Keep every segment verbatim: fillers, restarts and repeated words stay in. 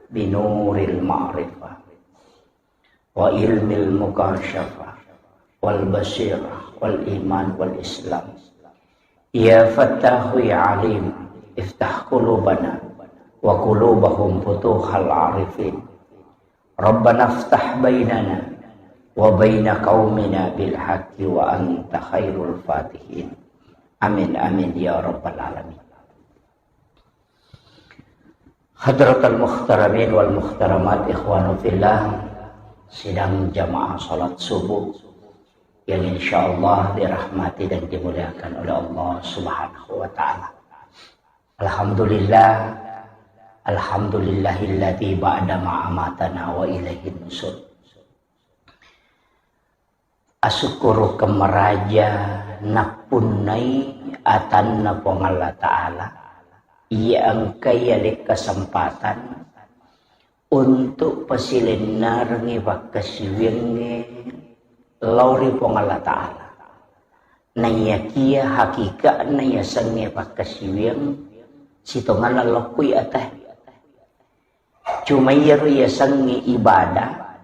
بنور المعرفة وعلم المكاشفة والبصيرة والإيمان والإسلام. يا فتاح يا عليم، افتح قلوبنا وقلوبهم فتوح العارفين. ربنا افتح بيننا وبين قومنا بالحق وأنت خير الفاتحين. آمين، آمين يا رب العالمين. Hadratal muhtaramin wal muhtaramat, ikhwanu fillah, sidang jamaah salat subuh yang insyaallah dirahmati dan dimuliakan oleh Allah Subhanahu wa Ta'ala. Alhamdulillah, alhamdulillahilladzi ba'da ma amatana wa ilaihin nusur. Asukkurukeng maraja nappunnai atanna Puang Allah Ta'ala, iya engkai ale kesempatan untuk pasilennerengngi pakkasiwiangnge lao ri Puang Allah Ta'ala. Naiyakia hakika'na yasengnge pakkasiwiang sitongenna lokkui ate. Cuma iyaro yasengnge ibadah,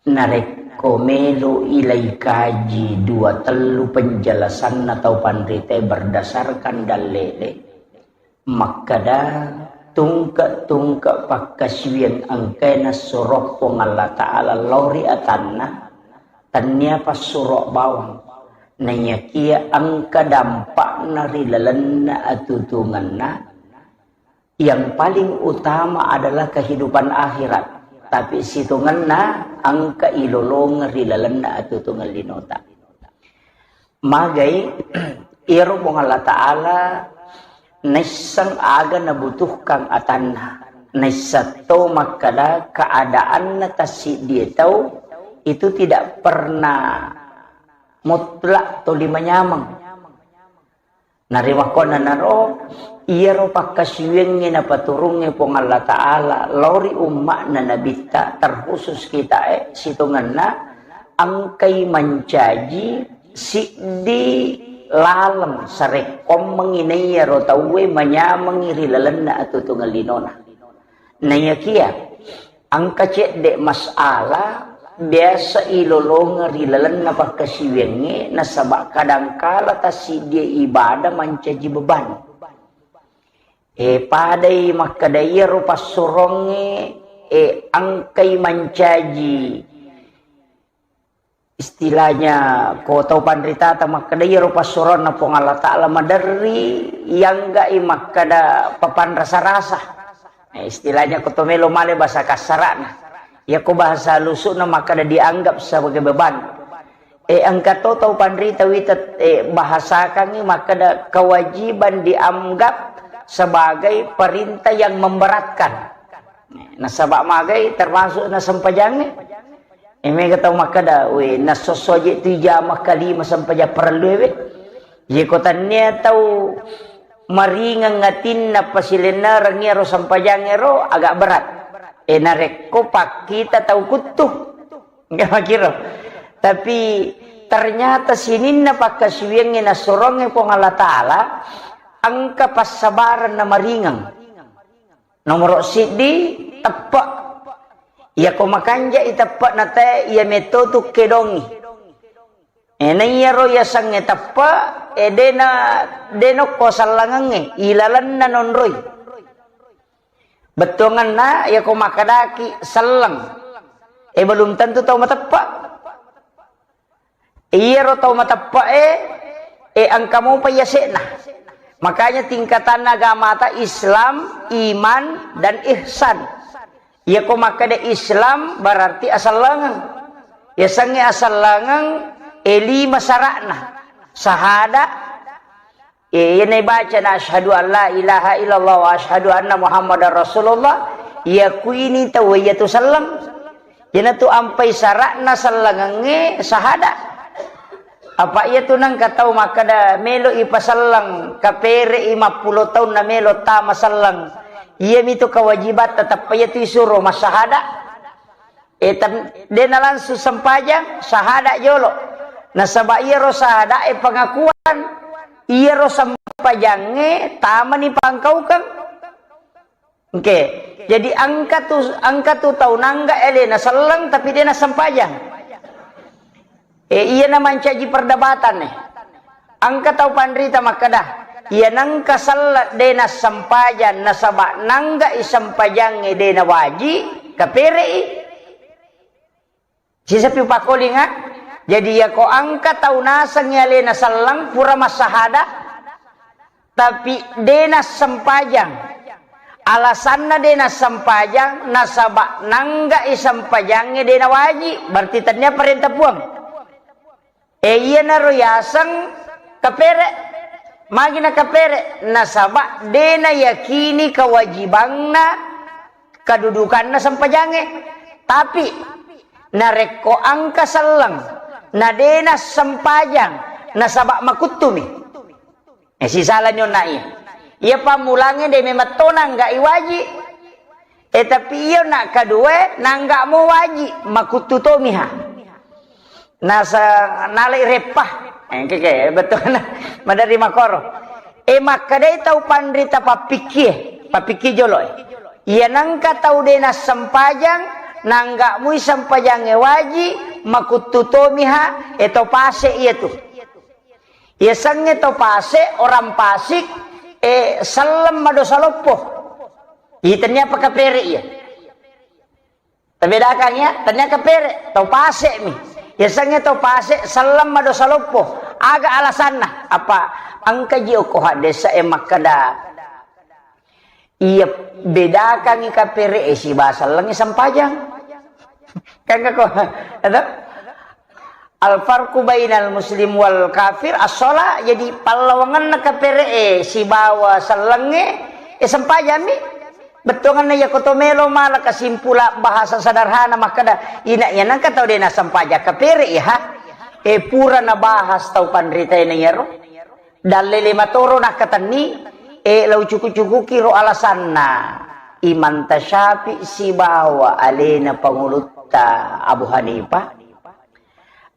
narekko melo ilai kaji dua tellu penjelasanna tau panritae berdasarkan dalle'e, makkeda tungke-tungke pakkasiwiang engkae nassuro Puang Allah Ta'ala lao ri atanna, tennia passuro bawang, naiyakia engka dampakna ri lalenna atutungenna. Yang paling utama adalah kehidupan akhirat, tapi sitongenna engka ilolongeng ri lalenna atutungeng linota. Magai, iyaro Puang Allah Ta'ala naisseng aga nabutuhkan atanna, naisseng to makkeda keadaanna tassiddie tau itu tidak pernah mutlak toli manyameng. Narimakkuannanaro, iyaro pakkasiwiangnge napaturungnge Puang Allah Ta'ala lao ri umma'na Nabitta, terkhusus kitae, sitongenna engkai mancaji siddi laleng sarekkoammengngi naiyaro tauwe manyamengngi ri lalenna atutungeng linona. Naiyakia engka cedde masalah biasa ilolongeng ri lalenna pakkasiwiangnge, nasaba kadangkala tassiddie ibadah mancaji beban. E, padai makkeda iyaro passurongnge, e, engkai mancaji istilahnya ko tau panritata makkeda iyaro passuronna Puang Allah Ta'ala maderri, iyangga'i makkeda papanrasa-rasa. Eh, istilahnya ko to melo male bahasa kassara'na. Iya ko bahasa halusuna makkeda dianggap sebagai beban. Eh, engka to tau panrita wita, eh, bahasakangngi makkeda kewajiban dianggap sebagai perintah yang memberatkan. Nasaba magai termasuk nasempajangnge. Eh, mega tau makkeda, "We, nassosso aja tu jama kalima sempajang parellu we." Ye ko tannia tau maringeng atinna pasilennereng iyaro sempajang ero agak berat. Eh, narekko pakkita tau kuttu. Enggak makiro. Tapi ternyata sininna pakkasiwiangnge nassurongnge Puang Allah Ta'ala, engka passabareng na maringeng. Nomoro siddi, teppe'. Iyako makanja'i teppe'na te, iya metto tu kedongi. E, na iyaro yasengnge teppe', e, dena, dena ko sellengengnge, ilalenna nonroi. Bettuanganna, iyako makkedaki selleng, e, belum tentu tau mateppe'. Iyaro tau mateppe'e, e, engka mopa yase'na. Makanya tingkatanna agamata Islam, iman, dan ihsan. Iyako makkeda Islam berarti asellengeng. Yasengnge asellengeng, e, lima sara'na. Sahada, Iye, iyana ibacana, "Asyhadu an la ilaha illallah wa asyhadu anna Muhammadar Rasulullah," iyakuini tauwe iyatu selleng. Iyanatu ampai sara'na sellengengnge sahada. Apa iyatu nengka tau makkeda melo ipaselleng kapere'i mappulo taunna melo tama selleng. Iyamitu kewajibatta, teppa iyatu isuro massahada. E, tan-, dena langsung sempajang, sahada jolo. Nasaba iyaro sahada e pengakuan, iyaro sempajangnge tamani pangkaukeng. Oke. Jadi engka tu, engka tu tau nangga alena selleng tapi de nassempajang. Eh, iyana mancaji perdebatan, eh. Engka tau panrita makkeda, iya nengka selleng de nassempajang nasaba nangga i sempajangnge de nawaji, kapere'i. Sisapi upakolinga, jadi yako engka tau nasengngi alena selleng pura massahada, tapi de nassempajang. Alasanna de nassempajang, nasaba nangga i sempajangnge de nawaji, berarti tennia parenta Puang. Eh, iyanaro yaseng kapere. Magi na kapere? Nasaba de nayakini kewajibanna, kedudukanna sempajangnge. Tapi narekko engka selleng na de nassempajang nasaba makuttumi. Eh, sisalani onna iya. Iya pammulangnge de memetto nangga iwaji. Eh, tapi iyo nak kedua nangga mo waji, makuttu tomiha. Nasa nalai reppa. Eh, keke, betul. Madari makoro. Eh, makkedai tau panrita pappikkie, pappikkie jolo, eh. Iya nangka tau de nassempajang, nangga mui sempajangnge waji, makuttu tomiha, eh, to pase iya tu. Yasengnge to pase, orang pasik, eh, selleng madosa loppo. Iya, tennia apa kapere iya. Tabedakang ya, tennia kapere, to pase mi. Yasengnge to pase, selleng madosa loppo. Aga alasanna? Apa engka ji okko haddesa e makkeda, iya, bedakangngi kapere e sibawa sellengnge sempajang. Kan ko, ada? Al farqu bainal muslim wal kafir as-shalah. Jadi pallawangenna kapere e sibawa sellengnge, e sempajang mi. Bettuangenna iya ko to melo mala kesimpulan bahasa sederhana makkeda, ina iya nangka tau de nassempajang kapere iya ha. E pura nabahas tau panrita e na iyaro. Dallele matoro nakkatenni, e, lau cuku-cukuki ro alasanna Imam Tasyafi sibawa alena pangulutta Abu Hanifah.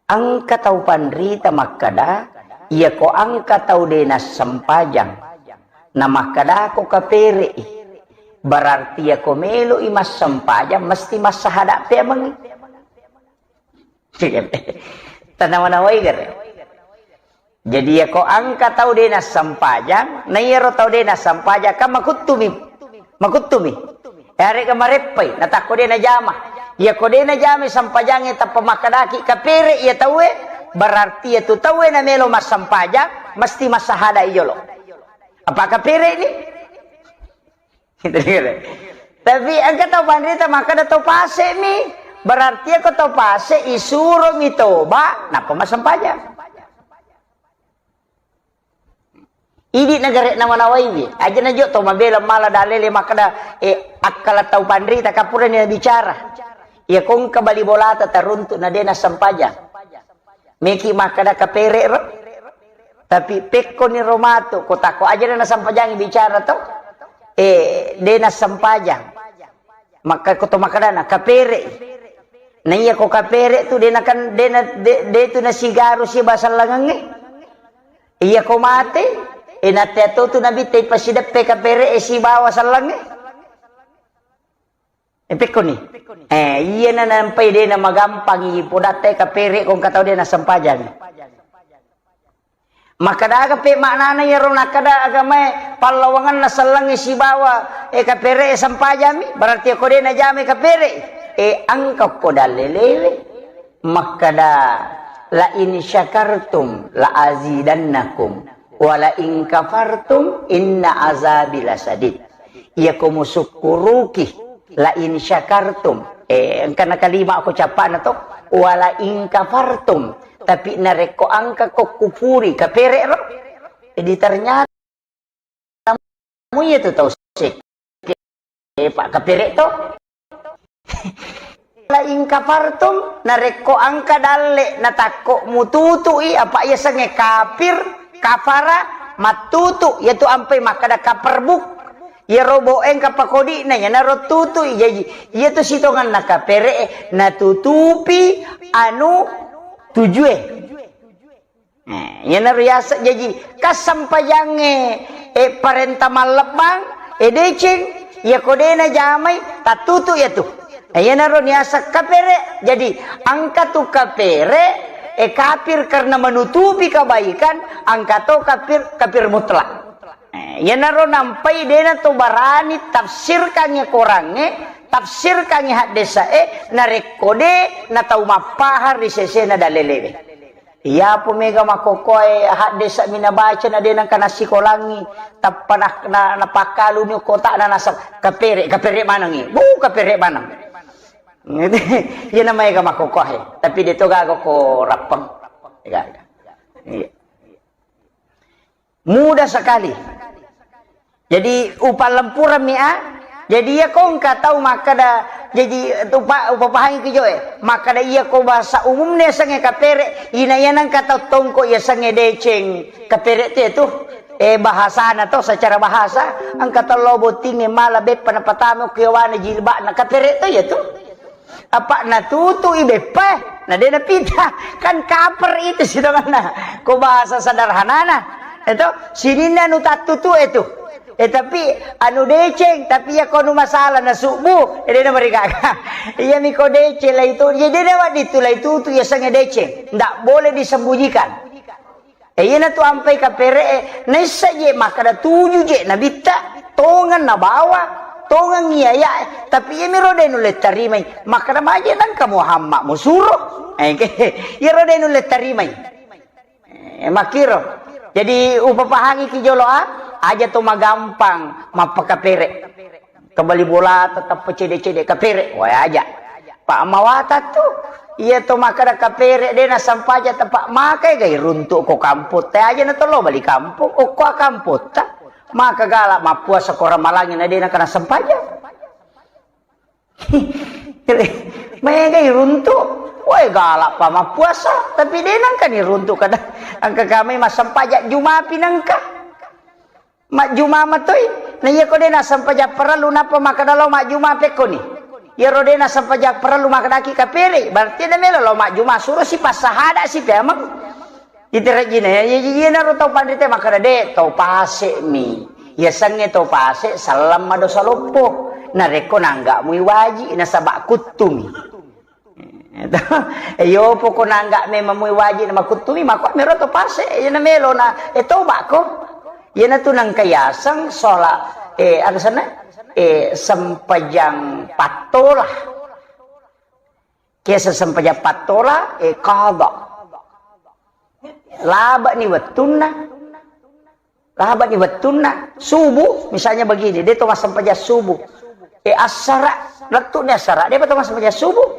Engka tau panrita makkeda, iyako engka tau de nassempajang, na makkedako kapere'i, berarti iyako melo'i massempajang mesti massahada peamengngi. Tanawa-nawai gare. Jadi, iyako engka tau de nassempajang, na iyaro tau de nassempajang, kan makuttumi. Makuttumi. Yarega mareppai, natakko de najama. Iyako de najama sempajangnge tappa makkedaki kapere iya tauwe, berarti iyatu tauwe namelo massempajang, mesti massahada iyolo. Apa kapere ni? Gitu, gitu. Tapi engka tau panrita makkeda to pase mi, berarti ko to pase isuro mi toba, nappa massempajang. Idi negara nawa-nawaiwi, aja najo to mabela mala dalele makkeda, eh, akkala tau panrita kapura ni bicara. Iya kongka bali bolata taruntu na de nassempajang. Meki makkeda kapere ro. Tapi pekkoni ro matu, ko tako aja na nassempajang bicara to. Eh, de nassempajang. Makka ko to makkedana kapere. Na iya ko kapere tu de nakan, de na, de, de tu nasigaru siba sellengengnge. Iya ko mate, e natte to tu nabi te pasideppe kapere e sibawa sellengnge. E, pekkoni. Eh, iya na nampai de na magampangi podatta kapere ko engka tau de nassempajang. Makkeda aga pe maknana iyaro nakkeda agamae pallawangenna sellengnge sibawa, eh, kapere e sempajami, berarti ko de najamai kapere. Eh, engka ko dalelewe makkeda, la in syakartum la azidannakum wa la in kafartum inna azabi lasadid. Iyako musukkuruki, la in syakartum, eh, engkana kalima ko cappana to, wa la in kafartum, tapi narekko engka ko kufuri, kapere ro. Jadi ternyata mu iya tu tau sekke, pak kapere to. La in kafartum, narekko engka dalle natakko mututui, apa iya sengnge kafir, kafara, mattutu, iyatu ampai makkeda kaperbuk. Iyaro bo engka pakodi'na, iyanaro tutui. Jaji, iyatu sitongenna kapere e natutupi anu tujue. Eh, iyanaro yaseng jaji, kassempajangnge, eh, parenta mallebbang, eh, deceng, Iya ko de' najamai, tattutu iya tu. Eh, iyanaro niaseng kapere. Jadi, engka tu kapere, eh, kafir karena menutupi kebaikan, engka to kafir, kafir mutlak. Eh, iyanaro nampai de' nato barani tafsirkangngi Korangnge, tafsirkangngi haddese'e, narekko de' natau mappahang ri sesena dalelewe. Iyapo mega makkokkoe haddese'mi nabaca na de' nengka nassikolangngi, tappa na, na, napakkaluni kota'na naseng, kapere, kapere manengngi. Bu, kapere maneng. Iyana maega makkokkoe, tapi de' to gaga ko rappeng. Gaga. Iya. Mudah sekali. Jadi, upallempurammi a. Jadi, iya ko engka tau makkada, jadi, upa-, upapahangi ki joe. Makkada iya ko bahasa umumna yasengnge kapere, ina iya nengka tau tongko yasengnge deceng. Kapere te tu. Eh, bahasana to, secara bahasa, engka tau lao bottingnge mala beppa napatama ku yawana jilba'na. Kapere to iya tu. Apa natutu'i beppa, na de' napita. Kan kaper itu sitonganna. Ko bahasa sederhanana. Itu sininna anu tattutu itu. Eh, tapi anu deceng, tapi iya ko anu masalah na subuh, eh, de' namarigaga. Iya mi ko deceng lah itu. Jadi de' nawadditu lah itu, tu yasengnge deceng. Ndak boleh disembunyikan. Eh, iyanatu ampai kapere'e, naissa je makkada tuju je nabitta, tongeng nabawa, tongeng iyaya'e, tapi iyamiro de' nulle tarimai, makkada maje nengka Muhammad musuro. Eh, ke, iyaro de' nulle tarimai. Eh, makkiro. Jadi, upapahangi ki jolo a, aja to magampang mappakapere. Kebali bola tetap cede-cede kapere, wae aja. Pak mawata tu, iya to makkada kapere de' nasempaja tepa makai gai runtu ko kampung. Te aja na tolo bali kampung, okko kampotta. Maka gala mappuasa ko ramalangi na de' nakana sempaja. Maega iruntu, wae gala pa mappuasa, tapi de' nangka ni runtu kada. Engka kami masempaja Juma pi nangka. Majjuma matoi. Na iya ko de' nasempaja parellu, nappa makkada lao majjuma pekkoni. Iyaro de' nasempaja parellu makkadaki kapere, berarti de' melo lao majjuma, suro si passahada si peameng. Iterejjina ya, iya, iya, iyanaro tau panrita makkada de' tau pase'mi. Yasengnge tau pase' selleng madosa loppo. Narekko nangga mui waji, nasaba kuttumi. Eh, yo poko nangga memang mui waji na makuttumi, mako mero to pase', iya na melo na, eh, toba ko. Iyanatu nangka yaseng sholat, eh, aga senna? Eh, sempajang pattola. Kiasa sempajang pattola, eh, qada. Labani wettunna. Labani wettunna subuh, misalnya begini, de' to massempajang subuh. E, assara, lettu'ni assara, de' pa to massempajang subuh.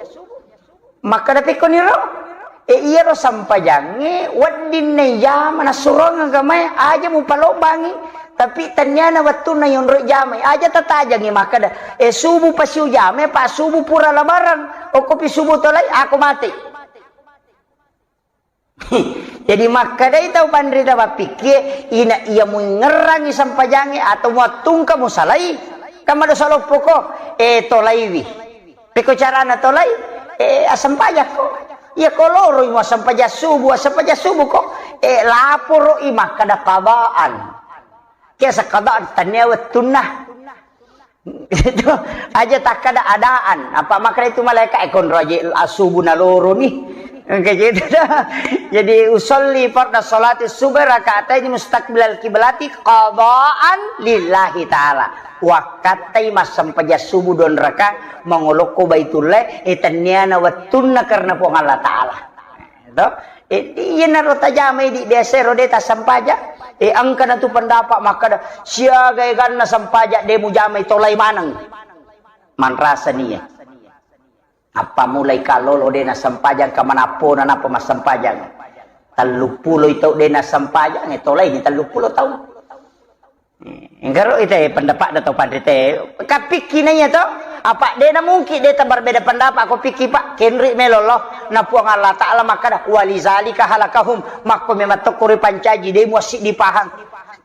Makkada pekkoniro, e, iyaro sempajangnge wedding naijama nassurong agamae, aja mupalobbangi, tapi tenniana wettunna yonroi jamai, aja tatajangi makkada, e, subuh pasi ujamai, pa subuh pura lebaran, okkopi subuh tolai, ako mate. Jadi makkadai tau panrita mappikkie, ina iya muingngerangi sempajangnge atau muattungka musalai, kan madosa loppoko, e, tolaiwi. Pekko carana tolai, e, assempajakko. Iya ko loroi muassempajang subuh, assempajang subuhko, e, laporo'i makkada qadaan. Kiasa qadaan tennia wettunna. Itu aja takkada adaan. Apa makkada itu malaikat, e, konro aja asubu naloro ni. Engka gitu dah. Jadi usolli farda salati subhi rakaatain mustaqbilal kiblati qadaan lillahi ta'ala. Wakkattai massempajang subuh don raka mangolokko Baitullah, e, tenniana wettunna karena Puang Allah Ta'ala. To? E, iyanaro tajamai di biasa ro de' tassempajang. E, engka natu pendapat makkada, siaga eganna sempajang de' mujamai tolai maneng. Manrasa nia. Apa mulai kalolo de' nassempajang ka manappona napa massempajang. Telluppulo tau de' nassempajang, e, tolai ni telluppulo tau. Enggaro ite pendapat da tau panrite. Kapikki naiya to? Apa de' na mungkin de' tabarbeda pendapat ko pikki, Pak? Kenri melo lo. Na Puang Allah Ta'ala makkada, "Walizalika halakahum." Makko memang tokko ripancaji, de' muassiddi pahang.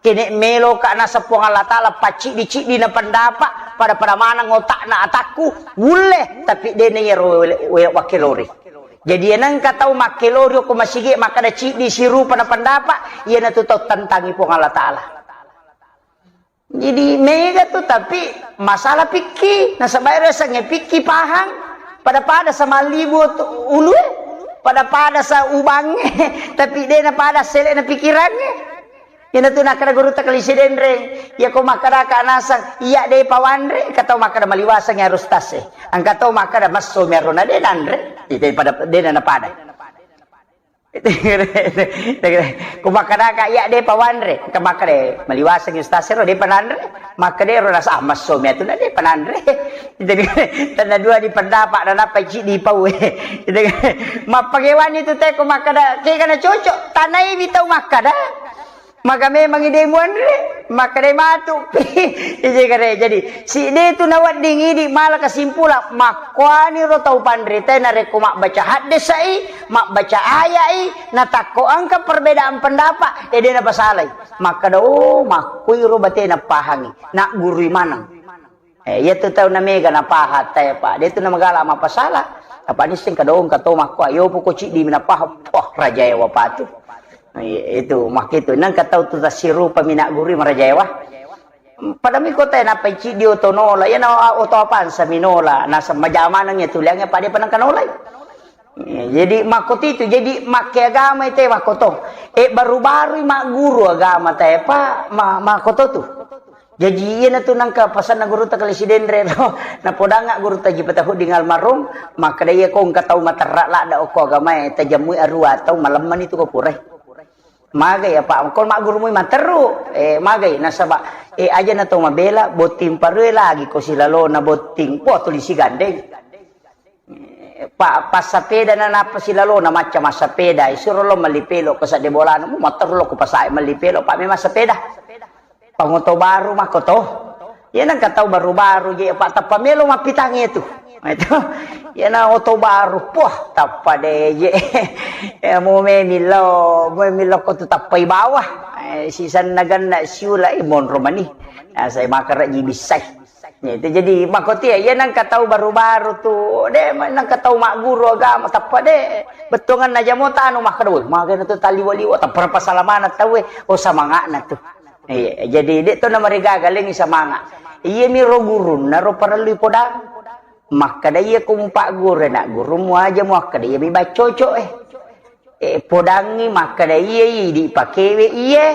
Kene melo ka nasa Puang Allah Ta'ala pacciddi-ciddi na pendapat, pada-pada maneng otakna atakku, wulle, tapi de' na iyaro wele-, wele-, wakkelori. Jadi, iya nengka tau makkelori ko masigi makkada ciddi sirupa na pendapat, iyanatu tau tentangi Puang Allah Ta'ala. Jadi mega tu, tapi masalah pikki, nasaba ero sange pikki pahang, pada-pada sa mallibu tu ulue, pada-pada sa ubange, tapi de na pada sele na pikirange. Ina tu nakkeda guru ta kalisi denreng, iya ko makkeda ka nasang, iya de pawanre, engka tau makkeda maliwaseng ya harus tase. Engka tau makkeda masso mi arona de nanre, ite pada de na pada. Ko makkeda ka iya de pawanre, engka makkeda maliwaseng ustaz ero de pananre, makkeda ero rasa ah, masso mi atu na de pananre. Jadi tanna dua di pendapat dan apa ci di pau. Mappagewani tu te ko makkeda kega na cocok, tanai mi tau makkeda. Maka memang ide muanre, makkeda matu. Ije kare. Jadi, si de tu nawedding idi mala kesimpulan, makkuani ro tau panrita narekko mabbaca haddesai, mabbaca ayai, natakko engka perbedaan pendapat, ede na pasalai. Makkeda, oh, makkui ro bate napahangi, naggurui maneng. Eh, iya tu tau na mega napaha tae, Pak. De tu na magala mapasala. Apa nisseng kadong kato makko, ayo poko ciddi mi napaha. Wah, raja ewa patu. Eh, itu makkitu. Nang katau tu tasirupa mi naggurui maraja ewa. Pada mi kota na pai ciddi oto nola. Iya na oto apansa mi nola. Nasa majamanang ya tuliange pada panang kanolai. Eh, jadi makkotitu, jadi makke agama ite makkoto. Eh, baru-baru magguru agama tae, Pak, ma-, makkoto tu. Jaji, iyanatu nangka pasanna gurutta Kali Sidenre ro. Napodanga gurutta Haji Patahuddin almarhum, makkeda, iya ko engka tau materra ladda okko agamae, tajammui arua tau, malemmani tu ko purae. Magai apa? Ko maggurumui materru, eh, magai. Nasaba, eh, aja na tau mabela, botting parue lagi ko silalona botting. Wah, tuli sigandeng. Pa-, passapeda na nappa silalona macca massapeda, isuro lo melli pelo ko sadde bolana, mu matterru lo ko pasae melli pelo, pa memang sapeda. Pangoto baru makko to. Iya nengka tau baru-baru je, pa tappa melo mappitangnge tu. Itu. Iya na oto baru, poh, tappa de je. Ya, mu memillo, mu memillo ko tu tappai bawah. Eh, sisanna ganna siula, eh, monro mani. Nah, saya makan raji bisai. Ya, itu jadi makkotia, iya nengka tau baru-baru tu, de, nengka tau magguru agama, tappa de, bettuanganna jamo tanu makkeda, woi, magana tu taliwa-liwa, tappa pasalamana tau, eh, oh, samangakna tu. Iya, jadi de to namarigaga lengi samanga. Iya mi ro gurunna ro parellu podang. Makkeda iya ko mupagguru na gurumu aja mu akkeda iya mi baccoco, eh. Eh, podangngi makkeda, iye, idi pakewe iye,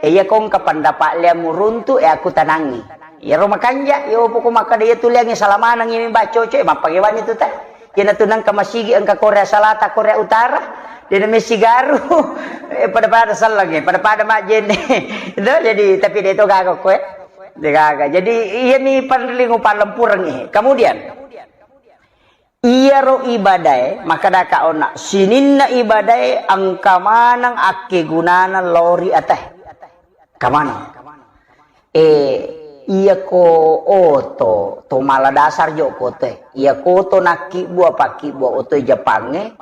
eh, iya ko engka pendapat liamu runtu, eh, aku tanangi. Iyaro makanja, iyo poko makkeda iya tuliangi salamaneng iya mi baccoco, eh, mappagewani tu ta. Iyana tu nengka masigi engka Korea Selatan, Korea Utara, de na messigaru, eh, pada-pada selleng, eh, pada-pada majjenne. Itu jadi, tapi de to gaga ko, eh. De gaga. Jadi, iya mi parellu palempureng, eh. Kemudian, Iyaro ibadae, makkedaka onna, sininna ibadae engka maneng akkegunana lao ri atae. Engka maneng. Eh, iyako oto, to mala dasar jo ko otoe. Iyako oto nakkibbua, pakkibbua otoe Jepangnge,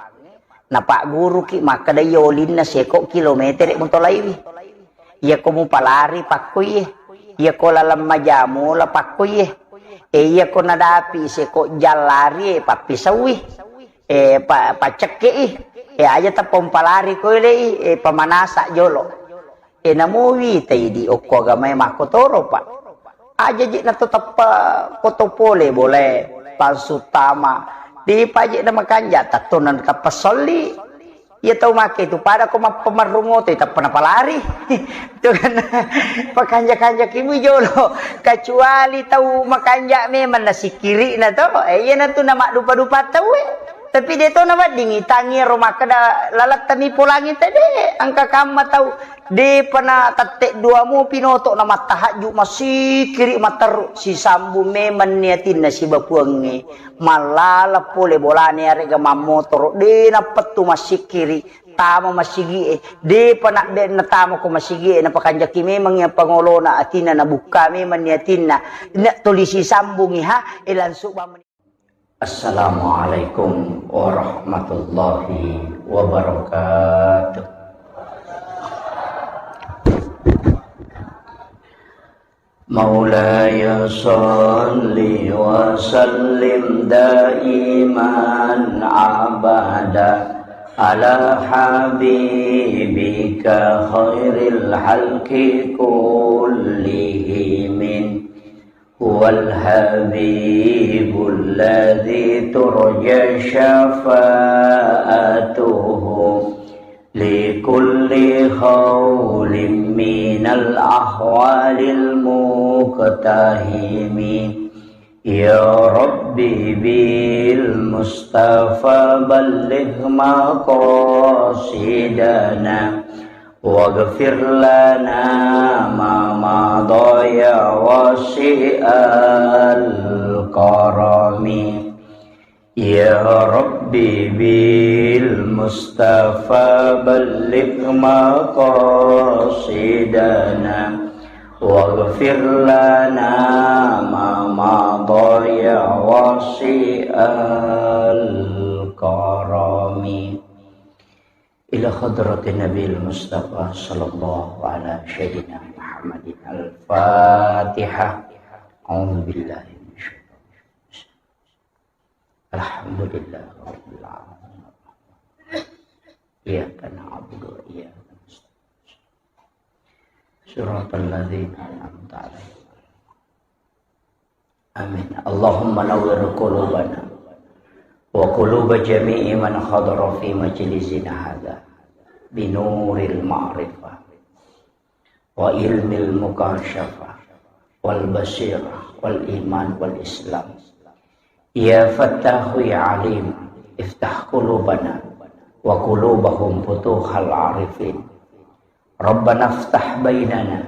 napagguruki makkeda iya olinna seko kilometere mutolaiwi. Iyako mupalari pakkoiye, iyako laleng majamola pakkoiye, e, iyako nadapi seko jallari, e, pappisaui, e, pa-, paccekke'i, e, aja tappa umpalari koile'i, e, pamanasa jolo. E, namuwi taidi okko agamae makkotoro, Pak. Aja je nato tappa poto pole bolae, langsung tama. Dipa je na makanja, tatto na tappa solli. Iya tau make tu pada ko mappamarrung oto, tappa napalari. Itu kan pakanja-kanja kimu jolo. Kecuali tau makanja memang nasikiri na to. Eh, iya na tu na maddupa-dupa tau, eh. Tapi de to na wedding itangi ro makkeda lalatta mi polangi tede. Engka kamma tau. Depa na tette dua mopi noto na mattahajju masikiri matteru, sisambung memang ni atinna siba Puangnge. Mallala pole bolane arega mammotoro, de nappettu massikiri, tama masigie, depa na de natama ko masigie, napakanjaki memang iya pangolona atinna, nabukka memang ni atinna, na tuli sisambungi ha, e langsung bamani. Assalamualaikum warahmatullahi wabarakatuh. مولاي صل وسلم دائما أبدا على حبيبك خير الخلق كلهم، هو الحبيب الذي ترجى شفاعته لكل هول من الأهوال المقتحم. يا رب بالمصطفى بلغ مقاصدنا، واغفر لنا ما مضى يا واسع الكرم. يا رب بالمصطفى بلغ مقاصدنا، واغفر لنا ما مضى يا واسع الكرم. إلى حضرة النبي المصطفى صلى الله على سيدنا محمد. الفاتحة. أعوذ بالله من الشيطان الرجيم. الحمد لله رب العالمين. إياك نعبد وإياك نستعين. صراط الذين أنعمت عليهم. آمين. اللهم نور قلوبنا وقلوب جميع من حضر في مجلسنا هذا بنور المعرفة وعلم المكاشفة والبصيرة والإيمان والإسلام. يا فتاح يا عليم، افتح قلوبنا وقلوبهم فتوح العارفين. ربنا افتح بيننا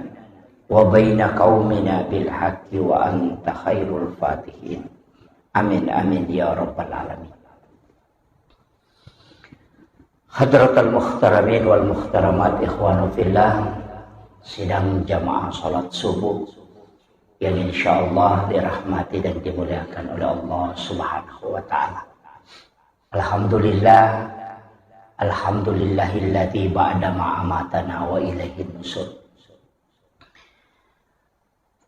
وبين قومنا بالحق وأنت خير الفاتحين. آمين، آمين يا رب العالمين. Hadratal muhtaramin wal muhtaramat, ikhwanu fillah, sidang jamaah salat subuh yang insyaallah dirahmati dan dimuliakan oleh Allah Subhanahu wa Ta'ala. Alhamdulillah, alhamdulillahilladzi ba'da ma amatana wa ilaihin nusur.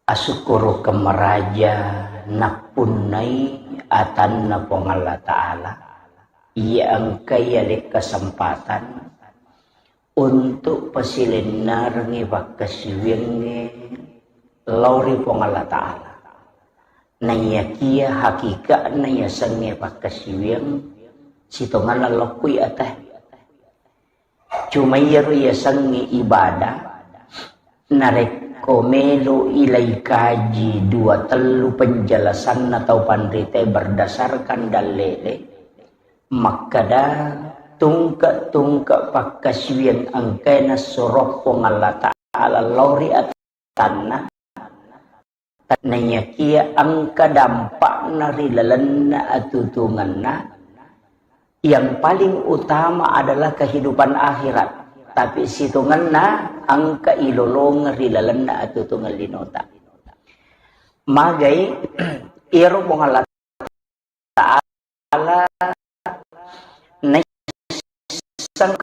Asukkurukeng maraja nappunnai atanna Puang Allah Ta'ala, iya engkai ale kesempatan untuk pasilennerengngi pakkasiwiangnge lao ri Puang Allah Ta'ala. Naiyakiya hakika'na yasengnge pakkasiwiang sitongenna lokkui ata. Cuma iyaro yasengnge ibadah, narekko melo ilai kaji dua tellu penjelasanna tau panritae berdasarkan dallele, makkeda tungke-tungke pakkasiwiang engkae nassuro Puang Allah Ta'ala lao ri atanna. Naiyakiya engka dampakna ri lalenna atutungenna, yang paling utama adalah kehidupan akhirat. Tapi sitongenna engka ilolongeng ri lalenna atutungeng linota. Magai iyaro Puang Allah Ta'ala naisseng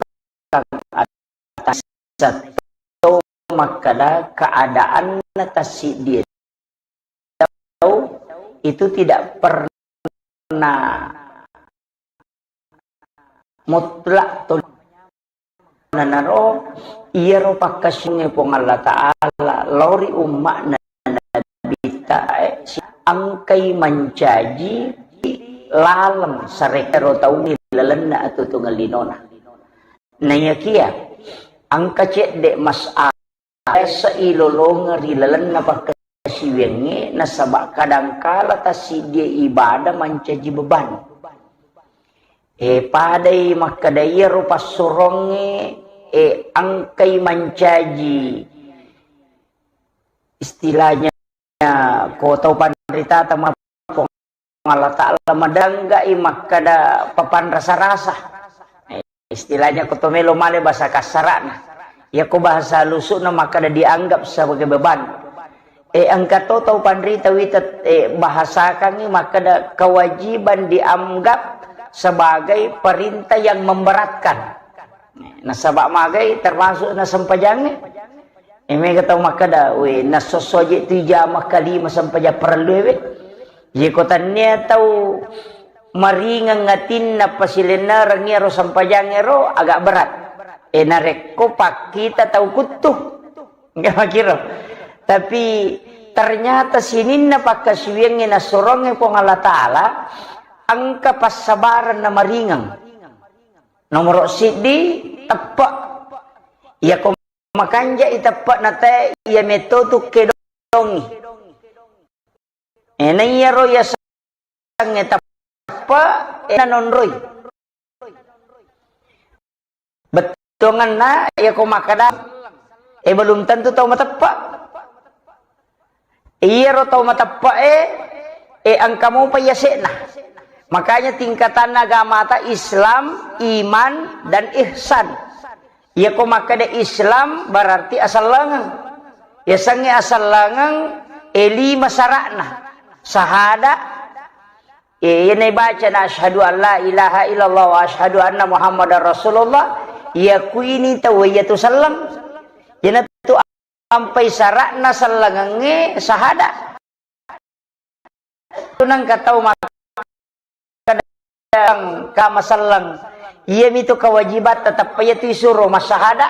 atas satu makkeda keadaanna tassiddi tau itu tidak pernah mutlak to. Nanaro iyaro pakkasiwiangnge Puang Allah Ta'ala lao ri umma'na Nabitta, eh, si-, engkai mancaji laleng sarekero taungnge lalenna atutungeng linona. Naiyakiya engka cedde mas'ala seilolongeng ri lalenna pakkasiwiangnge, nasaba kadangkala tassiddie ibadah mancaji beban. E, padai makkeda iyaro passurongnge, e, engkai mancaji istilahnya ko tau panritata ma-, Puang Allah Ta'ala madanggai makkeda papanrasa-rasa. Eh, istilahnya ko to melo male bahasa kasarana. Iya ko bahasa lusu'na makkeda dianggap sebagai beban. Eh, engka to tau panrita wita, eh, bahasakangngi makkeda kewajiban dianggap sebagai perintah yang memberatkan. Nasaba magai termasuk na sempajangnge. Eh, mega tau makkeda, "We, nasosso je tu jama kalima sempajang parellu we." Ye ko tannia tau maringeng atinna pasilennereng iyaro sempajang ero agak berat. E, narekko pakkita tau kuttu. Enggak makiro. Tapi ternyata sininna pakkasiwiangnge nassurongnge Puang Allah Ta'ala, engka passabareng na maringeng. Nomoro siddi, teppe'. Iyako makanjai teppe' na tae, iya metto tu kedongi. E, na iyaro yasengnge teppe', e, nanonroi. Bettuangenna, iyako makkeda, e, belum tentu tau mateppe'. Iyaro tau mateppe'e, e, engka mopa yase'na. Makanya tingkatanna agamata Islam, iman, dan ihsan. Iyako makkeda Islam berarti asellengeng. Yasengnge asellengeng, e, lima sara'na. Sahada, e, iyana ibaca na asyhadu an la ilaha illallah wa asyhadu anna Muhammadar Rasulullah, yakuini tau iyatu selleng. Iyanatu ampai sara'na sellengengnge sahada. Nengka tau makkeda engka maselleng, iyamitu kewajibatta, tappa iyatu isuro massahada.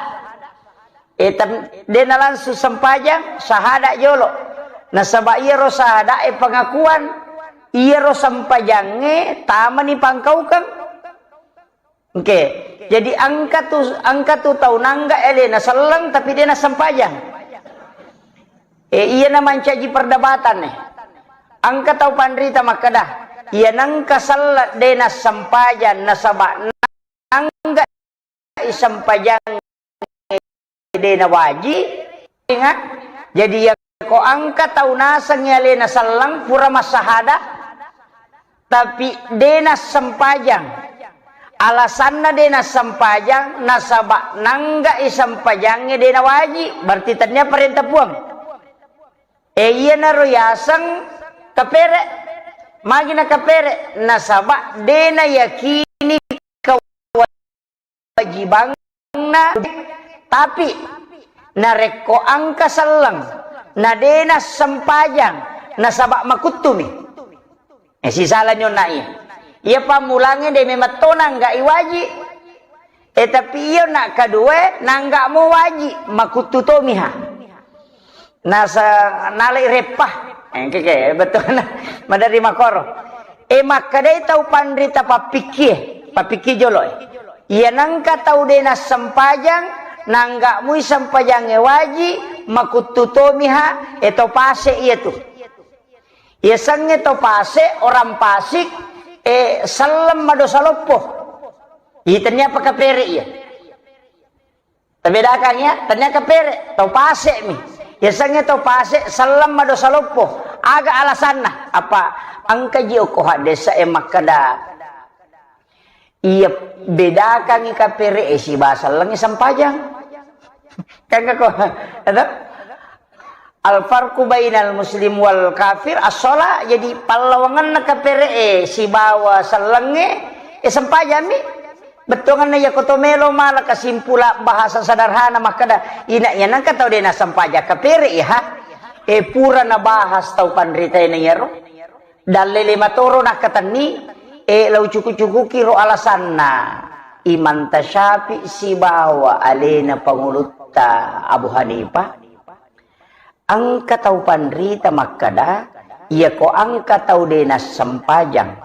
E, tan-, de' nalangsung sempajang, sahada jolo. Nasaba iyaro sahada e pengakuan, iyaro sempajangnge tamani pangkaukeng. Oke. Jadi engka tu, engka tu tau nangga alena selleng tapi de' nassempajang. E, iyana mancaji perdebatan e. Engka tau panrita makkeda, iya nengka selleng de' nassempajang nasaba nangga sempajang de' nawaji, ingat. Jadi, iyako engka tau naseng alena selleng pura massahada, tapi de' nassempajang. Alasanna de' nassempajang, nasaba nangga sempajangnge de' nawaji, berarti tennia parenta Puang. E, iyanaro yaseng kapere. Magi nakapere? Nasaba de' nayakini kewajibanna. Tapi narekko engka selleng, na de' nassempajang, nasaba makuttumi. E, sisalani onna iya. Iya pammulangnge de' memetto nangga iwaji. E, tapi iyo na kedua, nangga mo waji, makuttu tomiha. Nasa-, nalai reppa. E, keke, betul. Madari makoro. E, makkedai tau panrita pappikkie, pappikkie jolo e. Iya nengka tau de' nassempajang, nangga mui sempajangnge waji, makuttu tomiha, e, to pase iyatu. Yasengnge to pase, orang pasik, e, selleng madosa loppo. Itennia apa kapere iya. Tabedakang ya, tennia kapere, to pase mi. Yasengnge to pase, selleng madosa loppo. Aga alasanna? Apa engka ji okko haddesa e makkeda, iya bedakangngi kapere e sibawa sellengnge sempajang. Kan kako, atau? Al farqu bainal muslim wal kafir as-shalah, jadi pallawangenna kapere e sibawa sellengnge, e, sempajang mi. Bettuangenna iyako to melo mala kesimpulan bahasa sederhana makkeda, ina iya nengka tau de' nassempajang kapere iya, ha? E, pura nabahas tau panrita e na iyaro. Dallele matoro nakkatenni, e, lau cuku-cukuki ro alasanna Imam Tasyafi sibawa alena pangulutta Abu Hanifah. Engka tau panrita makkeda, iyako engka tau de' nassempajang,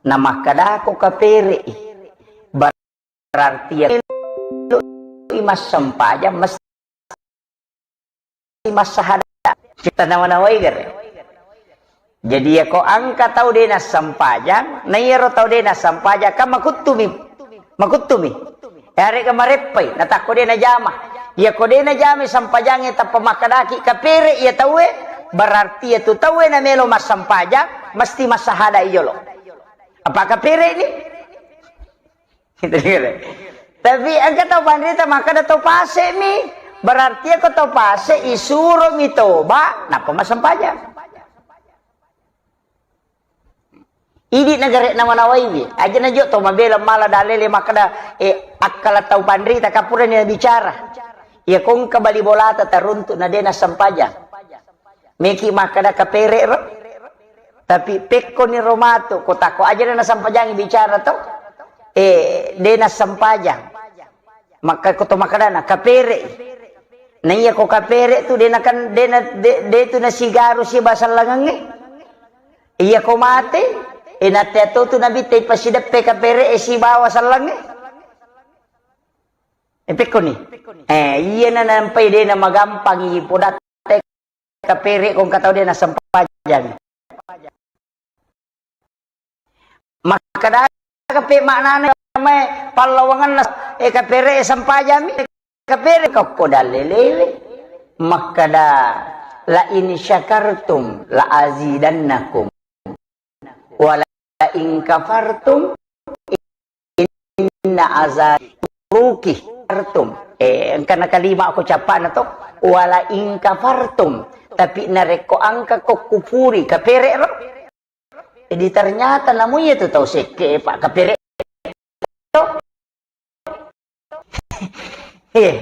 namakkedako kapere'i, berarti iya massempajang mesti massahada. Kita nawa-nawai gare. Jadi, iyako engka tau de' nassempajang, na iyaro tau de' nassempajang, kan makuttumi, makuttumi. Yarega mareppai, natakko de' najama. Iyako de' najama sempajangnge tappa makkedaki kapere iya tauwe, berarti iyatu tauwe namelo massempajang, mesti massahada i jolo. Apa kapere ni? Tapi engka tau panrita makkeda to pase mi, berarti iyako to pase isuro mi toba, nappa massempajang. Idi nagare nawa-nawaiwi, aja najo to mabela mala dalele makkeda, e, akkala tau panrita kapurani nabicara. Iya kongka bali bolata taruntu na de' nassempajang. Meki makkeda kapere ro. Tapi pekkoni ro matu, ko tako aja na nasempajangi bicara to. Eh, de nassempajang. Maka ko to makkedana, kapere'i. Na iya ko kapere tu de nakan, de na, de, de tu nasigaru siba sellengengnge. Iya ko mate, e nate atu tu Nabitta ipasideppe kapere'e sibawa sellengnge. E pekkoni. Eh, iya na nampai de na magampang i podatte kapere ko engka tau de nassempajang. Makkeda kape maknana mae pallawangenna, e, kapere sempajami, kapere kokko dallelewe. Makkeda, "La in syakartum la azidannakum, wa la in kafartum inna azabi." Ruki fartum. Eh, engkana kalima ko capana to, "Wa la in kafartum." Tapi narekko engka ko kupuri, kapere ro. Jadi ternyata namu iya tu tau sekke, Pak, kapere. Eh,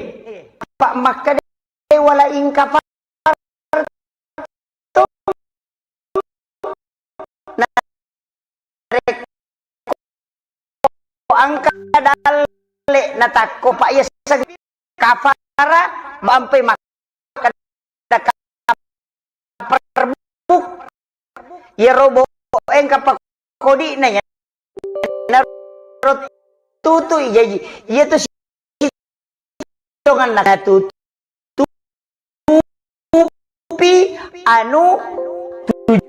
Pak, makkeda, "Wa la in kafartum." Narekko engka dalle natakko, Pak, iya seng kafara, bampai makkeda kaperbuk. Iyaro bo engka pakodi'na ya. Naro tutui jaji. Iya tu sitonganna tutupi anu tuju.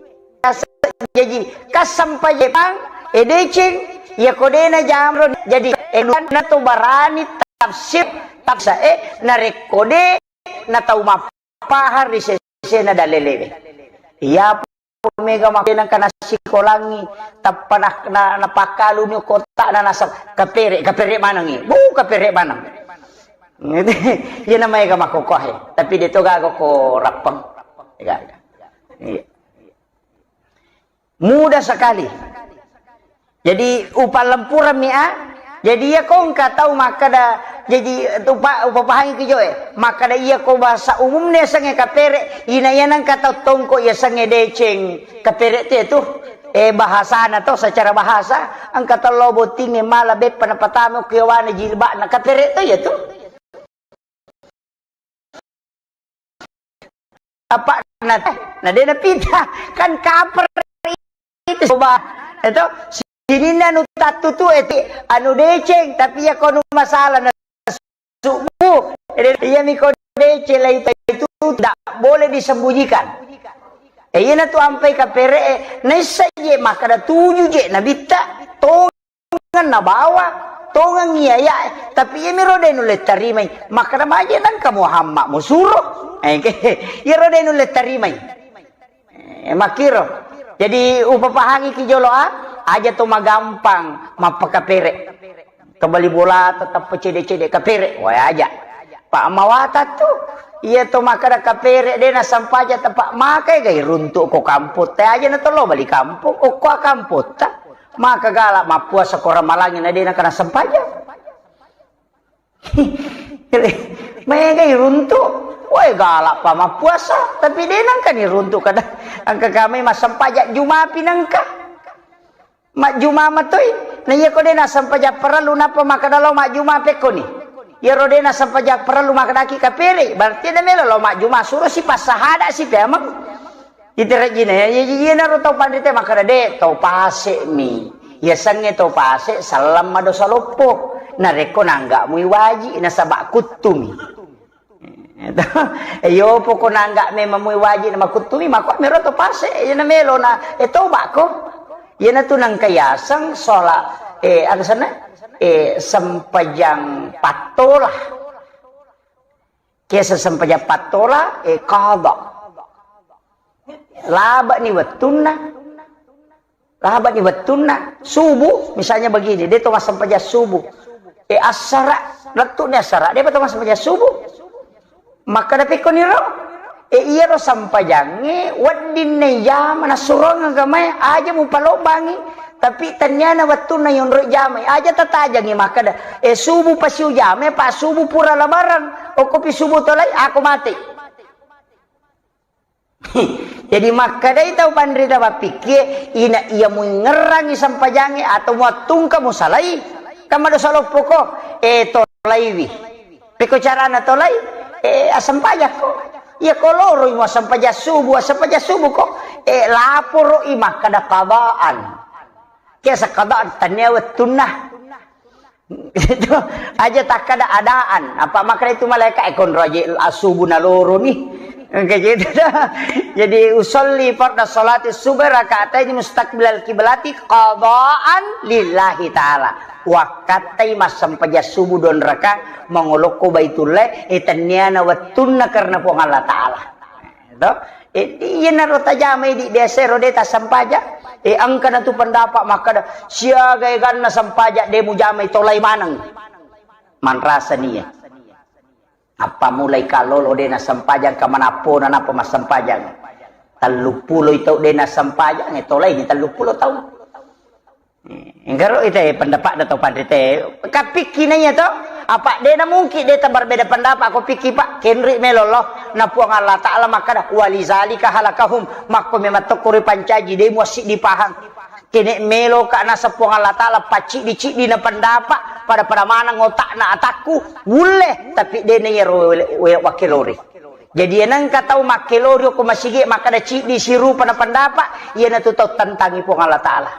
Jaji kassempajang e deceng, iya ko dena jamro. Jadi e na to barani tafsir tafsa e narekko de na tau mappahang ri sesena dalelewe. Iya mega makkeda engka nasikolangi, tappa na, na, napakkaluni kotakna nasab-, kapere, kapere manengi. Bu, kapere maneng. Iya na maega makkokkoe, tapi de to gaga ko rappeng. Gaga. Iya. Mudah sekali. Jadi, upallempurammi a. Jadi, iya ko engka tau makkeda, jadi, upa-, upapahangi ki joe. Makkeda iya ko bahasa umumna yasengnge kapere, ina iya nengka tau tongko yasengnge deceng. Kapere tu itu, eh, bahasana to, secara bahasa, engka tau lao bottingnge mala beppa napatama ku yawana jilbabna, kapere to iya tu. Apa na, na de napita, kan kaper itu coba. Itu sininna anu tattutu eti anu deceng, tapi iya ko nu masalah na subuh. Iya mi ko deceng lai itu tidak boleh disembunyikan. E, iya na tu ampai kapere, naissa je makkeda tuju je nabitta to tongeng nabawa, tongeng iya ya, tapi iya miro de nulle tarimai. Makkeda maje nengka Muhammad musuro. Eh, iya ro de nulle tarimai. Eh, makkiro. Jadi upapahangi ki jolo a, aja to magampang mappakapere. Kebali bola tetap cede-cede kapere, wae aja. Pak mawata tu, iya to makkeda kapere de nasampaja tepak makai gai runtuk ko kamputta aja na tolo bali kampung, okko kamputta. Maka galak mappuasa ko ramalangi na de nengka nassempajang. Mega iruntu, woi galak pa mappuasa, tapi de nengka niruntu kada engka kamai massempajang jumapi nengka. Majjuma matoi, na iya ko de nassempajang parellu nappa makkeda lao majjuma pekkoni. Iyaro de nassempajang parellu makkedaki kapere, berarti de melo lao majjuma suro si passahada si pemeng. Iterejjina, ya, ya, ya, iyanaro tau panrita makkeda, "De, tau pase mi. Yasengnge tau pase, selleng madosa loppo. Narekko nanggak mui waji, nasaba kuttumi." Eh, yo, poko nanggak memang mui waji na makuttumi, mako mero tau pase, iyana melo na, eh, toba ko. Iyana tu nangka yaseng sholat, eh, aga senna? Eh, sempajang pattola. Kiasa sempajang pattola, eh, qada. Labani wettunna. Labani wettunna. Subuh, misalnya begini, de to massempajang subuh. Eh, assara, lettu ni assara, de pa to massempajang subuh. Makkeda pekko niro, eh, iyaro sempajangnge wedding na jama nassurongeng kamae, aja mupalobbangi. Tapi tenniana wettunna yonro jamai, aja tatajangi makkeda, eh, subuh pasiu jamai, pa subuh pura labarang, okkopi subuh tolai, ako mate. Jadi makkedai tau panrita mappikkie, ina iya muingngerangngi sempajangnge atau muattungka musalai, kan madosa loppoko, e tolaiwi. Pekko carana tolai, e assempajakko. Iya ko loroi muassempajang subuh, assempajang subuh ko, e laporo'i makkeda qadaan. Kiasa qadaan, tania wettunna. Itu aja takkada adaan. Apa makna itu malaikat, eh, konro aja asubu naloro nih. Kayak gitu dah. Jadi usolli farda salati subuh rakaat ini mustaqbilal kiblati qadaan lillahi ta'ala. Wakkattai massempajang subuh don raka mangolokko Baitullah, eh, tenniana wettunna karena Puang Allah Ta'ala. To? E, iyanaro tajamai di desa ro de tassempajang. E, engka natu pendapat makkada, siaga eganna sempajang de mujamai tolai maneng. Manrasa nia. Apa mulai kalolo de nassempajang ka manappo na napa massempajang. Telluppulo tau de nassempajang, e tolai ni telluppulo tau. Enggaro ite pendapat da tau panrite. Kapikki naiya to? Apa de na mungkin de ta berbeda pendapat ko pikki, Pak? Kenri melo lo. Na Puang Allah Ta'ala makkada, "Walizalika halakahum." Makko memang tokko ripancaji, de muassiddi pahang. Kene melo ka nasa Puang Allah Ta'ala pacciddi-ciddi na pendapat, pada-pada maneng otakna atakku, wulle, tapi de na yero we-, we-, wakkelori. Jadi enengka tau makkelori ko masigi makkada ciddi sirupa na pendapat, iyana tu tau tentangi Puang Allah Ta'ala.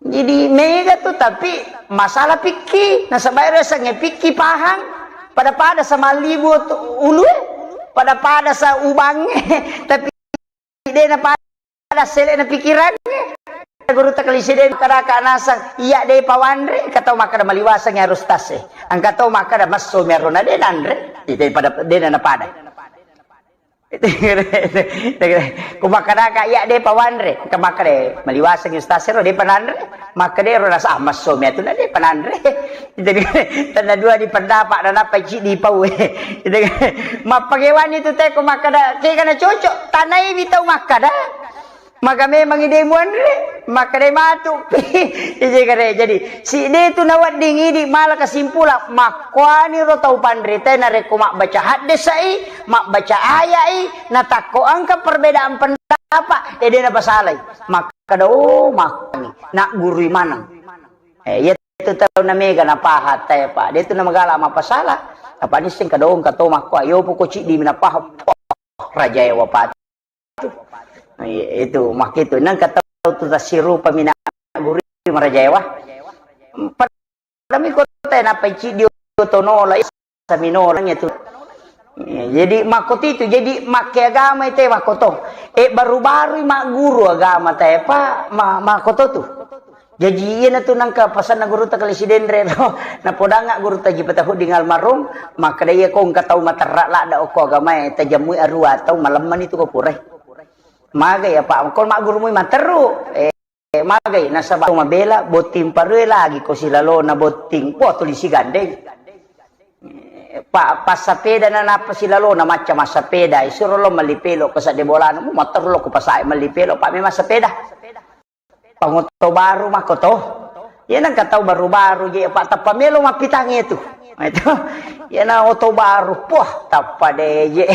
Jadi mega tu, tapi masalah pikki. Nasaba ero yasengnge pikki pahang. Pada-pada sa mallibu tu ulue, pada-pada sa ubangnge, tapi de na pada sele na pikirangnge. Guru takalisi de kada ka nasang, iya de pawanre, engka tau makkada maliwaseng harus tase. Engka tau makkada masso mi arona de nanre. Ite pada de na pada. Ku makkadaka, iya, de pawanre. Engka makkada, maliwaseng ustaz ero, de pananre. Makkada ero rasa, ah, masso mi atu na de pananre. Jadi, tenna dua di pendapat, na nappa ciddi pau. Mappagewani tu te, ku makkada, kega na cocok, tanai wi tau makkada. Maka memang ide muanre, makkeda matu pi. Ije kare. Jadi, si de tu nawedding idi mala kesimpulan, makkuani ro tau panrita narekko mabbaca haddesai, mabbaca ayai, natakko engka perbedaan pendapat, ede napasalai. Makkeda, oh, makkuani, naggurui maneng. Eh, iya tu tau na mega napaha tae, Pak. De tu namagala mapasala. Apa nisseng kadong kato makko, ayo poko ciddi mi napaha. Rajae wapatu. Itu, makkitu. Nengka tau tu tassirupa mina guru marajaewa. Padami kota napa ciddi otonola, saminola itu. Jadi, makkotitu. Jadi, makke agama itu makkoto. Eh, baru-baru magguru agama te, Pak, ma-, makkoto tu. Jaji, iyanatu nengka pasanna gurutta Kali Sidenre ro. Napodangnga gurutta Haji Patahuding almarhum, makkeda, iya ko engka tau materra ladda okko agamae, tajammui arua tau, malemmani tu ko purai. Magai apa? Ko maggurumui matteru. Eh, magai nasaba mabela botting parue lagi ko silalona botting. Wah, tuli sigandeng. Pa-, passapeda na nappa silalona macca massapeda, isuro lo melli pelo ko sadde bolana, mu matteru lo ko pasae melli pelo, pa memang sepeda. Pangoto baru makkoto. Iya nengka tau baru-baru je, Pak, tappa melo mappitangnge tu. Itu. Iya na oto baru, poh, tappa de je.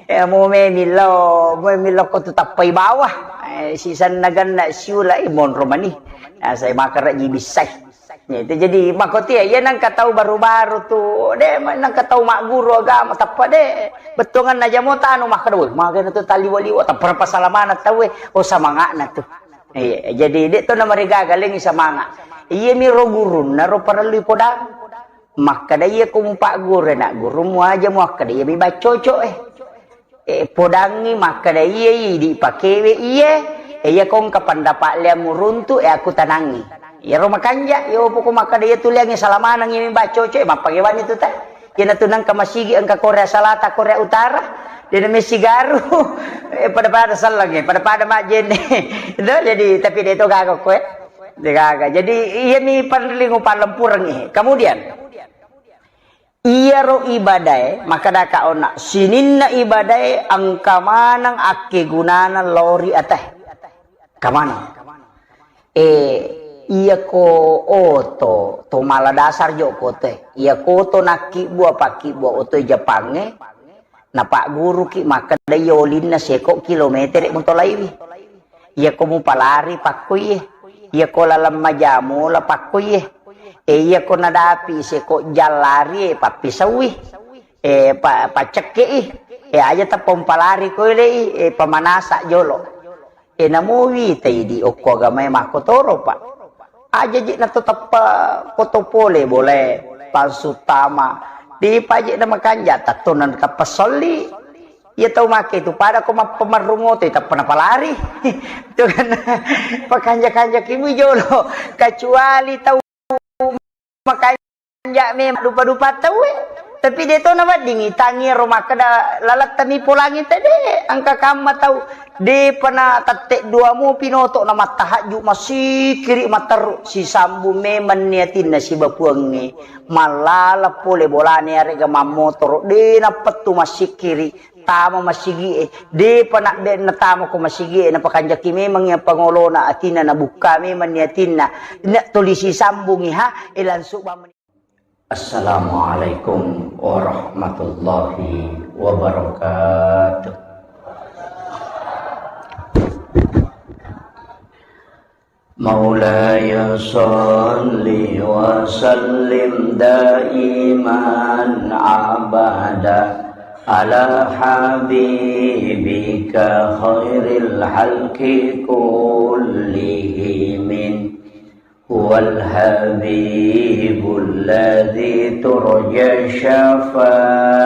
Ya, mu memillo, mu memillo ko tu tappai bawah. Eh, sisanna ganna siula, eh, monro mani. Nah, saya makara ji bisai. Ya, itu jadi makoti ya, iya nengka tau baru-baru tu, de, nengka tau magguru agama, tappa de. Bettuangan na jamo tanu makkeda, woi, magana tu taliwa-liwa, tappa pasalamana tau, eh, oh, samangana tu. Iya, jadi de to namarigaga lengi samanga. Iya mi ro gurunna ro parellu podang. Makkeda iya ko mupagguru na gurummu aja muakkeda iya mi baccoco eh. Eh, podangi makkeda iya idi pakewe iye. Eh, iya ko engka pendapat lea muruntu eh aku tanangi. Iya ro makanja, iya opo ko makkeda iya tuliangi salamanang iya mi baccoco eh mappagewani tu ta. Iyanatu nengka masigi engka Korea Selatan, Korea Utara, dena messigaru, eh, pada-pada sellengnge, pada-pada majjenne. Itu jadi, tapi de to gaga ko, eh. De gaga. Jadi, iya mi parellu upalempureng, eh. Kemudian, iyaro ibadae, makkeda ka onna, sininna ibadae engka maneng akkegunana lao ri ate. Kamana? Eh, iya ko oto, to mala dasar jo ko te. Iya ko oto nakkibbua, pakkibbua oto Jepangnge, Napagguruki makkeda, iya olinna seko kilometere mutolaiwi. Iyako mupalari pakkuie. Iyako laleng majamola pakkuie. E, iyako nadapi seko jallari, e, pappisaui. E, pa-, paccekkei. E, aja tappa umpalari koelei, e, pamanasa jolo. E, namuwi taidi okko agamae makkotoro, Pak. Aja je nato tappa foto pole bolae, palsu tama. Di paje na makanja tatto na tappa solli. Iya tau make tu pada ko mappamarrung oto tappa napalari. Itu kan pakanja-kanja kimu jolo. Kecuali tau makanja me dupa-dupa tau e. Tapi de to naweddingi tangi ro makkeda lalattami polangi tede angka kamma tau. Depa na tette dua mo pinoto na mattahajju masikiri matteru sisambung memang ni atinna sibapuangnge. Mallala pole bolane arega mammotoro de nappettu masikiri tama masigie. Depa na de natama ko masigie napakanjaki memang yang pangolona atinna nabukka memang ni atinna. Nak tuli sisambungi ha e langsung bamani. Assalamualaikum warahmatullahi wabarakatuh. مولاي صل وسلم دائما أبدا على حبيبك خير الخلق كلهم. هو الحبيب الذي ترجى شفاعته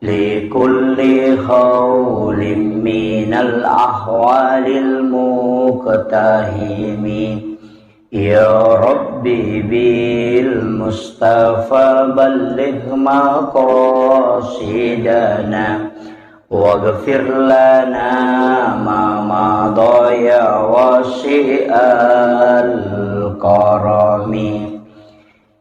لكل هول من الأهوال المقتحم. يا رب بالمصطفى بلغ مقاصدنا واغفر لنا ما مضى يا واسع الكرم.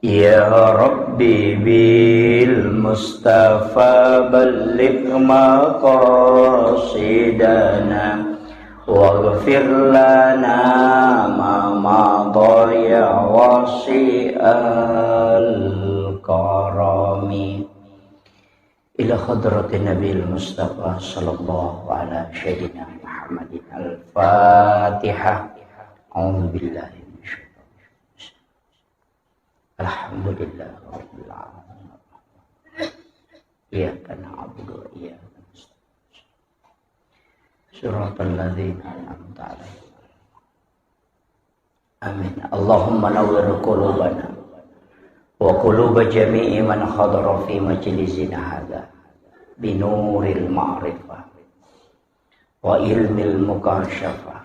يا رب بالمصطفى بلغ مقاصدنا واغفر لنا ما مضى يا واسع الكرم. إلى حضرة النبي المصطفى صلى الله على سيدنا محمد الفاتحة. أعوذ بالله من الشيطان. الحمد لله رب العالمين. إياك نعبد وإياك نستعين. صراط الذين أنعمت عليهم. آمين. اللهم نور قلوبنا وقلوب جميع من حضر في مجلسنا هذا بنور المعرفة وعلم المكاشفة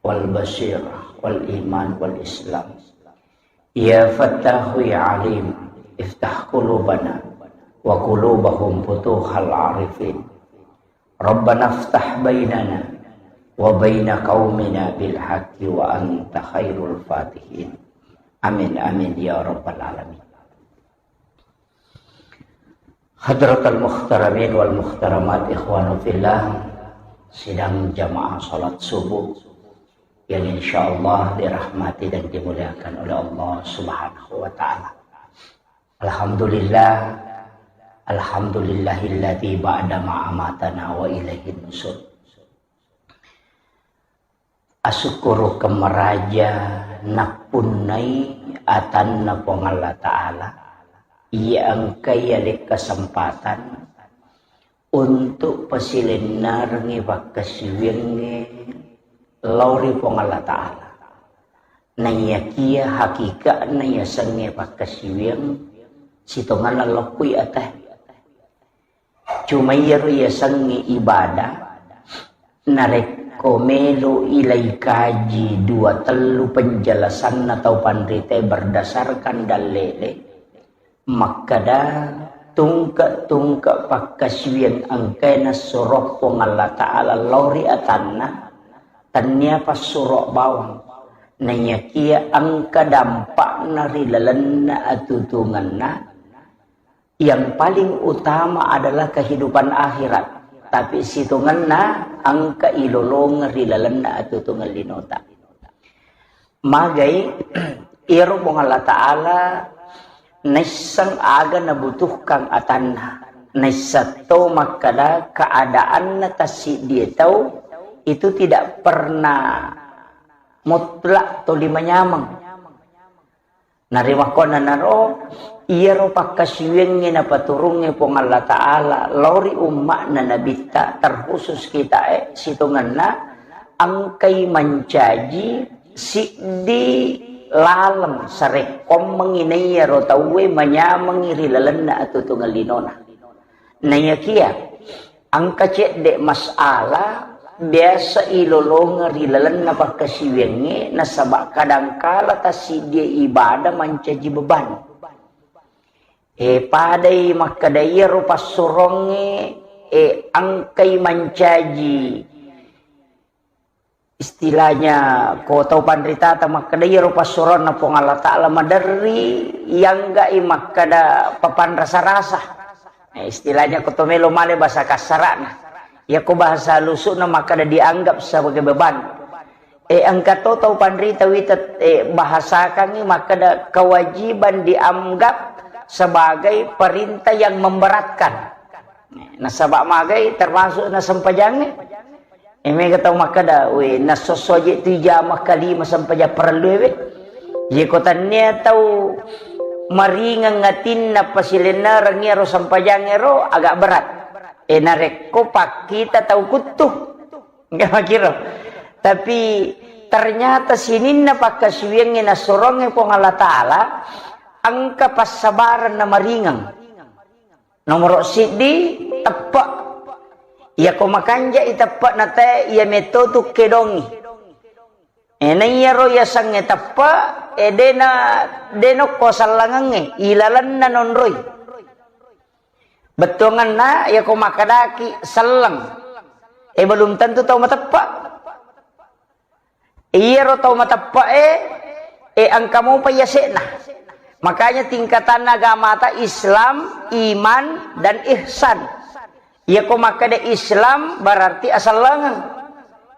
والبصيرة والإيمان والإسلام. يا فتاح يا عليم، افتح قلوبنا وقلوبهم فتوح العارفين. ربنا افتح بيننا وبين قومنا بالحق وأنت خير الفاتحين. آمين، آمين يا رب العالمين. Hadratal muhtaramin wal muhtaramat, ikhwanu fillah, sidang jamaah salat subuh yang insyaallah dirahmati dan dimuliakan oleh Allah Subhanahu wa taala. Alhamdulillah, alhamdulillahilladzi ba'da ma amatana wa ilaihin nusur. Asukkurukeng maraja nappunnai atanna Puang Allah Ta'ala, iya engkai yaleng kesempatan untuk pasilennerengngi pakkasiwiangnge lao ri Puang Allah Ta'ala. Naiyakia hakikatna yasengnge pakkasiwiang sitongenna lokkui ata. Cuma iyaro yasengnge ibadah, narekko melo ilai kaji dua tellu penjelasanna tau panritae berdasarkan dallele, makkeda tungke-tungke pakkasiwiang engkae nassuro Puang Allah Ta'ala lao ri atanna, tennia passuro bawang. Naiyakia engka dampakna ri lalenna atutungenna, yang paling utama adalah kehidupan akhirat, tapi sitongenna engka ilolongeng ri lalenna atutungeng linota. Magai iyaro Puang Allah Ta'ala naisseng aga nabutuhkan atanna. Naissatto makkada keadaanna tassiddie tau itu tidak pernah mutlak toli manyameng. Narimakkuannanaro, iyaro pakkasiwiangnge napaturungnge Puang Allah Ta'ala lao ri umma'na Nabitta, terkhusus kitae sitongenna, engkai mancaji siddi laleng sarekkoammengngi naiyaro tauwe manyamengngi ri lalenna atuo-tuongeng linona. Naiyakiya engka cedde masalah biasa ilolongeng ri lalenna pakkasiwiangnge, nasaba kadangkala tassiddie ibadah mancaji beban. E, padai makkada iyaro passurongnge, e, engkai mancaji istilahnya ko tau panritata makkada iyaro passuroanna Puang Allah Ta'ala maderri, iyangga'i makkada papanrasa-rasa. Eh, istilahnya ko to melo male bahasa kasara'na. Iyako bahasa halusu'na makkada dianggap sebagai beban. Eh, engka to tau panrita wita, eh, bahasakangngi makkada kewajiban dianggap sebagai perintah yang memberatkan. Nasaba magai termasuk na sempajangnge. Eh, mega tau makkada, "We, nasosso je tu ijama kalima sempajang parellu we." Ye ko tannia tau maringeng atinna pasilennereng iyaro sempajangnge ro agak berat. Eh, narekko pakkita tau kuttu. Enggak makiro. Tapi ternyata sininna pakkasiwiangnge nassorongnge Puang Allah Ta'ala, engka passabareng na maringeng. Nomoro siddi, teppe'. Iyako makanja'i teppe'na tae, iya metto tu kedongi. E, naiyaro yasengnge teppe', e, dena, dena okko sellengengnge, ilalenna nonroi. Bettuangenna, iyako makkedaki selleng, e, belum tentu tau mateppe'. Iyaro tau mateppe'e, e, engka mopa yase'na. Makanya tingkatanna agamata Islam, iman, dan ihsan. Iyako makkeda Islam berarti asellengeng.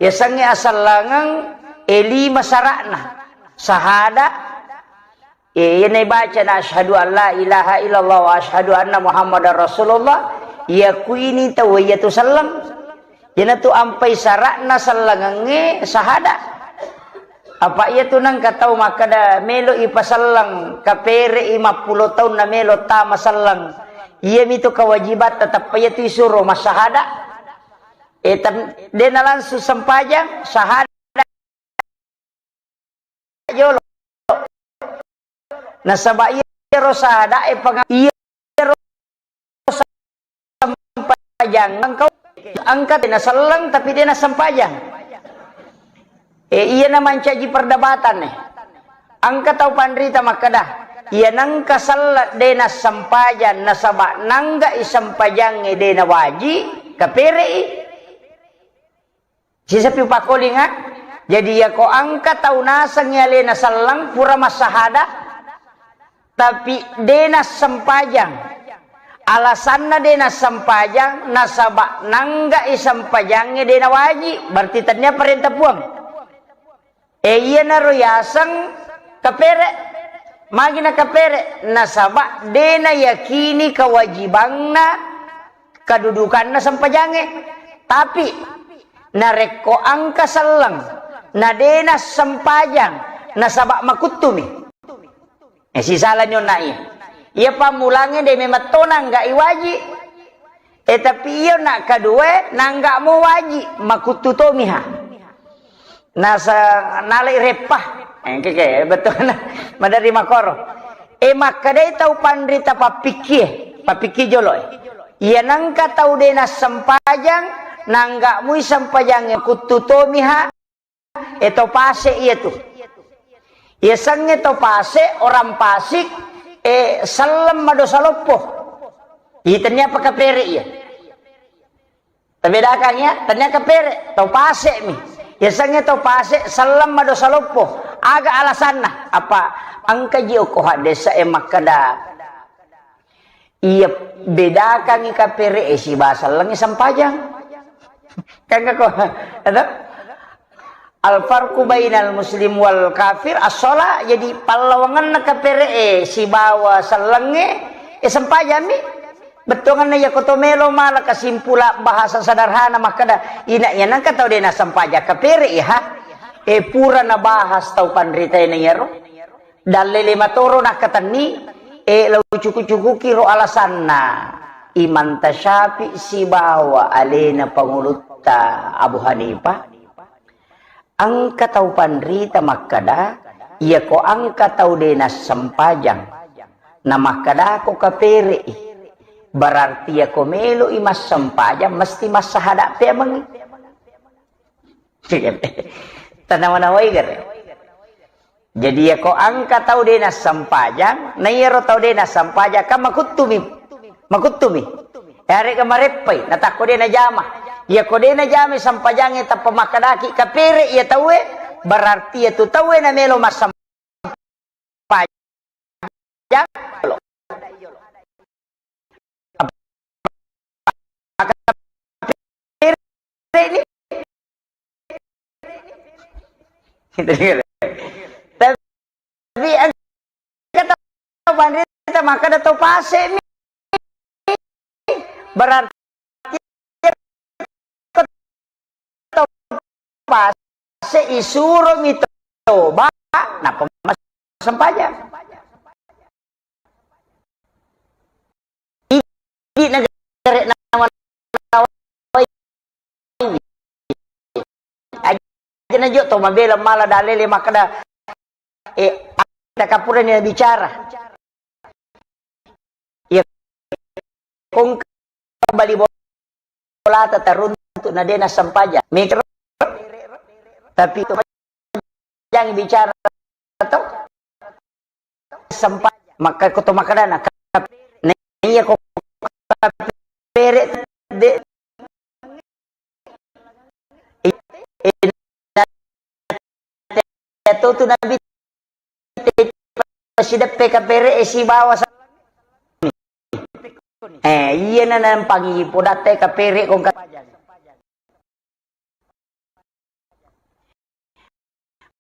Yasengnge asellengeng, e, lima sara'na. Sahada, E, iyana ibacana asyhadu an la ilaha illallah wa asyhadu anna Muhammadar Rasulullah, iyakuini tau iyatu selleng. Iyanatu ampai sara'na sellengengnge sahada. Apa iyatu nengka tau makkeda melo ipaselleng, kapere'i mappulo taunna melo tama selleng. Iyamitu kewajibatta, tappa iyatu isuro massahada. E, tan-, dena langsung sempajang, sahada jolo. Nasaba iyaro sahadae panga-, iyaro sempajang engka, engka dena selleng tapi dena sempajang. E, iyana mancaji perdebatan e. Engka tau panrita makkeda, iya nengka selleng dena sempajang nasaba nanggai sempajangnge dena waji, kapere'i. Sisapi pakolinga, jadi iyako engka tau nasengngi alena selleng pura massahada, tapi dena sempajang. Alasanna dena sempajang, nasaba nanggai sempajangnge dena waji, berarti tennia parenta Puang. E, iyanaro yaseng kapere. Magi na kapere? Nasaba dena yakini kewajibanna, kedudukanna sempajangnge. Tapi narekko engka selleng, na dena sempajang, nasaba makuttumi. E, sisalani onna iya. Iya pammulangnge de memang to nanggai waji. E, tapi iyo na kedua nangga mo waji, makuttu tomiha. Nasa nalai reppa. E, engke ke, betul. Maderri makoro. E, makkedai tau panrita pappikkie, pappikki jolo e. Iya nengka tau de nassempajang, nangga mui sempajangnge, kuttu tomiha. E, to pase iyatu. Yasengnge to pase, orang pasik, e, selleng madosa loppo. Itennia apa kapere iya. Tabedakang ya, tennia kapere, to pase mi. Yasengnge to pase, selleng madosa loppo. Aga alasanna? Apa engka ji okko haddesa e makkeda, iya bedakangngi kapere e sibawa sellengnge sempajang. Kan ko, ada? Al farqu bainal muslim wal kafir as-shalah. Jadi pallawangenna kapere e sibawa sellengnge, e sempajang mi. Bettuanna iyako to melo mala kesimpulan bahasa sederhana makkeda, ina iya nengka tau de' nassempajang kapere' iya, ha? E, pura nabahas tau panrita iyaro. Dalle lima toro nakkatenni, e, lau cuku-cukuki ro alasanna Imam Tasyafi sibawa alena pangulutta Abu Hanifah. Engka tau panrita makkeda, iyako engka tau de' nassempajang, na makkedako kapere'i, berarti iyako melo'i massempajang mesti massahada' peamengngi. Tanawa-nawai gare. Jadi iyako engka tau de' nassempajang, na iyaro tau de' nassempajang kan makuttumi. Makuttumi. Yarega mareppai, natakko de' najama. Iyako de' najama sempajangnge tappa makkedaki kapere' iya tauwe, berarti iyatu tauwe namelo massempajang. Tapi Tapi engka tau panrita makkeda tau pase'mi. Berarti tau pase' isuromi toba, nappa massempajang. Idi' nagare' nawa-nawai. Aja' najo to mabela mala dalele makkeda, eh, takapurani bicara. Iya, kong bali bolata taruntu' na de' nassempajang. Mikir, tapi itu jangan bicara to. Sempajang. Maka ko to makkedana, na iya ko kapere' de'. Iya, tu, tu Nabi sideppe kapere' e sibawa sa-, eh, iya na nampangi podatte kapere' kong ka-,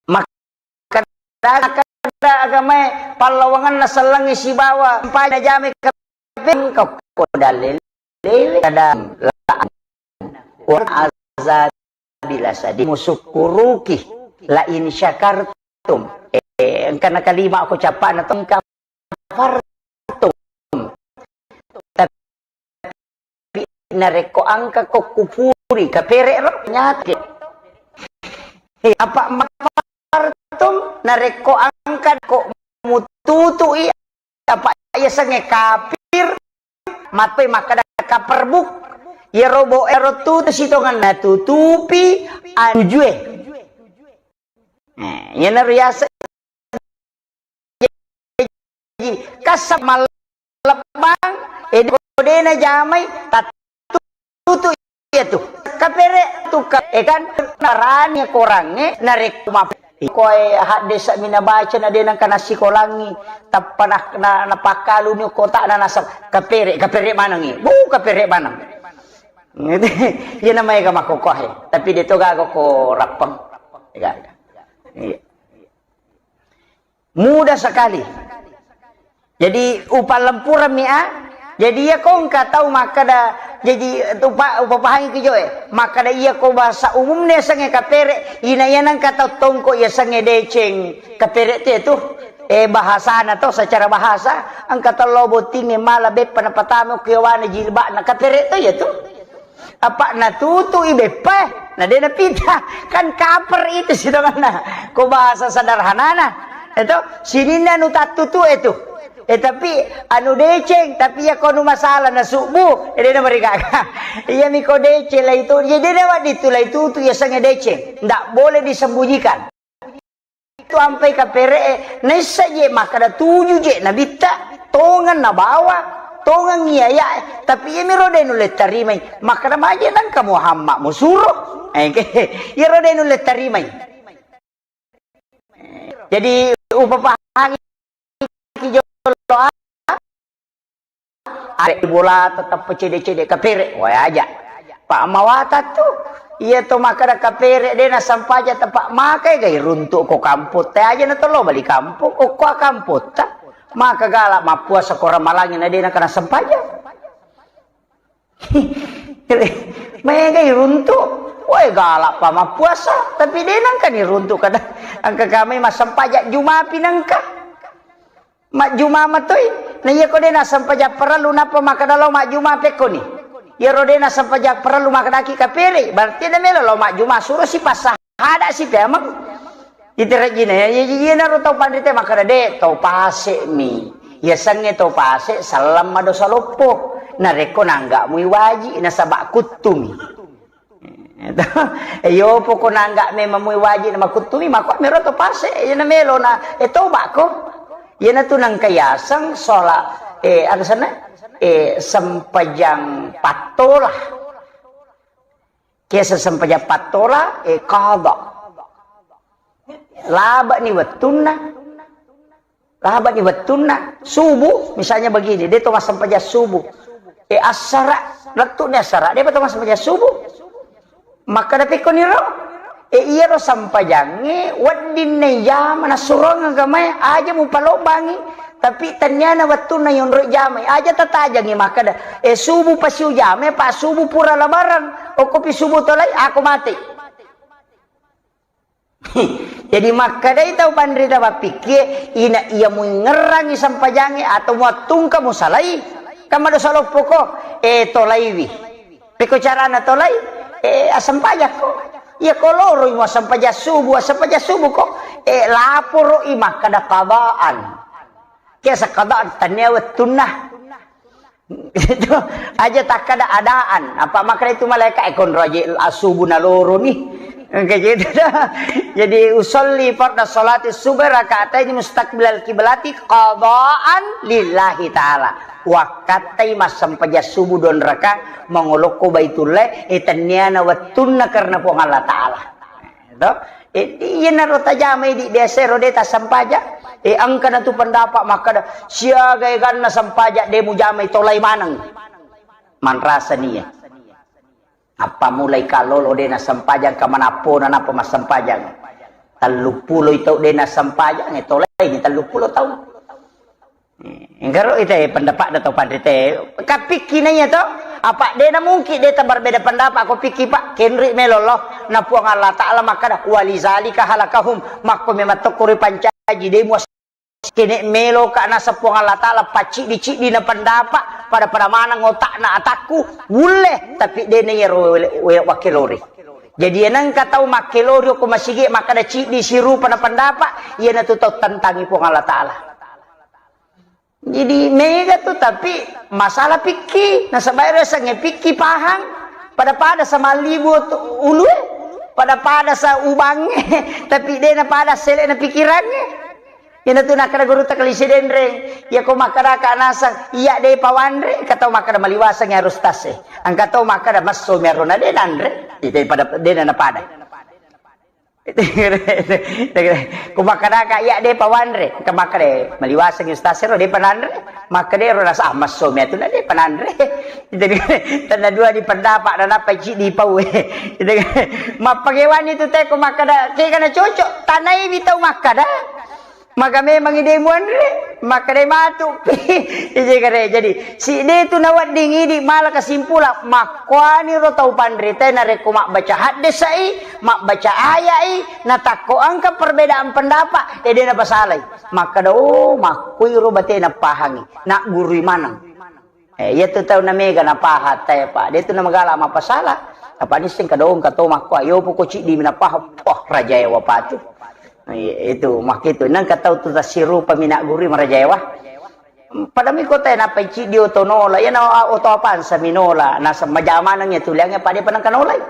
Makkeda, makkeda agamae pallawangenna sellengnge sibawa pai najame kapere' ko dalele kada la wa azabi lasadi musukkuruki la in syakartum. Eh, engkana kalima ko capana to engka kafartum. Tapi narekko engka ko kufuri, kapere' ro, nyake. Eh, apa' ma kafartum, narekko engka ko mututu'i, apa' iya sengnge kafir, mappai makkeda kaperbuk. Iyaro bo, ero tutu sitongenna tutupi anujue. Nah, iyanaro yaseng kassa mallebbang, eh, ko de' najamai, tattutu iya tu. Kapere' tu ka-, eh, kan, narani korangnge, narekko map-, koe haddesa mi nabaca na de' nengka nassikolangngi, tappa na, na, napakkaluni kota'na nasab-, kapere', kapere' manengngi. Bu, kapere' maneng. Iya namaega makkokkoe, tapi de' to gaga ko rappeng. Gaga. Iya. Mudah sekali. Jadi, upallempurammi a. Jadi, iya ko engka tau makkeda, jadi, upa-, upapahangi ki joe. Makkeda iya ko bahasa umumna yasengnge kapere', ina iya nengka tau tongko yasengnge deceng. Kapere' tu itu, eh, bahasana to, secara bahasa, engka tau lao bottingnge mala beppa napatama ku yawana jilba'na, kapere' to iya tu. Apa' natutu'i beppa, na de' napita. Kan kaper itu sitongenna. Ko bahasa sederhanana. Itu, sininna anu tattutu itu. Eh, tapi anu deceng, tapi iya ko anu masalah na subu, eh, de' namarigaga. Iya mi ko deceng lai tu, jadi de' wedding tu lai tutu, yasengnge deceng. Ndak boleh disembunyikan. Tu ampai kapere'e, naissa je makkeda tuju je nabitta, tongeng nabawa, tongeng iyaya'e, tapi iyamiro de' nulle tarimai. Makkeda maje nengka Muhammad musuro. Eh, iyaro de' nulle tarimai. Jadi, upapahangi ki jolo, ah. Are' bolata tappa cede'-cede' kapere', wae aja'. Pa' mawatang tu, iya to makkeda kapere' de' nassempajang tappa' makai gai runtu' ko kampotta aja' na to lao bali kampong, okko kampotta. Maka gala' mappuasa ko Ramalangnge na de' nengka nassempajang. Mega iruntu, woi galak pa mappuasa, tapi de nangka ni runtu kada angka kami massempajang Juma pi nangka. Majjuma matoi, na iya ko de nassempajang parellu nappa makkada lao majjuma pekkoni. Iyaro de nassempajang parellu makkadaki kapere, berarti de melo lao majjuma suro si pasa Ada si pemeng. Iterejjina ya, iya, iya, iyana ro tau panrita makkada, "De, tau pase mi. Iya sengnge tau pase, sallang madosa loppo. Narekko nangga mui waji, nasaba kuttumi." Iyo, poko nangga memang mui waji na makuttumi, mako mero tau pase, iyana melo na, eh, toba ko. Iyana tu nangka yaseng sholat, eh, ada sana, eh, sempajang pattola. Kiasa sempajang pattola, eh, qada. Labani wettunna. Labani wettunna. Subuh, misalnya begini, de to massempajang subuh. Eh, assara, lettu ni assara, de to massempajang subuh. Maka da pekko niro. Eh, iyaro sempajangnge, wedding na ijama, nassurong agamae, aja mupalobbangi. Tapi tenniana wettunna yonroi jamai, aja tatajangi makkada, "Eh, subuh pasi ujamai, pa subuh pura labarang. Okkopi subuh tolai, ako mate." Jadi makkadai tau panrita mappikkie, ina iya muingngerangi sempajangnge atau muattungka musalai, kan madosa loppoko, eh, tolaiwi. Pekko carana tolai, eh, assempajakko. Iya ko loroi muassempajang subuh, assempajang subuh ko, eh, laporo i makkada qadaan. Kiasa qadaan, tannia wettunna. Itu aja takkada adaan. Apa makkada itu malaikat, eh, konro aja asubu naloro ni. Engka gitu dah. Jadi usolli farda salati subhi rakaatain mustaqbilal kiblati qadaan lillahi ta'ala. Wakkattai massempajang subuh don raka mangolokko Baitullah, eh, tenniana wettunna karena Puang Allah Ta'ala. To? Eh, iyanaro tajamai di biasa ro de tassempajang. Eh, engka na tu pendapat makkada, siaga eganna sempajang de mujamai tolai maneng. Manrasa nia. Apa mulai kalolo de nassempajang ka manappona napa massempajang. Telluppulo i tau de nassempajang, eh, tolai ni telluppulo tau. Enggaro ite pendapat da tau panrite. Kapikki na iya to? Apa de na mungkin de tabarbeda pendapat ko pikki, Pak? Kenri melo lo. Na Puang Allah Ta'ala makkada, "Walizalika halakahum." Makko memang tokko ripancaji de muas kene melo ka nasa Puang Allah Ta'ala pacciddi-ciddi na pendapat pada-pada maneng otakna atakku ulle, tapi de na iyaro wele-, wele-, wakkelori. Jadi enengka tau makkelori ko masigi makkada ciddi sirupa na pendapat, iyana tu tau tentangi Puang Allah Ta'ala. Jadi mega tu, tapi masalah pikki, nasaba ero yasengnge pikki pahang, pada-pada sa mallibu tu ulue, pada-pada sa ubangnge, tapi de na pada sele na pikirangnge. Iyana tu nakkada gurutta Kalisi Denreng, iya ko makkada ka nasang, iya de pawanre, engka tau makkada maliwaseng iyaro ustaz e. Engka tau makkada messo mi aro na de nanre, ite pada de na pada. Ku makkadaka, iya, de pa wanre. Engka makkada, maliwaseng ustaz ero, de pa nanre. Makkada ero rasa, ah, messo mi atu na de pa nanre. Jadi, tenna dua di pendapat, na nappa ciddi pau. Mappagewani tu te, ku makkada, kega na cocok, tanai mi tau makkada. Maka memang ide muanre, makkada matu. Ije kare. Jadi, si de tu nawedding idi mala kesimpulan, makkuani ro tau panrita narekko mabbaca haddesai, mabbaca ayai, natakko engka perbedaan pendapat, eh, de napasalai. Makkada, oh, makkuiro batena pahangi, naggurui maneng. Eh, iya tu tau na mega napaha tae, Pak. De tu na magala mappasala. Apa nisseng kadong kato makko, ayo poko ciddi mi napaha. Poh, rajae wapatu. Eh, itu makkitu. Nang katau tu tasirupa mi naggurui marajae wa. Pada mi kota nappa ciddi oto nola. Iya na oto apansa mi nola. Nasa majamanang ya tuliangnge pada panang kanolai.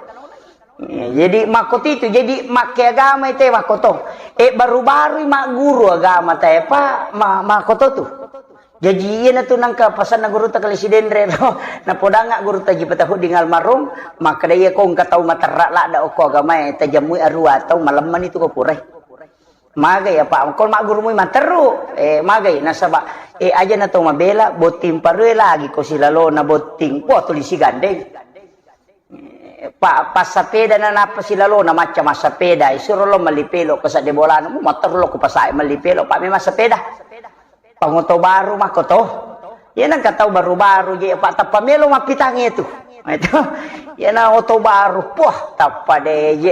Eh, jadi makko titu, jadi makke agama ite makko to. Eh, baru-baru magguru agama tae, Pak, ma-, makko to tu. Jaji, iyanatu nangka pasanna Gurutta Kalisi Denre ro. Napodanga Gurutta Haji Patahudding almarhum, makkeda, "Iyako engka tau materra ladda okko agamae, tajammui arua tau, malemmani tu ko purai." Magai apa? Ko maggurumui materru, eh, magai. Nasaba, eh, ajana tau mabela, botting parue lagi ko silalona botting. Wah, tuli sigandeng. Pa-, passapeda na nappa silalona macca massapeda, isuro lo melli pelo ko sadde bolana, mu matterru lo ko pasae melli pelo, pa memang sepeda. Pangoto baru makko to. Iya nengka tau baru-baru je, Pak, tappa melo mappitangngi tu. Itu. Iya na oto baru, poh, tappa de je.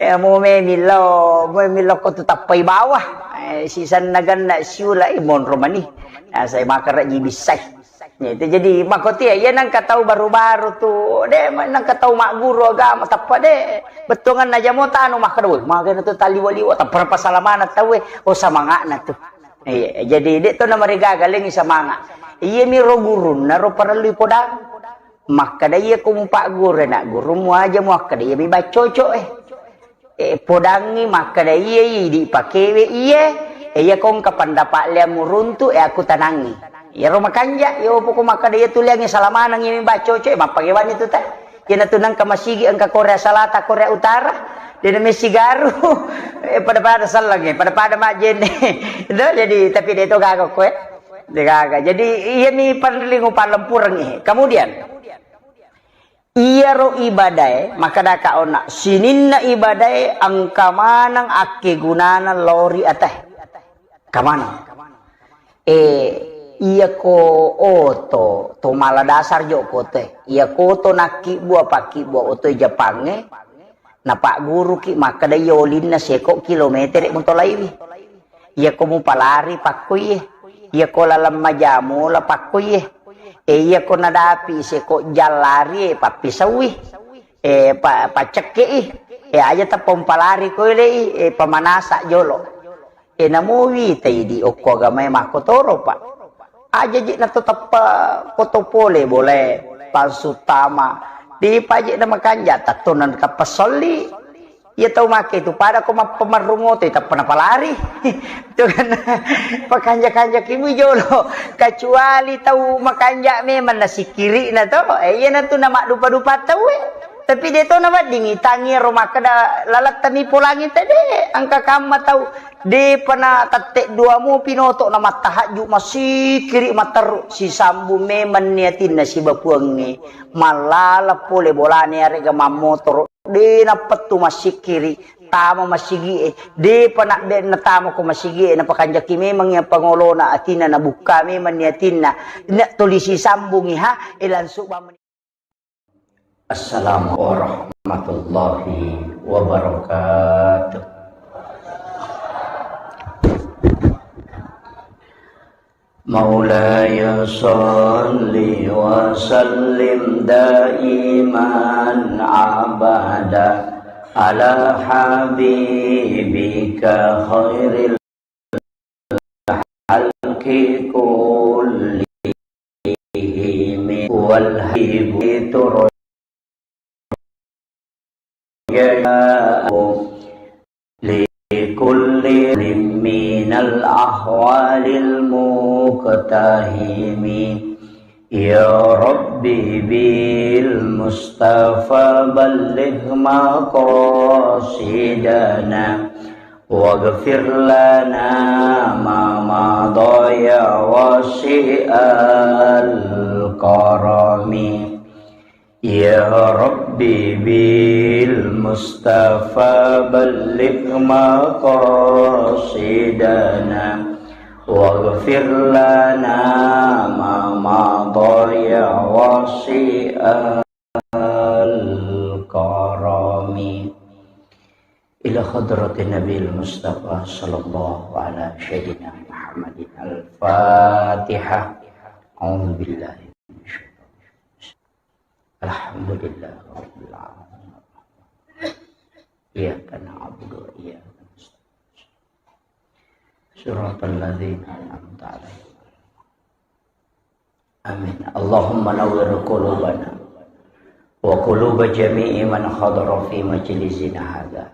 Ya, mau memillo, mau memillo ko tu tappai bawah. Eh, sisanna ganna siula, eh, monro mani. Nah, saya makan rak jibisai. Ya, itu jadi makoti ya, iya nengka tau baru-baru tu, de, nengka tau magguru agama, tappa de. Bettuangan aja mau tanu makkeda, woi, magana tu taliwa-liwa, tappa pasalamana tau, eh. Oh, samangana tu. Iya, jadi dek to namarigaga lengi samanga. Iya mi ro gurunna ro parellu podang. Makkeda iya ko mupagguru na guru mu aja mu akkeda iya mi baccoco eh. Eh, podangi makkeda iya iya di pakewe iya. Eh, iya ko engka pendapat lea muruntu eh aku tanangi. Iya ro makanja, iya poko makkeda iya tu leangi salamanang iya mi baccoco eh mappagewani tu ta. Iyanatu nengka masigi engka Korea Selatan, Korea Utara, de na messigaru. Eh, pada-pada sellengnge, pada-pada majjenne. Itu jadi, tapi de to gaga ko, eh. De gaga. Jadi, iya mi parellu upalempureng, eh. Kemudian, iyaro ibadae, makkadaka onna, sininna ibadae engka maneng akkegunana lao ri atae. Engka maneng. Eh, iyako oto, to mala dasar jo ko oto e. Iyako oto nakkibbua, pakkibbua oto e Japangnge, napagguruki makkeda iya olinna seko kilometere mutolaiwi. Iyako mupalari pakkoiye. Iyako laleng majamola pakkoiye. Eh, iyako nadapi seko jallari e pappisaui. Eh, pa-, paccekkei. Eh, aja tappa mupalari koilei, eh, pamanasa jolo. E, namuwi taidi okko agamae makkotoro, Pak. Aja je na to tappa koto pole bolae, palsu tama. Depa je na makanja, tatto na tappa solli. Iya tau make tu pada ko mappamarrung oto, tappa napalari. Itu kan pakanja-kanja kimu jolo. Kecuali tau makanja memang nasikiri na to. Eh, iya na tu na maddupa-dupa tau, eh. Tapi de to naweddingi, tangi ro makkeda lalattami polangi tede, engka kamma tau, depa na tette dua mu pinoto na mattahajju, masikiri matteru, sisambung memang ni atinna siba Puangnge, mallala pole bolane arega mammotoro, de nappettu masikiri, tama masigie, depa na be natama ko masigie, napakanjaki memang iya pangolona atinna, nabukka memang ni atinna, na tuli sisambungi ha, e langsung bamani. Assalamualaikum warahmatullahi wabarakatuh. مولاي صل وسلم دائما أبدا على حبيبك خير الخلق كلهم والهيب ترجع لكل من الأهوال المقتحم. يا رب بالمصطفى بلغ مقاصدنا واغفر لنا ما مضى يا واسع الكرم. يا رب بالمصطفى بلغ مقاصدنا واغفر لنا ما مضى يا واسع الكرم. إلى حضرة النبي المصطفى صلى الله على سيدنا محمد. الفاتحة. أعوذ بالله من الشيطان الرجيم. الحمد لله رب العالمين. إياك نعبد وإياك نستعين. صراط الذين أنعمت عليهم. آمين. اللهم نور قلوبنا وقلوب جميع من حضر في مجلسنا هذا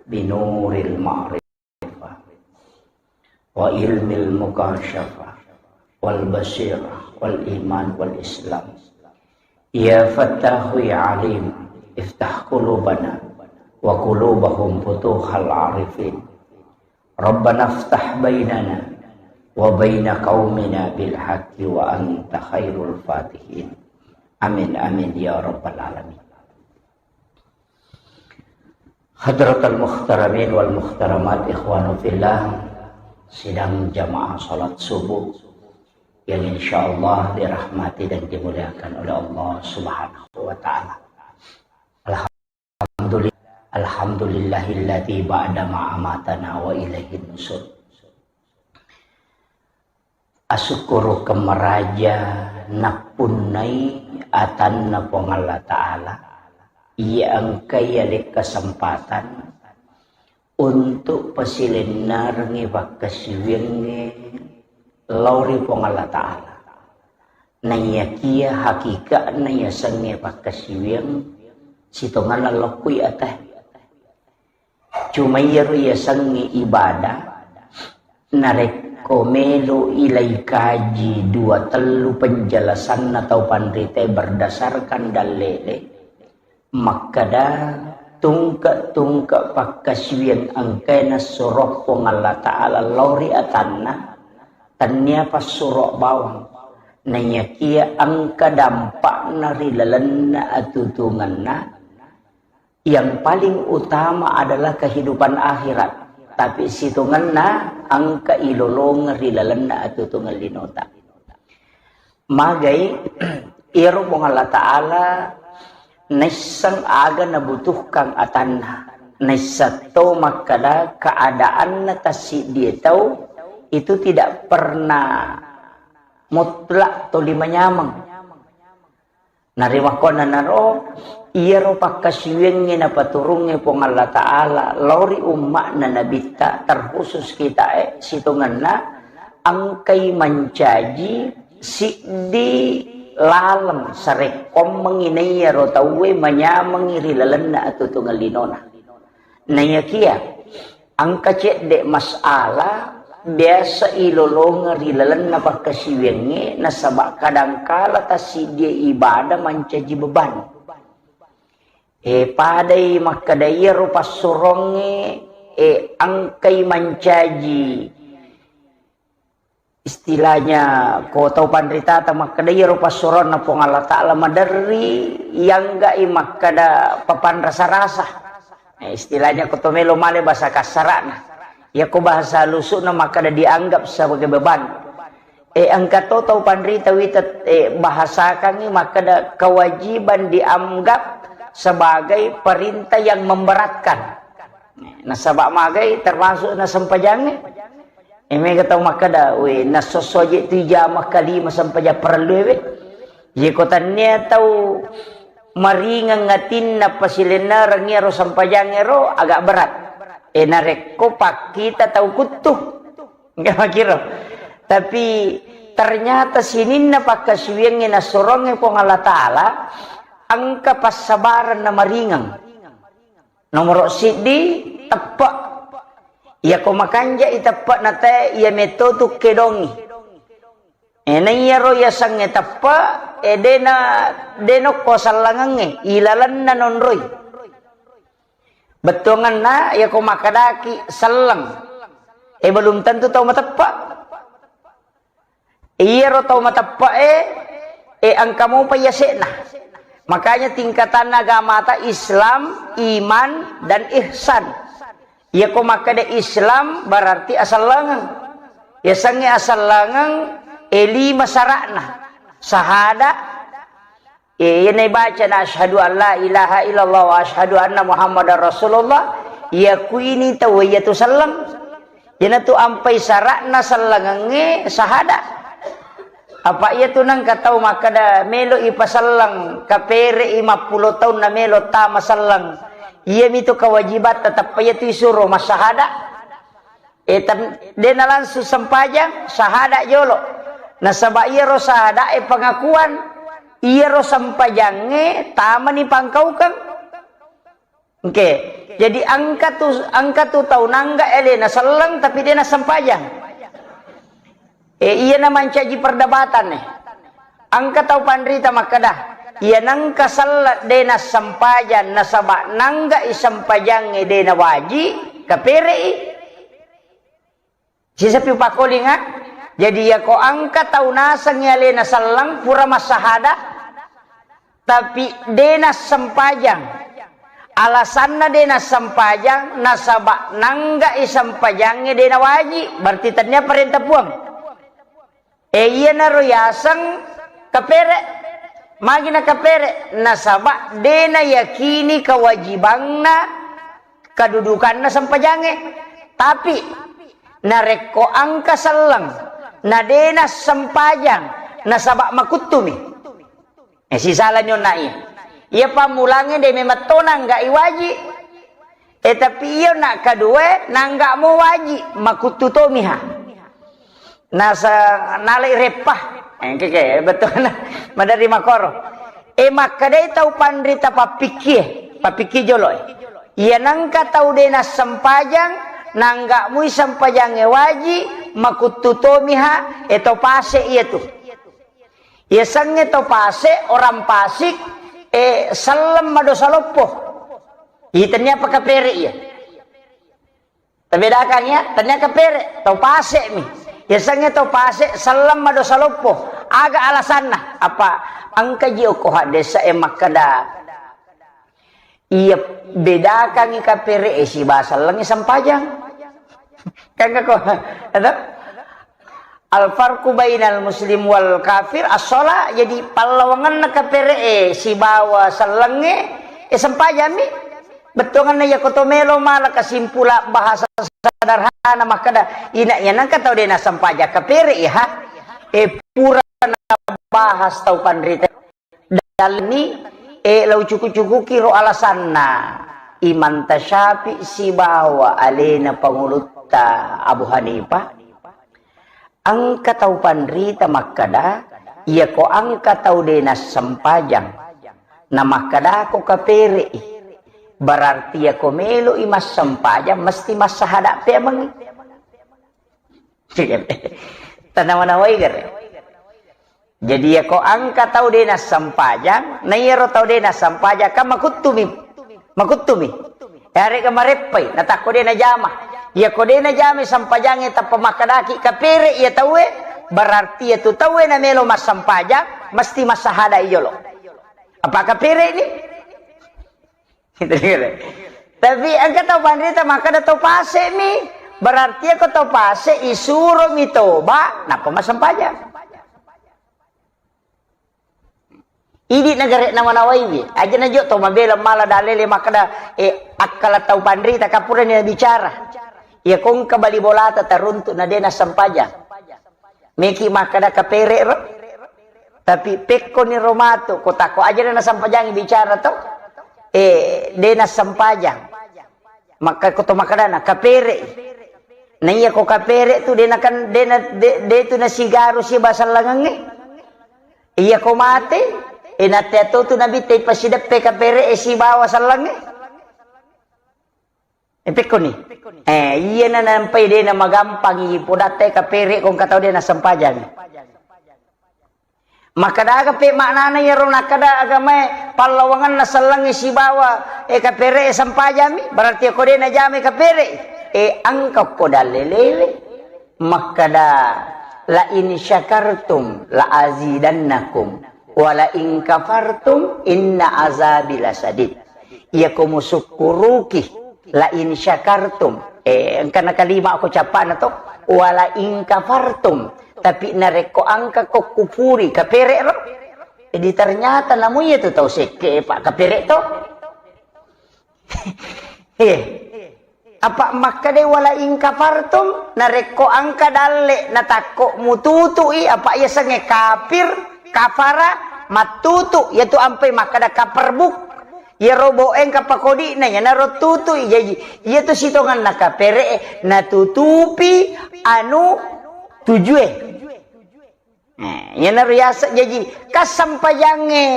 بنور المعرفة وعلم المكاشفة والبصيرة والإيمان والإسلام. يا فتاح يا عليم، افتح قلوبنا وقلوبهم فتوح العارفين. ربنا افتح بيننا وبين قومنا بالحق وأنت خير الفاتحين. آمين، آمين يا رب العالمين. Hadratal muhtaramin wal muhtaramat, ikhwanu fillah, sidang jamaah salat subuh yang insyaallah dirahmati dan dimuliakan oleh Allah Subhanahu wa Ta'ala. Alhamdulillah, alhamdulillahilladzi ba'dama amatana wa ilaihin nusur. Asyukuru kemeraja nappunnai atanna Puang Allah Ta'ala, iya engkai ale kesempatan untuk pasilennerengngi pakkasiwiangnge lao ri Puang Allah Ta'ala. Naiyakia hakika'na yasengnge pakkasiwiang sitongenna lokkui atae. Cuma iyaro yasengnge ibadah, narekko melo ilai kaji dua tellu penjelasanna tau panritae berdasarkan dallele, makkeda tungke-tungke pakkasiwiang engkae nassuro Puang Allah Ta'ala lao ri atanna, tennia passuro bawang. Naiyakia engka dampakna ri lalenna atutungenna, yang paling utama adalah kehidupan akhirat, tapi sitongenna engka ilolongeng ri lalenna atutungeng linota. Magai, iyaro Puang Allah Ta'ala naisseng aga nabutuhkan atanna. Naisseng to makkeda keadaanna tassiddie tau itu tidak pernah mutlak toli manyameng. Narimakkuannanaro, iyaro pakkasiwiangnge napaturungnge Puang Allah Ta'ala lao ri umma'na Nabitta, terkhusus kitae, sitongenna engkai mancaji siddi laleng sarekkoammengngi naiyaro tauwe manyamengngi ri lalenna atutungeng linona. Naiyakia engka cedde masalah biasa ilolongeng ri lalenna pakkasiwiangnge, nasaba kadangkala tassiddie ibadah mancaji beban. E, padai makkeda iyaro passurongnge, e, engkai mancaji istilahnya ko tau panritata makkeda iyaro passuronna Puang Allah Ta'ala maderri, iyangga'i makkeda papanrasa-rasa. Eh, istilahnya ko to melo male bahasa kasara'na. Iyako bahasa halusukna makkeda dianggap sebagai beban. Eh, engka to tau panrita wita, eh, bahasakangngi makkeda kewajiban dianggap sebagai perintah yang memberatkan. Nasaba magai termasuk na sempajangnge. Eh, mega tau makkeda, "We, nasosso je tu jama kalima sempajang parellu we." Ye ko tannia tau maringeng atinna pasilennereng iyaro sempajangnge ro agak berat. Eh, narekko pakkita tau kuttu. Enggak makiro. Tapi ternyata sininna pakkasiwiangnge nassorongnge Puang Allah Ta'ala engka passabareng na maringeng. Nomoro siddi, teppe'. Iyako makanja'i teppe'na te, iya metto tu kedongi. E, na iyaro yasengnge teppe', e, dena, dena ko sellengengnge, ilalenna nonroi. Bettuangenna, iyako makkedaki selleng. E, belum tentu tau mateppe'. Iyaro tau mateppe'e, e, engka mopa yase'na. Makanya tingkatanna agamata Islam, iman, dan ihsan. Iyako makkeda Islam berarti asellengeng. Yasengnge asellengeng, e, lima sara'na. Sahada, e, iyana ibacana, "Asyhadu an la ilaha illallah wa asyhadu anna Muhammadar Rasulullah," iyakuini tauwe iyatu selleng. Iyanatu ampai sara'na sellengengnge sahada. Apa iyatu nengka tau makkeda melo ipaselleng, kapere'i mappulo taunna melo tama selleng. Iyamitu kewajibatta, teppa iyatu isuro massahada. E, tem-, dena langsung sempajang, sahada jolo. Nasaba iyaro sahada e pengakuan, iyaro sempajangnge tamani pangkaukeng. Oke. Jadi engka tu, engka tu tau nangga alena selleng tapi dena sempajang. E, iyana mancaji perdebatan e. Engka tau panrita makkeda, iya nengka selleng dena sempajang nasaba nangga i sempajangnge dena waji, kapere'i. Sisapi upakkolinga, jadi iyako engka tau nasengngi alena selleng pura massahada, tapi dena sempajang. Alasanna dena sempajang, nasaba nangga i sempajangnge dena waji, berarti tennia parenta Puang. E, iyanaro yaseng kapere. Magi na kapere? Nasaba de nayakini kewajibanna, kedudukanna sempajangnge. Tapi narekko engka selleng na de nassempajang, nasaba makuttumi. Eh, sisalani onna iya. Iya pammulangnge de memetto nangga iwaji. Eh, tapi iya nak kedua nangga mo waji, makuttu tomiha. Nasa nalai reppa. Eh, keke, betul. Madari makoro. Eh, makkedai tau panrita pappikkie, pappikki jolo, eh. Iya nangka tau de nassempajang, nangga mui sempajangnge waji, makuttu tomiha, eh, to pase iya tu. Yasengnge to pase, orang pasik, eh, selleng madosa loppo. Iya, tennia apa kapere iya. Tabedakang ya, tennia kapere, to pase mi. Yasengnge to pase, selleng madosa loppo. Aga alasanna? Apa engka ji okko haddesa e makkeda, iya, bedakangngi kapere e sibawa sellengnge sempajang. Kan ko, ada? Al farqu bainal muslim wal kafir as-shalah. Jadi pallawangenna kapere e sibawa sellengnge e sempajang mi. Bettuangenna iya ko to melo mala kesimpulan bahasa sederhana makkeda, ina iya nangka tau de nassempajang kapere e ha. E pura nabahas tau panrita. Dalni, eh, lau cuku-cukuki ro alasanna Imam Tasyafi sibawa alena pangulutta Abu Hanifah. Engka tau panrita makkeda, iya ko engka tau de nassempajang, na makkeda ko kapere i, berarti iya ko melo i massempajang mesti massahada pemengi. Tanawa-nawai gare. Jadi, iya ko engka tau de nassempajang, na iyaro tau de nassempajang, kan makuttumi. Makuttumi. Yarega mareppai, natakko de najama. Iya ko de najama sempajangnge tappa makkedaki kapere iya tauwe, berarti iya tu tauwe na melo massempajang, mesti massahada i jolo. Apa kapere ni? Gitu, gitu. Tapi engka tau panrita makkeda to pase mi. Berarti ko to pase isuro mi toba, nappa massempajang. Idi nagare nawa-nawaiwi. Aja najo to mabela mala dalele makkeda, eh, akkala tau panrita kapura ni bicara. Iya ko engka bali bolata taruntu na de nassempajang. Meki makkeda kapere ro. Tapi pekkoni ro matu, ko tako aja na nasempajangi bicara to. Eh, de nassempajang. Makka ko to makkedana kapere. Na iya ko kapere tu de na kan de na de, de tu nasigaru siba sellengengnge. Iya ko mate, eh, na te to tu nabi te pasideppe kapere e sibawa sellengnge. Eh, pekkoni. Eh, iya na nampai de na magampangi podatte kapere ko engka tau de nassempajang. Makkeda aga pe maknana iyaro nakkeda agamae pallawangenna sellengnge sibawa, eh, kapere e sempajami, berarti ko de najamai kapere. Eh, engka ko dalelele makkeda, "La in syakartum la azidannakum, wa la in kafartum inna azabi lasadid." Iya ko musukkuruki, la in syakartum, eh, engkana kalima ko cappana to, wala in kafartum, tapi narekko engka ko kupuri, kapere ro. Jadi ternyata namu iya tu tau sekke, Pak, kapere to. Eh. Apa makkeda wala in kafartum, narekko engka dalle natakko mututui, apa iya sengnge kafir, kafara, mattutu, iya tu ampai makkeda kaperbuk. Iyaro bo engka pakodi'na, iyanaro tutui. Jaji, iya tu sitongenna kapere e, natutupi anu tujue. Nah, iyanaro yaseng jaji, kassempajangnge,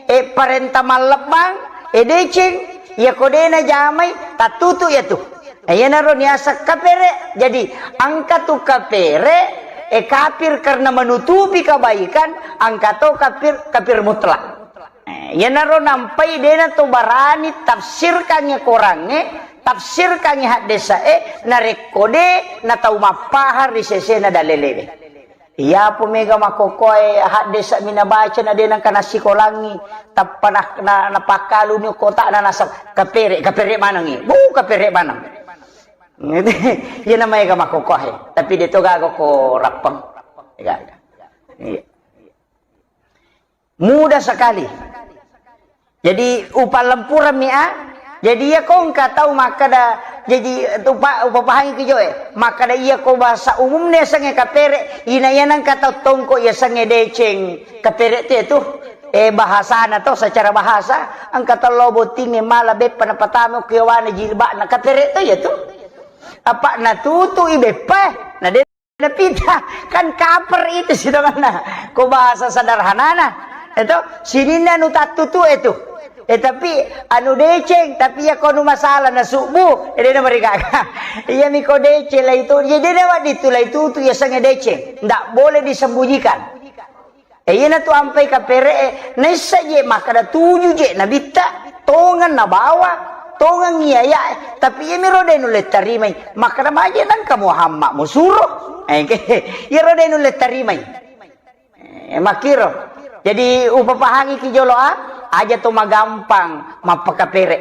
eh, parenta mallebbang, eh, deceng, iya ko de najamai, tattutu iya tu. Nah, iyanaro niaseng kapere. Jadi, engka tu kapere, eh, kafir karena menutupi kebaikan, engka to kafir, kafir mutlak. Eh, iyanaro nampai de nato barani tafsirkangngi Korangnge, tafsirkangngi haddese'e, narekko de natau mappahang ri sesena dalelewe. Iyapo mega makkokkoe haddese' mi nabaca na de nengka nassikolangngi, tappa na, na, napakkaluni kotakna nasab, kapere, kapere manengngi. Bu, kapere maneng. Iyana maega makkokkoe, tapi de to gaga ko rappeng. Gaga. Iya. Mudah sekali. Jadi, upalempureng mi a. Jadi, iya ko engka tau makkeda, jadi, upa-, upapahangi ki jo e. Makkeda iya ko bahasa umumna yasengnge kapere, ina iya nengka tau tongko yasengnge deceng. Kapere tu itu, eh, bahasana to, secara bahasa, engka tau lao bottingnge mala beppa napatama ko yawana jilbabna kapere to iya tu. Apa natutu i beppa, na de- Napita, kan kaper itu sitonganna. Ko bahasa sederhanana, itu sininna anu tattutu itu. Eh, tapi anu deceng, tapi iya ko anu masalah na subuh, eh, dena marigaga. Iya mi ko deceng lah itu, jadi dena wadi tu lah itu, tu iya sange deceng. Ndak boleh disembunyikan. E, iyanatu ampai kapere'e, naissa je makkada tuju je nabitta, tongeng nabawa, tongeng iyaya'e, tapi iyamiro de nulle tarimai, makkada maje nengka Muhammad musuro. Engke, iyaro de nulle tarimai. E, makkiro. Jadi, upapahangi ki jolo a, aja to magampang mappakapere.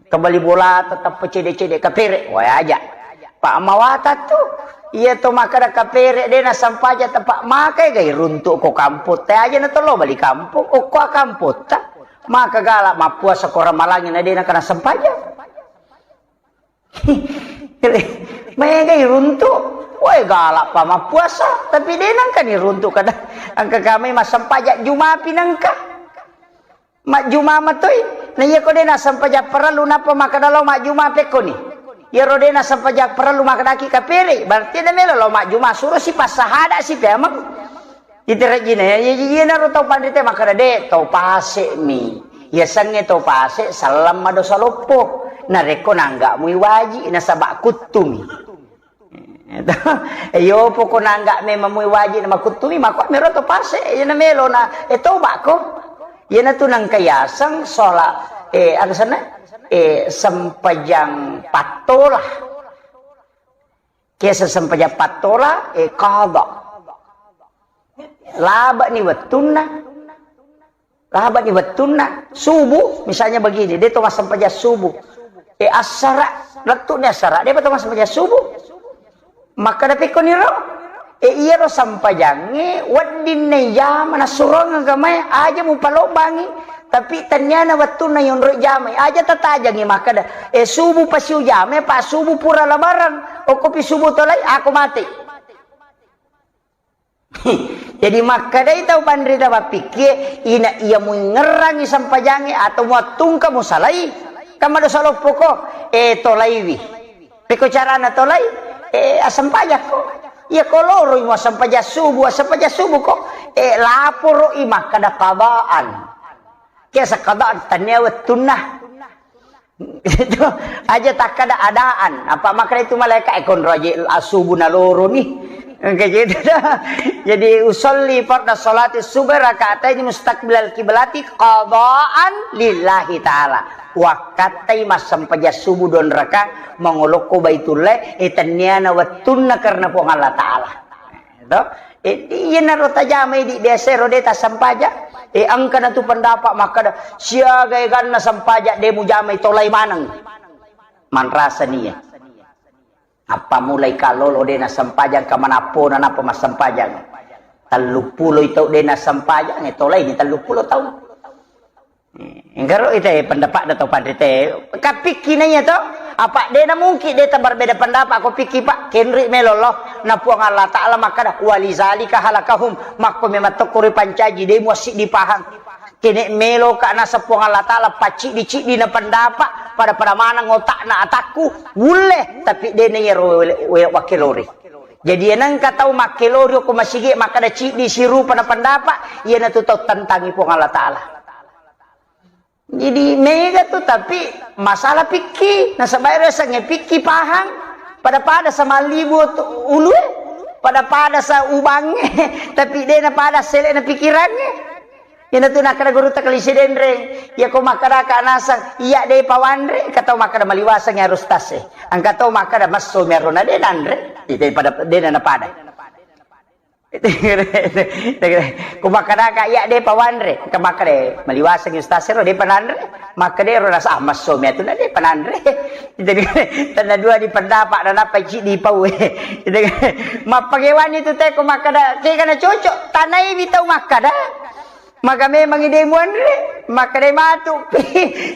Kembali bola tetap cede-cede kapere, wae aja. Pak mawata tu, iya to makkada kapere de nasampaja tepak makai gai runtuk ko kampung te aja na tolo bali kampung, okko kampotta. Maka galak mappuasa ko ramalangi na de nakana sampaja. Maega iruntuk, wae galak pa mappuasa, tapi de nangka ni runtuk kada. Angka kami masampaja jumapi nangka. Majjuma matoi. Na iya ko de nasampaja parellu nappa makkada lao majjuma pekkoni. Iyaro de nasampaja parellu makkadaki kapere, berarti de melo lao majjuma suro si passahada si peameng. Iterejjina ya, iya, iya, iyanaro tau panrita makkada de tau pase mi. Yasengnge tau pase selleng madosa loppo. Narekko nangga mui waji nasaba kuttumi. Iyo, pokona nggak memang mui wajib nama kuttumi, mako mero to pase, iya na melo na, eh, toba ko. Iya na tu nangka yaseng sholat, eh, apa sana? Eh, sempajang pattola. Kiasa sempajang pattola, eh, qada. Laba ni wettunna. Laba ni wettunna subuh, misalnya begini, de to massempajang subuh. E, assara, lettu ni assara, de pa to massempajang subuh. Makkada pekko niro, e, iyaro sempajangnge wedding na ijama nassurong agamae, aja mupalobbangi, tapi tenniana wettunna yonro jamai, aja tatajangi makkada, e, subuh pasiu jamai, pa subuh pura labaran, okkopi subuh tolai, ako mate. Jadi makkadai tau panrita mappikkie, ina iya muingngerrangi sempajangnge atau muattungka musalai, kan madosa loppoko, eh, tolaiwi. Pekko carana tolai, eh, assempajakko. Iya ko loroi muassempajang subuh, assempajang subuh ko, eh, laporo i makkada qadaan. Kiasa qadaan tania wettunna. Itu aja takkada adaan. Apa makkada itu malaikat, eh, konro aja asubu naloro nih. Kayak gitu dah. Jadi usolli farda salati subh rakaatain mustaqbilal kiblati qadaan lillahi ta'ala. Wakkattai massempajang subuh don raka mangolokko Baitullah, eh, tenniana wettunna karena Puang Allah Ta'ala. To? E, iyanaro tajamai di biasa ro de tassempajang. E, engkana tu pendapat makkada, siaga eganna sempajang de mujamai tolai maneng. Manrasa nia. Apa mulai kalolo de nassempajang ka manappona napa massempajang. Telluppulo i tau de nassempajang, e, tolai ni telluppulo tau. Enggaro ite pendapat da tau panrite. Kapikki naiya to? Apa de na mungkin de tabarbeda pendapat ko pikki, Pak? Kenri melo lo. Na Puang Allah Ta'ala makkada, "Walizalika halakahum." Makko memang tokko ripancaji, de muassiddi pahang. Kene melo ka nasa Puang Allah Ta'ala pacciddi-ciddi na pendapat, pada-pada maneng otakna atakku, wulle, tapi de na iyaro wele-, wele-, wakkelori. Jadi, nengka tau makkelori ko masigi makkada ciddi sirupa na pendapat, iyanatu tau tentangi Puang Allah Ta'ala. Jadi mega tu, tapi masalah pikki, nasaba ero yasengnge pikki pahang, pada-pada sa mallibu tu ulue, pada-pada sa ubangnge, tapi de na pada sele na pikirangnge. Ina tu nakkada guru taklisi denreng, iya ko makkada ka nasang, iya de pawanre, ka tau makkada maliwaseng harus tase. Engka tau makkada masso mi aro na de nanre, ite pada de na pada. Ko makkadaka, "Iya, depa wanre." Engka makkada, "Maliwaseng ustaz ero, depa nanre." Makkada ero nasa, "Ah, massomi atu na depa nanre." Jadi, tenna dua di pendapat, nanappa ciddi pau. Mappagewani tu te ko makkada, kega na cocok, tanaiwi tau makkada. Maga memang ide muanre, makkada matu.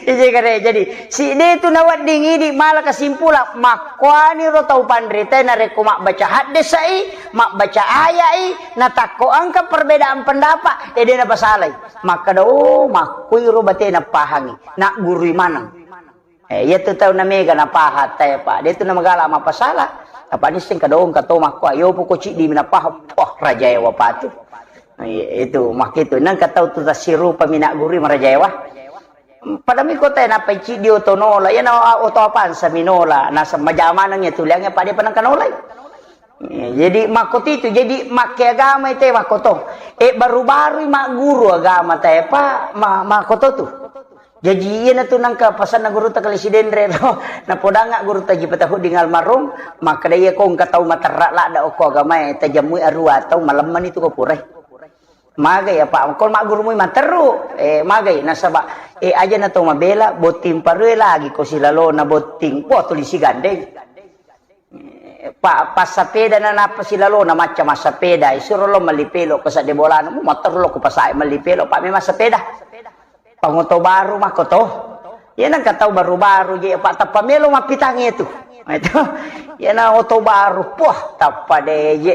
Ije kare. Jadi, si de tu nawedding idi mala kesimpulan, makkuani ro tau panrita narekko mabbaca haddesai, mabbaca ayai, natakko engka perbedaan pendapat, ede napasalai. Makkada, "Oh, makkui ro batena pahangi, naggurui maneng." Eh, iya tu tau na mega na paha te, Pak. De tu na magala mappasala. Apa nisseng kadong kato makko, ayo poko ciddi mi na paha. Wah, rajaewa patu. Iya, itu makkitu. Nang katau tu tasirupa mi na guru marajaewa. Pada mi kota na pai ciddi oto nola. Iya na oto apansa mi nola. Nasa majamanang ya tuliangnge pada panang kanolai. Iya, jadi makko titu, jadi makke agama ite makko to. Eh, baru-baru magguru agama te, Pak, ma-, makko to tu. Jaji, iyanatu nangka pasanna gurutta Kali Sidenre ro. Napodanga gurutta Haji Patahuddin almarhum, makkeda, "Iya ko engka tau materra ladda okko agamae, tajammui arua tau, malemmani tu ko purai." Magai apa? Ko maggurumui materru. Eh, magai nasaba, eh, aja na to mabela, botting parue lagi ko silalona botting. Wah, tuli sigandeng. Pa-, passapeda na nappa silalona macca massapeda, isuro lo melli pelo ko sadde bolana, mu matteru lo ko pasae melli pelo, pa memang sepeda. Pangoto baru makko to. Iya nangka tau baru-baru je, pa tappa melo mappitang itu. Itu. Iya na oto baru, puah, tappa de je.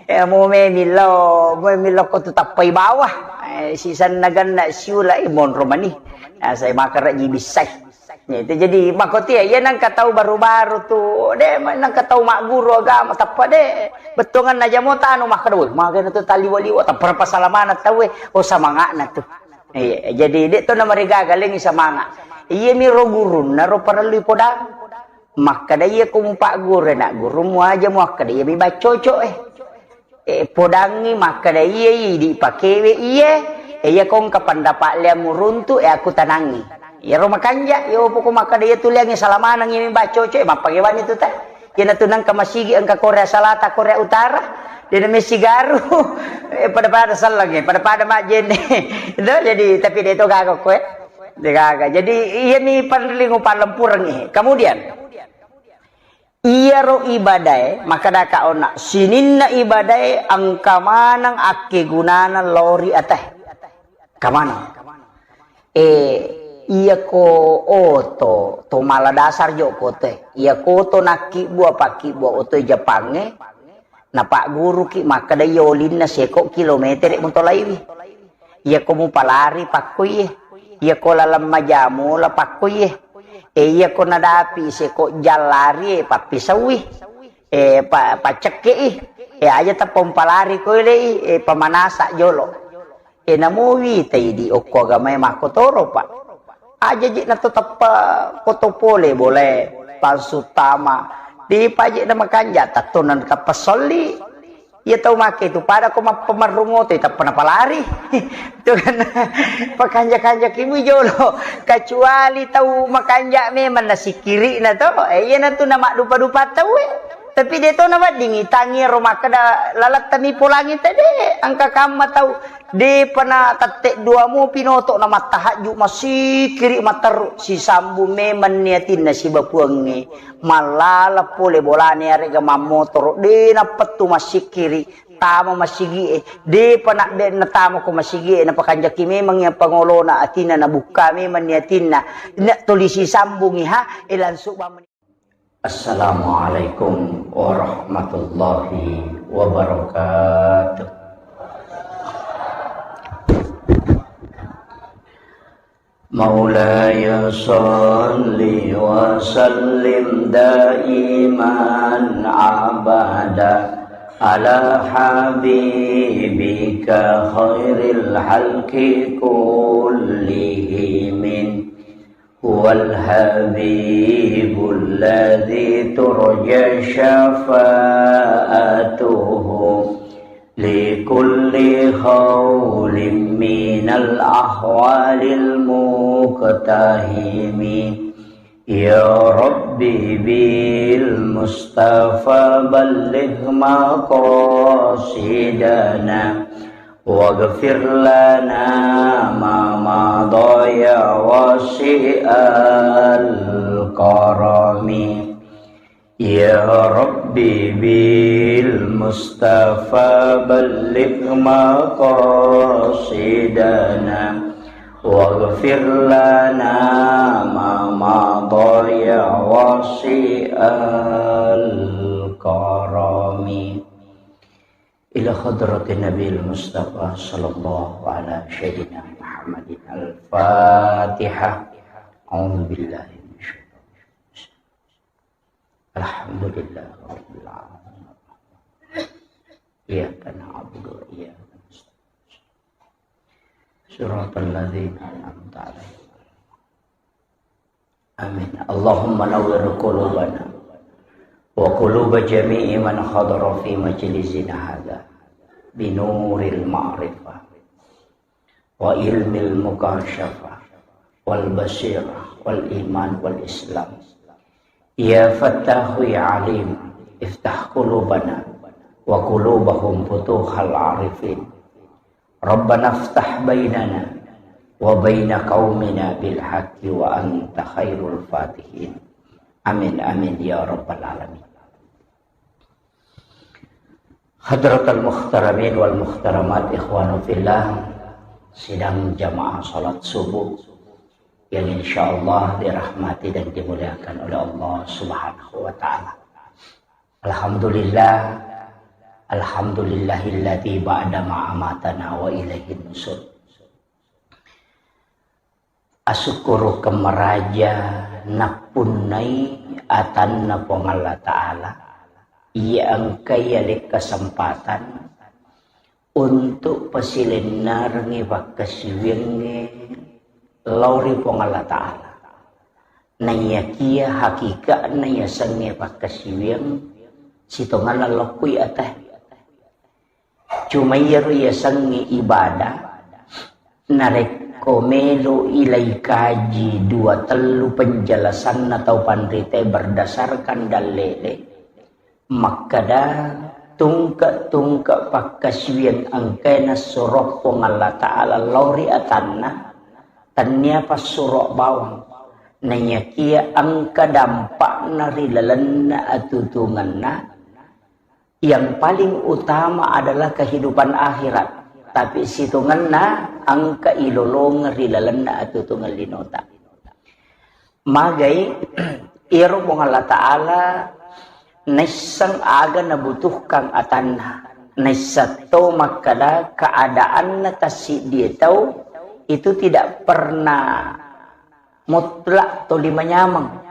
Ya, mu memillo, mu memillo ko tu tappai bawah. Eh, sisanna ganna siula, eh, monro mani. Nah, saya makan raji bisai. Itu jadi makkotia, iya nangka tau baru-baru tu, de, nangka tau magguru agama, tappa de, bettuanganna jamo tanu makkeda, "Woi, magana tu taliwa-liwa, tappa pasalamana tau, eh." Oh, samanga'na tu. Iya, jadi de to namarigaga lengi samanga. Iya mi ro gurunna ro parellu podang. Makkeda, "Iya ko mupagguru, nak gurummu aja muakkeda, iya mi baccoco, eh." Eh, podangngi makkeda, "Iye, idi pakewe iye, eh, iya ko engka pendapat liammu runtu, eh, aku tanangi." Iyaro makanja, yo poko makkeda iya tuliangngi salamaneng, iya mi baccoco, eh, mappagewani tu ta. Iyana tu nangka masigi engka Korea Selatan, Korea Utara, dena mesigaru, eh, pada-pada sellengnge, pada-pada majjenne. Itu jadi, tapi de to gaga ko, eh. De gaga. Jadi, iya mi panrelling upallempurengngi. Kemudian, iyaro ibadae, makkedaka onna, sininna ibadae engka maneng akkegunana lao ri ate. Engka maneng. Eh, iyako oto, to mala dasar jo ko te. Iyako oto nakkibbua, pakkibbua oto Jepangnge, napagguruki makkeda iya olinna seko kilometere mutolaiwi. Iyako mupalari pakkoiye. Iyako laleng majamola pakkoiye. E, iyako nadapi seko jallari e pappisaui. E, pa-, paccekkei. E, aja tappa umpalari koilei, e, pamanasa jolo. E, namuwi taidi okko agamae makkotoro, Pak. Aja je nato tappa koto pole bolae, langsung tama. Dipaje na makanja, tatto na tappa solli. Iya tau make tu pada ko mappamarrung oto, tappa napalari. Itu kan pakanja-kanja ki mui jolo. Kecuali tau makanja memang nasikiri na to. Eh, iya na tu na maddupa-dupa tau, eh. Tapi de to na wedding itangi ro makkeda lalattami polangi tede. Angka kamma tau. Depa na tette dua mopi noto na mattahajju, masikiri materru, sisambung memang ni atinna sibawa Puangnge. Mallala pole bolana iyarega mammotoro, de nappettu massikkiri, tama masigie, depa na, de natama ko masigie, napakanjaki memang iya pangolona atinna, nabukka memang ni atinna, na tuli sisambungi ha, e langsung bamani. Assalamualaikum warahmatullahi wabarakatuh. مولاي صل وسلم دائما أبدا على حبيبك خير الخلق كلهم. هو الحبيب الذي ترجى شفاعته لكل هول من الأهوال المقتحم. يا رب بالمصطفى بلغ مقاصدنا واغفر لنا ما مضى يا واسع الكرم. يا رب بالمصطفى بلغ مقاصدنا واغفر لنا ما مضى يا واسع الكرم. إلى حضرة النبي المصطفى صلى الله على سيدنا محمد الفاتحة. أعوذ بالله من الشيطان الرجيم. الحمد لله رب العالمين. إياك نعبد وإياك نستعين. صراط الذين أنعمت عليهم. آمين. اللهم نور قلوبنا وقلوب جميع من حضر في مجلسنا هذا بنور المعرفة وعلم المكاشفة والبصيرة والإيمان والإسلام. يا فتاح يا عليم، افتح قلوبنا وقلوبهم فتوح العارفين. ربنا افتح بيننا وبين قومنا بالحق وأنت خير الفاتحين. آمين، آمين يا رب العالمين. Hadratal muhtaramin wal muhtaramat, ikhwanu fillah, sidang jamaah salat subuh yang insyaallah dirahmati dan dimuliakan oleh Allah Subhanahu wa Ta'ala. Alhamdulillah, alhamdulillahilladzi ba'da ma amatana wa ilaihin nusur. Asukkurukeng maraja nappunnai atanna Puang Allah Ta'ala, iya engkai yaleng kesempatan untuk pasilennerengngi pakkasiwiangnge lao ri Puang Allah Ta'ala. Naiyakia hakika'na yasengnge pakkasiwiang sitongenna lokkui ata. Cuma iyaro yasengnge ibadah, narekko melo ilai kaji dua tellu penjelasanna tau panritae berdasarkan dallele, makkeda tungke-tungke pakkasiwiang engkae nassuro Puang Allah Ta'ala lao ri atanna, tennia passuro bawang, naiyakia engka dampakna ri lalenna atutungenna, yang paling utama adalah kehidupan akhirat, tapi sitongenna engka ilolongeng ri lalenna atutungeng linota. Magai, iyaro Puang Allah Ta'ala naisseng aga nabutuhkan atanna, naisseng to makkeda keadaanna tassiddie tau itu tidak pernah mutlak toli manyameng.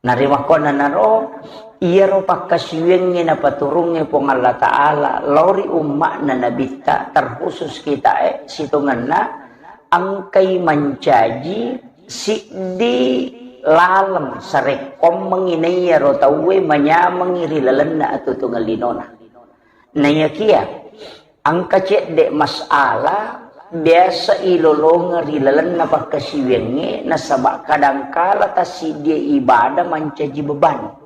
Narimakkuannanaro, iyaro pakkasiwiangnge napaturungnge Puang Allah Ta'ala lao ri umma'na Nabitta, terkhusus kitae, sitongenna engkai mancaji siddi laleng sarekkoammengngi naiyaro tauwe manyamengngi ri lalenna atutungeng linona. Naiyakia engka cedde masalah biasa ilolongeng ri lalenna pakkasiwiangnge, nasaba kadangkala tassiddie ibadah mancaji beban.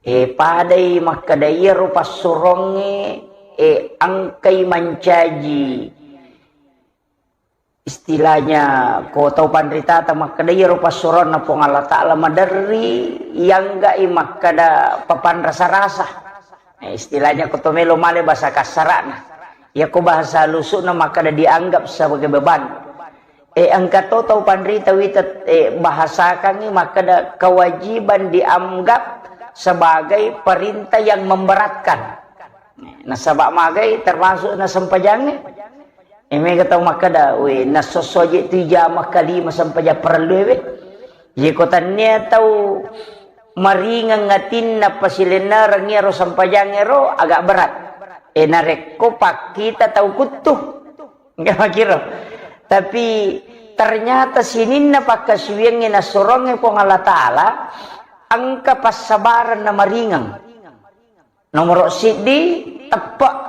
E, padai makkeda iyaro passurongnge, e, engkai mancaji istilahnya, ko tau panritata makkeda, iyaro passuronna Puang Allah Ta'ala maderri, iyangga'i makkeda papanrasa-rasa. Eh, istilahnya, ko to melo male bahasa kasara'na. Iyako bahasa halusu'na makkeda dianggap sebagai beban. Eh, engka to tau panrita wita, eh, bahasakangngi makkeda kewajiban dianggap sebagai perintah yang memberatkan. Nasaba magai termasuk na sempajangnge. Eh, mega tau makkeda, "We, nasosso je tu jama kalima sempajang parellu we." Ye ko tannia tau maringeng atinna pasilennereng iyaro sempajangnge ro agak berat. Eh, narekko pakkita tau kuttu. Enggak makiro. Tapi ternyata sininna pakkasiwiangnge nassurongnge Puang Allah Ta'ala engka passabareng na maringeng. Nomoro siddi, teppe'.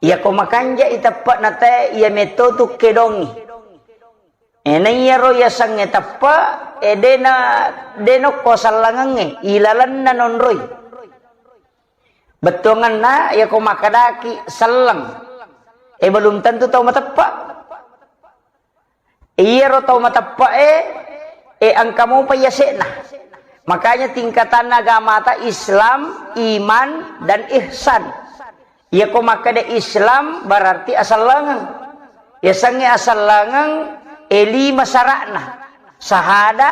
Iyako makanja'i teppe'na te, iya metto tu kedongi. E, na iyaro yasengnge teppe, e, dena, dena ko sellengengnge, ilalenna nonroi. Bettuangenna, yako makkedaki selleng, e, belum tentu tau mateppe. Iyaro tau mateppe e, e, engka mopa yase'na. Makanya tingkatanna agamata Islam, iman, dan ihsan. Iyako makkeda Islam berarti asellengeng. Yasengnge asellengeng, e, lima sara'na. Sahada,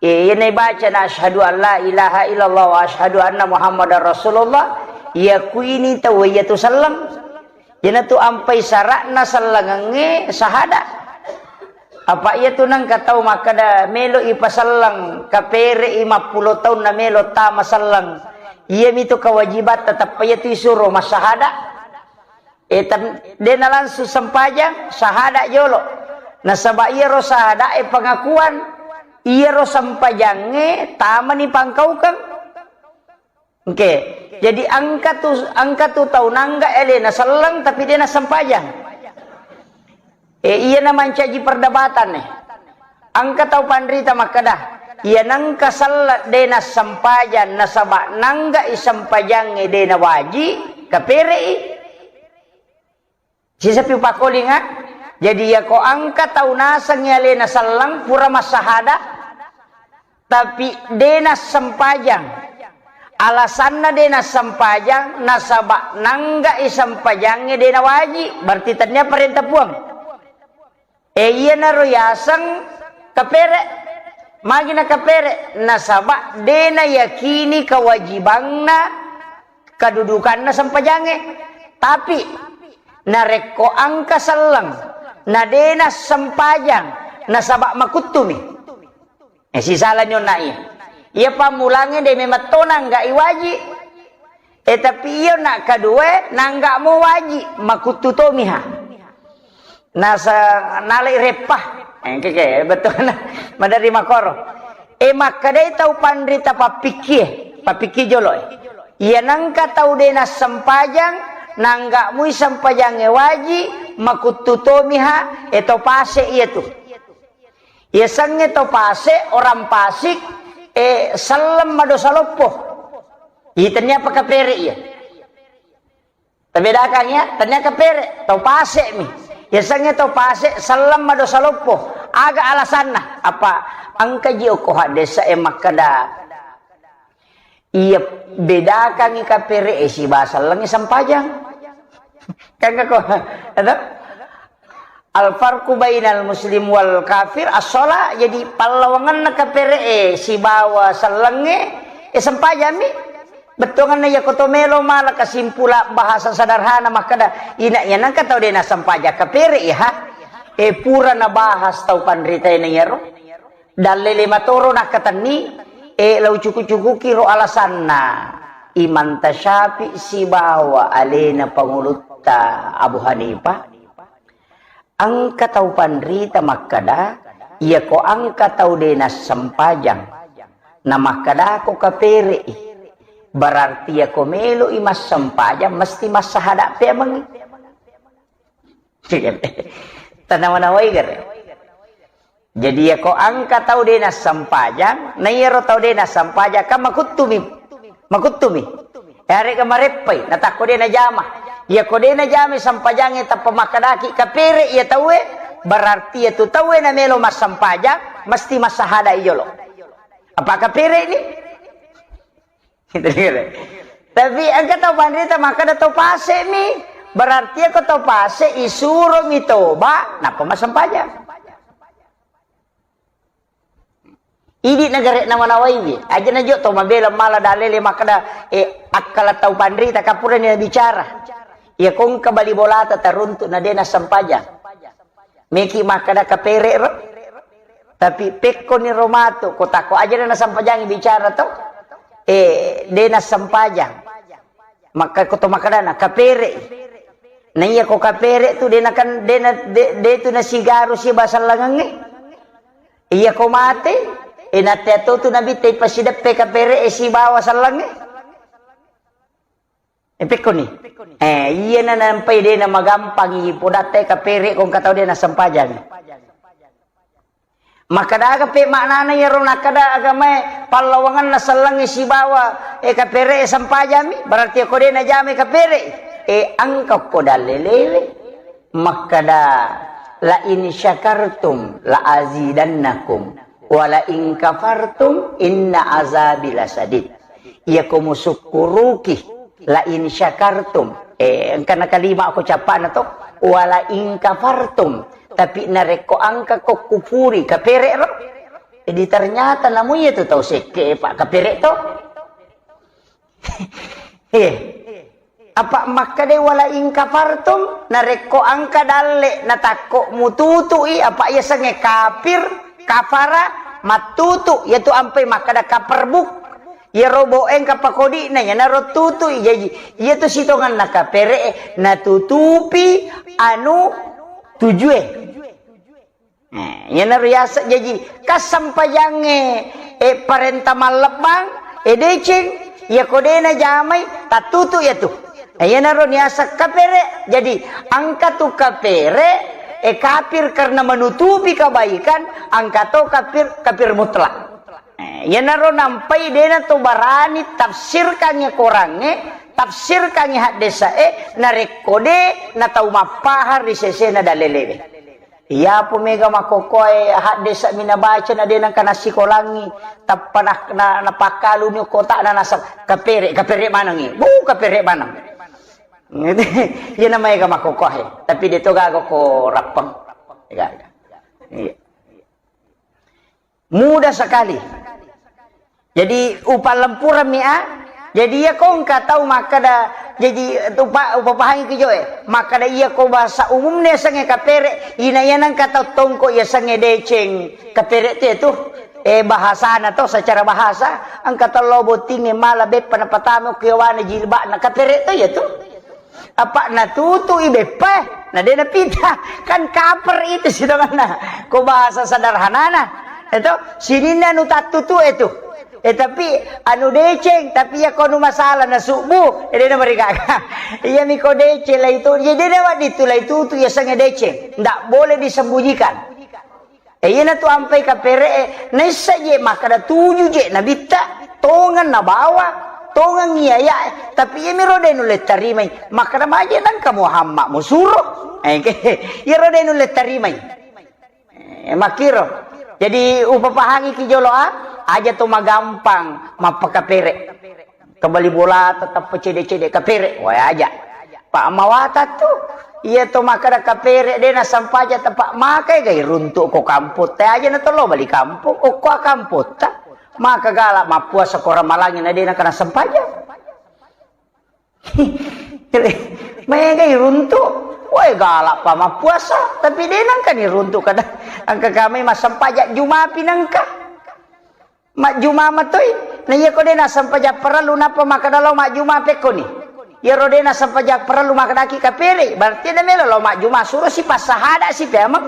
e, iyana ibacana asyhadu an la ilaha illallah wa asyhadu anna Muhammadar Rasulullah, yakuini tau iyatu selleng. Iyanatu ampai sara'na sellengengnge sahada. Apa iyatu nengka tau makkeda melo ipaselleng, kapere'i mappulo taunna melo tama selleng. Iyamitu kewajibatta, tappa iyatu isuro massahada. E, tan-, dena langsung sempajang, sahada jolo. Nasaba iyaro sahada e pengakuan, iyaro sempajangnge tamani pangkaukeng. Oke. Jadi engka tu, engka tu tau nangga alena selleng tapi dena sempajang. E, iyana mancaji perdebatan e. Engka tau panrita makkeda, iya nengka selleng dena sempajang nasaba nangga i sempajangnge dena waji, kapere'i. Sisapi upakkolinga, jadi yako engka tau nasengngi alena selleng pura massahada, tapi dena sempajang. Alasanna dena sempajang nasaba nangga i sempajangnge dena waji, berarti tennia parenta Puang. E, iyanaro yaseng kapere. Magi na kapere? Nasaba dena yakini kewajibanna, kedudukanna sempajangnge. Tapi narekko engka selleng, na dena sempajang, nasaba makuttumi. E, sisalani onna iya. Iya pammulangnge de memang to nangga i waji. E, tapi iyo na kedua nangga mo waji, makuttu tomiha. Nasa-, nalai reppa. E, keke, betul. Madari makoro. E, makkedai tau panrita pappikkie, pappikki jolo e. Iya nengka tau de nassempajang, nangga mui sempajangnge waji, makuttu tomiha, e, to pase iyatu. Yasengnge to pase, orang pasik, e, selleng madosa loppo. Itennia apa kapere iya. Tabedakang ya, tennia kapere, to pase mi. Yasengnge to pase, selleng madosa loppo. Aga alasanna? Apa engka ji okko haddesa e makkeda, iya bedakangngi kapere e sibawa sellengnge sempajang. Kan ko, ada? Al farqu bainal muslim wal kafir as-shalah. Jadi pallawangenna kapere e sibawa sellengnge, e, sempajammi. Bettuangenna iyako to melo mala kesimpulan bahasa sederhana makkeda, ina iya nengka tau de nassempajang kapere iya ha. E, pura nabahas tau panrita ena iyaro. Dalle lima toro nakkatenni, e, lau cuku-cukuki ro alasanna Imam Tasyafi sibawa alena pangulutta Abu Hanifah. Engka tau panrita makkeda, iyako engka tau de nassempajang, na makkedako kapere'i, berarti iyako meloi massempajang mesti massahada peamengngi. Tanawa-nawai gare. Jadi iyako engka tau de nassempajang, na iyaro tau de nassempajang kan makuttumi. Makuttumi. Yarega mareppai, natakko de najama. Iyako de najama sempajangnge tappa makkedaki kapere iya tauwe, berarti iyatu tauwe namelo massempajang mesti massahada i jolo. Apa kapere ni? Tapi engka tau panrita makkeda to pase mi, berarti iyako to pase isuromi toba nappa massempajang. Idi nagare namanawaiwi, aja najo to mabela mala dalele makkeda, e, akkala tau panrita kapurani nabicara. Iya kongka bali bolata taruntu na de nassempajang. Meki makkeda kapere ro. Tapi pekkoni ro matu, ko tako aja na nassempajang bicara to. E, de nassempajang. Makka ko to makkedana kapere. Na iya ko kapere tu de nakan, de na, de, de tu nasigaru sibawa sellengengnge. Iya ko mate, e, natte atu tu nabitte pasideppe kapere e sibawa sellengnge. E, pekkoni. E, iya na nampai de na magampangi podatte kapere ko engka tau de nassempajang. Makkadaga pe maknana iyaro nakkada agamae pallawangenna sellengnge sibawa, e, kapere e sempajammi, berarti ko de najamai kapere e, engka ko dalelewe. Makkada, "La in syakartum la azidannakum, wa la in kafartum inna azabi lasadid." Iyako musukkuruki, la in syakartum, eh, engkana kalima ko cappana to, wa la in kafartum, tapi narekko engka ko kufuri kapere ro, jadi ternyata namu iya tu tau sekke pak kapere to. Eh, apa makkada wala in kafartum, narekko engka dalle natakko mututui, apa iya sengnge kafir, kafara, mattutu, yaitu ampai makkada kaperbuk. Iyaro boe engka pakodi'na, iyanaro tutui. Jaji, iyatu sitongenna kapere e, natutupi anu tujue. Eh, iyanaro yaseng jaji, kasempajangnge, eh, parenta mallebbang, eh, deceng, iyako de najamai, tattutu iyatu. Eh, iyanaro niaseng kapere. Jadi, engka tu kapere, eh, kafir karena menutupi kebaikan, engka to kafir, kafir mutlak. Eh, iyanaro nampai dena to barani tafsirkangnge korangnge, tafsirkangnge haddesae, narekko de natau mappahang ri sesena dalelewe. Iyapo mega makkokkoe haddesa mi nabaca na de nengka nassikolangi, tappa na, na, napakkaluni kotana nasab kapere, kapere manengi. Bu, kapere maneng. Iyana maega makkokkoe, tapi de to gaga ko rappeng. Gaga. Iya. Mudah sekali. Jadi, upallempurammi, ah. Jadi, iya ko engka tau makkada, jadi, upa-, upapahangi ki joe. Makkada iya ko bahasa umumna yasengnge kapere, ina iya nengka tau tongko yasengnge deceng. Kapere te tu. Eh, bahasana to, secara bahasa, engka tau lao bottingnge mala beppa napatama ku yawana jilbabna. Kapere to iya tu. Apa natutui beppa, na de napita. Kan kaper itu sitonganna. Ko bahasa sederhanana. Itu sininna anu tattutu itu. Eh, tapi anu deceng, tapi iya ko anu masalah na subuh, eh, de namarigaga. Iya mi ko deceng lai tu, jadi de wadding tu lai tutu yasengnge deceng. Ndak boleh disembunyikan. Eh, iyanatu ampai kapere e, naissa je makkada tuju je nabitta, tongeng nabawa, tongeng iyaya e, tapi iyamiro de nulle tarimai, makkada maje nengka Muhammad musuro. Eh, ke, iyaro de nulle tarimai. Eh, makkiro. Jadi, upapahangi ki jolo a, aja to magampang mappakapere. Kembali bola tetap cede-cede kapere, wae aja. Pak mawata tu, iya to makkada kapere de nasampaja tepak makai gai runtuk ko kamputta aja na tolo bali kampung, okko kamputta. Maka galak mappuasa ko ramalangi na de nakana sampaja. Maega iruntuk, wae galak pa mappuasa, tapi de nangka ni runtuk kada. Engka kami massempajang Juma pi nangka. Majjuma matoi. Na iya ko de nassempajang parellu nappa makkada lao majjuma pekkoni. Iyaro de nassempajang parellu makkadaki kapere, berarti de melo lao majjuma, suro si passahada si peameng.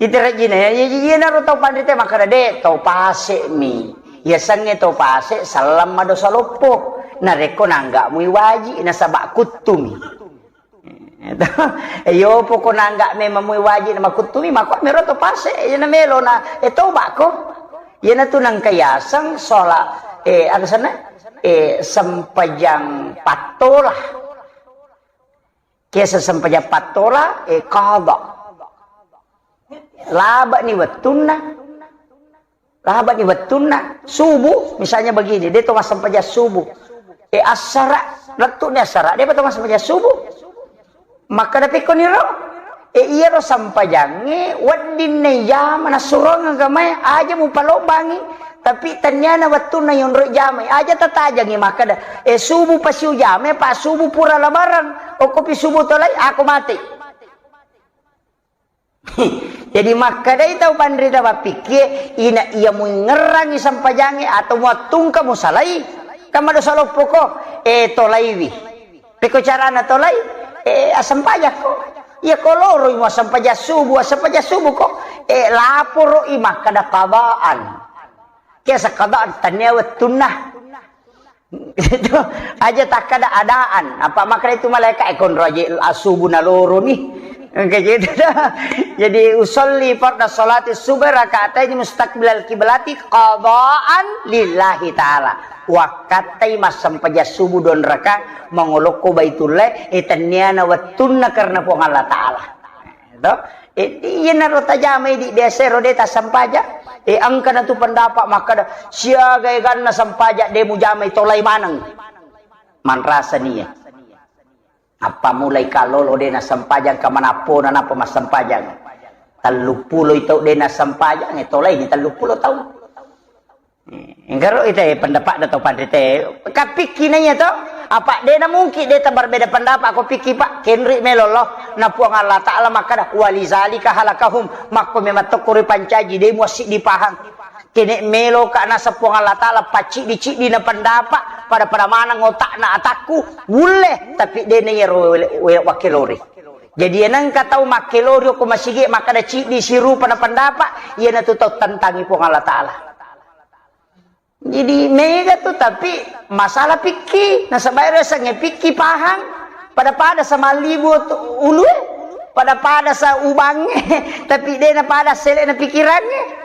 Iterejjina ya, iya, iya, naro tau panrita makkada, "De, tau pase mi. Yasengnge tau pase, selleng madosa loppo. Narekko nangga mui waji, nasaba kuttumi." Eh, yo poko nangga memang mui waji na makuttumi, mako mero tau pase, iya na melo na, eh, toba ko. Iya na tu nangka yaseng sola, eh, apa sana? Eh, sempajang pattola. Kiasa sempajang pattola, eh, qada. Laba ni wettunna. Laba ni wettunna. Subuh, misalnya begini, de to massempajang subuh. Eh, assara, lettu ni assara, de to massempajang subuh. Makkada pekko niro, eh, iyaro sempajangnge wedding na ijama nassurongeng agamae, aja mupalobbangi. Tapi tenniana wettunna yonroi jamai, aja tatajangi makkada, eh, subuh pasi ujamai, pa subuh pura labaran, okkopi subuh tolai, ako mate. Jadi makkadai tau panrita mappikkie, ina iya muingngerangi sempajangnge atau muattungka musalai, kan madosa loppoko, eh, tolaiwi. Pekko carana tolai, eh, assempajakko. Iya ko loroi muassempajang subuh, assempajang subuh ko, eh, laporoi makkada qadaan. Kiasa qadaan, tennia wettunna. Itu aja takkada adaan. Apa makkada itu malaikat, eh, konro aja asubu naloroni. Engka gitu dah. Jadi, usolli farda sholati subhi rakaatain mustaqbilal kiblati qadaan lillahi ta'ala. Wakkattai massempajang subuh dua raka mangolokko Baitullah, e, tenniana wettunna karena Puang Allah Ta'ala. To? E, iyanaro tajamai di biasa ro de tassempajang. E, engka natu pendapat makkada, siaga eganna sempajang de mujamai tolai maneng. Manrasa nia. Appammulai kallolo de nassempajang, ka manappona nappa massempajang. Telluppulo tau de nassempajang, e tolaini telluppulo tau. E, enggaro ite pendapat da tau panrite. Kapikki naiya to, apa de na mungkin de tabarbeda pendapat ko pikki, Pak. Kenri melo lo, na Puang Allah Ta'ala makkada, "Walizalika halakahum." Makko memang tokko ripancaji, de muassiddi pahang. Kene meloka naseng Puang Allah Ta'ala pacciddi-ciddi na pendapat, pada-pada maneng otakna atakku, wulle, tapi de na iyaro wele-, wele-, wakkelori. Jadi, enengka tau makkelori ko masigi makkada ciddi sirupa na pendapat, iyanatu tau tentangi Puang Allah Ta'ala. Jadi, mega tu, tapi masalah pikki, nasaba ero sange pikki pahang, pada-pada sa mallibu tu ulue, pada-pada sa ubange, tapi de na pada sele na pikirange.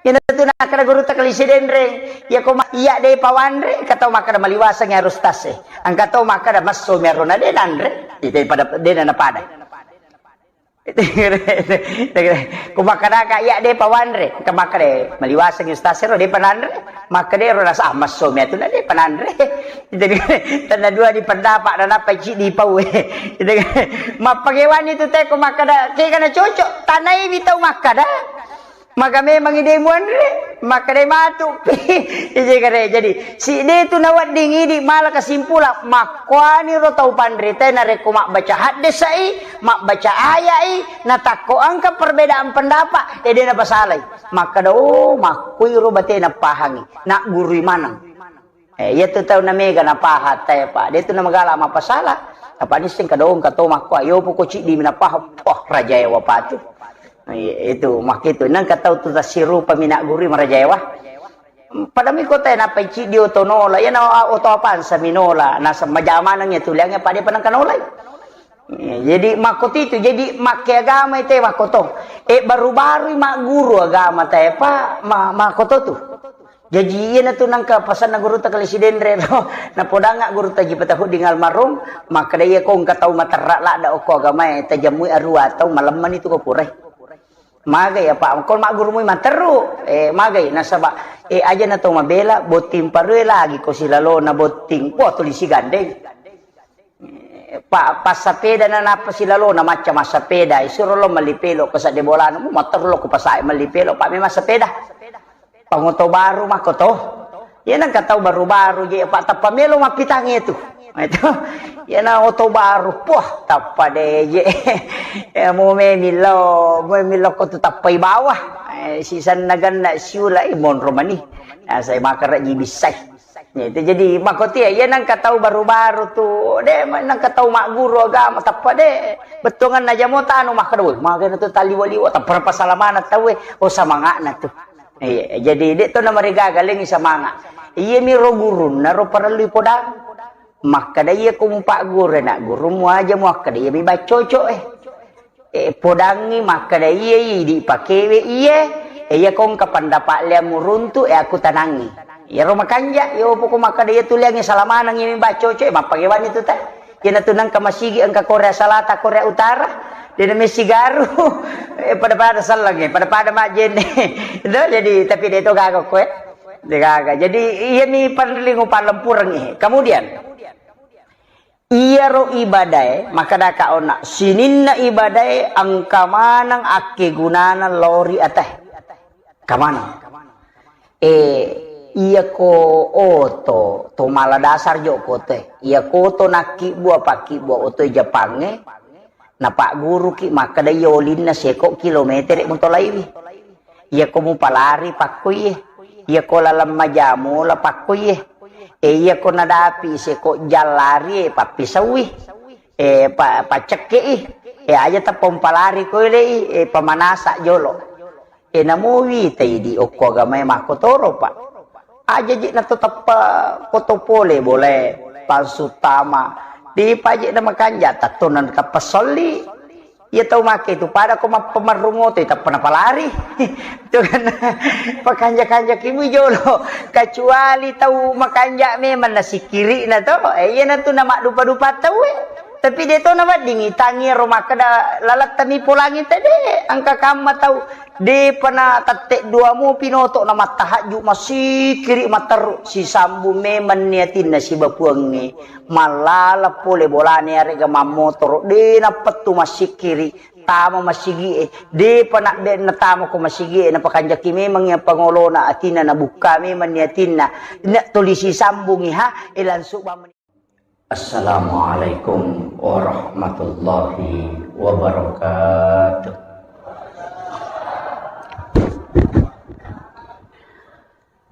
Iyanatu nakkada gurutta Kalisi Denreng, iya ko ma-, iya de pawanre, engka tau makkada maliwaseng iyaro ustaz e. Engka tau makkada messo mi aro na de nanre, ite pada de na napada. Ko makkadaka iya de pawanre, engka makkada maliwaseng ustaz ero de pananre, makkada ero rasa, ah, messo mi atu na de pananre. Jadi, tenna dua di pendapat na nappa ciddi pau e. Mappagewani tu te ko makkada kega na cocok, tanai mi tau makkada. Maka memang ide muanre, maka de matu. Ije kare. Jadi, si de tu nawedding idi mala kesimpulan, makkuani ro tau panrita narekko mabbaca haddesai, mabbaca ayai, natakko engka perbedaan pendapat, ede napasalai. Makkada, oh, makkui ro bate napahangi, naggurui maneng. Eh, iya tu tau na mega na paha tae, Pak. De tu na magala mapasala. Apa nisseng kadong kato makko, ayo poko ciddi mi na paha. Wah, raja ewa patu. Iya, itu makkitu. Nang katau tu tasirupa mi na guru maraja ewa. Pada mi kota na pai ciddi oto nola. Iya na oto apansa mi nola. Na semajamanang ya tuliangnya pada panang kanolai. Iya, jadi makkotitu, jadi makke agama ite makkoto. Eh, baru-baru magguru agama tae, Pak, ma-, makkoto tu. Jaji, iyanatu nangka pasanna gurutta Kali Sidenre ro, napodangnga gurutta Haji Patahudding almarhum, makkeda, "Iya ko engka tau materra ladda okko agamae, tajammui arua tau, malemmani tu ko purai." Magai apa? Ko maggurumui materru, eh, magai nasaba, eh, aja na tau mabela, botting parue lagi ko silalona botting, wah, tuli sigandeng. Pa-, passapeda na nappa silalona macca massapeda, isuro lo melli pelo ko sadde bolana, mu motor lo ko pasae melli pelo, pa memang sepeda. Pangoto baru makko to. Iya nangka tau baru-baru je, pa tappa melo mappitang itu. Itu. Iya na oto baru, poh, tappa de je. Ya, mu memillo, mu memillo ko tu tappai bawah. Eh, sisanna ganna siula, eh, monro mani. Nah, saya makan raji bisai. Ya, itu jadi makkotia, iya nangka tau baru-baru tu, de, nangka tau magguru agama, tappa de, bettuangan na jamo tanu makkeda, "Woi, magana tu taliwa-liwa, tappa pasalamana tau, eh." Oh, samangana tu. Iya, jadi de to na marigaga lengi samanga. Iya mi ro gurunna ro parellu podang. Makkeda iya ko mupagguru na gurumu aja mu akkeda iya mi baccoco, eh. Eh, podangngi makkeda, "Iye, idi pakewe iye, eh, iya ko engka pendapat liammu runtu, eh, aku tanangi." Iyaro makanja, iyo poko makkeda iya tu liangngi salamaneng, iya mi baccoco, eh, mappagewani tu ta. Iyana tu nengka masigi engka Korea Selatan, Korea Utara, dena messigaru, eh, pada-pada selleng, eh, pada-pada majjenne. Itu jadi, tapi de to gaga ko, eh. De gaga. Jadi, iya mi panrellingu palempureng, eh. Kemudian, Iyaro ibadae, makkedaka onna, sininna ibadae engka maneng akkegunana lao ri atae. Engka maneng. Eh, iyako oto, to mala dasar jo ko otoe. Iyako oto nakkibbua, pakkibbua otoe Jepangnge, napagguruki makkeda iya olinna seko kilometere mutolaiwi. Iyako mupalari pakkuie, iyako laleng majamu la pakkuie, e iyako nadapi seko jallari e pappisaui, e pa-, paccekkei, e aja tappa umpalari koilei, e pamanasa jolo. E namo witai di okko agamae makkotoro, Pak. Aja je nato tappa koto pole bolae, pansu tama. Dipaje na makanja, tattona tappa solli. Iya tau make tu pada ko mappamerrung oto, tappa napalari. Itu kan pakanja-kanja ki mui jolo. Kecuali tau makanja memang nasikiri na to. Eh, iya na tu namaddupa-dupa tau eh. Tapi de to nawedding tangi ro makkeda lalattami polangi tede. Angka kamma tau de pana tette dua mu pinoto na mattahajju masikiri matteru sisambung memang niatinna sibapuangnge. Mallala pole bolane arega mammotoro de nappettu masikiri. Tama masigi'e, depa nabbe natama ko masigi'e, napakanjaki memang iya pangolona atinna, nabukka memang ni atinna, na tuli sisambungi ha, e langsung bamani. Assalamualaikum warahmatullahi wabarakatuh.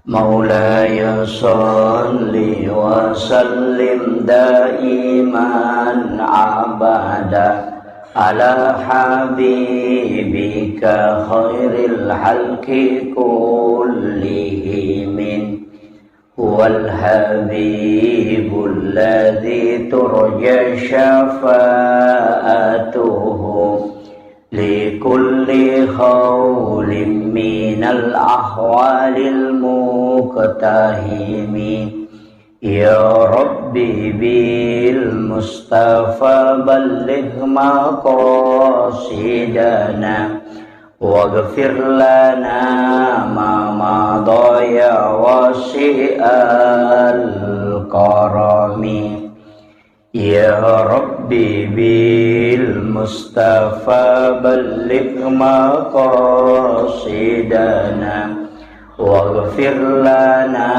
مولاي صل وسلم دائما أبدا على حبيبك خير الخلق كلهم. هو الحبيب الذي ترجى شفاعته لكل هول من الأهوال المقتحم. يا رب بالمصطفى بلغ مقاصدنا واغفر لنا ما مضى يا واسع الكرم. يا رب بالمصطفى بلغ مقاصدنا واغفر لنا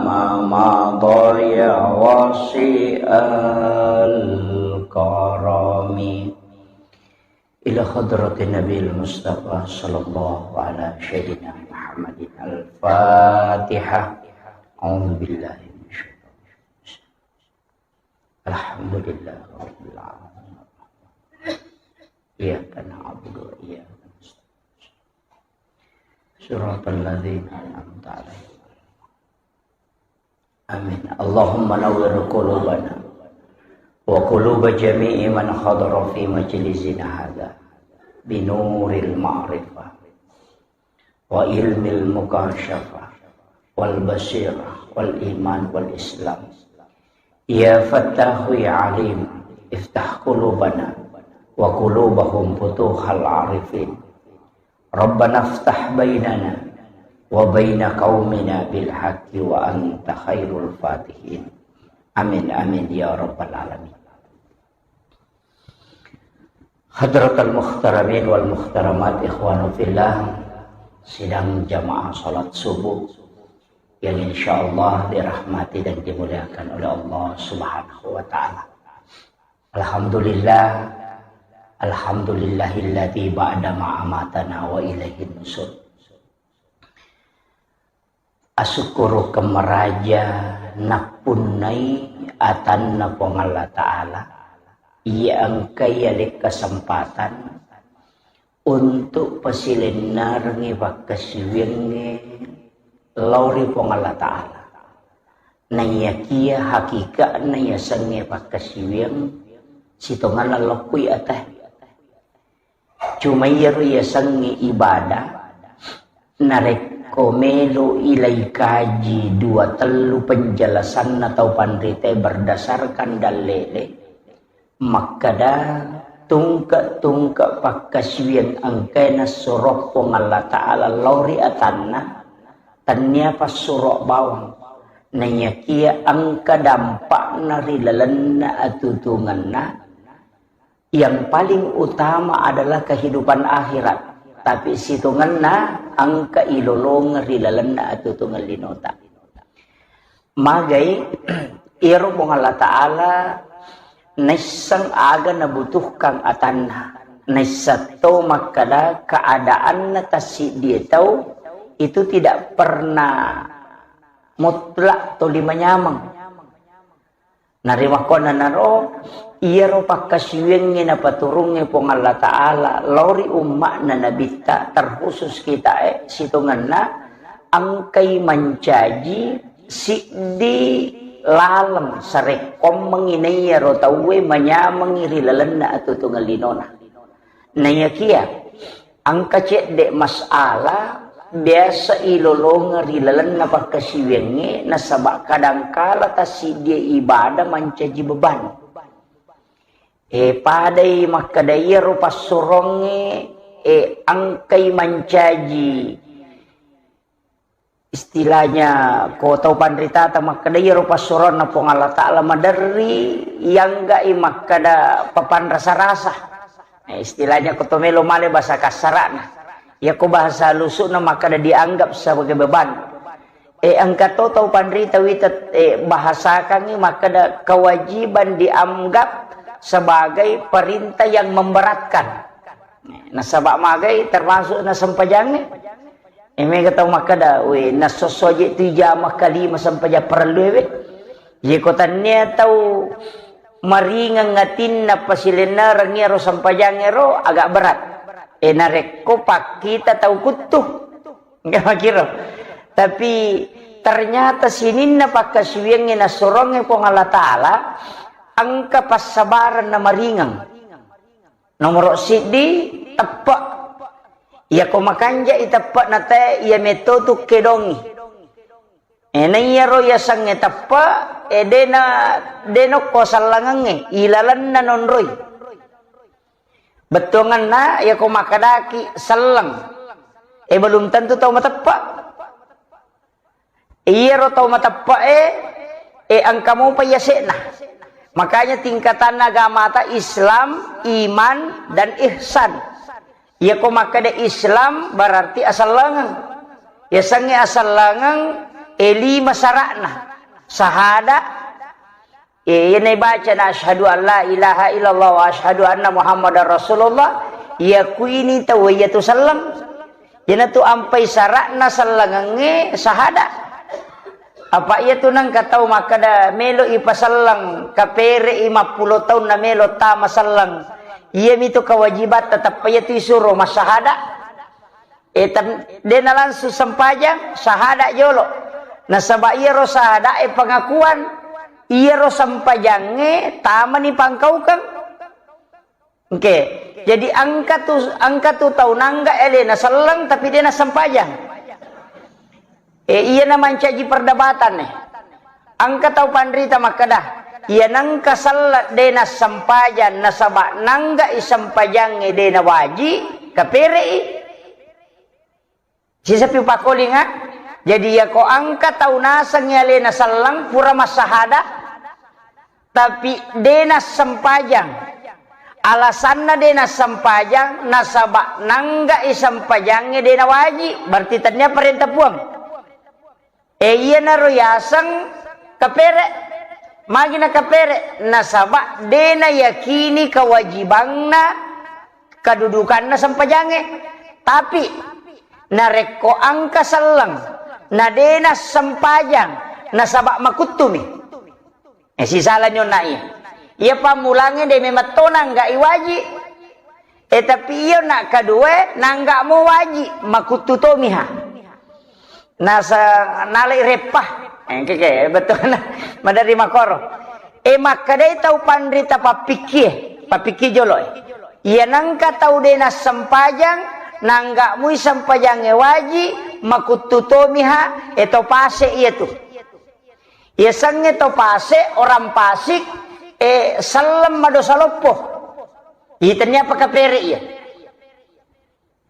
ما مضى يا واسع الكرم. إلى حضرة النبي المصطفى صلى الله على سيدنا محمد الفاتحة. أعوذ بالله من الشيطان. الحمد لله رب العالمين. إياك نعبد وإياك نستعين. صراط الذين أنعمت عليهم. آمين. اللهم نور قلوبنا وقلوب جميع من حضر في مجلسنا هذا بنور المعرفة وعلم المكاشفة والبصيرة والإيمان والإسلام. يا فتاح يا عليم، افتح قلوبنا وقلوبهم فتوح العارفين. ربنا افتح بيننا وبين قومنا بالحق وأنت خير الفاتحين. آمين، آمين يا رب العالمين. Hadratal muhtaramin wal muhtaramat, ikhwanu fillah, sidang jamaah salat subuh yang insyaallah dirahmati dan dimuliakan oleh Allah Subhanahu wa taala. Alhamdulillah, alhamdulillahilladzi ba'da ma amatana wa ilaihin nusur. Asukkurukeng maraja nappunnai atanna Puang Allah Ta'ala, iya engkai ale kesempatan untuk pasilennerengngi pakkasiwiangnge lao ri Puang Allah Ta'ala. Naiyakia hakika'na yasengnge pakkasiwiang sitongenna lokkui ata. Cuma iyaro yasengnge ibadah, narekko melo ilai kaji dua tellu penjelasanna tau panritae berdasarkan dalle'e, makkeda tungke-tungke pakkasiwiang engkae nassuro Puang Allah Ta'ala lao ri atanna, tennia passuro bawang. Naiyakia engka dampakna ri lalenna atutungenna, yang paling utama adalah kehidupan akhirat, tapi sitongenna engka ilolongeng ri lalenna atutungeng linota. Magai, iyaro Puang Allah Ta'ala naisseng aga nabutuhkan atanna, naisseng to makkeda keadaanna tassiddie tau itu tidak pernah mutlak toli manyameng. Narimakkuannanaro, iyaro pakkasiwiangnge napaturungnge Puang Allah Ta'ala lao ri umma'na Nabitta, terkhusus kitae sitongenna, engkai mancaji siddi laleng sarekkoammengngi naiyaro tauwe manyamengngi ri lalenna atutungeng linona. Naiyakiya engka cedde masalah biasa ilolongeng ri lalenna pakkasiwiyangnge, nasaba kadangkala tassiddie ibadah mancaji beban. E, padai makkeda iyaro passurongnge, e, engkai mancaji istilahnya ko tau panritata makkeda iyaro passuroanna Puang Allah Ta'ala maderri, iyangga'i makkeda papanrasa-rasa. Eh, istilahnya ko to melo male bahasa kasara'na. Iyako bahasa lusu'na makkeda dianggap sebagai beban. Eh, engka to tau panrita wita, eh, bahasakangngi makkeda kewajiban dianggap sebagai perintah yang memberatkan. Nasaba magai termasuk na sempajangnge. Eh, mega tau makkeda, "We, nassossoje tu ijama kalima sempajang parellu we." Ye ko tannia tau maringeng atinna pasilennereng iyaro sempajangngero agak berat. Eh, narekko pakkita tau kuttu. Engka makiro. Tapi ternyata sininna pakkasiwiangnge nassorongnge Puang Allah Ta'ala, engka passabareng na maringeng. Nomoro siddi, teppe'. Iyako makanja'i teppe'na tae, iya metto tu kedongi. E, na iyaro yasengnge teppe', e, dena, dena okko sellengengnge, ilalenna nonroi. Bettuanganna, iyako makkedaki selleng, e, belum tentu tau mateppe'. Iyaro tau mateppe'e, e, engka mopa yase'na. Makanya tingkatanna agamata Islam, iman, dan ihsan. Iyako makkeda Islam berarti asellengeng. Yasengnge asellengeng, e, lima sara'na. Sahada, e, iyana ibacana asyhadu an la ilaha illallah wa asyhadu anna Muhammadar Rasulullah, iyakuini tau iyatu selleng. Iyanatu ampai sara'na sellengengnge sahada. Apa iyatu nengka tau makkeda melo ipaselleng, kapere'i mappulo taunna melo tama selleng. Iyamitu kewajibatta, tappa iyatu isuro massahada. E, tan-, dena langsung sempajang, sahada jolo. Nasaba iyaro sahada e pengakuan, iyaro sempajangnge tamani pangkaukeng. Oke. Jadi engka tu, engka tu tau nangga elena selleng tapi dena sempajang. E, iyana mancaji perdebatan e. Engka tau panrita makkeda, iya nengka selleng dena sempajang nasaba nangga i sempajangnge dena waji, kapere'i. Sisapi pakolinga, jadi iyako engka tau nasengngi alena selleng pura massahada, tapi dena sempajang. Alasanna dena sempajang, nasaba nangga i sempajangnge dena waji, berarti tennia parenta Puang. E, iyanaro yaseng kapere. Magi na kapere? Nasaba dena yakini kewajibanna, kedudukanna sempajangnge. Tapi narekko engka selleng, na dena sempajang, nasaba makuttumi. E, sisalani onna iya. Iya pammulangnge de memang to nangga i waji. E, tapi iya na kedua, nangga mo waji, makuttu tomiha. Nasa-, nalai reppa. Eh, ke, ke, betul. Madari makoro. E, makkedai tau panrita pappikkie, pappikkie jolo e. Iya nengka tau de nassempajang, nangga mui sempajangnge waji, makuttu tomiha, e, to pase iyatu. Yasengnge to pase, orang pasik, e, selleng madosa loppo. Itennia apa kapere iya.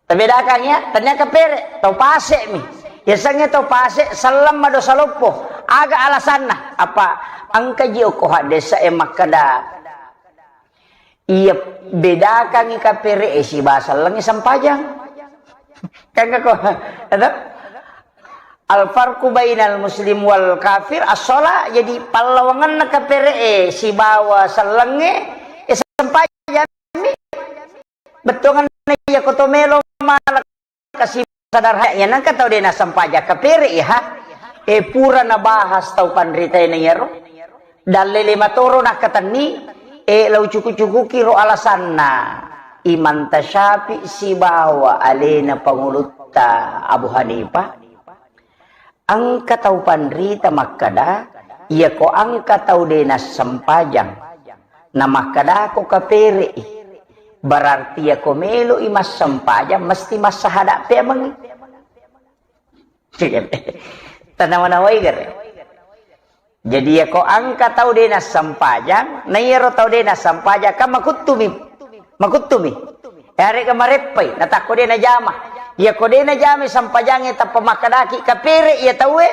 Tabedakang ya, tennia kapere, to pase mi. Yasengnge to pase, selleng madosa loppo. Aga alasanna? Apa engka ji okko haddesa e makkeda, iya bedakangngi kapere e sibawa sellengnge sempajang. Kan kako, atau? Al farqu bainal muslim wal kafir as-shalah, jadi pallawangenna kapere e sibawa sellengnge, e sempajang mi. Bettuanna iya ko to melo mala kasi sadar ha, iya nengka tau de nassempajang kapere iya ha. E pura nabahas tau panrita e na iyaro. Dalle lima toro nakkatenni, e lau cuku-cukuki ro alasanna Imam Tasyafi sibawa alena pangulutta Abu Hanifah. Engka tau panrita makkeda, iyako engka tau de nassempajang, namakkedako kapere'i. Berarti yako meloi massempajang mesti massahada pemengi. Tanawa-nawai gare. Jadi yako engka tau de nassempajang, na iyaro tau de nassempajang kan makuttumi. Makuttumi. Yarega mareppai, natakko de najama. Yako de najama sempajangnge tappa makkedaki kapere iya tauwe,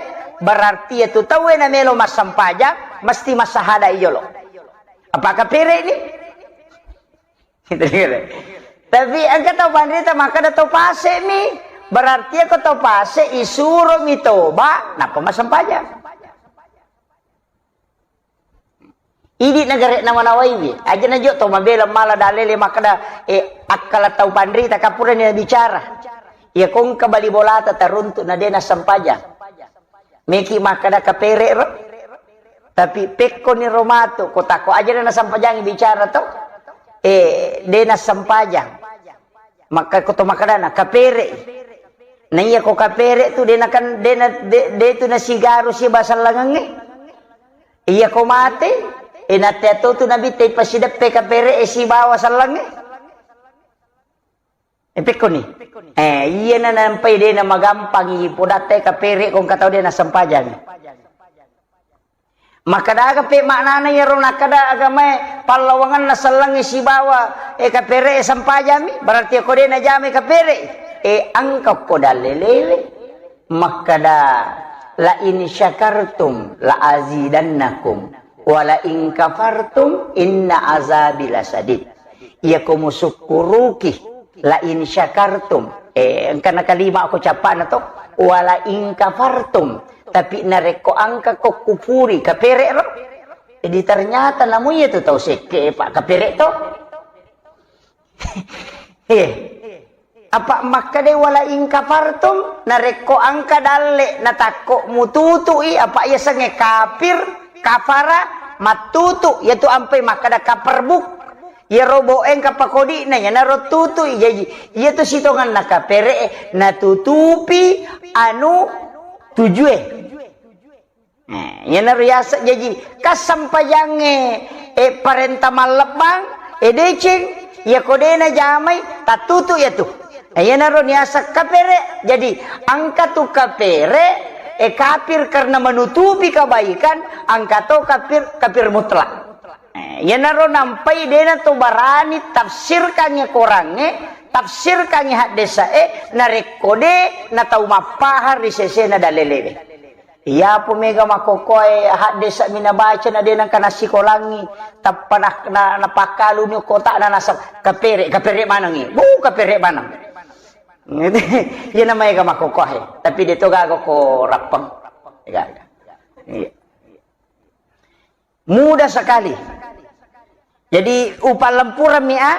berarti yatu tauwe namelo massempajang mesti massahada iyolo. Apa kapere ni? Tapi engka tau panrita makkeda tau pase mi, berarti ko tau pase isuro mi toba nappa massempajang. Idi nagare namanawaiwi, aja najo to mabela mala dalele makkeda, eh, akkala tau panrita kapurani bicara. Iya kongka bali bolata taruntu na de nassempajang. Meki makkeda kapere ro. Tapi pekkoni ro matu, ko tako aja na nassempajang bicara to. Eh, de nassempajang. Makka ko to makkedana kapere. Na iya ko kapere tu de na kan de na de, de tu nasigaru si basallangengnge. Iya ko mate, e natte to tu nabitte pasideppe kapere e sibawa sallangnge. E pekkoni. Eh, iya na nampai de na magampangi podatte kapere ko engka tau de nassempajang. Makkadaga pe maknana iyaro nakkeda agamae pallawangenna sellengnge sibawa, eh, kapere e sempajami, berarti ko de najamai kapere. Eh, engka ko dalelewe. Makkeda, "La in syakartum la azidannakum, wa la in kafartum inna azabi lasadid." Iyako musukkuruki, la in syakartum, eh, engkana kalima ko cappana to, wa la in kafartum, tapi narekko engka ko kufuri, kapere ro. Jadi ternyata namu iya tu tau sekke, Pak, kapere to. Eh. Apa makkeda wala in kafartum, narekko engka dalle natakko mututui, apa yasengnge kafir, kafara, mattutu, yatu ampai makkeda kaperbuk. Iyaro bo engka pakodi'na, iyanaro tutui. Jaji, iyatu sitongenna kapere natutupi anu tujue. Eh, iyanaro yaseng jaji, kassempajangnge, eh, parenta mallebbang, eh, deceng, iyako de najamai, tattutu iyatu. Eh, iyanaro niaseng kapere. Jadi, engka tu kapere, eh, kafir karena menutupi kebaikan, engka to kafir, kafir mutlak. Eh, iyanaro nampai dena to barani tafsirkangngi korangnge, tafsirkangngi haddesae, narekko de na tau mappahang ri sesena dalelewe. Iyapo mega makkokkoe haddesa mi nabaca na de nengka nassikolangngi, tappa na, na, napakkaluni kotana naseng, "Kapere, kapere manengngi." Bu, kapere maneng. Iyana maega makkokkoe, tapi de to gaga ko rappeng. Gaga. Iya. Mudah sekali. Jadi, upallempurammi a.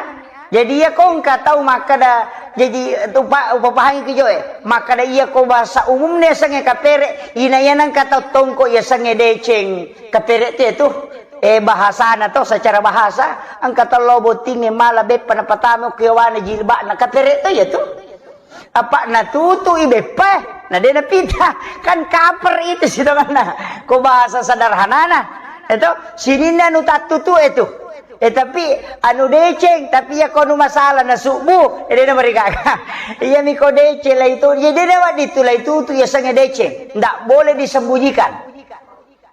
Jadi, iya ko engka tau makkeda, jadi, upa-, upapahangi ki joe. Makkeda iya ko bahasa umumna yasengnge kapere, ina iya nengka tau tongko yasengnge deceng. Kapere te tu, eh, bahasana to, secara bahasa, engka tau lao bottingnge mala beppa napatama ko yawana jilbabna, kapere to iya tu. Apa natutu'i beppa, na de napita. Kan kaper itu sitonganna. Ko bahasa sederhanana. Itu sininna anu tattutu itu. Eh, tapi anu deceng, tapi iya ko anu masalah na subuh, eh, de namarigaga. Iya mi ko deceng lah itu. Jadi de nawadi tu lah itu tu yasengnge deceng. Ndak boleh disembunyikan.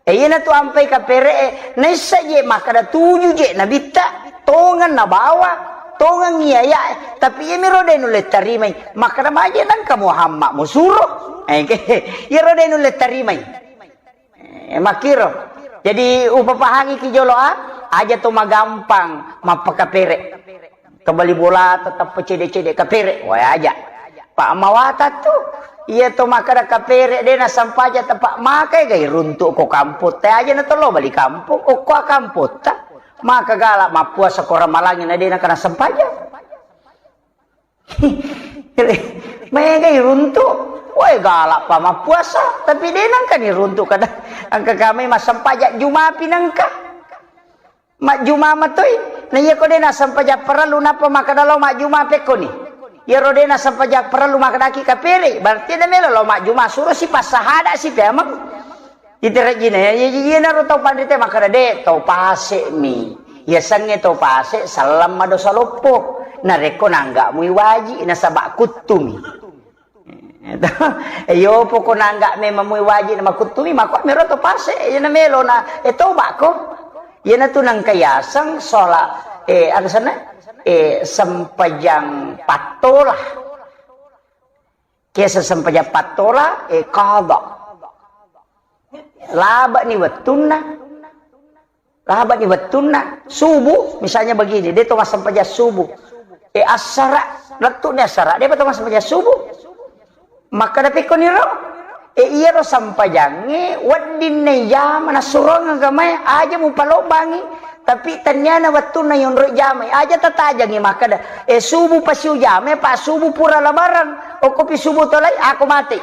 Eh, iyanatu ampai kapere'e, naissa je makkeda tuju je nabitta, tongeng nabawa, tongeng iyaya'e, tapi iyamiro de nulle tarimai, makkeda maje nengka Muhammad musuro. Eh, ke, iyaro de nulle tarimai. Eh, makkiro. Jadi, upapahangi ki jolo a, aja to magampang mappakapere. Kebali bola tetap cede-cede kapere, wae aja. Pak mawata tu, iya to makkeda kapere de nassempajang tepa makai gai runtu ko kampung te aja na tolo bali kampung, okko kampung ta. Maka gala mappuasa ko ramalangi na de nakana sempajang. Maega iruntu, wae gala pa mappuasa, tapi de nangka ni runtu kada angka kami massempajang Juma pi nangka. Majjuma matoi. Na iya ko de nassempajang parellu nappa makkeda lao majjuma pekkoni. Iyaro de nassempajang parellu makkedaki kapere, berarti de melo lao majjuma suro si passahada si peameng. Iterejjina ya, iya, iya, iyanaro tau panrita makkeda de tau pase mi. Yasengnge tau pase selleng madosa loppo. Narekko nangga mui waji, nasaba kuttumi. Iyo, poko nangga memang mui waji na makuttumi, mako mero to pase, iya na melo na, eh, toba ko. Iya na tu nangka yaseng sholat, eh, apa sana? Eh, sempajang pattola. Kiasa sempajang pattola, eh, qada. Laba ni wettunna. Laba ni wettunna. Subuh, misalnya begini, de to massempajang subuh. Eh, assara, lettu ni assara, de to massempajang subuh. Maka da pekko niro. Eh, iyaro sempajangnge, wedding na ijama, nassurong agamae, aja mupalobbangi. Tapi tenniana wettunna yonro jamai, aja tatajangi makkada, eh, subuh pasi ujamai, pa subuh pura labaran, okkopi subuh tolai, ako mate.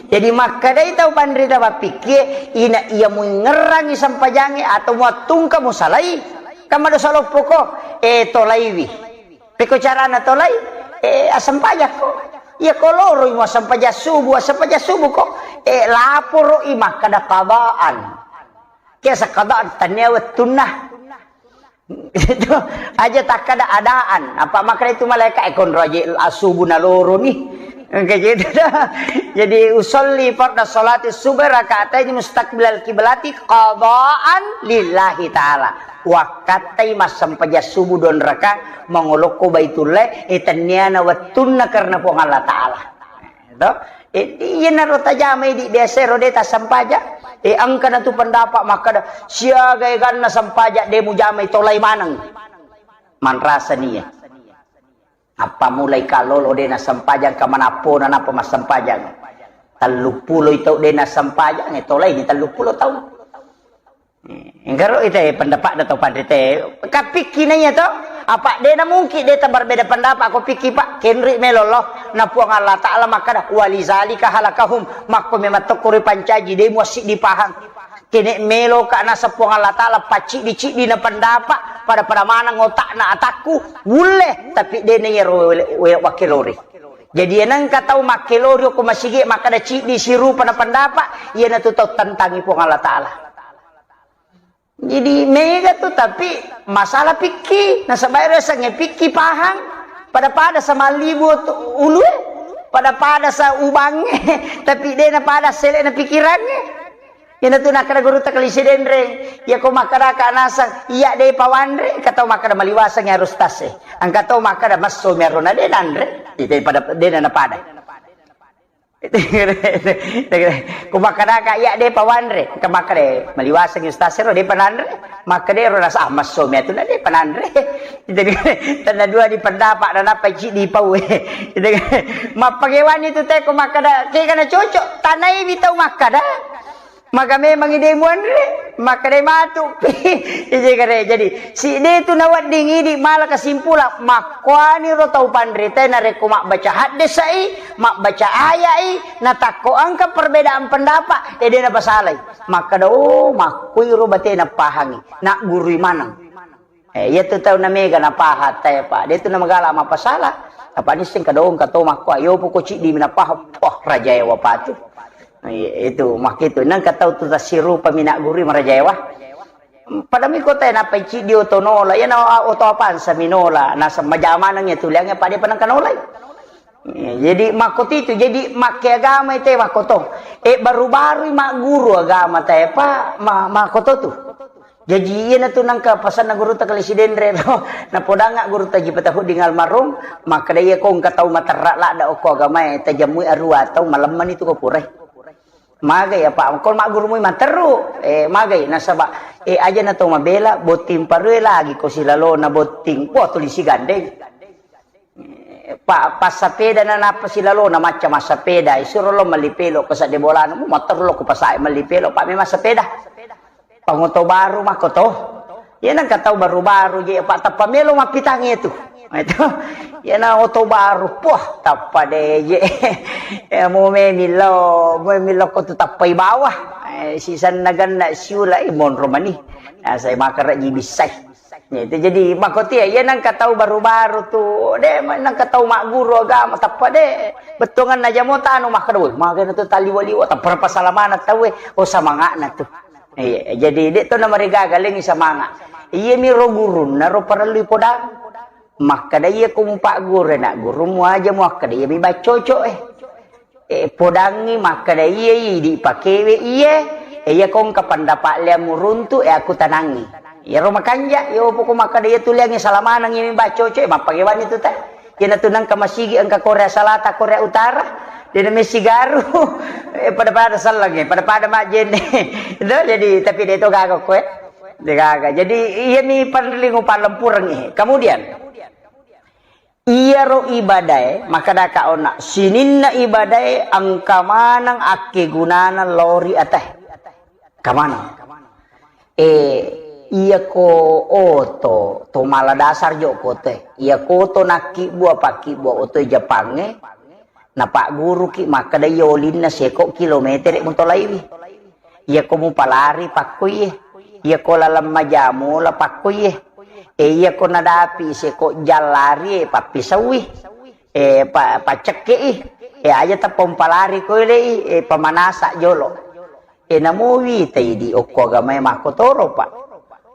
Jadi makkadai tau panrita mappikkie, ina iya muingerrangi sempajangnge atau muattungka musalai, kan madosa loppoko, eh, tolaiwi. Pekko carana tolai, eh, assempajakko. Iya ko loroi muassempajang subuh, assempajang subuh ko, eh, laporo i makkada qadaan. Kiasa qadaan tennia wettunna. Itu aja takkada adaan. Apa makkada itu malaikat, eh, konro aja asubu naloro ni. Engka gitu dah. Jadi usolli farda salati subuh rakaatain mustaqbilal kiblati qadaan lillahi ta'ala. Wakkattai massempajang subuh don raka mangolokko Baitullah, eh, tenniana wettunna karena Puang Allah Ta'ala. To? Eh, iyanaro tajamai di biasa ro de tassempajang. Eh, engka na tu pendapat makkada, siaga eganna sempajang de mujamai tolai maneng. Manrasa nia. Apa mulai kalolo de nassempajang ka manappona napa massempajang. Telluppulo i tau de nassempajang, eh, tolai ni telluppulo tau. Enggaro ite pendapat da tau panrite. Kapikki naiya to? Apa de na mungkin de tabarbeda pendapat ko pikki, Pak? Kenri melo lo. Na Puang Allah Ta'ala makkada, "Walizalika halakahum." Makko memang tokko ripancaji, de muassiddi pahang. Kene melo ka nasa Puang Allah Ta'ala pacciddi-ciddi na pendapat, pada-pada maneng otakna atakku, wulle, tapi de na iyaro wele-, wele-, wakkelori. Jadi, enengka tau makkelori ko masigi makkada ciddi sirupa na pendapat, iyana tu tau tentangi Puang Allah Ta'ala. Jadi mega tu, tapi masalah pikki, nasaba ero yasengnge pikki pahang, pada-pada sa mallibu tu ulue, pada-pada sa ubangnge, tapi de na pada sele na pikirangnge. Ina tu nakkada gurutta Kalisi Denreng, iya ko makkada ka nasang, iya de pawanre, engka tau makkada maliwaseng harus tase. Engka tau makkada messo mi aro na de nanre, ite pada de na napada. Ko makkadaka, "Iya, depa wanre." Engka makkeda, "Maliwaseng ustaz ero, depa nanre." Makkeda ero rasa, "Ah, massomi atu na depa nanre." Jadi, tenna dua di pendapat, na nappa ciddi pau. Jadi, mappagewani tu te ko makkeda, kegana cocok, tanaiwi tau makkeda. Maka memang ide muanre, makkedai matu. Ije kare. Jadi, sidde tu nawedding idi mala kesimpulan, makkuaniro tau panritae narekko mabbaca haddesai, mabbaca ayai, natakko engka perbedaan pendapat, ede napasalai. Makkeda, "Oh, makkuiro batena pahangi, naggurui maneng." Eh, iya tu tau na mega na paha tae, Pak. Dia tu na magala mappasala. Apa nisseng kadong kato makko, ayo poko ciddi mi na paha. Wah, rajae wapatu. Eh, itu makkitu. Nang katau tu tasirupa mi na guru marajae wa. Pada mi kota na pai ciddi oto nola. Iya na oto apansa mi nola. Na semajamanang ya tuliange pada panang kanolai. Eh, jadi makkotitu, jadi makke agama ite makkoto. Eh, baru-baru magguru agama tae, Pak, ma-, makkoto tu. Jaji, iyanatu nengka pasanna gurutta Kalisi Denre ro. Napodangnga gurutta Haji Patahuddin almarhum, makkeda, "Iya ko engka tau materra ladda okko agamae, tajammui arua tau, malemmani tu ko purai." Magai apa? Ko maggurumui materru, eh, magai nasaba, eh, aja na tau mabela, botting parue lagi ko silalona botting. Wah, tuli sigandeng. Pa-, passapeda na nappa silalona macca massapeda, isuro lo melli pelo ko sadde bolana, mu matterru lo ko pasae melli pelo, pa memang sepeda. Pangoto baru makko to. Iya nengka tau baru-baru je, pa tappa melo mappitangi tu. Itu. Iya na oto baru, poh, tappa de je. Ya, mu memillo, mu memillo ko tu tappai bawah. Eh, sisanna ganna siula, eh, monro mani. Nah, saya makan raji bisai. Ya, itu jadi makkotia, iya nengka tau baru-baru tu, de, nengka tau magguru agama, tappa de, bettuangan na jamo tanu makkeda, "Woi, magana tu taliwa-liwa, tappa pasalamana tau, eh, oh, samangana tu." Iya, jadi de to na marigaga lengi samanga. Iyami ro gurunna ro parellui podang. Makkeda iya ko mupagguru anak gurummu aja muakkeda iyami baccoco e. Eh, podangngi makkeda iye idi pakewe iye, eh, iya kongka pendapat liammu runtu, eh, aku tanangi. Iyaro makanja, yo poko makkeda iya tuliangi salamaneng iyami baccoco e, mappagewani tu te. Iyana tu nengka masigi engka Korea Selatan, Korea Utara, dena mesigaru, eh, pada-pada sellengnge, pada-pada majjenne. Itu jadi, tapi de to gaga koe. De gaga. Jadi, iyami parellu upallempurengngi. Kemudian, iyaro ibadae, makkadaka onna, sininna ibadae engka maneng akkegunana lao ri ate. Engka maneng. Eh, iyako oto, to mala dasar jo kote. Iyako oto nakkibbua, pakkibbua oto Jepangnge, napagguruki makkeda iya olinna seko kilometere mutolaiwi. Iyako mupalari pakkoiye. Iyako laleng majamola pakkoiye. Eh, iyako nadapi seko jallari, eh, pappisauwi. Eh, pa-, paccekkei. Eh, aja tappa umpalari koilei, eh, pamanasa jolo. E, namo wita idi okko agamae makkotoro, Pak.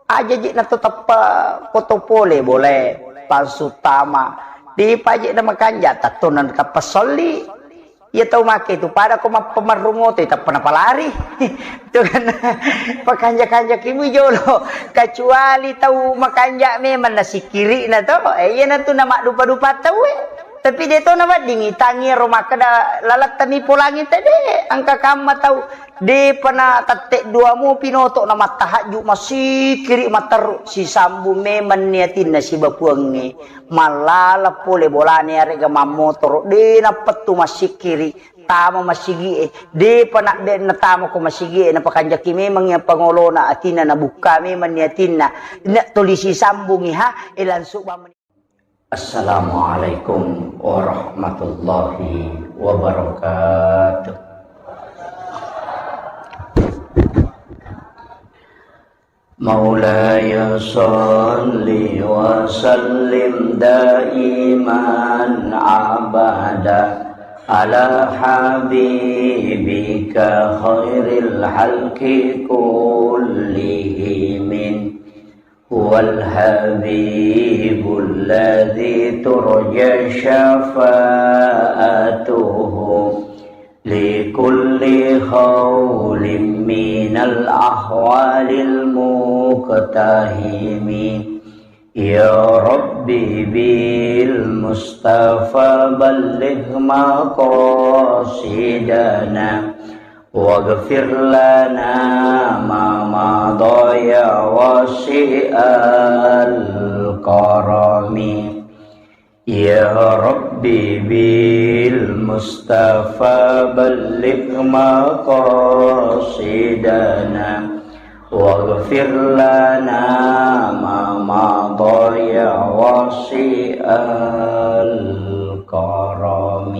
Aja je na to teppa poto pole bolae, pansu tama. Depa je na makanja, tatto na teppa solli. Iya tau make tu pada ko mappamarrung oto, tappa napalari. Itu kan pakanja-kanja kimu jolo. Kecuali tau makanja memang nasikiri na to. Eh, iya na tu na maddupa-dupa tau e. Tapi de to naweddingi, tangi ro makkeda lalattami polangi tede, engka kamma tau, depa na tette dua mupi noto na mattahajju, masikiri matteru, sisambung memang ni atinna sibawa Puangnge, mallala pole bolane arega mammotoro, de nappettu masikiri, tama masigie, depa na de natama ko masigie, napakanjaki memang iya pangolona atinna, nabukka memang ni atinna, na tuli sisambungi ha, e langsung bamani. Assalamualaikum warahmatullahi wabarakatuh. مولاي صل وسلم دائما أبدا على حبيبك خير الخلق كلهم. هو الحبيب الذي ترجى شفاعته لكل هول من الأهوال المقتحم. يا رب بالمصطفى بلغ مقاصدنا واغفر لنا ما مضى يا واسع الكرم. يا رب بالمصطفى بلغ مقاصدنا واغفر لنا ما مضى يا واسع الكرم.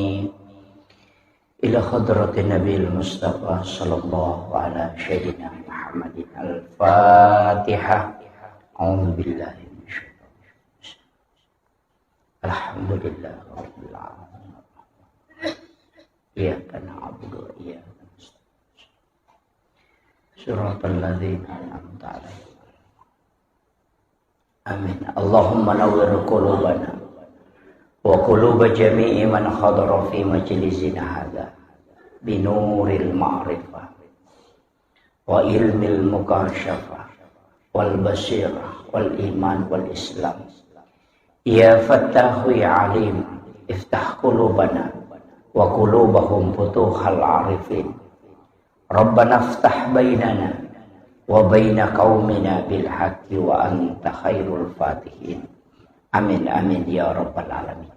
إلى حضرة النبي المصطفى صلى الله على سيدنا محمد. الفاتحة. أعوذ بالله من الشيطان الرجيم. الحمد لله رب العالمين. إياك نعبد وإياك نستعين. صراط الذين أنعمت عليهم. آمين. اللهم نور قلوبنا وقلوب جميع من حضر في مجلسنا هذا بنور المعرفة وعلم المكاشفة والبصيرة والإيمان والإسلام. يا فتاح يا عليم، افتح قلوبنا وقلوبهم فتوح العارفين. ربنا افتح بيننا وبين قومنا بالحق وأنت خير الفاتحين. آمين، آمين يا رب العالمين.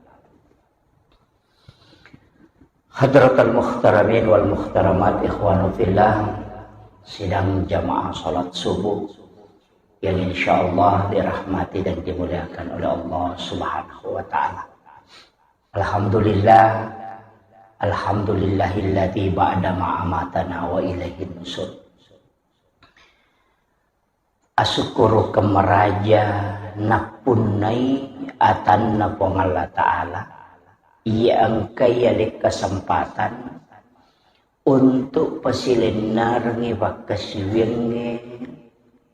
Hadratal muhtaramin wal muhtaramat, ikhwanu fillah, sidang jamaah salat subuh yang insyaallah dirahmati dan dimuliakan oleh Allah Subhanahu wa Ta'ala. Alhamdulillah, alhamdulillahilladzi ba'da ma amatana wa ilaihin nusur. Asukkurukeng maraja nappunnai atanna Puang Allah Ta'ala, iya engkai ale kesempatan untuk pasilennerengngi pakkasiwiangnge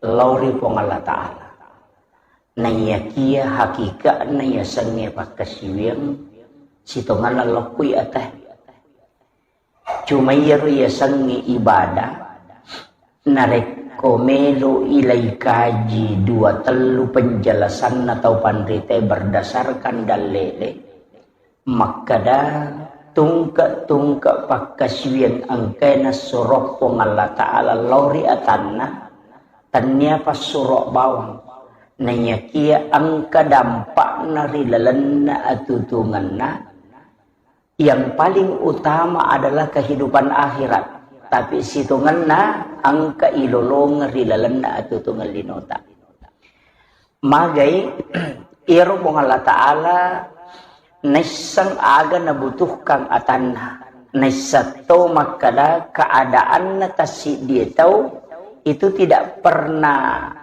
lao ri Puang Allah Ta'ala. Naiyakia hakika'na yasengnge pakkasiwiang sitongenna lokkoi ata. Cuma iyaro yasengnge ibadah, narekko melo ilai kaji dua tellu penjelasanna tau panritae berdasarkan dallele, makkeda tungke-tungke pakkasiwiang engkae nassuro Puang Allah Ta'ala lao ri atanna, tennia passuro bawang. Naiyakia engka dampakna ri lalenna atutungenna, yang paling utama adalah kehidupan akhirat, tapi sitongenna engka ilolongeng ri lalenna atutungeng linota. Magai, iyaro Puang Allah Ta'ala naisseng aga nabutuhkan atanna. Naisseng to makkeda keadaanna tassiddie tau itu tidak pernah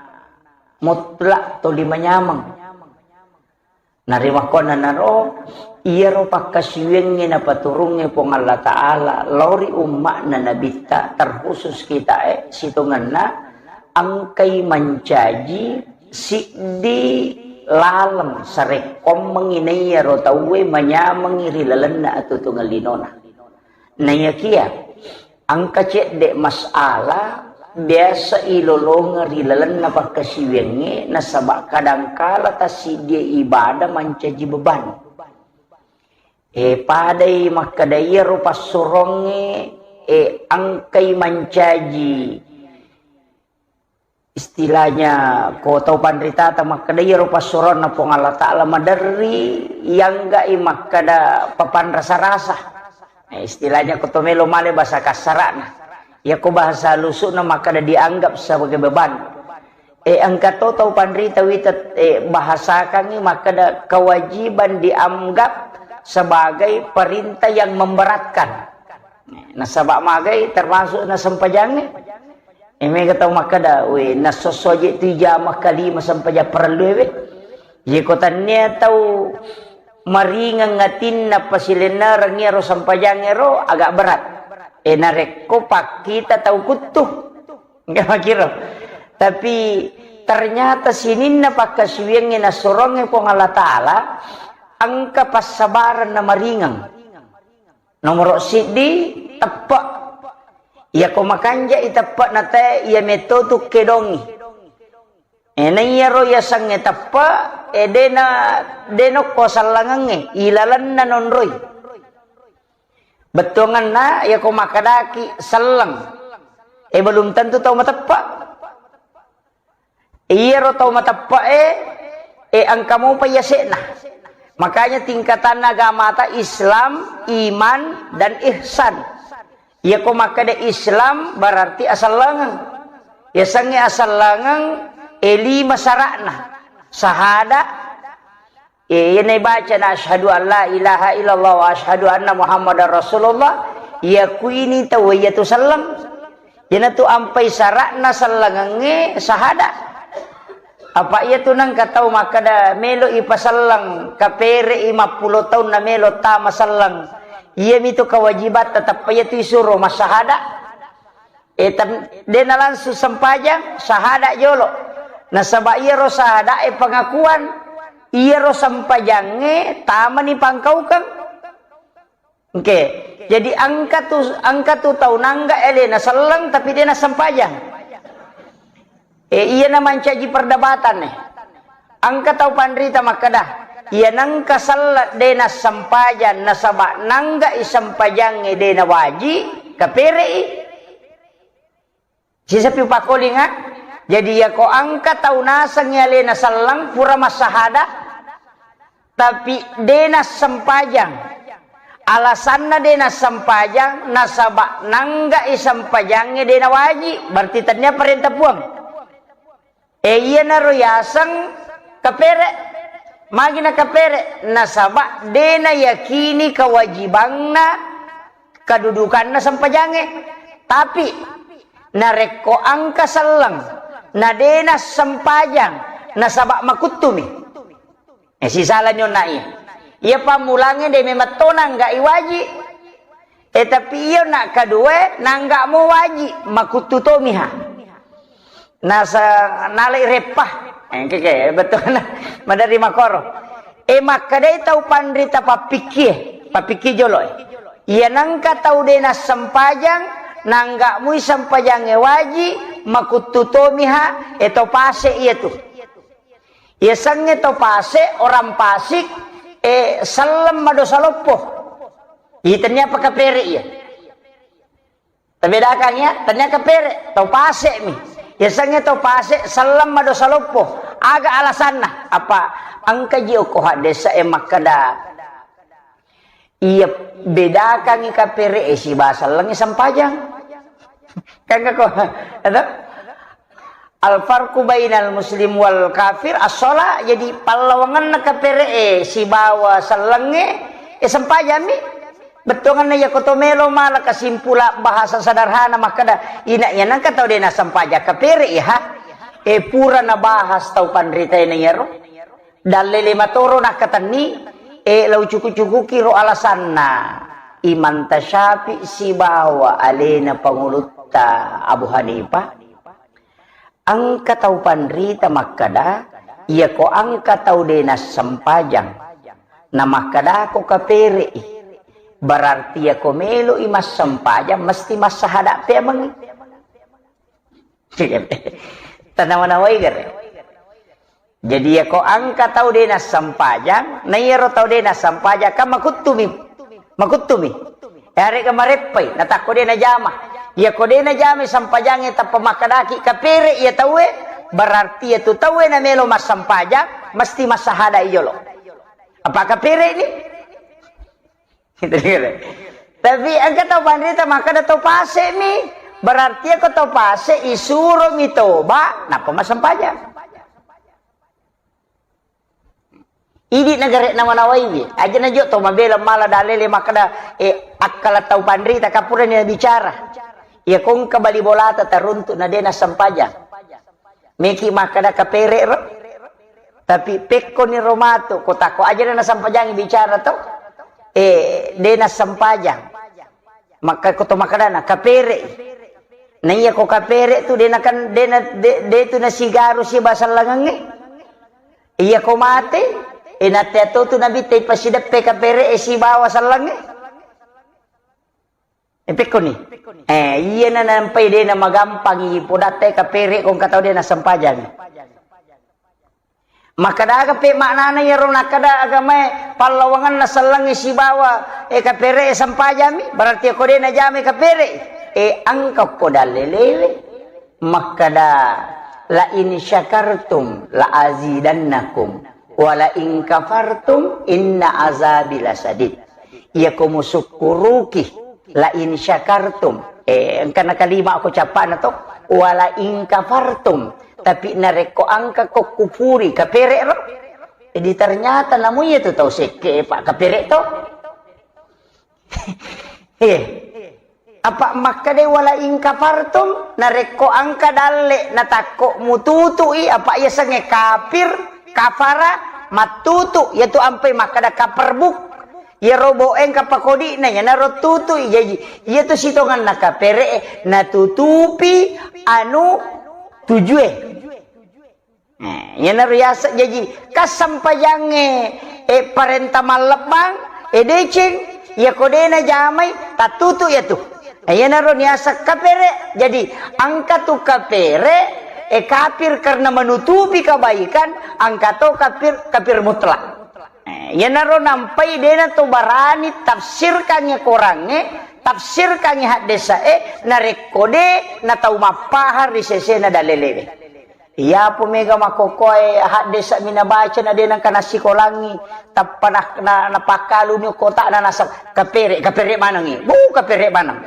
mutlak toli manyameng. Narimakkuannanaro, iyaro pakkasiwiangnge napaturungnge Puang Allah Ta'ala lao ri umma'na Nabitta, terkhusus kitae, sitongenna engkai mancaji siddi laleng sarekkoammengngi naiyaro tauwe manyamengngi ri lalenna atutungeng linona. Naiyakia engka cedde masalah biasa ilolongeng ri lalenna pakkasiwiangnge, nasaba kadangkala tassiddie ibadah mancaji beban. E, padai makkeda iyaro passurongnge, e, engkai mancaji istilahnya ko tau panritata makkeda iyaro passuronna Puang Allah Ta'ala maderri, iyangga'i makkeda papanrasa-rasa. Eh, istilahnya ko to melo male bahasa kasara'na. Iyako bahasa lusu'na makkeda dianggap sebagai beban. Eh, engka to tau panrita wita, eh, bahasakangngi makkeda kewajiban dianggap sebagai perintah yang memberatkan. Nasaba magai termasuk nasempajangnge. Eh, mega tau makkeda, "We, nasosso je tu ijama kalima sempajang parellu we." Ye ko tannia tau maringeng atinna pasilennereng iyaro sempajangnge ro agak berat. Eh, narekko pakkita tau kuttu. Enggak makiro. Tapi ternyata sininna pakkasiwiangnge nassurongnge Puang Allah Ta'ala, engka passabareng na maringeng. Nomoro siddi, teppe'. Iyako makanja'i teppe'na te, iya metto tu kedongi. Eh, na iyaro yasengnge teppe', eh, dena, denokko sellangengnge, ilalenna nonroi. Bettuangenna, iyako makkedaki selleng, eh, belum tentu tau mateppe'. Iyaro tau mateppe'e, e, engka mopa yase'na. Makanya tingkatanna agamata Islam, iman, dan ihsan. Iyako makkeda Islam berarti asellengeng. Yasengnge asellengeng, e, lima sara'na. Sahada, e, iyana ibacana asyhadu an la ilaha illallah wa asyhadu anna Muhammadar Rasulullah, iyakuini tauwe iyatu selleng. Iyanatu ampai sara'na sellengengnge sahada. Apa iyatu nengka tau makkeda melo ipaselleng, kapere'i mappulo taunna melo tama selleng. Iyamitu kewajibatta, tappa iyatu isuro massahada. Eh, tem-, dena langsung sempajang, sahada jolo. Nasaba iyaro sahada e pengakuan, iyaro sempajangnge tamani pangkaukeng. Oke. Jadi engka tu, engka tu tau nangga elena selleng tapi dena sempajang. Eh, iyana mancaji perdebatan e. Engka tau panrita makkeda, iya nengka selleng dena sempajang nasaba nangga i sempajangnge dena waji, kapere'i. Sisapi upakolinga, jadi iyako engka tau nasengngi alena selleng pura massahada, tapi dena sempajang. Alasanna dena sempajang, nasaba nangga i sempajangnge dena waji, berarti tennia parenta Puang. Eh, iyanaro yaseng kapere. Magi na kapere? Nasaba dena yakini kewajibanna, kedudukanna sempajangnge. Tapi narekko engka selleng, na dena sempajang, nasaba makuttumi. Eh, sisalani onna iya. Iya pammulangnge de memang tona nangga i waji. Eh, tapi iya nak kedua nangga mo waji, makuttu tomiha. Nasa nalai reppa. Engke ke, betul. Madari makoro. E, makkedai tau panrita pappikkie, pappikki jolo e. Iya nengka tau de nassempajang, nangga mui sempajangnge waji, makuttu tomiha, e, to pase iya tu. Iya sengnge to pase, orang pasik, e, selleng madosa loppo. Iya tennia apa kapere iya. Tabedakang ya, tennia kapere, tau pase mi. Yasengnge tau pase, selleng madosa loppo. Aga alasanna? Apa engka ji okko haddesa e makkeda, iya bedakangi kapere e siba sellengnge sempajang. Kan ko, ada? Al farqu bainal muslim wal kafir as-shalah, jadi pallawangenna kapere e sibawa sellengnge, e sempajang mi. Bettuanganna iyako to melo mala kasimpula bahasa sederhana makkeda, ina iya nengka tau de nassempajang kapere iya, ha? E pura nabahas tau panritae na iyaro. Dalle lima toro nakkatenni, e lau cuku-cukuki ro alasanna Imam Tasyafi sibawa alena pangulutta Abu Hanifah. Engka tau panrita makkeda, iyako engka tau de nassempajang, na makkedako kapere'i, berarti iyako melo'i massempajang mesti massahada pemengngi. Tanawa-nawai gare. Jadi, iyako engka tau de nassempajang, na iyaro tau de nassempajang, kan makuttumi. Makuttumi. Yarega mareppai, natakko de najama. Iyako de najamai sempajangnge tappa makkedaki kapere iya tauwe, berarti iyatu tauwe namelo massempajang, mesti massahada i jolo. Apa kapere ni? Tapi engka tau panrita makkeda tau pase mi, berarti iyako tau pase isuro mi toba, nappa massempajang. Idi nagare nawa-nawaiwi, aja najo to mabela mala dalele makkeda, e, akkala tau panrita kapurani bicara. Iya kongka bali bolata taruntu na de nassempajang. Meki makkeda kapere ro. Tapi pekkoni ro matu, ko tako aja na nassempajang bicara to. E, de nassempajang. Makka ko to makkedana kapere. Na iya ko kapere tu de nakan de na de, de tu nasigaru si basallangengnge. Iya ko mate, e, natte to tu nabitte pasideppe kapere e sibawa sallangnge. E, pekkoni. E, iya na nampai de na magampangi podatte kapere ko engka tau de nassempajang. Makkeda aga pe maknana iyaro nakkeda agamae pallawangenna sellengnge sibawa, e, kapere e sempajami, berarti ko de najamai kapere. E, engka ko dalelewe makkeda, "La in syakartum la azidannakum, wa la in kafartum inna azabi lasadid." Iyako musukkuruki, la in syakartum, e, engkana kalima ko cappana to, wa la in kafartum, tapi narekko engka ko kupuri, kapere ro. Jadi ternyata namu iya tu tau sekke, Pak, kapere to. Iya. Apa makkeda wala in kafartum, narekko engka dalle natakko mututu'i, apa iya sengnge kafir, kafara, mattutu, iya tu ampai makkeda kaperbuk. Iya robo engka pakodi'na, iya naro tutu'i. Jadi, iya tu sitonganna kapere'e, natutupi anu tujue. Eh, iyanaro yaseng jaji, kassempajangnge, eh, parenta mallebbang, eh, deceng, iyako de najamai, tattutu iyatu. Eh, iyanaro niaseng kapere. Jadi, engka tu kapere, eh, kafir karena menutupi kebaikan, engka to kafir, kafir mutlak. Eh, iyanaro nampai de nato barani tafsirkangngi korangnge, tafsirkangngi haddese'e, narekko de natau mappahang ri sesena dalelewe. Iyapo mega makkokkoe haddese' mi nabaca na de nengka nassikolangngi, tappa na, na, napakkaluni okko otakna naseng, "Kapere', kapere' manengngi. Bu, kapere' maneng."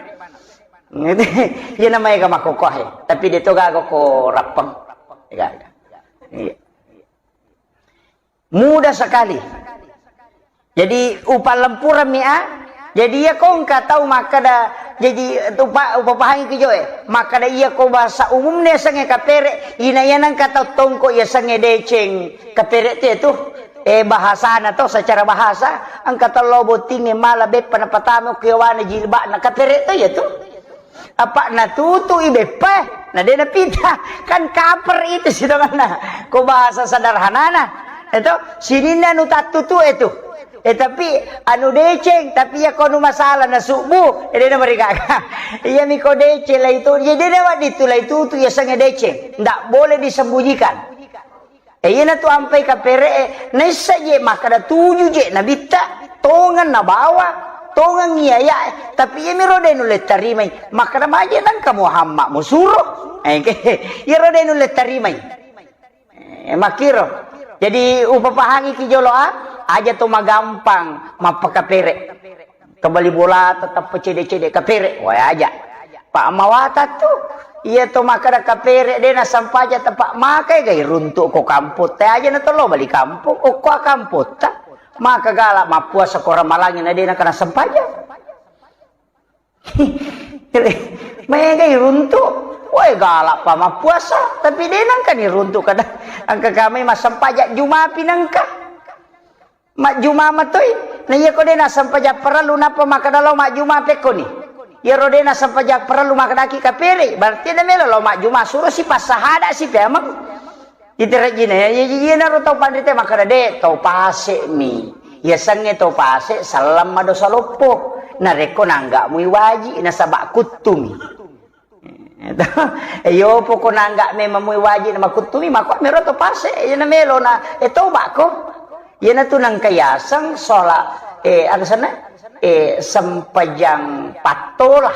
Iyana maega makkokkoe, tapi de to gaga ko rappeng. Gaga. Iya. Mudah sekali. Jadi, upallempurammi a. Jadi, iya ko engka tau makkeda, jadi, upa-, upapahangi ki jo e, makkeda iya ko bahasa umumna yasengnge kapere, ina iya nengka tau tongko yasengnge deceng, kapere tu, eh, bahasana to, secara bahasa, engka tau lao bottingnge mala beppa napatama ko yawana jilbabna, kapere to iya tu. Apa natutu'i beppa, na de napita. Kan kaper itu sitonganna. Ko bahasa sederhanana, eto, sininna anu tattutu etu. Eh, tapi anu deceng, tapi iya ko anu masalah na subuh, eh, dena marigaga. Iya miko deceng lah itu, jadi dena waditu lah itu, tu iya sange deceng. Ndak boleh disembunyikan. Eh, iya natu ampai kapere, eh, naissa je makkada tuju je nabitta, tongang nabawa, tongang iya ya, eh, tapi iya miro denu le tarimai, makkada maje nangka Muhammad musuro. Eh, iya ro denu le tarimai. Eh, makkiro. Jadi, upapahangi ki jolo, ah, aja to magampang mappakapere. Kembali bola tetap cede-cede kapere. Wah, aja. Pak mawata tu. Iya to makkada kapere de nasampaja tepak makai gai runtuk ko kampung te aja na tolo bali kampung. Okko kampung ta. Maka galak mappuasa ko ramalangi na de nakana sampaja. Mega iruntu. Woi, galak pa mappuasa, tapi de nangka ni runtu kada. Angka kami massempajak Juma pi nangka. Majjuma matoi. Na iya ko de nassempajak parellu napa makkada lao majjuma pekkoni. Iyaro de nassempajak parellu makkadaki kapere, berarti de melo lao majjuma suro si passahada si pemeng. Iterejjina, ya, ya, ya, iyanaro tau panrita makkada, "De, tau pase'mi." Yasengnge tau pase', selleng madosa loppo. Narekko nangga'mui waji, nasaba kuttumi. Iyo, poko nangga memang mui waji na makuttumi, mako mero tau pase', iyana melo na, eh, tobako. Iyanatu nangka yaseng sholat, eh, aga senna? Eh, sempajang pattola.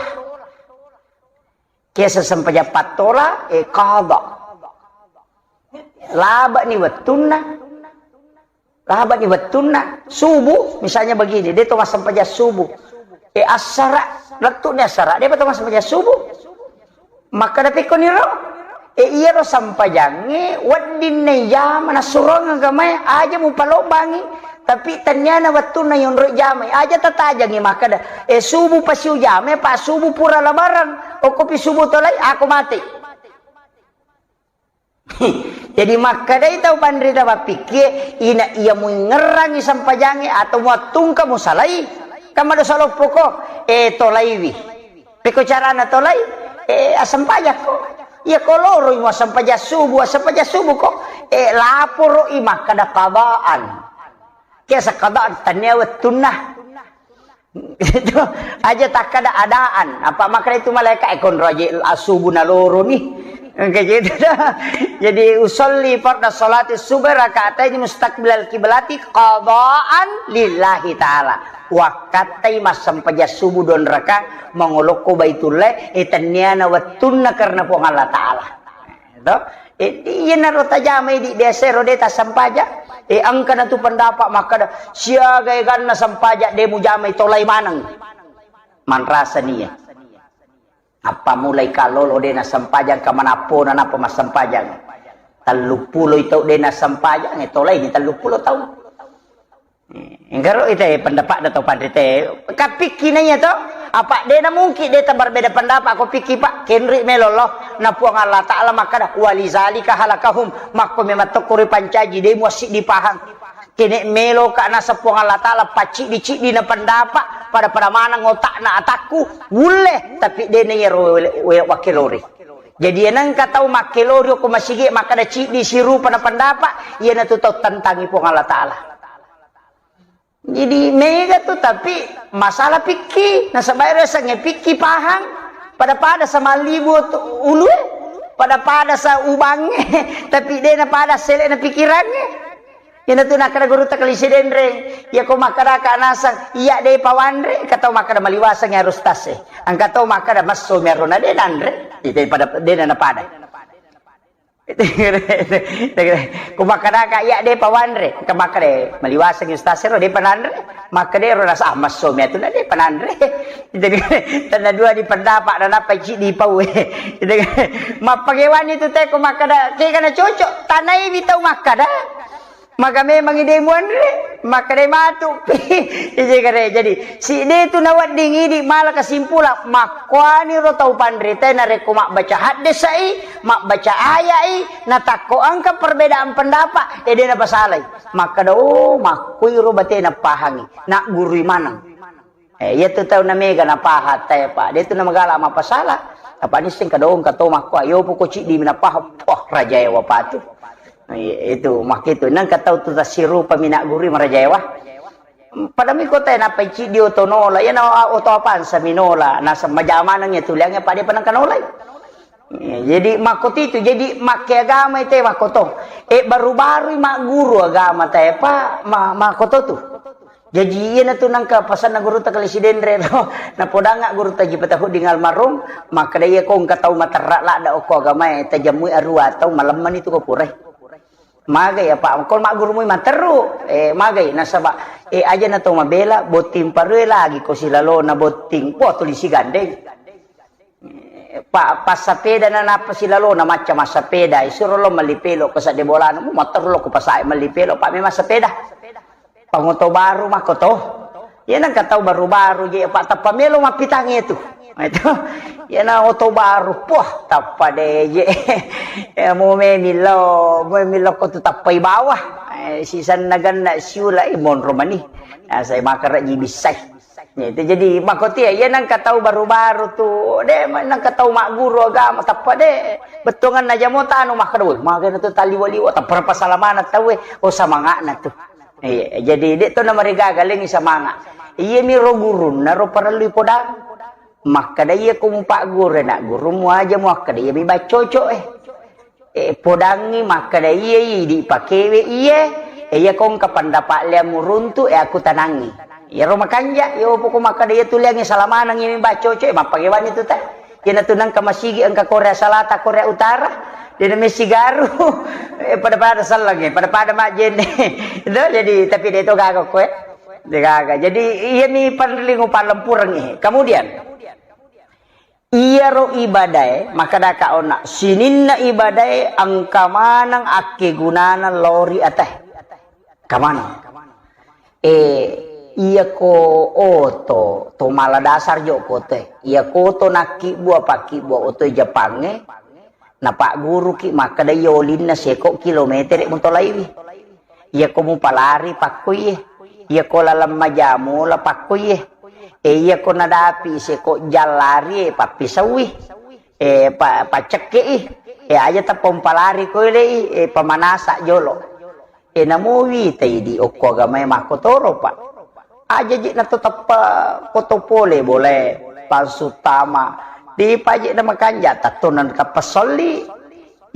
Kiasa sempajang pattola, eh, qada. Labani wettunna. Labani wettunna. Subuh, misalnya begini, de to massempajang subuh. Eh, assara, lettu ni assara, de pa to massempajang subuh. Makkada pekko niro. Eh, iyaro sempajangnge wedding na ijama nassurong agamae, aja mupalobbangi. Tapi tenniana wettunna yonroi jamai, aja tatajangi makkada, eh, subuh pasiu jamai, pa subuh pura labarang. Okkopi subuh tolai, ako mate. Jadi makkadai tau panrita mappikkie, ina iya muingngerangi sempajangnge atau muattungka musalai, kan madosa loppoko, eh, tolaiwi. Pekko carana tolai, eh, assempajakko. Iya ko loroi muassempajang subuh, assempajang subuh ko, eh, laporoi makkada qadaan. Kiasa qadaan, tennia wettunna. Itu aja takkada adaan. Apa makkada itu malaikat, eh, konro aja asubuh naloro ni. Kayak gitu dah. Jadi, "Usolli farda salati subuh rakaatain mustaqbilal kiblati qadaan lillahi ta'ala." Wakkattai massempajang subuh don raka mangolokko Baitullah, eh, tenniana wettunna karena Puang Allah Ta'ala. To? Eh, iyanaro tajamai di biasa ro de tassempajang. Eh, engkana tu pendapat makkada, siaga eganna sempajang de mujamai tolai maneng. Manrasa nia. Apa mulai kalolo de nassempajang ka manappona napa massempajang. Telluppulo tau de nassempajang, eh, tolai ni telluppulo tau. Enggaro ite pendapat da tau panrite. Kapikki naiya to? Apa de na mungkin de ta berbeda pendapat ko pikki, Pak? Kenri melo lo. Na Puang Allah Ta'ala makkada, "Walizalika halakahum." Makko memang tokko ripancaji, de muassiddi pahang. Kene melo ka nasa Puang Allah Ta'ala pacciddi-ciddi na pendapat, pada-pada maneng otakna atakku, wulle, tapi de na iyaro wele-, wele-, wakkelori. Jadi, enengka tau makkelori ko masigi makkada ciddi sirupa na pendapat, iyanatu tau tentangi Puang Allah Ta'ala. Jadi mega tu, tapi masalah pikki, nasaba ero yasengnge pikki pahang, pada-pada sa mallibu tu ulue, pada-pada sa ubangnge, tapi de na pada sele na pikirangnge. Ina tu nakkada guru ta kalisi denreng, iya ko makkada ka nasang, iya de pawanre, engka tau makkada maliwaseng harus tase. Engka tau makkada messo mi aro na de nanre, ite pada de na pada. Ku makkadaka, "Iya, de pa wanre." Engka makkada, "Maliwaseng ustaz ero, de pa nanre." Makkada ero nasa, "Ah, massomi atu na de pa nanre." Jadi, tanna dua di pendapat, na nappa ciddi pau. Mappagewani tu teko makkada, "Kega na cocok, tanai mi tau makkada." Maka memang ide muanre, makkada matu. Ije kare. Jadi, si de tu nawedding idi mala kesimpulan, makkuani ro tau panrita narekko mabbaca haddesai, mabbaca ayai, natakko engka perbedaan pendapat, eh, de napasalai. Makkada, "Oh, makkuiro batena pahangi, naggurui maneng." Eh, iya tu tau na mega napahang tae, Pak. De tu namagala mapasala. Apa nisseng kadong kato makko, "Ayo poko ciddi mi napahang." Wah, rajae wapatu. Itu makkitu nengka tau tu tassirupa mina guru marajaewa. Pada mi kota nappa icidi oto nola, ya na oto apansa minola, nasa majamaneng ya tuliang ya pada panengka nolai. Jadi makkoto itu, jadi makke agama itu makkoto. Eh, baru-baru magguru agama tae pa ma- makkoto tu. Jaji iyanatu nengka pasanna gurutta kali Sidenre ro. Napodangnga gurutta Haji Patahudin almarhum, makkeda iya ko engka tau materra ladda okko agamae, tajammui arua tau malemmani tu ko purai. Magai apa ko maggurumui materru, eh, magai nasaba, eh, aja na to mabela botting parue lagi ko silalona botting. Wah, tuli sigandeng. Pa- passapeda na nappa silalona macca massapeda, isuro lo melli pelo ko sadde bolana, mu materru lo ko pasae melli pelo, pa memang sepeda. Pangoto baru makkoto. Iya nengka tau baru-baru je, pa tappa melo mappitangi tu. Itu. Iya na oto baru, poh, tappa de je. Ya, mu memillo, mu memillo ko tu tappai bawah. Eh, sisanna ganna siula, eh, monro mani. Ya, saya makara ji bissai. Ya, itu jadi makoti ya, iya nengka tau baru-baru tu, de, nengka tau magguru agama, tappa de. Bettuangan na jamo tanu makkeda, woi, magana tu taliwa-liwa, tappa pasalamana tau, eh. Oh, samangana tu. Iya, jadi dek to namarigaga lengi samanga. Iya mi ro gurunna ro parellu podang. Makkeda iya ko mupagguru na gurumu aja mu akkeda iya mi baccoco, eh. Eh, podangngi makkeda iya idi pakewe iye, eh, iya ko engka pendapat lea muruntu, eh, aku tanangi. Iya ro makanja, iya opo ko makkeda iya tuliangi salamanang iya mi baccoco, eh, mappagewani tu ta. Iyanatu nengka masigi engka Korea Selatan, Korea Utara, de na messigaru, eh, pada-pada sellengnge, pada-pada majjenne. Itu jadi, tapi de to gaga ko, eh. De gaga. Jadi, iya mi panrellingu pallempurengngi. Kemudian, iyaro ibadae, makkadaka onna, sininna ibadae engka maneng akkegunana lao ri atae. Engka maneng. Eh, iyako oto, to mala dasar jo ko te. Iyako oto nakkibbua, pakkibbua oto Jepangnge, napagguruki makkeda iya olinna seko kilometere mutolaiwi. Iyako mupalari pakkoiye. Iyako laleng majamola pakkoiye. Eh, iyako nadapi seko jallari, eh, pappisaui. Eh, pa- paccekkei. Eh, aja tappa umpalari koilei, eh, pamanasa jolo. E, namo witai di okko agamae makkotoro, Pak. Aja je nato tappa koto pole bolae, palsu tama. Di paje na makanja, tatto na tappa solli.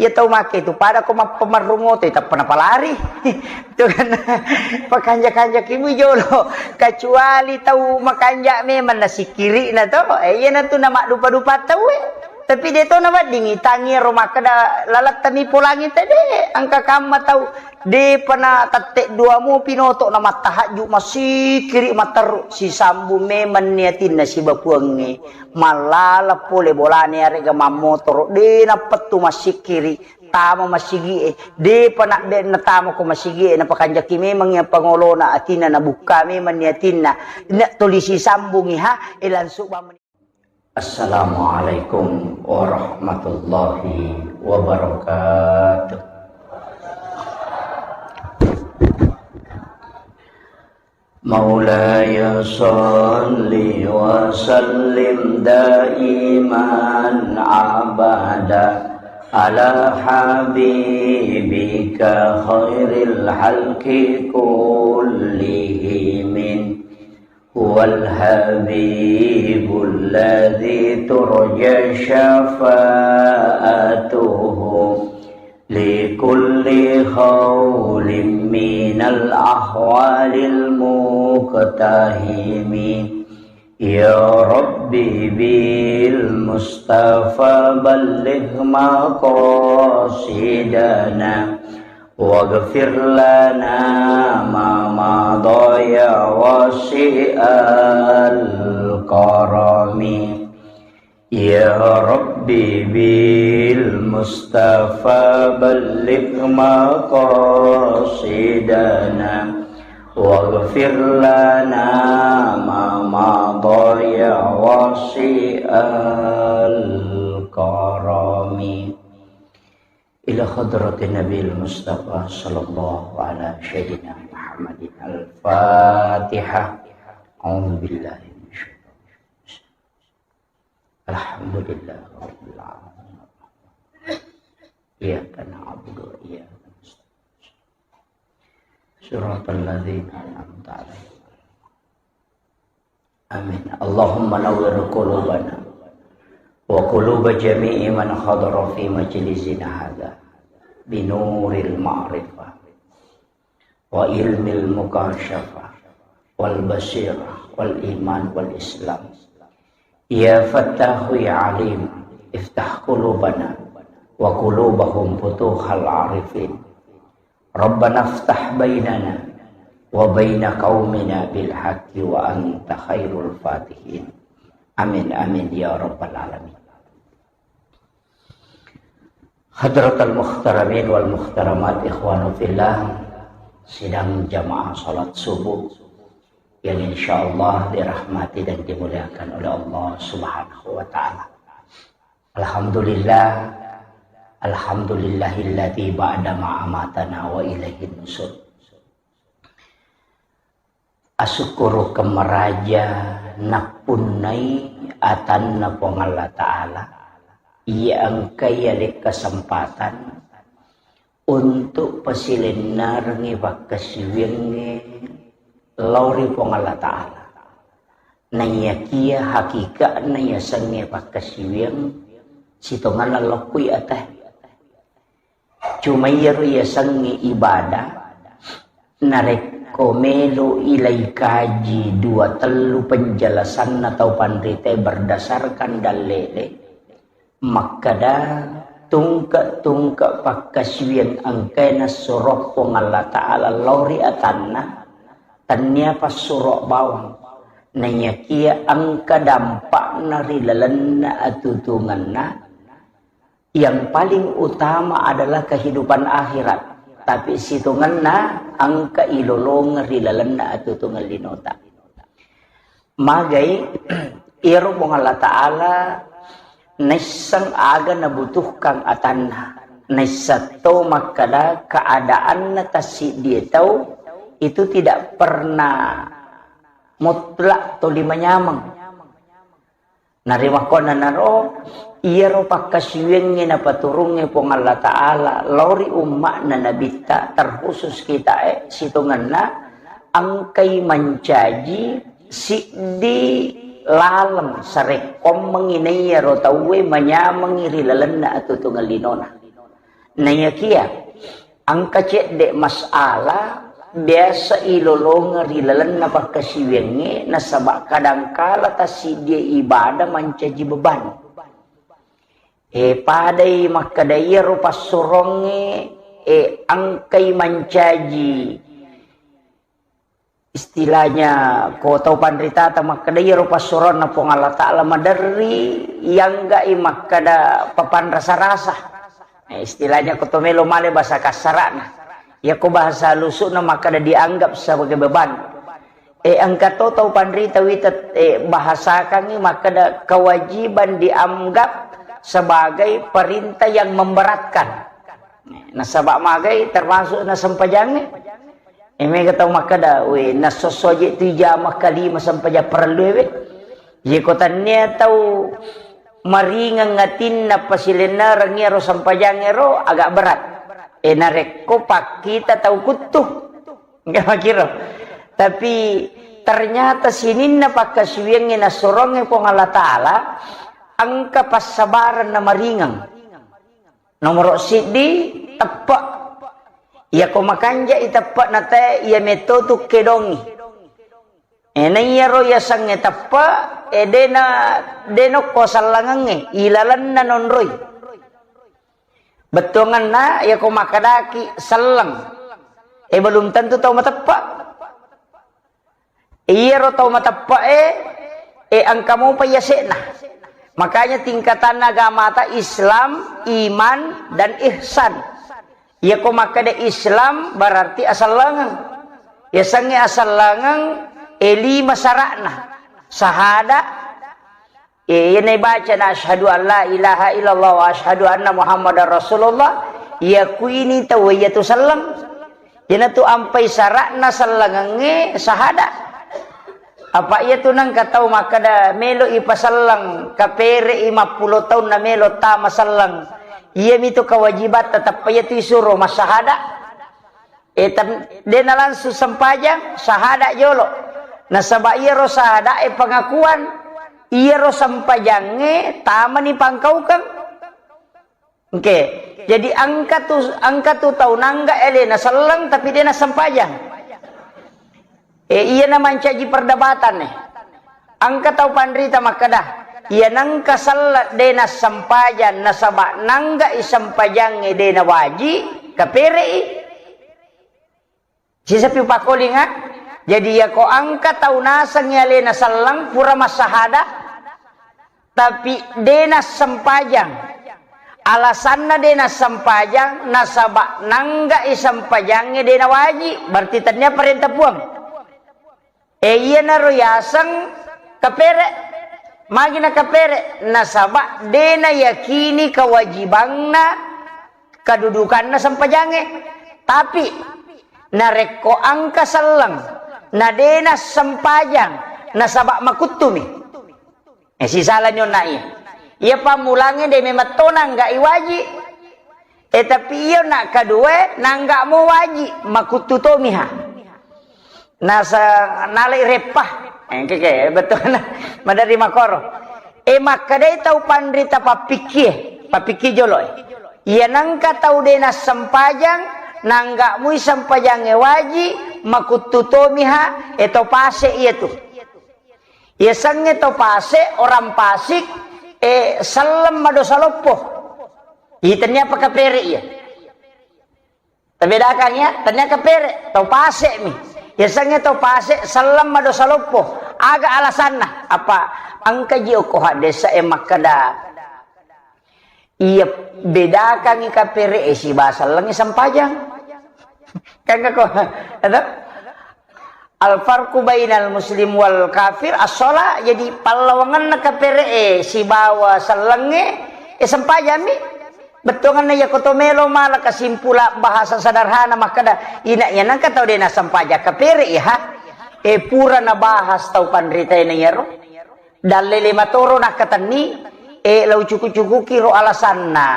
Iya tau make tu pada ko mappamarrung oto, tappa napalari. Itu kan pakanja-kanja kimui jolo. Kecuali tau makanja memang nasikiri na to. Eh, iya natu na maddupa-dupa tau, eh. Tapi de to naweddingi, tangi ro makkeda lalattami polangi tede, engka kamma tau, depa na tette dua mopi noto na mattahajju, massikkiri, matteru, sisambung memang ni atinna sibawa Puangnge, mallala pole bolana arega mammotoro, de nappettu massikkiri, tama masigie, depa na de natama ko masigie, napakanjaki memang iya pangolona atinna, nabukka memang ni atinna, na tuli sisambungi ha, e langsung bamani. Assalamualaikum warahmatullahi wabarakatuh. مولاي صل وسلم دائما أبدا على حبيبك خير الخلق كلهم. هو الحبيب الذي ترجى شفاعته لكل هول من الأهوال المقتحم. يا رب بالمصطفى بلغ مقاصدنا واغفر لنا ما مضى يا واسع الكرم. يا رب بالمصطفى بلغ مقاصدنا واغفر لنا ما مضى يا واسع الكرم. إلى حضرة النبي المصطفى صلى الله على سيدنا محمد. الفاتحة. أعوذ بالله من الشيطان الرجيم. الحمد لله رب العالمين. إياك نعبد وإياك نستعين. صراط الذين أنعمت عليهم. آمين. اللهم نور قلوبنا وقلوب جميع من حضر في مجلسنا هذا بنور المعرفة وعلم المكاشفة والبصيرة والإيمان والإسلام. يا فتاح يا عليم، افتح قلوبنا وقلوبهم فتوح العارفين. ربنا افتح بيننا وبين قومنا بالحق وأنت خير الفاتحين. آمين، آمين يا رب العالمين. Hadratal muhtaramin wal muhtaramat, ikhwanu fillah, sidang jamaah salat subuh yang insyaallah dirahmati dan dimuliakan oleh Allah Subhanahu wa Ta'ala. Alhamdulillah, alhamdulillahilladzi ba'da ma amatana wa ilaihin nusur. Asukkurukeng maraja nappunnai atanna Puang Allah Ta'ala, iya engkai ale kesempatan untuk pasilennerengngi pakkasiwiyangnge lao ri Puang Allah Ta'ala. Naiyakiya hakika'na yasengnge pakkasiwiyang sitongenna lokkui atae. Cuma iyaro yasengnge ibadah, narekko melo ilai kaji dua tellu penjelasanna tau panritae berdasarkan dallele, makkeda tungke-tungke pakkasiwiang engkae nassuro Puang Allah Ta'ala lao ri atanna, tennia passuro bawang. Naiyakiya engka dampakna ri lalenna atutungenna, yang paling utama adalah kehidupan akhirat, tapi sitongenna engka ilolongeng ri lalenna atutungeng linota. Magai, iyaro Puang Allah Ta'ala naisseng aga nabutuhkan atanna, naisseng to makkeda keadaanna tassiddie tau itu tidak pernah mutlak toli manyameng. Narimakkuannanaro, iyaro pakkasiwiangnge napaturungnge Puang Allah Ta'ala lao ri umma'na Nabitta, terkhusus kitae, sitongenna engkai mancaji siddi laleng sarekkoammengngi naiyaro tauwe manyamengngi ri lalenna atutungeng linona. Naiyakiya engka cedde masalah biasa ilolongeng ri lalenna pakkasiwiangnge, nasaba kadangkala tassiddie ibadah mancaji beban. E, padai makkeda iyaro passurongnge, e, engkai mancaji istilahnya, ko tau panritata makkeda iyaro passuronna Puang Allah Ta'ala maderri, iyangga'i makkeda papanrasa-rasa. Eh, istilahnya ko to melo male bahasa kasara'na. Iyako bahasa halusu'na makkeda dianggap sebagai beban. Eh, engka to tau panrita wita, eh, bahasakangngi makkeda kewajiban dianggap sebagai perintah yang memberatkan. Nasaba magai termasuk nasempajangnge. E, mega tau makkeda, "We, nasosso je tu ijama kalima sempajang parellu we." Ye ko tannia tau maringeng atinna pasilennereng iyaro sempajang ero agak berat. E, narekko pakkita tau kuttu. Enggak makiro. Tapi ternyata sininna pakkasiwiangnge nasorongnge Puang Allah Ta'ala, engka passabareng na maringeng. Nomoro siddi, teppe'. Iyako makanja'i teppe' na tae, iya metto tu kedongi. E, na iyaro yasengnge teppe', e, dena, dena ko sellengengnge, ilalenna nonroi. Bettuanganna, iyako makkedaki selleng, e, belum tentu tau mateppe'. Iyaro tau mateppe'e, e, engka mopa yase'na. Makanya tingkatanna agamata Islam, iman, dan ihsan. Iyako makkeda Islam berarti asellengeng. Yasengnge asellengeng, e, lima sara'na. Sahada, E, iyana ibacana asyhadu an la ilaha illallah wa asyhadu anna Muhammadar Rasulullah, iyakuini tauwe iyatu selleng. Iyanatu ampai sara'na sellengengnge sahada. Apa iyatu nengka tau makkeda melo ipaselleng, kapere'i mappulo taunna melo tama selleng. Iyamitu kewajibatta, tappa iyatu isuro massahada. E, tem-, de' nalangsung sempajang, sahada' jolo. Nasaba' iyaro sahada' e pengakuan, iyaro sempajangnge tamani pangkaukeng. Oke. Jadi engka tu, engka tu tau nangga' alena selleng tapi de' nassempajang. E, iyana mancaji perdebatan e. Engka tau panrita makkeda, iya nengka selleng de' nassempajang nasaba' nangga'i sempajangnge de' nawaji', kapere'i. Sisapi upakkolinga, jadi iyako engka tau nasengngi alena selleng pura massahada', tapi de' nassempajang. Alasanna de' nassempajang, nasaba' nangga'i sempajangnge de' nawaji', berarti tennia parenta Puang. E, iyanaro yaseng kapere'. Magi nakapere'? Nasaba' de' nayakini kewajibanna, kedudukanna sempajangnge. Tapi narekko engka selleng na de' nassempajang nasaba' makuttumi, e, sisalani onna iya. Iya pammulangnge de' memang to nangga'i waji'. E, tapi iyo na kedua nangga' mo waji', makuttu tomiha. Nasa-, nalai reppa. E, engke, engke, betul. Maderri makoro. E, makkedai tau panrita pappikkie, pappikkie jolo e. Iya nengka tau de' nassempajang, nangga' mui sempajangnge waji', makuttu tomiha, e, to pase' iyatu. Yasengnge to pase', orang pasik, e, selleng madosa loppo. Ih, tennia apa kapere' iya. Tabedakang ya, tennia kapere', to pase'mi. Yasengnge to pase' selleng madosa loppo. Aga alasanna? Apa engka ji okko haddesa e makkeda, iya, bedakangngi kapere' e sibawa sellengnge sempajang. Kan ko, ada? Al farqu bainal muslim wal kafir as-shalah. Jadi pallawangenna kapere' e sibawa sellengnge, e, sempajammi. Bettuangenna iyako to melo mala kesimpulan bahasa sederhana makkeda, ina iya nengka tau de' nassempajang kapere' iya, ha? E, pura nabahas tau panrita e na iyaro. Dallele matoro nakkatenni, e, lau cuku-cukuki ro alasanna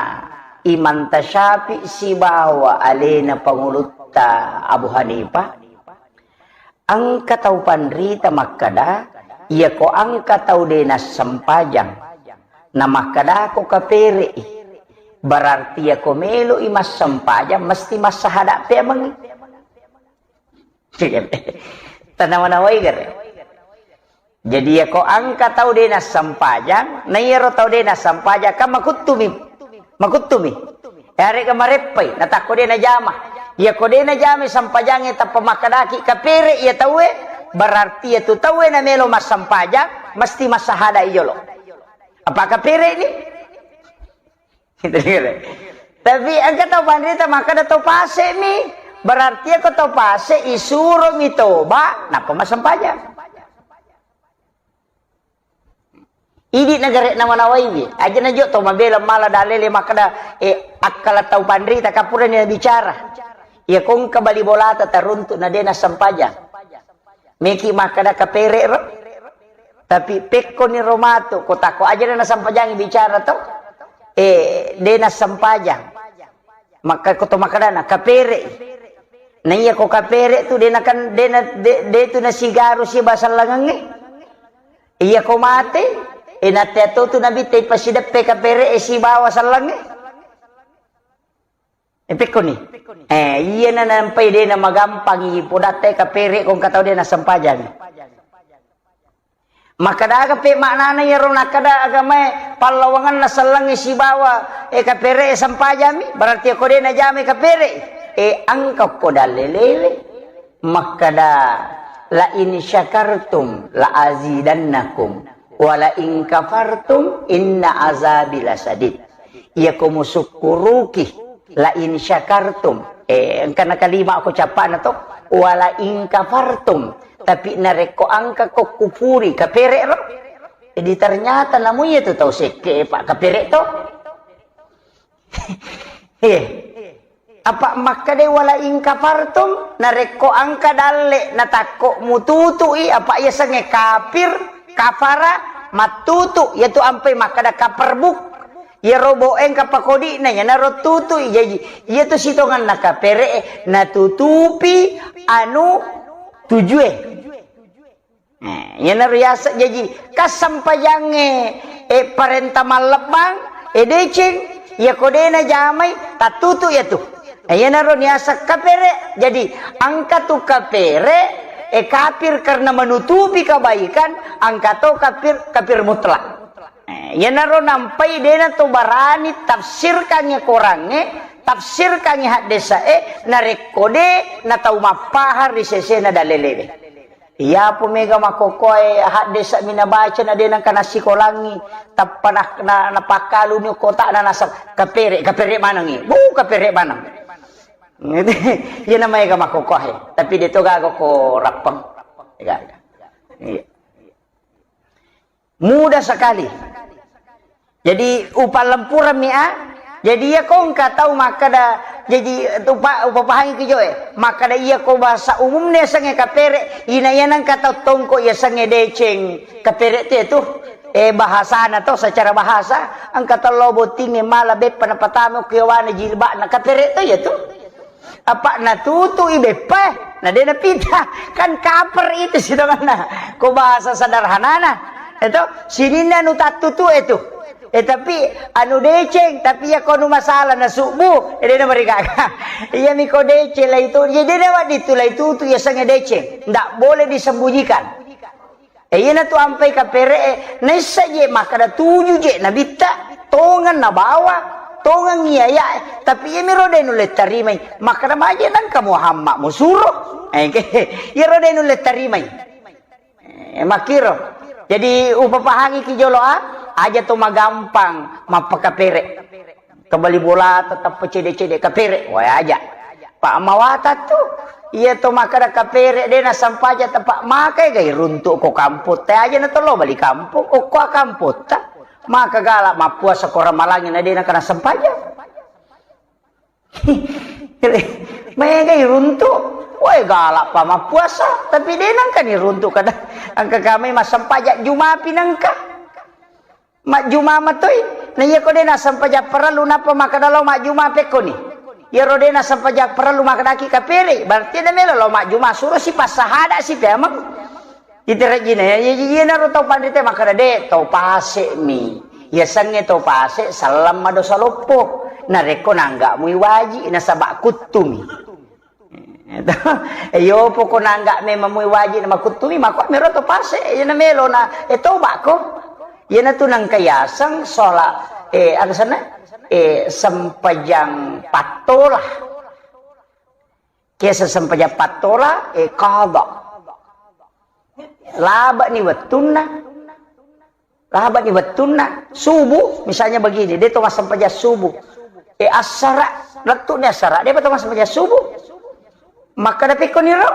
Imam Tasyafi sibawa alena pangulutta Abu Hanifah. Engka tau panrita makkeda, iyako engka tau de' nassempajang, namakkedako kapere'i, berarti iyako melo'i massempajang mesti massahada' pemengngi. Tanawa-nawai gare. Jadi, iyako engka tau de' nassempajang, na iyaro tau de' nassempajang, kan makuttumi, makuttumi. Yarega mareppai, natakko de' najama. Iyako de' najamai sempajangnge tappa makkedaki kapere' iya tauwe, berarti iyatu tauwe namelo massempajang, mesti massahada'i jolo. Apa kapere'ni? Tapi engka tau panrita makkeda tau pase'mi, berarti iyako tau pase' isuromi toba, nappa massempajang. Idi' nagare' nawa-nawaiwi, aja' najo' to mabela mala dalele makkeda, e, akkala tau panrita kapurani nabicara. Iyako engka bali bolata taruntu' na de' nassempajang. Meki makkeda kapere' ro. Tapi pekkoni ro matu, ko takko aja' na nassempajang bicara to. E, de' nassempajang. Makka ko to makkedana, kapere'i. Na iyako kapere' tu de' nakan-, de' na-, de', de' tu nasigaru sibawa sellengengnge. Iyako mate, e, nateato tu nabitta ipasideppe kapere'e sibawa sellengnge. E, pekkoni. E, iyana nampai de' namagampang ipodatta kapere' ko engka tau de' nassempajang. Makkeda aga pe maknana iyaro nakkeda agamae pallawangenna sellengnge sibawa, e, kapere'e sempajammi, berarti ko de' najamai kapere'i. E, engka ko dallelewe makkeda, "La in syakartum la azidannakum, wa la in kafartum inna azabi lasadid." Iyako musukkuruki, la in syakartum, e, engka na kalima ko cappana to, wa la in kafartum, tapi narekko engka ko kupuri, kapere' ro. Jadi ternyata namu iyatu tau sekke, Pak, kapere' to. He. Apa makkedai wala in kafartum, narekko engka dalle natakko mututu'i, apa yasengnge kafir, kafara, mattutu, yatu ampai makkeda kaperbuk. Iyaro bo'e engka pakodi'na, iyanaro tutu'i. Jaji, iyatu sitongenna kapere'e natutupi anu tujue. Eh, iyanaro yaseng jaji, kasempajangnge, eh, parenta mallebbang, eh, deceng, iyako de najamai, tattutu iyatu. Eh, iyanaro niaseng kapere. Jadi, engka tu kapere, eh, kafir karena menutupi kebaikan, engka to kafir, kafir mutlak. Eh, iyanaro nampai de nato barani tafsirkangngi korangnge, tafsirkangngi haddese'e, narekko de natau mappahang ri sesena dalelewe. Iyapo mega makkokkoe haddese' mi nabaca na de nengka nassikolangngi, tappa na, na, napakkaluni kota'na naseng, "Kapere', kapere' manengngi. Bu, kapere' maneng." Iyana maega makkokkoe, tapi de to gaga ko rappeng. Gaga. Iya. Mudah sekali. Jadi, upalempureng mi, a. Jadi, iya ko engka tau makkada, jadi, upa-, upapahangi ki joe. Makkada iya ko bahasa umumna yasengnge kapere, ina iya nengka tau tongko yasengnge deceng. Kapere tu itu, eh, bahasana to, secara bahasa, engka tau lao bottingnge mala beppa napatama ku yawana jilbabna, kapere to iya tu. Apa natutu'i beppa, na de napita. Kan kaper itu sitonganna. Ko bahasa sederhanana. Itu, sininna anu tattutu itu. Eh, tapi anu deceng, tapi iya ko anu masalah na subu, eh, de namarigaga. Iya mi ko deceng lah itu, jadi de wadi tu lah itu, tu yasengnge deceng. Ndak boleh disembunyikan. Eh, iyanatu ampai kapere'e, naissa je makkada tuju je nabitta, tongeng nabawa, tongeng iyaya'e, tapi iyamiro de nulle tarimai, makkada maje nengka Muhammad musuro. Eh, ke-, iyaro de nulle tarimai. Eh, makkiro. Jadi, upapahangi ki jolo, a, aja to magampang mappakapere. Kembali bola tetap cede-cede kapere, wae aja. Pak mawata tu, iya to makkada kapere de nasampaja tepak makai gai runtuk ko kampung te aja na tolo bali kampung, okko kampung ta. Maka galak mappuasa ko ramalangi na de nakana sampaja. Maega iruntu, wae galak pa mappuasa, tapi de nengka ni runtu kada. Engka kami massampajak Juma pi nengka. Majjuma matoi. Na iya ko de nasampajak parellu nappa makkada lao majjuma pekkoni. Iyaro de nasampajak parellu makkadaki kapere, berarti de melo lao majjuma, suro si passahada si pemeng. Iterejjina, iya, iya, iyanaro tau panrita makkada, "De, tau pase'mi. Yasengnge tau pase' selleng madosa loppo. Narekko nangga'mui waji, nasaba kuttumi." Iyo, poko nangga memang mui waji na makuttumi, mako mero tau pase', iyana melo na, eh, tobako. Iyanatu nangka yaseng sholat, eh, anu sana, eh, sempajang pattola. Kiasa sempajang pattola, eh, qada. Labani wettunna. Labani wettunna. Subuh, misalnya begini, de to massempajang subuh. Eh, assara, lettu'ni assara, de pa to massempajang subuh. Makkada pekkoniro,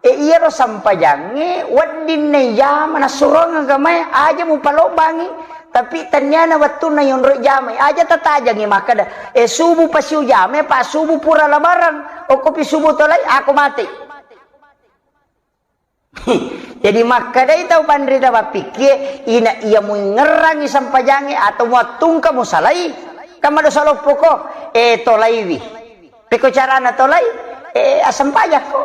eh, iyaro sempajangnge wedding naijama nassurongeng agamae, aja mupalobbangi, tapi tenniana wettunna yonroi jamai, aja tatajangi makkada, eh, subuh pasiujamai, pa subuh pura labarang, okkopi subuh tolai, ako mate. Jadi makkadai tau panrita mappikkie, ina iya muingngerangi sempajangnge atau muattungka musalai, kan madosa loppoko, eh, tolaiwi. Pekko carana tolai, eh, assempajakko.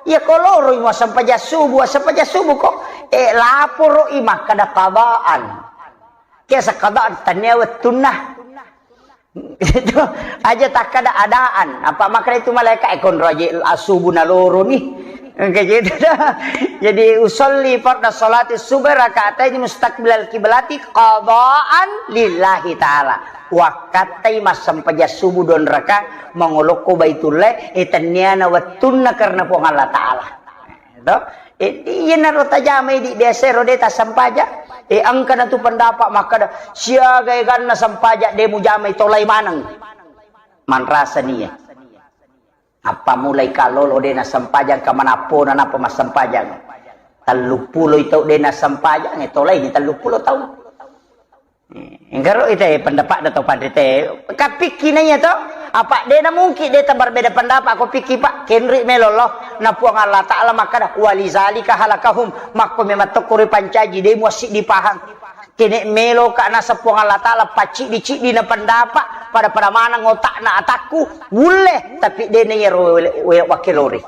Iya ko loroi muassempajang subuh, assempajang subuh ko, eh, laporoi makkada qadaan. Kiasa qadaan, tennia wettunna. Itu aja takkada adaan. Apa makkada itu malaikat, eh, konro aja asubu naloroni. Kayak gitu dah. Jadi, "Usolli farda sholati subhi rakaatain mustaqbilal kiblati qadaan lillahi ta'ala." Wakkattai massempajang subuh donraka mangolokko Baitullah, eh, tenniana wettunna karena Puang Allah Ta'ala. To? Eh, iyanaro tajamai di biasa ro de tassempaja. Eh, engka natu pendapat makkada, siaga eganna sempaja de mujamai tolai maneng. Manrasa nia. Apa mulai kalolo de nasempajang ka manappona napa massempajang. Telluppulo tau de nasempajang, eh, tolai ni telluppulo tau. Enggaro ite pendapat da tau panrite. Kapikki na iya to? Apa de na mungkin de ta berbeda pendapat ko pikki, Pak? Kenri melo lo. Na Puang Allah Ta'ala makkada, "Walizalika halakahum." Makko memang tokko ripancaji, de muassiddi pahang. Kene' meloka naseng Puang Allah Ta'ala pacciddi-ciddi na pendapat, pada-pada maneng otakna atakku, wulle, tapi dena yero wele-, wele-, wakkelori.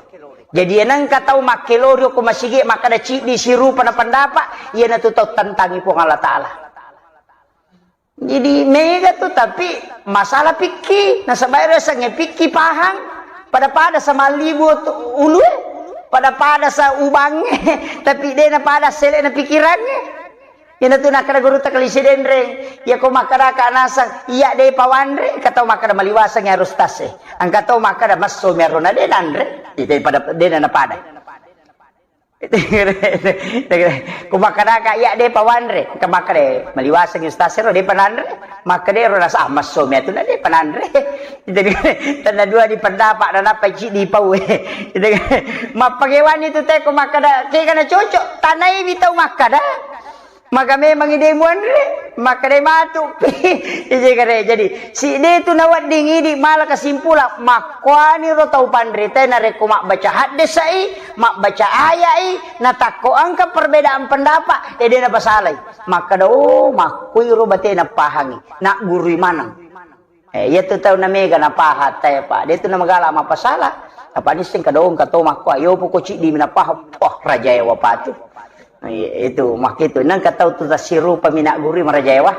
Jadi enengka tau makkelori ko masigi makkeda ciddi sirupa na pendapat, iyanatu tau tentangi Puang Allah Ta'ala. Jadi mega tu, tapi masalah pikki, nasaba ero sange pikki pahang, pada-pada sa mallibu tu ulue, pada-pada sa ubange, tapi dena pada sele na pikirange. Iyanatu nakkeda gurutta Kali Sidenreng, iyako makkedaka naseng, iya de pawanre, engka tau makkeda maliwaseng harus tase. Engka tau makkeda messo mi arona de nanre, ite pada dena napada. Ko makkedaka iya de pawanre, engka makkeda maliwaseng ustaz ero de pananre, makkeda ero rasa ah, messo mi atu na de pananre. Jadi, tenna dua di pendapat na nappa ciddi pau. Mappagewani tu te ko makkeda kega na cocok, tanai mi tau makkeda. Maka memang ide muanre, maka de matu. Ije kare. Jadi, si de tu nawedding idi mala kesimpulan, makkuani ro tau panrita narekko mabbaca haddesai, mabbaca ayai, natakko engka perbedaan pendapat, ede napasalai. Maka do, oh, makkui ro bate napahangi, nak gurui maneng. Eh, iya tu tau na mega na paha tae, Pak. De tu na magala mapasala. Apa nisseng kadong kato makko ayo poko ciddi mi na paha. Wah, raja ewa patu. Iya, itu makkitu. Nang katau tu tasirupa mi na guru maraja ewa.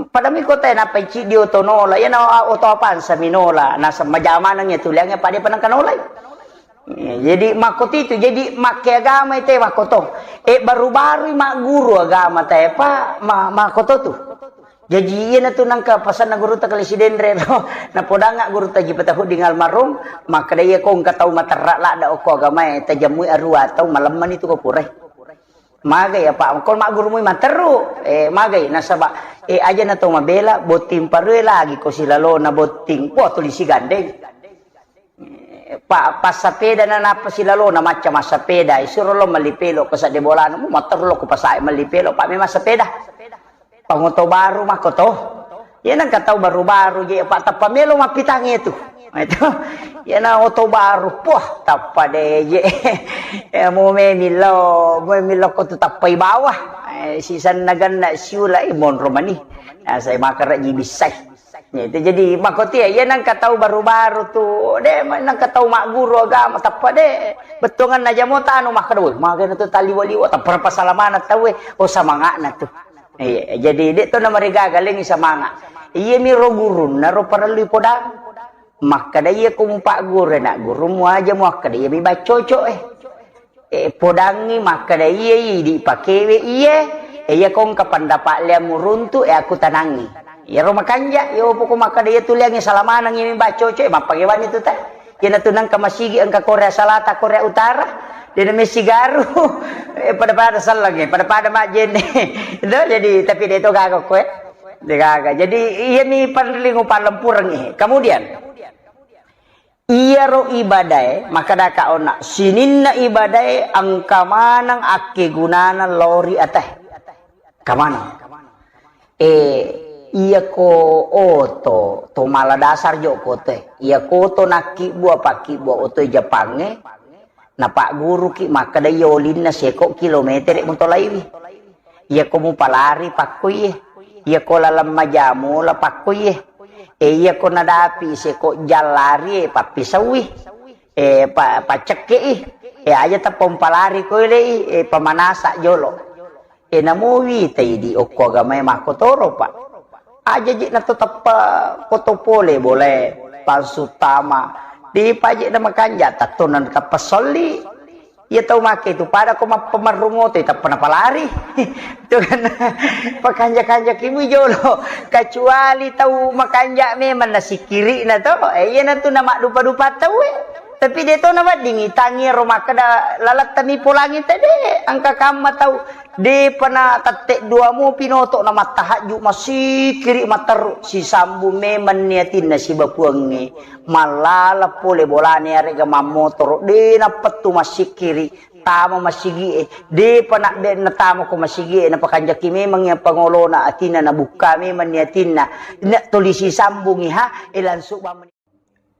Pada mi kota na pai ciddi oto nola. Iya na oto apansa mi nola. Na semajamanang ya tuliange pada panang kanolai. Iya, jadi makko tu, jadi makke agama ite makko to. Eh, baru-baru magguru agama tae, Pak, ma-, makko to tu. Jaji, iyanatu nangka pasanna gurutta Kali Sidenre ro. Napodangnga gurutta Haji Patahudding almarhum, makkeda, iyako engka tau materra ladda okko agamae, tajammui arua tau, malemmani tu ko purai. Magai apa, engka maggurumui materru, eh, magai, nasaba, eh, aja na tau mabela, botting parue lagi ko silalona botting, wah, tuli sigandeng. Pa-, passapeda na nappa silalona macca massapeda, isuro lo melli pelo ke sadde bolana, mu matteru lo ku pasae melli pelo, pa memang sepeda. Pangoto baru makko to. Iya nangka tau baru-baru je, pa tappa melo mappitangi tu. Itu. Iya na oto baru, poh, tappa de je. Ya, mu memillo, mu memillo ko tu tappai bawah. Eh, sisanna ganna siula, eh, monro mani. Nah, saya makan raji bisai. Ya, itu jadi makkotia, iya nangka tau baru-baru tu, de, nangka tau magguru agama, tappa de, bettuanganna jamo tanu, makkeda, woi, magana tu taliwa-liwa, tappa pasalamana tau, eh, oh, samanga'na tu. Iya, jadi de to namarigaga lengi samanga. Iya mi ro gurunna ro parellui podang. Makkeda iya ko mupagguru, nak gurummu aja muakkeda iya mi baccoco, eh. Eh, podangngi makkeda, iye, idi pakewe iye, eh, iya ko engka pendapat liammu runtu, eh, aku tanangi. Iyaro makanja, iyo poko makkeda iya tu liangngi salamaneng iya mi baccoco, eh, mappagewani tu ta. Iyana tu nengka masigi engka Korea Selatan, Korea Utara, dena messigaru, eh, pada-pada sellengnge, pada-pada majjenne. Itu jadi, tapi de to gaga ko, eh. De gaga. Jadi, iya mi parellu upallempurengngi. Kemudian, Iyaro ibadae, makkedaka onna, sininna ibadae engka maneng akkegunana lao ri atae. Engka maneng. Eh, iyako oto, to mala dasar jo ko otoe. Iyako oto nakkibbua, pakkibbua otoe Jepangnge, napagguruki makkeda iya olinna seko kilometere mutolaiwi. Iyako mupalari pakkuiye. Iyako laleng majamola pakkuiye. E, iyako nadapi seko jallari, e, pappisaui. E, pa-, paccekkei. E, aja tappa umpalari koilei, e, pamanasa jolo. E, namo witai di okko agamae makkotoro, Pak. Aja je nato tappa koto pole bolae, palsu tama. Di paje na makanja tatto na tappa solli. Iya tau make tu pada ko mappamarrung oto, tappa napalari. Itu kan pakanja-kanjaki mui jolo. Kecuali tau makanja memang nasikkiri na to. Eh, iya na tu na maddupa-dupa tau, eh. Tapi de to na wedding itangi ro makkeda lalattami polangi tede. Engka kamma tau depa na tette dua mo pinoto na mattahajju masikkiri matteru sisambung memang ni atinna sibawa Puangnge. Mallala pole bolana iyarega mammotoro, de nappettu massikkiri, tama masigie, depa nabbe natama ko masigie, napakanjaki memang iya pangolona atinna, nabukka memang ni atinna, na tuli sisambungi ha, e langsung bamani.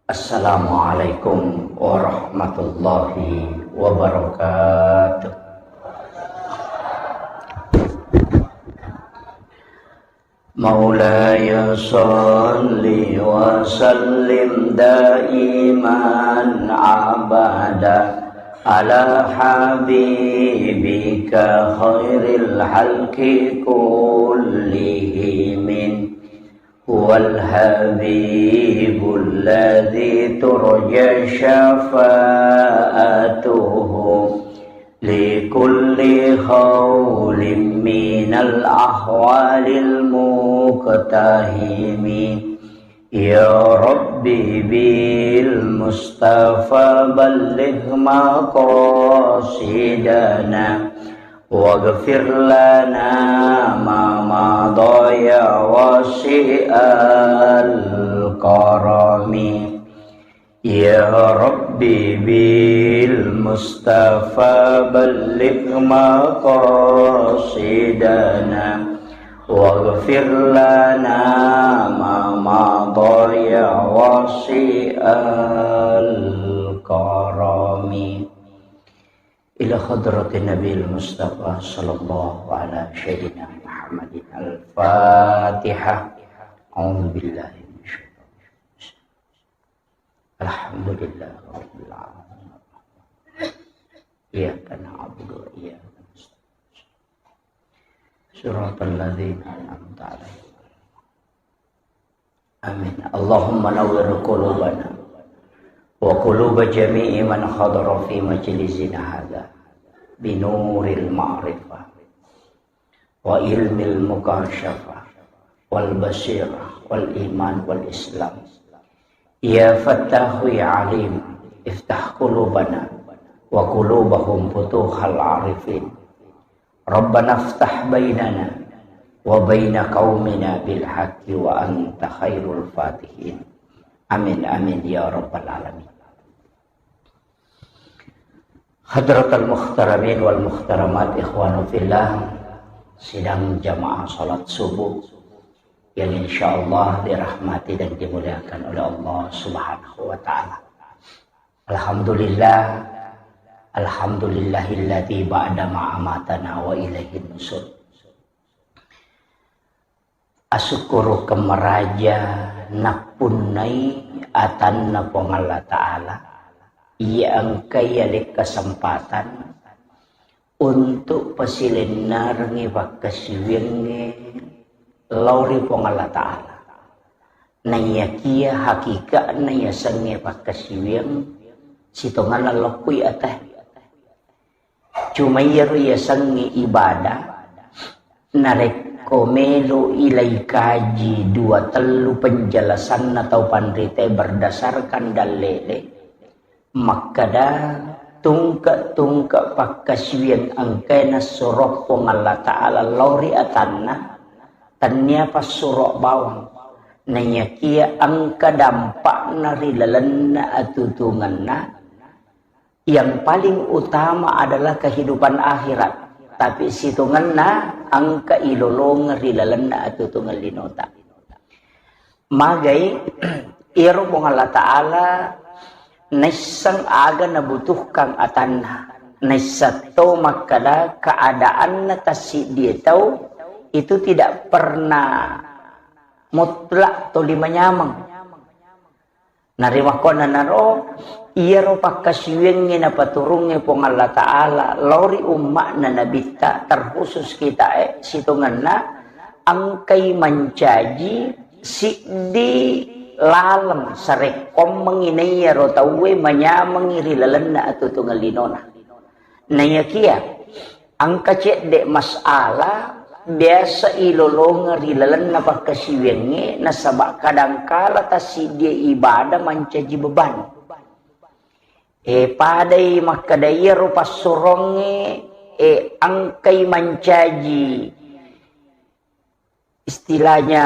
Assalamualaikum warahmatullahi wabarakatuh. مولاي صل وسلم دائما أبدا على حبيبك خير الخلق كلهم. هو الحبيب الذي ترجى شفاعته لكل هول من الأهوال المقتحم. يا رب بالمصطفى بلغ مقاصدنا واغفر لنا ما مضى يا واسع الكرم. يا رب بالمصطفى بلغ مقاصدنا واغفر لنا ما مضى يا واسع الكرم. إلى حضرة النبي المصطفى صلى الله على سيدنا محمد الفاتحة. أعوذ بالله من الشيطان الرجيم. الحمد لله رب العالمين. إياك نعبد وإياك نستعين. صراط الذين أنعمت عليهم. آمين. اللهم نور قلوبنا وقلوب جميع من حضر في مجلسنا هذا بنور المعرفة وعلم المكاشفة والبصيرة والإيمان والإسلام. يا فتاح يا عليم، افتح قلوبنا وقلوبهم فتوح العارفين. ربنا افتح بيننا وبين قومنا بالحق وأنت خير الفاتحين. آمين، آمين يا رب العالمين. Hadratal muhtaramin wal muhtaramat, ikhwanu fillah, sidang jamaah salat subuh yang insyaallah dirahmati dan dimuliakan oleh Allah Subhanahu wa Ta'ala. Alhamdulillah, alhamdulillahilladzi ba'da ma amatana wa ilaihin nusur. Asukkurukeng maraja nappunnai atanna Puang Allah Ta'ala, iya engkai ale kesempatan untuk pasilennarengngi pakkasiwiangnge lao ri Puang Allah Ta'ala. Naiyakia hakika'na yasengnge pakkasiwiang sitongenna lokkui ate. Cuma iyaro yasengnge ibadah, narekko melo ilai kaji dua tellu penjelasanna tau panritae berdasarkan dallele, makkeda tungke-tungke pakkasiwiang engkae nassuro Puang Allah Ta'ala lao ri atanna, tennia passuro bawang, naiyakia engka dampakna ri lalenna atutungenna, yang paling utama adalah kehidupan akhirat, tapi sitongenna engka ilolongeng ri lalenna atutungeng linota. Magai, iyaro Puang Allah Ta'ala naisseng aga nabutuhkan atanna, naisseng to makkeda keadaanna tassiddie tau itu tidak pernah mutlak toli manyameng. Narimakkuannanaro, iyaro pakkasiwiangnge napaturungnge Puang Allah Ta'ala lao ri umma'na Nabitta, terkhusus kitae, sitongenna engkai mancaji siddi laleng sarekkoammengngi naiyaro tauwe manyamengngi ri lalenna atutungeng linona. Naiyakia engka cedde masalah biasa ilolongeng ri lalenna pakkasiwiangnge, nasaba kadangkala tassiddie ibadah mancaji beban. E, padai makkeda iyaro passurongnge, e, engkai mancaji istilahnya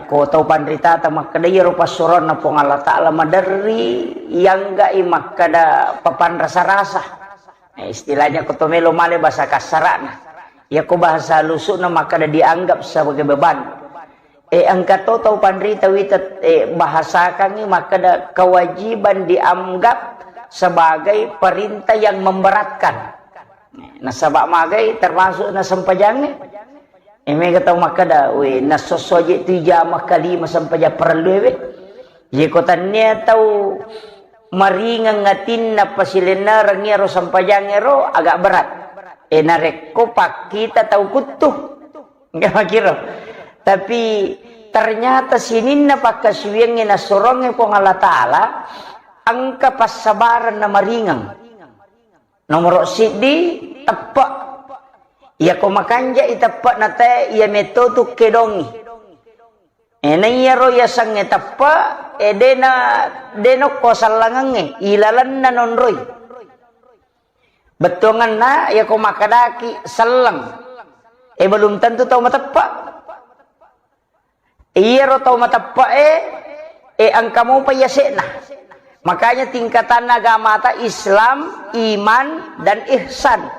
ko tau panritata makkeda iyaro passuronna Puang Allah Ta'ala maderri, iyangga'i makkeda papanrasa-rasa. Eh, istilahnya ko to melo male bahasa kasara'na. Iya ko bahasa lusu'na makkeda dianggap sebagai beban. Eh, engka to tau panrita wita, eh, bahasakangngi makkeda kewajiban dianggap sebagai perintah yang memberatkan. Nasaba magai termasuk nasempajangnge. E, mega tau makkeda, "We, nassosso aje tu ijama kalima sempajang parellu e, we." Ye ko tannia tau maringeng atinna pasilennereng iyaro sempajangnge ro, agak berat. E, narekko pakkita tau kuttu. Enggak makiro. Tapi ternyata sininna pakkasiwiangnge nassuroangnge Puang Allah Ta'ala, engka passabareng na maringeng. Nomoro siddi, teppe'. Iyako makanjai teppe' na tae, iya metto tu kedongi. E, na iyaro yasengnge teppe', e, dena, dena ko sellengengnge, ilalenna nonroi. Bettuangenna, iyako makkedaki selleng, e, belum tentu tau mateppe'. Iyaro tau mateppe'e, e, engka mopa yase'na. Makanya tingkatanna agamata Islam, iman, dan ihsan.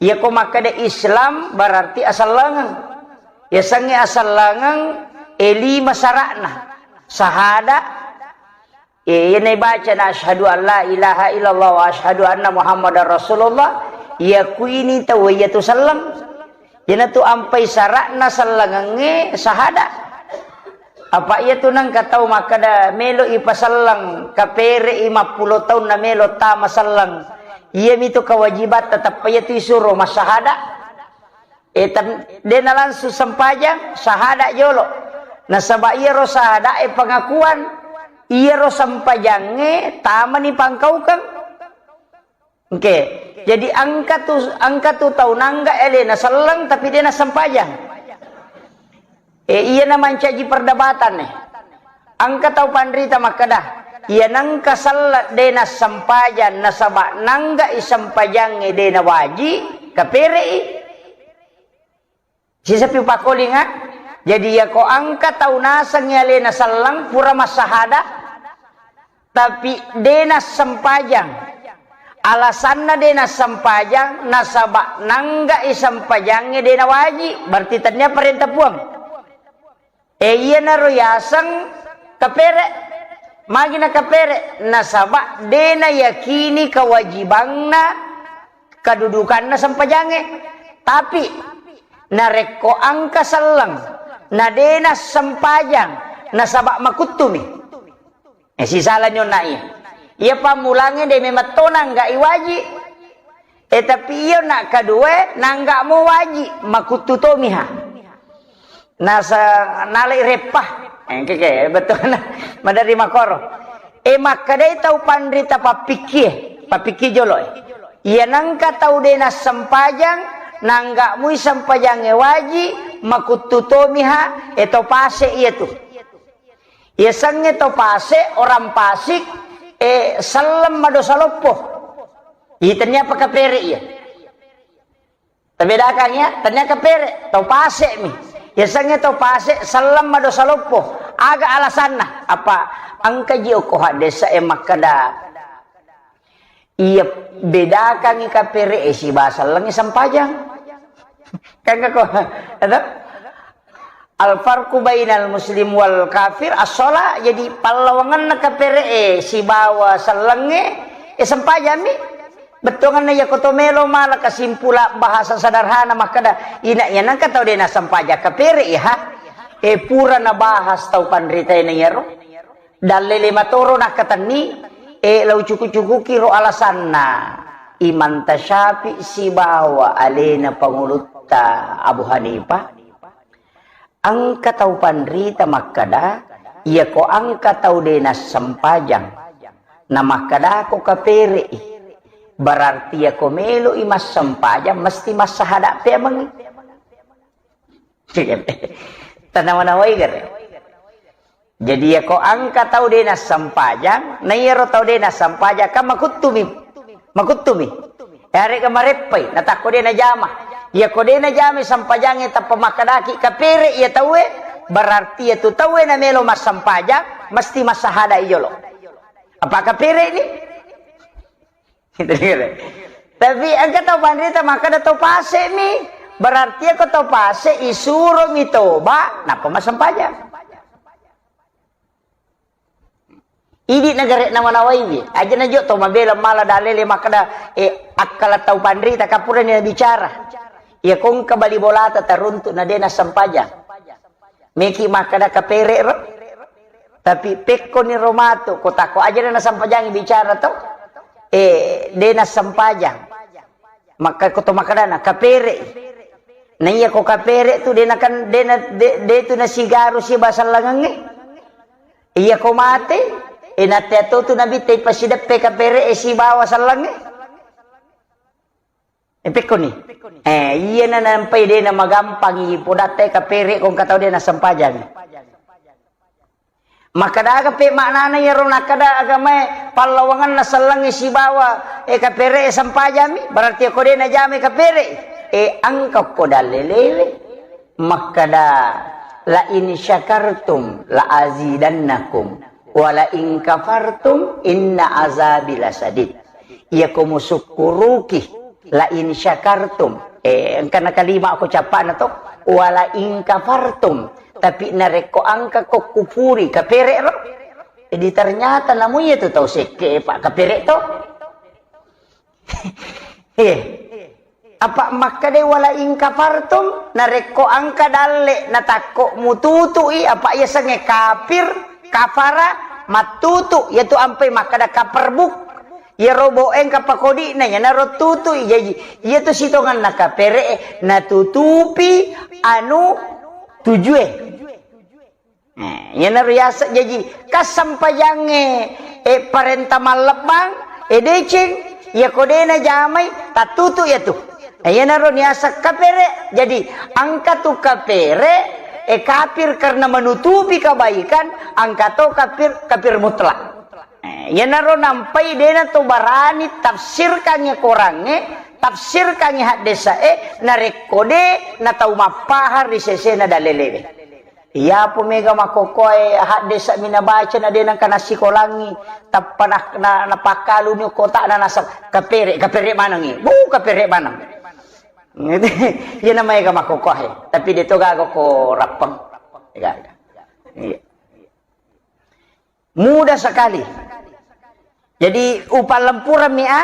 Iyako makkeda Islam berarti asellengeng. Yasengnge asellengeng, e, lima sara'na. Sahada, e, iyana ibacana asyhadu an la ilaha illallah wa asyhadu anna Muhammadar Rasulullah, iyakuini tau iyatu selleng. Iyanatu ampai sara'na sellengengnge sahada. Apa iyatu nengka tau makkeda melo ipaselleng, kapere'i mappulo taunna melo tama selleng. Iyamitu kewajibatta, tappa iyatu isuro massahada. E, tan-, dena langsung sempajang, sahada jolo. Nasaba iyaro sahada e pengakuan, iyaro sempajangnge tamani pangkaukeng. Oke, jadi engka tu, engka tu tau nangga alena selleng tapi dena sempajang. E, iyana mancaji perdebatan e. Engka tau panrita makkeda, iya nengka selleng dena sempajang nasaba nanggai sempajangnge dena waji, kapere'i. Sisapi upakkolinga, jadi iyako engka tau nasengngi alena selleng pura massahada, tapi dena sempajang. Alasanna dena sempajang, nasaba nanggai sempajangnge dena waji, berarti tennia parenta Puang. E, iyanaro yaseng kapere. Magi na kapere? Nasaba dena yakini kewajibanna, kedudukanna sempajangnge. Tapi narekko engka selleng, na dena sempajang, nasaba makuttumi. E, sisalani onna iya. Iya pammulangnge de memang to nanggai waji. E, tapi iyo na kadue nangga mo waji, makuttu tomiha. Nasa-, nalai reppa. E, engke ke, betul. Madari makoro. E, makkedai tau panrita pappikkie, pappikkie jolo e. Iya nengka tau de nassempajang, nangga mui sempajangnge waji, makuttu tomiha, e, to pase iyatu. Yasengnge to pase, orang pasik, e, selleng madosa loppo. Iya tennia apa kapere iya. Tabedakang iya, tennia kapere, to pase mi. Yasengnge to pase, selleng madosa loppo. Aga alasanna? Apa engka ji okko haddesa e makkeda, iya bedakangngi kapere e sibawa sellengnge sempajang. Kan ko, ada? Al farqu bainal muslim wal kafir as-shalah. Jadi pallawangenna kapere e sibawa sellengnge, e, sempajammi. Bettuangenna iyako to melo mala kesimpulan bahasa sederhana makkeda, ina iya nengka tau de nassempajang kapere iya ha. E, pura nabahas tau panrita e na iyaro. Dallele matoro nakkatenni, e, lau cuku-cukuki ro alasanna Imam Tasyafi sibawa alena pangulutta Abu Hanifah. Engka tau panrita makkeda, iyako engka tau de nassempajang, na makkedako kapere'i, berarti iyako melo'i massempajang mesti massahada peamengngi. Tanawa-nawai gare. Jadi, iyako engka tau de nassempajang, na iyaro tau de nassempajang, kan makuttumi. Makuttumi. Yarega mareppai, natakko de najama. Iyako de najama sempajangnge tappa makkedaki kapere iya tauwe, berarti iyatu tauwe namelo massempajang, mesti massahada i jolo. Apa kapere ni? Tapi engka tau panrita makkeda to pase mi, berarti ko to pase isuromi toba, nappa massempajang. Idi nagare nawa-nawaiwi, aja najo to mabela mala dalele makkeda, e, akkala tau panrita kapurani bicara. Iya kongka bali bolata taruntu na de nassempajang. Meki makkada kapere ro. Tapi pekkoni ro matu, ko tako aja na nassempajang bicara to. Eh, de nassempajang. Maka ko to makkadana kapere. Na iya ko kapere tu de nakan de na de, de tu nasigaru si basallangangnge. Iya ko mate, e nate to tu nabi te pasideppe kapere e sibawa sallangnge. E, pekkoni. Eh, iya na nampai de na magampangi podatte kapere ko engka tau de nassempajang. Makkadaga pe maknana iyaro nakkada agamae pallawanganna sellengnge sibawa e kapere e sempajami, berarti ko de najamai kapere e, angka ko dalelewe makkada la in syakartum la azidannakum wa la in kafartum inna azabi lasadid. Iya ko musukkuruki, la in syakartum, eh, engkana kalima ko cappana to, wa la in kafartum, tapi narekko angka ko kufuri, kapere ro. Jadi ternyata namu iya tu tau sekke, Pak, kapere to. Eh, apa makkada wala in kafartum, narekko angka dalle natakko mututui, apa iya sengnge kafir, kafara, mattutu, yaitu ampai makkada kaperbuk. Iyaro bo engka pakodi'na, iyanaro tutui. Jaji, iyatu sitonganna kapere e, natutupi anu tujue. Eh, iyanaro yaseng jaji, kassempajangnge, eh, parenta mallebbang, eh, deceng, iyako de najamai, tattutu iyatu. Eh, iyanaro niaseng kapere. Jadi, engka tu kapere, eh, kafir karena menutupi kebaikan, engka to kafir, kafir mutlak. Eh, iyanaro nampai dena to barani tafsirkangngi Korangnge, tafsirkangngi haddesa'e, narekko de natau mappahang ri sesena dalelewe. Iyapo mega makkokkoe haddesa mi nabaca na de nengka nassikolangngi, tappa na, na, napakkaluni okkota'na naseng, "Kapere, kapere manengngi." Bu, kapere maneng. Iya na maega makkokkoe, tapi de to gaga ko rappeng. Gaga. Iya. Mudah sekali. Jadi, upallempurammi a.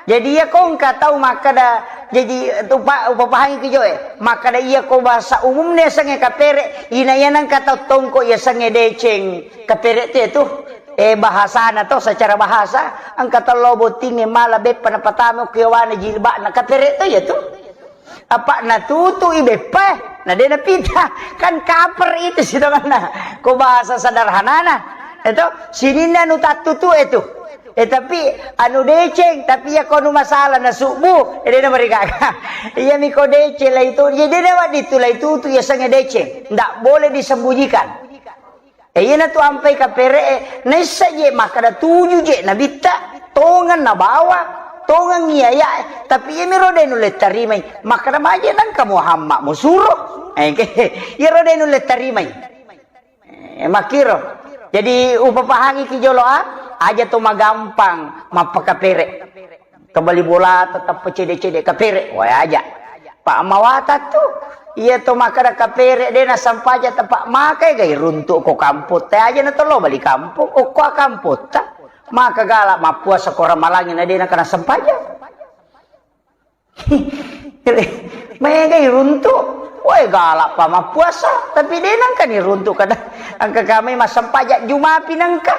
Jadi, iya ko engka tau makkada, jadi, upa-, upapahangi ki joe. Makkada iya ko bahasa umumna yasengnge kapere, ina iya nengka tau tongko yasengnge deceng. Kapere tu, tu. Eh, bahasana to, secara bahasa, engka tello bottingnge mala beppa napatama ku yawana jilba'na. Kapere to iya tu. Apa natutu i beppa, na de napita. Kan kaper itu sitonganna. Ko bahasa sederhanana. Itu sininna anu tattutu itu. Eh, tapi anu deceng, tapi iya ko anu masalah na subuh, eh, de namarigaga. Iya mi ko deceng lai tu, jadi de na waditu lai tutu iya sengnge deceng. Ndak boleh disembunyikan. E, iyanatu ampai kapere'e, naissa je makkada tuju je nabitta, tongeng nabawa, tongeng iyaya'e, tapi iyamiro de nulle tarimai, makkada maje nengka Muhammad musuro. E, iyaro de nulle tarimai. E, makkiro. Jadi, upapahangi ki jolo a, aja to magampang mappakapere. Kebali bola tetap cede-cede kapere, wae aja. Pak mawata tu, iya to makkada kapere de nasampaja tepak makai gai runtuk ko kampung te aja na telo bali kampung, okko kampung ta. Maka galak mappuasa ko ramalangi na de nakana sampaja. Maega iruntuk, wae galak pa mappuasa, tapi de nangka ni runtuk kada angka kami masampaja jumapi nangka.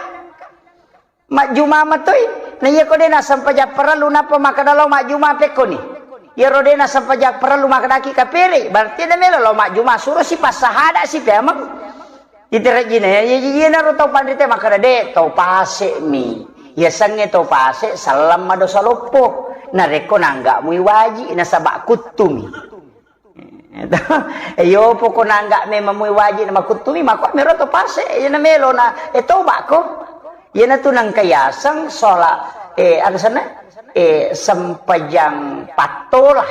Majjuma matoi. Na iya ko de nasampaja parellu nappa makkada lao majjuma pekkoni. Iyaro de nasampaja parellu makkadaki kapere, berarti de melo lao majjuma suro si passahada si peameng. Iterejjina ya, iya, iya, iyanaro tau panrite makkada de tau pase mi. Iya sengnge tau pase sallang madosa loppo. Narekko nangga mui waji nasaba kuttumi. Eh, iyo, pokona nggak memang mui wajib nama kuttumi, mako mero to pase, iya na melo na, eh, toba ko. Iya na tu nangka yaseng sholat, eh, apa sana? Eh, sempajang pattola.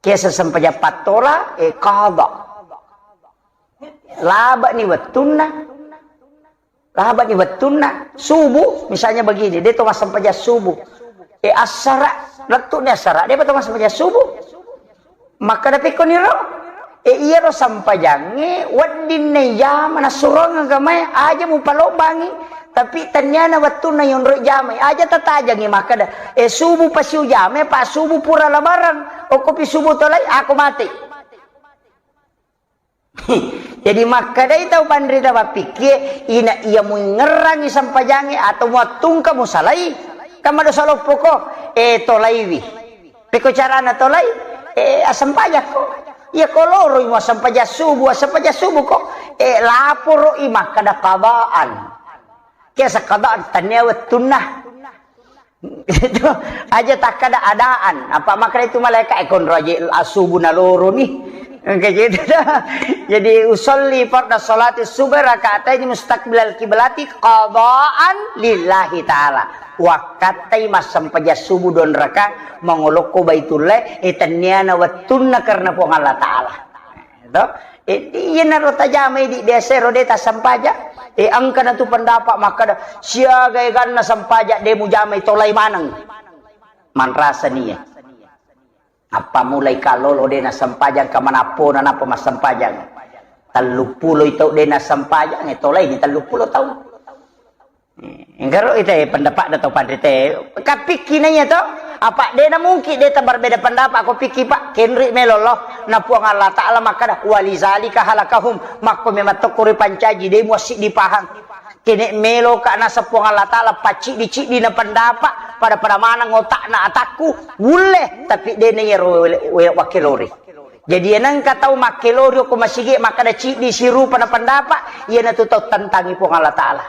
Kiasa sempajang pattola, eh, qada. Laba ni wettunna. Laba ni wettunna subuh, misalnya begini, de to massempajang subuh. E, assara, lettu ni assara, de pa to massempajang subuh. Makkada pekko niro, e, iyaro sempajangnge wedding na ijama nassurong agamae, aja mupalobangi. Tapi tenniana wettunna yonroi jamai. Aja tatajangi makkeda, eh, subuh pasi ujamai, pa subuh pura labarang. Okkopi subuh tolai, ako mate. Jadi makkedai tau panrita mappikkie, ina iya muingngerangi sempajangnge atau muattungka musalai, kan madosa loppoko, eh, tolaiwi. Pekko carana tolai, eh, assempajakko. Iya ko loroi muassempajang subuh, assempajang subuh ko, eh, laporo i makkeda qadaan. Kiasa qadaan tennia wettunna. Itu aja takkada adaan. Apa makkeda itu malaika, eh, konro aja asubu naloroni. Engka gitu dah. Jadi usolli farda salati subhi rakaatain mustaqbilal kiblati qadaan lillahi ta'ala. Wakkattai massempajang subuh dua raka mangolokko Baitullah, eh, tenniana wettunna karena Puang Allah Ta'ala. To? Eh, iyanaro tajamai di biasa ro de tassempajang. Eh, engkana tu pendapat makkeda, siaga eganna sempajang de mujamai tolai maneng. Manrasa nia. Apa mulai kalolo de nassempajang ka manappona napa massempajang. Telluppulo i tau de nassempajang, eh, tolai ni telluppulo tau. Enggaro ite pendapat da tau panrite. Kapikki naiya to? Apa de na mungkin de tabarbeda pendapat ko pikki, Pak? Kenri melo lo. Na Puang Allah Ta'ala makkada, "Walizalika halakahum." Makko memang tokko ripancaji, de muassiddi pahang. Kene melo ka nasa Puang Allah Ta'ala pacciddi-ciddi na pendapat, pada-pada maneng otakna atakku, wulle, tapi de na yero wele-, wele-, wakkelori. Jadi enengka tau makkelori ko masigi makkada ciddi sirupa na pendapat, iyana tu tau tentangi Puang Allah Ta'ala.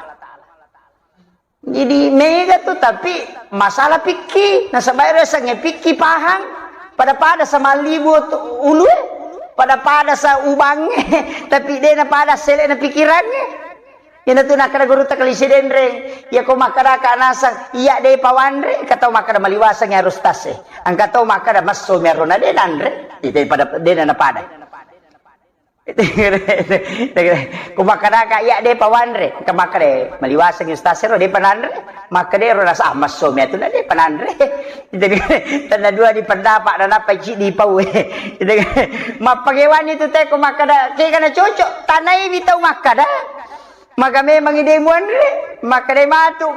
Jadi mega tu, tapi masalah pikki, nasaba ero yasengnge pikki pahang, pada-pada sa mallibu tu ulue, pada-pada sa ubangnge, tapi de na pada sele na pikirangnge. Ina tu nakkada gurutta Kalisi Denreng, iya ko makkada ka nasang, iya de pawanre, engka tau makkada maliwaseng ero ustase. Engka tau makkada massomi ero na de nanre, ite pada de na pada. Ku makkadaka, iya, de pawanre. Engka makkada, maliwaseng ustaz ero, de pananre. Makkada ero rasa, ah, massomi atu na de pananre. Jadi, tenna dua di pendapat, na nappa ciddi pau. Mappagewani tu te, ku makkada, kega na cocok, tanai wi tau makkada. Maka memang ide muanre, makkada matu.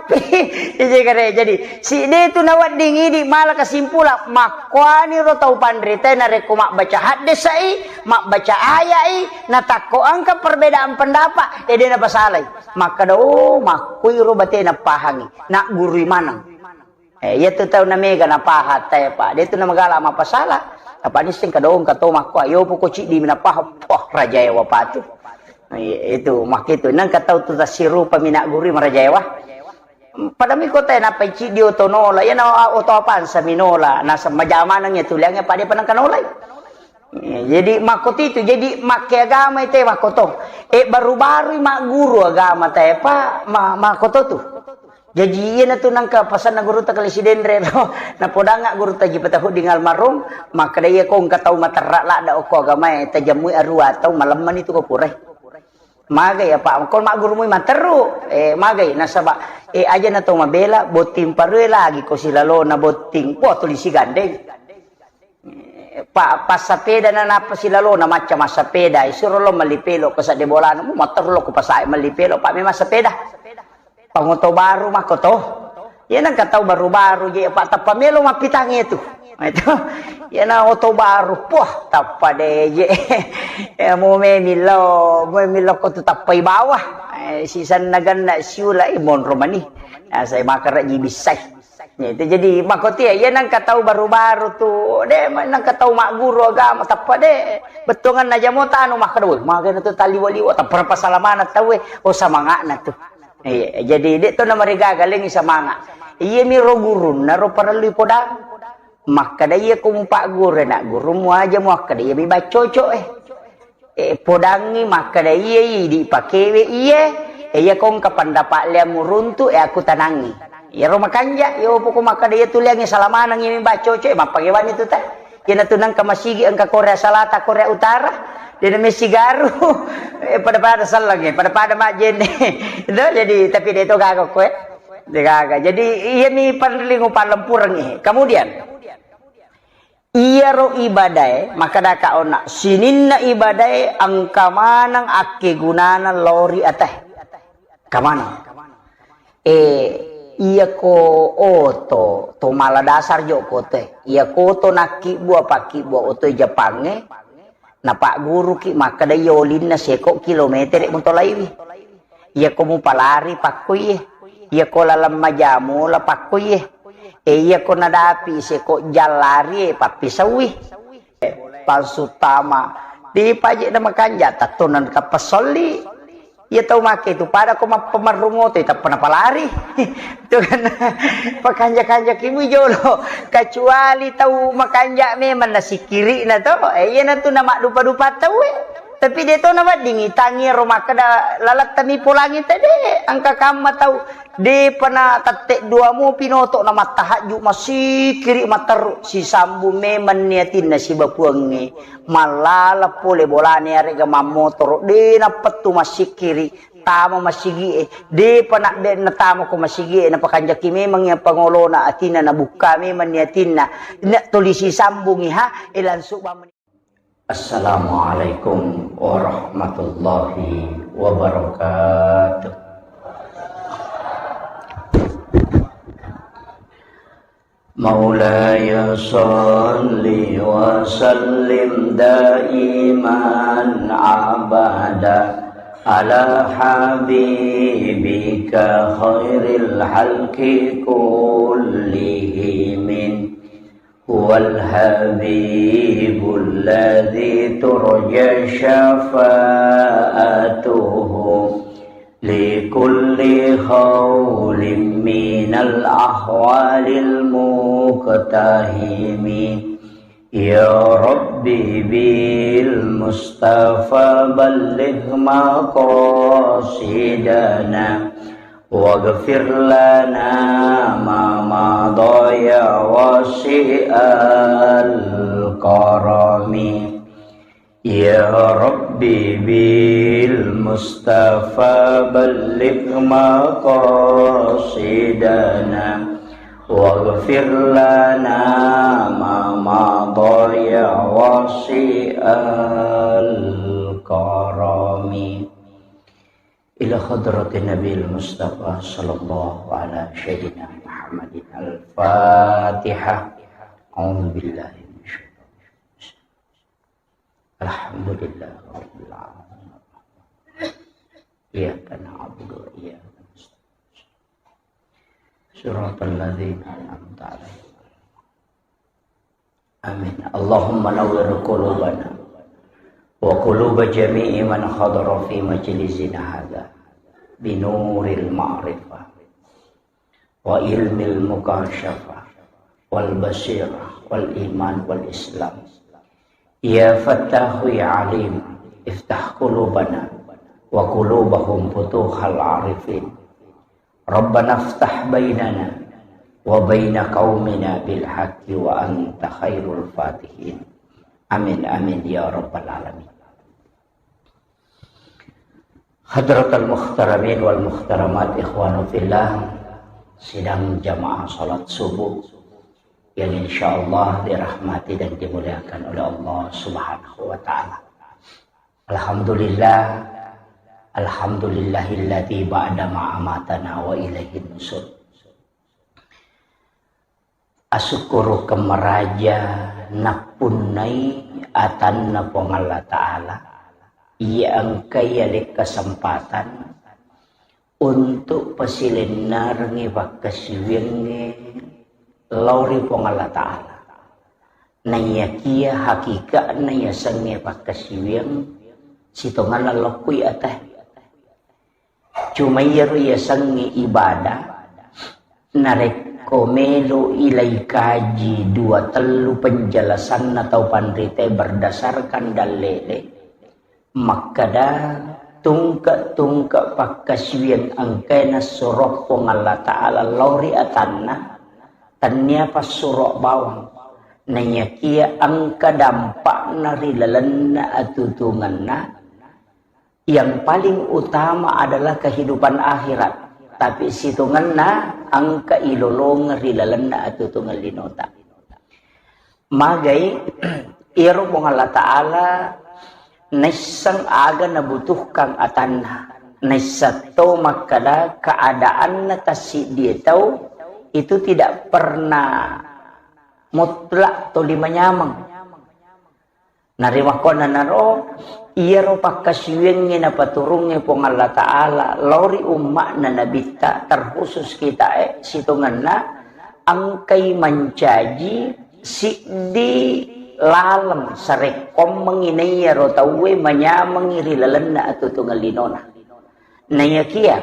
Ije kare. Jadi, si de tu nawedding idi mala kesimpulan, makkuani ro tau panrita narekko mabbaca haddesai, mabbaca ayai, natakko engka perbedaan pendapat, eh, de napasalai. Makkada, oh, makkuiro batena pahangi, naggurui maneng. Eh, iya tu tau na mega napaha tae, Pak. De tu na magala mapasala. Apa nisseng kadong kato makko, ayo poko ciddi mi napaha. Wah, rajae wapatu. Eh, itu makkitu. Nang katau tu tasirupa mi naggurui marajae wa. Pada mi kota na pai ciddi oto nola. Iya na oto apansa mi nola. Nasa majamanang ya tuliangnge pada panang kanolai. Eh, jadi makkotitu, jadi makke agama ite makkoto. Eh, baru-baru magguru agama te, Pak, ma-, makkoto tu. Jaji, iyanatu nangka pasanna gurutta Kalisi Denre ro. Napodanga gurutta Haji Patahuddin almarhum, makkeda, "Iya ko engka tau materra ladda okko agamae, tajammui arua tau, malemmani tu ko purae." Magai apa? Ko maggurumui materru, eh, magai. Nasaba, eh, aja na tau mabela, botting parue lagi ko silalona botting. Wah, tuli sigandeng. Pa-, passapeda na nappa silalona macca massapeda, isuro lo melli pelo ko sadde bolana, mu matteru lo ko pasae melli pelo, pa memang sepeda. Pangoto baru makko to. Iya nengka tau baru-baru je, pa tappa melo mappitang itu. Itu. Iya na oto baru, poh, tappa de je. Ya, mu memillo, mu memillo ko tu tappai bawah. Eh, sisanna ganna siula, eh, monro mani. Nah, saya makara ji bisai. Ya, itu jadi makkotia, iya nangka tau baru-baru tu, de, nangka tau magguru agama, tappa de, bettuanganna jamo tanu makkeda, "Woi, magana tu taliwa-liwa, tappa pasalamana tau, eh." Oh, samangana tu. Iya, jadi de to namarigaga lengi samanga. Iya mi ro gurunna ro parellu podang. Makkeda iya ko mupagguru, nak guru mu aja mu akkeda iya mi baccoco, eh. Eh, podangngi makkeda, "Iye, idi pakewe iye, eh, iya ko engka pendapat lea muruntu, eh, aku tanangi." Iyaro makanja, iyo poko makkeda iya tuliangngi salamaneng, iya mi baccoco, eh, mappagewani tu ta. Iyana tu nengka masigi engka Korea Selatan, Korea Utara, dena mesigaru, eh, pada-pada sellengnge, pada-pada majjenne. Itu jadi, tapi de to gaga ko, eh. De gaga. Jadi, iya mi panrelling upallempurengngi. Kemudian, iyaro ibadae, makkedaka onna, sininna ibadae engka maneng akkegunana lao ri atae. Engka maneng. E, iyako oto, to mala dasar jo kote. Iyako oto nakkibua, pakkibua oto e Japangnge, napagguruki makkeda iya olinna seko kilometere mutolaiwi. Iyako mupalari pakkoiye. Iyako laleng majamola pakkoiye. E, iyako nadapi seko jallari e pappisauwi. Palsu tama. Di paje na makanja, tattona tappa solli. Iya tau make tu pada ko mappamarrung oto, tappa napalari. Itu kan pakanja-kanja kimui jolo. Kecuali tau makanja memang nasikiri na to. Eh, iya na tu na maddupa-dupa tau e. Tapi de to na wedding itangi ro makkeda lalattami polangi tede. Angka kamma tau. Depa na tette dua mo pinoto na mattahajju masikiri matteru, sisambung memang ni atinna sibawa Puangnge. Mallala pole bolane arega mammotoro, de nappettu masikiri tama masigi e. Depa na de natama ko masigi e, napakanjaki memang iya pangolona atinna, nabukka memang ni atinna. Na tuli sisambungi ha, e langsung bamani. Assalamualaikum warahmatullahi wabarakatuh. مولاي صل وسلم دائما أبدا على حبيبك خير الخلق كلهم. هو الحبيب الذي ترجى شفاعته لكل هول من الأهوال مقتحم. يا رب بالمصطفى بلغ مقاصدنا واغفر لنا ما مضى يا واسع الكرم. يا رب بالمصطفى بلغ مقاصدنا واغفر لنا ما مضى يا واسع الكرم. إلى حضرة النبي المصطفى صلى الله على سيدنا محمد. الفاتحة. أعوذ بالله من الشيطان الرجيم. الحمد لله رب العالمين. إياك نعبد وإياك نستعين. صراط الذين أنعمت عليهم. آمين. اللهم نور قلوبنا وقلوب جميع من حضر في مجلسنا هذا بنور المعرفة وعلم المكاشفة والبصيرة والإيمان والإسلام. يا فتاح يا عليم، افتح قلوبنا وقلوبهم فتوح العارفين. ربنا افتح بيننا وبين قومنا بالحق وأنت خير الفاتحين. آمين، آمين يا رب العالمين. Hadratal muhtaramin wal muhtaramat, ikhwanu fillah, sidang jamaah salat subuh yang insyaallah dirahmati dan dimuliakan oleh Allah Subhanahu wa Ta'ala. Alhamdulillah, alhamdulillahilladzi ba'da ma amatana wa ilaihin nusur. Asukkurukeng maraja nappunnai atanna Puang Allah Ta'ala, iya engka yaleng kesempatan untuk pasilennerengngi pakkasiwiyangnge lao ri Puang Allah Ta'ala. Naiyakiya hakika'na yasengnge pakkasiwiyang sitongenna lokkui atae. Cuma iyaro yasengnge ibadah, narekko melo ilai kaji dua tellu penjelasanna tau panritae berdasarkan dallele, makkeda tungke-tungke pakkasiwiang engkae nassuro Puang Allah Ta'ala lao ri atanna, tennia passuro bawang. Naiyakiya engka dampakna ri lalenna atutungenna, yang paling utama adalah kehidupan akhirat, tapi sitongenna engka ilolongeng ri lalenna atutungang linota. Magai, iyaro Puang Allah Ta'ala naisseng aga nabutuhkan atanna. Naissatto makkeda keadaanna tassiddie tau itu tidak pernah mutlak toli manyameng. Narimakkuannanaro, iyaro pakkasiwiangnge napaturungnge Puang Allah Ta'ala lao ri umma'na Nabitta, terkhusus kitae sitongenna, engkai mancaji siddi laleng sarekkoammengngi naiyaro tauwe manyamengngi ri lalenna atuo-tuongeng linona. Naiyakiya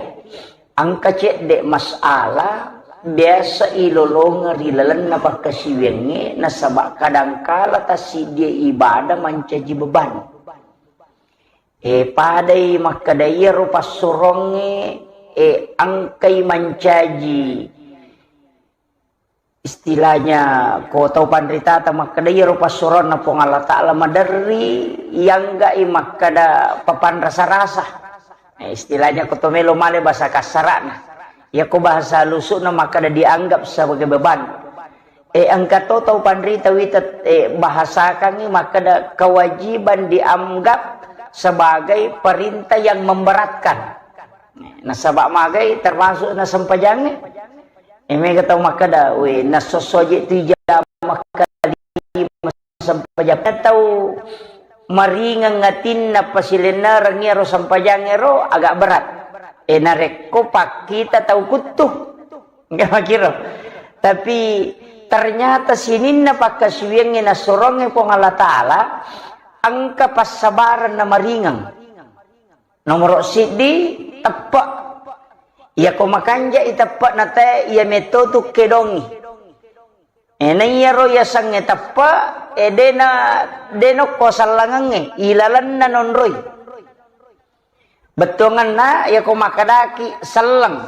engka cedde masalah biasa ilolongeng ri lalenna pakkasiwiangnge, nasaba kadangkala tassiddie ibadah mancaji beban. E, padai makkeda iyaro passurongnge, e, engkai mancaji istilahnya ko tau panritata makkeda iyaro passuroanna Puang Allah Ta'ala maderri, iyangga'i makkeda papanrasa-rasa. Eh, istilahnya ko to melo male bahasa kasara'na. Iyako bahasa halusu'na makkeda dianggap sebagai beban. Eh, engka to tau panrita wita, eh, bahasakangngi makkeda kewajiban dianggap sebagai perintah yang memberatkan. Nasaba magai termasuk na sempajangnge. Eh, mega tau makkeda, "We, nasosso je tu ija makkeda sempajang." Tau maringeng atinna pasilennereng iyaro sempajangnge ro agak berat. Eh, narekko pakkita tau kuttu. Enggak makiro. Tapi ternyata sininna pakkasiwiangnge nassurongnge Puang Allah Ta'ala, engka passabareng na maringeng. Nomoro siddi, teppe'. Iyako makanja'i teppe'na tae, iya metto tu kedongi. E, naiyaro yasengnge teppe', e, dena, dena okko sellengengnge, ilalenna nonroi. Bettuangenna, iyako makkedaki selleng,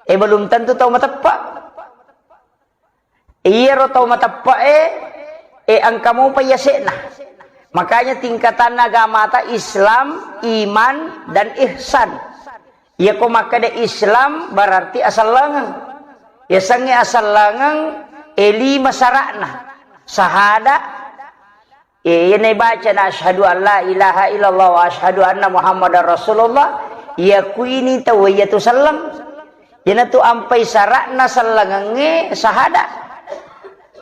e, belum tentu tau mateppe'. Iyaro tau mateppe'e, e, engka mopa yase'na. Makanya tingkatanna agamata Islam, iman, dan ihsan. Iyako makkeda Islam berarti asellengeng. Yasengnge asellengeng, e, lima sara'na. Sahada, Iya, iya naibacana asyhadu an la ilaha illallah wa asyhadu anna Muhammadar Rasulullah, iya kuini tau iyatu selleng. Iyanatu ampai sara'na sellengengnge sahada.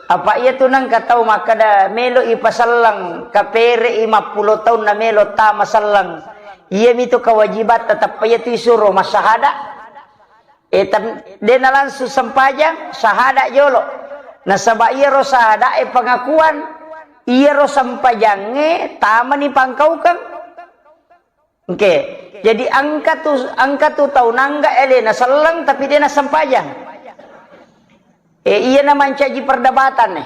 Apa iyatu nengka tau makkeda melo ipaselleng, kapere'i mappulo taunna melo tama selleng. Iyamitu kewajibatta, teppa iyatu isuro massahada. E, tan-, dena langsung sempajang, sahada jolo. Nasaba iyaro sahada e pengakuan, iyaro sempajangnge tamani pangkaukeng. Oke. Jadi engka tu, engka tu tau nangga elena selleng tapi dena sempajang. E, iyana mancaji perdebatan e.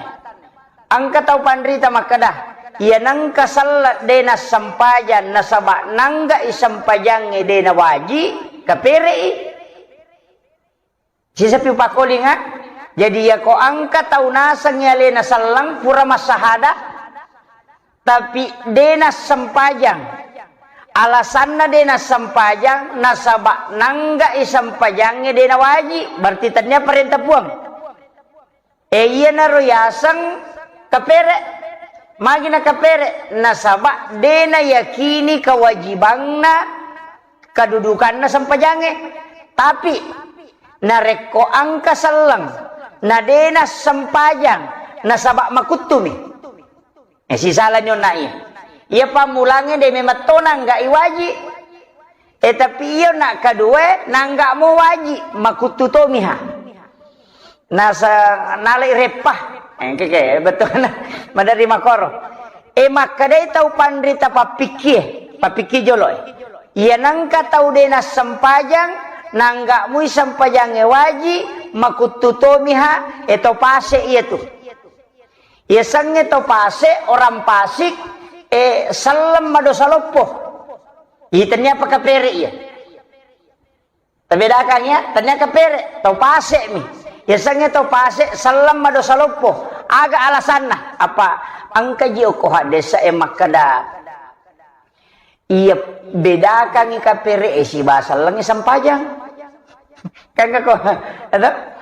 Engka tau panrita makkeda, iya nengka selleng de nassempajang nasaba nanggai sempajangnge de nawaji, kapere'i. Sisapi pakolinga, jadi iyako engka tau nasengngi alena selleng pura massahada, tapi de nassempajang. Alasanna de nassempajang nasaba nanggai sempajangnge de nawaji, berarti tennia parenta Puang. E, iyanaro yaseng kapere. Magi nakapere? Nasaba de nayakini kewajibanna, kedudukanna sempajangnge. Tapi narekko engka selleng na de nassempajang nasaba makuttumi. E, sisalani onna iya. Iya pammulangnge de memang to nangga iwaji. E, tapi iya nak kedua nangga mo waji, makuttu tomiha. Nasa nalai reppa. E, keke, betul. Madari makoro. E, makkedai tau panrita pappikkie, pappikkie jolo e. Iya nengka tau de nassempajang, nangga mui sempajangnge waji, makuttu tomiha, e, to pase iyatu. Yasengnge to pase, orang pasik, e, selleng madosa loppo. Itennia apa kapere iya. Tabedakang ya, tennia kapere, to pase mi. Yasengnge to pase, selleng madosa loppo. Aga alasanna? Apa engka ji okko haddesa e makkeda, iya, bedakangngi kapere e sibawa sellengnge sempajang. Kan kako, ada?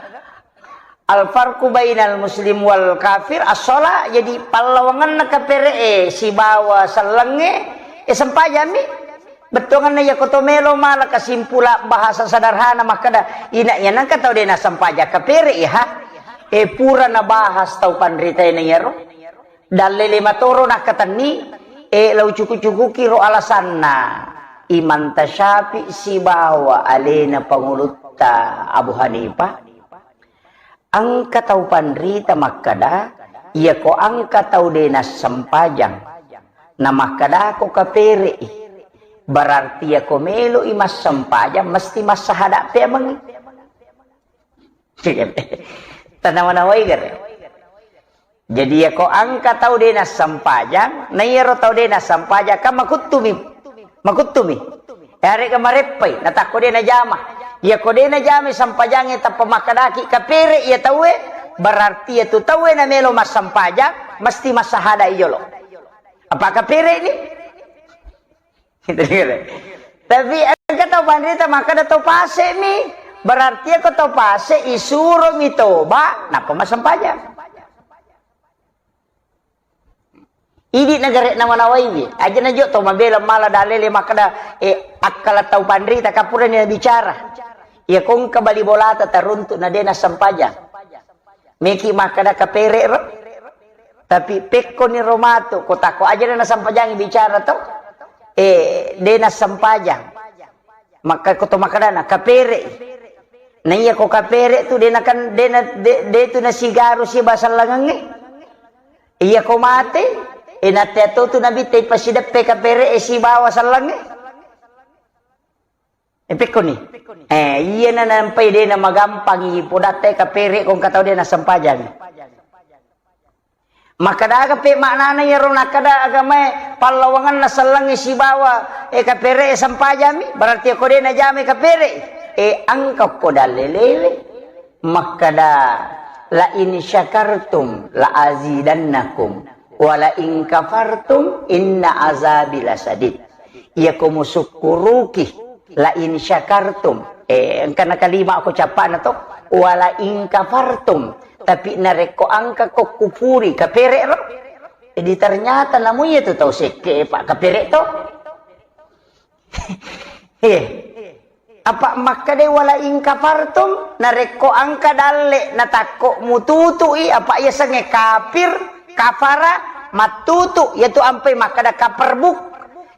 Al farqu bainal muslim wal kafir as-shalah. Jadi pallawangenna kapere e sibawa sellengnge, e, sempajang mi. Bettuanna iyako to melo mala kesimpulan bahasa sederhana makkeda, ina iya nengka tau de' nassempajang kapere' iya, ha? E, pura nabahas tau panrita iyaro. Dalle lima toro nakkatenni, e, lau cuku-cukuki ro alasanna Imam Tasyafi sibawa alena pangulutta Abu Hanifah. Engka tau panrita makkeda, iyako engka tau de' nassempajang, na makkedako kapere'i, berarti iyako melo'i massempajang mesti massahada' peamengngi. Tanawa-nawai gare. Jadi iyako engka tau de' nassempajang, na iyaro tau de' nassempajang kan makuttumi. Makuttumi. Yarega mareppai, natakko de' najama. Iyako de' najama sempajangnge tappa makkedaki kapere' iya tauwe, berarti iyatu tauwe namelo massempajang, mesti massahada' iyolo. Apa kapere' ni? Tapi engka tau panrita makkeda tau pase' mi, berarti iyako tau pase' isuromi toba, nappa massempajang. Idi' nagare' nawa-nawaiwi. Aja' najo' to mabela mala dalele makkeda, e, akkala tau panrita kapurani nabicara. Iyako engka bali bolata taruntu' na de' nassempajang. Meki makkeda kapere' ro. Tapi pekkoni ro matu, ko takko aja' de' nassempajangngi bicara to. E, de' nassempajang. Makka ko to makkedana kapere'. Na iyako kapere' tu de' nakan, de' na, de', de' tu nasigaru siba sellengengnge. Iyako mate, e, nateato tu nabitta ipasideppe kapere'e sibawa sellengnge. E, pekkoni. E, iyana nampai de' namagampang ipodatta kapere' ko engka tau de' nassempajang. Makkeda aga pe maknana iyaro nakkeda agamae pallawangenna sellengnge sibawa, e, kapere'e sempajammi, berarti ko de' najamai kapere'. E, engka ko dalelewe makkeda, "La in syakartum la azidannakum, wa la in kafartum inna azabi lasadid." Iyako musukkuruki, la in syakartum. E, engka na kalima ko cappa'na to, wa la in kafartum. Tapi narekko engka ko kupuri, kapere' ro. Jadi ternyata namu iyatu tau sekke, Pak, kapere' to. He. Apa makkedai wala in kafartum, narekko engka dalle natakko mututu'i, apa yasengnge kafir, kafara, mattutu, iyatu ampai makkeda kaperbuk.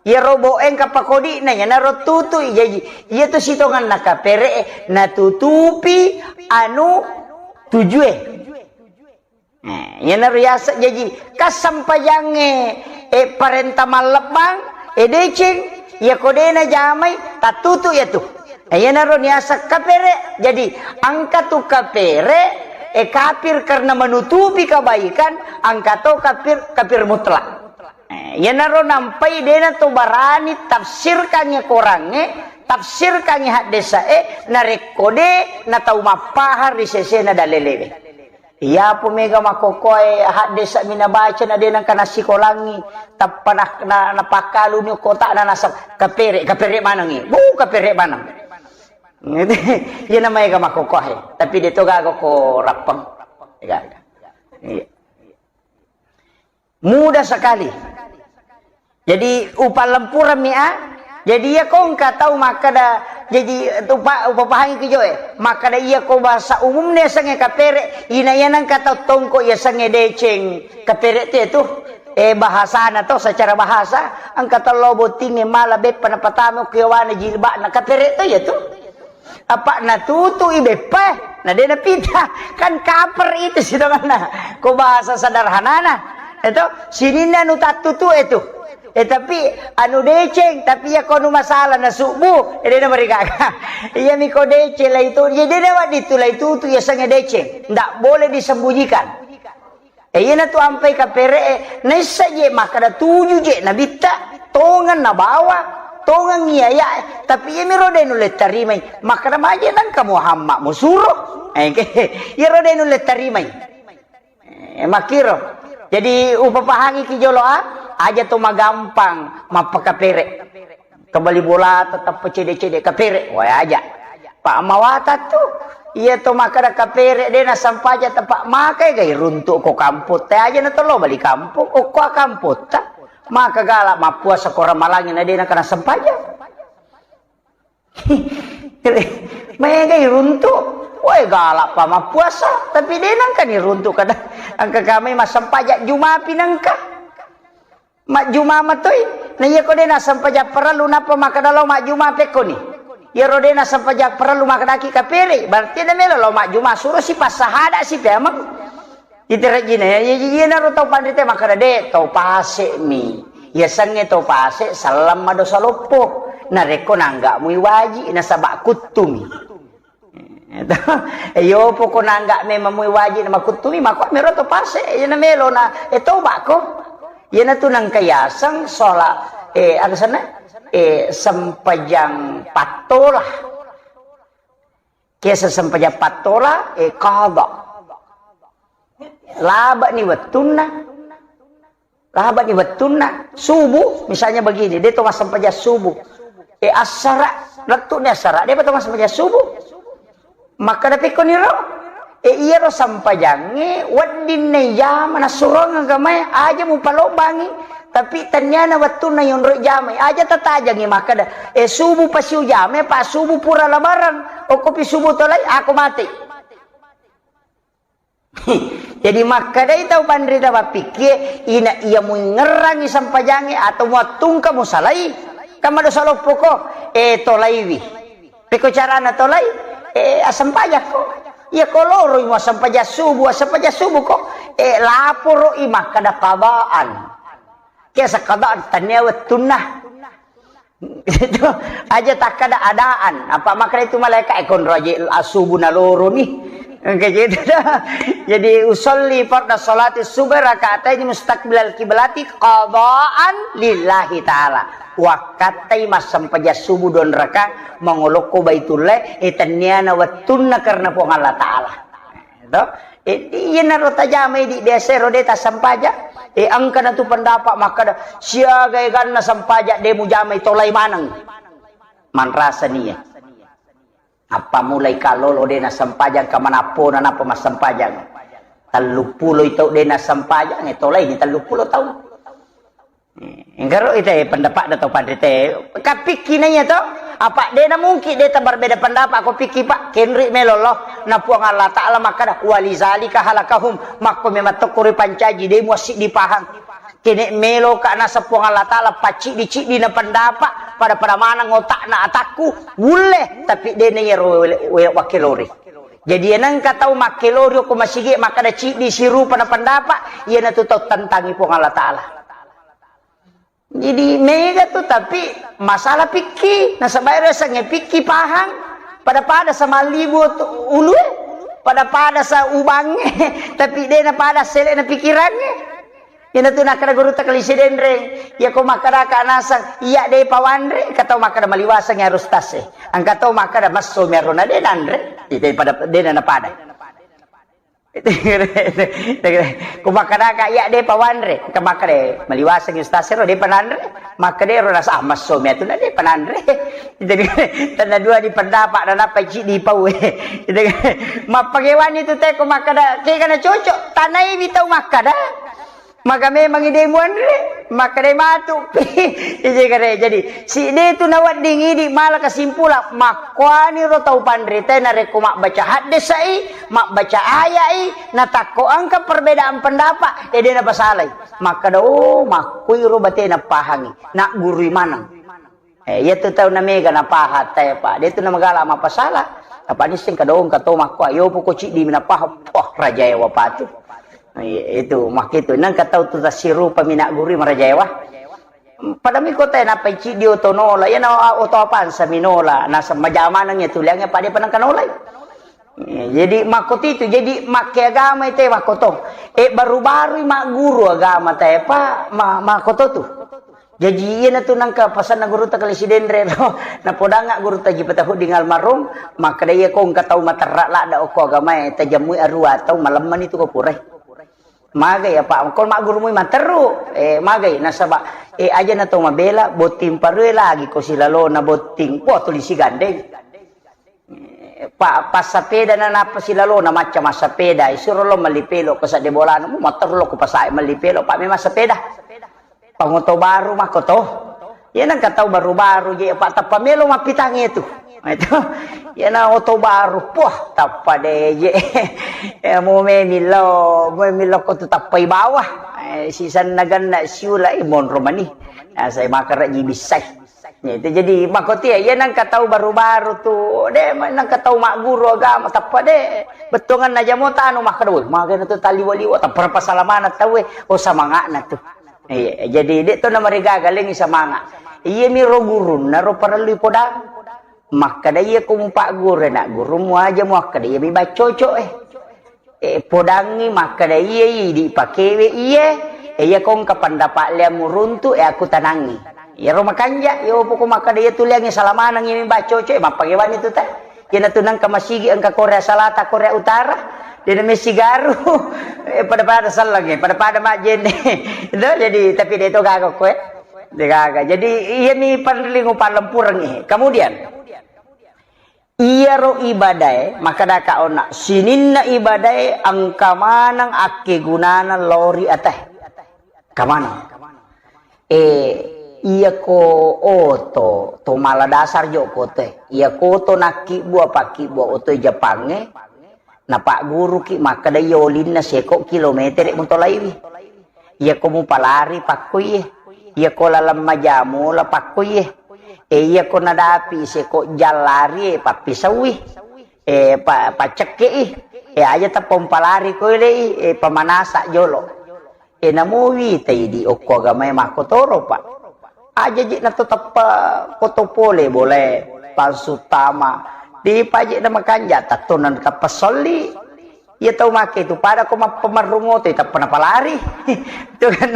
Iyaro bo engka pakodi'na, iyanaro tutu'i. Jaji, iyatu sitongenna kapere'e natutupi anu tujue. Nah, iyanaro yaseng jaji, kassempajangnge, e, parenta mallebbang, e, deceng, iyako de' najamai, tattutu iyatu. Nah, iyanaro niaseng kapere'. Jadi, engka tu kapere', e, kafir karena menutupi kebaikan, engka to kafir, kafir mutlak. Eh, iyanaro nampai de' nato barani tafsirkangngi korangnge, tafsirkangngi haddesa'e, narekko de' natau mappahang ri sesena dalelewe. Iyapo mega makkokkoe haddesa' mi nabaca na de' nengka nassikolangngi, tappa na, na, napakkaluni kota'na nasab-, kapere', kapere' manengngi. Bu, kapere' maneng. Iyana maega makkokkoe, tapi de' to gaga ko rappeng. Gaga. Iya. Mudah sekali. Jadi, upallempurammi a. Jadi, iya ko engka tau makkeda, jadi, upa-, upapahangi ki joe. Makkeda iya ko bahasa umumna yasengnge kapere', ina iya nengka tau tongko yasengnge deceng. Kapere' te tu, eh, bahasana to, secara bahasa, engka tau lao bottingnge mala beppa napatama ko yawana jilba'na, kapere' to iya tu. Apa natutu'i beppa, na de' napita. Kan kaper itu sitonganna. Ko bahasa sederhanana. Itu sininna anu tattutu itu. Eh, tapi anu deceng, tapi iya ko anu masalah na subu, eh, de' namarigaga. Iya mi ko deceng lai tu, jadi de' wadditu lai tutu, iya sengnge deceng. Ndak boleh disembunyikan. Eh, iyanatu ampai kapere'e, naissa je makkeda tuju je nabitta, tongeng nabawa, tongeng iyaya'e, tapi iyamiro de' nulle tarimai, makkeda maje nengka Muhammad musuro. Eh, iyaro de' nulle tarimai. Eh, makkiro. Jadi, upapahangi ki jolo a, aja to magampang mappakapere'. Kebali bola tetap cede-cede kapere', wae aja. Pak mawata tu, iya to makkeda kapere' de' nassempajang tepa' makai gai runtu' ko kampotta aja na tolo bali kampong, okko kampotta. Maka gala mappuasa ko ramalangi na de' nengka nassempajang. Maega iruntu, woi galak pa mappuasa, tapi de nangka ni runtu kada, engka kami massempajang juma pi nangka. Majjuma matoi, na iya ko de nassempajang parellu nappa makkada lao majjuma pekkoni. Iyaro de nassempajang parellu makkadaki kapere, berarti de melo lao majjuma, suro si passahada si pemeng. Iterejjina, iya, iya, iyanaro tau panrita makkada, "De, tau pase'mi." Iya sengnge tau pase, selleng madosa loppo. Narekko nangga'mui waji, nasaba kuttumi. Iyo poko nangga memang mui waji na makuttumi, mako mero tau pase, iya na melo na, eh, toba ko. Iyanatu nangka yaseng sholat, eh, aga senna? Eh, sempajang pattola. Kiasa sempajang pattola, eh, qada. Labani wettunna. Labani wettunna. Subuh, misalnya begini, de to massempajang subuh. Eh, assara, lettu ni assara, de pa to massempajang subuh. Makkada pekkoniro, eh, iyaro sempajangnge wedding na ijama nassurong agamae, aja mupalobbangi, tapi tenniana wettunna yonro jamai, aja tatajangi makkada, eh, subuh pasi ujamai, pa subuh pura labarang, okkopi subuh tolai, ako mate. Jadi makkadai tau panrita mappikkie, ina iya muingngerangi sempajangnge atau muattungka musalai, kan madosa loppoko, eh, tolaiwi. Pekko carana tolai, eh, assempajakko. Iya ko loroi muassempajang subuh, assempajang subuh ko, eh, laporoi makkada qadaan. Kiasa qadaan, tennia wettunna. Itu aja takkada adaan. Apa makkada itu malaikat, eh, konro aja asubu naloro ni. Engka gitu dah. Jadi usolli farda salati subhi rakaatain mustaqbilal kiblati qadaan lillahi ta'ala. Wakkattai massempajang subuh donraka mangolokko Baitullah, eh, tenniana wettunna karena Puang Allah Ta'ala. To? Eh, iyanaro tajama idi biasa ro de tassempajang. Eh, engka na tu pendapat makkada, siaga eganna sempajang de mujamai tolai maneng. Manrasa nia. Apa mulai kalolo de nassempajang ka manappo na napa massempajang. Telluppulo tau de nassempajang, eh, tolai ni telluppulo tau. Enggaro ite pendapat da tau panrite. Kapikki na iya to? Apa de na mungkin de tabarbeda pendapat ko pikki, Pak? Kenri melo lo. Na Puang Allah Ta'ala makkada, "Walizalika halakahum." Makko memang tokko ripancaji, de muassiddi pahang. Kene melo ka nasa Puang Allah Ta'ala pacciddi-ciddi na pendapat, pada-pada maneng otakna atakku, wulle, tapi de na iyaro we-, we-, wakkelori. Jadi enengka tau makkelori ko masigi makkada ciddi sirupa na pendapat, iyanatu tau tentangi Puang Allah Ta'ala. Jadi mega tu, tapi masalah pikki, nasaba ero yasengnge pikki pahang, pada-pada sa mallibu tu ulue, pada-pada sa ubangnge, tapi de na pada sele na pikirangnge. Ina tu nakkada gurutta Kalisi Denreng, iya ko makkadaka nasang, iya de pawanre, engka tau makkada maliwaseng harus tase. Engka tau makkada messo mi arona de nanre, ite pada de na pada. Ku makkadaka, iya de pawanre, engka makkada maliwaseng ustaz ero de pananre, makkada ero rasa, ah, messo mi atu na de pananre. Jadi tanda dua di pendapat na nappa ciddi pau. Mappagewani tu te ku makkada kega na cocok, tanai wi tau makkada. Maka memang ide muanre, makkada matu. Ije kare. Jadi si de tu nawedding idi mala kesimpulan, makkuani ro tau panrita narekko mabbaca haddesai, mabbaca ayai, natakko engka perbedaan pendapat, eh, de napasalai. Makkada, oh, makkuiro batena pahangi, naggurui maneng. Eh, iya tu tau na mega napaha tae, Pak. De tu na magala mapasala. Apa nisseng kadong kato makko, ayo poko ciddi mi napahang. Wah, rajae wa patu. Iya, itu makkitu. Nang katau tu tasirupa mi naggurui marajae wa. Pada mi kota na pai ciddi oto nola. Iya na oto apansa mi nola. Nasa majamanang ya tuliangnge pada panang kanolai. Iya, jadi makko titu, jadi makke agama ite makko to. Eh, baru-baru magguru agama tae, Pak, ma-, makko to tu. Jaji iyanatu nangka pasanna gurutta Kalisi Denre ro. Napodangnga gurutta Haji Patahudding almarhum, makkeda, "Iya ko engka tau materra ladda okko agamae, tajammui arua tau, malemmani tu ko purai." Magai apa ko maggurumui materru, eh, magai nasaba, eh, aja na to mabela, botting parue lagi ko silalona botting, wah, tuli sigandeng. Pa-, passapeda na nappa silalona macca massapeda, isuro lo melli pelo ko sadde bolana, mu motor lo ko pasae melli pelo, pa memang sepeda. Pangoto baru makko to. Iya nengka tau baru-baru je, Pak, tappa melo mappitang itu. Itu. Iya na oto baru, poh, tappa de je. Ya, mau memillo, mau memillo ko tu tappa i bawah. Eh, sisanna ganna siula, eh, monro mani. Nah, saya makan rak jibisai. Ya, itu jadi makotia, iya nengka tau baru-baru tu, de, nengka tau magguru agama, tappa de, bettuanganna jamo tanu makkeda, "Woi, magana tu taliwa-liwa, tappa pasalamana tau, eh." Oh, samangana tu. Iya, jadi dek to namarigaga lengi samanga. Iya mi ro gurunna ro parellu podang. Makkeda iya ko mupagguru na gurummu aja mu akkeda iya mi baccoco eh. Eh, podangi makkeda iya idi pakewe iya. Eh, iya ko engka pendapat liamu runtu eh aku tanangi. Iya ro makanja, iya poko makkeda iya tu liangi salamanang iya mi baccoco eh mappagewani tu ta. Iyanatu nengka masigi engka Korea Selatan, Korea Utara, de na messigaru, eh, pada-pada sellengnge, pada-pada majjenne. Itu jadi, tapi de to gaga koe. De gaga. Jadi, iya mi panrelling upallempurengngi. Kemudian, iyaro ibadae, makkadaka onna, sininna ibadae engka maneng akkegunana lori atae. Engka maneng. Eh, iyako oto, to mala dasar jo ko te. Iyako oto nakkibbua, pakkibbua oto Jepangnge, napagguruki makkeda iya olinna seko kilometere mutolaiwi. Iyako mupalari pakkoiye. Iyako laleng majamola pakkoiye. Eh, iyako nadapi seko jallari, eh, pappisaui. Eh, pa-, paccekkei. Eh, aja tappa umpalari koilei, eh, pamanasa jolo. E, namuwi taidi okko agamae makkotoro, Pak. Aja je na to tappa koto pole bolae palsu tama. Di paje na makanja tatto na tappa solli. Iya tau make tu pada ko mappamarrung oto tappa napalari. Itu kan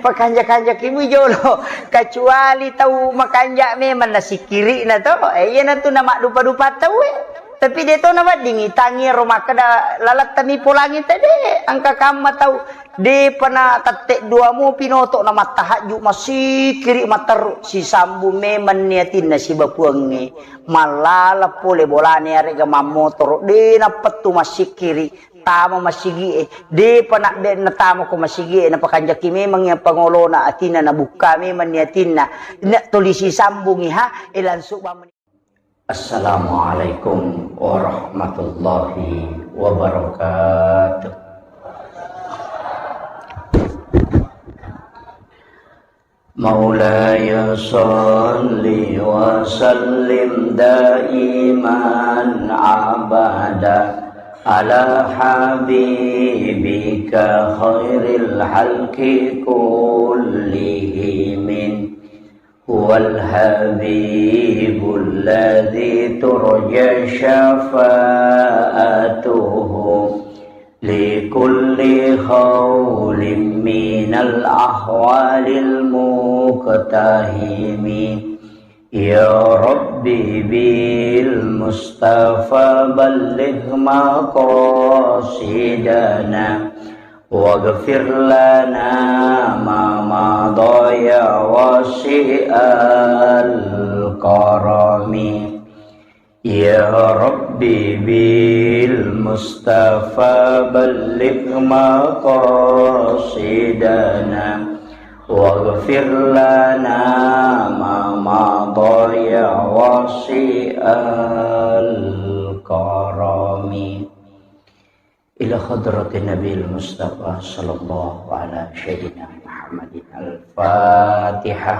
pakanja-kanja kimu jolo. Kecuali tau makanja memang nasikiri na to. Eh, iya na tu na maddupa-dupa tau e. Tapi de to naweddingi tangi ro makkeda lalattami polangi tede, engka kamma tau depa na tette dua mo pinoto na mattahajju masikiri matteru sisambung memang ni atinna siba puangnge mallala pole bolane arega mammotoro de nappettu masikiri tama masigi e depa na de natama ko masigi e napakanjaki memang yang pangolona atinna nabukka memang ni atinna na tuli sisambungi ha e langsung bamani. Assalamualaikum warahmatullahi wabarakatuh. مولاي صل وسلم دائما أبدا على حبيبك خير الخلق كلهم. هو الحبيب الذي ترجى شفاعته لكل هول من الأهوال المقتحم. يا رب بالمصطفى بلغ مقاصدنا واغفر لنا ما مضى يا واسع الكرم. يا رب بالمصطفى بلغ مقاصدنا واغفر لنا ما مضى يا واسع الكرم. إلى حضرة النبي المصطفى صلى الله على سيدنا محمد. الفاتحة.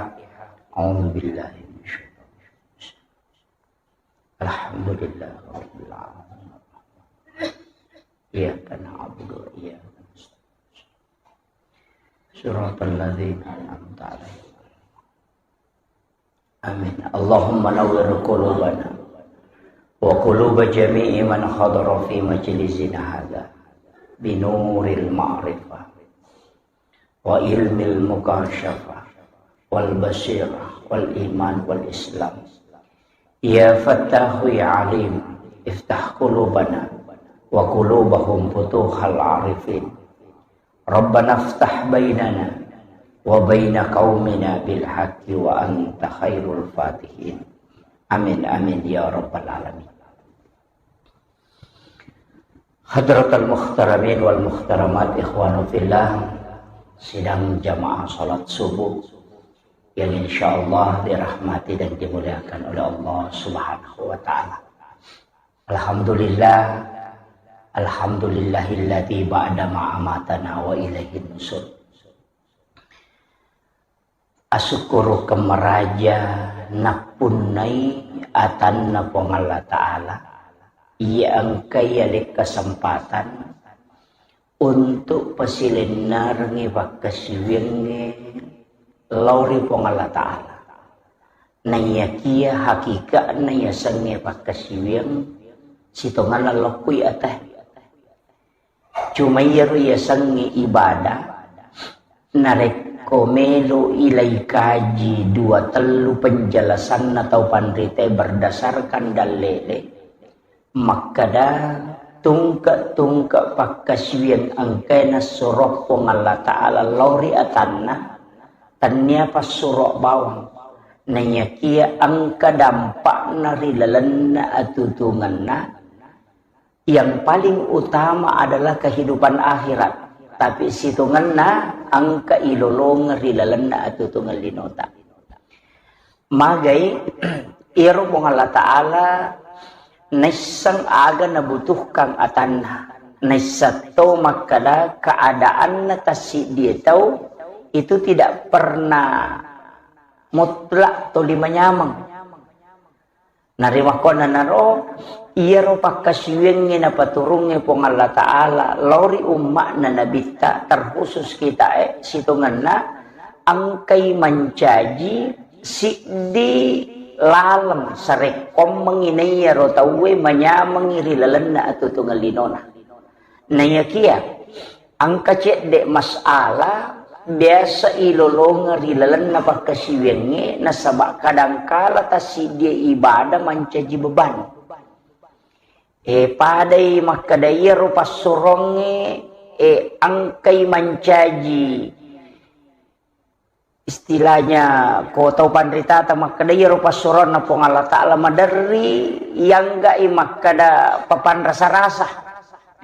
أعوذ بالله من الشيطان الرجيم. الحمد لله رب العالمين. إياك نعبد وإياك نستعين. صراط الذين أنعمت عليهم. آمين. اللهم نور قلوبنا وقلوب جميع من حضر في مجلسنا هذا بنور المعرفة وعلم المكاشفة والبصيرة والإيمان والإسلام. يا فتاح يا عليم، افتح قلوبنا وقلوبهم فتوح العارفين. ربنا افتح بيننا وبين قومنا بالحق وأنت خير الفاتحين. آمين، آمين يا رب العالمين. Hadratal muhtaramin wal muhtaramat, ikhwanu fillah, sidang jamaah salat subuh. yang insya Allah dirahmati dan dimuliakan oleh Allah Subhanahu wa Ta'ala. Alhamdulillah, alhamdulillahilladzi ba'da ma amatana wa ilaihin nusur. Asyukuru kemeraja nappunnai atanna Puang Allah Ta'ala, iya engkai ale kesempatan untuk pasilennerengngi pakkasiwiangnge lao ri Puang Allah Ta'ala. Naiyakia hakika'na yasengnge pakkasiwiang sitongenna lokkui ate. Cuma iyaro yasengnge ibadah, narekko melo ilai kaji dua tellu penjelasanna tau panrita berdasarkan dalle'e, makkeda tungke-tungke pakkasiwiang engkae nassuro Puang Allah Ta'ala lao ri atanna, tennia passuro bawang. Naiyakia engka dampakna ri lalenna atutungenna, yang paling utama adalah kehidupan akhirat. Tapi sitongenna engka ilolongeng ri lalenna atutungeng linota. Magai, iyaro Puang Allah Ta'ala naisseng aga nabutuhkan atanna. Naisseng to makkeda keadaanna tassiddie tau itu tidak pernah mutlak toli manyameng. Narimakkuannanaro, iyaro pakkasiwiangnge napaturungnge Puang Allah Ta'ala lao ri umma'na Nabitta, terkhusus kitae, sitongenna engkai mancaji siddi laleng sarekkoammengngi naiyaro tauwe manyamengngi ri lalenna atutungeng linona. Naiyakia engka cedde masalah biasa ilolongeng ri lalenna pakkasiwiangnge, nasaba kadangkala tassiddie ibadah mancaji beban. E, padai makkeda iyaro passurongnge, e, engkai mancaji istilahnya ko tau panritata makkeda iyaro passuronna Puang Allah Ta'ala maderri yanggai makkeda papanrasa-rasa.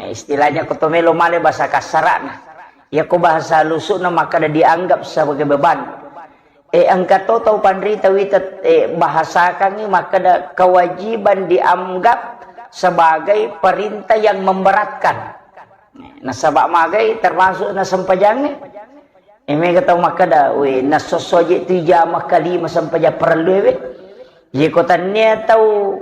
Eh, istilahnya ko to melo male bahasa kasarana. Iya ko bahasa lusu'na makkeda dianggap sebagai beban. Eh, engka to tau panrita wita, eh, bahasakangngi makkeda kewajiban dianggap sebagai perintah yang memberatkan. Nasaba magai termasuk na sempajangnge. Eh, mega tau makkeda, "We, nasosso je tu jama kalima sempajang parellu we." Ye ko tannia tau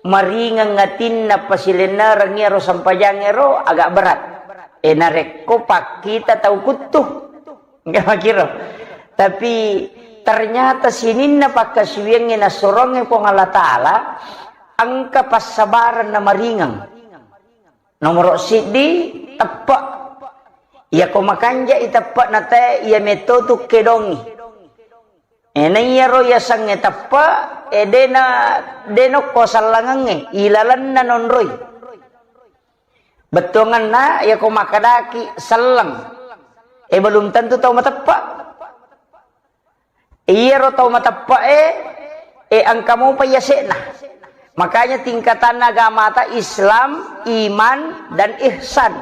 maringeng atinna pasilennereng ero sempajangnge ro agak berat. Eh, narekko pakkita tau kuttu. Enggak makiro. Tapi ternyata sininna pakkasiwiangnge nassorongnge Puang Allah Ta'ala engka passabareng na maringeng. Nomoro siddi, teppe. Iyako makanjai teppe nate, iya metto tu kedongi. E, naiyaro yasengnge teppe, e, dena, dena ko sellengengnge, ilalenna nonroi. Bettuangenna, iyako makkedaki selleng, e, belum tentu tau mateppe. Iyaro tau mateppe'e, e, engka mopa yase'na. Makanya tingkatanna agamata Islam, iman, dan ihsan.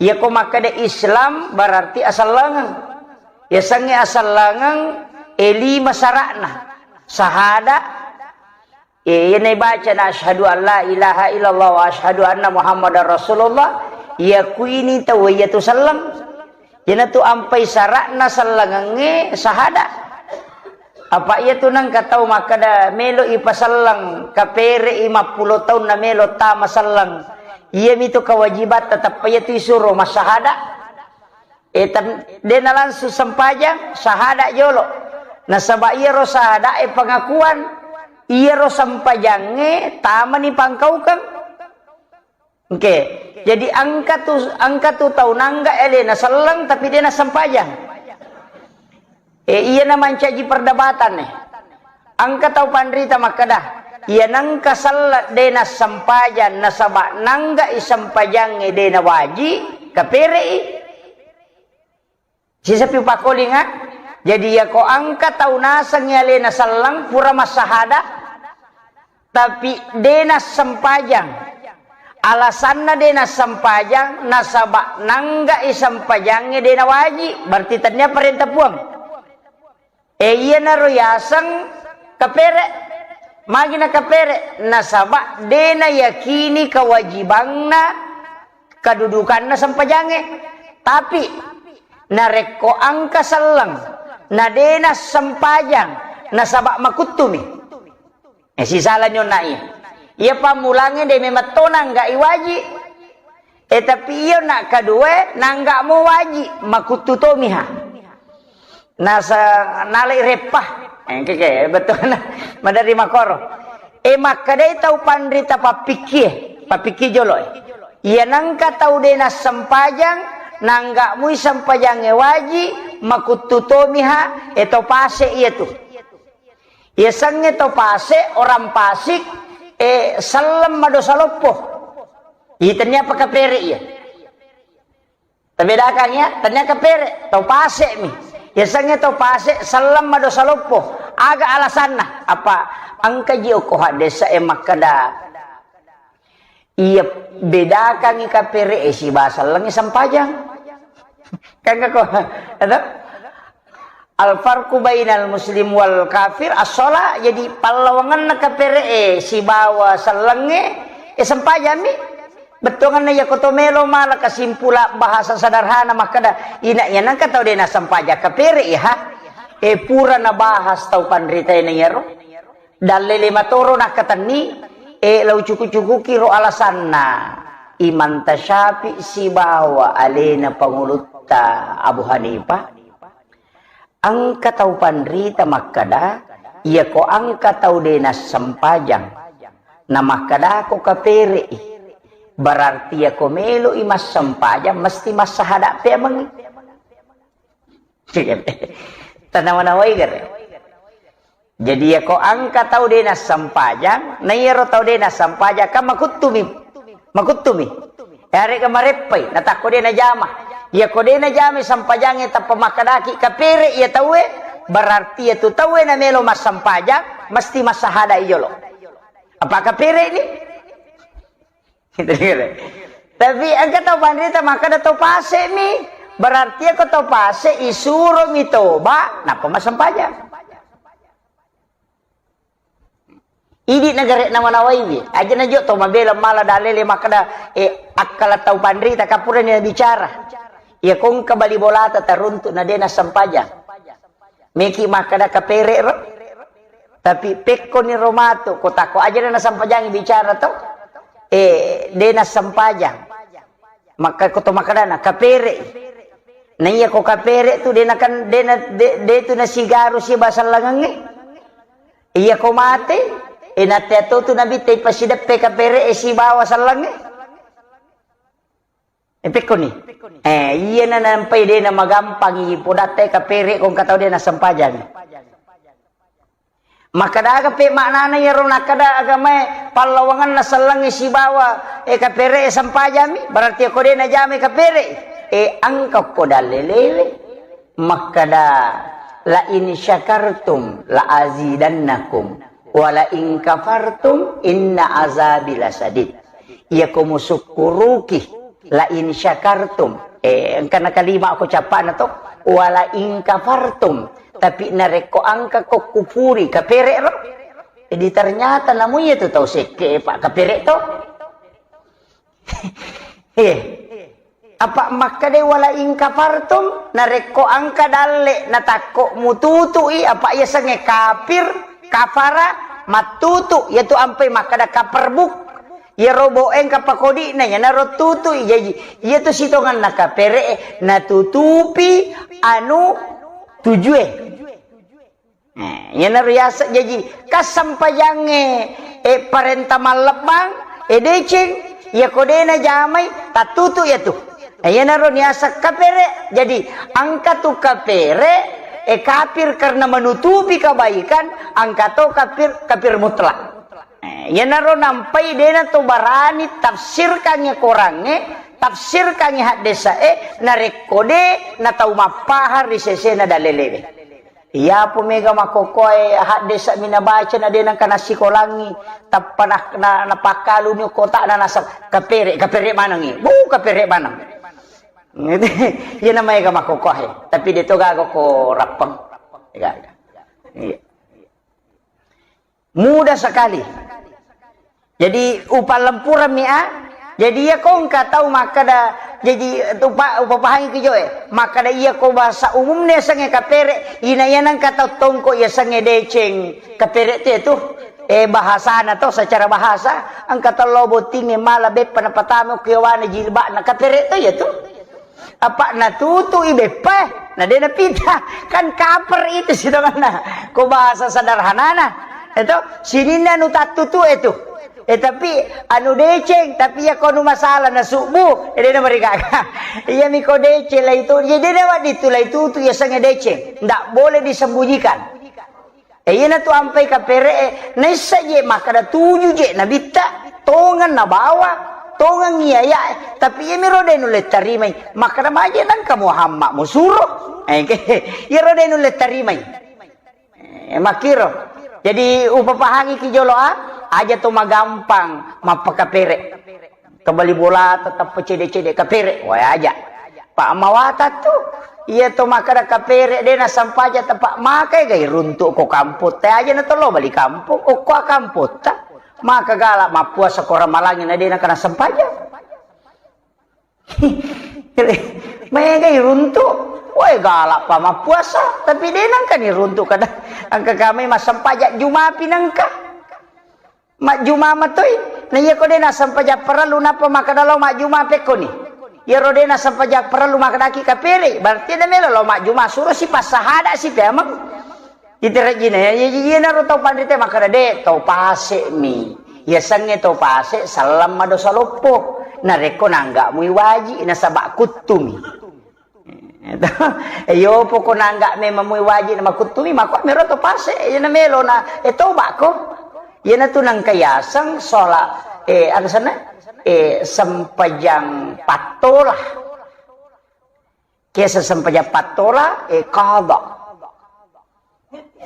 Iyako makkeda Islam berarti asellengeng. Yasengnge asellengeng, e, lima sara'na. Sahada, e, iyana ibacana asyhadu an la ilaha illallah wa asyhadu anna Muhammadar Rasulullah, yakuini tau iyatu selleng. Iyanatu ampai sara'na sellengengnge sahada. Apa iyatu nengka tau makkeda melo ipaselleng, kapere'i mappulo taunna melo tama selleng. Iyamitu kewajibatta, teppa iyatu isuro massahada. E, tem-, dena langsung sempajang, sahada jolo. Nasaba iyaro sahada e pengakuan, iyaro sempajangnge tamani pangkaukeng. Oke, jadi engka tu, engka tu tau nangga alena selleng tapi de nassempajang. E, iyana mancaji perdebatan e. Engka tau panrita makkeda, iya nengka selleng de nassempajang nasaba nangga i sempajangnge de nawaji, kapere'i. Sisapi upakkolinga, jadi iyako engka tau nasengngi alena selleng pura massahada, tapi de nassempajang. Alasanna de nassempajang, nasaba nangga i sempajangnge de nawaji, berarti tennia parenta Puang. E, iyanaro yaseng kapere. Magi na kapere? Nasaba de nayakini kewajibanna, kedudukanna sempajangnge. Tapi narekko engka selleng na de nassempajang, nasaba makuttumi. Eh, sisalani onna iya. Iya pammulangnge de memang to nangga iwaji. Eh, tapi iyo nak kedua nangga mo waji, makuttu tomiha. Nasa-, nalai reppa. Eh, keke, betul. Madari makoro. Eh, makkadai tau panrita pappikkie, pappikki jolo, eh. Iya nangka tau de nassempajang, nangga mui sempajangnge waji, makuttu tomiha, eh, to pase iya tu. Yasengnge to pase, orang pasik, eh, selleng madosa loppo. Iya, tennia apa kapere iya. Tabedakang ya, tennia kapere, to pase mi. Yasengnge to pase, selleng madosa loppo. Aga alasanna? Apa engka ji okko haddesa e makkada, iya bedakangi kapere e sibawa sellengnge sempajang. Kan kako, ada? Al farqu bainal muslim wal kafir as-shalah. Jadi pallawangenna kapere e sibawa sellengnge e sempajang mi. Bettuangenna iya koto melo mala kesimpulan bahasa sederhana makkada, ina iya nangka tau de nassempajang kapere iya ha. E pura nabahas tau panrita e na iyaro. Dallele matoro nakkatenni, e, lau cuku-cukuki ro alasanna Imam Tasyafi sibawa alena pangulutta Abu Hanifah. Engka tau panrita makkada, iyako engka tau de nassempajang, na makkadako kapere'i, berarti iyako meloi massempajang mesti massahada pemengi. Tanawa-nawai gare. Jadi, iyako engka tau de nassempajang, na iyaro tau de nassempajang, kan makuttumi. Makuttumi. Yarega mareppai, natakko de najama. Iyako de najama sempajangnge tappa makkadaki kapere iya tauwe, berarti iyatu tauwe namelo massempajang, mesti massahada iyolo. Apa kapere ni? Tapi engka tau panrita makkada to pase mi, berarti ko to pase isuro mi toba, nappa massempajang. Idi nagare namanawaiwi, aja najo to mabela mala dalele makkada, eh, akkala tau panrita kapurani bicara. Iya kongka bali bolata taruntu na de nassempajang. Meki makkada kapere ro. Tapi pekkoni ro matu, ko takko aja na nassempajang bicara to. Eh, de nassempajang. Maka ko to makkadana kapere. Na iya ko kapere tu de na kan, de na, de, de tu nasigaru siba sellengengnge. Iya ko mate, e nate atu tu nabi te pasideppe kapere e sibawa sellengnge. E pekkoni. Eh, iya na nampai de na magampangi podatte kapere ko engka tau de nassempajang. Makkadaga pe maknana iyaro nakkada agamae pallawangenna sellengnge sibawa, eh, kapere e sempajami, berarti ko de najamai kapere. Eh, engka ko dalelewe makkada, "La in syakartum la azidannakum, wa la in kafartum inna azabi lasadid." Iyako musukkuruki, la in syakartum, eh, engkana kalima ko cappana to, wala in kafartum, tapi narekko engka ko kufuri, kapere ro. Jadi ternyata namu iya tu tau sekke, Pak, kapere to. Eh, apa makkada wala in kafartum, narekko engka dalle natakko mututui, apa iya sengnge kafir, kafara, mattutu, iyatu ampai makkada kaperbuk. Iyaro bo engka pakodi'na, iyanaro tutui. Jaji, iyatu sitongenna kapere'e, natutupi anu tujue. Eh, iyanaro yaseng jaji, kassempajangnge, eh, parenta mallebbang, eh, deceng, iyako de najamai, tattutu iyatu. Eh, iyanaro niaseng kapere. Jadi, engka tu kapere, eh, kafir karena menutupi kebaikan, engka to kafir, kafir mutlak. Eh, iyanaro nampai dena to barani tafsirkangngi Korangnge, tafsirkangngi haddesa'e, narekko de na tau mappahang ri sesena dalelewe. Iyapo mega makkokkoe haddesa mi nabaca na de nengka nassikolangngi, tappa na, na, napakkaluni kota'na nasab-, kapere, kapere manengngi. Bu, kapere maneng. Iyana maega makkokkoe, tapi de to gaga ko rappeng. Gaga. Iya. Mudah sekali. Jadi, upallempurammi, a. Jadi, iya ko engka tau makkeda, jadi, upa-, upapahangi ki jo e. Makkeda iya ko bahasa umumna yasengnge kapere, ina iya nengka tau tongko yasengnge deceng. Kapere tu itu, eh, bahasana to, secara bahasa, engka tau lao bottingnge mala beppa napatama ko yawana jilbabna kapere to iya tu. Apa natutu'i beppa, na de napita. Kan kaper itu sitonganna. Ko bahasa sederhanana. Itu sininna anu tattutu itu. Eh, tapi anu deceng, tapi iya ko anu masalah na subuh, eh, de namarigaga. Iya mi ko deceng lai tu, jadi de nawadditu lai tutu yasengnge deceng. Ndak boleh disembunyikan. Eh, iyanatu ampai kapere'e, naissa je makkada tuju je nabitta, tongeng nabawa, tongeng iyaya'e, tapi iyamiro de nulle tarimai, makkada maje nengka Muhammad musuro. Eh, ke-, iyaro de nulle tarimai. Eh, makkiro. Jadi, upapahangi ki jolo, a, aja to magampang mappakapere. Kebali bola tetap cede-cede kapere, wae aja. Pak mawata tu, iya to makkada kapere de nasempaja tepak makai gai runtuk ko kampung te aja na tolo bali kampung, okko kampung ta. Maka galak mappuasa ko ramalangi na de nakana sempaja. Maega iruntuk, wae galak pa mappuasa, tapi de nangka ni runtuk kada. Angka kami massempajang jumapi nangka. Majjuma matoi. Na iya ko de nassempajang parellu nappa makkada lao majjuma pekkoni. Iyaro de nassempajang parellu makkadaki kapere, berarti de melo lao majjuma suro si passahada si peameng. Iterejjina, ya, ya, ya, iyanaro tau panrita makkada, "De, tau pase'mi." Yasengnge tau pase, selleng madosa loppo. Narekko nangga'mui waji, nasaba kuttumi. Eh, yo poko nangga memang mui waji namakuttumi, mako mero to pase, iyana melo na, eh, tobako. Iyanatu nangka yaseng sholat, eh, aga senna? Eh, sempajang pattola. Kiasa sempajang pattola, eh, qada.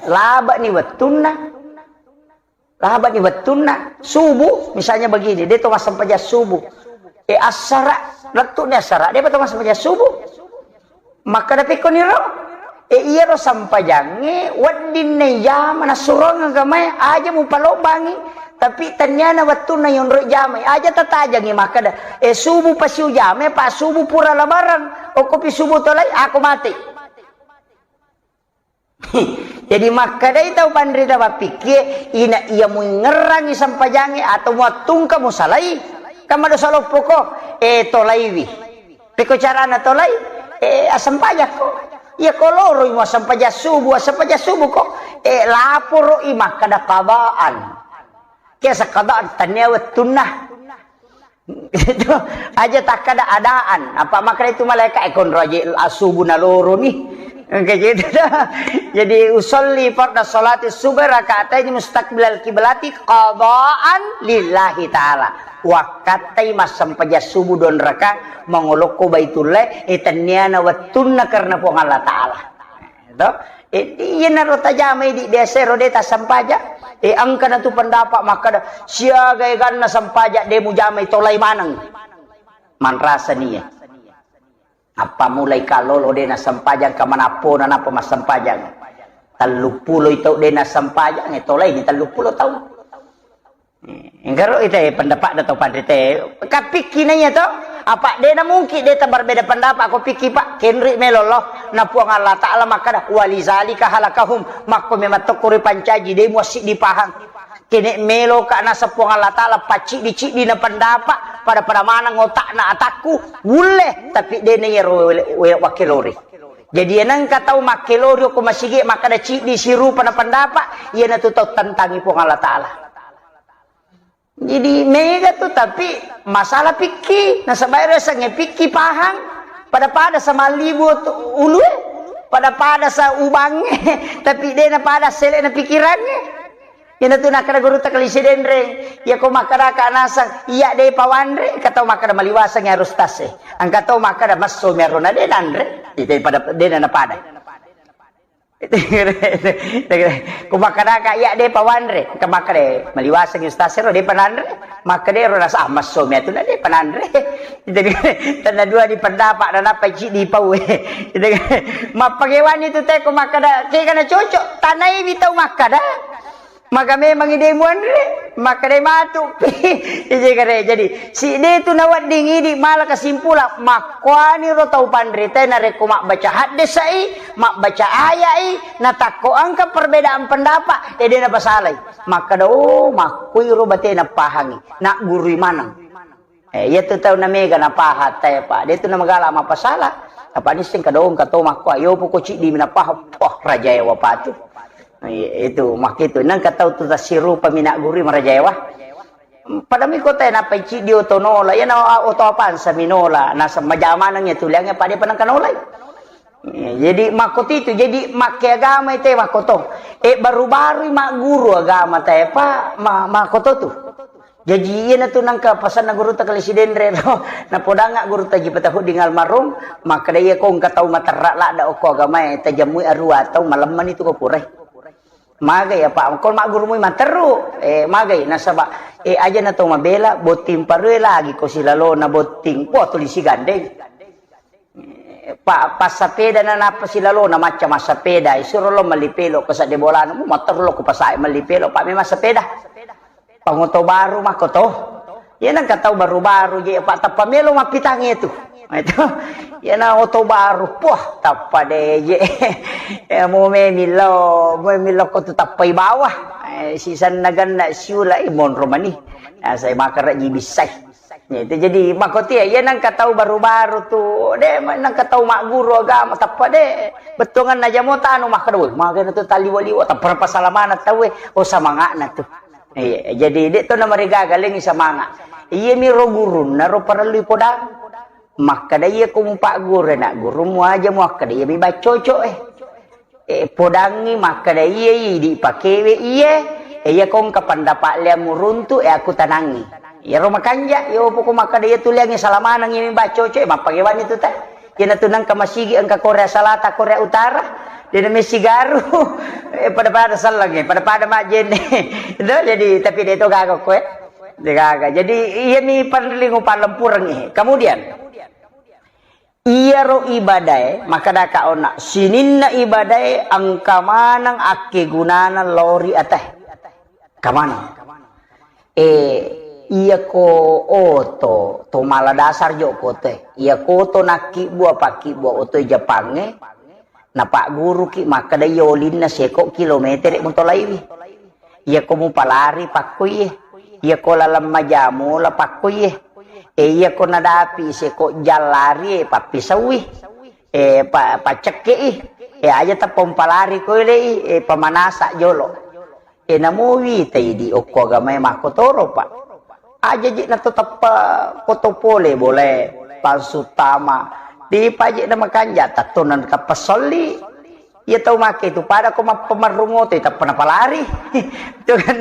Labani wettunna. Labani wettunna. Subuh, misalnya begini, de to massempajang subuh. Eh, assara, lettu ni assara, de pa to massempajang subuh. Makkada pekkoniro, eh, iyaro sempajangnge wedding naijama nassurong agamae, aja mupalobbangi. Tapi tenniana wettunna yonroi jamai, aja tatajangi makkada, eh, subuh pasiu jamai, pa subuh pura labarang, okkopi subuh tolai, ako mate. Jadi makkadai tau panrita mappikkie, ina iya muingngerangi sempajangnge atau muattungka musalai, kan madosa loppoko, eh, tolaiwi. Pekko carana tolai, eh, assempajakko. Iya ko loroi muassempajang subuh, assempajang subuh ko, eh, laporoi makkada qadaan. Kiasa qadaan tennia wettunna. Itu aja takkada adaan. Apa makkada itu malaika, eh, konro aja asubu naloro ni. Kayak gitu dah. Jadi usolli farda salati subhi rakaatain mustaqbilal kiblati qadaan lillahi ta'ala. Wakkattai massempajang subuh don raka mangolokko Baitullah, eh, tenniana wettunna karena Puang Allah Ta'ala. To? Eh, iyanaro tajamai di biasa ro de tassempajang. Eh, engkana tu pendapat makkada, siaga eganna sempajang de mujamai tolai maneng. Manrasa nia. Apa mulai kalolo de nassempajang ka manappona napa massempajang. Telluppulo tau de nassempajang, eh, tolai ni telluppulo tau. Enggaro ite pendapat da tau panrite. Kapikki naiya to? Apa de na mungkin de tabarbeda pendapat ko pikki, Pak? Kenri melo lo. Na Puang Allah Ta'ala makkada, "Walizalika halakahum." Makko memang tokko ripancaji, de muassiddi pahang. Kene melo ka nasa Puang Allah Ta'ala pacciddi-ciddi na pendapat, pada-pada maneng otakna atakku, wulle, tapi de na iyaro wele-, wele-, wakkelori. Jadi, enengka tau makkelori ko masigi makkada ciddi sirupa na pendapat, iyanatu tau tentangi Puang Allah Ta'ala. Jadi mega tu, tapi masalah pikki, nasaba ero yasengnge pikki pahang, pada-pada sa mallibu tu ulue, pada-pada sa ubangnge, tapi de na pada sele na pikirangnge. Iyana tu nakkada gurutta Kalisi Denreng, iya ko makkada ka nasang, iya de pawanre, ka tau makkada maliwaseng harus tase. Engka tau makkada massomi arona de nanre, ite pada de na pada. Ko makkadaka, "Iya, depa wanre." Engka makkada, "Maliwaseng ustaz ero, depa nanre." Makkada ero rasa, "Ah, massomi atu na depa nanre." Tenna dua di pendapat, nanappa ciddi pau. Mappagewani tu te ko makkada, kega na cocok, tanai wi tau makkada. Maka memang ide muanre, makkada matu. Ije kare. Jadi, si de tu nawedding idi mala kesimpulan, makkuani ro tau panrita narekko mabbaca haddesai, mabbaca ayai, natakko engka perbedaan pendapat, ede napasalai. Makkada, "Oh, makkuiro batena pahangi, naggurui maneng." Eh, iya tu tau na mega na paha te, Pak. De tu na magala mappasala. Apa nisseng kadong kato makko, ayo poko ciddi mi na paha. Poh, rajae wa patu. Eh, itu makkitu. Nang katau tu tasirupa mi naggurui marajae wa. Pada mi kota na pai ciddi oto nola. Iya na oto apansa mi nola. Nasa majamanang ya tuliange pada panang kanolai. Eh, jadi makko titu, jadi makke agama ite makko to. Eh, baru-baru magguru agama te, Pak, ma-, makko to tu. Jaji, iyanatu nangka pasanna gurutta Kali Sidenre ro. Napodanga gurutta Ji Patahudding almarhum, makkeda, "Iya ko engka tau materra ladda okko agamae, tajammui arua tau, malemmani tu ko purai." Magai apa? Ko maggurumui materru. Eh, magai nasaba, eh, aja na tau mabela, botting parue lagi ko silalona botting. Wah, tuli sigandeng. Pa-, passapeda na nappa silalona macca massapeda, isuro lo melli pelo ke sadde bolana, mu matteru lo ku pasae melli pelo, pa memang sepeda. Pangoto baru makko to. Iya nangka tau baru-baru je, pa tappa melo mappitangnge tu. Itu. Iya na oto baru, poh, tappa de je. Ya, mu memillo, mu memillo ko tu tappai bawah. Eh, sisanna ganna siula, eh, monro mani. Nah, saya makara ji bissai. Ya, itu jadi makkotia, iya nangka tau baru-baru tu, de, nangka tau magguru agama, tappa de, bettuanganna jamo tanu makkeda, "Woi, magana tu taliwa-liwa, tappa pasalamana tau, eh." Oh, samangana tu. Iya, jadi de to namarigaga lengi samanga. Iya mi ro gurunna ro parellu podang. Makkeda iya ko mupagguru, nak guru mu aja mu akkeda iya mi baccoco, eh. Eh, podangngi makkeda, "Iye, idi pakewe iye, eh, iya ko engka pendapat liang muruntu, eh, aku tanangi." Iyaro makanja, iyo poko makkeda iya tuliangngi salamaneng, iya mi baccoco, eh, mappagewani tu ta. Iyana tu nengka masigi engka Korea Selatan, Korea Utara, dena mesigaru, eh, pada-pada sellengnge, pada-pada majjenne. Itu jadi, tapi de to gaga ko, eh. De gaga. Jadi, iya mi parellu upalempureng, eh. Kemudian, iyaro ibadae, makkedaka onna, sininna ibadae engka maneng akkegunana lao ri atae. Engka maneng. Eh, iyako oto, to mala dasar jo ko otoe. Iyako oto nakkibbua, pakkibbua otoe Jepangnge, napagguruki makkeda iya olinna seko kilometere mutolaiwi. Iyako mupalari pakkoiye. Iyako laleng majamola pakkoiye. E, iyako nadapi seko jallari e pappisaui. E, pa-, paccekkei. E, aja tappa umpalari koilei, e, pamanasa jolo. E, namuwi taidi okko agamae makkotoro, Pak. Aja je nato tappa koto pole bolae, langsung tama. Dipaje na makanja, tatto na kappa solli. Iya tau make tu pada ko mappamarrung oto, tappa napalari. Itu kan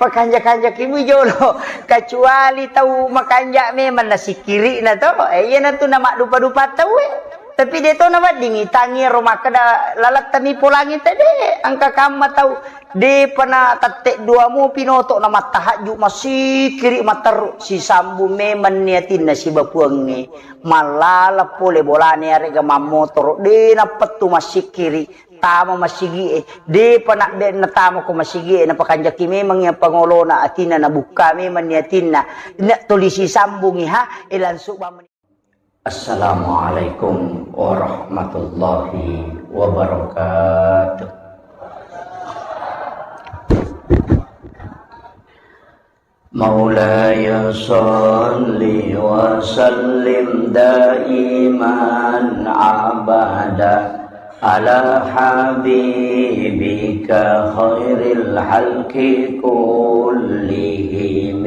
pakanja-kanja kimu jolo. Kecuali tau makanja memang nasikiri na to. E, iya na tu na maddupa-dupa tau e. Tapi de to na wedding itangi ro makkeda lalattami polangi tede. Engka kamma tau. Depa na tette dua mu pinoto na mattahajju, masikiri materru, sisambung memang ni atinna sibawa Puangnge, mallala pole bolane arega mammotoro, de nappettu masikiri, tama masigie, depa na de natama ko masigie, napakanjaki memang iya pangolona atinna, nabukka memang ni atinna, na tuli sisambungi ha, e langsung bamani. Assalamualaikum warahmatullahi wabarakatuh. مولاي صل وسلم دائما أبدا على حبيبك خير الخلق كلهم.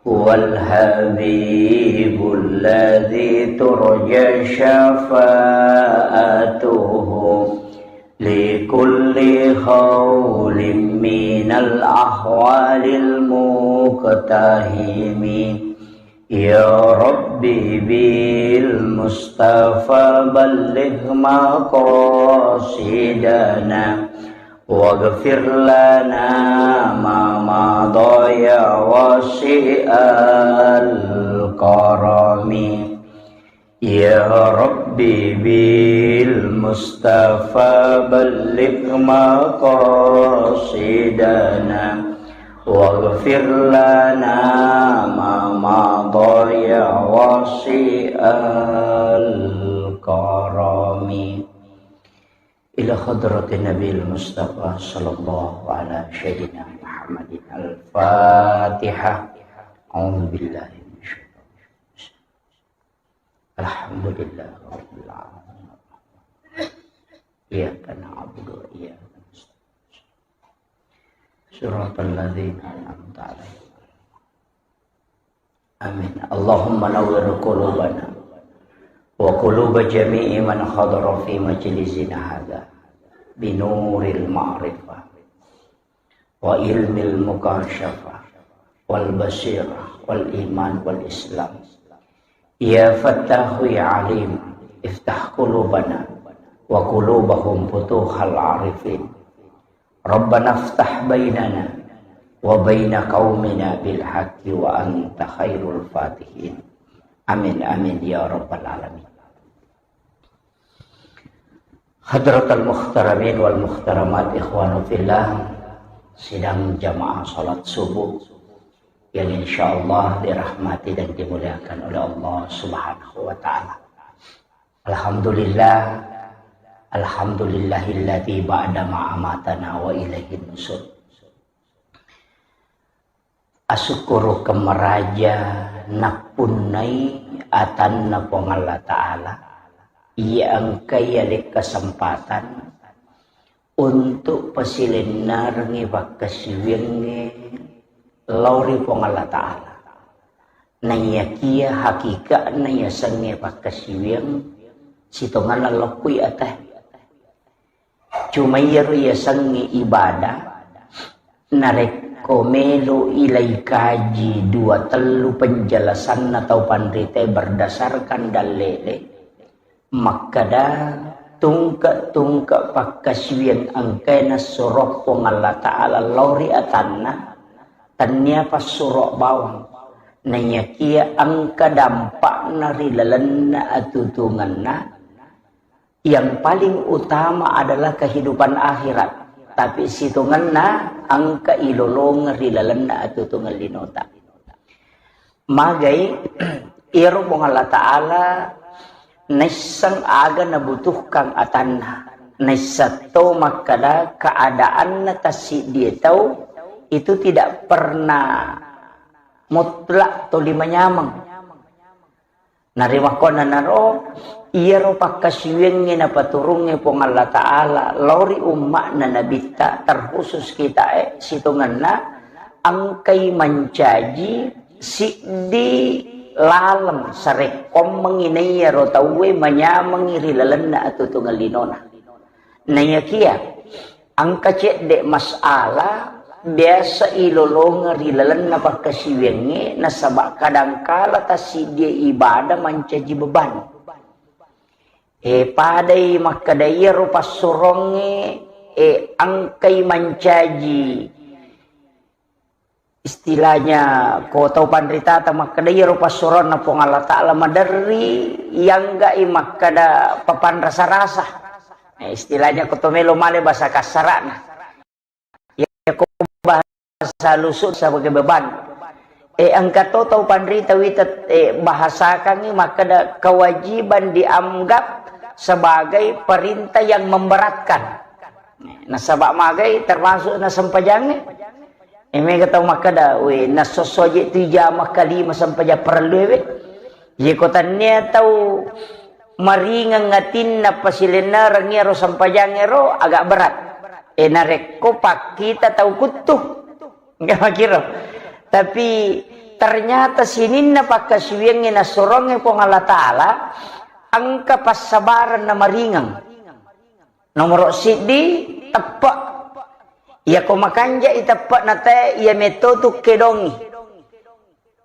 هو الحبيب الذي ترجى شفاعته لكل هول من الأهوال المقتحم. يا رب بالم المصطفى بلغ مقاصدنا واغفر لنا ما مضى يا واسع الكرم. يا رب بالمصطفى بلغ مقاصدنا واغفر لنا ما مضى يا واسع الكرم. إلى حضرة النبي المصطفى صلى الله على سيدنا محمد. الفاتحة. أعوذ بالله من الشيطان الرجيم. الحمد لله رب العالمين. إياك نعبد وإياك نستعين. صراط الذين أنعمت عليهم. آمين. اللهم نور قلوبنا وقلوب جميع من حضر في مجلسنا هذا بنور المعرفة وعلم المكاشفة والبصيرة والإيمان والإسلام. يا فتاح يا عليم، افتح قلوبنا وقلوبهم فتوح العارفين. ربنا افتح بيننا وبين قومنا بالحق وأنت خير الفاتحين. آمين، آمين يا رب العالمين. Hadratal muhtaramin wal muhtaramat, ikhwanu fillah, sidang jamaah salat subuh yang insyaallah dirahmati dan dimuliakan oleh Allah Subhanahu wa Ta'ala. Alhamdulillah, alhamdulillahilladzi ba'da ma amatana wa ilaihin nusur. Asukkurukeng maraja nappunnai atanna Puang Allah Ta'ala, iya engkai yaleng kesempatan untuk pasilennerengngi pakkasiwiyangnge lao ri Puang Allah Ta'ala. Naiyakiya hakika'na yasengnge pakkasiwiyang sitongenna lokkui atae. Cuma iyaro yasengnge ibadah, narekko melo ilai kaji dua tellu penjelasanna tau panritae berdasarkan dalle'e, makkeda tungke-tungke pakkasiwiyang engkae nassuro Puang Allah Ta'ala lao ri atanna, tennia passuro bawang, naiyakiya engka dampakna ri lalenna atutungenna, yang paling utama adalah kehidupan akhirat, tapi sitongenna engka ilolongeng ri lalenna atutungeng linota. Magai, iyaro Puang Allah Ta'ala naisseng aga nabutuhkan atanna, naisseng to makkeda keadaanna tassiddie tau itu tidak pernah mutlak toli manyameng. Narimakkuannanaro, iyaro pakkasiwiyangnge napaturungnge Puang Allah Ta'ala lao ri umma'na Nabitta, terkhusus kitae, sitongenna engkai mancaji siddi laleng sarekkoammengngi naiyaro tauwe manyamengngi ri lalenna atutungeng linona. Naiyakiya engka cedde masalah biasa ilolongeng ri lalenna pakkasiwiyangnge, nasaba kadangkala tassiddie ibadah mancaji beban. E, padai makkeda iyaro passurongnge, e, engkai mancaji istilahnya ko tau panritata makkeda iyaro passuronna Puang Allah Ta'ala maderri yanggai makkeda papanrasa-rasa. Eh, istilahnya ko to melo male bahasa kasarana. Ya ko bahasa lusu sebagai beban. Eh, engka to tau panrita wita, eh, bahasakangngi makkeda kewajiban dianggap sebagai perintah yang memberatkan. Nasaba magai termasuk na sempajangnge. Eh, mega tau makkeda, "We, nassossoje tu ijama kalima sempajang parellu we." Ye ko tannia tau maringeng atinna pasilennereng iyaro sempajangnge ro agak berat. Eh, narekko pakkita tau kuttu. Enggak makiro. Tapi ternyata sininna pakkasiwiyangnge nassurongnge Puang Allah Ta'ala engka passabareng na maringeng. Nomoro siddi, teppe'. Iyako makanja'i teppe'na tae, iya metto tu kedongi.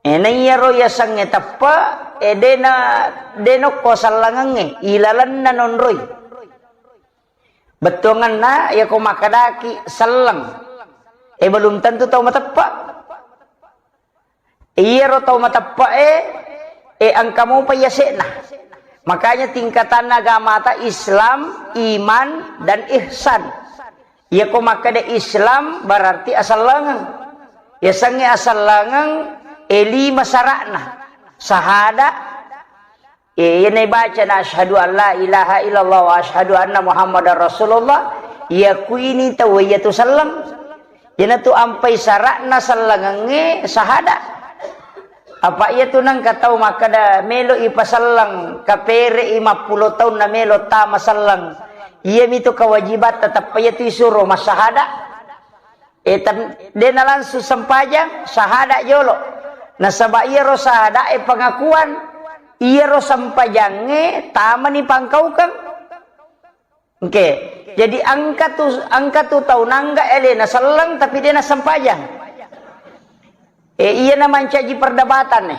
E, na iyaro yasengnge teppe, e, dena, dena ko sellengengnge, ilalenna nonroi. Bettuangenna, yako makkedaki selleng, e, belum tentu tau mateppe. Iyaro tau mateppe e, e, engka mopa yase'na. Makanya tingkatanna agamata Islam, iman, dan ihsan. Iyako makkeda Islam berarti asellengeng. Yasengnge asellengeng, e, lima sara'na. Sahada, e, iyana ibacana asyhadu an la ilaha illallah wa asyhadu anna Muhammadar Rasulullah, yakuini tau iyatu selleng. Iyanatu ampai sara'na sellengengnge sahada. Apa iyatu nengka tau makkeda melo ipaselleng kapere'i mappulo taunna melo tama selleng. Iyamitu kewajibatta, tappa iyatu isuro massahada. E, tan-, dena langsung sempajang, sahada jolo. Nasaba iyaro sahada e pengakuan, iyaro sempajangnge tamani pangkaukeng. Oke. Jadi engka tu, engka tu tau nangga elena selleng tapi dena sempajang. E, iyana mancaji perdebatan e.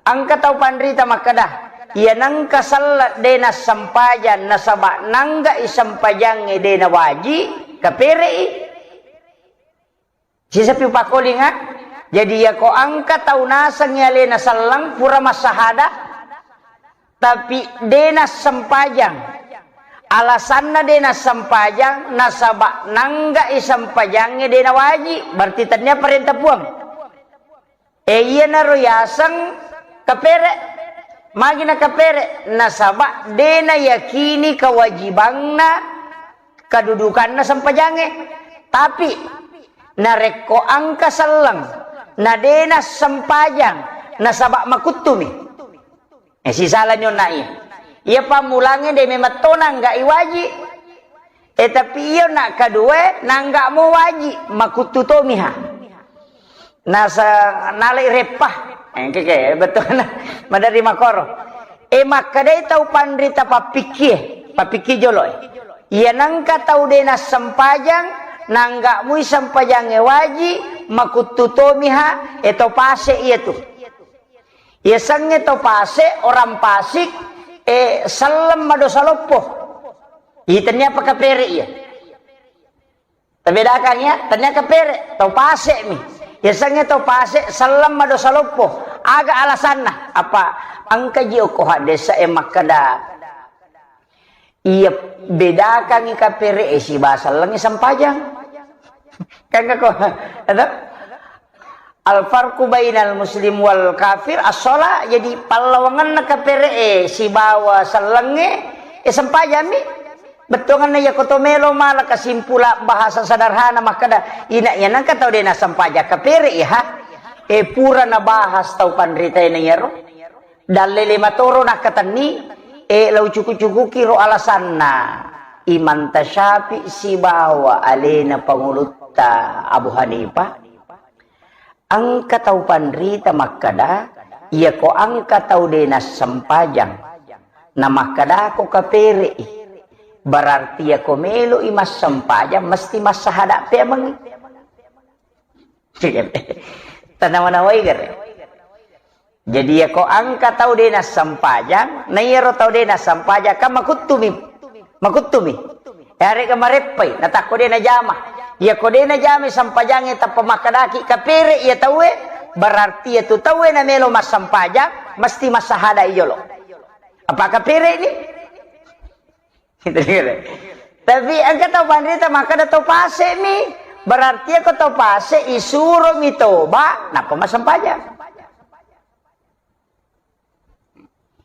Engka tau panrita makkeda, iya nengka selleng dena sempajang nasaba nangga i sempajangnge dena waji, kapere'i. Sisapi upakkolinga, jadi yako engka tau nasengngi alena selleng pura massahada, tapi dena sempajang. Alasanna dena sempajang nasaba nangga i sempajangnge dena waji, berarti tennia parenta Puang. E, iyanaro yaseng kapere. Magi na kapere? Nasaba dena yakini kewajibanna, kedudukanna sempajangnge. Tapi narekko engka selleng na dena sempajang, nasaba makuttumi. E, sisala nyonna iya. Iya pammulangnge de memang to nangga i waji. E, tapi iyo na kedua nangga mo waji, makuttu tomiha. Nasa nalai reppa. E, keke, betul. Madari makoro. E, makkedai tau panrita pappikkie, pappikki jolo e. Iya nengka tau de nassempajang, nangga mui sempajangnge waji, makuttu tomiha, e, to pase iyatu. Yasengnge to pase, orang pasik, e, selleng madosa loppo. Itennia apa kapere iya. Tabedakang ya, tennia kapere, to pase mi. Yasengnge to pase, selleng madosa loppo. Aga alasanna? Apa engka ji okko haddesa e makkeda, iya bedakangi kapere e sibawa sellengnge sempajang. Kan kako, ada? Al-farqu bainal muslim wal kafir as-shalah. Jadi pallawangenna kapere'e sibawa sellengnge, e, sempajammi. Bettuangenna iyako to melo mala kesimpulan bahasa sederhana makkeda, ina iya nengka tau de nassempajang kapere iya, ha? E, pura nabahas tau panritae na iyaro. Dallele matoro nakkatenni, e, lau cuku-cukuki ro alasanna Imam Tasyafi sibawa alena pangulutta Abu Hanifah. Engka tau panrita makkeda, iyako engka tau de nassempajang, namakkedako kapere'i, berarti iyako melo'i massempajang mesti massahada peamengngi. Tanawa-nawai gare. Jadi iyako engka tau de nassempajang, na iyaro tau de nassempajang kan makuttumi, makuttumi. Yarega mareppai, natakko de najama. Iyako de najama sempajangnge tappa makkedaki kapere iya tauwe, berarti iyatu tauwe namelo massempajang mesti massahada iyolo. Apa kapere ni? Tapi engka tau panrita makkeda to pase mi, berarti iyako to pase isuro mi toba nappa massempajang.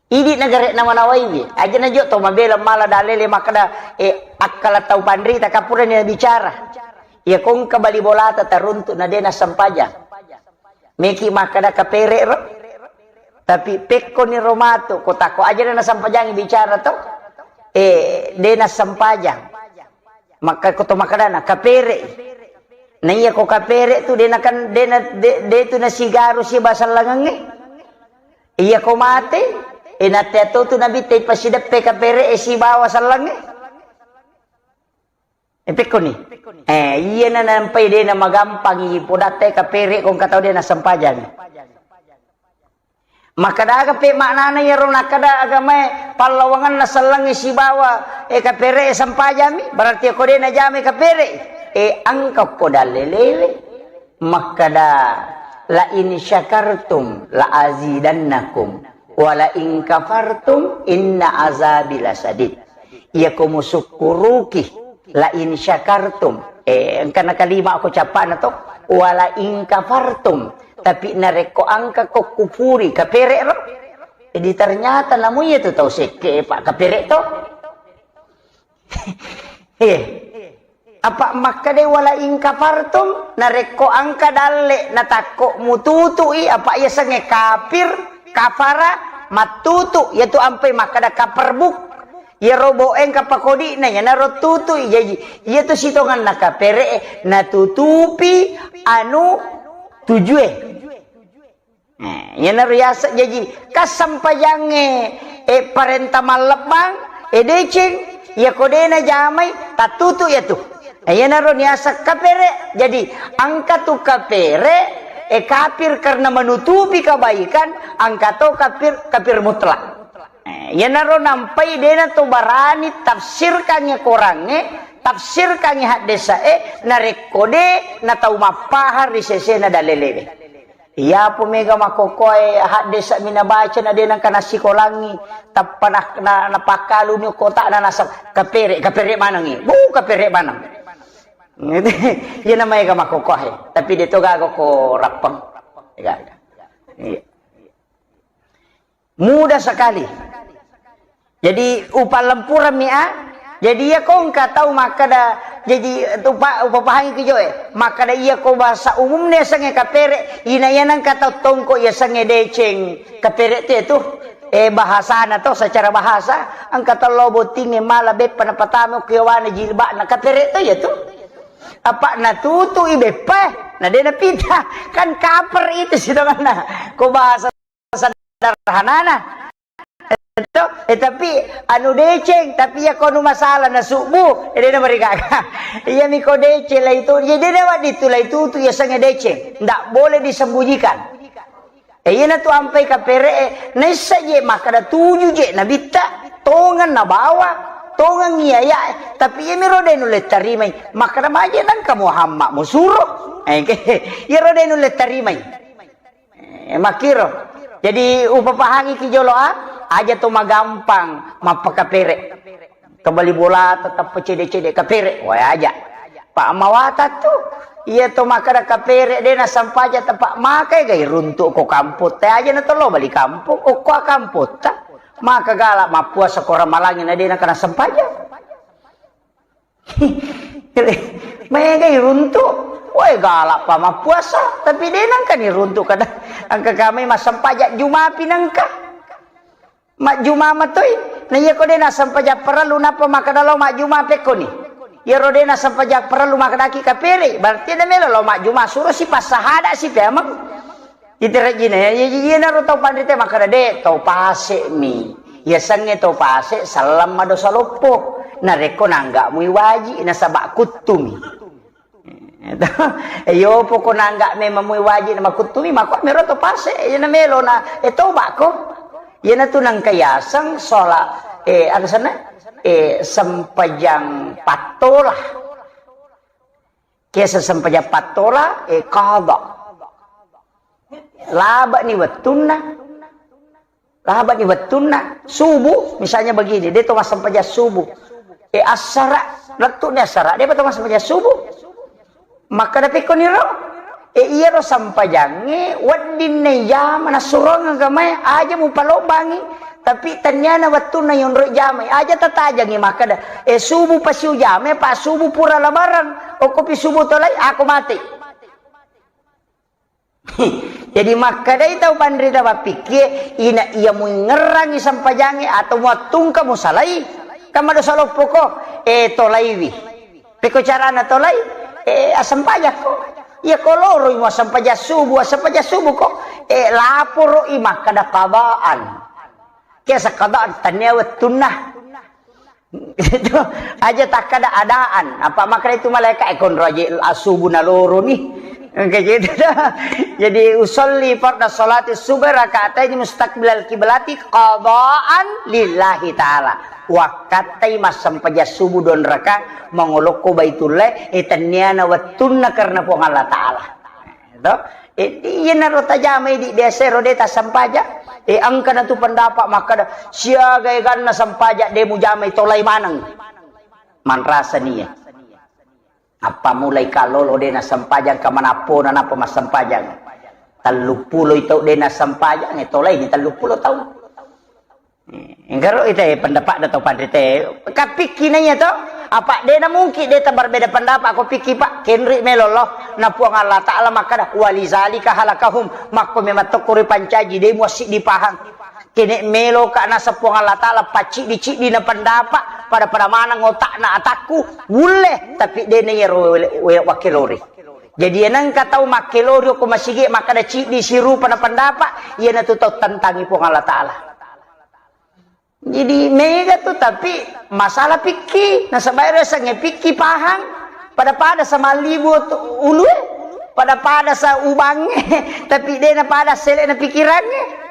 Idi nagare nawa-nawaiwi, aja najo to mabela mala dalele makkeda, e, akkala tau panrita kapurani nabicara. Iya kongka bali bolata taruntu na de nassempajang. Meki makkeda kapere ro. Tapi pekkoni ro matu, ko tako aja na nassempajang bicara to. E, de nassempajang. Makka ko to makkedana kapere. Na iya ko kapere tu de nakan de na de, de tu nasigaru siba sellengengnge. Iya ko mate, e, natte atotu nabitte ipasideppe kapere e sibawa sellengnge. E, pekkoni. E, iya na nampai de na magampangi podatte kapere ko engka tau de nassempajang. Makkeda aga pe maknana iyaro nakkeda agamae pallawangenna sellengnge sibawa, e, kapere e sempajami, berarti ko de najamai kapere e, engka ko dalelewe. Makkeda, "La in syakartum la azidannakum, wa la in kafartum inna azabi lasadid." Iyako musukkuruki, la in syakartum, eh, engkana kalima ko capana to, wa la in kafartum, tapi narekko engka ko kufuri, kapere ro. Jadi ternyata namu iya tu tau sekke, Pak, kapere to. Eh, apa makkeda wala in kafartum, narekko engka dalle natakko mututui, apa iya sengnge kafir, kafara, mattutu, yaitu ampai makkeda kaperbuk. Iyaro bo engka pakodi'na, iyanaro tutui. Jaji, iyatu sitonganna kapere e, natutupi anu tujue. Eh, iyanaro yaseng jaji, kasempajangnge, eh, parenta mallebbang, eh, deceng, iyako de najamai, tattutu iyatu. Eh, iyanaro niaseng kapere. Jadi, engka tu kapere, eh, kafir karena menutupi kebaikan, engka to kafir, kafir mutlak. Eh, iyanaro nampai de nato barani tafsirkangnge korangnge, tafsirkangnge haddesa e, narekko de natau mappahang ri sesena dalelewe. Iyapo mega makkokkoe haddesa mi nabaca na de nengka nassikolangngi, tappa na, na, napakkaluni kotana nasab kapere, kapere manengngi. Bu, kapere maneng. Iya na maega makkokkoe, tapi de to gaga ko rappeng. Gaga. Iya. Mudah sekali. Jadi, upallempurammi, ah. Jadi, iya ko engka tau makkeda, jadi, upa-, upapahangi ki joe. Makkeda iya ko bahasa umumna yasengnge kapere, ina iya nengka tau tongko yasengnge deceng. Kapere tu itu, eh, bahasana to, secara bahasa, engka tau lao bottingnge mala beppa napatama ko yawana jilbabna, kapere to iya tu. Apa natutui beppa, na de napita. Kan kaper itu sitonganna. Ko bahasa sederhanana. Itu, eh, tapi anu deceng, tapi iya ko anu masalah na subuh, eh, de namarigaga. Iya mi ko deceng lai tu, jadi de wadding tu lai tutu yasengnge deceng. Ndak boleh disembunyikan. Eh, iyana tu ampai kapere e, naissa je makkeda tuju je nabitta, tongeng nabawa, tongeng iya ya, eh, tapi iya mi ro de nulle tarimai. Makkeda maje nengka Muhammad musuro. Eh, iya ro de nulle tarimai. Eh, makkiro. Jadi, upapahangi ki jolo, ah, aja to magampang mappakapere. Kebali bola tetap cede-cede kapere, wae aja. Pak mawata tu, iya to makkeda kapere de nasempaja tepak makai gai runtuk ko kamputta aja na to lo bali kampung, okko kamputta. Maka galak mappuasa ko ramalangi na de nakana sempaja. Maega iruntu. Woi, galak pa mappuasa, tapi de nengka ni runtu kada. Engka kami massempajang Juma pi nengka. Majjuma matoi. Na iya ko de nassempajang parellu napa makkeda lao majjuma pekkoni. Iyaro de nassempajang parellu makkedaki kapere, berarti de melo lao majjuma, suro si passahada si peameng. Iterejjina, ya, ya, ya, iyanaro tau panrita makkeda, "De, tau pase mi. Yasengnge tau pase, selleng madosa loppo. Narekko nangga mui waji, nasaba kuttumi." Eh, yo, poko nangga memang mui waji na makuttumi, mako mero tau pase, iyana melo na, eh, toba ko. Iyana tu nangka yaseng sola, eh, apa sana? Eh, sempajang pattola. Kiasa sempajang pattola, eh, qada. Labani wettunna. Labani wettunna. Subuh, misalnya begini, de to massempajang subuh. Eh, assara, lettu ni assara, de to massempajang subuh. Makkeda pekko niro, eh, iyaro sempajangnge wedding na ijama nassurong agamae, aja mupalobbangi. Tapi tenniana wettunna yonroi jamai, aja tatajangi makkeda, eh, subuh pasi ujamai, pa subuh pura labaran, okkopi subuh tolai, ako mate. Jadi makkedai tau panrita mappikkie, ina iya muingngerangi sempajangnge atau muattungka musalai, kan madosa loppoko, eh, tolaiwi. Pekko carana tolai, eh, assempajakko. Iya ko loroi muassempajang subuh, assempajang subuh ko, eh, laporoi makkeda qadaan. Kiasa qadaan, tennia wettunna. Itu aja takkada adaan. Apa makkeda itu malaikat, eh, konro aja asubu naloroni. Engka gitu dah. Jadi, usolli farda sholati subhi rakaatain mustaqbilal kiblati qadaan lillahi ta'ala. Wakkattai massempajang subuh dua raka mangolokko Baitullah, e, tenniana wettunna karena Puang Allah Ta'ala. To? E, iyanaro tajamai di biasa ro de tassempajang. E, engka natu pendapat makkada, siaga eganna sempajang de mujamai tolai maneng. Manrasa nia. Appammulai kallolo de nassempajang, ka manappona nappa massempajang. Telluppulo tau de nassempajang, e, tolaini telluppulo tau. E, enggaro ite pendapat da tau panrite. Kapikki naiya to, apa de na mungkin de tabarbeda pendapat ko pikki, Pak. Kenri melo lo, na Puang Allah Ta'ala makkada, "Walizalika halakahum." Makko memang tokko ripancaji, de muassiddi pahang. Kene meloka naseng Puang Allah Ta'ala pacciddi-ciddi na pendapat, pada-pada maneng otakna atakku, wulle, tapi de na iyaro wele-, wele-, wakkelori. Jadi, enengka tau makkelori ko masigi makkada ciddi sirupa na pendapat, iyanatu tau tentangi Puang Allah Ta'ala. Jadi, mega tu, tapi masalah pikki, nasaba ero yasengnge pikki pahang, pada-pada sa mallibu tu ulue, pada-pada sa ubangnge, tapi de na pada sele na pikirangnge.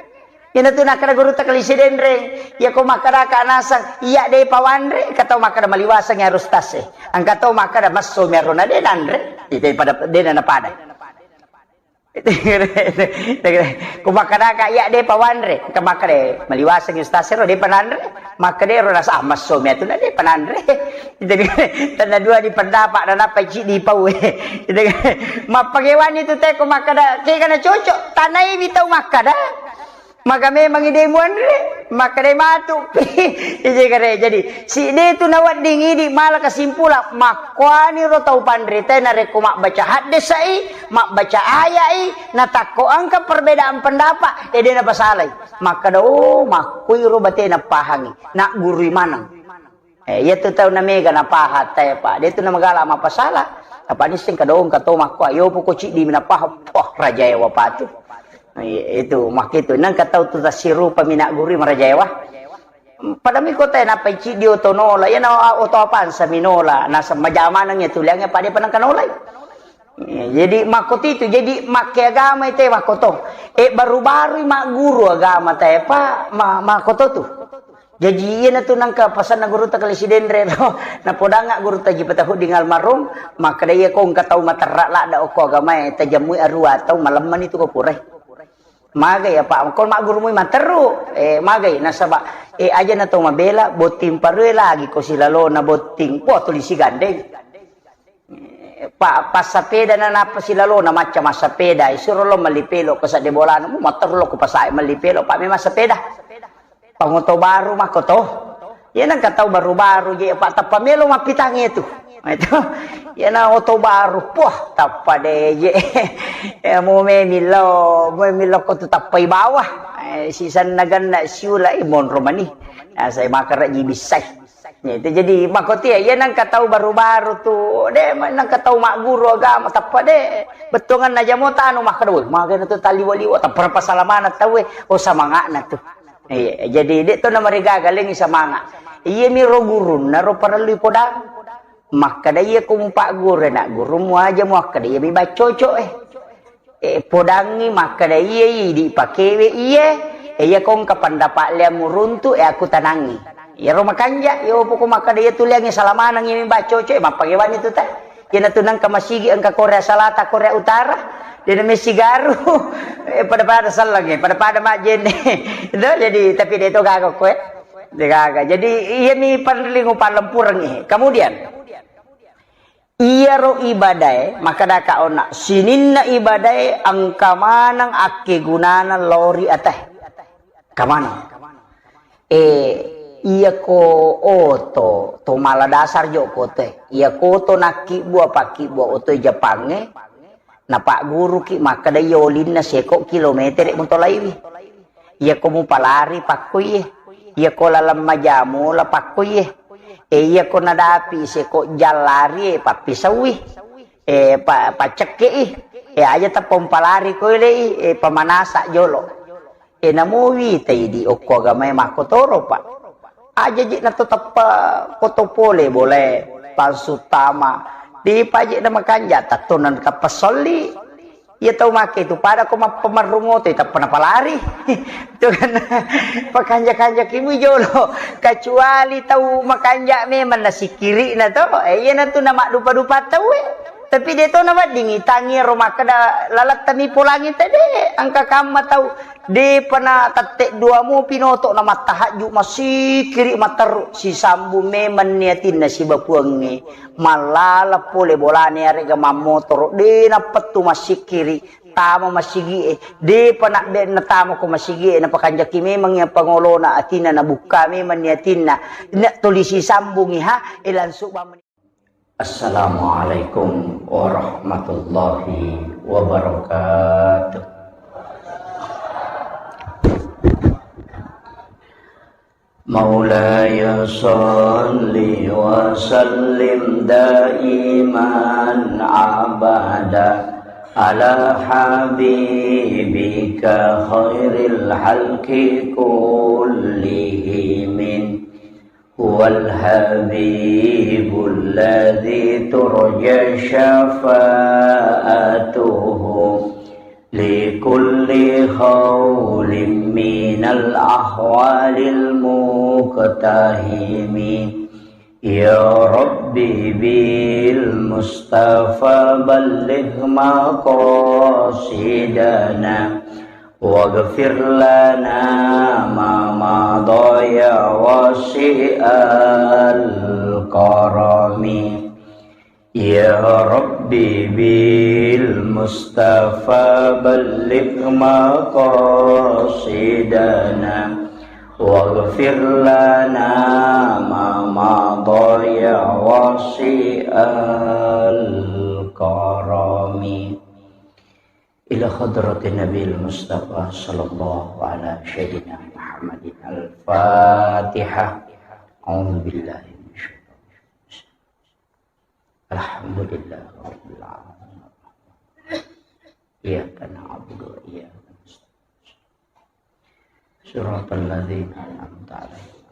Iyanatu nakkada gurutta Kalisi Denreng, iyako makkadaka naseng, iya de pawanre, engka tau makkada maliwaseng harus tase. Engka tau makkada messomi aro na de nanre, ite pada de na napada. Ko makkadaka iya de pawanre, engka makkada maliwaseng ustaz ero de pananre, makkada ero nasa, ah, messomi atu na de pananre. Jadi, tenna dua di pendapat, na nappa ciddi pau. Jadi, mappagewani tu te ko makkada, kega na cocok, tanaiwi tau makkada. Maka memang ide muanre, makkadai matu. Ije kare. Jadi, sidde tu nawedding idi mala kesimpulan, makkuani ro tau panrita narekko mabbaca haddesai, mabbaca ayai, natakko engka perbedaan pendapat, ede napasalai. Makkada, oh, makkui ro batena pahangi, naggurui maneng. Eh, iya tu tau na mega na paha tae, Pak. Dia tu na magala mapasala. Apa nisseng kadong kato makko, ayo poko ciddi mi na paha. Wah, raja ewa patu. Eh, itu makkitu. Nang katau tu tasirupa mi na guru maraja ewa. Pada mi kota na pai ciddi oto nola. Iya na oto apansa mi nola. Na semajamanang ya tuliangnya pada panang kanolai. Eh, jadi makko tu itu. Jadi makke agama itu makko to. Eh, baru-baru magguru agama tae, Pak. Ma-, makko to tu. Jaji, iyanatu nangka pasanna gurutta Kalisi Denre ro. Napodangnga gurutta Haji Patahuddin almarhum, makkada, iya ko engka tau materra ladda okko agamae, tajammui arua tau, malemmani tu ko purai. Magai apa, ko maggurumui materru, eh, magai, nasaba, eh, aja na tau mabela, botting parue lagi ko silalona botting, wah, tuli sigandeng. Pa-, passapeda na nappa silalona macca massapeda, isuro lo melli pelo ke sadde bolana, mu matterru lo ku pasae melli pelo, pa memang sepeda. Pangoto baru makko to. Iya nang katau baru-baru je, pa tappa melo mappitangi tu. Itu. Iya na oto baru, poh, tappa de je. Ya, mu memillo, mu memillo ko tu tappai bawah. Eh, sisanna ganna siula, eh, monro mani. Nah, saya makan raji bisai. Ya, itu jadi makkotia, iya nangka tau baru-baru tu, de, nangka tau magguru agama, tappa de, bettuangan najamo tanu makkada, woi, magana tu taliwa-liwa, tappa pasalamana tau, eh, oh, samangana tu. Iya, jadi de to namarigaga lengi samanga. Iya mi ro gurunna ro parellu podang. Makkada iya ko mupagguru, nak guru muaja muakkada iya mi baccoco, eh. Eh, podangngi makkada, iye, idi pakewe iye, eh, iya ko engka pendapat liang muruntu, eh, aku tanangi. Iyaro makanja, iyo poko makkada iya tu liangi salamanang, iya mi baccoco, eh, mappagewani tu ta. Iyana tu nangka masigi engka Korea Selatan, Korea Utara, dena messigaru, eh, pada-pada sellengi, pada-pada majjenne. Itu jadi, tapi de to gaga ko, eh. De gaga. Jadi, iya mi panlingu palempureng, eh. Kemudian, Iyaro ibadae, makkadaka onna, sininna ibadae engka maneng akkegunana lao ri atae. Engka maneng. Eh, iyako oto, to mala dasar jo ko otoe. Iyako oto nakkibbua, pakkibbua otoe Jepangnge, napagguruki makkada iya olinna seko kilometere mutolaiwi. Iyako mupalari pakkoiye. Iyako laleng majamola pakkoiye. E, iyako nadapi seko jallari, e, pappisaui. E, pa-, paccekkei. E, aja tappa umpalari koilei, e, pamanasa jolo. E, namo witai di okko agamae makkotoro, Pak. Aja je na to tappa foto pole bolae, palsu tama. Dipaje na makanja, tatto na tappa solli. Iya tau make tu pada ko mappamarru moto, tappa napalari. Itu kan pakanja-kanja ki mui jolo. Kecuali tau makanja memang nasikiri'na to. Eh, iya natu namaddupa-dupa tau e. Tapi de to naweddingi tangi ro makkeda lalattami polangi tede. Angka kamma tau. Depa na tette dua mu pinoto na mattahajju masikiri matteru sisambung memang niatinna sibapuangnge. Mallala pole bolane arega mammotoro de nappettu masikiri. Tama masigi'e, depa nabbe natama ko masigi'e, napakanjaki memang iya pangolona atinna, nabukka memang ni atinna, na tuli sisambungi ha, e langsung bamani. Assalamualaikum warahmatullahi wabarakatuh. مولاي صل وسلم دائما أبدا على حبيبك خير الخلق كلهم. هو الحبيب الذي ترجى شفاعته لكل هول من الأهوال المقتحم. يا رب بالمصطفى بلغ مقاصدنا واغفر لنا ما مضى يا واسع الكرم. يا رب بالمصطفى بلغ مقاصدنا واغفر لنا ما مضى يا واسع الكرم. إلى حضرة النبي المصطفى صلى الله على سيدنا محمد الفاتحة. أعوذ بالله من الشيطان. الحمد لله رب العالمين. إياك نعبد وإياك نستعين. صراط الذين أنعمت عليهم.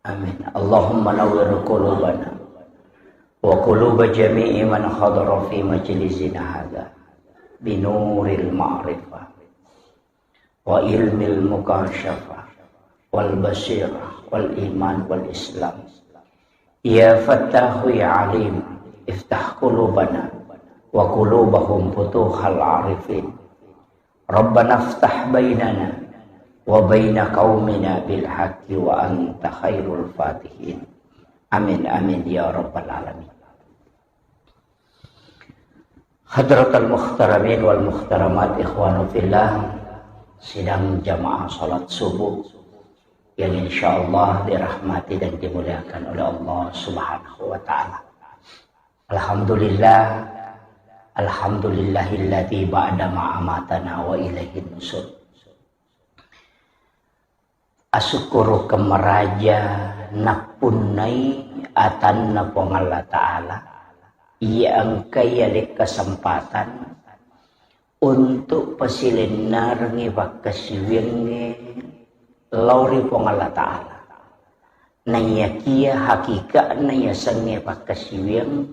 آمين. اللهم نور قلوبنا وقلوب جميع من حضر في مجلسنا هذا بنور المعرفة وعلم المكاشفة والبصيرة والإيمان والإسلام. يا فتاح يا عليم، افتح قلوبنا وقلوبهم فتوح العارفين. ربنا افتح بيننا وبين قومنا بالحق وأنت خير الفاتحين. آمين، آمين يا رب العالمين. Hadratal muhtaramin wal muhtaramat, ikhwanu fillah, sidang jamaah salat subuh yang insyaallah dirahmati dan dimuliakan oleh Allah Subhanahu wa Ta'ala. Alhamdulillah, alhamdulillahilladzi ba'da ma amatana wa ilaihin nusur. Asukkurukeng maraja nappunnai atanna Puang Allah Ta'ala, iya engkai ale kesempatan untuk pasilennerengngi pakkasiwiangnge lao ri Puang Allah Ta'ala. Naiyakia hakika'na yasengnge pakkasiwiang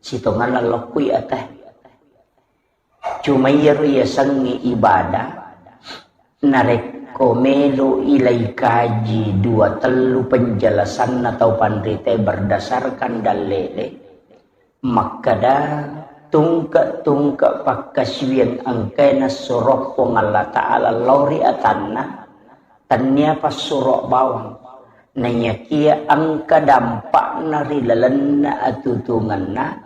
sitongenna lokkui ate. Cuma iyaro yasengnge ibadah, narekko melo ilai kaji dua tellu penjelasanna tau panritae berdasarkan dallele, makkeda tungke-tungke pakkasiwiang engkae nassuro Puang Allah Ta'ala lao ri atanna, tennia passuro bawang. Naiyakia engka dampakna ri lalenna atutungenna,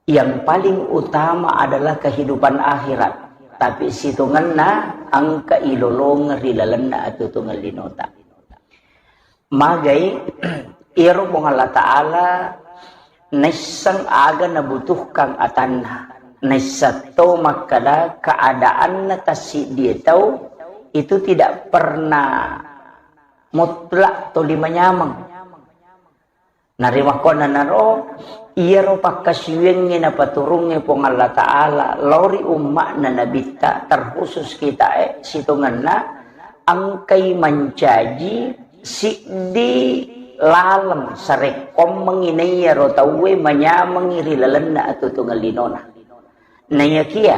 yang paling utama adalah kehidupan akhirat, tapi sitongenna engka ilolongeng ri lalenna atutungeng linota. Magai, iyaro Puang Allah Ta'ala naisseng aga nabutuhkan atanna, naisseng to makkeda keadaanna tassiddie tau itu tidak pernah mutlak toli manyameng. Narimakkuannanaro, iyaro pakkasiwiangnge napaturungnge Puang Allah Ta'ala lao ri umma'na Nabitta, terkhusus kitae sitongenna engkai mancaji siddi laleng sarekkoammengngi naiyaro tauwe manyamengngi ri lalenna atutungeng linona. Naiyakiya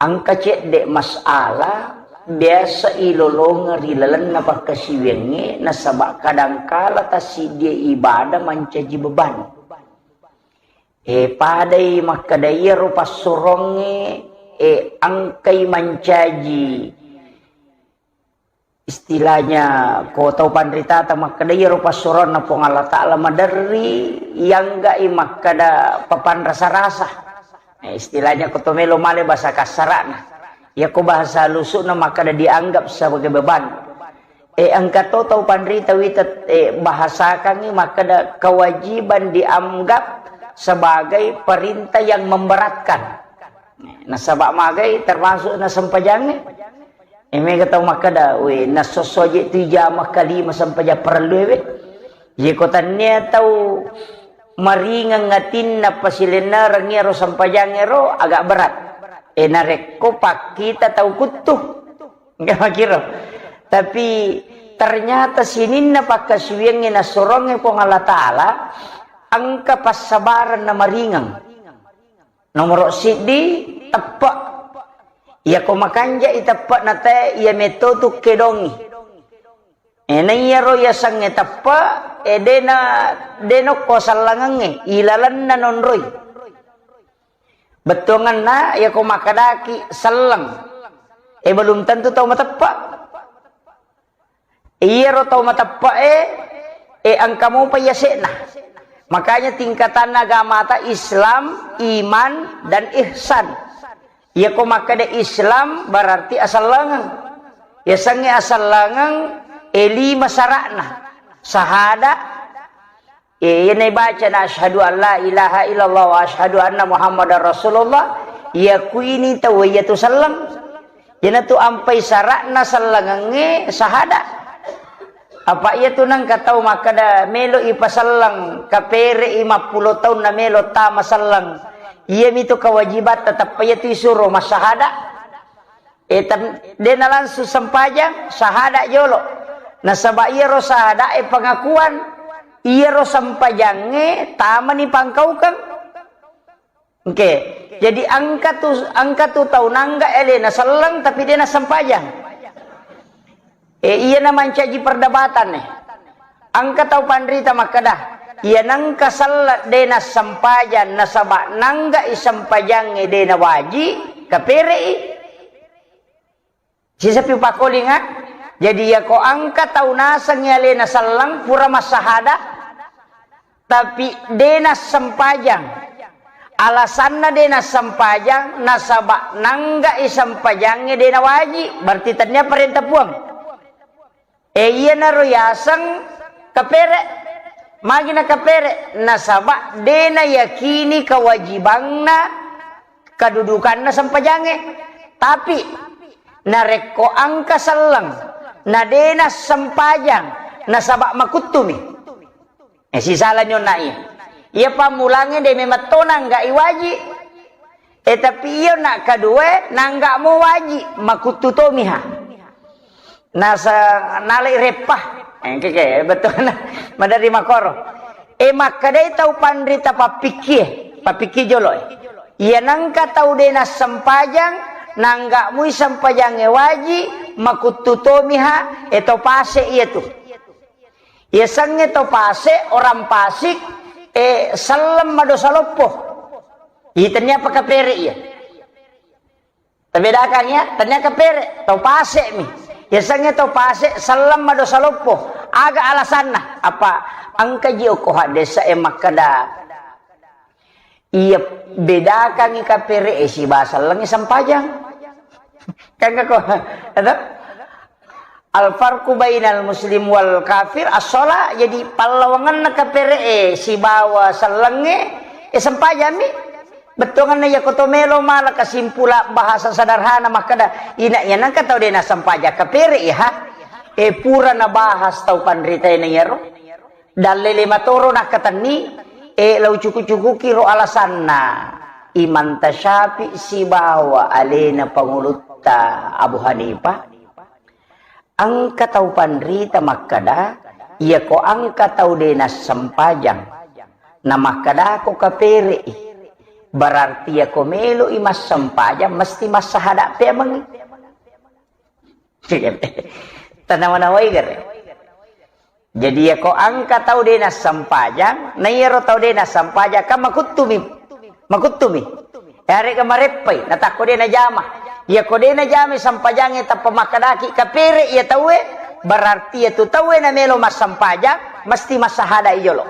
engka cedde masalah biasa ilolongeng ri lalenna pakkasiwiyangnge, nasaba kadangkala tassiddie ibadah mancaji beban. E, padai makkeda iyaro passurongnge, e, engkai mancaji istilahnya ko tau panritata makkeda iyaro passuroanna Puang Allah Ta'ala maderri, iyangga'i makkeda papanrasa-rasa. E, istilahnya ko to melo male bahasa kassara'na. Iyako bahasa halusu'na makkeda dianggap sebagai beban. E, engka to tau panrita wita, e, bahasakangngi makkeda kewajiban dianggap sebagai perintah yang memberatkan. Nasaba magai termasuk na sempajangnge. E, mega tau makkeda, "We, nasosso je tu ijama kalima sempajang parellu we." Ye ko tannia tau maringeng atinna pasilennereng iyaro sempajangngero agak berat. E, narekko pakkita tau kuttu. Enggak makiro. Tapi ternyata sininna pakkasiwiangnge nassurongnge Puang Allah Ta'ala, engka passabareng na maringeng. Nomoro siddi, teppe'. Iyako makanja'i teppe'na te, iya metto tu kedongi. E, na iyaro yasengnge teppe', e, dena, denokko sellengengnge, ilalenna nonroi. Bettuangenna, iyako makkedaki selleng, e, belum tentu tau mateppe'. Iyaro tau mateppe'e, e, engka mopa yase'na. Makanya tingkatanna agamata Islam, iman, dan ihsan. Iyako makkeda Islam berarti asellengeng. Yasengnge asellengeng, e, lima sara'na. Sahada, e, iyana ibacana asyhadu an la ilaha illallah wa asyhadu anna Muhammadar Rasulullah, iyakuini tau iyatu selleng. Iyanatu ampai sara'na sellengengnge sahada. Apa iyatu nengka tau makkeda melo ipaselleng, kapere'i mappulo taunna melo tama selleng. Iyamitu kewajibatta, tappa iyatu isuro massahada. E, tam-, dena langsung sempajang, sahada jolo. Nasaba iyaro sahada e pengakuan, iyaro sempajangnge tamani pangkaukeng. Oke. Jadi engka tu, engka tu tau nangga elena selleng tapi dena sempajang. E, iyana mancaji perdebatan e. Engka tau panrita makkeda, iya nengka selleng dena sempajang nasaba nanggai sempajangnge dena waji, kapere'i. Sisapi upakolinga, jadi iyako engka tau nasengngi alena selleng pura massahada, tapi dena sempajang. Alasanna dena sempajang, nasaba nanggai sempajangnge dena waji, berarti tennia parenta Puang. E, iyanaro yaseng kapere. Magi nakapere? Nasaba dena yakini kewajibanna, kedudukanna sempajangnge. Tapi narekko engka selleng, na dena sempajang, nasaba makuttumi. E, sisalani onna iya. Iya pammulangnge de memang tona engka iwaji. E, tapi iya nak kedua, nangga mo waji, makuttu tomiha. Nasa nalai reppa. E, engke ke, betul. Madari makoro. E, makkedai tau panrita pappikkie, pappikkie jolo e. Iya nengka tau de nassempajang, nangga mui sempajangnge waji, makuttu tomiha, e, to pase iya tu. Yasengnge to pase, orang pasik, e, selleng madosa loppo. Itennia apa kapere iya. Tabedakan ya, tennia kapere, to pase mi. Yasengnge to pase, selleng madosa loppo. Aga alasanna? Apa engka ji okko haddesa e makkeda, iya, bedakangngi kapere e sibawa sellengnge sempajang. Kan ko, atau? Al farqu bainal muslim wal kafir as-shalah, jadi pallawangenna kapere e sibawa sellengnge, e, sempajang mi. Bettuangenna iyako to melo mala kesimpulan bahasa sederhana makkeda, ina iya nengka tau de nassempajang kapere iya ha. E, pura nabahas tau panrita e na iyaro. Dalle lima toro nakkatenni, e, lau cuku-cukuki ro alasanna Imam Tasyafi sibawa alena pangulutta Abu Hanifah. Engka tau panrita makkeda, iyako engka tau de nassempajang, namakkedako kapere'i, Berarti yako melo'i massempajang mesti massahada pemengngi. Tanawa-nawai gare. Jadi yako engka tau de nassempajang, na iyaro tau de nassempajang kan makuttumi. Makuttumi. Yarega mareppai, natakko de najama. Yako de najama sempajangnge tappa makkedaki kapere iya tauwe, berarti yatu tauwe namelo massempajang mesti massahada iyolo.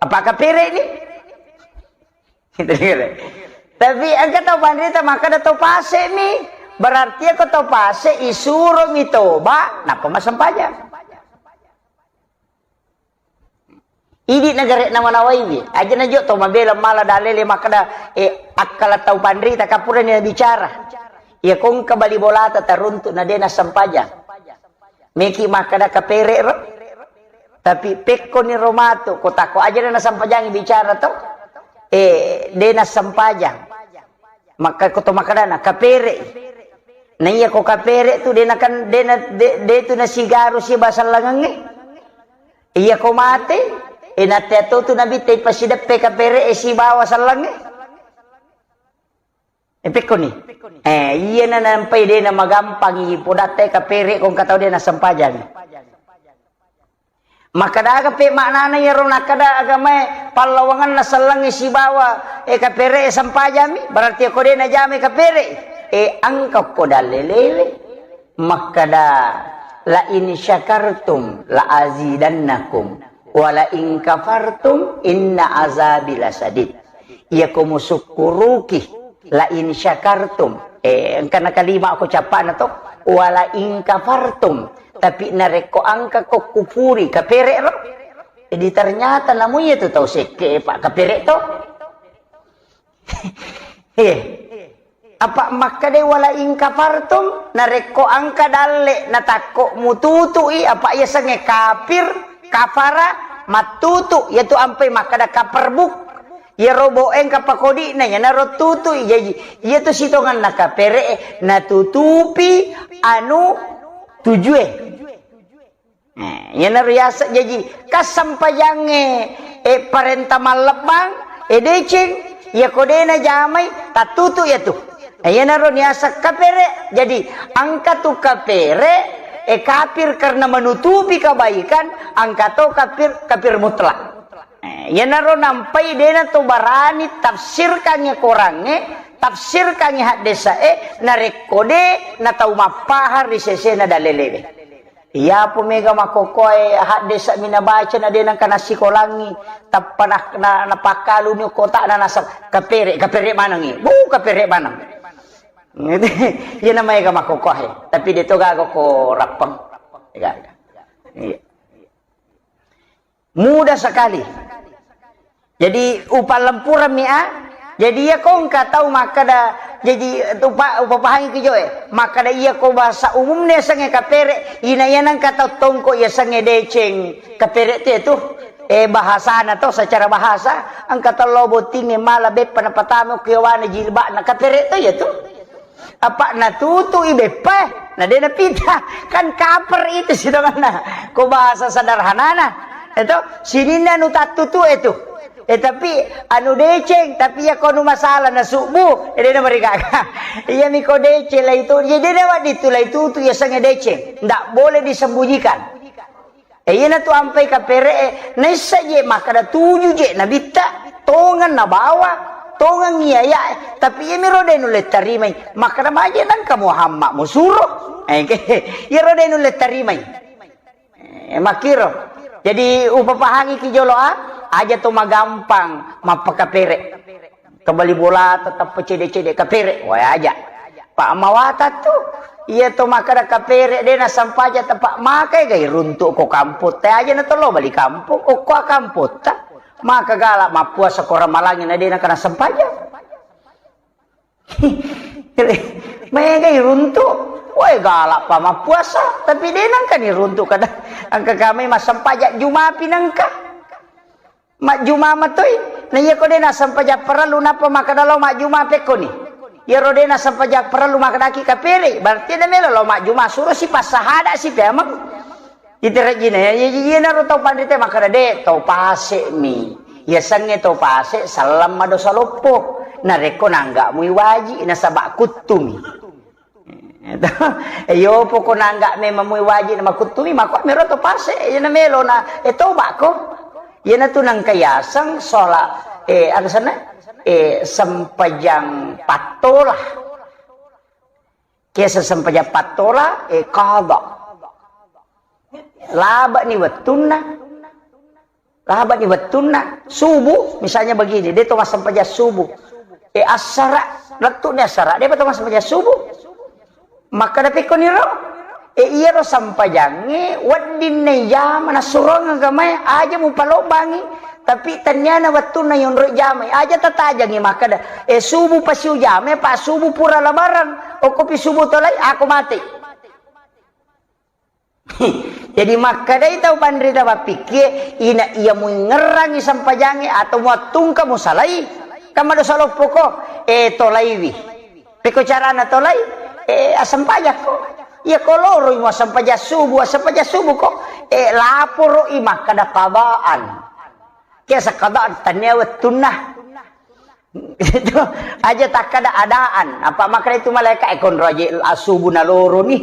Apa kapere ni? Tapi engka tau panrita makkeda tau pase mi. Berarti ako tau pase isuro mi toba nappa massempajang. Idi nagare nawa-nawaiwi. Aja najo to mabela mala dalele makkeda, eh, akkala tau panrita kapurani bicara. Iya kongka bali bolata taruntuk na de nassempajang. Meki makkeda kapere ro. Tapi pekkoni ro matu, ko tako aja na nassempajang bicara to. Eh, de nassempajang. Makka ko to makkedana kapere. Na iya ko kapere tu de nakan de na de, de tu nasigaru si basallangengnge. Iya ko mate, e natte to tu nabi te pasideppe kapere e sibawa sallangnge. E pekkoni. Eh, iya na nampai de na magampangi podatte kapere ko engka tau de nassempajang. Makkadaga pe maknana iyaro nakkeda agamae pallawangenna sellengnge sibawa, eh, kapere e sempajami, berarti ko de najamai kapere. Eh, engka ko dalelewe. Makkeda, "La in syakartum la azidannakum, wa la in kafartum inna azabi lasadid." Iya ko musukkuruki, la in syakartum. Eh, engkana kalima ko cappana to, wa la in kafartum. Tapi narekko engka ko kufuri, kapere ro. Jadi ternyata namu iya tu tau sekke, Pak, kapere to. Eh. Apa makkeda wala in kafartum, narekko engka dalle natakko mututui, apa iya sengnge kafir, kafara, mattutu, yatu ampai makkeda kaperbuk. Iya robo engka pakodi'na, iyanaro tutui. Jaji, iya tu sitonganna kapere, natutupi anu tujue. Eh, iyanaro yaseng jaji, kassempajangnge, eh, parenta mallebbang, eh, deceng, iya ko de najamai, tattutu iya tu. Eh, iyanaro niaseng kapere. Jadi, engka tu kapere, eh, kafir karena menutupi kebaikan, engka to kafir, kafir mutlak. Eh, iyanaro nampai de nato barani tafsirkangnge korangnge, tafsirkangnge haddesae, narekko de natau mappahang ri sesena dalelewe. Iyapo mega makkokkoe haddesa mi nabaca na de nengka nassikolangi, tappa na, na, napakkaluni kotakna naseng kapere, kapere manengi. Bu, kapere maneng. Iya na maega makkokkoe, tapi de to gaga ko rappeng. Gaga. Iya. Mudah sekali. Jadi, upallempurammi a. Jadi, iya ko engka tau makkeda, jadi, upa-, upapahangi ki joe. Makkeda iya ko bahasa umumna yasengnge kapere, ina iya nengka tau tongko yasengnge deceng. Kapere tu itu, eh, bahasana to, secara bahasa, engka tau lao bottingnge mala beppa napatama ko yawana jilbabna, kapere to iya tu. Apa natutui beppa, na de napita. Kan kaper itu sitonganna. Ko bahasa sederhanana. Itu sininna anu tattutu itu. Eh, tapi anu deceng, tapi iya ko anu masalah na subuh, eh, de namarigaga. Iya mi ko deceng lah itu. Jadi de wadi tu lah itu tu yasengnge deceng. Ndak boleh disembunyikan. Eh, iyanatu ampai kapere'e, naissa je makkeda tuju je nabitta, tongeng nabawa, tongeng iyaya'e, tapi iyamiro de nulle tarimai, makkeda maje nengka Muhammad musuro. Eh, ke-, iyaro de nulle tarimai. Eh, makkiro. Jadi, upapahangi ki jolo a, aja to magampang mappakapere. Kebali bola tetap cede-cede kapere, wae aja. Pak mawata tu, iya to makkeda kapere de nassempajang tepa makai gai runtuk ko kampung te aja na tolo bali kampung, okko kampung ta. Maka gala mappuasa ko ramalangi na de nakana sempajang. Mega iruntuk, wae gala pa mappuasa, tapi de nangka ni runtuk kada. Angka kami massempajang Juma pi nangka. Majjuma matoi, na iya ko de nassempajang parellu nappa makkeda lao majjuma pekkoni. Iyaro de nassempajang parellu makkedaki kapere, berarti de melo lao majjuma suro si passahada si pemeng. Iterejjina ya, iya, iya, iyanaro tau panrita makkeda de tau pase mi. Yasengnge tau pase selleng madosa loppo. Narekko nangga mui waji nasaba kuttumi. Iyo poko nangga memang mui waji na makuttumi, mako mero to pase, iya na melo na, eh, toba ko. Iya na tu nangka yaseng sholat, eh, aga senna? Eh, sempajang pattola. Kiasa sempajang pattola, eh, qada. Laba ni wettunna. Laba ni wettunna subuh, misalnya begini, de to massempajang subuh. Eh, assara, lettu ni assara, de pa to massempajang subuh. Makkada pekko niro, eh, iyaro sempajangnge wedding na ijama nassurong agamae, aja mupalobbangi, tapi tenniana wettunna yonro jamai, aja tatajangi makkada, eh, subuh pasi ujamai, pa subuh pura labaran, okkopi subuh tolai, ako mate. Jadi makkedai tau panrita mappikkie, ina iya muingngerangi sempajangnge atau muattungka musalai, kan madosa loppoko, eh, tolaiwi. Pekko carana tolai, eh, assempajakko. Iya ko loroi muassempajang subuh, assempajang subuh ko, eh, laporo i makkada qadaan. Kiasa qadaan, tania wettunna. Itu aja takkada adaan. Apa makkada itu malaikat, eh, konro aja asubu naloro ni.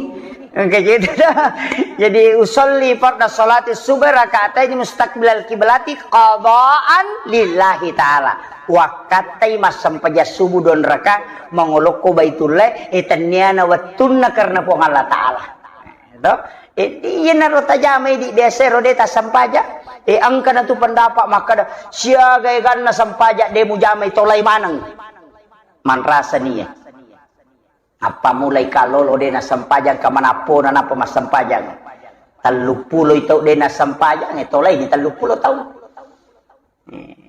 Kayak gitu dah. Jadi usolli farda salati subuh rakaat ini mustaqbilal kiblati qadaan lillahi ta'ala. Wakkattai massempajang subuh don raka mangolokko Baitullah, eh, tenniana wettunna karena Puang Allah Ta'ala. To? Eh, iyanaro tajamai di biasa ro de tassempajang. Eh, engka na tu pendapat makkada, siaga eganna sempajang de mujamai tolai maneng. Manrasa nia. Apa mulai kalolo de nassempajang ka manappona napa massempajang. Telluppulo tau de nassempajang, eh, tolai ni telluppulo tau.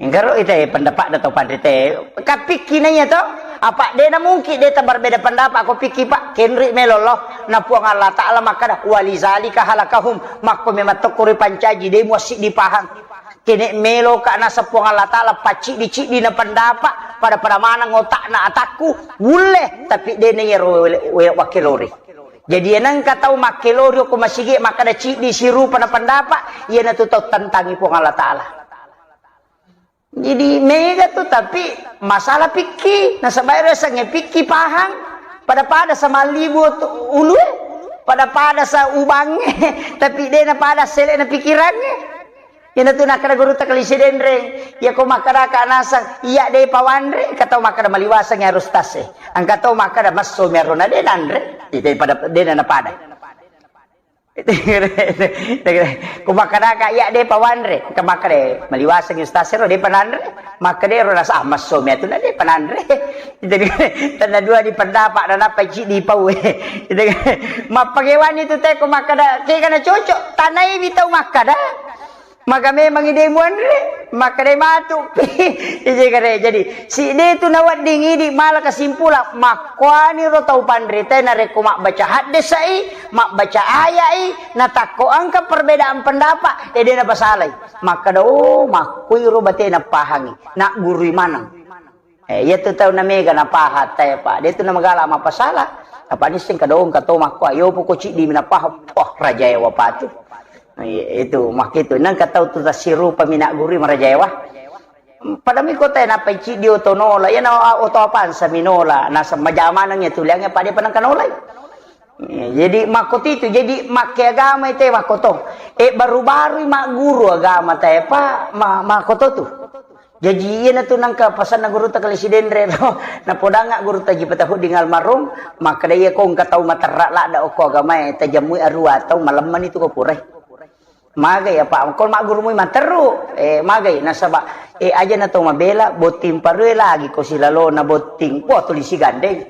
Enggaro ite pendapat da tau panrite. Kapikki naiya to? Apa de na mungkin de ta berbeda pendapat ko pikki, Pak? Kenri melo lo. Na Puang Allah Ta'ala makkada, "Walizalika halakahum." Makko memang tokko ripancaji de muassiddi pahang. Kene melo ka nasa Puang Allah Ta'ala pacciddi-ciddi na pendapat, pada-pada maneng otakna atakku, wulle, tapi de na yero we-, we-, wakkelori. Jadi enengka tau makkelori ko masigi makkada ciddi sirupa na pendapat, iyana tu tau tentangi Puang Allah Ta'ala. Jadi mega tu, tapi masalah pikki, nasaba ero yasengnge pikki pahang, pada-pada sa mallibu tu ulue, pada-pada sa ubangnge, tapi de na pada sele na pikirangnge. Ina tu nakkada gurutta Kalisi Denreng, iya ko makkada ka nasang, iya de pawanre, engka tau makkada maliwaseng harus tase. Engka tau makkada messo mi arona de nanre, ite pada de na pada. Ku makkadaka, iya, de pa wanre. Engka makkada, maliwaseng ustaz ero, de pa nanre. Makkada ero rasa, ah, massomi atu na de pa nanre. Jadi, tanda dua di pendapat, na nappa ciddi pau. Jadi, mappagewani tu teko makkada, kega na cocok, tanai wi tau makkada. Maka memang ide muanre, makkadai matu. Ije kare. Jadi, si de tu nawedding idi mala kesimpulan, makkuani ro tau panrita narekko mabbaca haddesai, mabbaca ayai, natakko engka perbedaan pendapat, ede napasalai. Makkada, oh, makkuiro batena pahangi, naggurui maneng. Eh, iya tu tau na mega na paha tae, Pak. Dia tu na magala mapasala. Apa nisseng kadong kato makko, ayo poko ciddi mi na paha. Wah, raja ewa patu. Iya, itu makkitu. Nang katau tu tasirupa mi na guru maraja ewa. Pada mi kota na pai ciddi oto nola. Iya na oto apansa mi nola. Na semajamanang ya tuliang ya pada panang kanolai. Eh, jadi makkoto itu, jadi makke agama itu makkoto. Eh, baru-baru magguru agama tae, Pak, ma-, makkoto tu. Jaji, iyanatu nangka pasanna gurutta Kalisi Denre ro. Napodangnga gurutta Haji Patahudin almarhum, makkeda, iyako engka tau materra ladda okko agamae, tajammui arua tau, malemmani tu ko purai. Magai apa, ko maggurumui materru, eh, magai, nasaba, eh, ajana tau mabela, botting parue lagi ko silalona botting, wah, tuli sigandeng.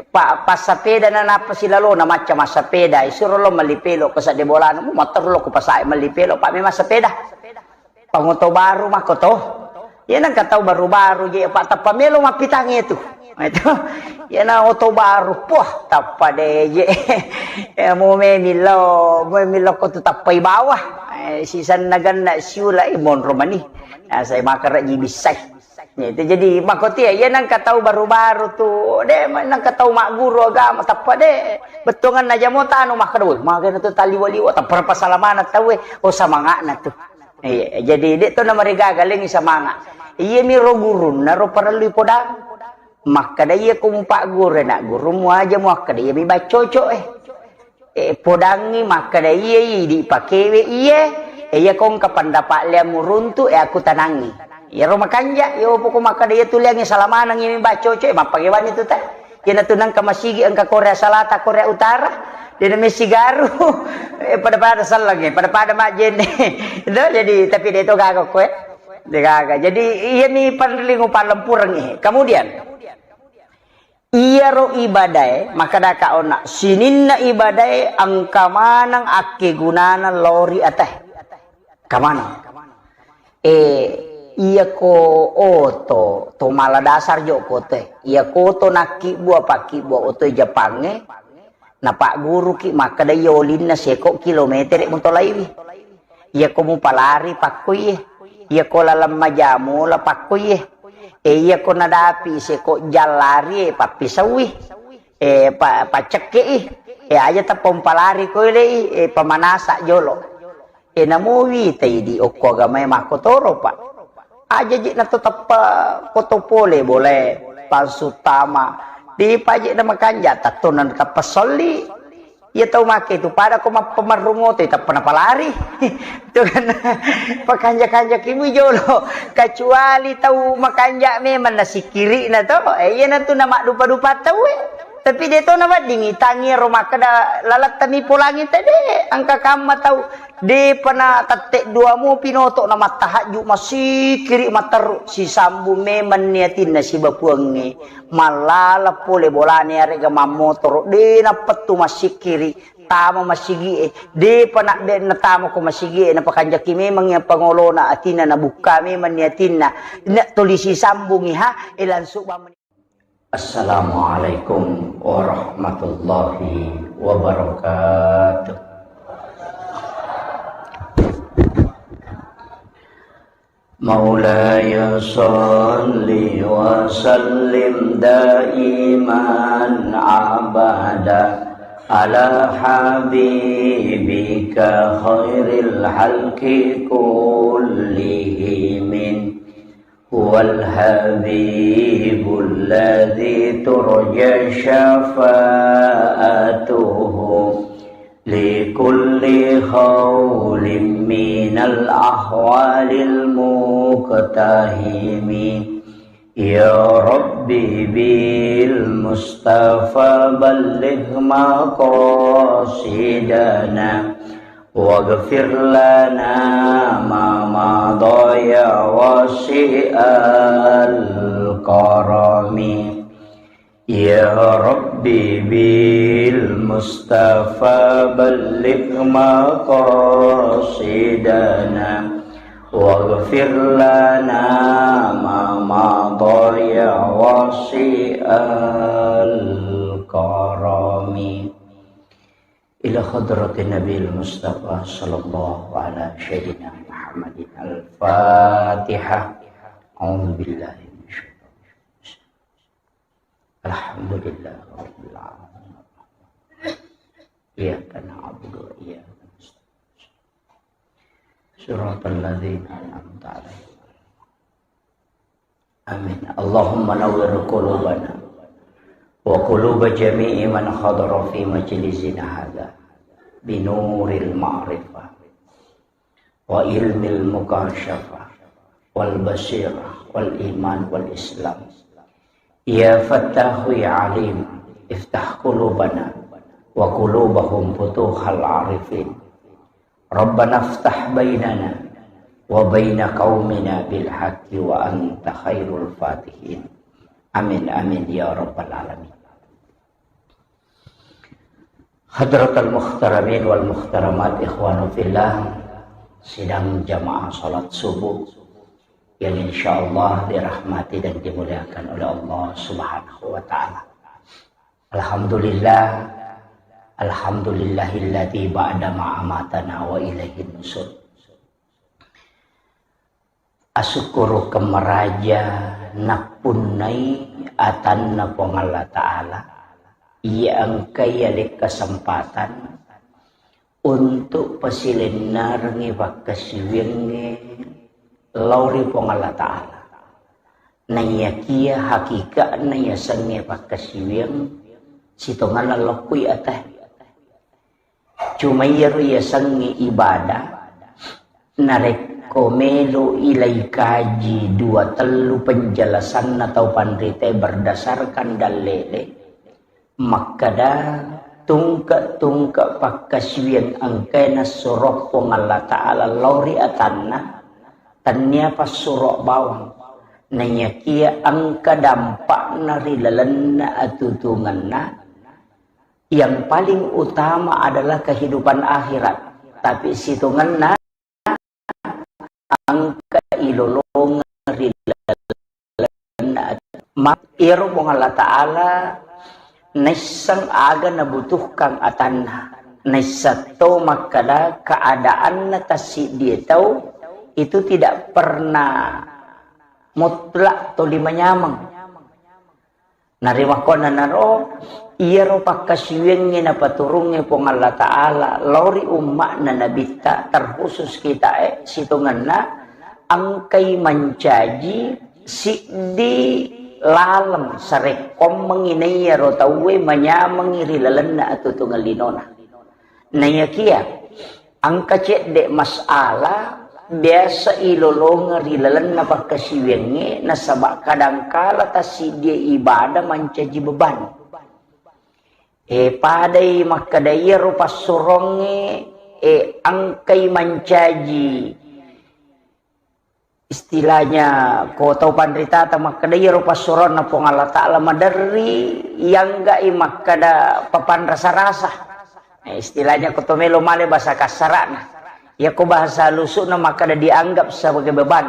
Pa-, passapeda na nappa silalona macca massapeda, isuro lo melli pelo ko sadde bolana, mu matteru lo ko pasae melli pelo, pa memang sepeda. Pangoto baru makko to. Iya nangka tau baru-baru je, pa tappa melo mappitangi tu. Itu. Iya na oto baru, poh, tappa de je. Ya, mu memillo, mu memillo ko tu tappai bawah. Eh, sisanna ganna siula, eh, monro mani. Ya, saya makara ji bisai. Ya, itu jadi makkotia, iya nangka tau baru-baru tu, de, nangka tau magguru agama, tappa de, bettuanganna jamo tanu makkeda, "Woi, magana tu taliwa-liwa, tappa pasalamana tau, eh." Oh, samanga'na tu. Iya, jadi de' to namarigaga, lengngi samanga'. Iyami ro gurunna ro parellui podang. Makkeda iya ko mupagguru na' gurummu aja muakkeda iyami baccoco' e. E, podangngi makkeda iya idi' pakewe iye, e, iya ko engka pendapat liammu runtu', e, aku tanangngi. Iyaro makanja', iyo poko makkeda iya tu liangngi salamaneng iyami baccoco', e, mappagewani tu ta. Iyana tu nengka masigi engka Korea Selatan, Korea Utara, de' na messigaru, e, pada-pada sellengnge, pada-pada majjenne. Itu jadi, tapi de' to gaga ko e. De' gaga. Jadi, iyami parellu pallempurengngi. Kemudian, iyaro ibadae, makkedaka onna, sininna ibadae engka maneng akkegunana lao ri atae. Engka maneng. E, iyako oto, to mala dasar jo ko otoe. Iyako oto nakkibbua, pakkibbua otoe Jepangnge, napagguruki makkeda iya olinna seko kilometere mutolaiwi. Iyako mupalari pakkoiye. Iyako laleng majamola pakkoiye. E, iyako nadapi seko jallari e pappisauwi. E, pa-, paccekke'i. E, aja tappa umpalari koile'i, e, pamanasa jolo. E, namo wita idi' okko agamae makkotoro, Pak. Aja je' nato tappa koto pole bolae, palsu tama. De'pa je' namakanja', tatto na tappa solli. Iya tau make tu pada ko mappamarrung oto, tappa napalari. Itu kan pakanja-kanja ki mui jolo. Kecuali tau makanja' memang nasikkiri'na to. E, iyana tu namaddupa-dupa tau e. Tapi de' to naweddingngi, tangngi ro makkeda lalattami polangi tede, engka kamma tau. De'pa na tette' dua mopi noto na mattahajju', massikkiri' matteru', sisambung memenni atinna siba Puangnge. Mallala pole bolana iyarega mammotoro', de' nappettu massikkiri', tama masigi'e. De'pa na de' natama ko masigi'e, napakanjaki memengngi pangolona atinna, nabukka memenni atinna. Na tuli sisambungngi ha, e langsung bammenni. Assalamualaikum warahmatullahi wabarakatuh. مولاي صل وسلم دائما أبدا على حبيبك خير الخلق كلهم. هو الحبيب الذي ترجى شفاعته لكل هول من الأهوال المقتحم. يا رب بالمصطفى بلغ مقاصدنا واغفر لنا ما مضى يا واسع الكرم. يا رب بالمصطفى بلغ مقاصدنا واغفر لنا ما مضى يا واسع الكرم. إلى حضرة النبي المصطفى صلى الله على سيدنا محمد الفاتحة. أعوذ بالله من الشيطان الرجيم. الحمد لله رب العالمين. إياك نعبد وإياك نستعين. صراط الذين أنعمت عليهم. آمين. اللهم نور قلوبنا وقلوب جميع من حضر في مجلسنا هذا بنور المعرفة وعلم المكاشفة والبصيرة والإيمان والإسلام. يا فتاح يا عليم، افتح قلوبنا وقلوبهم فتوح العارفين. ربنا افتح بيننا وبين قومنا بالحق وأنت خير الفاتحين. آمين، آمين يا رب العالمين. Hadratal muhtaramin wal muhtaramat, ikhwanu fillah, sidang jamaah salat subuh yang insyaallah dirahmati dan dimuliakan oleh Allah Subhanahu wa Ta'ala. Alhamdulillah, alhamdulillahilladzi ba'da ma amatana wa ilaihin nusur. Asukkurukeng maraja nappunnai atanna Puang Allah Ta'ala, iya engkai ale kesempatan untuk pasilennerengngi pakkasiwiyangnge lao ri Puang Allah Ta'ala. Naiyakiya hakika'na yasengnge pakkasiwiyang sitongenna lokkui atae. Cuma iyaro yasengnge ibadah, narekko melo ilai kaji dua tellu penjelasanna tau panritae berdasarkan dallele, makkeda tungke-tungke pakkasiwiang engkae nassuro Puang Allah Ta'ala lao ri atanna, tennia passuro bawang. Naiyakiya engka dampakna ri lalenna atutungenna, yang paling utama adalah kehidupan akhirat. Tapi sitongenna engka ilolongeng ri lalenna atu-, ma-, iyaro Puang Allah Ta'ala naisseng aga nabutuhkan atanna. Naisseng to makkeda keadaanna tassiddie tau itu tidak pernah mutlak toli manyameng. Narimakkuannanaro, iyaro pakkasiwiangnge napaturungnge Puang Allah Ta'ala lao ri umma'na Nabitta, terkhusus kitae, sitongenna engkai mancaji siddi laleng sarekkoammengngi naiyaro tauwe manyamengngi ri lalenna atutungeng linona. Naiyakiya engka cedde masalah biasa ilolongeng ri lalenna pakkasiwiangnge, nasaba kadangkala tassiddie ibadah mancaji beban. E, padai makkeda iyaro passurongnge, e, engkai mancaji istilahnya ko tau panritata makkeda iyaro passuronna Puang Allah Ta'ala maderri, iyangga'i makkeda papanrasa-rasa. Eh, istilahnya ko to melo male bahasa kasara'na. Iya ko bahasa halusu'na makkeda dianggap sebagai beban.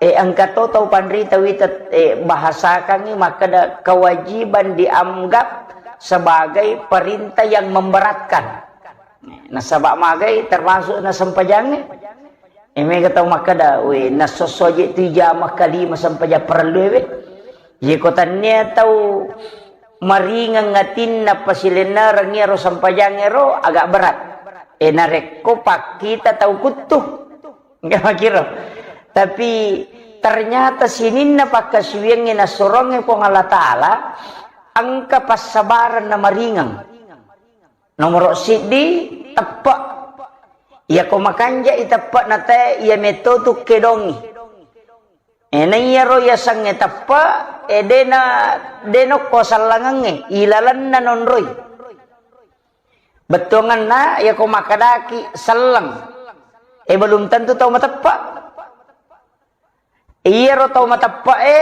Eh, engka to tau panrita wita, eh, bahasakangngi makkeda kewajiban dianggap sebagai perintah yang memberatkan. Nasaba magai termasuk na sempajangnge. E, mega tau makkeda, "We, nassossoje tu ijama kalima sempajang parellu we." Ye ko tannia tau maringeng atinna pasilennereng iyaro sempajangnge ro agak berat. E, narekko pakkita tau kuttu. Enggak makiro. Tapi ternyata sininna pakkasiwiangnge nassorongnge Puang Allah Ta'ala engka passabareng na maringeng. Nomoro siddi, teppe'. Iyako makanja'i teppe'na tae, iya metto tu kedongi. E, na iyaro yasengnge teppe', e, dena, dena okko sellengengnge, ilalenna nonroi. Bettuangenna, iyako makkedaki selleng, e, belum tentu tau mateppe'. Iyaro tau mateppe'e,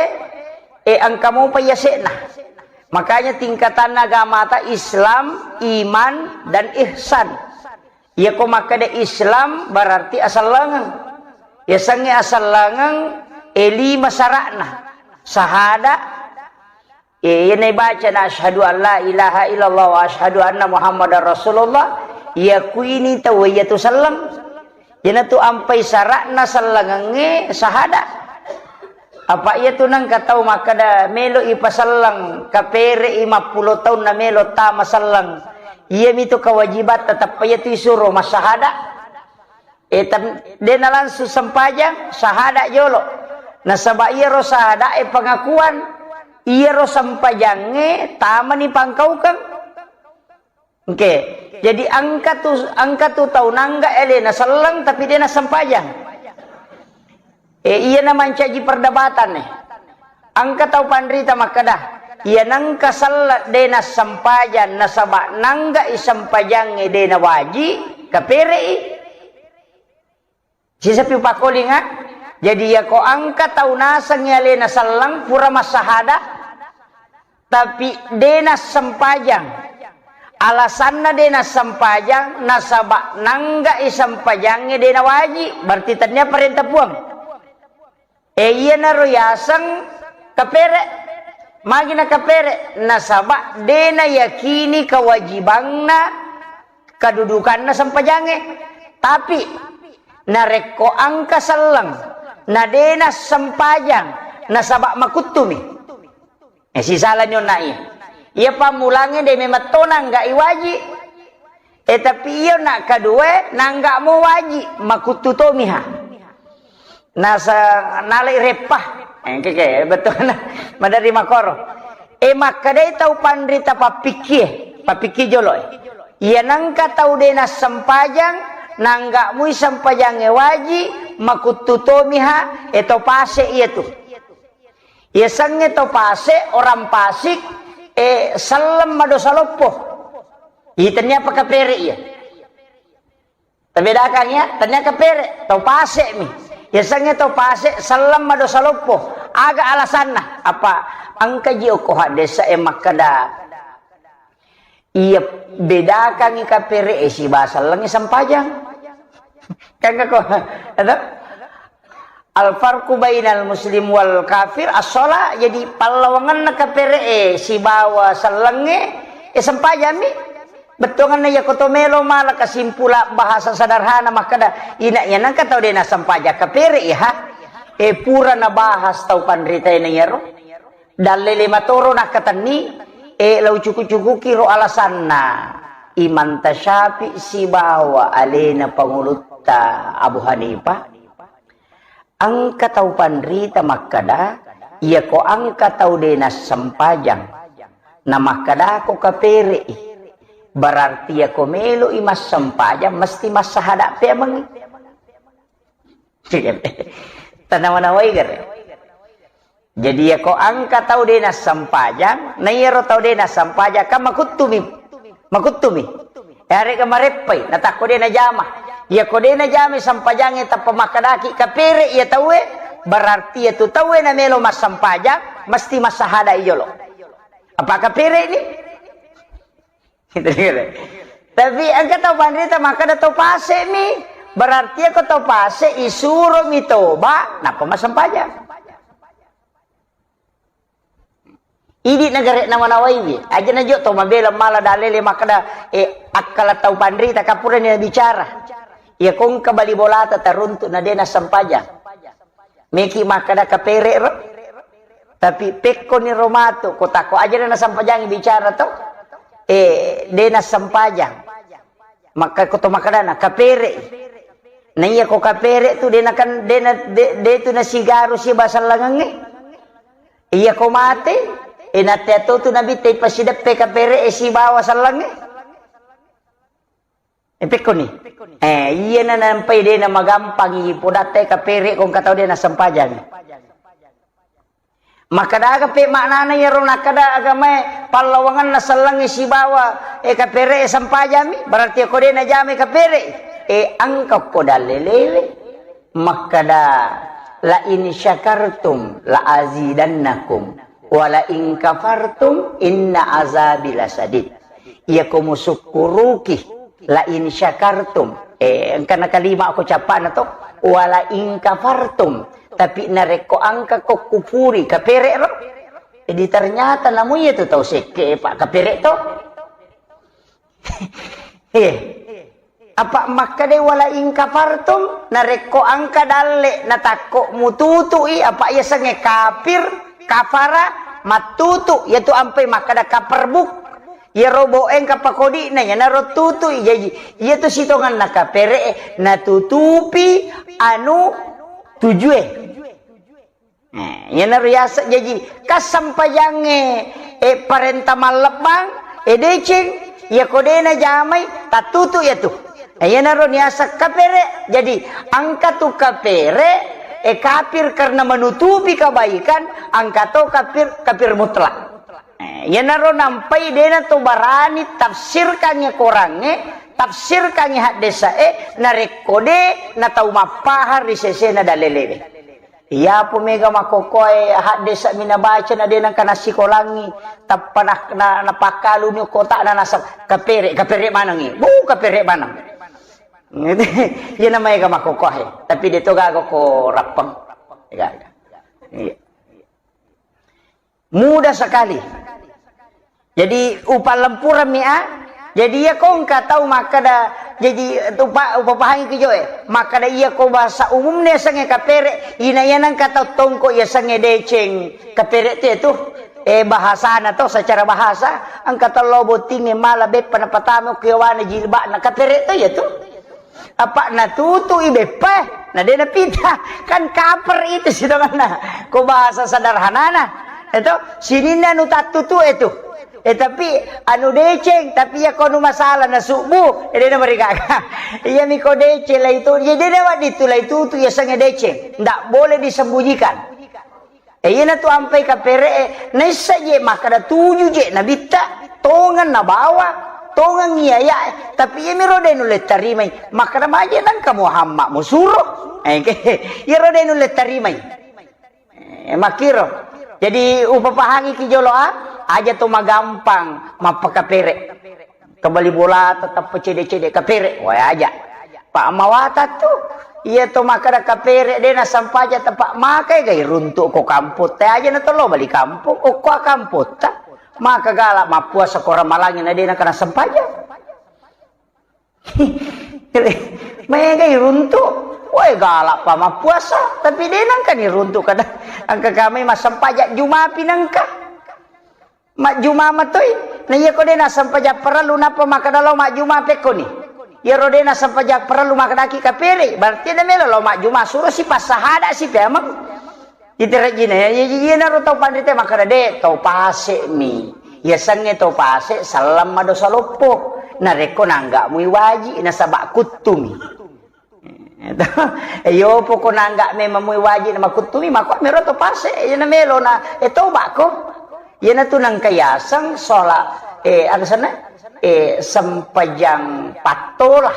e, engka mopa yase'na. Makanya tingkatanna agamata Islam, iman, dan ihsan. Iyako makkeda Islam berarti asellengeng. Yasengnge asellengeng, e, lima sara'na. Sahada, E, iyana ibacana asyhadu an la ilaha illallah wa asyhadu anna Muhammadar Rasulullah, iyakuini tauwe iyatu selleng. Iyanatu ampai sara'na sellengengnge sahada. Apa iyatu nengka tau makkeda melo ipaselleng, kapere'i mappulo taunna melo tama selleng. Iyamitu kewajibatta, tappa iyatu isuro massahada. E, tan-, dena langsung sempajang, sahada jolo. Nasaba iyaro sahada e pengakuan, iyaro sempajangnge tamani pangkaukeng. Oke. Jadi engka tu, engka tu tau nangga elena selleng tapi dena sempajang. E, iyana mancaji perdebatan e. Engka tau panrita makkeda, iya nengka selleng de nassempajang nasaba nanggai sempajangnge de nawaji, kapere'i. Sisapi upakkolinga, jadi iyako engka tau nasengngi alena selleng pura massahada, tapi de nassempajang. Alasanna de nassempajang nasaba nanggai sempajangnge de nawaji, berarti tennia parenta Puang. E, iyanaro yaseng kapere. Magi nakapere? Nasaba de nayakini kewajibanna, kedudukanna sempajangnge. Tapi narekko engka selleng na de nassempajang nasaba makuttumi. E, sisalani onna iya. Iya pammulangnge de memang to nanggai waji. Eh, tapi iyo nak kedua, nangga mo waji, makuttu tomiha. Nasa nalai reppa. Eh, keke, betul. Madari makoro. Eh, makkedai tau panrita pappikkie, pappikki jolo, eh. Iya nangka tau de nassempajang, nangga mui sempajangnge waji, makuttu tomiha, eh, to pase iya tu. Iya sengnge to pase, orang pasik, eh, selleng madosa loppo. Iya tennia apa kapere iya. Tabedakang ya, tennia kapere, tau pase mi. Yasengnge tau pase, selleng madosa loppo. Aga alasanna? Apa engka ji okko haddesa e makkeda, iya bedakangi kapere e sibawa sellengnge sempajang. Kan ko, ada? Al-farqu bainal muslim wal kafir as-shalah, jadi pallawangenna kapere'e sibawa sellengnge, e, sempajammi. Bettuangenna iyako to melo mala kesimpulan bahasa sederhana makkeda, ina iya nengka tau de nassempajang kapere, iya, ha? E, pura nabahas tau panritae na iyaro. Dallele matoro nakkatenni, e, lau cuku-cukuki ro alasanna Imam Tasyafi sibawa alena pangulutta Abu Hanifah. Engka tau panrita makkeda, iyako engka tau de nassempajang, na makkedako kapere'i, berarti iyako melo'i massempajang mesti massahada peamengngi. Tanawa-nawai gare. Jadi, iyako engka tau de nassempajang, na iyaro tau de nassempajang, kan makuttumi, makuttumi. Yarega mareppai, natakko de najama. Iyako de najamai sempajangnge tappa makkedaki kapere iya tauwe, berarti iyatu tauwe namelo massempajang, mesti massahada iyolo. Apa kapere ni? Tapi engka tau panrita makkeda tau pase mi, berarti iyako tau pase isuro mi toba, nappa massempajang. Idi nagare namanawaiwi, aja najo to mabela mala dalele makkeda, eh, akkala tau panrita kapurani nabicara. Iya kongka bali bolata taruntu na de nassempajang. Meki makkeda kapere ro. Tapi pekkoni ro matu, ko tako aja na nassempajang bicara to. Eh, de nassempajang. Makka ko to makkedana kapere. Na iya ko kapere tu de nakan, de na, de, de tu nasigaru sibawa sellengengnge. Iya ko mate, e, natea to tu nabitta ipasideppe kapere e sibawa sellengnge. E, pekkoni. Eh, iya na nampai de na magampangi podatta e kapere ko engka tau de nassempajang. Makkeda aga pe maknana iyaro nakkeda agamae pallawangenna sellengnge sibawa, e, kapere e sempajammi, berarti ko de najamai kapere. E, engka ko dallelewe. Makkeda, "La in syakartum la azidannakum, wa la in kafartum inna azabi lasadid." Iyako musukkuruki, la in syakartum, eh, engkana kalima ko cappana to, wa la in kafartum, tapi narekko engka ko kufuri, kapere ro. Jadi ternyata namu iya tu tau sekke, Pak, kapere to. Eh, apa makkeda wala in kafartum, narekko engka dalle natakko mututui, apa yasengnge kafir, kafara, mattutu, yaitu ampai makkeda kaperbuk. Iyaro bo engka pakodi'na, iyanaro tutui. Jaji, iyatu sitongenna kapere natutupi anu tujue. Eh, iyanaro yaseng jaji, kassempajangnge, eh, parenta mallebbang, eh, deceng, iyako de najamai, tattutu iyatu. Eh, iyanaro niaseng kapere. Jadi, engka tu kapere, eh, kafir karena menutupi kebaikan, engka to kafir, kafir mutlak. Eh, iyanaro nampai de nato barani tafsirkangnge korangnge, tafsirkangnge haddese'e, narekko de natau mappahang ri sesena dalelewe. Iyapo mega makkokkoe haddese' mi nabaca na de nengka nassikolangngi, tappa na, na, napakkaluni kota'na naseng, "Kapere', kapere' manengngi." Bu, kapere' maneng. Iyana maega makkokkoe, tapi de to gaga ko rappeng. Gaga. Iya. Mudah sekali. Jadi, upallempurammi, a. Jadi, iya ko engka tau makkeda, jadi, upa-, upapahangi ki joe. Makkeda iya ko bahasa umumna yasengnge kapere', ina iya nengka tau tongko yasengnge deceng. Kapere' tu, tu. Eh, bahasana to, secara bahasa, engka tello bottingnge mala beppa napatama ko yawana jilba'na, kapere' to iya tu. Apa natutu'i beppa, na de' napita. Kan kaper itu sitonganna. Ko bahasa sederhanana. Itu, sininna anu tattutu'e tu. Eh, tapi anu deceng, tapi iya ko anu masalah na subu, eh, de' namarigaga. Iya mi ko deceng lai tu, iya de' nawadditu lai tutu, iya sengnge deceng. Ndak boleh disembunyikan. Eh, iyanatu ampai kapere'e, naissa je makkada tuju je nabitta, tongeng nabawa, tongeng iyaya'e, tapi iyamiro de' nulle tarimai, makkada maje nengka Muhammad musuro. Eh, iyaro de' nulle tarimai. Eh, makkiro. Jadi, upapahangi ki jolo a, aja to magampang mappakapere'. Kembali bola tetap cede-cede kapere', wae aja. Pa' mawata tu, iya to makkada kapere' de' nasampaja tepa' makai gai runtu' ko kampung. Te aja na tolo bali kampung, okko kampung ta. Maka gala' mappuasa ko ramalangi na de' naka nasampaja. Maega iruntu', wae gala' pa mappuasa, tapi de' nangka ni runtu' kada. Engka kami massampaja' Juma pi nangka. Majjuma matoi. Na iya ko de' nassampaja' parellu nappa makkada lao majjuma pekkoni. Iyaro de' nassampaja' parellu makkadaki kapere', berarti de' melo lao majjuma, suro si passahada' si peameng. Iterejjina, ya, ya, ya, iyanaro tau panrita makkada, de', tau pase'mi. Yasengnge tau pase', selleng madosa loppo. Narekko nangga'mui waji', nasaba' kuttumi. Eh, iyo, poko nangga' memang mui waji' namakuttumi, mako mero tau pase', iyana melo na, eh, toba'ko. Iyanatu nangka yaseng sholat, eh, anu sana, eh, sempajang pattola.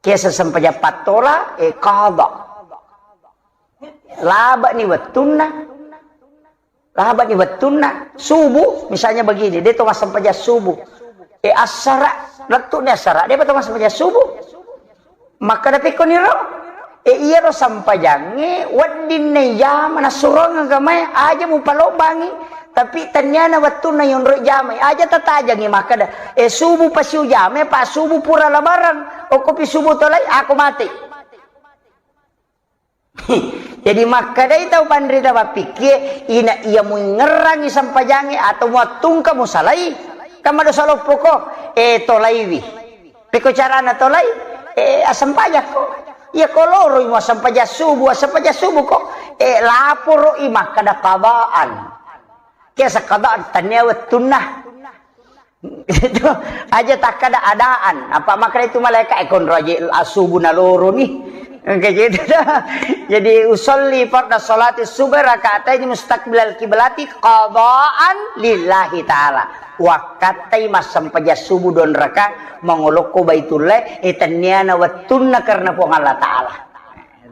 Kiasa sempajang pattola, eh, qada. Laba'ni wettunna. Laba'ni wettunna. Subuh, misalnya begini, de' to massempajang subuh. Eh, assara', lettu'ni assara', de' pa to massempajang subuh. Makkada pekkoniro, eh, iyaro sempajangnge wedding naijama nassurongeng agamae, aja mupalobbangi. Tapi tenniana wettunna yonroi jamai, aja tatajangi makkada, eh, subuh pasiujamai, pa subuh pura labarang, okkopi subuh tolai, ako mate. Jadi makkedai tau panrita mappikkie, ina iya muingngerangi sempajangnge atau muattungka musalai, kan madosa loppoko, eh, tolaiwi. Pekko carana tolai, eh, assempajakko. Iya ko loroi muassempajang subuh, assempajang subuhko, eh, laporoi makkada qadaan. Kiasa qadaan, tennia wettunna. Itu aja takkada adaan. Apa makkada itu malaika, eh, konro aja asubu naloroni. Engka gitu dah. Jadi, usolli farda salati subhi rakaatain mustaqbilal kiblati qadaan lillahi ta'ala. Wakkattai massempajang subuh dua raka mangolokko Baitullah, eh, tenniana wettunna karena Puang Allah Ta'ala.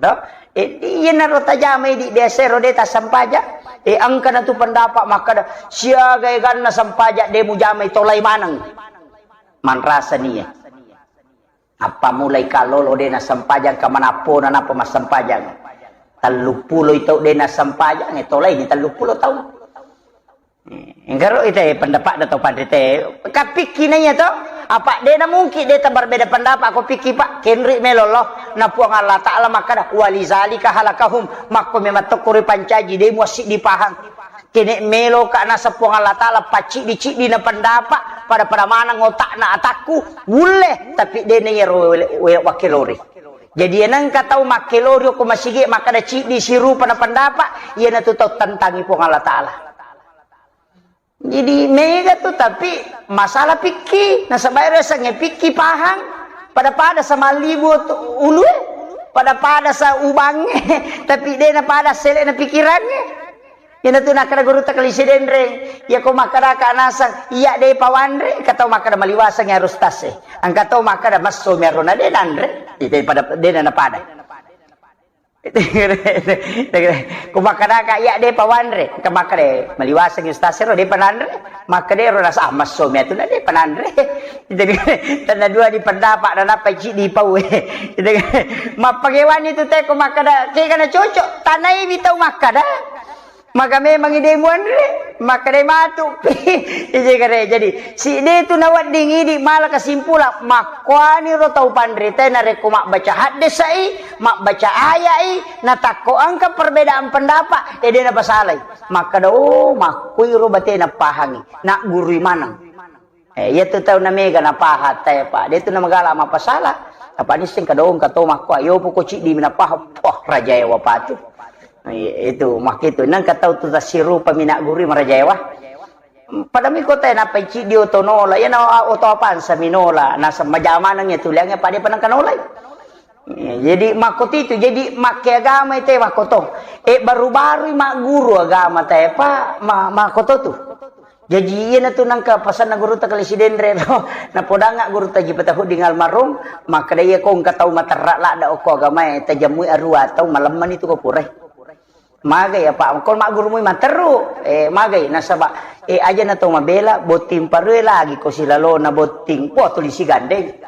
To? Eh, iyanaro tajamai di biasa ro de' tassempajang. Eh, engkana tu pendapat makkada, siaga eganna sempajang de' mujamai tolai maneng. Manrasa nia. Apa mulai kalolo de' nassempajang, kamanappona nappa massempajang. Telluppulo i tau de' nassempajang, eh, tolai ni telluppulo tau. Enggaro ite pendapat da tau panrite. Kapikki naiya to? Apa de' namungkin de' tabarbeda pendapat ko pikki, Pak? Kenri melo lo. Na Puang Allah Ta'ala makkada, "Walizalika halakahum." Makko memang tokko ripancaji, de' muassiddi pahang. Kene' melo ka nasa Puang Allah Ta'ala pacciddi-ciddi na pendapat, pada-pada maneng otakna atakku, wulle, tapi de' na iyaro wele-, wele-, wakkelori. Jadi, enengka tau makkelori ko masigi makkada ciddi sirupa na pendapat, iyanatu tau tentangi Puang Allah Ta'ala. Jadi mega tu, tapi masalah pikki, nasaba ero yasengnge pikki pahang, pada-pada samallibu tu ulue, pada-pada sa ubangnge, tapi de' napada sele'na pikirangnge. Iyanatu nakkada gurutta Kalisi Denreng, iya ko makkadaka nasang, iya de' pawanre, engka tau makkada maliwaseng iyaro ustaz e. Engka tau makkada massomi aro na de' nanre, ite pada de' na napada. Ko makkadaka, iya de' pawanre, engka makkada maliwaseng ustaz ero de' pananre, makkada ero nasa, ah, massomi atu na de' pananre. Jadi, tenna dua di pendapat, na nappa ciddi pau. Mappagewani tu te ko makkada, kega na cocok, tanaiwi tau makkada. Maka memang de' muanre. Makkedai matu pi. Ije kare. Jadi, si de tu nawedding idi mala kesimpulan, makkuani ro tau panritae narekko mabbaca haddesai, mabbaca ayai, natakko engka perbedaan pendapat, e de napasalai. Makkeda, oh, makkui ro batena pahangi, naggurui maneng. Eh, iya tu tau na mega napaha tae, Pak. De tu na magala mappasala. Apa nisseng kadong kato makko, ayo poko ciddi mi napaha. Poh, rajae wapatu. Eh, itu makkitu. Nang katau tu tasirupa mi naggurui marajae wa. Pada mi kota napa ciddi oto nola. Iya na oto apansa mi nola. Nasa majamaneng ya tuliangnge pada panang kanolai. Eh, jadi makko titu, jadi makke agama ite makko to. Eh, baru-baru magguru agama tae, Pak, ma-, makko to tu. Jaji, iyanatu nangka pasanna gurutta Kali Sidenre ro. Napodanga gurutta Haji Patahuddin almarhum, makkeda, iyako engka tau materra ladda okko agamae, tajammui arua tau, malemmani tu ko purai. Magai apa? Ko maggurumui materru, eh, magai. Nasaba, eh, aja na tau mabela, botting parue lagi ko silalona botting. Wah, tuli sigandeng.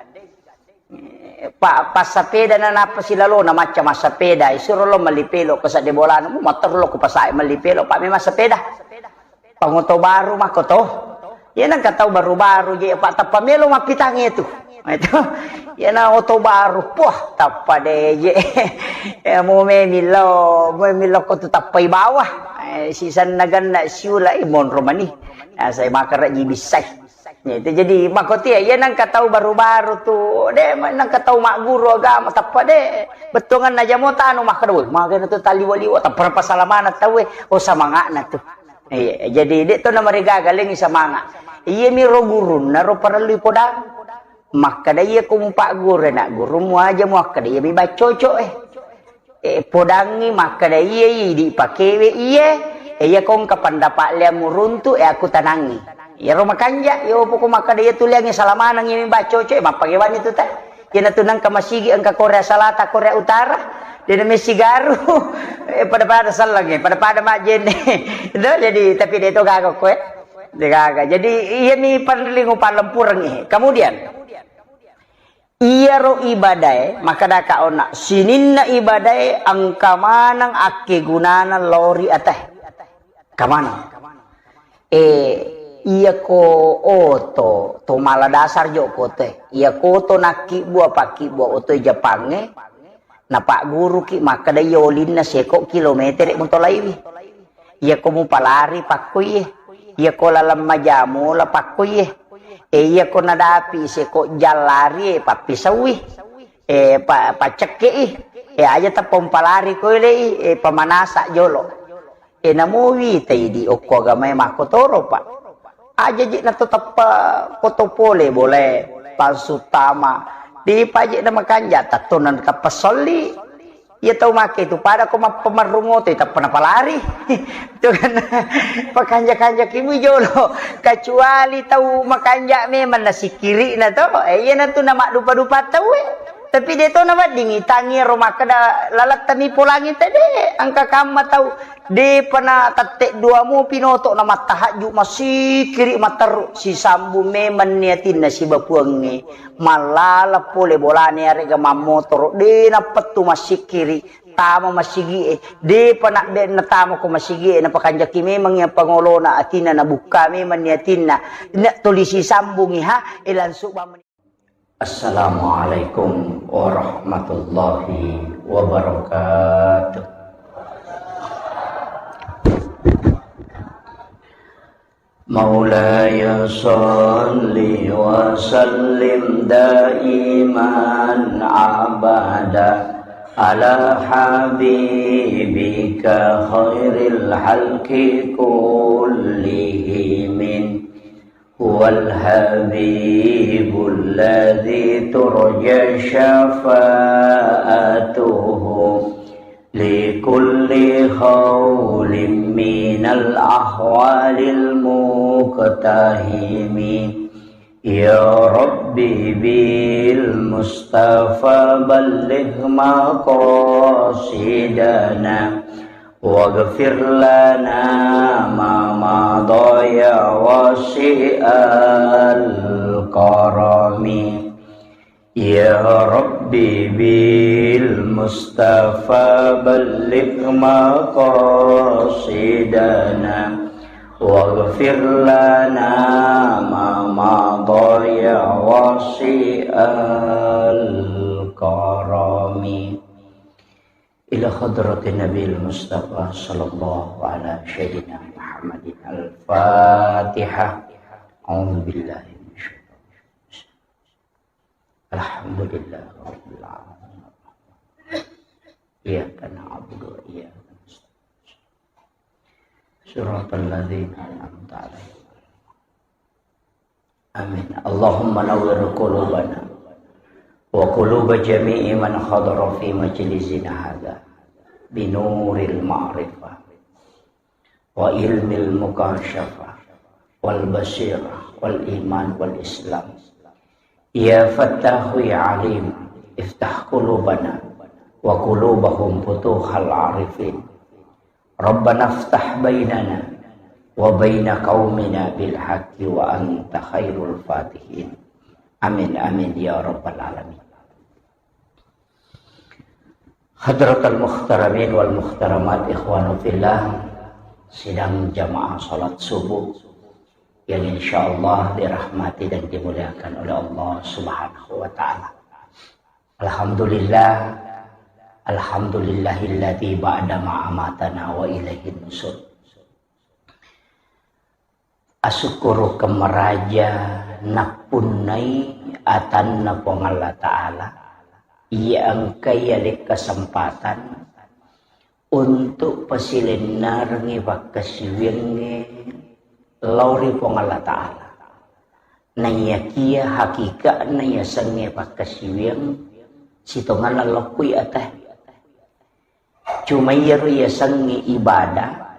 Pa-, passapeda na nappa silalona macca massapeda, isuro lo melli pelo ke sadde bolana, mu motor lo ku pasai melli pelo, pa memang sepeda. Pangoto baru makko to. Iya nangka tau baru-baru je, pa tappa melo mappitang itu. Itu. Iya na oto baru, poh, tappa de je. Ya, mu memillo, mu memillo ko tu tappai bawah. Eh, sisanna ganna siula, eh, monro mani. Nah, saya makan raji bisai. Ya, itu jadi makkotia, iya nangka tau baru-baru tu, de, nangka tau magguru agama, tappa de, bettuanganna jamo tanu, makkeda, woi, magana tu taliwa-liwa, tappa pasalamana tau, eh, oh, samangana tu. Iya, jadi de to namarigaga, lengi samanga. Iya mi ro gurunna ro parellu podang. Makkeda, iya ko mupagguru, nak guru mu aja mu akkeda, iya mi baccoco, eh. Eh, podangngi makkeda, iye, idi pakewe, iye, eh, iya ko engka pendapat liammu runtu, eh, aku tanangi. Iyaro makanja, iyo poko makkeda, iya tuliangi salamaneng, iya mi baccoco, eh, mappagewani tu ta. Iya natu nangka masigi engka Korea Selatan, Korea Utara, de na messigaru, eh, pada-pada sellengnge, pada-pada majjenne. Itu jadi, tapi de to gaga ko, eh. De gaga. Jadi, iya mi panrelling upalempureng, eh. Kemudian, Iyaro ibadae, makkedaka onna, sininna ibadae engka maneng akkegunana lao ri atae. Engka maneng. Eh, iyako oto, to mala dasar jo ko otoe. Iyako oto nakkibbua, pakkibbuang otoe Jepangnge, napagguruki makkeda iya olinna seko kilometere mutolaiwi. Iyako mupalari pakkuiye. Iyako laleng majamola pakkuiye. E, iyako nadapi seko jallari, e, pappisaui. E, pa-, paccekkei. E, aja tappa mupalari koilei, e, pamanasa jolo. E, namuwi taidi okko agamae makkotoro, Pak. Aja je nato tappa koto pole bolae, palsu tama. Dipaje na makanja, tatto na tappa solli. Iya tau make tu pada ko mappamarrung oto, tappa napalari. Itu kan pakanja-kanja ki mui jolo. Kecuali tau makanja memang nasikkiri na to. Eh, iya na tu na maddupa-dupa tau, eh. Tapi de to na wedding itangi ro makkeda lalatta mi polangi tede. Engka kamma tau depa na tette dua mu pinoto na mattahajju masikkiri materru sisambung memang ni atinna sibawa Puangnge. Mallala pole bolana iyarega mammotoro, de nappettu massikkiri, tama masigie, depa nabbe natama ko masigie, napakanjaki memang iya pangolona atinna, nabukka memang ni atinna, na tuli sisambungi ha, e langsung bamani. Assalamualaikum warahmatullahi wabarakatuh. مولاي صل وسلم دائما أبدا على حبيبك خير الخلق كلهم. هو الحبيب الذي ترجى شفاعته لكل هول من الأهوال المقتحم. يا رب بالمصطفى بلغ مقاصدنا واغفر لنا ما مضى يا واسع الكرم. يا رب بالمصطفى بلغ مقاصدنا واغفر لنا ما مضى يا واسع الكرم. إلى حضرة النبي المصطفى صلى الله على سيدنا محمد. الفاتحة. أعوذ بالله من الشيطان الرجيم. الحمد لله رب العالمين. إياك نعبد وإياك نستعين. صراط الذين أنعمت عليهم. آمين. اللهم نور قلوبنا وقلوب جميع من حضر في مجلسنا هذا بنور المعرفة وعلم المكاشفة والبصيرة والإيمان والإسلام. يا فتاح يا عليم، افتح قلوبنا وقلوبهم فتوح العارفين. ربنا افتح بيننا وبين قومنا بالحق وأنت خير الفاتحين. آمين، آمين يا رب العالمين. Hadratal muhtaramin wal muhtaramat, ikhwanu fillah, sidang jamaah salat subuh yang insyaallah dirahmati dan dimuliakan oleh Allah Subhanahu wa Ta'ala. Alhamdulillah, alhamdulillahilladzi ba'da ma amatana wa ilaihin nusur. Asukkurukeng maraja nappunnai atanna Puang Allah Ta'ala, iya engkai ale kesempatan untuk pasilennerengngi pakkasiwiangnge lao ri Puang Allah Ta'ala. Naiyakia hakika'na yasengnge pakkasiwiang sitongenna lokkui ate. Cuma iyaro yasengnge ibadah,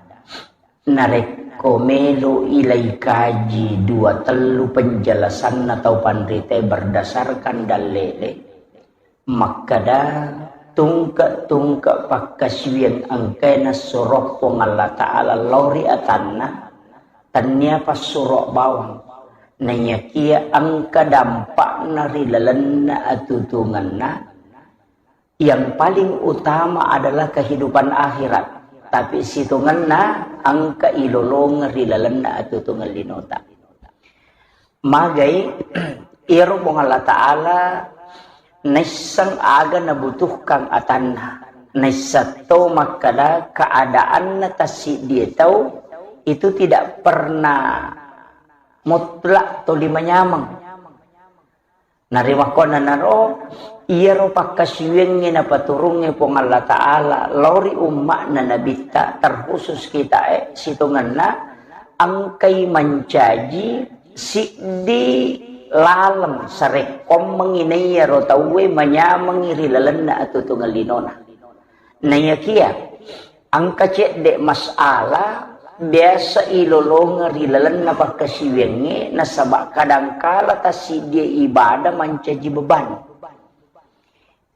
narekko melo ilai kaji dua tellu penjelasanna tau panritae berdasarkan dallele, makkeda tungke-tungke pakkasiwiang engkae nassuro Puang Allah Ta'ala lao ri atanna, tennia passuro bawang. Naiyakia engka dampakna ri lalenna atutungenna, yang paling utama adalah kehidupan akhirat, tapi sitongenna engka ilolongeng ri lalenna atutungeng linota. Magai, iyaro Puang Allah Ta'ala naisseng aga nabutuhkan atanna, naisseng to makkeda keadaanna tassiddie tau itu tidak pernah mutlak toli manyameng. Narimakkuannanaro, iyaro pakkasiwiangnge napaturungnge Puang Allah Ta'ala lao ri umma'na Nabitta, terkhusus kitae, sitongenna engkai mancaji siddi laleng sarekkoammengngi naiyaro tauwe manyamengngi ri lalenna atutungeng linona. Naiyakia engka cedde masalah biasa ilolongeng ri lalenna pakkasiwiangnge, nasaba kadangkala tassiddie ibadah mancaji beban.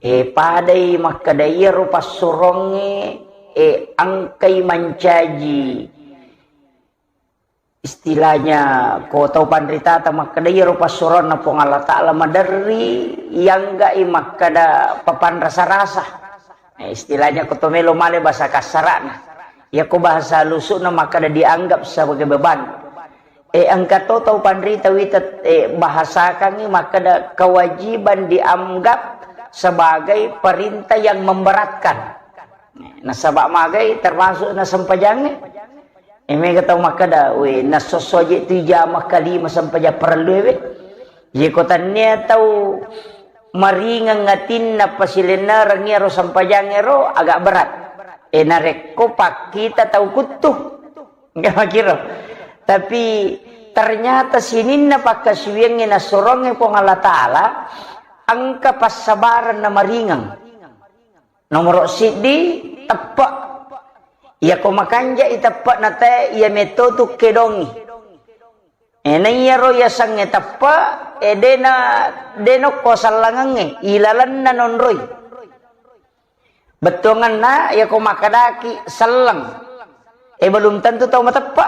E, padai makkeda iyaro passurongnge, e, engkai mancaji istilahnya, ko tau panritata makkeda, iyaro passuronna Puang Allah Ta'ala maderri, iyangga'i makkeda papanrasa-rasa. Eh, istilahnya ko to melo male bahasa kasara'na. Iyako bahasa halusu'na makkeda dianggap sebagai beban. Eh, engka to tau panrita wita, eh, bahasakangngi makkeda kewajiban dianggap sebagai perintah yang memberatkan. Nasaba magai termasuk na sempajangnge. Eh, mega tau makkeda, "We, nasosso je tu ijama kalima sempajang parellu we." Ye ko tannia tau maringeng atinna pasilennereng iyaro sempajangnge ro, agak berat. Eh, narekko pakkita tau kuttu. Enggak makiro. Tapi ternyata sininna pakkasiwiangnge nassurongnge Puang Allah Ta'ala, engka passabareng na maringeng. Nomoro siddi, teppe'. Iyako makanja'i teppe'na tae, iya metto tu kedongi. E, naiyaro yasengnge teppe', e, dena, dena ko sellengengnge, ilalenna nonroi. Bettuangenna, iyako makkedaki selleng, e, belum tentu tau mateppe'.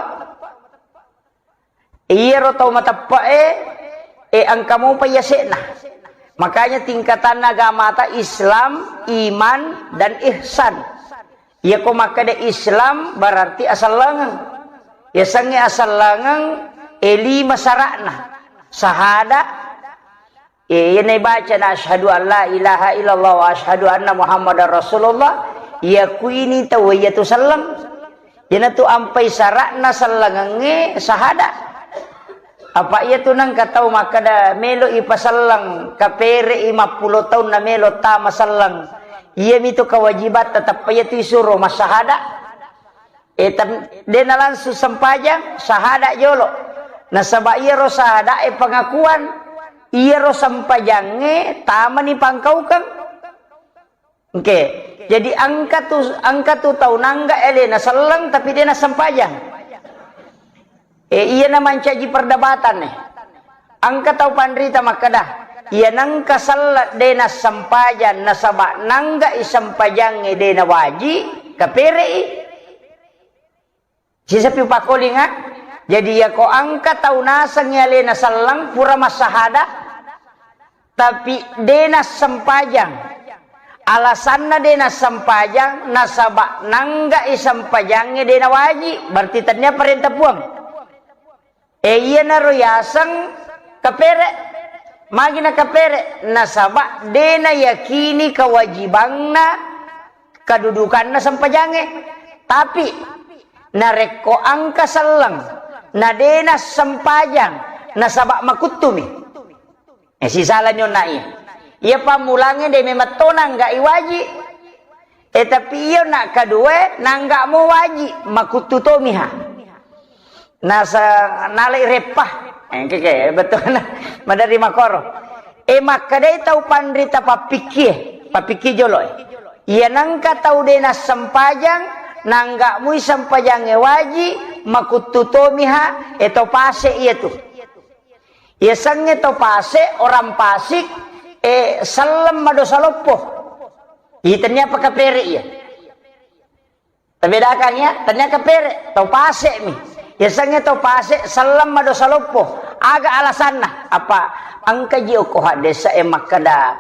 Iyaro tau mateppe'e, e, engka mopa yase'na. Makanya tingkatanna agamata Islam, iman, dan ihsan. Iyako makkeda Islam berarti asellengeng. Yasengnge asellengeng, e, lima sara'na. Sahada, e, iyana ibacana asyhadu an la ilaha illallah wa asyhadu anna Muhammadar Rasulullah, iyakuini tau iyatu selleng. Iyanatu ampai sara'na sellengengnge sahada. Apa iyatu nengka tau makkeda melo ipaselleng, kapere'i mappulo taunna melo tama selleng. Iyamitu kewajibatta, tappa iyatu isuro massahada. E, tem-, de nalangsung sempajang, sahada jolo. Nasaba iyaro sahada e pengakuan, iyaro sempajangnge tamani pangkaukeng. Oke. Jadi engka tu, engka tu tau nangga alena selleng tapi de nassempajang. E, iyana mancaji perdebatan e. Engka tau panrita makkeda, iya nengka selleng de nassempajang nasaba nangga i sempajangnge de nawaji, kapere'i. Sisapi pakolinga. Jadi yako engka tau nasengngi alena selleng pura massahada, tapi de nassempajang. Alasanna de nassempajang nasaba nangga i sempajangnge de nawaji, berarti tennia parenta Puang. E, iyanaro yaseng kapere. Magi nakapere? Nasaba de nayakini kewajibanna, kedudukanna sempajangnge. Tapi narekko engka selleng na de nassempajang nasaba makuttumi. E, sisala nyonna iya. Iya pammulangnge de memang to nangga iwaji. E, tapi iyo nak kedua nangga mo waji, makuttu tomiha. Nasa nalai reppa. E, keke, betul. Madari makoro. E, makkedai tau panrita pappikkie, pappikkie jolo e. Iya nengka tau de nassempajang, nangga mui sempajangnge waji, makuttu tomiha, e, to pase iya tu. Yasengnge to pase, orang pasik, e, selleng madosa loppo. Itennia apa kapere iya. Tabedakang ya, tennia kapere, to pase mi. Yasengnge to pase, selleng madosa loppo. Aga alasanna? Apa engka ji okko haddesa e makkeda,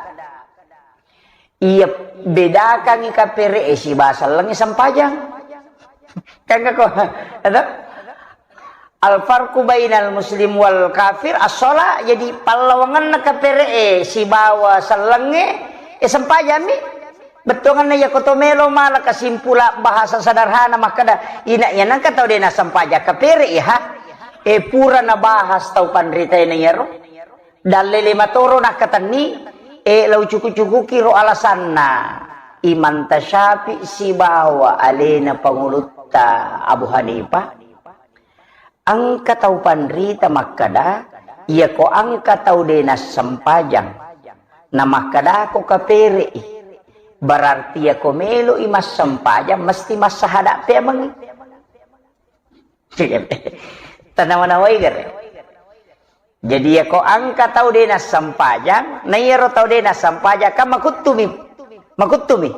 iya bedakangngi kapere e sibawa sellengnge sempajang. Kan ko, ada? Al farqu bainal muslim wal kafir as-shalah. Jadi pallawangenna kapere e sibawa sellengnge, e, sempajammi. Bettuangenna iya ko to melo mala kesimpulan bahasa sederhana makkeda, ina iya nengka tau de nassempajang kapere iya ha. E, pura nabahas tau panrita ena iyaro. Dalle lima toro nakkatenni, e, lau cuku-cukuki ro alasanna Imam Tasyafi sibawa alena pangulutta Abu Hanifah. Engka tau panrita makkeda, iyako engka tau de nassempajang, na makkedako kapere'i, berarti iyako melo'i massempajang mesti massahada peamengngi. Tanawa-nawai gare. Jadi, iyako engka tau de nassempajang, na iyaro tau de nassempajang, kan makuttumi, makuttumi.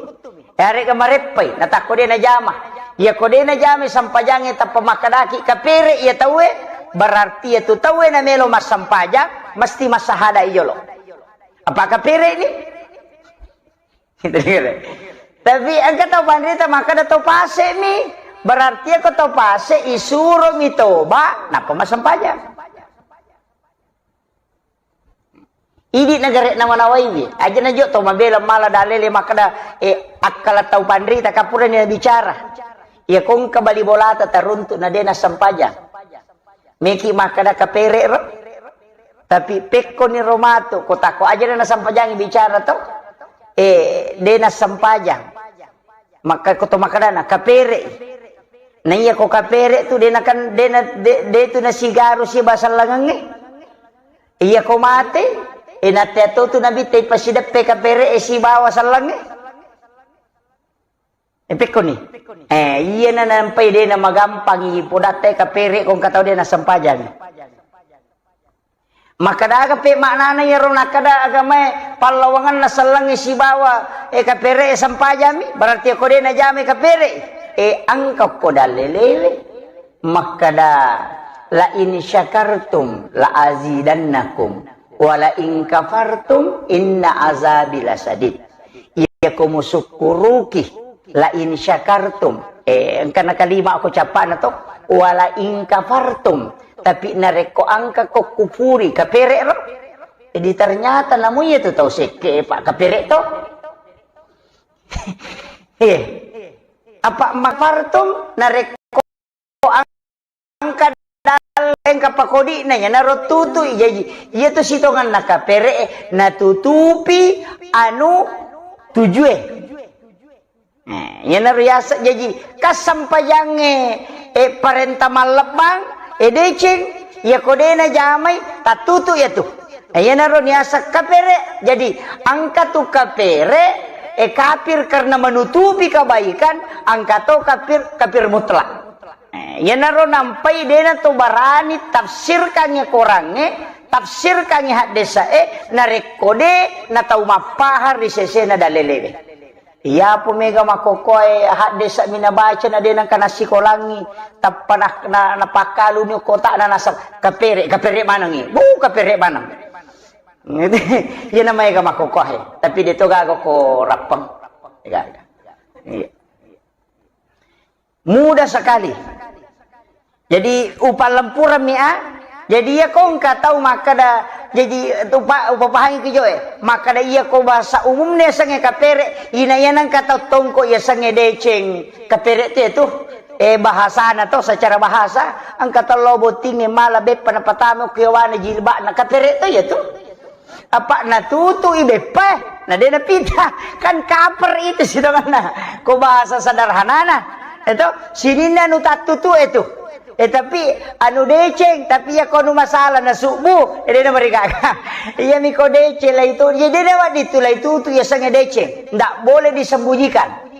Yarega mareppai, natakko de najama. Iyako de najama sempajangnge tappa makkedaki kapere iya tauwe, berarti iyatu tauwe namelo massempajang, mesti massahada i jolo. Apa kapere ni? Tapi engka tau panrita makkeda to pase mi, berarti iyako to pase isuromi toba, nappa massempajang. Idi nagare nawa-nawaiwi, aja najo to mabela mala dalele makkeda, e, akkala tau panrita kapurani bicara. Iya kongka bali bolata taruntu na de nassempajang. Meki makkeda kapere ro. Tapi pekkoni ro matu, ko tako aja na nassempajang bicara to. E, de nassempajang. Makka ko to makkedana kapere. Na iya ko kapere tu de nakan, de na, de, de tu nasigaru sibawa sellengengnge. Iya ko mate, e, natea to tu nabitta ipasideppe kapere e sibawa sellengnge. E, pekkoni. E, iya na nampai de na magampangi podatta kapere ko engka tau de nassempajang. Makkadaga pe maknana iyaro nakkeda agamae pallawangenna sellengnge sibawa, e, kapere e sempajammi, berarti ko de najamai kapere. E, engka ko dalelewe. Makkeda, "La in syakartum la azidannakum, wa la in kafartum inna azabi lasadid." Iya ko musukkuruki, la in syakartum. E, engka na kalima ko cappana to. Wala in kafartum, tapi narekko engka ko kufuri, kapere' ro. Jadi ternyata namu iya tu tau sekke, Pak, kapere' to. Iya. Apa in kafartum, narekko engka daleng, engka pakodi'na, iyanaro tutu'i. Jaji, iya tu sitongenna kapere', natutupi anu tujue. Eh, iyanaro yaseng jaji, kasempajangnge, eh, parenta mallebbang, eh, deceng, iyako de' najamai, tattutu iya tu. Eh, iyanaro niaseng kapere'. Jadi, engka tu kapere', eh, kafir karena menutupi kebaikan, engka to kafir, kafir mutlak. Eh, iyanaro nampai de' nato barani tafsirkangngi Korangnge, tafsirkangngi haddesa'e, narekko de' natau mappahang ri sesena dalelewe. Iyapo mega makkokkoe haddesa' mi nabaca na de' nengka nassikolangngi, tappa na, na, napakkaluni okkota'na naseng, kapere', kapere' manengngi. Bu, kapere' maneng. Iyana maega makkokkoe, tapi de' to gaga ko rappeng. Gaga. Iya. Mudah sekali. Jadi, upallempurammi a. Jadi, iya ko engka tau makkeda, jadi, upa-, upapahangi ki joe. Makkeda iya ko bahasa umumna yasengnge kapere', ina iya nengka tau tongko yasengnge deceng. Kapere' tu, tu. Eh, bahasana to, secara bahasa, engka tau lao bottingnge mala beppa napatama ko yawana jilba'na, kapere' to iya tu. Apa natutu'i beppa, na de' napita. Kan kaper itu sitongenna. Ko bahasa sederhanana. Itu, sininna anu tattutu'e tu. Eh, tapi anu deceng, tapi iya ko anu masalah na subuh, eh, de' namarigaga. Iya mi ko deceng lai tu, jadi de' nawedding tu lai tutu yasengnge deceng. Ndak boleh disembunyikan.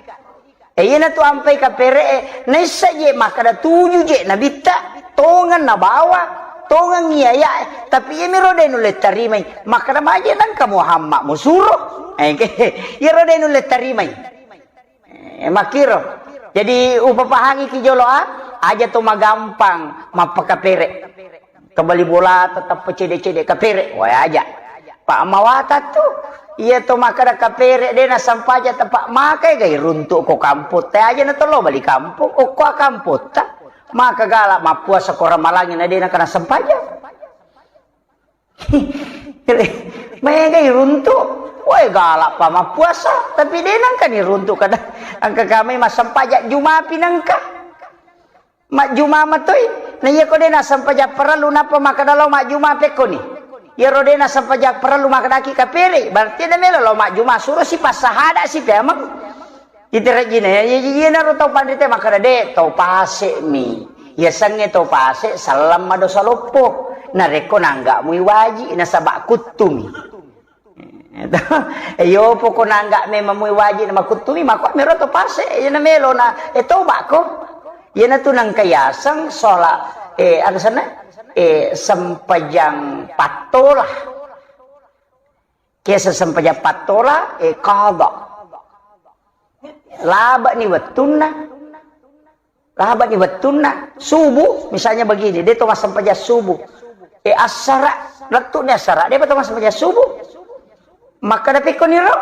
Eh, iyanatu ampai kapere'e, naissa je makkeda tuju je nabitta, tongeng nabawa, tongeng iyaya'e, tapi iyamiro de' nulle tarimai, makkeda maje nengka Muhammad musuro. Eh, iyaro de' nulle tarimai. Eh, makkiro. Jadi, upapahangi ki jolo a, aja to magampang mappakapere'. Kebali bola tetap cede-cede kapere', wae aja. Pak mawata tu, iya to makkeda kapere' de' nasempaja tepa' makai gai runtu' ko kampotta aja na tolo bali kampong, okko kampotta. Maka gala' mappuasa ko ramalangi na de' nengka nasempaja. Mega iruntu', wae gala' pa mappuasa, tapi de' nengka ni runtu' kada. Engka kamai massempaja' Juma pi nengka. Majjuma matoi, na iya ko de' nassempajang parellu nappa makkeda lao majjuma pekkoni. Iyaro de' nassempajang parellu makkedaki kapere', berarti de' melo lao majjuma, suro si passahada si pemeng. Iterejjina, ya, ya, ya, iyanaro tau panrita makkeda de' tau pase' mi. Yasengnge tau pase' selleng madosa loppo. Narekko nangga' mui waji' nasaba' kuttumi. Eh, iyo, pokona nangga' memang mui waji' na makuttumi, mako mero to pase', iyana melo na, eh, toba'ko. Iyanatu nengka yaseng sholat, eh, aga senna? Eh, sempajang pattola. Kesa sempajang pattola, eh, qada. Laba'ni wettunna. Laba'ni wettunna subuh, misalnya begini, de' to massempajang subuh. Eh, assara, lettu'ni assara, de' pa to massempajang subuh. Makkeda pekkoniro,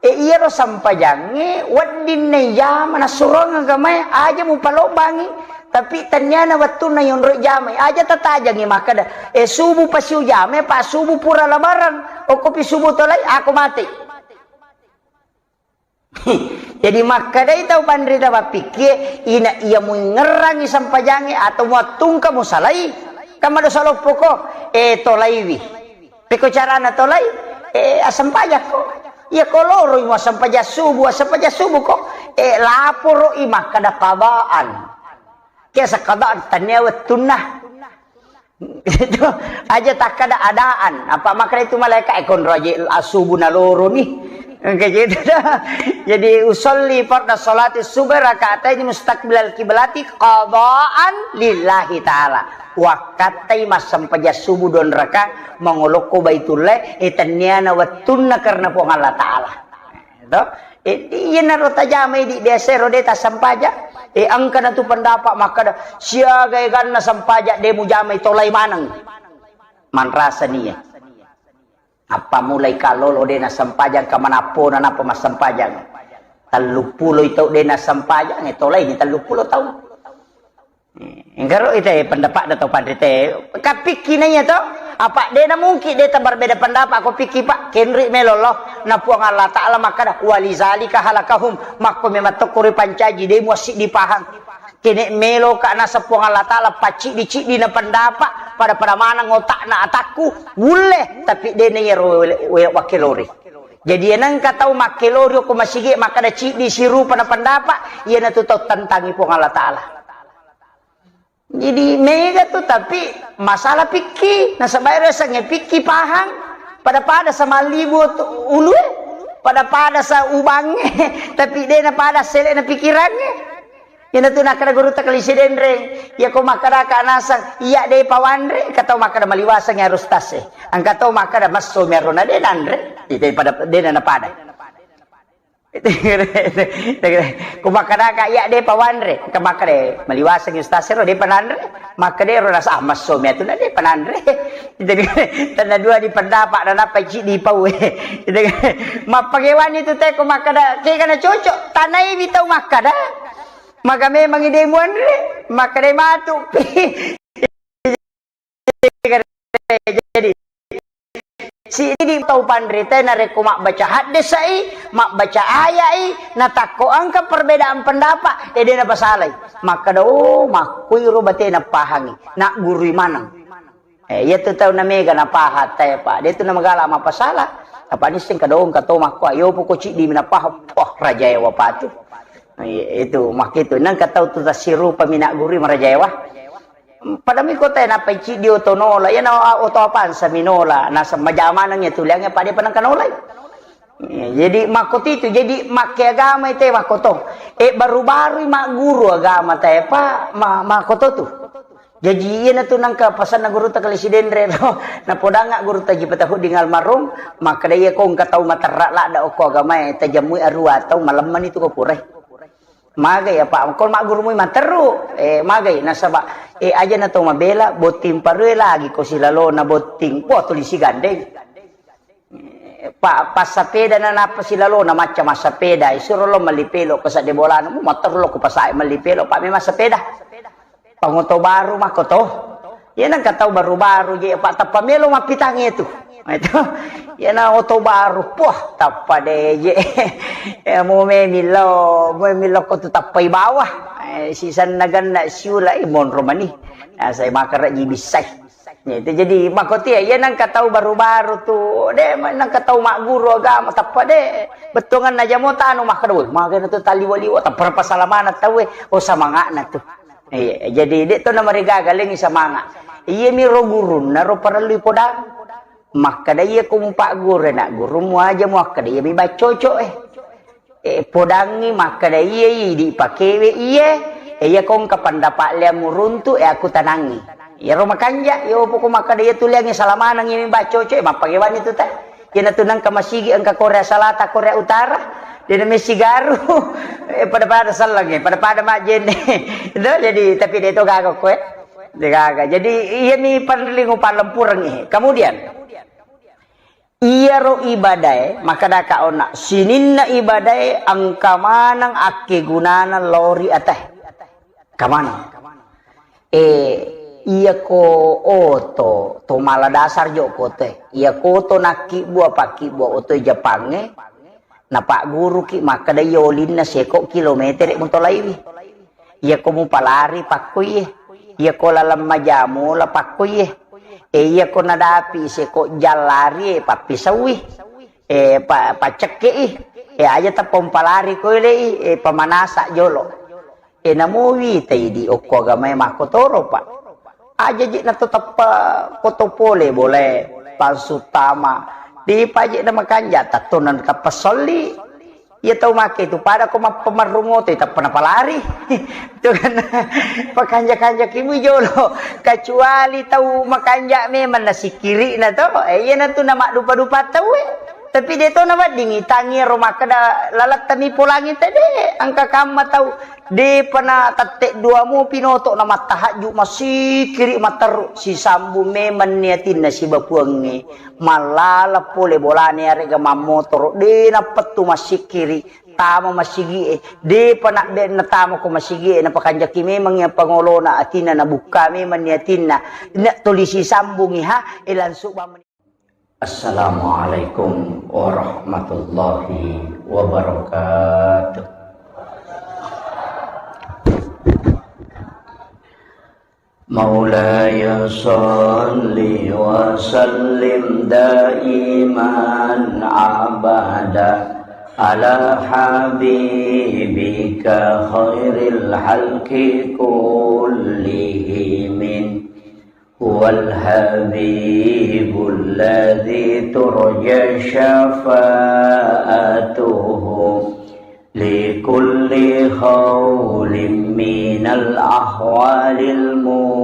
eh, iyaro sempajangnge wedding naijama nassurongeng agamae, aja mupalobbangi, tapi tenniana wettunna yonroi jamai, aja tatajangi makkeda, eh, subuh pasiujamai, pa subuh pura labarang, okkopi subuh tolai, ako mate. Jadi makkedai tau panrita mappikkie, ina iya muingngerangi sempajangnge atau muattungka musalai, kan madosa loppoko, eh, tolaiwi. Pekko carana tolai, eh, assempajakko. Iya ko loroi muassempajang subuh, assempajang subuh ko, eh, laporoi makkeda qadaan. Kiasa qadaan, tennia wettunna. Itu aja takkada adaan. Apa makkeda itu malaikat, eh, konro aja asubuh naloroni. Kayak gitu dah. Jadi, usolli farda salati subuh rakaatain mustaqbilal kiblati qadaan lillahi ta'ala. Wakkattai massempajang subuh dua raka mangolokko Baitullah, eh, tenniana wettunna karena Puang Allah Ta'ala. To? Eh, iyanaro tajamai di biasa ro de' tassempajang. Eh, engka natu pendapat makkeda, siaga eganna sempajang de' mujamai tolai maneng. Manrasa nia. Apa mulai kalolo de' nassempajang, kamanappona nappa massempajang. Telluppulo tau de' nassempajang, eh, tolai ni telluppulo tau. Engkaro ite pendapat da tau panrite. Kapikki naiya to? Apa de na mungkin de ta berbeda pendapat ko pikki, Pak? Kenri melo lo. Na Puang Allah Taala makkada, "Walizalika halakahum." Makko memang tokko ripancaji, de muassiddi pahang. Kene melo ka nasa Puang Allah Taala pacciddi-ciddi na pendapat, pada-pada maneng otakna atakku, wulle, tapi de na iyaro we-, we-, wakkelori. Jadi, enengka tau makkelori ko masigi makkada ciddi sirupa na pendapat, iyanatu tau tentangi Puang Allah Taala. Jadi mega tu, tapi masalah pikki, nasaba ero yasengnge pikki pahang, pada-pada sa mallibu tu ulue, pada-pada sa ubangnge, tapi de na pada sele na pikirangnge. Ina tu nakkada gurutta Kalisi Denreng, iya ko makkada ka nasang, iya de pawanre, engka tau makkada maliwaseng harus tase. Engka tau makkada messo mi arona de nanre, ite pada de na pada. Ku makkadaka, "Iya, de pawanre." Engka makkada, "Maliwaseng ustaz ero, de pananre." Makkada ero nasa, "Ah, messo mi atu na de pananre." Jadi, tenna dua di pendapat, na nappa ciddi pau. Mappagewani tu te, ku makkada, "Kega na cocok, tanai wi tau makkada. Maga memang ide muanre." Makkada matu. Jadi, sidi tau panrita narekko mabbaca haddesai, mabbaca ayai, natakko engka perbedaan pendapat, ede napasalai. Makkada, "Oh, makkuiro bate napahangi, naggurui maneng." Eh, iya tu tau namega napahang tae, Pak. De tu namagala mapasala. Apa nisseng kadong kato makko, "Ayo poko ciddi mi napahang." Wah, rajaewa patu. Eh, itu makkitu. Nang katau tu tasirupa mi naggurui marajaewa. Pada mi kota nappa ciddi oto nola, iyana oto apansa mi nola, nasa majamaneng ya tuliangnge pada panang kanolai. Jadi makkotitu, jadi makke agama ite makkoto. E baru-baru magguru agama tae pa ma-, makkoto tu. Jadi iyana tu nangka pasanna gurutta Kalisi Denre ro, napodanga gurutta Haji Patahudin almarhum, makkada iya ko engka tau materra ladda okko agamae, tajammui arua tau malemmani tu ko purai. Magai apa? Ko maggurumui matteru, eh, magai nasaba, eh, aja na to mabela, botting parue lagi ko silalona botting. Wah, tuli sigandeng. Eh, pa-, passapeda na nappa silalona macca massapeda, isuro lo melli pelo ko sadde bolana, mu matteru lo ko pasae melli pelo, pa memang sapeda. Pangoto baru makkoto. Iya nengka tau baru-baru je, Pak, tappa melo mappitangnge tu. Itu. Iyana oto baru, poh, tappa de je. Eh, mo memillo, mo memillo ko tu tappai bawah. Eh, sisanna ganna siula, eh, monro mani. Nah, saya makan raji bisai. Ya, itu jadi makoti ya, iya nengka tau baru-baru tu, de, nengka tau magguru agama, tappa de. Bettuangan aja mo tanu makkada, "Woi, magana tu taliwa-liwa, tappa pasalamana tau, eh." Oh, samangana tu. Iya, jadi de to namarigaga lengi samanga. Iya mi ro gurunna ro parellui podang. Makkada iya ko mupagguru na guru muaja muakkada iya mi baccoco eh. Eh, podangi makkada iya idi pakewe iye. Eh, iya ko engka pendapat lea muruntu eh aku tanangi. Iya ro makanja, iya opo ko makkada iya tuliangi salamanang iya mi baccoco eh mappagewani tu ta. Iyana tu nengka masigi engka Korea Selatan, Korea Utara, de na messigaru. Eh, pada-pada sellengnge, pada-pada majjenne. Itu jadi, tapi de to gaga ko, eh. De gaga. Jadi, iya mi panringu palempureng, eh. Kemudian, iyaro ibadae, makkadaka onna, sininna ibadae engka maneng akkegunana lao ri atae. Kamana? Eh, iya ko oto, to mala dasar jo ko oto e. Iya ko oto nakkibbua, pakkibbua oto e Japangnge, napagguruki makkada iya olinna seko kilometere mutolaiwi. Iya ko mupalari pakkuiye. Iya ko laleng majamola pakkuiye. Eh, iya ko nadapi seko jallari e pappisaui. Eh, pa-, paccekkei. Eh, aja tappa mupalari ko elei, eh, pamanasa jolo. E namo wita idi okko agamae makkotoro, Pak. Aja je na to tappa poto pole bolae, pangsu tama. Dipa je na makanja, tatto na tappa solli. Iya tau make tu pada ko mappamarrung oto, tappa napalari. Itu kan pakanja-kanja ki mui jolo. Kecuali tau makanja memang na sikiri na to. Eh, iya na tu na maddupa-dupa tau e. Tapi de to naweddingi, tangi ro makkeda lalattami polangi tede, engka kamma tau, depa na tette dua mupi noto na mattahajju, massikkiri, matteru, sisambung memang ni atinna siba Puangnge, mallala pole bolana arega mammotoro, de nappettu massikkiri, tama masigi'e, depa nabbe natama ko masigi'e, napakanjaki memang iya pangolona atinna, nabukka memang ni atinna, na tuli sisambungi ha, e langsung bamani. Assalamualaikum warahmatullahi wabarakatuh. مولاي صل وسلم دائما أبدا على حبيبك خير الخلق كلهم. هو الحبيب الذي ترجى شفاعته لكل هول من الأهوال المقتحم.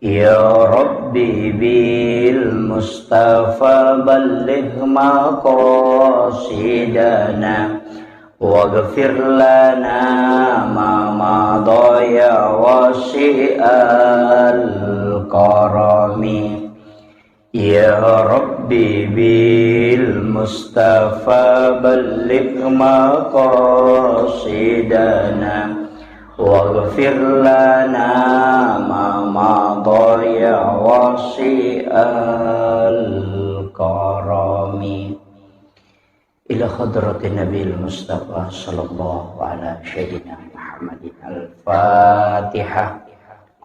يا رب بالمصطفى بلغ مقاصدنا واغفر لنا ما مضى يا واسع الكرم. يا رب بالمصطفى بلغ مقاصدنا واغفر لنا ما مضى يا واسع الكرم. إلى حضرة النبي المصطفى صلى الله على سيدنا محمد الفاتحة.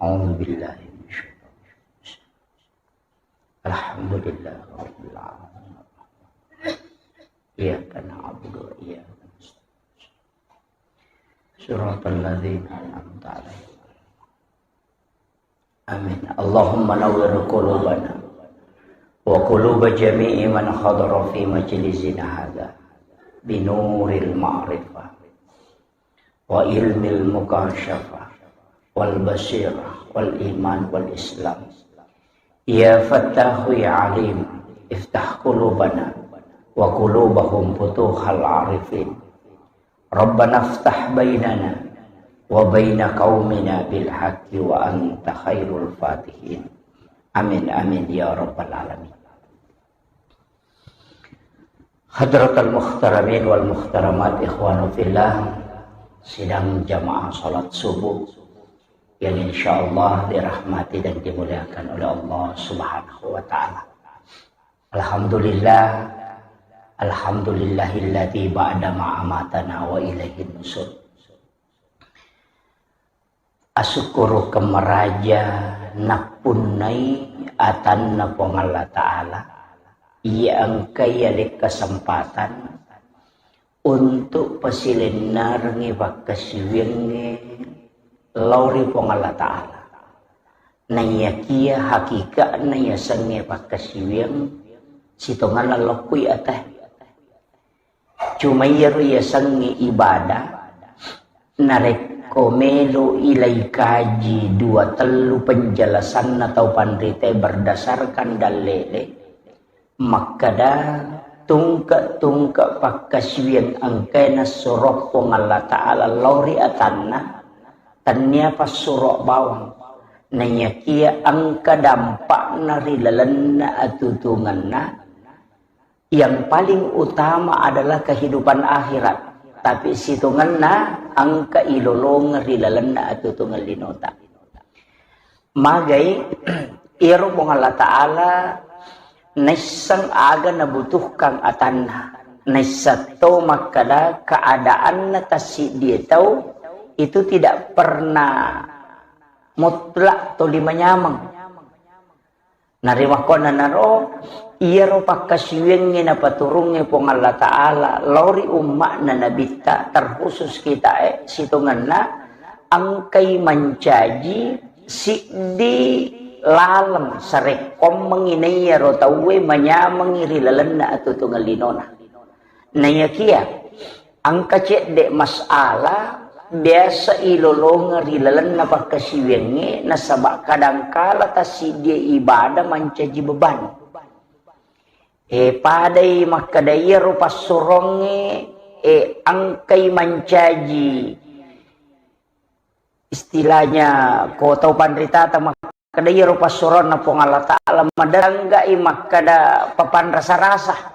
أعوذ بالله من الشيطان. الحمد لله رب العالمين. إياك نعبد وإياك نستعين. صراط الذين أنعمت عليهم. آمين. اللهم نور قلوبنا وقلوب جميع من حضر في مجلسنا هذا بنور المعرفة وعلم المكاشفة والبصيرة والإيمان والإسلام. يا فتاح يا عليم، افتح قلوبنا وقلوبهم فتوح العارفين. ربنا افتح بيننا وبين قومنا بالحق وأنت خير الفاتحين. آمين، آمين يا رب العالمين. Hadratal muhtaramin wal muhtaramat, ikhwanu fillah, sidang jamaah salat subuh yang insyaallah dirahmati dan dimuliakan oleh Allah Subhanahu wa Ta'ala. Alhamdulillah, alhamdulillahilladzi ba'da ma amatana wa ilaihin nusur. Asukkurukeng maraja nappunnai atanna Puang Allah Ta'ala, iya engkai ale kesempatan untuk pasilennarengngi pakkasiwiangnge lao ri Puang Allah Ta'ala. Naiyakia hakika'na yasengnge pakkasiwiang sitongenna lokkui ate. Cuma iyaro yasengnge ibadah, narekko melo ilai kaji dua tellu penjelasanna tau panritae berdasarkan dallele, makkeda tungke-tungke pakkasiwiang engkae nassuro Puang Allah Ta'ala lao ri atanna, tennia passuro bawang. Naiyakia engka dampakna ri lalenna atutungenna, yang paling utama adalah kehidupan akhirat, tapi sitongenna engka ilolongeng ri lalenna atutungeng linota. Magai, iyaro Puang Allah Ta'ala naisseng aga nabutuhkan atanna, naisseng to makkeda keadaanna tassiddie tau itu tidak pernah mutlak toli manyameng. Narimakkuannanaro, iyaro pakkasiwiangnge napaturungnge Puang Allah Ta'ala lao ri umma'na Nabitta, terkhusus kitae, sitongenna engkai mancaji siddi laleng sarekkoammengngi naiyaro tauwe manyamengngi ri lalenna atutungeng linona. Naiyakia engka cedde masalah biasa ilolongeng ri lalenna pakkasiwiangnge, nasaba kadangkala tassiddie ibadah mancaji beban. E, padai makkeda iyaro passurongnge, e, engkai mancaji istilahnya ko tau panritata makkeda iyaro passuroanna Puang Allah Ta'ala, maderanggai makkeda papanrasa-rasa.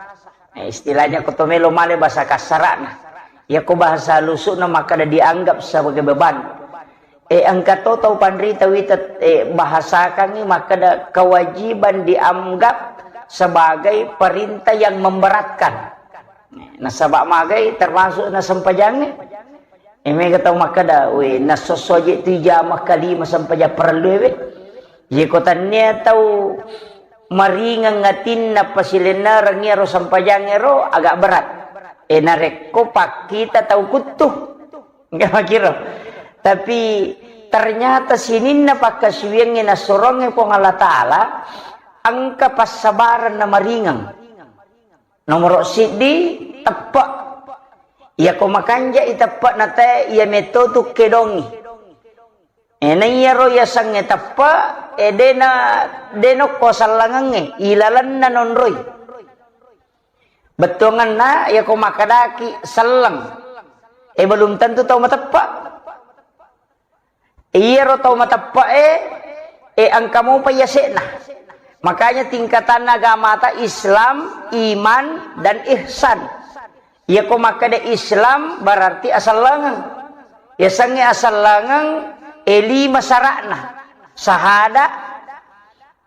Eh, istilahnya ko to melo male bahasa kasarana. Ya ko bahasa halusuna makkeda dianggap sebagai beban. Eh, engka to tau panrita wita, eh, bahasakangi makkeda kewajiban dianggap sebagai perintah yang memberatkan. Nasaba magai termasuk na sempajangnge. Eh, mega tau makkeda, "We, nasosso je tu ijama kalima sempajang parellu we." Ye ko tania tau maringeng atinna pasilennereng iyaro sempajangnge ro agak berat. Eh, narekko pakkita tau kuttu. Enggak makiro. Tapi ternyata sininna pakkasiwiangnge nassorongnge Puang Allah Ta'ala, engka passabareng na maringeng. Nomoro siddi, teppe. Iyako makanjai teppe na te, iya metto tu kedongi. Eh, na iyaro yasengnge teppe, eh, dena, dena ko sellengengnge, ilalenna nonroi. Bettuangenna, iyako makkedaki selleng, eh, belum tentu tau mateppe. Iyaro tau mateppe'e, e, engka mopa yase'na. Makanya tingkatanna agamata Islam, iman, dan ihsan. Iyako makkeda Islam berarti asellengeng. Yasengnge asellengeng, e, lima sara'na. Sahada,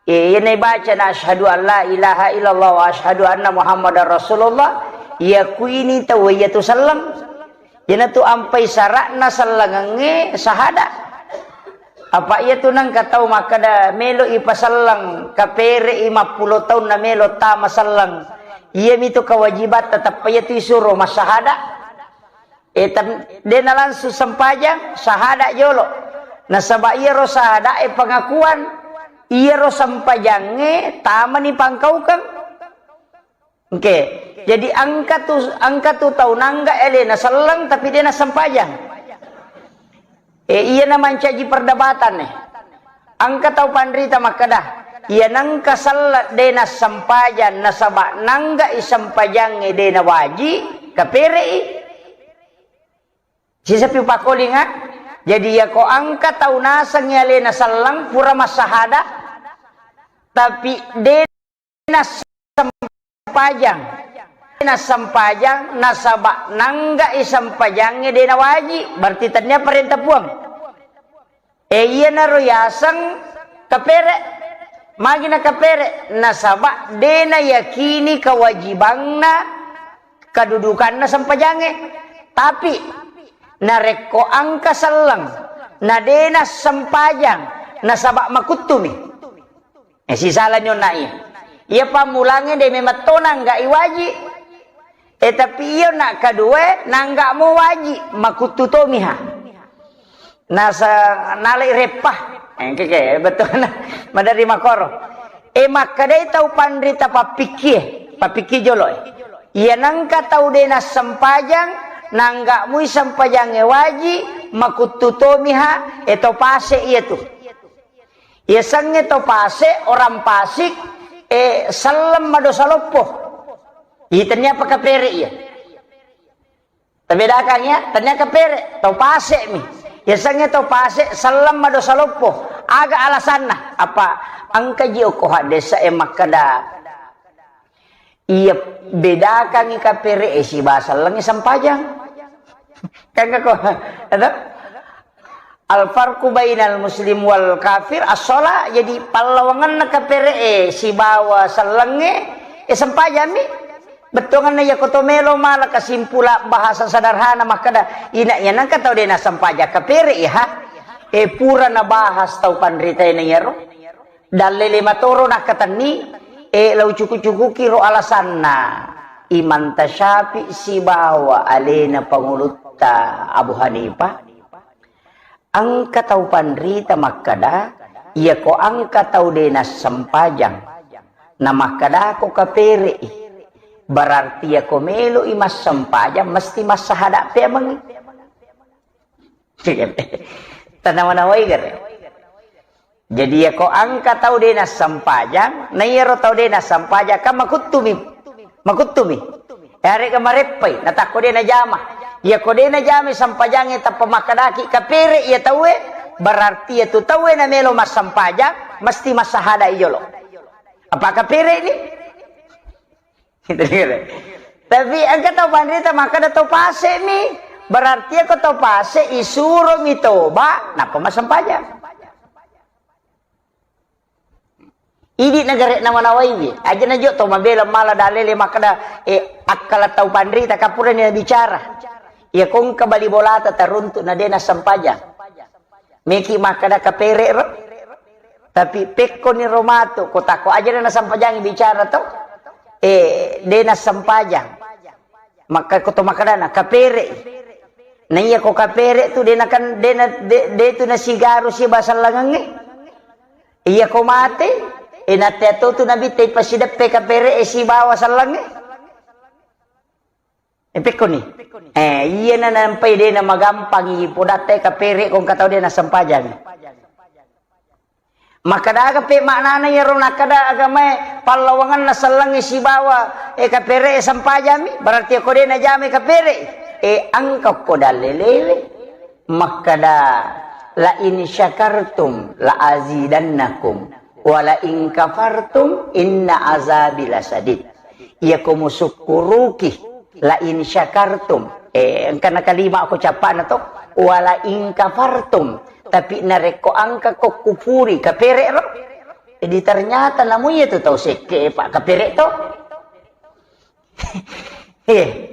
e, iyana ibacana asyhadu an la ilaha illallah wa asyhadu anna Muhammadar Rasulullah, yakuini tau iyatu selleng. Iyanatu ampai sara'na sellengengnge sahada. Apa iyatu nengka tau makkeda melo ipaselleng, kapere'i mappulo taunna melo tama selleng. Iyamitu kewajibatta, tappa iyatu isuro massahada. E, tam-, dena langsung sempajang, sahada jolo. Nasaba iyaro sahada e pengakuan, iyaro sempajangnge tamani pangkaukeng. Oke, jadi engka tu, engka tu tau nangga alena selleng tapi de nassempajang. E, iyana mancaji perdebatan e. Engka tau panrita makkeda, iya nengka selleng de nassempajang nasaba nangga i sempajangnge de nawaji, kapere'i. Sisapi pakolinga. Jadi yako engka tau nasengngi alena selleng pura massahada, tapi de nassempajang. Nassempajang nasaba nangga i sempajangnge de nawaji, berarti tennia parenta Puang. E, iyanaro yaseng kapere. Magi na kapere? Nasaba de nayakini kewajibanna, kedudukanna sempajangnge. Tapi narekko engka selleng na de nassempajang nasaba makuttumi. Eh, sisalani onna iya. Iya pammulangnge de memang to nangga iwaji. Eh, tapi iyo nak kedua nangga mo waji, makuttu tomiha. Nasa nalai reppa. Eh, keke, betul. Madari makoro. Eh, makkedai tau panrita pappikkie, pappikkie jolo, eh. Iya nengka tau de nassempajang, nangga mui sempajangnge waji, makuttu tomiha, eh, to pase iya tu. Yasengnge to pase, orang pasik, e, selleng madosa loppo. Ih, tennia apa kapere iya. Tabedakang ya, tennia kapere, to pase mi. Yasengnge to pase, selleng madosa loppo. Aga alasanna? Apa engka ji okko haddesa e makkeda, iya bedakangngi kapere e sibawa sellengnge sempajang. Kan ko, ada? Al farqu bainal muslim wal kafir as-shalah. Jadi pallawangenna kapere e sibawa sellengnge, e sempajammi. Bettuangenna iya koto melo mala kesimpulan bahasa sederhana makkeda, ina iya nengka tau de nassempajang kapere e ha. E pura nabahas tau panrita e na iyaro. Dalle lima toro nakkatenni, e, lau cuku-cukuki ro alasanna Imam Tasyafi sibawa alena pangulutta Abu Hanifah. Engka tau panrita makkeda, iyako engka tau de nassempajang, na makkedako kapere'i, berarti iyako melo'i massempajang mesti massahada peamengngi. Tanawa-nawai gare. Jadi, yako engka tau de nassempajang, na iyaro tau de nassempajang, kan makuttumi, makuttumi. Yarega mareppai, natakko de najama. Yako de najama sempajangnge tappa makkedaki kapere iya tauwe, berarti iya tu tauwe namelo massempajang, mesti massahada i jolo. Apa kapere ni? Tapi engka tau panrita makkeda tau pase mi. Berarti ko tau pase isuro mi toba, nappa massempajang. Idi nagare namanawaiwi. Aja najo to mabela mala dalele makkeda, eh, akkala tau panrita kapurani bicara. Iya kongka bali bolata taruntu na de nassempajang. Meki makkeda kapere ro. Tapi pekkoni ro matu, ko tako aja na nassempajang bicara to. Eh, de nassempajang. Makka ko to makkedana kapere. Na iya ko kapere tu de nakan de na de, de tu nasigaru si basallangengnge. Iya ko mate, e, natte to tu nabitta ipasideppe kapere e sibawa sallangnge. E, pekkoni. Eh, iya na nampai de na magampangi podatte kapere ko engka tau de nassempajang. Makkadaga pe maknana iyaro nakkeda agamae pallawanganna sallangnge sibawa, e, kapere e sempajami, berarti ko de najamai kapere. E, engka ko dalelewe. Makkada, "La in syakartum la azidannakum, wa la in kafartum inna azabi lasadid." Iyako musukkuruki, la in syakartum, eh, engkana kalima ko cappana to, wa la in kafartum, tapi narekko engka ko kufuri, kapere ro. Jadi ternyata namu iya tu tau sekke, Pak, kapere to. Iya.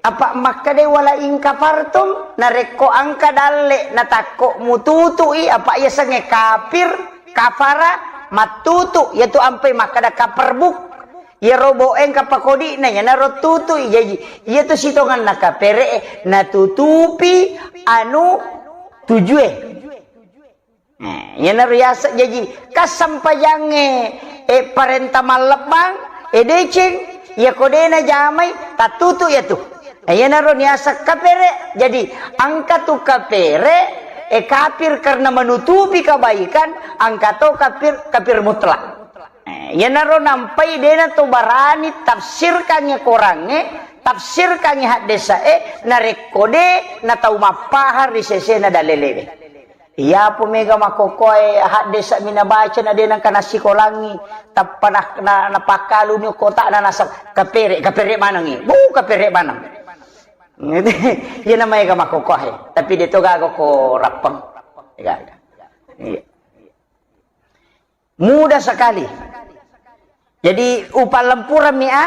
Apa makkeda wala in kafartum, narekko engka dalle natakko mututui, apa iya sengnge kafir, kafara, mattutu, yaitu ampai makkeda kaperbuk. Iya robo engka pakodi'na, iyanaro tutui. Jaji, iya tu sitonganna kapere, natutupi anu tujue. Eh, iyanaro yaseng jaji, kassempajangnge, eh, parenta mallebbang, eh, deceng, iyako de najamai, tattutu iyatu. Eh, iyanaro niaseng kapere. Jadi, engka tu kapere, eh, kafir karena menutupi kebaikan, engka to kafir, kafir mutlak. Eh, iyanaro nampai de nato barani tafsirkangnge korangnge, tafsirkangnge haddesae, narekko de natau mappahang ri sesena dalelewe. Iyapo mega makkokkoe haddesa'mi nabaca na de nengka nassikolangngi, tappa na, na, napakkaluni kotakna naseng, "Kapere, kapere manengngi." Bu, kapere maneng. Iya na maega makkokkoe, tapi de to gaga ko rappeng. Gaga. Iya. Mudah sekali. Jadi, upallempurammi a.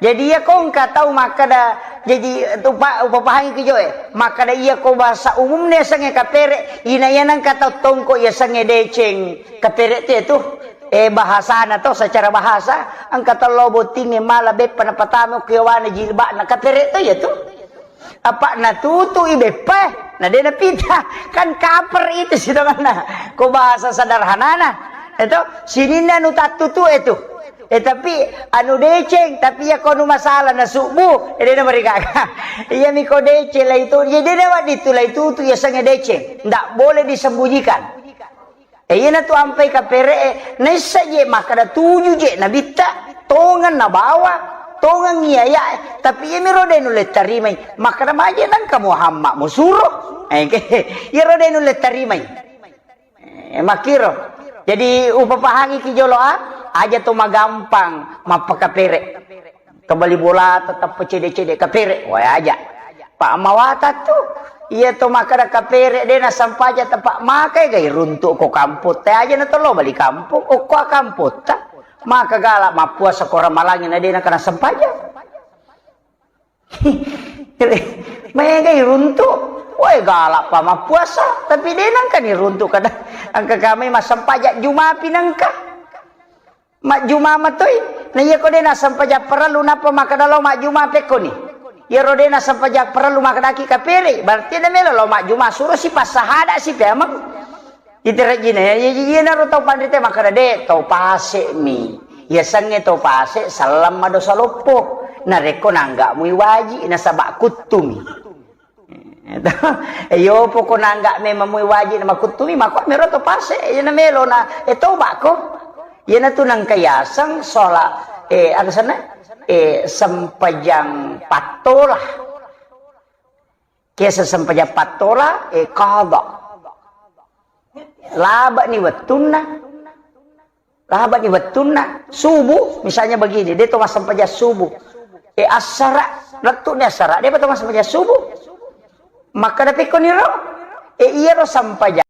Jadi, iya ko engka tau makkeda, jadi, upa-, upapahangi ki joe. Makkeda iya ko bahasa umumna yasengnge kapere, ina iya nengka tau tongko yasengnge deceng. Kapere te tu, eh, bahasana to, secara bahasa, engka tau lao bottingnge mala beppa napatama ko yawana jilbabna, kapere to iya tu. Apa natutu'i beppae, na de napita. Kan kaper itu sitonganna. Ko bahasa sederhanana. Itu sininna anu tattutu itu. Eh, tapi anu deceng, tapi iya ko anu masalah na subuh, eh, de namarigaga. Iya mi ko deceng lah itu. Jadi de nawa ditu lah itu tu iya sengnge deceng. Ndak boleh disembunyikan. E, iyanatu ampai kapere'e, naissa je makkeda tuju je nabitta, tongeng nabawa, tongeng iyaya'e, tapi iyamiro de nulle tarimai, makkeda maje nengka Muhammad musuro. E, iyaro de nulle tarimai. E, makkiro. Jadi, upapahangiki jolo a, aja to magampang mappakapere. Kebali bola tetap cede-cede kapere, wae aja. Pak mawata tu, iya to makkeda kapere de nasempaja tepak makai gai runtuk ko kampung. Te aja na tolo bali kampung, okko kampung ta. Maka galak mappuasa ko ramalangi na de nakana sempaja. Maega iruntuk, wae galak pa mappuasa, tapi de nangka ni runtuk kada angka kami massempajak Juma pi nangka. Majjuma matoi. Na iya ko de nassempajak parellu nappa makkeda lao majjuma pekkoni. Iyaro de nassempajak parellu makkedaki kapere, berarti de melo lao majjuma suro si passahada si peameng. Iterejjina ya, iya, iya, iyanaro tau panrita makkeda de tau pase mi. Yasengnge tau pase selleng madosa loppo. Narekko nangga mui waji nasaba kuttumi. Iyo poko nangga memang mui waji na makuttumi, mako mero to pase, iya na melo na, eh, toba ko. Iya na tu nangka yaseng sola, eh, aga sana, eh, sempajang pattola. Kiasa sempajang pattola, eh, qada. Laba ni wettunna. Labani wettunna subuh, misalnya begini, de to massempajang subuh. E, assara, lettu'ni assara, de pa to massempajang subuh. Makkeda pekkoniro, e, iyaro sempajang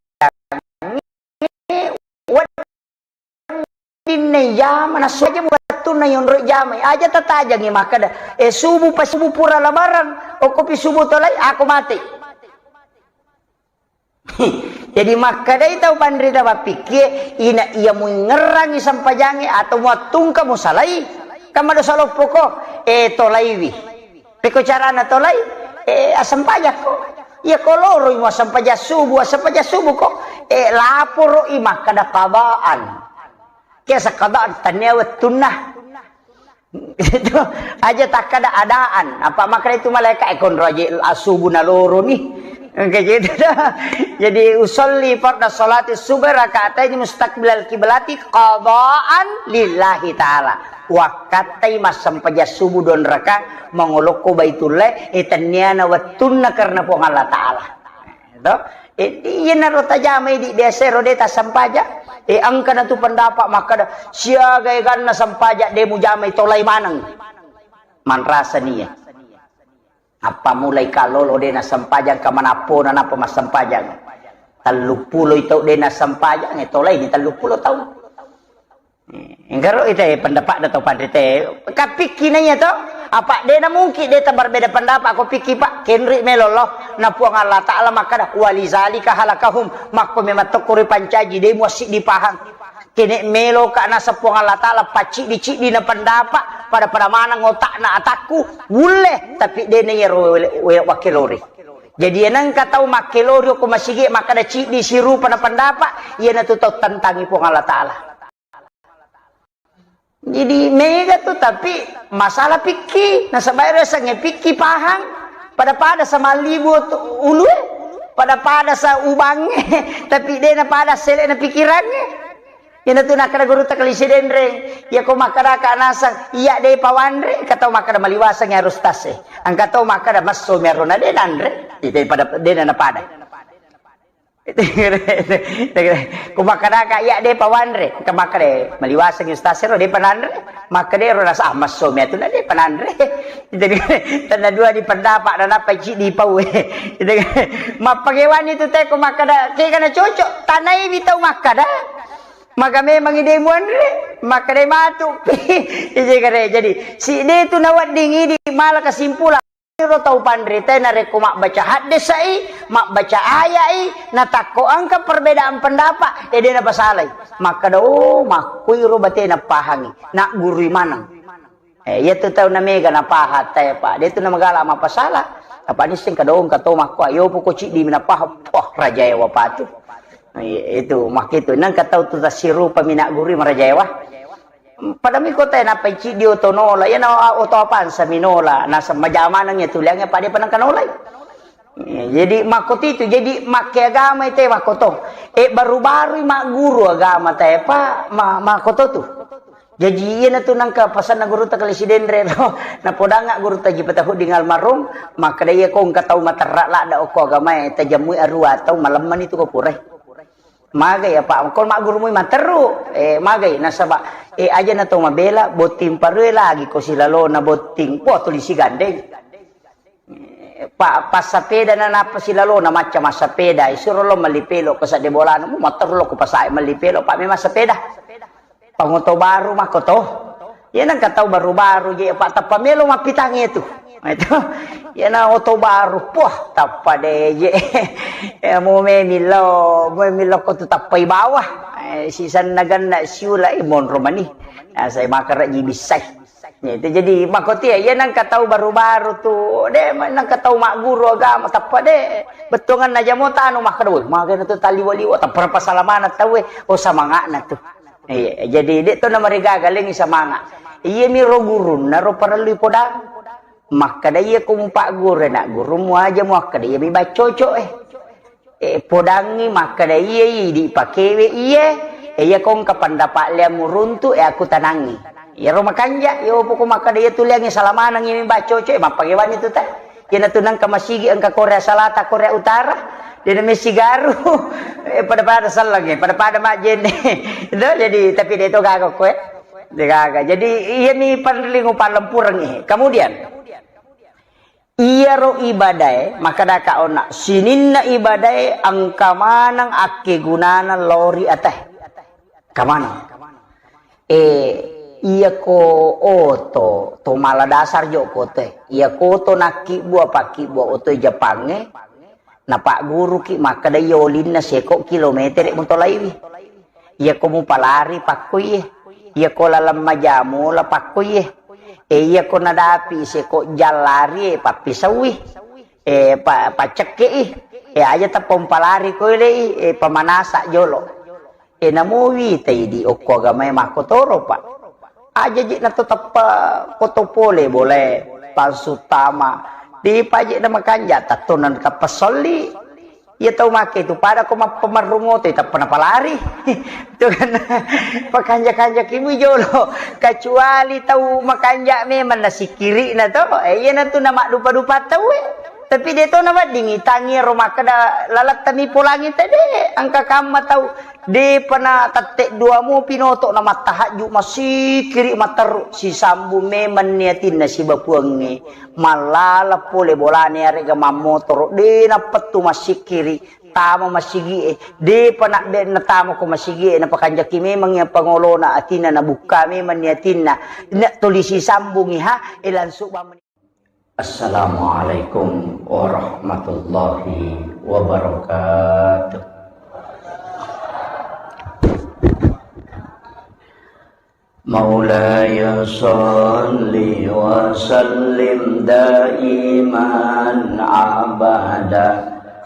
weddinna jama, nasu aja wettunna yonroi jamai. Aja tatajangi makkeda, e, subuh pa subuh pura labaran, okkopi subuh tolai, ako mate. Jadi makkedai tau panrita mappikkie, ina iya muingngerangi sempajangnge atau muattungka musalai, kan madosa loppoko, e, tolaiwi. Pekko carana tolai, e, assempajakko. Iya ko loroi muassempajang subuh, assempajang subuh ko, e, laporoi makkeda qadaan. Kiasa qadaan, tania wettunna. Itu aja takkada adaan. Apa makna itu malaikat, e, konro aja asubuh naloro ni. Kayak gitu dah. Jadi, usolli farda salati subuh rakaataini mustaqbilal kiblati qadaan lillahi ta'ala. Wakkattai massempajang subuh don raka mangolokko Baitullah, e, tenniana wettunna karena Puang Allah Ta'ala. To? E, iyanaro tajamai di biasa ro de tassempajang. E, engka natu pendapat makkeda, siaga eganna sempajang de mujamai tolai maneng. Manrasa nia. Apa mulai kalolo de nassempajang, ka manappona napa massempajang. Telluppulo tau de nassempajang, e, tolai ni telluppulo tau. Enggaro ite pendapat da tau panrite. Kapikki naiya to? Apa de na mungkin de ta berbeda pendapat ko pikki, Pak? Kenri melo lo. Na Puang Allah Ta'ala makkada, "Walizalika halakahum." Makko memang tokko ripancaji, de muassiddi pahang. Kene melo ka nasa Puang Allah Ta'ala pacciddi-ciddi na pendapat, pada-pada maneng otakna atakku, wulle, tapi de na iyaro we-, we-, wakkelori. Jadi, enengka tau makkelori ko masigi makkada ciddi sirupa na pendapat, iyanatu tau tentangi Puang Allah Ta'ala. Jadi mega tu, tapi masalah pikki. Nasaba ero yasengnge pikki pahang. Pada-pada samallibu tu ulue, pada-pada sa ubangnge, tapi de na pada sele na pikirangnge. Ina tu nakkada guru ta kalisi denreng. Iya ko makkada ka nasang, iya de pawanre, engka tau makkada maliwaseng harus tase. Engka tau makkada masso mi arona de nanre, ite pada de na pada. Ku makkadaka, iya de pawanre. Engka makkada, maliwaseng ustaz ero de pananre. Makkada ero rasa, ah, masso mi atu na de pananre. Jadi, tanda dua di pendapat, na nappa ciddi pau. Mappagewani tu te ko makkada, kega na cocok, tanai wi tau makkada. Maka memang ide muanre, makkada matu. Ije kare. Jadi, si de tu nawedding idi mala kesimpulan. Iro tau panritae narekko mabbaca haddesai, mabbaca ayai, natakko engka perbedaan pendapat, e de napasalai. Makkada, oh, makkuiro bate napahangi, naggurui maneng. Eh, iya tu tau namega napahang tae, Pak. De tu namagala mapasala. Apa nisseng kada, oh, engka to makko, ayo poko ciddi mi napahang. Poh, rajaewa patu. Eh, itu, makkitu. Nengka tau tu tasirupa mi naggurui marajaewa. Pada mi kota nappai ciddi oto nola, iyana oto apansa mi nola, naseng majamaneng iya tuliangnge pada panengka nolai. Iya, jadi makkotitu, jadi makke agama ite makkoto. E, baru-barui magguru agama tae, Pak, ma-, makkoto tu. Jadi iyana tu nengka pasanna guru ta kalisi denre to. Napodangnga guru ta ji patahudding almarhum, makkada iya ko engka tau materra ladda okko agamae, tajammui arua tau, malemmani tu ko purai. Magai apa? Ko maggurumui matteru, eh, magai nasaba, eh, aja na to mabela, botting parue lagi ko silalona botting. Wah, tuli sigandeng. Eh, pa-, passapeda na nappa silalona macca massapeda, isuro lo melli pelo ke sadde bolana, mu matteru lo ko pasai melli pelo, pa memang sepeda. Pangoto baru makkoto. Iya nengka tau baru-baru je, Pak, tappa melo mappitangnge tu. Itu. Iyana oto baru, poh, tappa de je. Ya, mu memillo, mu memillo ko tu tappai bawah. Eh, sisanna ganna siula, eh, monro mani. Nah, saya makara ji bissai. Ya, itu jadi makoti ya, iya nengka tau baru-baru tu, de, nengka tau magguru agama, tappa de. Bettuanganna jamo tanu makkada, woi, magana tu taliwa-liwa, tappa pasalamana tau, eh. Oh, samangana tu. Iya, jadi de to namarigaga lengngi samanga. Iya mi ro gurunna ro parellui podang. Makkada iya ko mupagguru na gurummu aja muakkada iya mi baccoco, eh. Eh, podangngi makkada iya idi pakewe iye, eh, iya ko engka pendapat liammu runtu, eh, aku tanangngi. Iya ro makanja, iya poko makkada iya tuliangngi salamaneng iya mi baccoco, eh, mappagewani tu ta. Iyana tu nengka masigi engka Korea Selatan, Korea Utara. De' na messigaru, eh, pada-pada sellengnge, pada-pada majjenne. Itu jadi, tapi de' to gaga ko, eh. De' gaga. Jadi, iyami parellu upallempurengngi. Kemudian, iyaro ibadae, makkedaka onna, sininna ibadae engka maneng akkegunana lao ri ate. Kamana? Eh, iyako oto, to mala dasar jo ko otoe. Iyako oto nakkibbua, pakkibbu otoe Jepangnge, napagguruki makkeda iya olinna seko kilometere mutolaiwi. Iyako mupalari pakkoiye. Iyako laleng majamola pakkoiye. Eh, iyako nadapi seko jallari, eh, pappisaui. Eh, pa-, paccekkei. Eh, aja tappa mupalari koilei, eh, pamanasa jolo. E, namo witai di okko agamae makkotoro, Pak. Aja je na to tappa koto pole bolae, langsung tama. Di paje na makanja, tatto na tappa solli. Iya tau make tu pada ko mappamarrung oto, tappa napalari. Itu kan pakanja-kanja kimu jolo. Kecuali tau makanja memang nasikiri na to. Eh, iya na tu na maddupa-dupa tau, eh. Tapi de to naweddingi, tangi ro makkeda lalattami polangi tede, engka kamma tau. Depa na tette dua mu pinoto na mattahajju, massikkiri matteru, sisambung memang ni atinna siba Puangnge. Mallala pole bolane arega mammotoro, de nappettu massikkiri, tama massigie, depa na de natama ko massigie, napakanjaki memang iya pangolona atinna, nabukka memang ni atinna, na tuli sisambungi ha, e langsung bamani. Assalamualaikum warahmatullahi wabarakatuh. مولاي صل وسلم دائما أبدا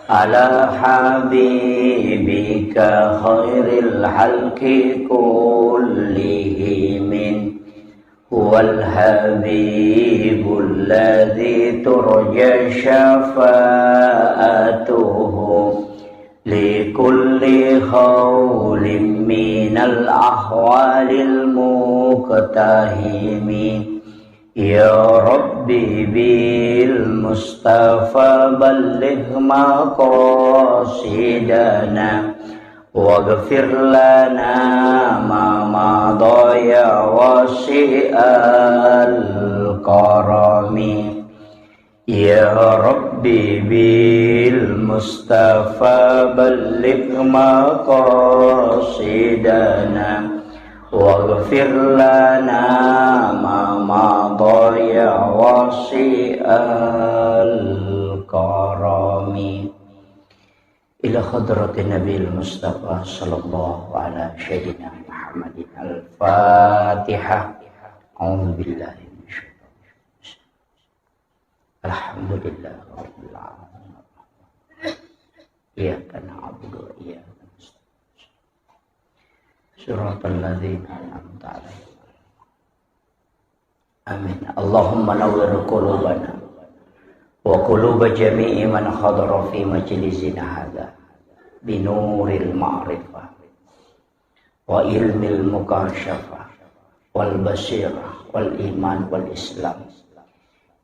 على حبيبك خير الخلق كلهم. هو الحبيب الذي ترجى شفاعته لكل هول من الأهوال المقتحم. يا رب بالمصطفى بلغ مقاصدنا واغفر لنا ما مضى يا واسع الكرم. يا رب بالمصطفى بلغ مقاصدنا واغفر لنا ما مضى يا واسع الكرم. إلى حضرة النبي المصطفى صلى الله على سيدنا محمد الفاتحة. أعوذ بالله من الشيطان الرجيم. الحمد لله رب العالمين. إياك نعبد وإياك نستعين. صراط الذين أنعمت عليهم. آمين. اللهم نور قلوبنا وقلوب جميع من حضر في مجلسنا هذا بنور المعرفة وعلم المكاشفة والبصيرة والإيمان والإسلام.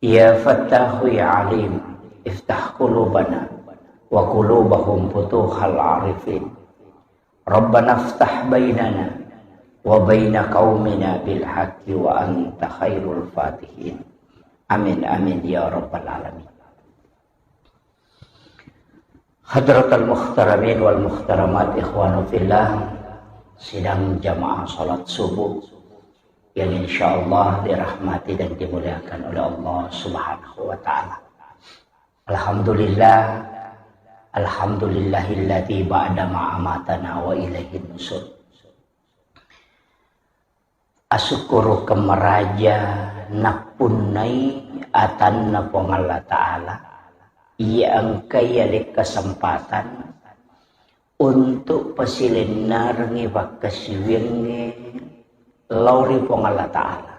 يا فتاح يا عليم، افتح قلوبنا وقلوبهم فتوح العارفين. ربنا افتح بيننا وبين قومنا بالحق وأنت خير الفاتحين. آمين، آمين يا رب العالمين. Hadratal muhtaramin wal muhtaramat, ikhwanu fillah, sidang jamaah salat subuh yang insyaallah dirahmati dan dimuliakan oleh Allah Subhanahu wa Ta'ala. Alhamdulillah, alhamdulillahilladzi ba'da ma amatana wa ilaihin nusur. Asukkurukeng maraja nappunnai atanna Puang Allah Ta'ala, iya engkai ale kesempatan untuk pasilennerengngi pakkasiwiangnge lao ri Puang Allah Ta'ala.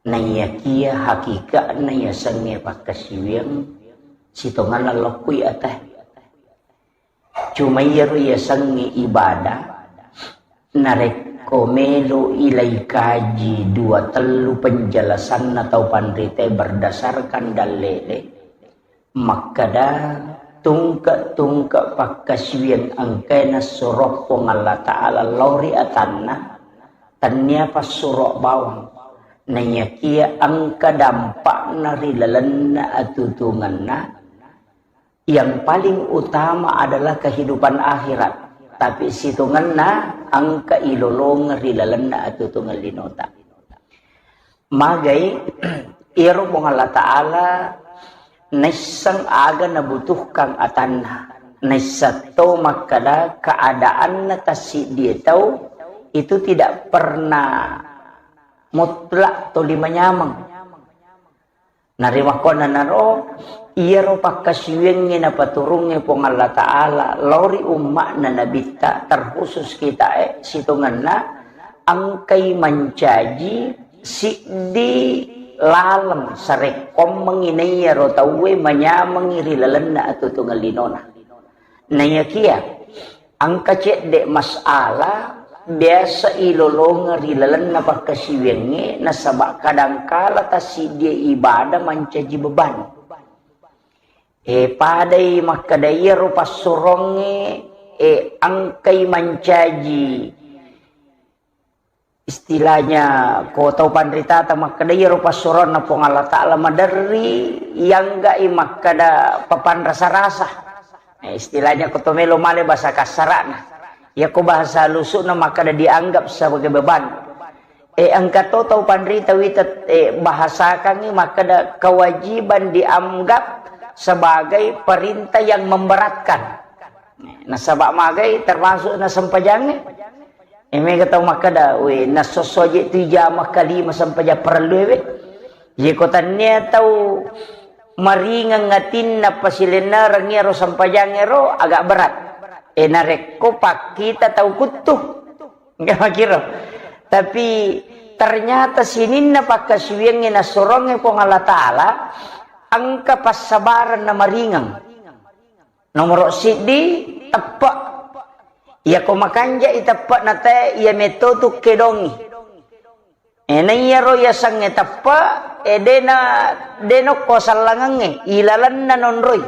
Naiyakia hakikatna yasengnge pakkasiwiang sitongenna lokkui ate. Cuma iyaro yasengnge ibadah, narekko melo ilai kaji dua tellu penjelasanna tau panritae berdasarkan dallele, makkeda Tungke-tungke pakkasiwiang engkae nassuro Puang Allah Ta'ala lao ri atanna, tennia passuro bawang. Naiyakia engka dampakna ri lalenna atutungenna, yang paling utama adalah kehidupan akhirat. Tapi situngenna engka ilolongeng ri lalenna atutungeng linota. Magai, iyaro Puang Allah Ta'ala naisseng aga nabutuhkang atanna. Naisseng to makkeda keadaanna tassiddie tau itu tidak pernah mutlak toli manyameng. Narimakkuannanaro, iyaro pakkasiwiangnge napaturungnge Puang Allah Ta'ala lao ri umma'na Nabitta, terkhusus kitae sitongenna, engkai mancaji siddi laleng sarekkoammengngi naiyaro tauwe manyamengngi ri lalenna atutungeng linona. Naiyakia engka cedde masalah biasa ilolongeng ri lalenna pakkasiwiangnge, nasaba kadangkala tassiddie ibadah mancaji beban. E, padai makkeda iyaro passurongnge, e, engkai mancaji istilahnya ko tau panritata makkeda iyaro passuronna Puang Allah Ta'ala maderri, iyangga'i makkeda papanrasa-rasa. Eh, istilahnya ko to melo male bahasa kasara'na. Iyako bahasa halusukna makkeda dianggap sebagai beban. Eh, engka to tau panrita wita, eh, bahasakangngi makkeda kewajiban dianggap sebagai perintah yang memberatkan. Nasaba magai termasuk nasempajangnge. Eh, mega tau makkeda, "We, nasosso je tu ijama kalima sempajang parellu we." Ye ko tannia tau maringeng atinna pasilennereng iyaro sempajang ero agak berat. Eh, narekko pakkita tau kuttu. Enggak makiro. Tapi ternyata sininna pakkasiwiangnge nassurongnge Puang Allah Ta'ala, engka passabareng na maringeng. Nomoro siddi, teppe. Iyako makanjai teppe na te, iya metto tu kedongi. E, na iyaro yasengnge teppe, e, dena, dena ko sellengengnge, ilalenna nonroi.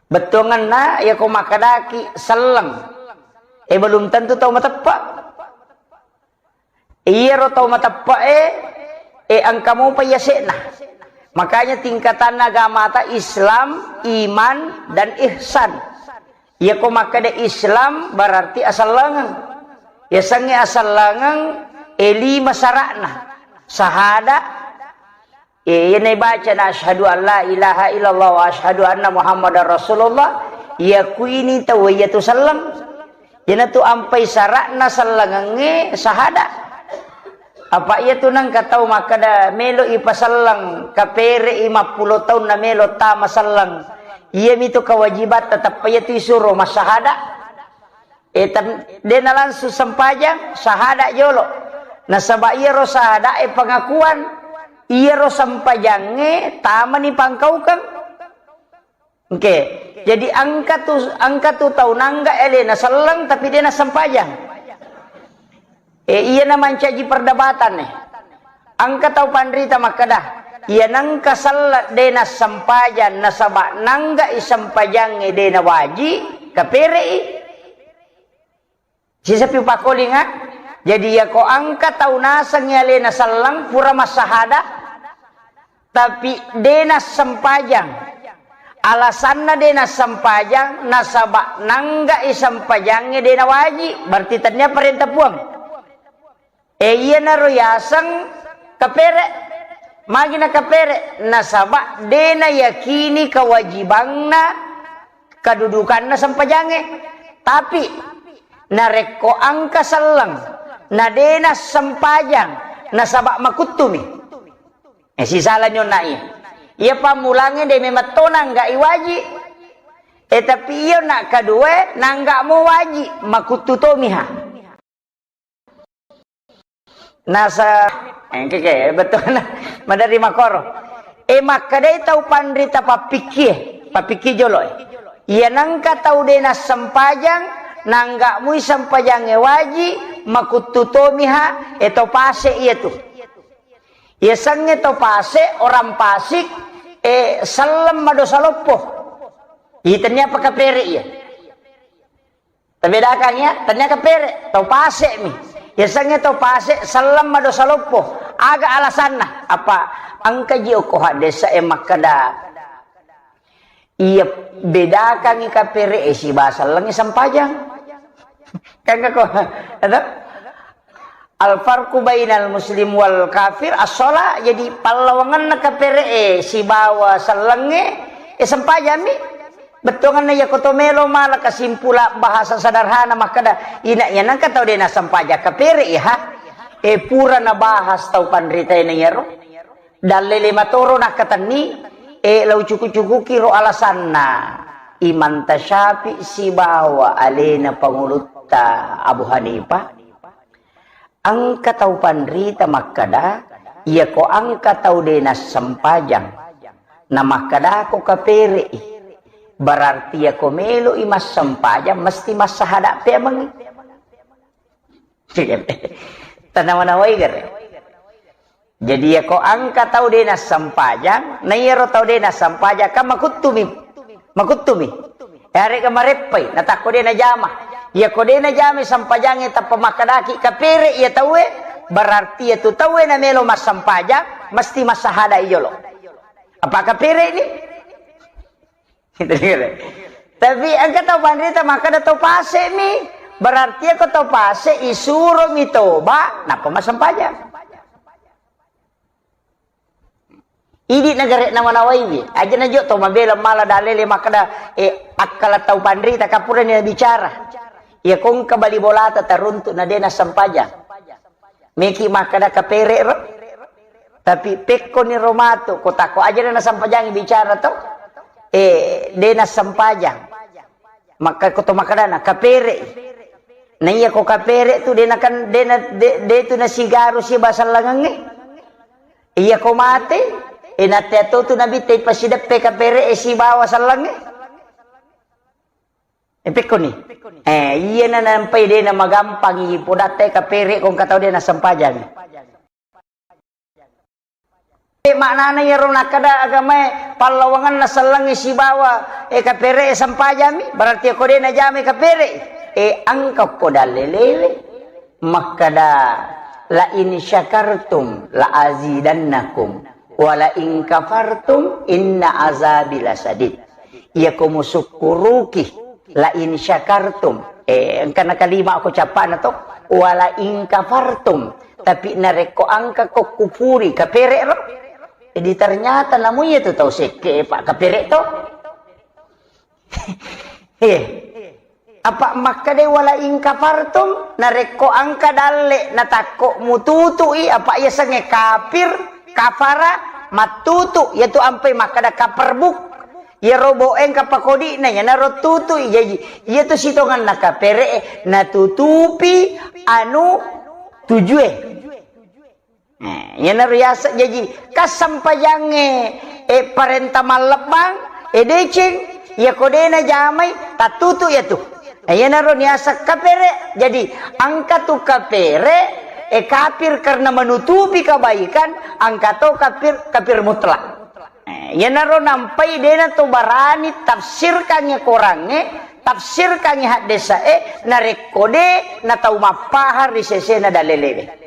Bettuangenna, iyako makkedaki selleng, e, belum tentu tau mateppe. Iyaro tau mateppe'e, e, engka mopa yase'na. Makanya tingkatanna agamata Islam, iman, dan ihsan. Iyako makkeda Islam berarti asellengeng. Yasengnge asellengeng, e, lima sara'na. Sahada, E, iyana ibacana asyhadu an la ilaha illallah wa asyhadu anna Muhammadar Rasulullah, iyakuini tau iyatu selleng. Iyanatu ampai sara'na sellengengnge sahada. Apa iyatu nengka tau makkeda melo ipaselleng, kapere'i mappulo taunna melo tama selleng. Iyamitu kewajibatta, teppa iyatu isuro massahada. E, tem-, dena langsung sempajang, sahada jolo. Nasaba iyaro sahada e pengakuan, iyaro sempajangnge tamani pangkaukeng. Oke, jadi engka tu, engka tu tau nangga alena selleng tapi dena sempajang. E, iyana mancaji perdebatan e. Engka tau panrita makkeda, iya nengka selleng dena sempajang nasaba nanggai sempajangnge dena waji, kapere'i. Sisapi upakkolinga. Jadi iyako engka tau nasengngi alena selleng pura massahada, tapi dena sempajang. Alasanna dena sempajang nasaba nanggai sempajangnge dena waji, berarti tennia parenta Puang. E, iyanaro yaseng kapere. Magi na kapere? Nasaba de nayakini kewajibanna, kedudukanna sempajangnge. Tapi narekko engka selleng, na de nassempajang, nasaba makuttumi. E, sisala nyonna iya. Iya pammulangnge de memeng to nangga iwaji. E, tapi iyo na kedua nangga mo waji, makuttu tomiha. Nasa, engke ke, betul. Madari makoro. E, makkedai tau panrita pappikkie, pappikkie jolo e. Iya nengka tau de nassempajang, nangga mui sempajangnge waji, makuttu tomiha, e, to pase iyatu. Yasengnge to pase, orang pasik, e, selleng madosa loppo. Iya, tennia apa kapere iya. Tabedakang ya, tennia kapere, tau pase mi. Yasengnge tau pase selleng madosa loppo. Aga alasanna? Apa engka ji okko haddesa e makkeda, iya bedakangi kapere e sibawa sellengnge sempajang. Kan ko, ada? Al farqu bainal muslim wal kafir as-shalah. Jadi pallawangenna kapere e sibawa sellengnge, e sempajang mi. Bettuanganna iya ko to melo mala kesimpulan bahasa sederhana makkeda, ina iya nengka tau de nassempajang kapere iya ha. E pura nabahas tau panrita e na iyaro. Dallele matoro nakkatenni, e lau cuku-cukuki ro alasanna Imam Tasyafi sibawa alena pangulutta Abu Hanifah. Engka tau panrita makkeda, iyako engka tau de nassempajang, na makkedako kapere'i, berarti iyako melo'i massempajang mesti massahada pemengngi. Tanawa-nawai gare. Jadi iyako engka tau de nassempajang, na iyaro tau de nassempajang kan makuttumi. Makuttumi. Yarega mareppai, natakko de najama. Iyako de najama sempajangnge tappa makkedaki kapere iya tauwe, berarti iyatu tauwe namelo massempajang mesti massahada iyolo. Apa kapere ni? Tapi engka tau panrita makkeda tau pase mi, berarti iyako tau pase isuro mi toba nappa massempajang. Idi nagare nawa-nawaiwi, aja najo to mabela mala dalele makkeda, eh, akkala tau panrita kapurani bicara. Iya kongka bali bolata taruntu na de nassempajang. Meki makkeda kapere ro. Tapi pekkoni ro matu, ko tako aja na nassempajang bicara to. Eh, de nassempajang. Makka ko to makkedana kapere. Na iya ko kapere tu de nakan de na de, de tu nasigaru si basallangangnge. Iya ko mate, e, natte atau tu Nabi te pasideppe kapere e sibawa sallangnge. E, pekkoni. Eh, iya na nampai de na magampang i podatte kapere ko engka tau de na sempajang. E, maknana iyaro nakkeda agamae pallawanganna sallangnge sibawa, e, kapere e sempajami, berarti ko de na jame kapere. E, engka ko dallelewe. Makkeda, "La in syakartum la azidannakum, wa la in kafartum inna azabi lasadid." Iyako musukkuruki, la in syakartum. Eh, engkana kalima ko cappana to, "Wa la in kafartum." Tapi narekko engka ko kupuri, kapere ro. Jadi ternyata namu iya tu tau sekke, Pak, kapere to. Eh, apa makkeda wala in kafartum, narekko engka dalle natakko mututui, apa yasengnge kafir, kafara, mattutu, yaitu ampai makkeda kaperbuk. Iyaro bo engka pakodi'na, iyanaro tutui. Jaji, iyatu sitonganna kapere natutupi anu tujue. Nah, iyanaro yaseng jaji, kassempajangnge, eh, parenta mallebbang, eh, deceng, iyako de najamai, tattutu iyatu. Nah, iyanaro niaseng kapere. Jadi, engka tu kapere, eh, kafir karena menutupi kebaikan, engka to kafir, kafir mutlak. Eh, iyanaro nampai de nato barani tafsirkangnge korangnge, tafsirkangnge haddesae, narekko de natau mappahang ri sesena dalelewe.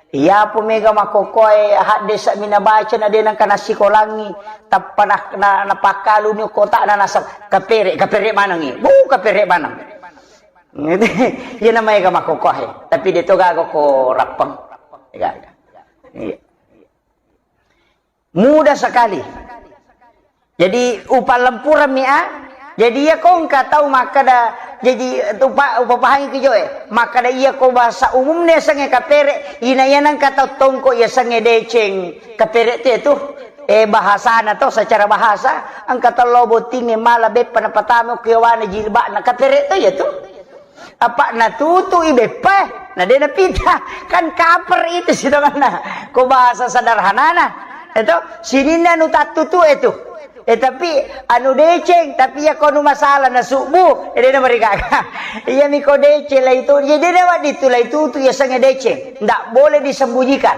Iyapo mega makkokkoe haddesa mi nabaca na de nengka nassikolangngi, tappa na, na, napakkaluni kotana nasab kapere, kapere manengngi. Bu, kapere maneng. Iya na maega makkokkoe, tapi de to gaga ko rappeng. Gaga. Iya. Mudah sekali. Jadi, upallempurammi a. Jadi, iya ko engka tau makkeda, jadi, upa-, upapahangi ki joe. Makkeda iya ko bahasa umumna yasengnge kapere, ina iya nengka tau tongko yasengnge deceng. Kapere tu itu, eh, bahasana to secara bahasa, engka tau lao bottingnge mala beppa napatama ku yawana jilbabna, kapere to iya tu. Apa natutui beppa, na de napita. Kan kaper itu sitonganna. Ko bahasa sederhanana. Itu sininna anu tattutu itu. Eh, tapi anu deceng, tapi iya ko anu masalah na subuh, eh, de namarigaga. Iya mi ko deceng lah itu. Jadi de wadi tu lah itu tu yasengnge deceng. Ndak boleh disembunyikan.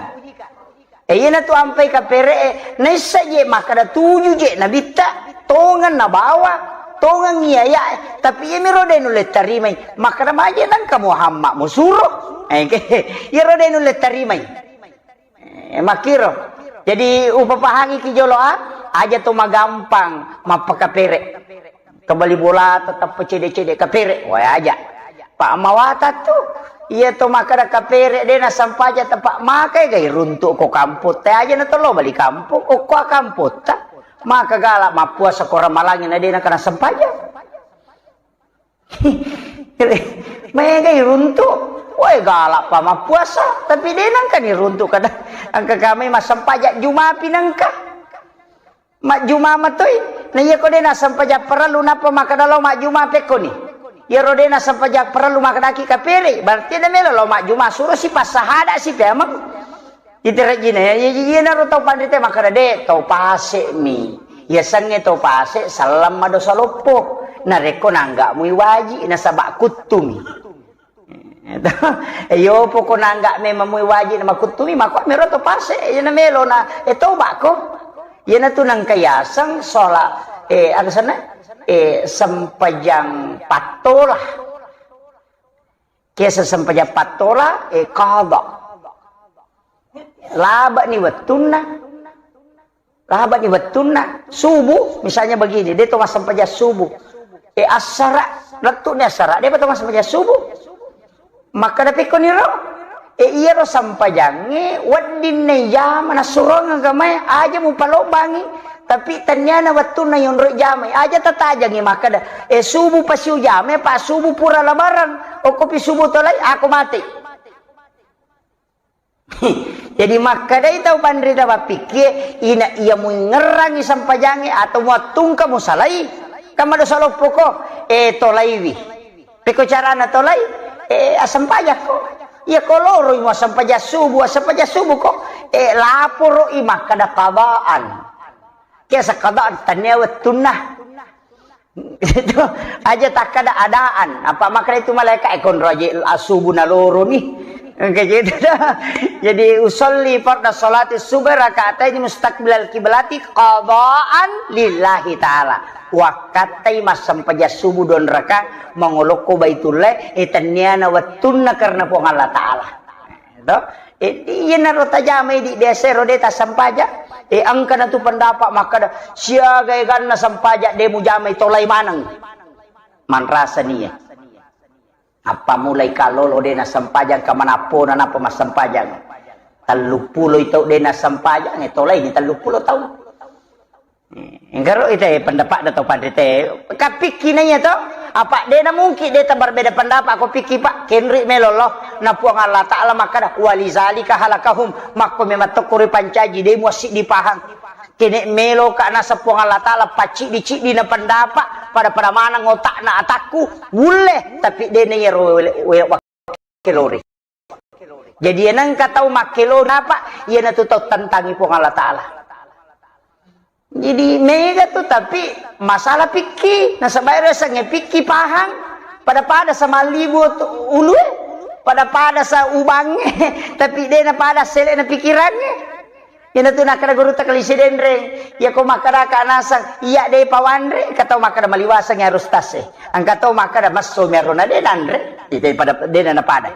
Eh, iyanatu ampai kapere'e, naissa je makkeda tuju je nabitta, tongeng nabawa, Tongeng iya, ya, tapi iya miro de nulle tarimai. Makkeda maje nangka Muhammad musuro. Eh, iyaro de nulle tarimai. Eh, makkiro. Jadi, upapahangi ki jolo, ah, aja to magampang mappakapere. Kebali bola tetap cede-cede kapere. Wah, aja. Pak mawata tu, iya to makkeda kapere de nasempaja tepak makai gai runtuk ko kampung. Te aja na tolo bali kampung, okko kampung ta. Maka gala mappuasa ko ramalangi na de nakana sempaja. Mega iruntu. Woi, galak pa mappuasa, tapi de nangka ni runtu kada. Angka kami massempajak Juma pi nangka. Majjuma matoi. Na iya ko de nassempajak parellu napa makkeda lao majjuma pekkoni. Iyaro de nassempajak parellu makkedaki kapere, berarti de melo lao majjuma suro si passahada si pemeng. Iterejjina, ya, ya, iyanaro tau panrita makkeda, "De, tau pase'mi." Yasengnge tau pase', selleng madosa loppo. Narekko nangga'mui waji, nasaba kuttumi. Iyo, poko nangga' memang mui waji, namakuttumi, makko mero tau pase', iya namelo na, eh, toba'ko. Iyanatu nangka yaseng sholat, eh, anu sana, eh, sempajang pattola. Kiasa sempajang pattola, eh, qadha. Laba'ni wettunna. Laba'ni wettunna. Subuh, misalnya begini, de to massempajang subuh. Eh, assara, lettu'ni assara, de pa to massempajang subuh. Makkeda pekkoniro, eh, iyaro sempajangnge wedding naijama nassurongeng agamae, aja mupalobbangi. Tapi tenniana wettunna yonroi jamai, aja tatajangi makkeda, eh, subuh pasiujamai, pa subuh pura labarang, okkopi subuh tolai, ako mate. Jadi makkedai tau panrita mappikkie, ina iya muingngerangi sempajangnge atau muattungka musalai, kan madosa loppoko, eh, tolaiwi. Pekko carana tolai, eh, assempajakko. Iya ko loroi muassempajang subuh, assempajang subuh ko, eh, laporoi makkeda qadaan. Kiasa qadaan tennia wettunna. Itu aja takkada adaan. Apa makkeda itu malaikat, eh, konro aja asubu naloro nih. Kayak gitu dah. Jadi usolli farda salati subh rakaatain mustaqbilal kiblati qadaan lillahi ta'ala. Wakkattai massempajang subuh dua raka mangolokko Baitullah, eh, tenniana wettunna karena Puang Allah Ta'ala. To? Eh, iyanaro tajama idi biasa ro de tassempajang. Eh, engka natu pendapat makkeda, siaga eganna sempajang de mujamai tolai maneng. Manrasa nia. Apa mulai kalolo de nasempajang ka manappona napa massempajang. Telluppulo tau de nasempajang, eh, tolai ni telluppulo tau. Enggaro ite pendapat da tau panrite. Kapikki na iya to? Apa de na mungkin de ta berbeda pendapat ko pikki, Pak? Kenri melo lo. Na Puang Allah Ta'ala makkada, "Walizalika halakahum." Makko memang tokko ri pancaji, de muassiddi pahang. Kene melo ka nasa Puang Allah Ta'ala pacciddi-ciddi na pendapat, pada-pada maneng otakna atakku, wulle, tapi de na iya ro we-, we-, wakkelori. Jadi, iya nengka tau makkelo, napa? Iyanatu tau tentangi Puang Allah Ta'ala. Jadi, mega tu, tapi masalah pikki. Nasaba ero yasengnge pikki pahang, pada-pada sa mallibu tu ulue, pada-pada sa ubangnge, tapi de na pada sele na pikirangnge. Iyanatu nakkada gurutta Kali Sidenreng, iyako makkadaka naseng, iya de pawanre, engka tau makkada maliwaseng harus tase. Engka tau makkada messo mi aro na de nanre, ite pada de na napada.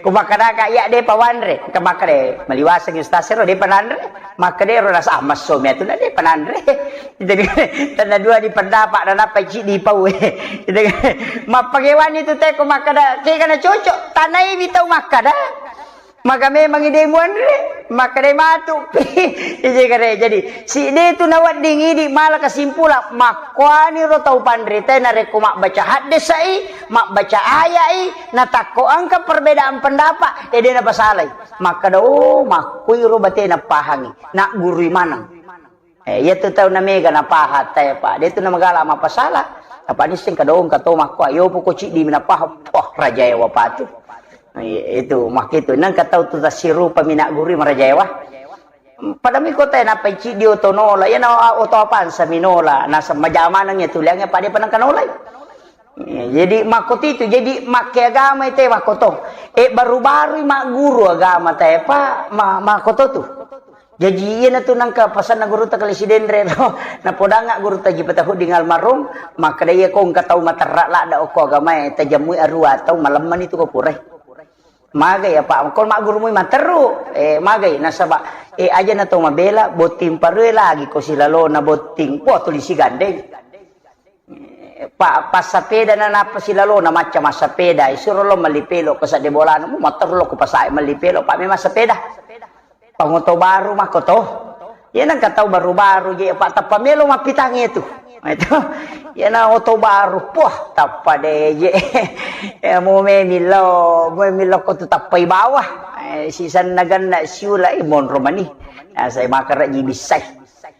Ko makkadaka iya de pawanre, engka makkada maliwaseng ustaz ero de pananre, makkada ero rasa ah messo mi atu na de pananre. Jadi tenna dua di pendapat na nappa ciddi pau. Mappagewani tu te ko makkada kega na cocok, tanaiwi tau makkada. Maka memang ide muanre, maka de matu. Ije kare. Jadi, si de tu nawedding idi mala kesimpulan, makkuani ro tau panrita narekko mabbaca haddesai, mabbaca ayai, natakko engka perbedaan pendapat, ede napasalai. Makkada, oh, makkui ro batena pahangi, naggurui maneng. Eh, iya tu tau na mega na paha tae, Pak. De tu na magala mapasala. Apa nisseng kadong kato makko, ayo poko ciddi mi na paha. Wah, rajae wapatu. Eh, itu makkitu. Nang katau tu tasirupa mi na guru marajae wa. Pada mi kota na pai ciddi oto nola. Iya na oto apansa mi nola. Na semajamanang ya tuliange pada panang kanolai. Eh, jadi makko tu itu. Jadi makke agama itu makko to. Eh, baru-baru magguru agama tae, Pak. Ma-, makko to tu. Jaji, iyanatu nangka pasanna gurutta Kali Sidenre ro. Napodanga gurutta Haji Patahuddin almarhum, makkeda, "Iya ko engka tau materra ladda okko agamae, tajammui arua tau, malemmani tu ko purai." Magai apa? Ko maggurumui materru, eh, magai nasaba, eh, aja na tau mabela, botting parue lagi ko silalona botting. Wah, tuli sigandeng. Pa-, passapeda na nappa silalona macca massapeda, isuro lo melli pelo ko sadde bolana, mu materru lo ko pasae melli pelo, pa memang sepeda. Pangoto baru makko to. Iya nengka tau baru-baru je, pa tappa melo mappitangnge tu. Itu. Iya na oto baru, puah, tappa de je. Ya, mu memillo, mu memillo ko tu tappai bawah. Eh, sisanna ganna siula, eh, monro mani. Nah, saya makan raji bisai.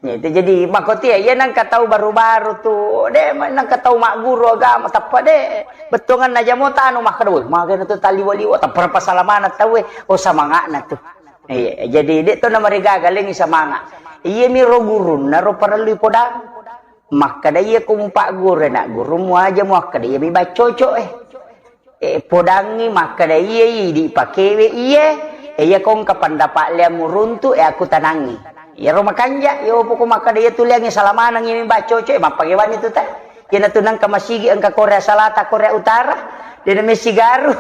Ya, itu jadi makkotia, iya nengka tau baru-baru tu, de, nengka tau magguru agama, tappa de, bettuanganna jamo tanu makkeda, "Woi, magana tu taliwa-liwa, tappa pasalamana tau, eh, oh, samangakna tu." Iya, jadi de to namarigaga lengi samanga. Iya mi ro gurunna ro parellu podang. Makkeda iya ko mupagguru na gurumu aja mu akkeda iya mi baccoco, eh. Eh, podangngi makkeda, "Iye, idi pakewe iye, eh, iya ko engka pendapat liammu runtu, eh, aku tanangi." Iyaro makanja, yo poko makkeda iya tuliangi salamaneng iya mi baccoco, eh, mappagewani tu ta. Iyana tu nengka masigi engka Korea Selatan, Korea Utara, dena mesigaru,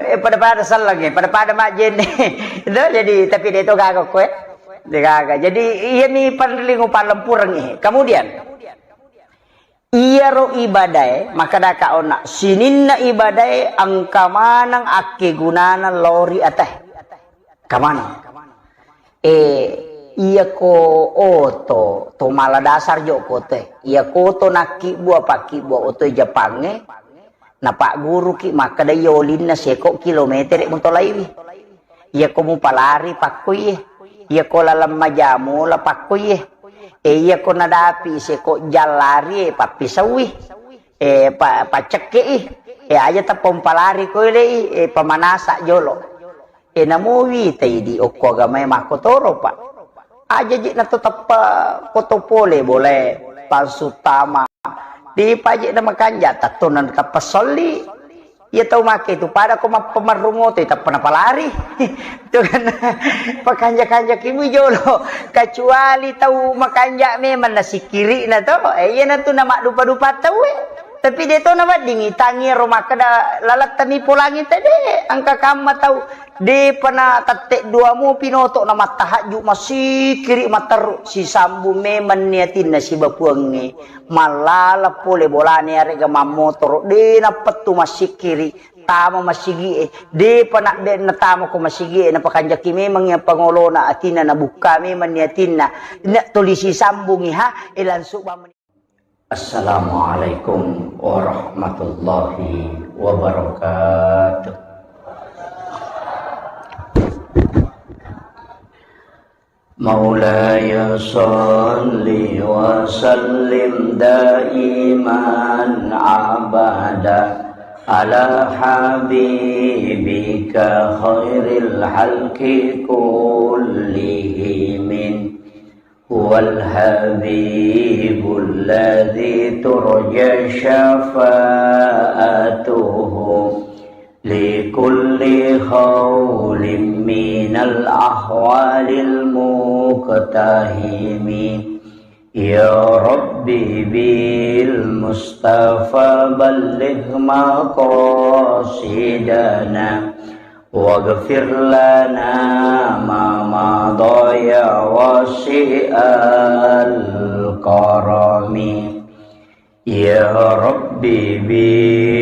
eh, pada-pada sellengnge, pada-pada majjenne. Itu jadi, tapi de to gaga ko, eh. De gaga. Jadi, iya mi parellu palempureng, eh. Kemudian, iyaro ibadae, makkedaka onna, sininna ibadae engka maneng akkegunana lao ri atae. Engka maneng. Eh, iyako oto, to mala dasar jo ko te. Iyako oto nakkibbua, pakkibbuang oto Jepangnge, napagguruki makkeda iya olinna seko kilometere mutolaiwi. Iyako mupalari pakkoiye, iyako laleng majamola pakkoiye, e, iyako nadapi seko jallari, e, pappisauwi, e, pa-, paccekkei, e, aja tappa umpalari koilei, e, pamanasa jolo. E, namowi taidi okko agamae makkotoro, Pak. Aja je nato tappa foto pole bolae, pansu tama. Depa je na makanja, tattona tappa solli. Iya tau make tu pada ko mappamarrung oto, tappa napalari. Itu kan pakanja-kanja kimu jolo. Kecuali tau makanja memang nasikiri na to. Eh, iya na tu na maddupa-dupa tau, eh. Tapi de to naweddingi tangi ro makkeda lalattami polangi tede. Engka kamma tau. Depa na tette dua mopi noto na mattahajju masikiri matteru sisambung memang ni atinna sibawa Puangnge. Mallala pole bolana iyarega mammotoro, de nappettu massikkiri, tama masigi'e, depa na, de natama ko masigi'e, napakanjaki memang iya pangolona atinna, nabukka memang ni atinna, na tuli sisambungi ha, e langsung bamani. Assalamualaikum warahmatullahi wabarakatuh. مولاي صل وسلم دائما أبدا على حبيبك خير الخلق كلهم. هو الحبيب الذي ترجى شفاعته لكل هول من الأهوال المقتحم. يا رب بالمصطفى بلغ مقاصدنا واغفر لنا ما مضى يا واسع الكرم. يا رب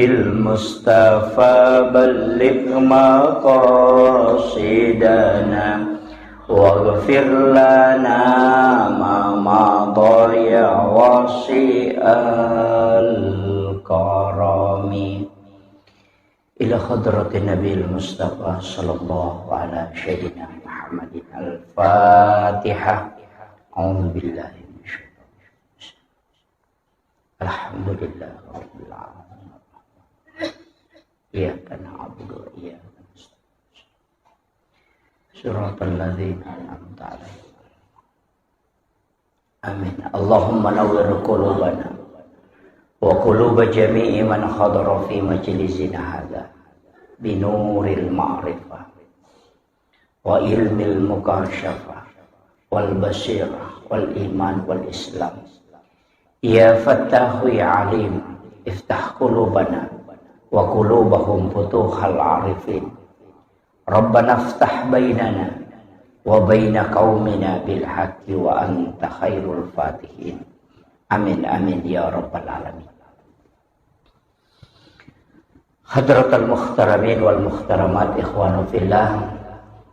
بالمصطفى بلغ مقاصدنا واغفر لنا ما مضى يا واسع الكرم. إلى حضرة النبي المصطفى صلى الله على سيدنا محمد. الفاتحة. أعوذ بالله من الشيطان الرجيم. الحمد لله رب العالمين. إياك نعبد وإياك نستعين. صراط الذين أنعمت عليهم. آمين. اللهم نور قلوبنا وقلوب جميع من حضر في مجلسنا هذا بنور المعرفة وعلم المكاشفة والبصيرة والإيمان والإسلام. يا فتاح يا عليم، افتح قلوبنا وقلوبهم فتوح العارفين. ربنا افتح بيننا وبين قومنا بالحق وأنت خير الفاتحين. آمين، آمين يا رب العالمين. Hadratal muhtaramin wal muhtaramat, ikhwanu fillah,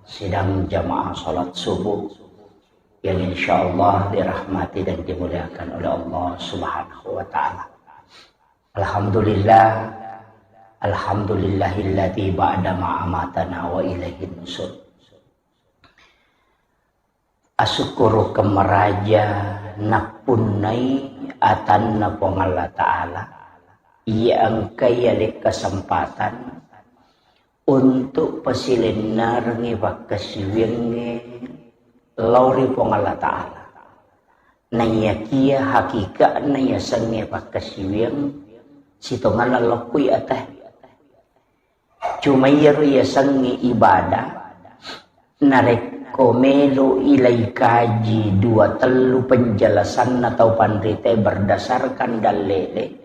sidang jamaah salat subuh yang insyaallah dirahmati dan dimuliakan oleh Allah Subhanahu wa Ta'ala. Alhamdulillah, alhamdulillahilladzi ba'da ma amatana wa ilaihin nusur. Asukkurukeng maraja nappunnai atanna Puang Allah Ta'ala, iya engkai ale kesempatan untuk pasilennerengngi pakkasiwiangnge lao ri Puang Allah Ta'ala. Naiyakia hakika'na yasengnge pakkasiwiang sitongenna lokkui atae. Cuma iyaro yasengnge ibadah, narekko melo ilai kaji dua tellu penjelasanna tau panritae berdasarkan dalle'e,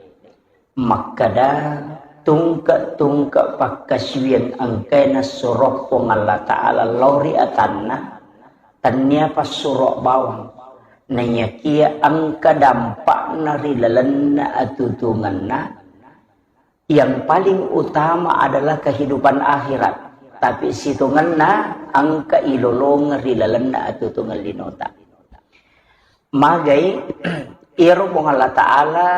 makkeda tungke-tungke pakkasiwiang engkae nassuro Puang Allah Ta'ala lao ri atanna, tennia passuro bawang, naiyakia engka dampakna ri lalenna atutungenna, yang paling utama adalah kehidupan akhirat, tapi sitongenna engka ilolongeng ri lalenna atutungeng linota. Magai, iyaro Puang Allah Ta'ala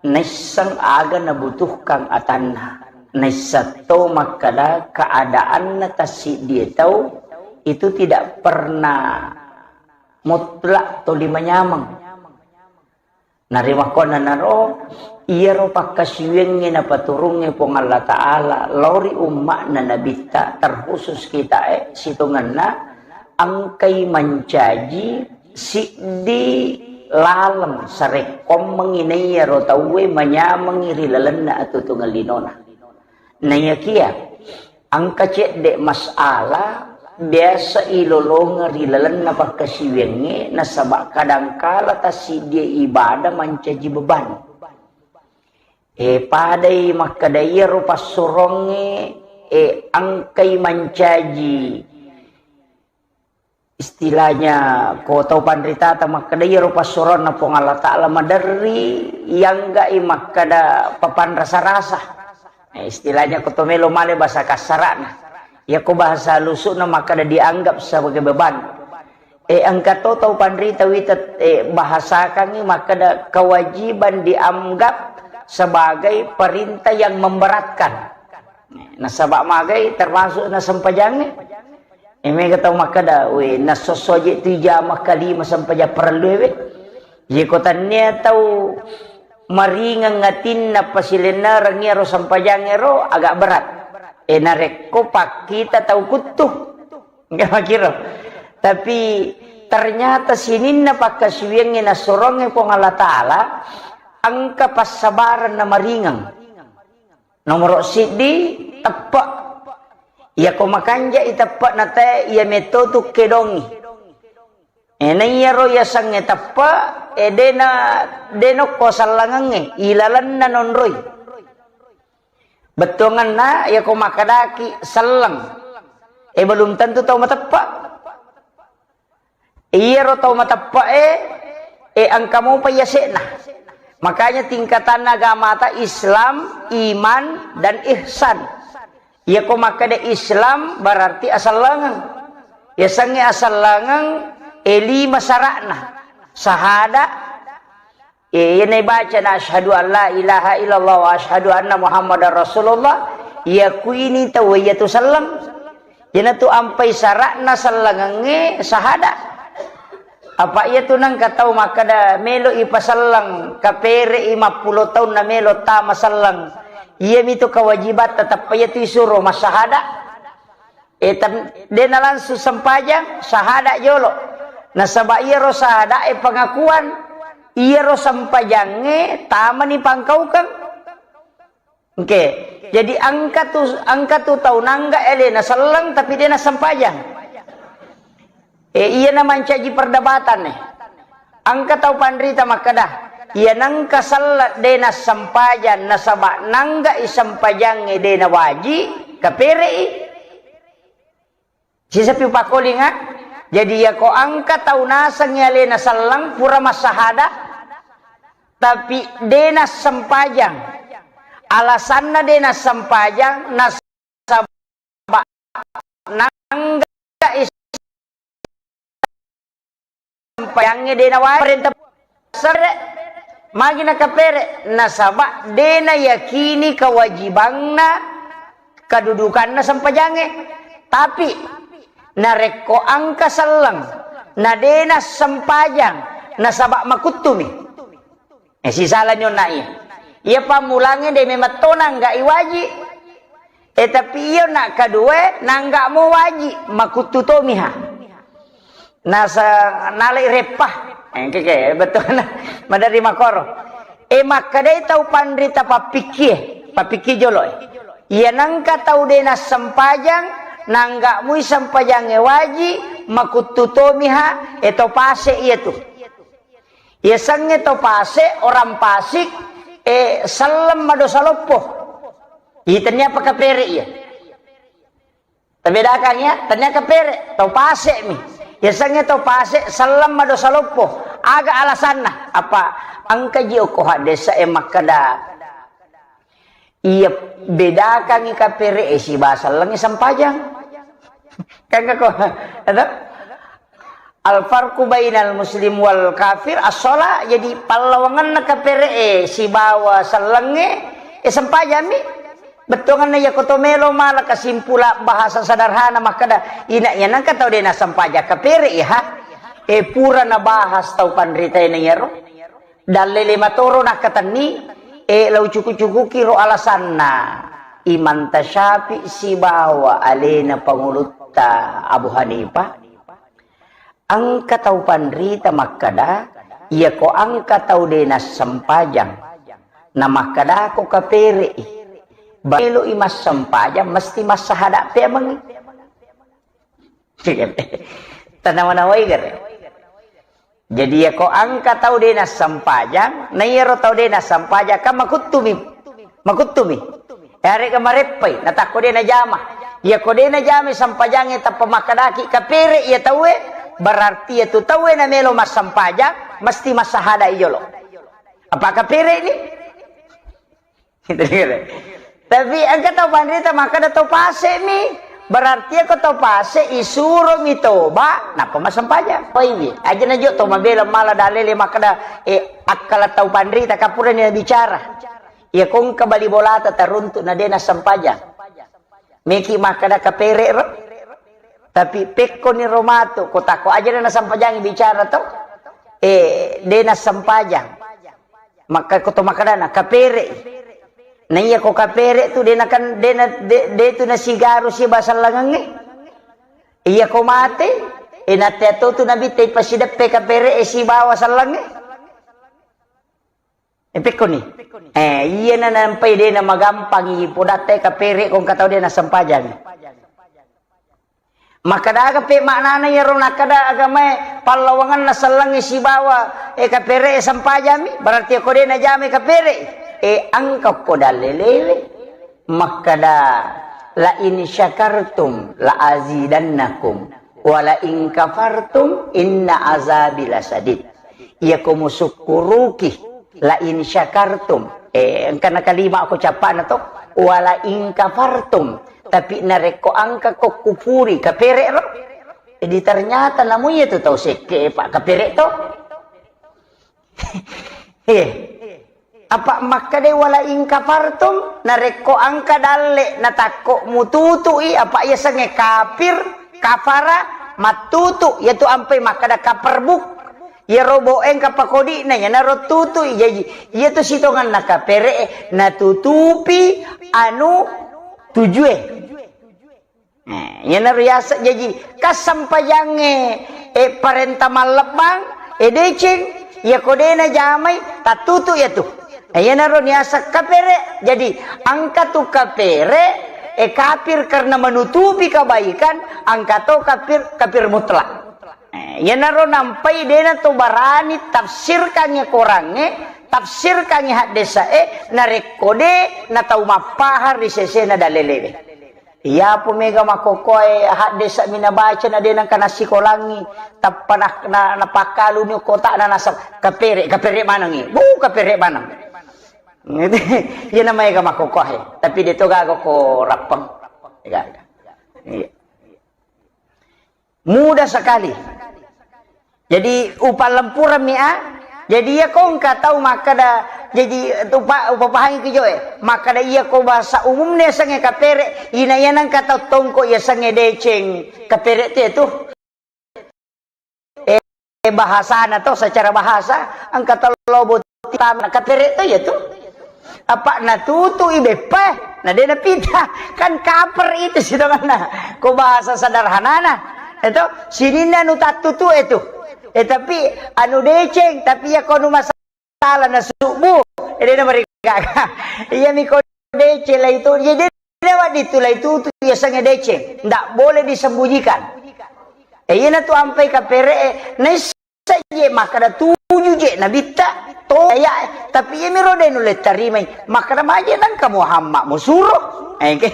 naisseng aga nabutuhkan atanna, naisseng to makkeda keadaanna tassiddie tau itu tidak pernah mutlak toli manyameng. Narimakkuannanaro, iyaro pakkasiwiangnge napaturungnge Puang Allah Ta'ala lao ri umma'na Nabitta, terkhusus kitae, sitongenna engkai mancaji siddi laleng sarekkoammengngi naiyaro tauwe manyamengngi ri lalenna atutungeng linona. Naiyakia engka cedde masalah biasa ilolongeng ri lalenna pakkasiwiangnge, nasaba kadangkala tassiddie ibadah mancaji beban. E, padai makkeda iyaro passurongnge, e, engkai mancaji istilahnya ko tau panritata makkeda iyaro passuronna Puang Allah Ta'ala maderri yangga'i makkeda papanrasa-rasa. Eh, istilahnya ko to melo male bahasa kasara'na. Yako bahasa lusu'na makkeda dianggap sebagai beban. Eh, engka to tau panrita wita, eh, bahasakangngi makkeda kewajiban dianggap sebagai perintah yang memberatkan. Nasaba magai termasuk na sempajangnge. Eh, mega tau makkeda, "We, nassossoje tu ijama kalima sempajang parellu ewe." Ye ko tannia tau maringeng atinna pasilennereng iyaro sempajangnge ro agak berat. Eh, narekko pakkita tau kuttu. Enggak makiro. Tapi ternyata sininna pakkasiwiangnge nassurongnge Puang Allah Ta'ala engka passabareng na maringeng. Nomoro siddi, teppe'. Iyako makanja'i teppe'na te, iya metto tu kedongi. Eh, na iyaro yasengnge teppe', eh, dena, dena ko sellengengnge, ilalenna nonroi. Bettuangenna, iyako makkedaki selleng, eh, belum tentu tau mateppe'. Iyaro tau mateppe'e, e, engka mopa yase'na. Makanya tingkatanna agamata Islam, iman, dan ihsan. Iyako makkeda Islam berarti asellengeng. Yasengnge asellengeng, e, lima sara'na. Sahada, Eh, iyana ibacana, "Asyhadu an la ilaha illallah wa asyhadu anna Muhammadar Rasulullah," iyakuini tauwe iyatu selleng. Iyanatu ampai sara'na sellengengnge sahada. Apa iyatu nengka tau makkeda melo ipaselleng, kapere'i mappulo taunna melo tama selleng. Iyamitu kewajibatta, tappa iyatu isuro massahada. Eh, tam-, dena langsung sempajang, sahada jolo. Nasaba iyaro sahada e pengakuan, iyaro sempajangnge tamani pangkaukeng. Oke. Jadi engka tu, engka tu tau nangga ele na selleng tapi dena sempajang. E, iyana mancaji perdebatan e. Engka tau panrita makkeda, iya nengka selleng de nassempajang nasaba nangga i sempajangnge de nawaji, kapere'i. Sisapi upakolinga, jadi iyako engka tau nasengngi alena selleng pura massahada, tapi de nassempajang. Alasanna de nassempajang, nasaba nangga is- sempajangnge de nawae parenta serre. Magi nakapere? Nasaba de nayakini kewajibanna kedudukanna sempajangnge. Tapi narekko engka selleng na de nassempajang nasaba makuttumi. Eh, sisala nyonna iya. Iya pammulangnge de memang to nangga iwaji. Eh, tapi iya nak kedua nangga mo waji, makuttu tomiha. Nasa nalai reppa. Eh, keke, betul. Madari makoro. Eh, makkedai tau panrita pappikkie, pappikki jolo e. Iya nengka tau de nassempajang, nangga mui sempajangnge waji, makuttu tomiha, eh, to pase iya tu. Yasengnge to pase, orang pasik, eh, selleng madosa loppo. Ih, tennia apa kapere iya. Tabedakang ya, tennia kapere, to pase mi. Yasengnge to pase, selleng madosa loppo. Aga alasanna? Apa engka ji okko haddesa e makkeda, iya, bedakangngi kapere e sibawa sellengnge sempajang. Kan kako, ada? Al farqu bainal muslim wal kafir as-shalah. Jadi pallawangenna kapere e sibawa sellengnge e sempajang mi. Bettuangenna iya koto melo mala kesimpulan bahasa sederhana makkeda, ina iya nengka tau de nassempajang kapere iya ha. E pura nabahas tau panrita e na iyaro. Dallele matoro nakkatenni, e, lau cuku-cukuki ro alasanna Imam Tasyafi sibawa alena pangulutta Abu Hanifah. Engka tau panrita makkeda, iyako engka tau de nassempajang, na makkedako kapere'i, ba-, eloi massempajang mesti massahada peamengngi. Tanawa-nawai gare. Jadi, iyako engka tau de nassempajang, na iyaro tau de nassempajang, kan makuttumi. Makuttumi. Yarega mareppai, natakko de najama. Iyako de najama sempajangnge tappa makkedaki kapere iya tauwe, berarti iyatu tauwe namelo massempajang, mesti massahada iyolo. Apa kapere ni? Tapi engka tau panrita makkeda tau pase mi. Berarti ko tau pase isuro mi toba, nappa massempajang. Oi, aja najo to mabela mala dalele makkeda, eh, akkala tau panrita kapurani bicara. Iya ko engka bali bolata taruntu na de nassempajang. Meki makkeda kapere ro. Tapi pekkoni ro matu, ko tako aja na nassempajang bicara to. Eh, de nassempajang. Makka ko to makkedana, kapere. Na iya ko kapere tu de nakan, de na, de, de tu nasigaru sibawa sellengengnge. Iya ko mate, e, natea to tu nabitta ipasideppe kapere e sibawa sellengnge. E, pekkoni. Eh, iya na nampai de na magampangi podatta e kapere ko engka tau de nassempajang. Makkadaga pe maknana iyaro nakkeda agamae pallawangenna sellengnge sibawa, e, kapere e sempajammi, berarti ko de najamai kapere e, engka ko dalele-lele. Makkeda, "La in syakartum la azidannakum, wa la in kafartum inna azabi lasadid." Iyako musukkuruki, la in syakartum, eh, engkana kalima ko cappana to, wa la in kafartum, tapi narekko engka ko kupuri, kapere ro. Jadi ternyata namu iya tu tau sekke, Pak, kapere to. Eh. Apa makkeda wala in kafartum, narekko engka dalle natakko mututui, apa yasengnge kafir, kafara, mattutu, yatu ampai makkeda kaperbuk. Iyaro bo engka pakodi'na, iyanaro tutui. Jaji, iyatu sitongenna kapere e, natutupi anu tujue. Eh, iyanaro yaseng jaji, kassempajangnge, eh, parenta mallebbang, eh, deceng, iyako de najamai, tattutu iyatu. Eh, iyanaro niaseng kapere. Jadi, engka tu kapere, eh, kafir karena menutupi kebaikan, engka to kafir, kafir mutlak. Eh, iyanaro nampai dena to barani tafsirkangngi Korangnge, tafsirkangngi haddesa'e, narekko de na tau mappahang ri sesena dalelewe. Iyapo mega makkokkoe haddesa mi nabaca na de nengka nassikolangngi, tappa na, na, napakkaluni kota'na nasab-, kapere, kapere manengngi. Bu, kapere maneng. Iyana maega makkokkoe, tapi de to gaga ko rappeng. Gaga. Iya. Mudah sekali. Jadi, upallempurammi a. Jadi, iya ko engka tau makkada, jadi, upa-, upapahangi ki joe. Makkada iya ko bahasa umumna yasengnge kapere, ina iya nengka tau tongko yasengnge deceng. Kapere te tu. Eh, bahasana to, secara bahasa, engka tau lo botting tama, kapere to iya tu. Apa natutu i beppa, na de napita. Kan kaper itu sitonganna. Ko bahasa sederhanana. Itu, sininna anu tattutu itu. Eh, tapi anu deceng, tapi iya ko anu masalah na subuh, eh, de na marigaga. Iya mi ko deceng lai tu. Jadi, lewat itu lai tutu, iya sengnge deceng. Ndak boleh disembunyikan. Eh, iyana tu ampai kapere, eh, naissa je makkada tuju je nabitta, to, ya, eh, tapi iya mi ro de nulle tarimai. Makkada maje nengka Muhammad musuro. Eh, ke,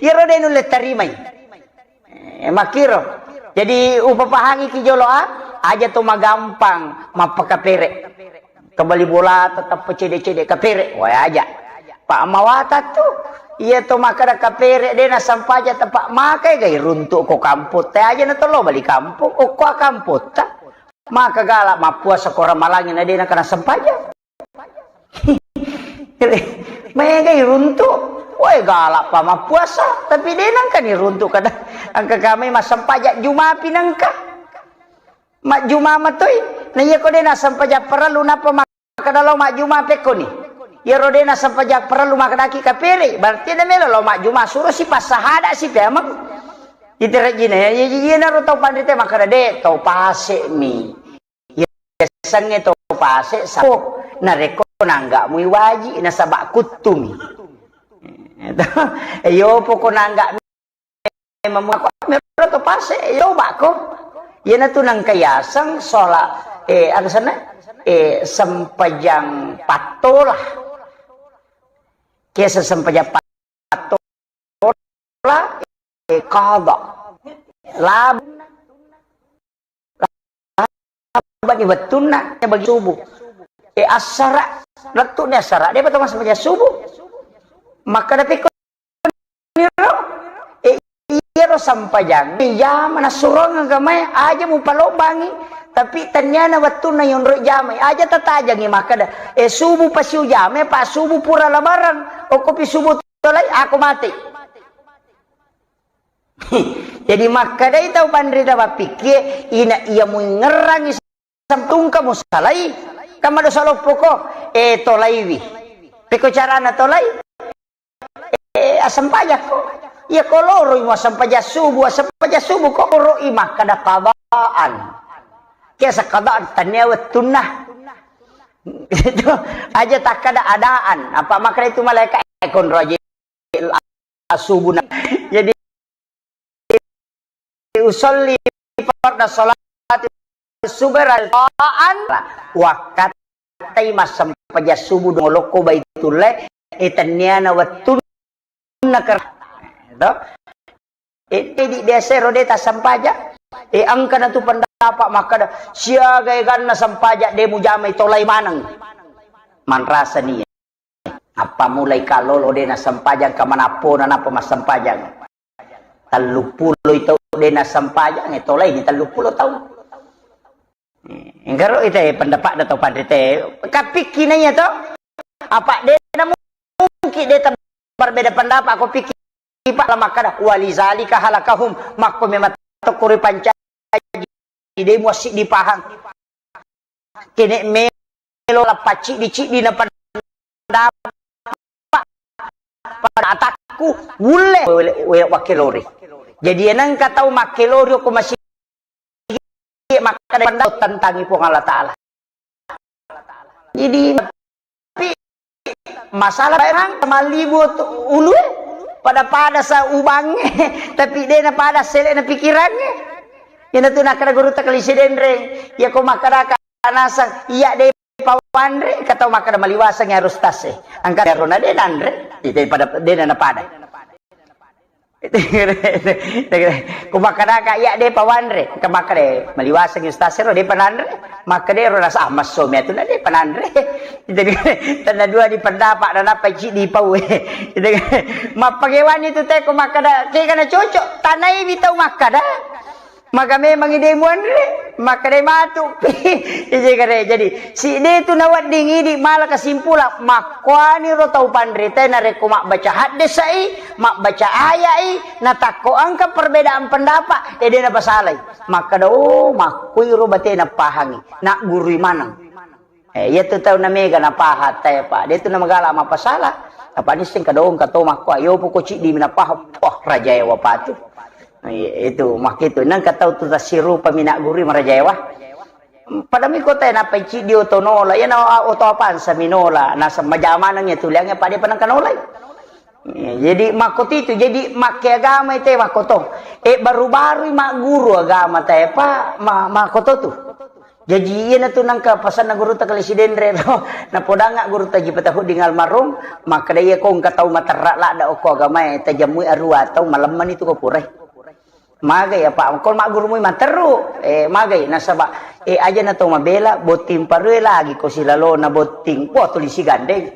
iya ro de nulle tarimai. Eh, makkiro. Jadi, upapahangi ki jolo a, aja to magampang mappakapere. Kembali bola tetap cede-cede kapere. Wah, aja. Pak mawata tu. Iya to makkada kapere de na sampaja tepak makai gai runtuk ko kampung. Te aja na tolo bali kampung. Okko kampung ta. Maka galak mappuasa ko ramalangi na de na kena sampaja. Mega iruntu, woi galak pa mappuasa, tapi de nengka ni runtu kada. Engka kami massempajang Juma pi nengka. Majjuma matoi. Na iya ko de nassempajang parellu napa makkada lao majjuma pekkoni. Iyaro de nassempajang parellu makkadaki kapere, berarti de melo lao majjuma suro si passahada si pemeng. Iterejina ya, iya, iya, naro tau panrite makkada de tau pase mi. Yasengnge to pase sapo narekko nangga mui waji nasaba kuttumi. Iyo poko nangga memang mero to pase, iyo bako. Iyana tu nangka yaseng sola, eh, aga senna? Eh, sempajang pattola. Kiasa sempajang pattola. Ora, eh, qada. Lab-, labani wettunna bagi subuh. Eh, assara, lettu ni assara. Dia betul mas baca subuh. Maka ada piko niro. Eh, iya ro sampajang. Iya mana surong agama aja mupalobangi. Tapi tanyana wettunna yonro jamai. Aja tatajangi maka ada. Eh, subuh pasiu jamai, pak subuh pura labaran. Okopi subuh tolai, aku mati. Jadi makkadai tau panrita mappikkie, ina iya muingngerangi sampungka musalai, kan madosa loppoko, eh, tolaiwi. Pekko carana tolai? Eh, assempajakko. Iya koloroi mu assempajang subuh, assempajang subuh ko koroi makkada qadaan. Kiasa qadaan tania wettunna. Itu aja takkada adaan. Apa makkada itu malaikat, eh, konro aja subuh na. Jadi usolli farda salati sughra taan wakkatai massempajang subuh dongolokko Baitullah, eh, tenniana wettunna ker-, to. Eh, jadi biasa ro de tassempajang. Eh, engka na tu pendapat makkada siaga eganna sempajang de mujamai tolai maneng. Manrasa nia. Appammulai kallolo de nassempajang, ka manappona nappa massempajang. Telluppulo tau de nassempajang, eh, tolaini telluppulo tau. Eh, engkaro ita, eh, pendapatna tau panrite. Kappikki naiya to? Apa de namungki de ta-, berbeda pendapat ko pikki Pak la makkada, "Walizalika halakahum," makko memang tokko ripancaji, de muassiddi pahang. Kene melo la pacciddi-ciddi na pendapat pada atakku, wulle we-, we-, wakkelori. Jadi, enengka tau makkelori ko masigi makkada pendapat tentangi Puang Allah Ta'ala. Jadi, tapi masalah memang mallibu tu ulue, pada-pada sa ubangnge, tapi de na pada sele na pikirangnge. Iyanatu nakkeda gurutta Kalisi Denreng, iyako makkedaka naseng, iya de' pawanre, engka tau makkeda maliwaseng iyaro ustaz e. Engka iyaro na de' nanre, ite pada de' na napada. Ko makkedaka, iya de' pawanre, engka makkeda maliwaseng ustaz ero de' pa nanre, makkeda ero naseng, ah, massomi atu na de' pa nanre. Jadi, tenna dua di pendapat, na nappa ciddi pau. Mappagewani tu te ko makkeda, kega na cocok, tanaiwi tau makkeda. Maka memang ide muanre, maka de' matu. Ije kare. Jadi, si de' tu nawedding idi mala kesimpulan, makkuani ro tau panrita narekko mabbaca haddesai, mabbaca ayai, natakko engka perbedaan pendapat, ya de' napasalai. Makkeda, oh, makkui ro bate napahangi, naggurui maneng. Eh, iya tu tau na mega napahang tae, Pak. De' tu na magala mappasala. Apa nisseng kadong kato makko, ayo poko ciddi mi napahang. Wah, rajae wapatu. Eh, itu makkitu. Nengka tau tu tassirupa mi naggurui marajae wa. Pada mi kota e nappa ciddi oto nola. Iya na oto Avanza mi nola. Naseng majamaneng ya tuliangnge pada panengka nolai. Eh, jadi makkotitu, jadi makke agama ite makkoto. Eh, baru-baru magguru agama tae, Pak, ma-, makkoto tu. Jaji, iyanatu nengka pasanna gurutta Kalisi Denreng ro. Napodangnga gurutta Haji Patahudding almarhum, makkeda, iyako engka tau materra ladda okko agamae, tajammui arua tau, malemmani tu ko purai. Magai apa, ko maggurumui matteru, eh, magai, nasaba, eh, aja na to mabela, botting parue lagi ko silalona botting, wah, tuli sigandeng.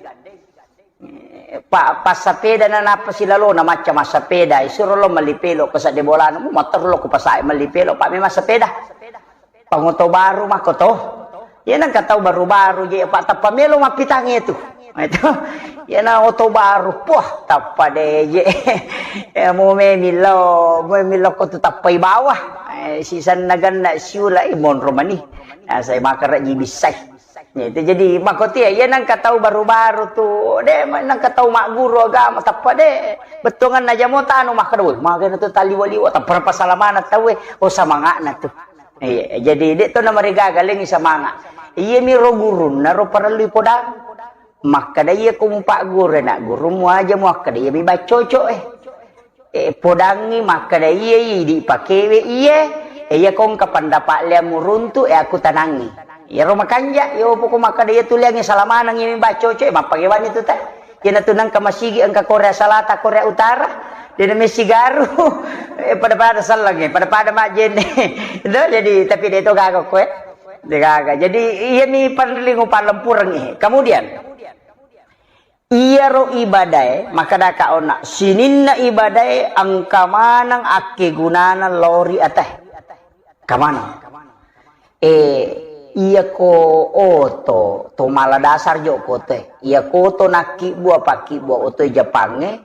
Pa-, passapeda na nappa silalona macca massapeda, isuro lo melli pelo ko sadde bolana, mu matteru lo ko pasae melli pelo, pa memang sepeda. Pangoto baru makko to. Iya nengka tau baru-baru je, pa tappa melo mappitangngi tu. Itu. Iya na oto baru, puah, tappa de je. Ya, mu memillo, mu memillo ko tu tappai bawah. Eh, sisanna ganna siula, eh, monro mani. Nah, saya makan raji bisai. Ya, itu jadi makkotia, iya nengka tau baru-baru tu, de, nengka tau magguru agama, tappa de, bettuanganna jamo tanu makkeda, woi, magana tu taliwa-liwa, tappa pasalamana tau, eh, oh, samangana tu. Iya, jadi de to namarigaga lengi samanga. Iya mi ro gurunna ro parellui podang. Makkeda iya ko mupagguru, nak gurumu aja muakkeda iya mi baccoco, eh. Eh, podangngi makkeda, iye, idi pakewe iye, eh, iya ko engka pendapat liamu runtu, eh, aku tanangi. Iyaro makanja, yo poko makkeda iya tu liangi salamaneng, iya mi baccoco, eh, mappagewani tu ta. Iyana tu nengka masigi engka Korea Selatan, Korea Utara, de na messigaru, eh, pada-pada selleng, eh, pada-pada majjenne. Itu jadi, tapi de to gaga ko, eh. De gaga. Jadi, iya mi panrelling upalempureng, eh. Kemudian, Iyaro ibadae, makkedaka onna, sininna ibadae engka maneng akkegunana lao ri atae. Engka maneng. Eh, iyako oto, to mala dasar jo ko otoe. Iyako oto nakkibbua, pakkibbua otoe Japangnge,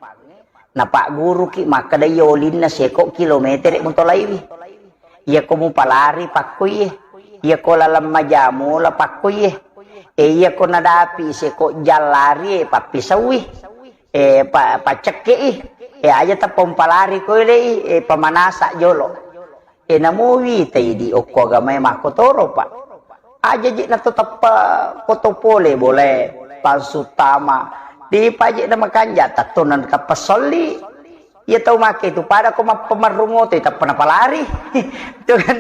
napagguruki makkeda iya olinna seko kilometere mutolaiwi. Iyako mupalari pakkuie. Iyako laleng majamu la pakkuie. E, iyako nadapi seko jallari, e, pappisaui. E, pa-, paccekkei. E, aja tappa umpalari koilei, e, pamanasa jolo. E, namuwi taidi okko agamae makkotoro, Pak. Aja je nato tappa koto pole bolae, palsu tama. Dipaje na makanja, tatto na tappa solli. Iya tau make tu pada ko mappamarrung oto, tappa napalari. Itu kan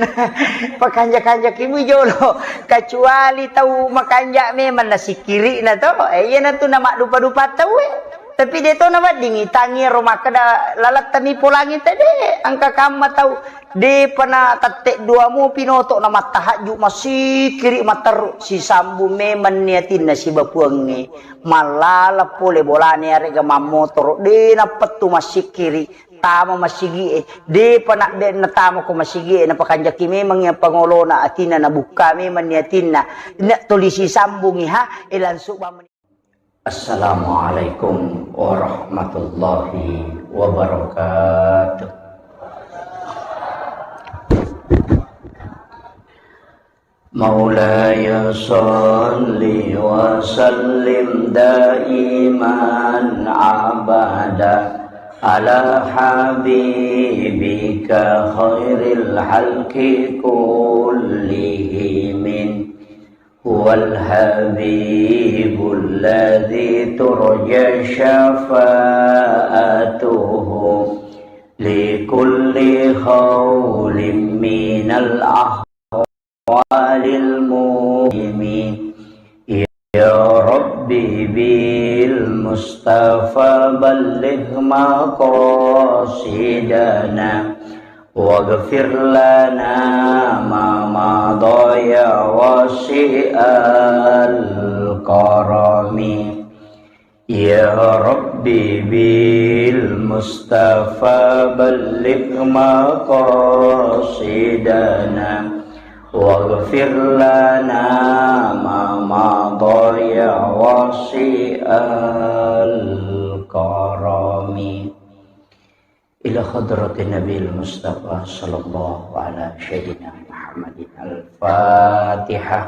pakanja-kanja kimu jolo. Kecuali tau makanja memang nasikiri na to. Eh, iya na tu na maddupa-dupa tau, eh. Tapi de to na wedding itangi ro makkeda lalatta mi polangi tede. Engka kamma tau. Depa na tette dua mopi noto na mattahajju masikiri matteru. Sisambung memang ni atinna siba puangnge. Mallala pole bolane arega mammotoro, de nappettu massikiri, tama masigie, depa na de natama ko masigie, napakanjaki memang iya pangolona atinna, nabukka memang ni atinna, na tuli sisambungi ha, e langsung bamani. Assalamualaikum warahmatullahi wabarakatuh. مولاي صل وسلم دائما أبدا على حبيبك خير الخلق كلهم. هو الحبيب الذي ترجى شفاعته لكل هول من الأهوال المؤلم. يا رب بالمصطفى بلغ مقاصدنا، واغفر لنا ما مضى يا واسع الكرم. يا رب بالمصطفى بلغ مقاصدنا، واغفر لنا ما مضى يا واسع الكرم. إلى حضرة النبي المصطفى صلى الله على سيدنا محمد الفاتحة.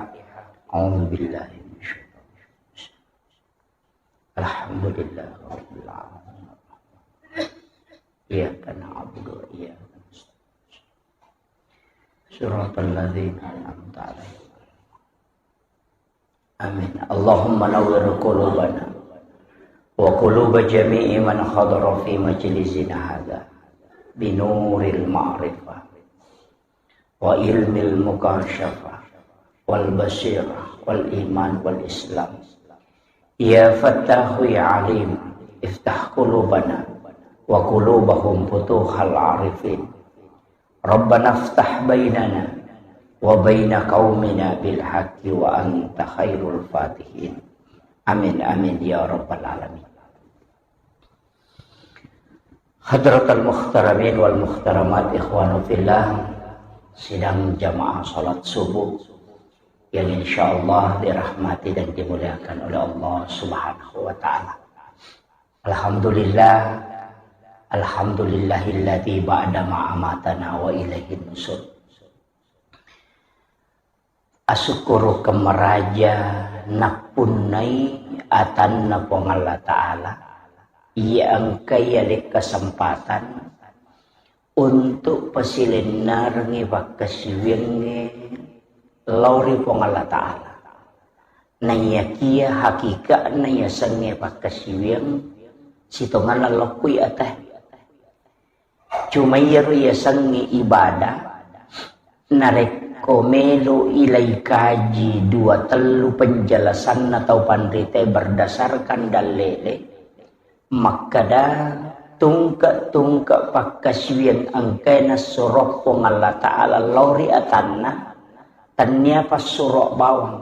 أعوذ بالله من الشيطان الرجيم. الحمد لله رب العالمين. إياك نعبد وإياك نستعين. صراط الذين أنعمت عليهم. آمين. اللهم نور قلوبنا وقلوب جميع من حضر في مجلسنا هذا بنور المعرفة وعلم المكاشفة والبصيرة والإيمان والإسلام. يا فتاح يا عليم، افتح قلوبنا وقلوبهم فتوح العارفين. ربنا افتح بيننا وبين قومنا بالحق وأنت خير الفاتحين. آمين، آمين يا رب العالمين. Hadratal muhtaramin wal muhtaramat, ikhwanu fillah, sidang jamaah salat subuh yang insyaallah dirahmati dan dimuliakan oleh Allah Subhanahu wa Ta'ala. Alhamdulillah, alhamdulillahilladzi ba'da ma amatana wa ilaihin nusur. Asukkurukeng maraja nappunnai atanna Puang Allah Ta'ala, iya engkai ale kesempatan untuk pasilennerengngi pakkasiwiangnge lao ri Puang Allah Ta'ala. Naiyakia hakika'na yasengnge pakkasiwiang sitongenna lokkui atae. Cuma iyaro yasengnge ibadah, narekko melo ilai kaji dua tellu penjelasanna tau panritae berdasarkan dalle'e, makkeda tungke-tungke pakkasiwiang engkae nassuro Puang Allah Ta'ala lao ri atanna, tennia passuro bawang,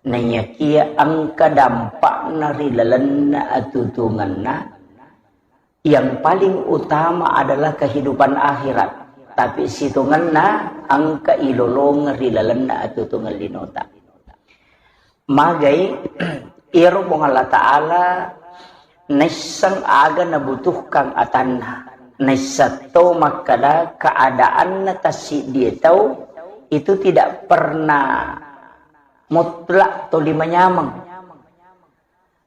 naiyakia engka dampakna ri lalenna atutungenna, yang paling utama adalah kehidupan akhirat, tapi sitongenna engka ilolongeng ri lalenna atutungeng linota. Magai, iyaro Puang Allah Ta'ala naisseng aga nabutuhkan atanna, naisseng to makkeda keadaanna tassiddie tau itu tidak pernah mutlak toli manyameng.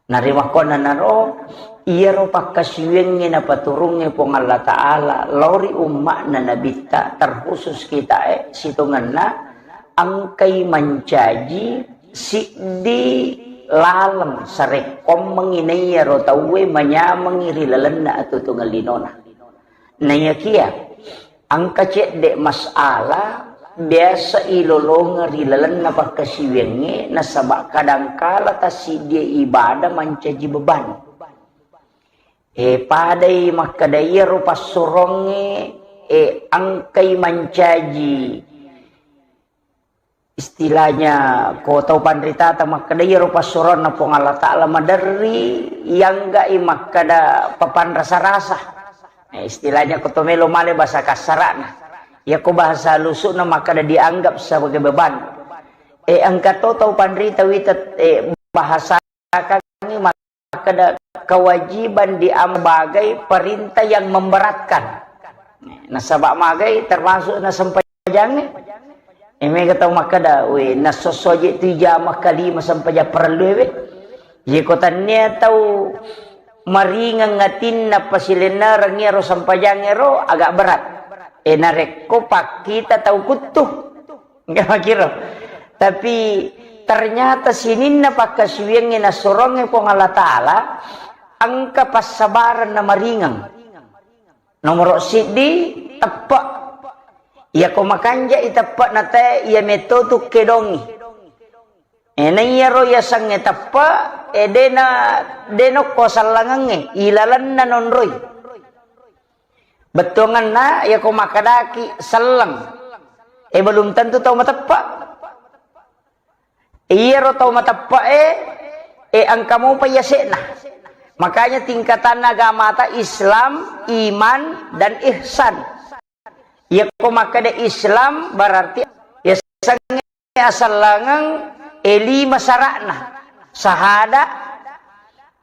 Narimakkuannanaro, iyaro pakkasiwiangnge napaturungnge Puang Allah Ta'ala lao ri umma'na Nabitta, terkhusus kitae, sitongenna engkai mancaji siddi laleng sarekkoammengngi naiyaro tauwe manyamengngi ri lalenna atutungeng linona. Naiyakia engka cedde masalah biasa ilolongeng ri lalenna pakkasiwiangnge, nasaba kadangkala tassiddie ibadah mancaji beban. E, padai makkeda iyaro passurongnge, e, engkai mancaji istilahnya, ko tau panritata makkeda iyaro passuroanna Puang Allah Ta'ala maderri, iyangga'i makkeda papanrasa-rasa. Eh, istilahnya ko to melo male bahasa kasara'na. Iyako bahasa lusu'na makkeda dianggap sebagai beban. Eh, engka to tau panrita wita, eh, bahasa Kangngi makkeda kewajiban diambagai perintah yang memberatkan. Nasaba magai termasuk na sempajangnge. Eh, mega tau makkeda, "We, nasosso je tu jama kalima sempajang parellu we." Ye ko tannia tau maringeng atinna pasilennereng iyaro sempajangnge ro agak berat. Eh, narekko pakkita tau kuttu. Nggak makiro. Tapi ternyata sininna pakkasiwiangnge nassurongnge Puang Allah Ta'ala, engka passabareng na maringeng. Nomoro siddi, teppe'. Iyako makanja'i teppe'na tae, iya metto tu kedongi. E, naiyaro yasengnge teppe', e, dena, dena ko sellengengnge, ilalenna nonroi. Bettuangenna, iyako makkedaki selleng, e, belum tentu tau mateppe'. Iyaro tau mateppe'e, e, engka mopa yase'na. Makanya tingkatanna agamata Islam, iman, dan ihsan. Iyako makkeda Islam berarti yasengnge asellengeng, e, lima sara'na. Sahada,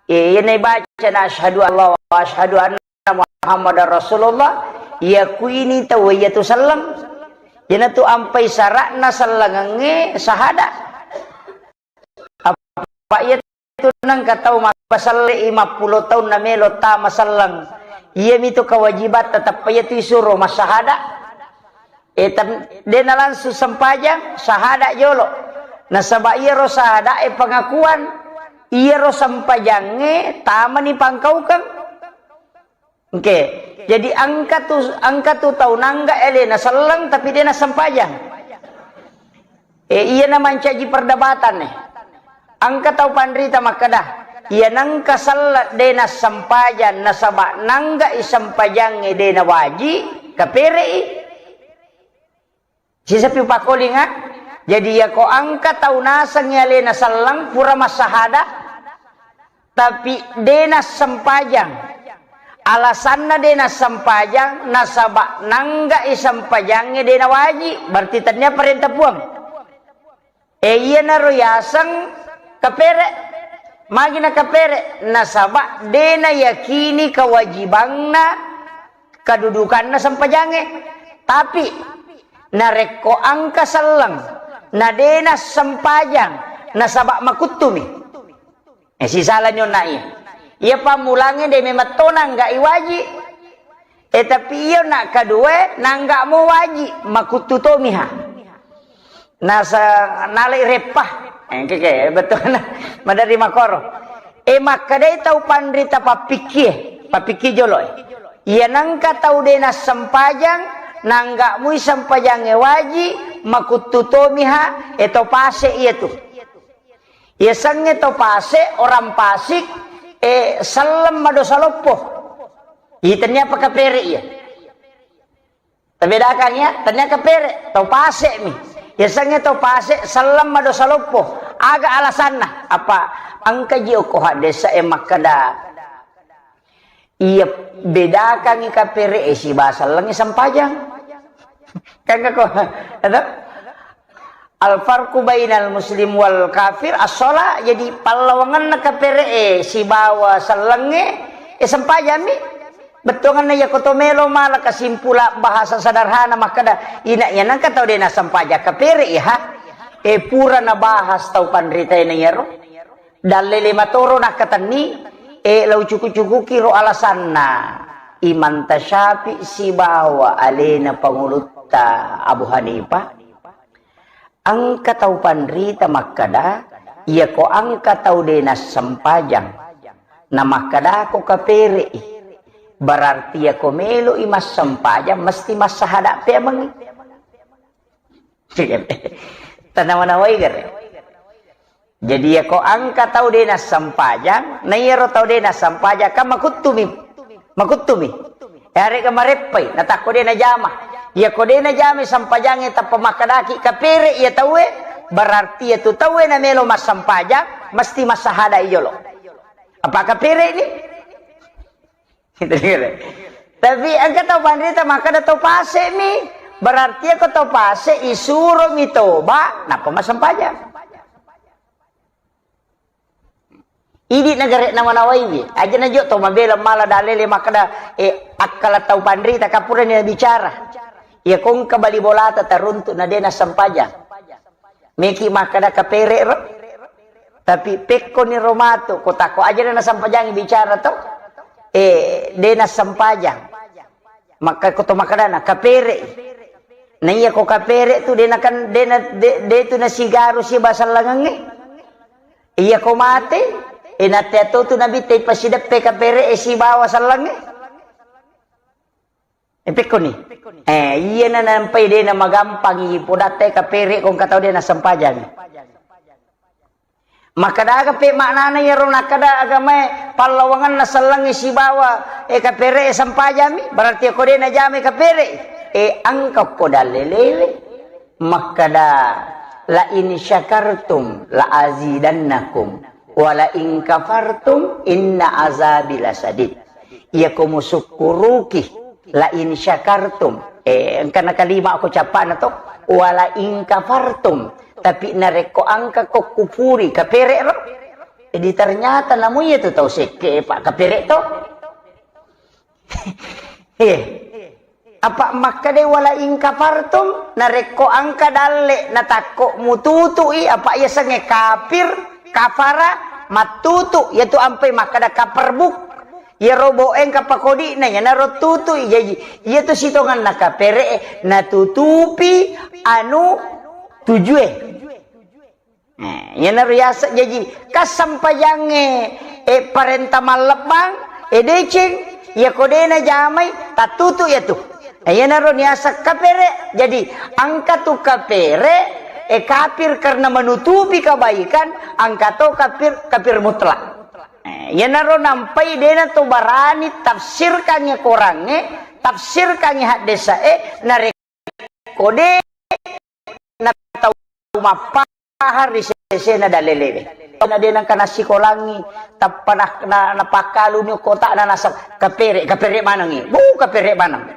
e, iyana ibacana asyhadu alla wa asyhadu anna Muhammadar Rasulullah, yakuini tau iyatu selleng. Iyanatu ampai sara'na sellengengnge sahada. Apa iyatu nengka tau mappaselle i mappulo taung namelo tama selleng. Iyamitu kewajibatta, tappa iyatu isuro massahada. E, tem-, dena langsung sempajang, sahada jolo. Nasaba iyaro sahada e pengakuan, iyaro sempajangnge tamani pangkaukeng. Oke. Jadi engka tu, engka tu tau nangga alena selleng tapi dena sempajang. E, iyana mancaji perdebatan e. Engka tau panrita makkeda, iya nengka selleng dena sempajang nasaba nangga i sempajangnge dena waji, kapere'i. Sisapi upakkolinga, jadi iyako engka tau nasengngi alena selleng pura massahada, tapi dena sempajang. Alasanna dena sempajang, nasaba nangga i sempajangnge dena waji, berarti tennia parenta Puang. E, iyanaro yaseng kapere. Magi na kapere? Nasaba dena yakini kewajibanna kedudukanna sempajangnge. Tapi narekko engka selleng, na dena sempajang, nasaba makuttumi. E, sisala nyonna iya. Iya pammulangnge de memang to nangga i waji. E, tapi iyo nak kedua nangga mo waji, makuttu tomiha. Nasa nalai reppa. E, keke, betul. Madari makoro. E, makkedai tau panrita pappikkie, pappikki jolo e. Iya nengka tau de nassempajang, nangga mui sempajangnge waji, makuttu tomiha, e, to pase iya tu. Yasengnge to pase, orang pasik, e, selleng madosa loppo. Ih, tennia apa kapere iya. Tabedakang ya, tennia kapere, to pase mi. Yasengnge to pase, selleng madosa loppo. Aga alasanna? Apa engka ji okko haddesa e makkeda, iya, bedakangngi kapere e sibawa sellengnge sempajang. Kan ko, ada? Al farqu bainal muslim wal kafir as-shalah. Jadi pallawangenna kapere e sibawa sellengnge e sempajang mi. Bettuangenna iya ko to melo mala kesimpulan bahasa sederhana makkeda, ina iya nengka tau de nassempajang kapere iya ha. E, pura nabahas tau panrita e na iyaro. Dalle lima toro nakkatenni, e, lau cuku-cukuki ro alasanna Imam Tasyafi sibawa alena pangulutta Abu Hanifah. Engka tau panrita makkeda, iyako engka tau de nassempajang, na makkedako kapere'i, berarti iyako meloi massempajang mesti massahada peamengngi. Tanawa-nawai gare. Jadi, iyako engka tau de nassempajang, na iyaro tau de nassempajang, kan makuttumi. Makuttumi. Yarega mareppai, natakko de najama. Iyako de najama sempajangnge tappa makkedaki kapere iya tauwe, berarti iyatu tauwe namelo massempajang, mesti massahada i jolo. Apa kapere ni? Tapi engka tau panrita makkeda to pase mi, berarti ko to pase isuro mi toba, nappa massempajang. Idi nagare nawa-nawaiwi, aja najo to mabela mala dalele makkeda, e, akkala tau panrita kapurani bicara. Iya kongka bali bolata taruntu na de nassempajang. Meki makkeda kapere ro. Tapi pekkoni ro matu, ko tako aja na nassempajang bicara to. E, de nassempajang. Makka ko to makkedana kapere. Na iya ko kapere tu de na kan, de na, de, de tu nasigaru sibawa sellengengnge. Iya ko mate, e, natea to tu nabitta ipasideppe kapere e sibawa sellengnge. Epekkoni. Eh, iya na nampai de na magampangi podatta kapere ko engka tau de na sempajang. Makkadaga pe maknana iyaro nakkada agamae pallawanganna sellengngi sibawa, eh, kapere sempajami, berarti ko de najamai kapere, eh, engka ko dalelewe. Makkada, "La in syakartum la azidannakum, wa la in kafartum inna azabi lasadid." Iyako musukkuruki, la in syakartum, eh, engkana kalima ko capana to, wa la in kafartum, tapi narekko engka ko kufuri, kapere ro, jadi ternyata namu iya tu tau sekke, Pak, kapere to. Eh, apa makkeda wala in kafartum, narekko engka dalle natakko mututui, apa iya sengnge kafir, kafara, mattutu, yaitu ampai makkeda kaperbuk. Iyaro bo engka pakodi'na, iyanaro tutui. Jaji, iyatu sitonganna kapere, natutupi anu tujue. Eh, iyanaro yaseng jaji, kassempajangnge, eh, parenta mallebbang, eh, deceng, iyako de najamai, tattutu iyatu. Eh, iyanaro niaseng kapere. Jadi, engka tu kapere, eh, kafir karena menutupi kebaikan, engka to kafir, kafir mutlak. Eh, iyanaro nampai de nato barani tafsirkangnge korangnge, tafsirkangnge haddesae, narekko de na tau mappahang ri sesena dalelewe. Na de nengka nassikolangi, tappa na, na, napakkaluni kotakna naseng, "Kapere, kapere manengi." Bu, kapere maneng.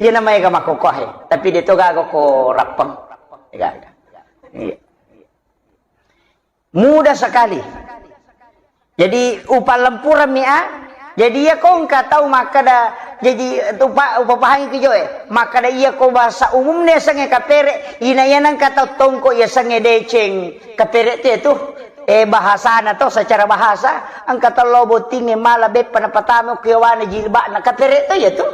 Iya na maega makkokkoe, tapi de to gaga ko rappeng. Gaga. Iya. Mudah sekali. Jadi, upallempurammi a. Jadi, iya ko engka tau makkeda, jadi, upa-, upapahangi ki joe. Makkeda iya ko bahasa umumna yasengnge kapere, ina iya nengka tau tongko yasengnge deceng. Kapere te tu, eh, bahasana to secara bahasa, engka tau lao bottingnge mala beppa napatama ko yawana jilbabna, kapere to iya tu.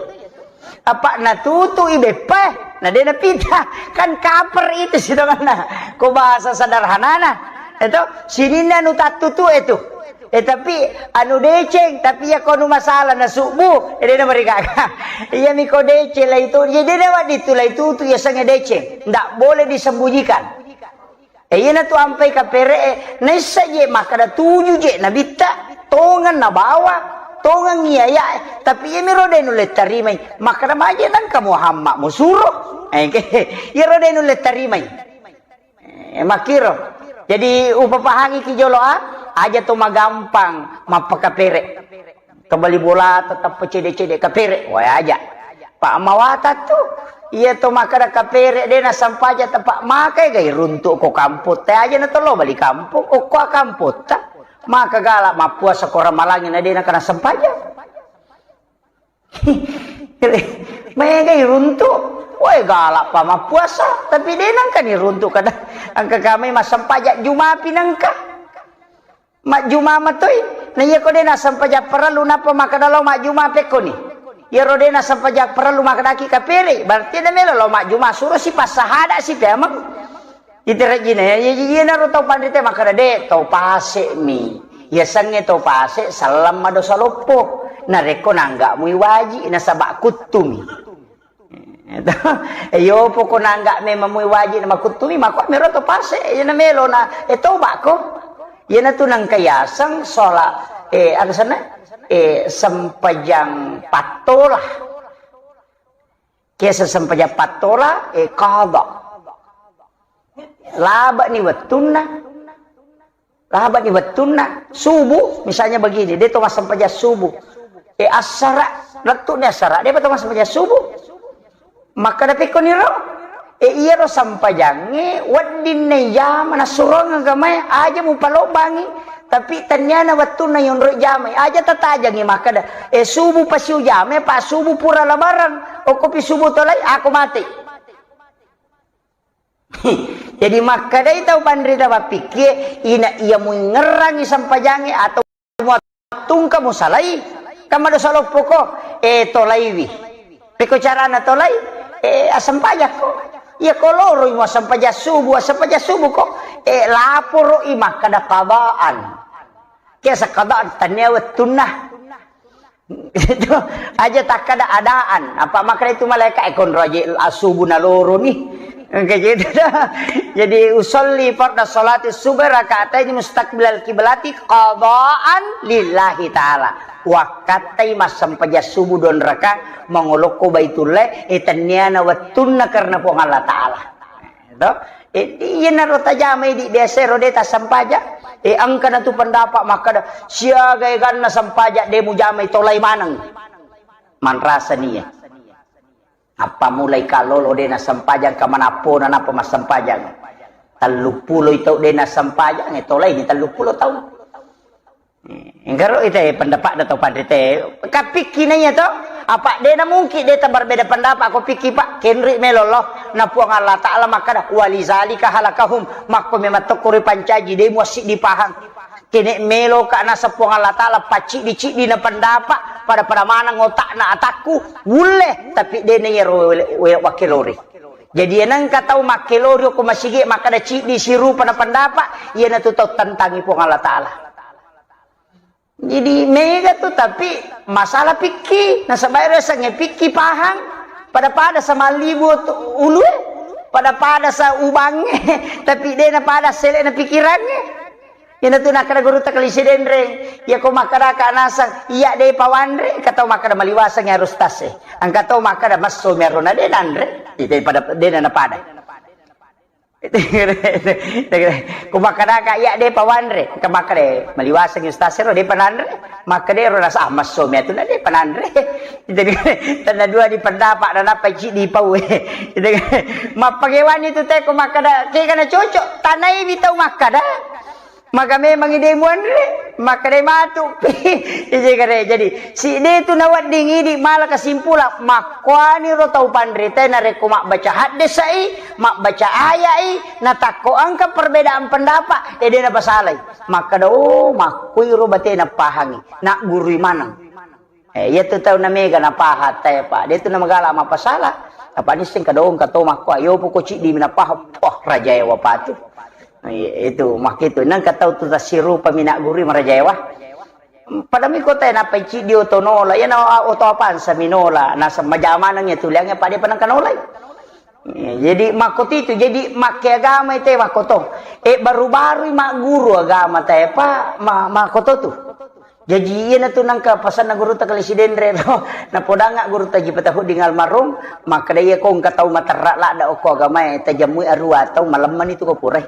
Apa natutui beppa, na de napita. Kan kaper itu sitonganna. Ko bahasa sederhanana. Itu sininna anu tattutu itu. Eh, tapi anu deceng, tapi iya ko anu masalah na subuh, eh, de na marigaga. Iya mi ko deceng lah itu, jadi de na wadi tu lah itu, tu yasengnge deceng. Ndak boleh disembunyikan. Eh, iyanatu ampai kapere'e, naissa je makkeda tuju je nabitta, tongeng nabawa, tongeng iyaya'e, tapi iyamiro de nulle tarimai, makkeda maje nengka Muhammad musuro. Eh, iyaro de nulle tarimai. Eh, makkiro. Jadi, upapahangi ki jolo a, aja to magampang mappakapere. Kebali bola tetap cede-cede kapere, wae aja. Pak mawata tu, iya to makkeda kapere de nasempaja tepak makai gai runtuk ko kampung te aja na tolo bali kampung, okko kampotta. Maka galak mappuasa ko ramalangi na de nakana sempaja. Mega iruntuk, wae galak pa mappuasa, tapi de nangka ni runtuk kada angka kami masempaja jumapi nangka. Majjuma matoi. Na iya ko de nasempaja parellu nappa makkeda lao majjuma pekkoni. Iyaro de nasempaja parellu makkedaki kapere, berarti de melo lao majjuma suro si passahada si pemeng. Iterejjina ya, iya, iya, iyanaro tau panrita makkeda de tau pase mi. Yasengnge tau pase selleng madosa loppo. Narekko nangga mui waji nasaba kuttumi. Eh, iyo, pokona nggak memang mui wajib na makkuttumi, mako mero to pase, iya na melo na, eh, toba ko. Iya na tu nangka yaseng sola, eh, aga senna? Eh, sempajang pattola. Kiasa sempajang pattola, eh, qada. Laba ni wettunna. Laba ni wettunna subuh, misalnya begini, de to massempajang subuh. Eh, assara, lettu ni assara, de pa to massempajang subuh. Maka da pekko niro, eh, iyaro sempajangnge wedding na jama nasurong agamae, aja mupalobangi, tapi tenniana wettunna yonro jamai, aja tatajangi makkeda, eh, subuh pasiu jamai, pa subuh pura labarang, okko pi subuh tolai, ako mate. Jadi makkedai tau panrita mappikkie, ina iya muingngerangi sempajangnge atau muattungka musalai, kan madosa loppoko, eh, tolaiwi. Pekko carana tolai, eh, assempajakko. Iya ko loroi muassempajang subuh, assempajang subuh ko, eh, laporoi makkeda qadaan. Kiasa qadaan, tania wettunna. Itu aja takkada adaan. Apa makanya itu malaikat, eh, konro aja asubu naloro nih. Kayak gitu. Jadi, usolli farda salati subuh rakaat ini mustaqbilal kiblati qadaan lillahi ta'ala. Wakkattai massempajang subuh don raka mangolokko Baitullah, eh, tenniana wettunna karena Puang Allah Ta'ala. To? Eh, iyanaro tajamai di biasa ro de tassempajang. Eh, engka na tu pendapat makkada, siaga eganna sempajang de mujamai, tolai maneng. Manrasa nia. Apa mulai kalolo de nassempajang, ka manappona napa massempajang. Telluppulo tau de nassempajang, eh, tolai ni telluppulo tau. Enggaro ite pendapat da tau panrite. Kapikki naiya to? Apa de na mungkin de ta berbeda pendapat ko pikki, Pak? Kenri melo lo. Na Puang Allah Ta'ala makkada, "Walizalika halakahum." Makko memang tokko ripancaji, de muassiddi pahang. Kene melo ka nasa Puang Allah Ta'ala pacciddi-ciddi na pendapat, pada-pada maneng otakna atakku, wulle, tapi de na yero we-, we-, wakkelori. Jadi, enangka tau makkelori ko masigi makkada ciddi sirupa na pendapat, iyana tu tau tantangi Puang Allah Ta'ala. Jadi mega tu, tapi masalah pikki, nasaba ero yasengnge pikki pahang, pada-pada sa mallibu tu ulue, pada-pada sa ubangnge, tapi de na pada sele na pikirangnge. Ina tu nakkada guru ta kalisi denreng, iya ko makkada ka nasang, iya de pawanre, ka tau makkada maliwaseng harus tase. Angka tau makkada masso mi aro na de nanre, ite pada de na pada. Ku makkadaka, "Iya, de pawanre." Engka makkada, "Maliwaseng ustaz ero, de pananre." Makkada ero rasa, "Ah, masso mi atu na de pananre." Jadi, tanda dua di pendapat, na nappa ciddi pau. Mappagewani tu te ko makkada, kega na cocok, tanai mi tau makkada. Maka memang ide muanre, makkada matu. Ije kare. Jadi, si de tu nawedding idi mala kesimpulan, makkuani ro tau panrita narekko mabbaca haddesai, mabbaca ayai, natakko engka perbedaan pendapat, eh, de napasalai. Makkada, "Oh, makkuiro batena pahangi, naggurui maneng." Eh, iya tu tau namega napahang tae, Pak. De tu namagala mapasala. Apa nisseng kadong kato makko, "Ayo poko ciddi minapahang." Wah, rajae wapatu. Iya, itu makkitu. Nang katau tu tasirupa minaggurui marajae wa. Pada mi kota napai ciddi oto nola, iyana oto apansa minola, nasa majamaneng ya tuliangnge pada panang kanolai. Iya, jadi makkotitu, jadi makke agama ite makkoto. Eh, baru-baru magguru agama tae, Pak, ma-, makkoto tu. Jaji iyana tu nangka pasanna guru ta kalisi denre ro. Napodangnga guru ta ji patahuding almarhum, makkada iya ko engka tau materra ladda okko agamae, tajammui arua tau malemmani tu ko purai.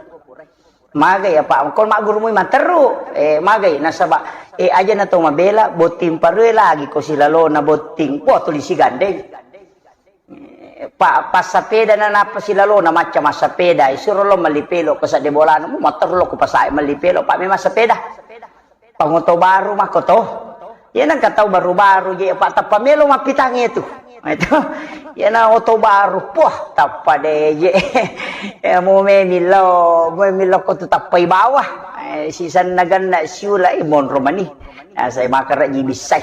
Magai apa? Engka maggurumui materru. Eh, magai nasaba, eh, aja na to mabela, botting parue lagi ko silalona botting. Wah, tuli sigandeng. Eh, pa-, passapeda na nappa silalona macca massapeda, isuro lo melli pelo ko sadde bolana, mu materru lo ko pasae melli pelo, pa memang sapeda. Pangoto baru makkoto. Iyana engka tau baru-baru je, Pak, tappa melo mappitangngi tu. Itu. Iyana oto baru, poh, tappa de je. Ya, mu memillo, mu memillo ko tu tappai bawah. Eh, sisanna ganna siulai monro mani. Ya, saya makara ji bissai.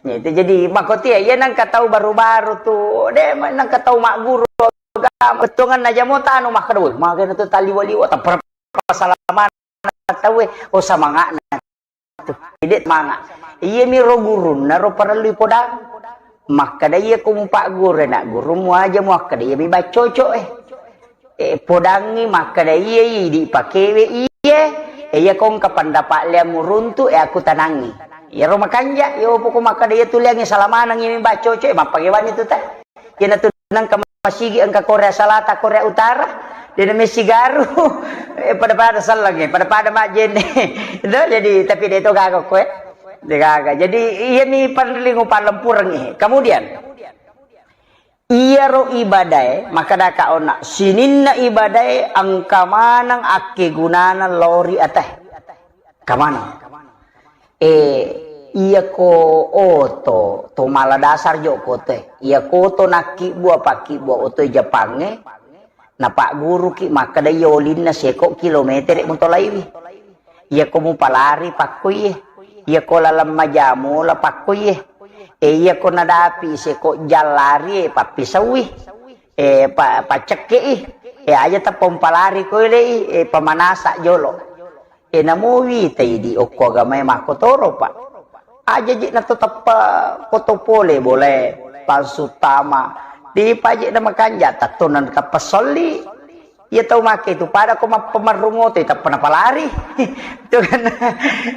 Ya, itu jadi makoti ya, iyana engka tau baru-baru tu, de, nangka tau magguru agama. Bettuanganna jamo tanu makkada, "Woi, magana tu taliwa-liwa, tappa pasalamana tauwe, oh, samanga'na tu." Ide manga. Iya mi ro gurunna ro parellu podang. Makkada iya ko mupagguru na gurummu aja muakkada iya mi baccoco eh. Eh, podangi makkada iya idi pakewe iye. Eh, iya ko engka pendapat lea muruntu eh aku tanangi. Iya ro makanja, yo poko makkada iya tuliangi salamanang iya mi baccoco eh, mappagewani tu ta. Iyana tu nangka masigi engka Korea Selatan, Korea Utara, de na messigaru. Eh, pada-pada sellengnge, pada-pada majjenne. Itu jadi, tapi de to gaga ko, eh. De gaga. Jadi, iya mi panrelling upallempurengngi. Kemudian, iyaro ibadae, makkadaka onna, sininna ibadae engka maneng akkegunana lori atae. Kamana? Eh, iya ko oto, to mala dasar jo ko te. Iya ko oto nakkibbua, pakkibbua oto Jepangnge, napagguruki makkada iya olinna seko kilometere mutolaiwi. Iya ko mupalari pakkuiye. Iya ko laleng majamola pakkuiye. Eh, iya ko nadapi seko jallari, eh, pappisaui. Eh, pa-, paccekkei. Eh, aja tappa umpalari koilei, eh, pamanasa jolo. E, namo witai di okko agamae makkotoro, Pak. Aja je na to tappa foto pole, boleh palsu tama. Di paje na makanja, tatto na tappa solli. Iya tau make tu pada ko mappamarrung oto, tappa napalari. Itu kan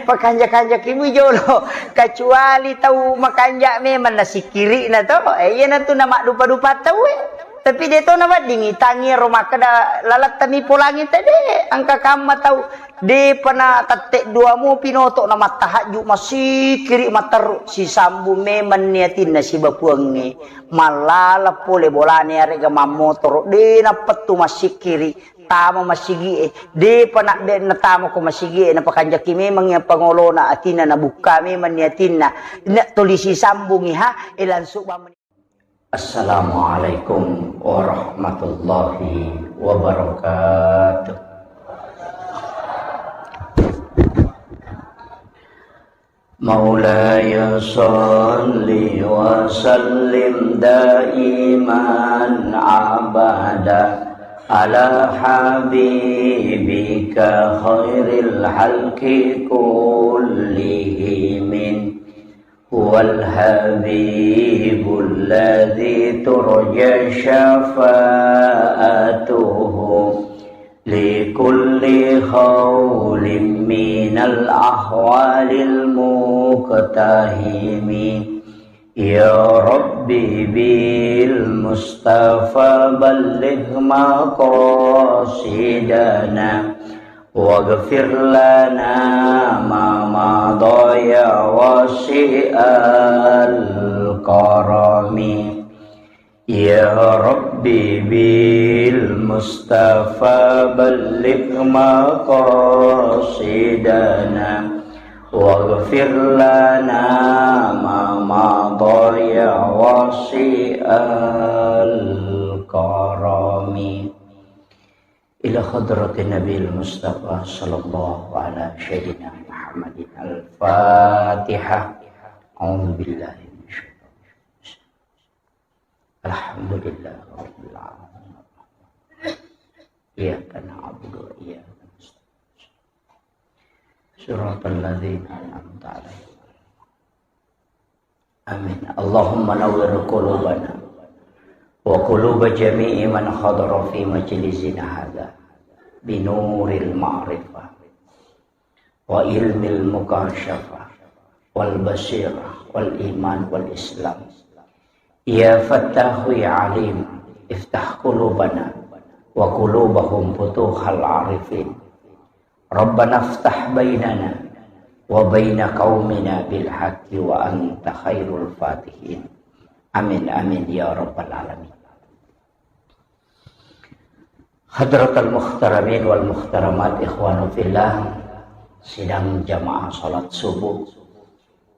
pakanja-kanja kimu jolo. Kecuali tau makanja memang na sikiri na to. Eh, iya na tu na maddupa-dupa tau, eh. Tapi de to na wedding tangi ro makkeda lalattami polangi tede, angka kamma tau. Depa na tette dua mo pinoto na mattahajju masikiri matteru, sisambung memang ni atinna sibawa puangnge. Mallala pole bolane arega mammotoro, de nappettu masikiri tama masigie. Depa na de natama ko masigie, napakanjaki memang iya pangolona atinna, nabukka memang ni atinna. Na tuli sisambungi ha, e langsung bamani. Assalamualaikum warahmatullahi wabarakatuh. مولاي صل وسلم دائما أبدا على حبيبك خير الخلق كلهم. هو الحبيب الذي ترجى شفاعته لكل هول من الأهوال المقتحم. يا رب بالمصطفى بلغ مقاصدنا واغفر لنا ما مضى يا واسع الكرم. يا رب بالمصطفى بلغ مقاصدنا واغفر لنا ما مضى يا واسع الكرم. إلى حضرة النبي المصطفى صلى الله على سيدنا محمد الفاتحة. أعوذ بالله من الشيطان الرجيم. الحمد لله رب العالمين. إياك نعبد وإياك نستعين. صراط الذين أنعمت عليهم. آمين. اللهم نور قلوبنا وقلوب جميع من حضر في مجلسنا هذا بنور المعرفة وعلم المكاشفة والبصيرة والإيمان والإسلام. يا فتاح يا عليم، افتح قلوبنا وقلوبهم فتوح العارفين. ربنا افتح بيننا وبين قومنا بالحق وأنت خير الفاتحين. آمين، آمين يا رب العالمين. Hadratal muhtaramin wal muhtaramat, ikhwanu fillah, sidang jamaah salat subuh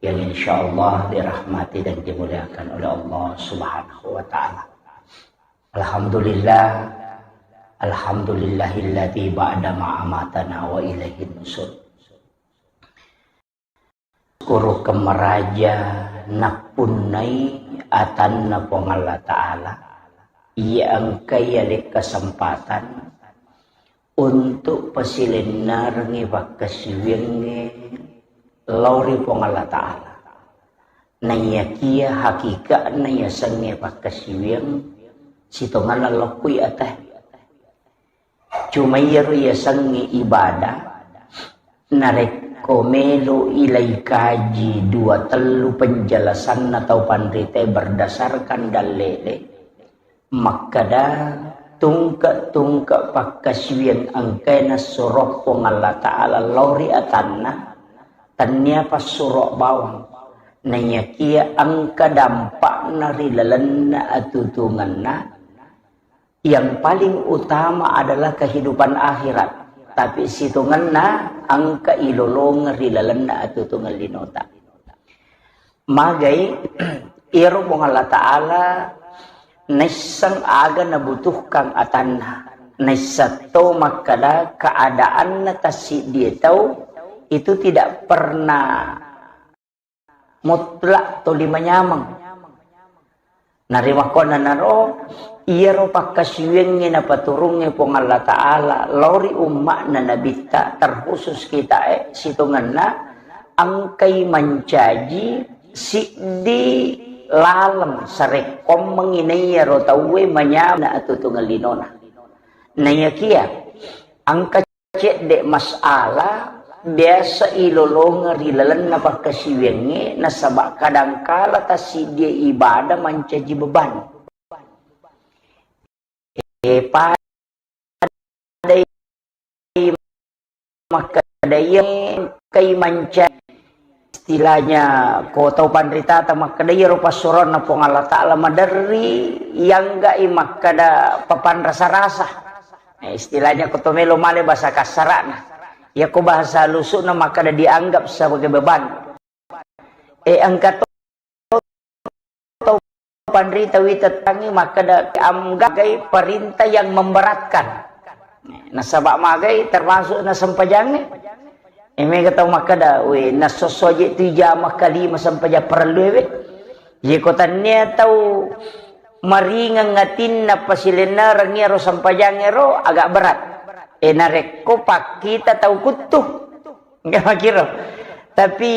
yang insyaallah dirahmati dan dimuliakan oleh Allah Subhanahu wa Ta'ala. Alhamdulillah, alhamdulillahilladzi ba'da ma amatana wa ilaihin nusur. Kuro kemmaraja nappunnai atanna Puang Allah Ta'ala, iya engkai ale kesempatan untuk pasilennerengngi pakkasiwiangnge lao ri Puang Allah Ta'ala. Naiyakia hakikatna yasengnge pakkasiwiang sitongenna lokkui ate. Cuma iyaro yasengnge ibadah, narekko melo ilai kaji dua tellu penjelasanna tau panrita berdasarkan dalele, makkeda tungke-tungke pakkasiwiang engkae nassuro Puang Allah Ta'ala lao ri atanna, tennia passuro bawang, naiyakia engka dampakna ri lalenna atutungenna, yang paling utama adalah kehidupan akhirat, tapi sitongenna engka ilolongeng ri lalenna atutungan linota. Magai, iyaro Puang Allah Ta'ala naisseng aga nabutuhkan atanna, naisseng to makkeda keadaanna tassiddie tau itu tidak pernah mutlak toli manyameng. Narimakkuannanaro, iyaro pakkasiwiangnge napaturungnge Puang Allah Ta'ala lao ri umma'na Nabitta, terkhusus kitae, sitongenna engkai mancaji siddi laleng sarekkoammengngi naiyaro tauwe manyameng atutungeng linona. Naiyakiya engka cedde masalah biasa ilolongeng ri lalenna pakkasiwiyangnge, nasaba kadangkala tassiddie ibadah mancaji beban. E, pada makkeda iya engkai mancaji, istilahnya ko tau panritata makkeda iyaro passuroanna Puang Allah Ta'ala maderri, iyangga'i makkeda papanrasa-rasa. Eh, istilahnya ko to melo male bahasa kasara'na. Iya ko bahasa halusu'na makkeda dianggap sebagai beban. Eh, engka to tau panrita wita tangi makkeda amgagai perintah yang memberatkan. Nasaba magai termasuk nasempajangnge. Eh, mega tau makkeda, "We, nasosso je tu ijama kalima sempajang parellu ewe." Ye ko tannia tau maringeng atinna pasilennereng iyaro sempajangnge ro agak berat. Eh, narekko pakkita tau kuttu. Enggak makiro. Tapi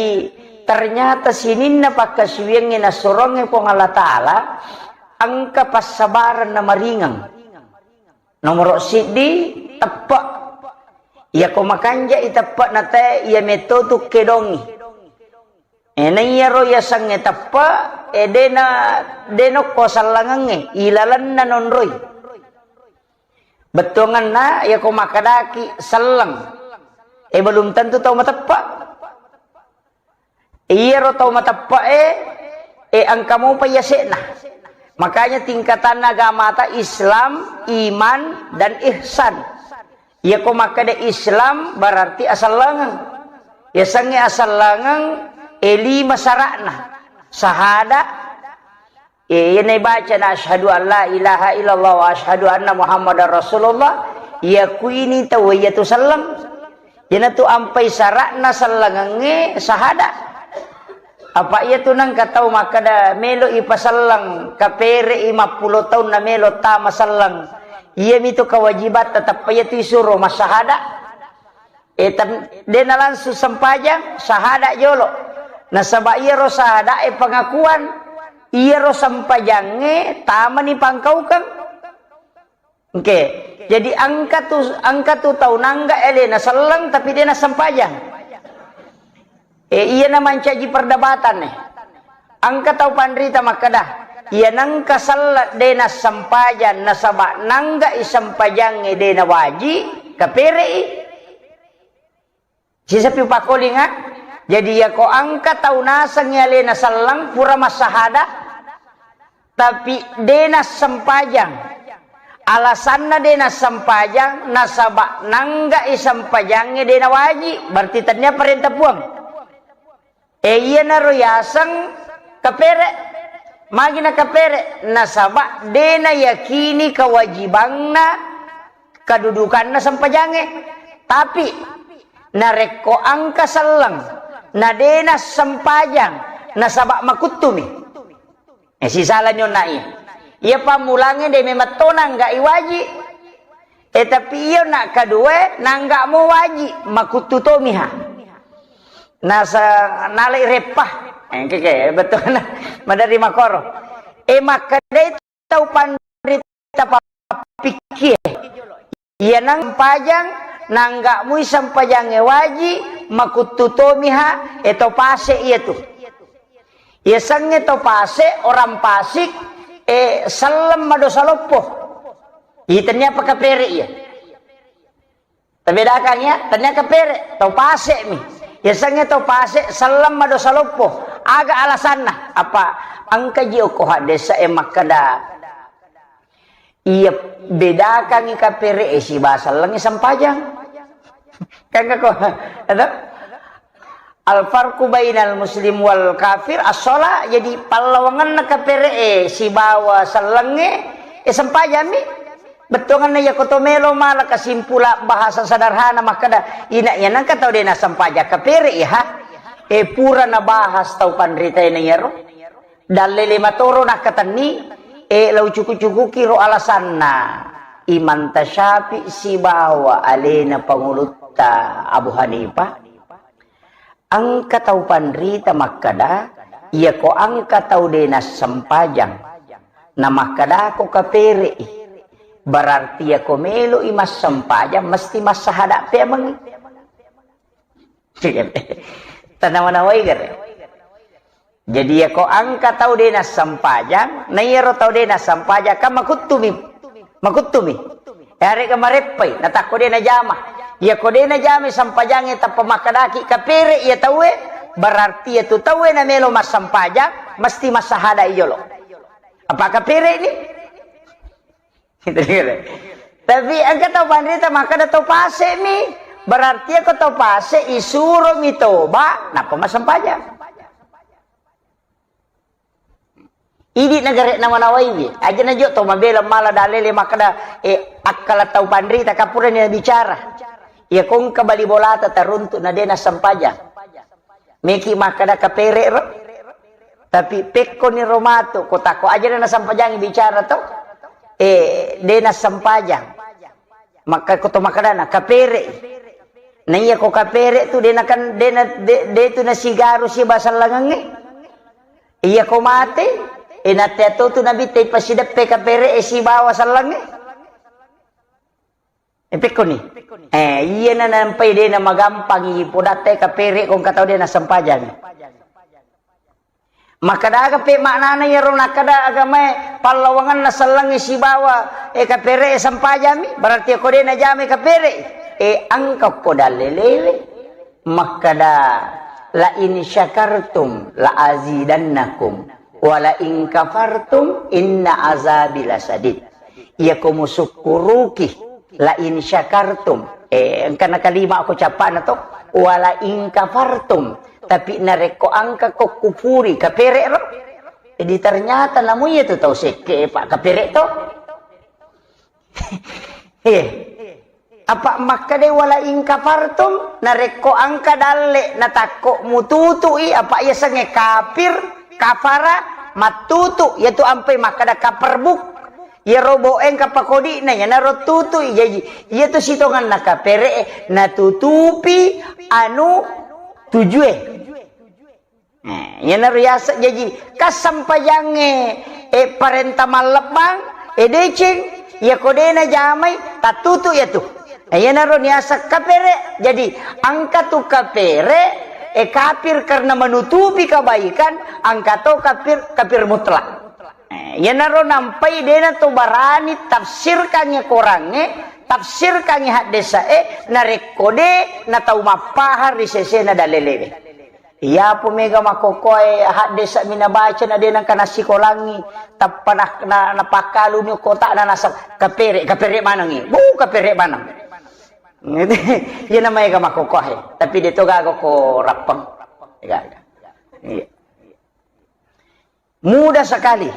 ternyata sininna pakkasiwiangnge nassorongnge Puang Allah Ta'ala, engka passabareng na maringeng. Nomoro siddi, teppe'. Iyako makanja'i teppe' na tae, iya metto tu kedongi. E, na iyaro yasengnge teppe', e, dena, denokko sellengengnge, ilalenna nonroi. Bettuanganna, iyako makkedaki selleng, e, belum tentu tau mateppe'. Iyaro tau mateppe'e, e, engka mopa yase'na. Makanya tingkatanna agamata Islam, iman, dan ihsan. Iyako makkeda Islam berarti asellengeng. Yasengnge asellengeng, e, lima sara'na. Sahada, E, iyana ibacana asyhadu an la ilaha illallah wa asyhadu anna Muhammadar Rasulullah, iyakuini tauwe iyatu selleng. Iyanatu ampai sara'na sellengengnge sahada. Apa iyatu nengka tau makkeda melo ipaselleng, kapere'i mappulo taunna melo tama selleng. Iyamitu kewajibatta, tappa iyatu isuro massahada. E, tan-, dena langsung sempajang, sahada jolo. Nasaba iyaro sahada e pengakuan, iyaro sempajangnge tamani pangkaukeng. Oke. Jadi engka tu, engka tu tau nangga alena selleng tapi dena sempajang. E, iyana mancaji perdebatan e. Engka tau panrita makkeda, iya nengka selleng de nassempajang nasaba nanggai sempajangnge de nawaji, kapere'i. Sisapi pakolinga, jadi iyako engka tau nasengngi alena selleng pura massahada, tapi de nassempajang. Alasanna de nassempajang nasaba nanggai sempajangnge de nawaji, berarti tennia parenta Puang. E, iyanaro yaseng kapere. Magi nakapere? Nasaba de nayakini kewajibanna, kedudukanna sempajangnge. Tapi narekko engka selleng, na de nassempajang, nasaba makuttumi. E, sisalani onna iya. Iya pammulangnge de memeng to nanggai waji. E, tapi iya nak kedua, nangga mo waji, makuttu tomiha. Nasa-, nalai reppa. E, keke, betul. Madari makoro. E, makkedai tau panrita pappikie. Iya nang pajang, nangga mui sempajangnge waji, makuttu tomiha, e, to pase iya tu. Yasengnge to pase, orang pasik, e, selleng madosa loppo. Itennia pakapere iya. Tabedakang ya, tennia kapere, to pase mi. Yasengnge to pase, selleng madosa loppo. Aga alasanna? Apa engka ji okko haddesa e makkeda, iya bedakangngi kapere e sibawa sellengnge sempajang. Kan kako, ada? Al farqu bainal muslim wal kafir as-shalah, jadi pallawangenna kapere e sibawa sellengnge, e, sempajammi. Bettuanganna iyako to melo mala kesimpulan bahasa sederhana makkeda, ina iya nengka tau de nassempajang kapere iya ha. E, pura nabahas tau panritaina iyaro. Dalle lima toro nakkatenni, e, lau cuku-cukuki ro alasanna Imam Tasyafi sibawa alena pangulutta Abu Hanifah. Engka tau panrita makkada, iyako engka tau de nassempajang, na makkedako kapere'i, berarti iyako melo'i massempajang mesti massahada peamengngi. Tanawa-nawai gare. Jadi, iyako engka tau de nassempajang, na iyaro tau de nassempajang, kan makuttumi, makuttumi. Yarega mareppai, natakko de najama. Iyako de najama sempajangnge tappa makkedaki kapere iya tauwe, berarti iyatu tauwe namelo massempajang, mesti massahada iyolo. Apa kapere ni? Tapi engka tau panrita makkada tau pase mi, berarti iyako tau pase isuromi toba, nappa massempajang. Idi nagare namanawaiwi, aja najo to mabela mala dalele makkada, eh, akkala tau panrita kapurani bicara. Iyako engka bali bolata taruntu na de nassempajang. Meki makkada kapere ro. Tapi pekkoni ro matu, ko tako aja na nassempajang bicara to. Eh, de nassempajang. Makka ko to makkadana kapere. Na iyako kapere tu de nakan, de na, de, de tu nasigaru siba sellengengnge. Iyako mate, e, nateato tu nabitta ipasideppe kapere e sibawa sellengnge. E, pekkoni. Eh, iyana nampai de namagampang i podatta e kapere ko engka tau de nassempajang. Makkadaga pe maknana iyaro nakkada agamae pallawanganna sellengnge sibawa, e, kapere e sempajami, berarti ko de najamai kapere. E, engka ko dalelewe. Makkada, "La in syakartum la azidannakum, wa la in kafartum inna azabi lasadid." Iyako musukkuruki, la in syakartum, eh, engkana kalima ko cappana to, wa la in kafartum, tapi narekko engka ko kufuri, kapere ro. Jadi ternyata namu iya tu tau sekke, Pak, kapere to. Iya. Apa makkeda wala in kafartum, narekko engka dalle natakko mututui, apa yasengnge kafir, kafara, mattutu, yaitu ampai makkeda kaperbuk. Iyaro bo engka pakodi'na, iyanaro tutui. Jaji, iyatu sitongenna kapere, natutupi anu tujue. Eh, iyanaro yaseng jaji, kassempajangnge, eh, parenta mallebbang, eh, deceng, iyako de najamai, tattutu iyatu. Eh, iyanaro niaseng kapere. Jadi, engka tu kapere, eh, kafir karena menutupi kebaikan, engka to kafir, kafir mutlak. Eh, iyanaro nampai dena to barani tafsirkangnge korangnge, tafsirkangnge haddesae, narekko de natau mappahang ri sesena dalelewe. Iyapo mega makkokkoe haddesa'mi nabaca na de nengka nassikolangngi, tappa na, na, napakkaluni kotakna naseng, "Kapere, kapere manengngi, bu, kapere maneng." Iyana maega makkokkoe, tapi de to gaga ko rappeng. Gaga. Iya. Mudah sekali.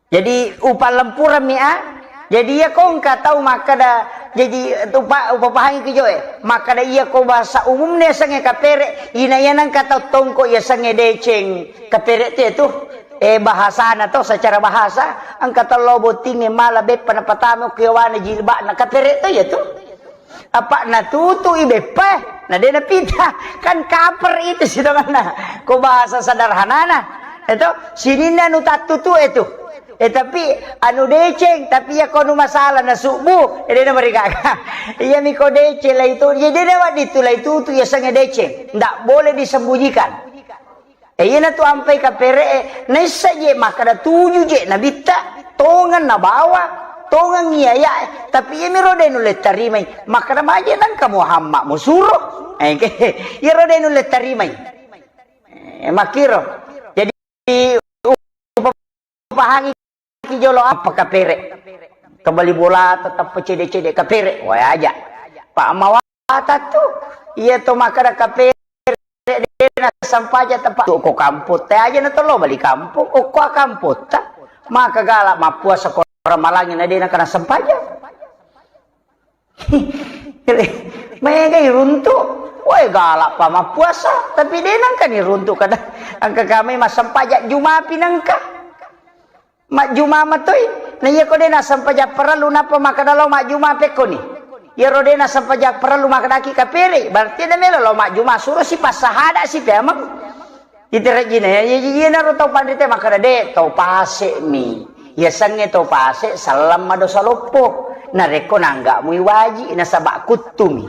Jadi, upallempurammi a. Jadi, iya ko engka tau makkeda, jadi, upa-, upapahangi ki joe. Makkeda iya ko bahasa umumna yasengnge kapere, ina iya nengka tau tongko yasengnge deceng. Kapere te tu, eh, bahasana to, secara bahasa, engka tau lao bottingnge mala beppa napatama ko yawana jilbabna, kapere to iya tu. Apa natutui beppa, na de napita. Kan kaper itu sitongenna. Ko bahasa sederhanana. Itu sininna nu tattutu itu. Eh, tapi anu deceng, tapi iya ko nu masalah na subuh, eh, de namarigaga. Iya mi ko deceng lai tu, jadi de wadding tu lai tutu yasengnge deceng. Ndak boleh disembunyikan. E, iyanatu ampai kapere'e, naissa je makkeda tuju je nabitta, tongeng nabawa, tongeng iyayae, tapi iyamiro de nulle tarimai, makkeda maje nengka Muhammad musuro. E, iyaro de nulle tarimai. E, makkiro. Jadi, upahangi ki jolo apa kapere. Kebali bola tetap cede-cede kapere. Wah, aja. Pak Mawata tu, iya to makkeda kapere de na sempaja tempat tu ko kampung te aja na tolo bali kampung, ko ko kampung ta. Maka galak mappuasa ko Ramalangi na de na kena sempaja. Mega iruntu, woi galak pa mappuasa, tapi de nengka ni runtu kada. Engka kami massempajang Juma pi nengka. Majjuma matoi, na iya ko de nassempajang parellu nappa makkeda lao majjuma pekkoni. Iyaro de' nasempajang parellu makkedaki kapere, berarti de' melo lao majjuma suro si passahada si pemeng. Iterejjina, ya, ya, ya, iyanaro tau panrita makkeda, "De', tau pase'mi." Yasengnge tau pase' sallang madosa loppo. Narekko nangga mui waji, nasaba kuttumi.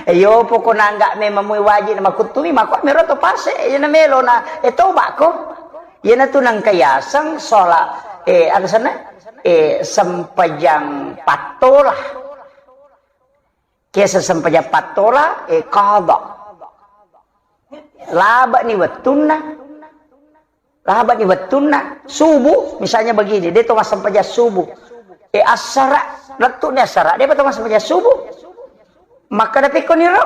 Iyo, poko nangga memang mui waji na makuttumi, mako mero tau pase', iyana melo na, eh, tobako. Iyanatu nangka yaseng sholat, eh, aga senna? Eh, sempajang pattola. Kiasa sempajang pattola, eh, qada. Labani wettunna. Labani wettunna. Subuh, misalnya begini, de' to massempajang subuh. Eh, assara, lettu'ni assara, de' pa to massempajang subuh. Makkeda pekkoniro,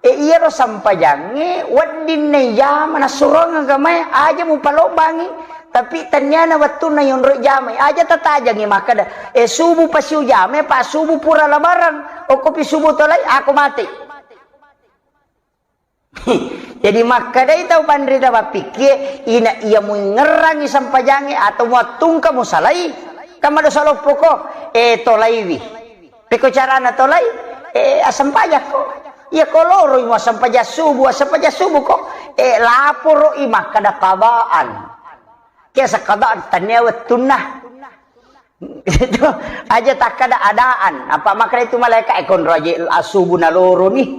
eh, iyaro sempajangnge wedding naijama nassurong agamae, aja mupalobbangi, tapi tenniana wettunna yonroi jamai, aja tatajangi makkeda, eh, subuh pasiu jamai, pa subuh pura labarang, okkopi subuh tolai, ako mate. Jadi makkedai tau panrita mappikkie, ina iya muingngerangi sempajangnge atau muattungka musalai, kan madosa loppoko, eh, tolaiwi. Pekko carana tolai, eh, assempajakko. Iya ko loroi muassempajang subuh, assempajang subuh ko, eh, laporoi makkeda qadaan. Kiasa qadaan, tennia wettunna. Itu aja takkada adaan. Apa makkeda itu malaikat, eh, konro aja asubu naloro nih.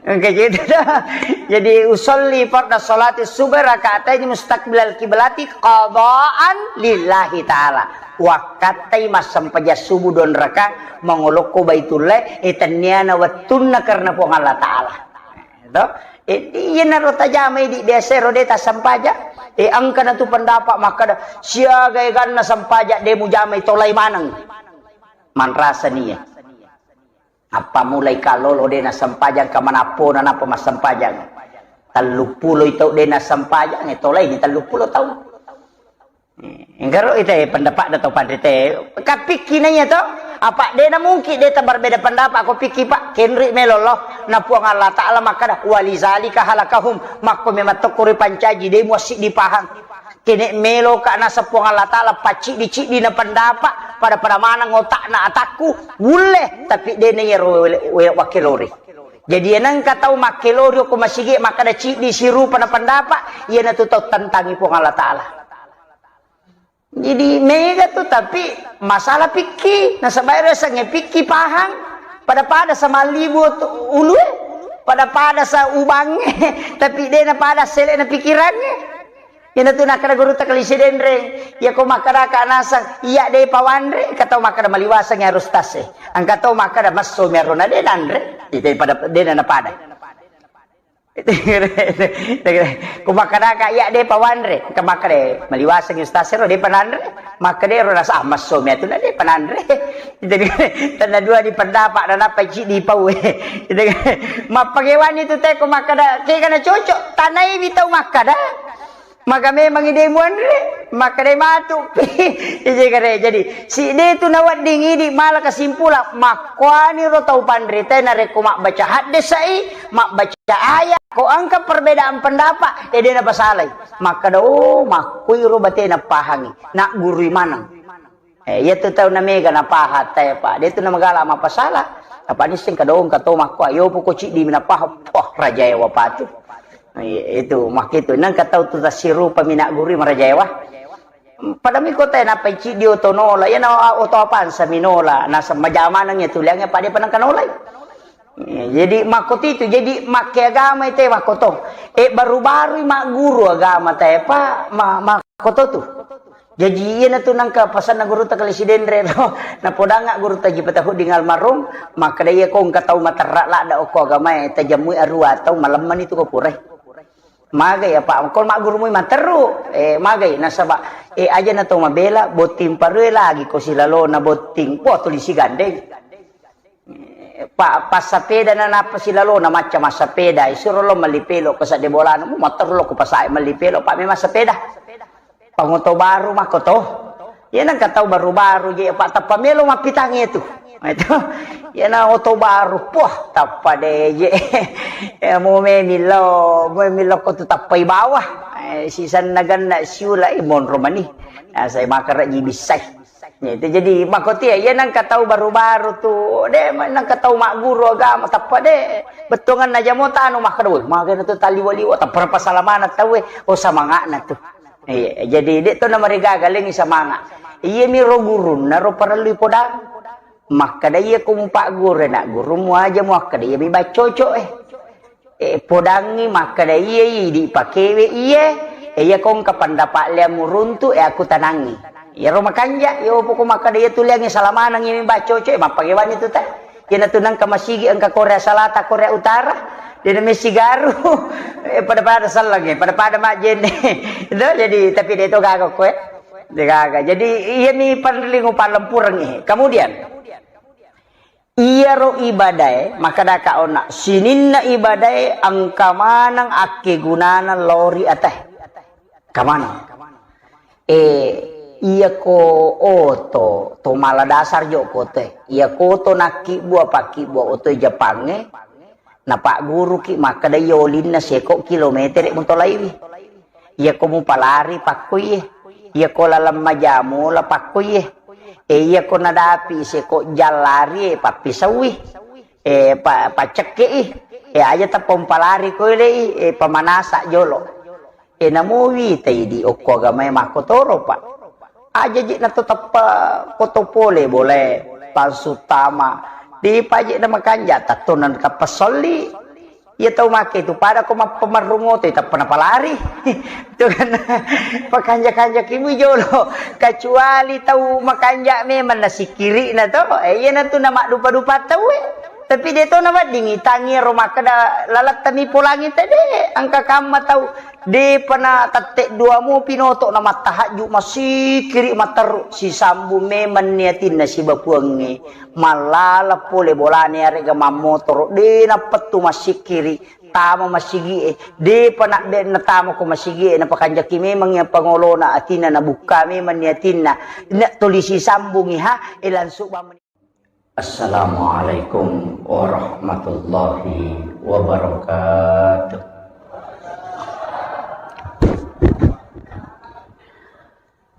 Kayak gitu dah. Jadi, "Usolli farda salati subuh rakaatain mustaqbilal kiblati qadaan lillahi ta'ala." Wakkattai massempajang subuh don raka mangolokko Baitullah, eh, tenniana wettunna karena Puang Allah Ta'ala. To? Eh, iyanaro tajamai di biasa ro de' tassempajang. Eh, engkana tu pendapat makkeda, siaga eganna sempajang de' mujamai tolai maneng. Manrasa nia. Apa mulai kalolo de' nassempajang ka manappona napa massempajang. Telluppulo tau de' nassempajang, eh, tolai ni telluppulo tau. Enggaro ite pendapat da tau panrite. Kapikki naiya to? Apa de' na mungkin de' ta berbeda pendapat ko pikki, Pak? Kenri melo lo. Na Puang Allah Ta'ala makkeda, "Walizalika halakahum." Makko memang tokko ripancaji, de' muassiddi pahang. Kene melo ka nasa Puang Allah Ta'ala pacciddi-ciddi na pendapat, pada-pada maneng otakna atakku, wulle, tapi de' na iyaro we-, we-, wakkelori. Jadi, enengka tau makkelori ko masigi makkeda ciddi sirupa na pendapat, iyanatu tau tentangi Puang Allah Ta'ala. Jadi mega tu, tapi masalah pikki, nasaba ero yasengnge pikki pahang, pada-pada sa mallibu tu ulue, pada-pada sa ubangnge, tapi de' na pada sele' na pikirangnge. Iyanatu nakkeda gurutta Kalisi Denreng, iya ko makkeda ka naseng, iya de' pawanre, engka tau makkeda maliwaseng harus tase. Engka tau makkeda messo mi aro na de' nanre, ite pada de' na pada. Ku makkadaka, "Iya, de' pawanre." Engka makkeda, "Maliwaseng ustaz ero, de' pananre." Makkeda ero rasa, "Ah, messo mi atu na de' pananre." Jadi, tenna dua di pendapat, na nappa ciddi pau. Mappagewani tu teko makkeda, kegana cocok, tanai mi tau makkeda. Maka memang ide muanre, makkeda matu. Jadi, jadi, si de' tu nawedding idi mala kesimpulan, makkuani ro tau panrita narekko mabbaca haddesai, mabbaca ayat, ko engka perbedaan pendapat, eh, de' napasalai. Makkeda, "Oh, makkuiro batena pahangi, naggurui maneng." Eh, iya tu tau namega napahang tae, Pak. De' tu namagala mapasala. Apa nisseng kadong kato makko, ayo poko ciddi mi napahang. Wah, rajae wapatu. Eh, itu, makkitu. Nengka tau tu tasirupa mi naggurui marajae wa. Pada mi kota nappa ciddi oto nola. Iya na oto apansa mi nola. Nasa majamaneng ya tuliangnge pada panengka nolai. Iya, jadi makkoto itu, jadi makke agama itu makkoto. Eh, baru-baru magguru agama tae, Pak, ma-, makkoto tu. Jadi, iyanatu nengka pasanna gurutta Kalisi Denre ro. Napodangnga gurutta Haji Patahuddin almarhum, makkeda, "Iya ko engka tau materra ladda okko agamae, tajammui arua tau, malemmani tu ko purae." Magai apa? Ko maggurumui materru, eh, magai nasaba, eh, aja na to mabela, botting parue lagi ko silalona botting. Wah, tuli sigandeng. Pa-, passapeda na nappa silalona macca massapeda, isuro lo melli pelo ke sadde bolana, mu materru lo ku pasae melli pelo, pa memang sapeda. Pangoto baru makko to. Iya nengka tau baru-baru je, pa tappa melo mappitang itu. Itu. Iya na oto baru, poh, tappa de je. Ya, mu me millo, mu millo ko tu tappai bawah. Eh, sisanna ganna siula, eh, monro mani. Ya, saya makara ji bisai. Itu jadi makkotia, iya nangka tau baru-baru tu, de nangka tau magguru agama, tappa de bettuanganna jamo tanu makkeda, "Woi, magana tu taliwa-liwa, tappa pasalamana tau, eh." Oh, samanga'na tu. Iya, jadi de to namarigaga lengi samanga. Iya mi ro gurunna ro parellu podang. Makkeda iya ko mupagguru na gurummu aja muakkeda iya mi baccoco, eh. Eh, podangngi makkeda iye, idi pakewe iye, eh, iya kongka pandapa' leammu runtu, eh, aku tanangngi. Iyaro makanja, iyo poko makkeda iya tu leangngi salamanang iya mi baccoco, eh, mappagewani tu ta. Iyana tu nangka masigi engka Korea Selatan, Korea Utara, dena messigaru, eh, pada-pada sellengnge, pada-pada majjenne. Itu jadi, tapi de to gaga ko, eh. De gaga. Jadi, iya mi panrelling upalempureng, eh. Kemudian, iyaro ibadae, makkedaka onna, sininna ibadae engka maneng akkegunana lao ri atae. Engka maneng. Eh, iyako oto, to mala dasar jo ko otoe. Iyako oto nakkibbua, pakkibbua otoe Jepangnge, napagguruki makkeda iya olinna seko kilometere mutolaiwi. Iyako mupalari pakkuiye. Iyako laleng majamu la pakkuiye. E, iyako nadapi seko jallari e pappisaui. E, pa-, paccekkei. E, aja tappa umpalari ko elei, e, pamanasa jolo. E, namuwi taidi okko agamae makkotoro, Pak. Aja je nato tappa koto pole bolae, palsu tama. Di paje na makanja tattonan kappa solli. Iya tau make tu pada ko mappamarrung oto, tappa napalari. Itu kan pakanja-kanja kimu jolo. Kecuali tau makanja memang nasikkiri na to. Eh, iya na tu na maddupa-dupa tau, eh. Tapi de to naweddingi tangi ro makkeda lalattami polangi tede. Engka kamma tau. Depa na tette dua mo pinoto na mattahajju masikkiri matteru sisambung memang ni atinna sibawa Puangnge. Mallala pole bolane arega mammotoro, de nappettu massikkiri, tama masigie, depa nabbe natama ko masigie, napakanjaki memang yang pangolona atinna, nabukka memang ni atinna, na tuli sisambungi ha, e langsung bamani. Assalamualaikum warahmatullahi wabarakatuh.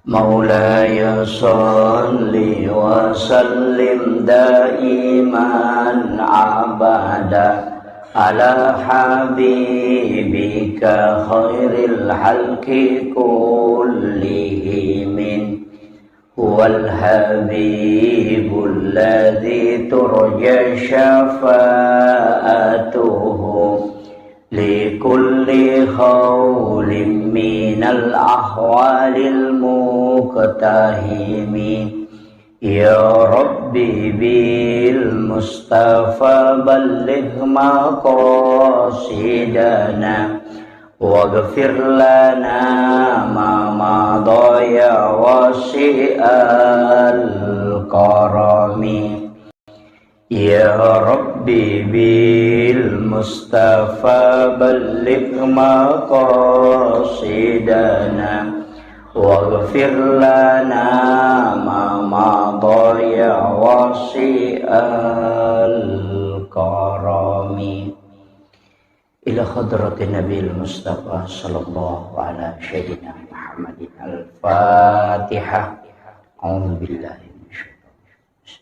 مولاي صل وسلم دائما أبدا على حبيبك خير الخلق كلهم. هو الحبيب الذي ترجى شفاعته لكل هول من الأهوال المقتحم. يا رب بالمصطفى بلغ مقاصدنا واغفر لنا ما مضى يا واسع الكرم. يا رب بالمصطفى بلغ مقاصدنا واغفر لنا ما مضى يا واسع الكرم. إلى حضرة النبي المصطفى صلى الله على سيدنا محمد الفاتحة. أعوذ بالله من الشيطان الرجيم.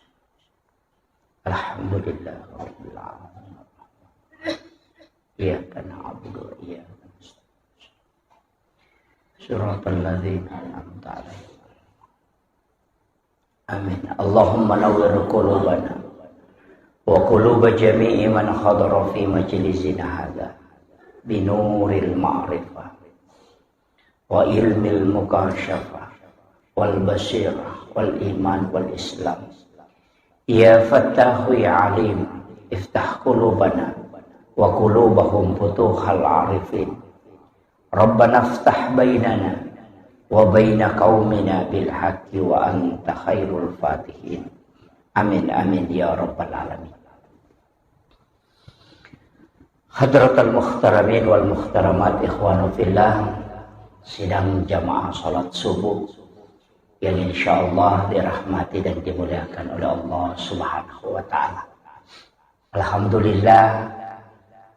الحمد لله رب العالمين. إياك نعبد وإياك نستعين. صراط الذين أنعمت عليهم. آمين. اللهم نور قلوبنا وقلوب جميع من حضر في مجلسنا هذا بنور المعرفة وعلم المكاشفة والبصيرة والإيمان والإسلام. يا فتاح يا عليم، افتح قلوبنا وقلوبهم فتوح العارفين. ربنا افتح بيننا وبين قومنا بالحق وأنت خير الفاتحين. آمين، آمين يا رب العالمين. Hadratal muhtaramin wal muhtaramat, ikhwanu fillah, sidang jamaah salat subuh yang insyaallah dirahmati dan dimuliakan oleh Allah Subhanahu wa Ta'ala. Alhamdulillah,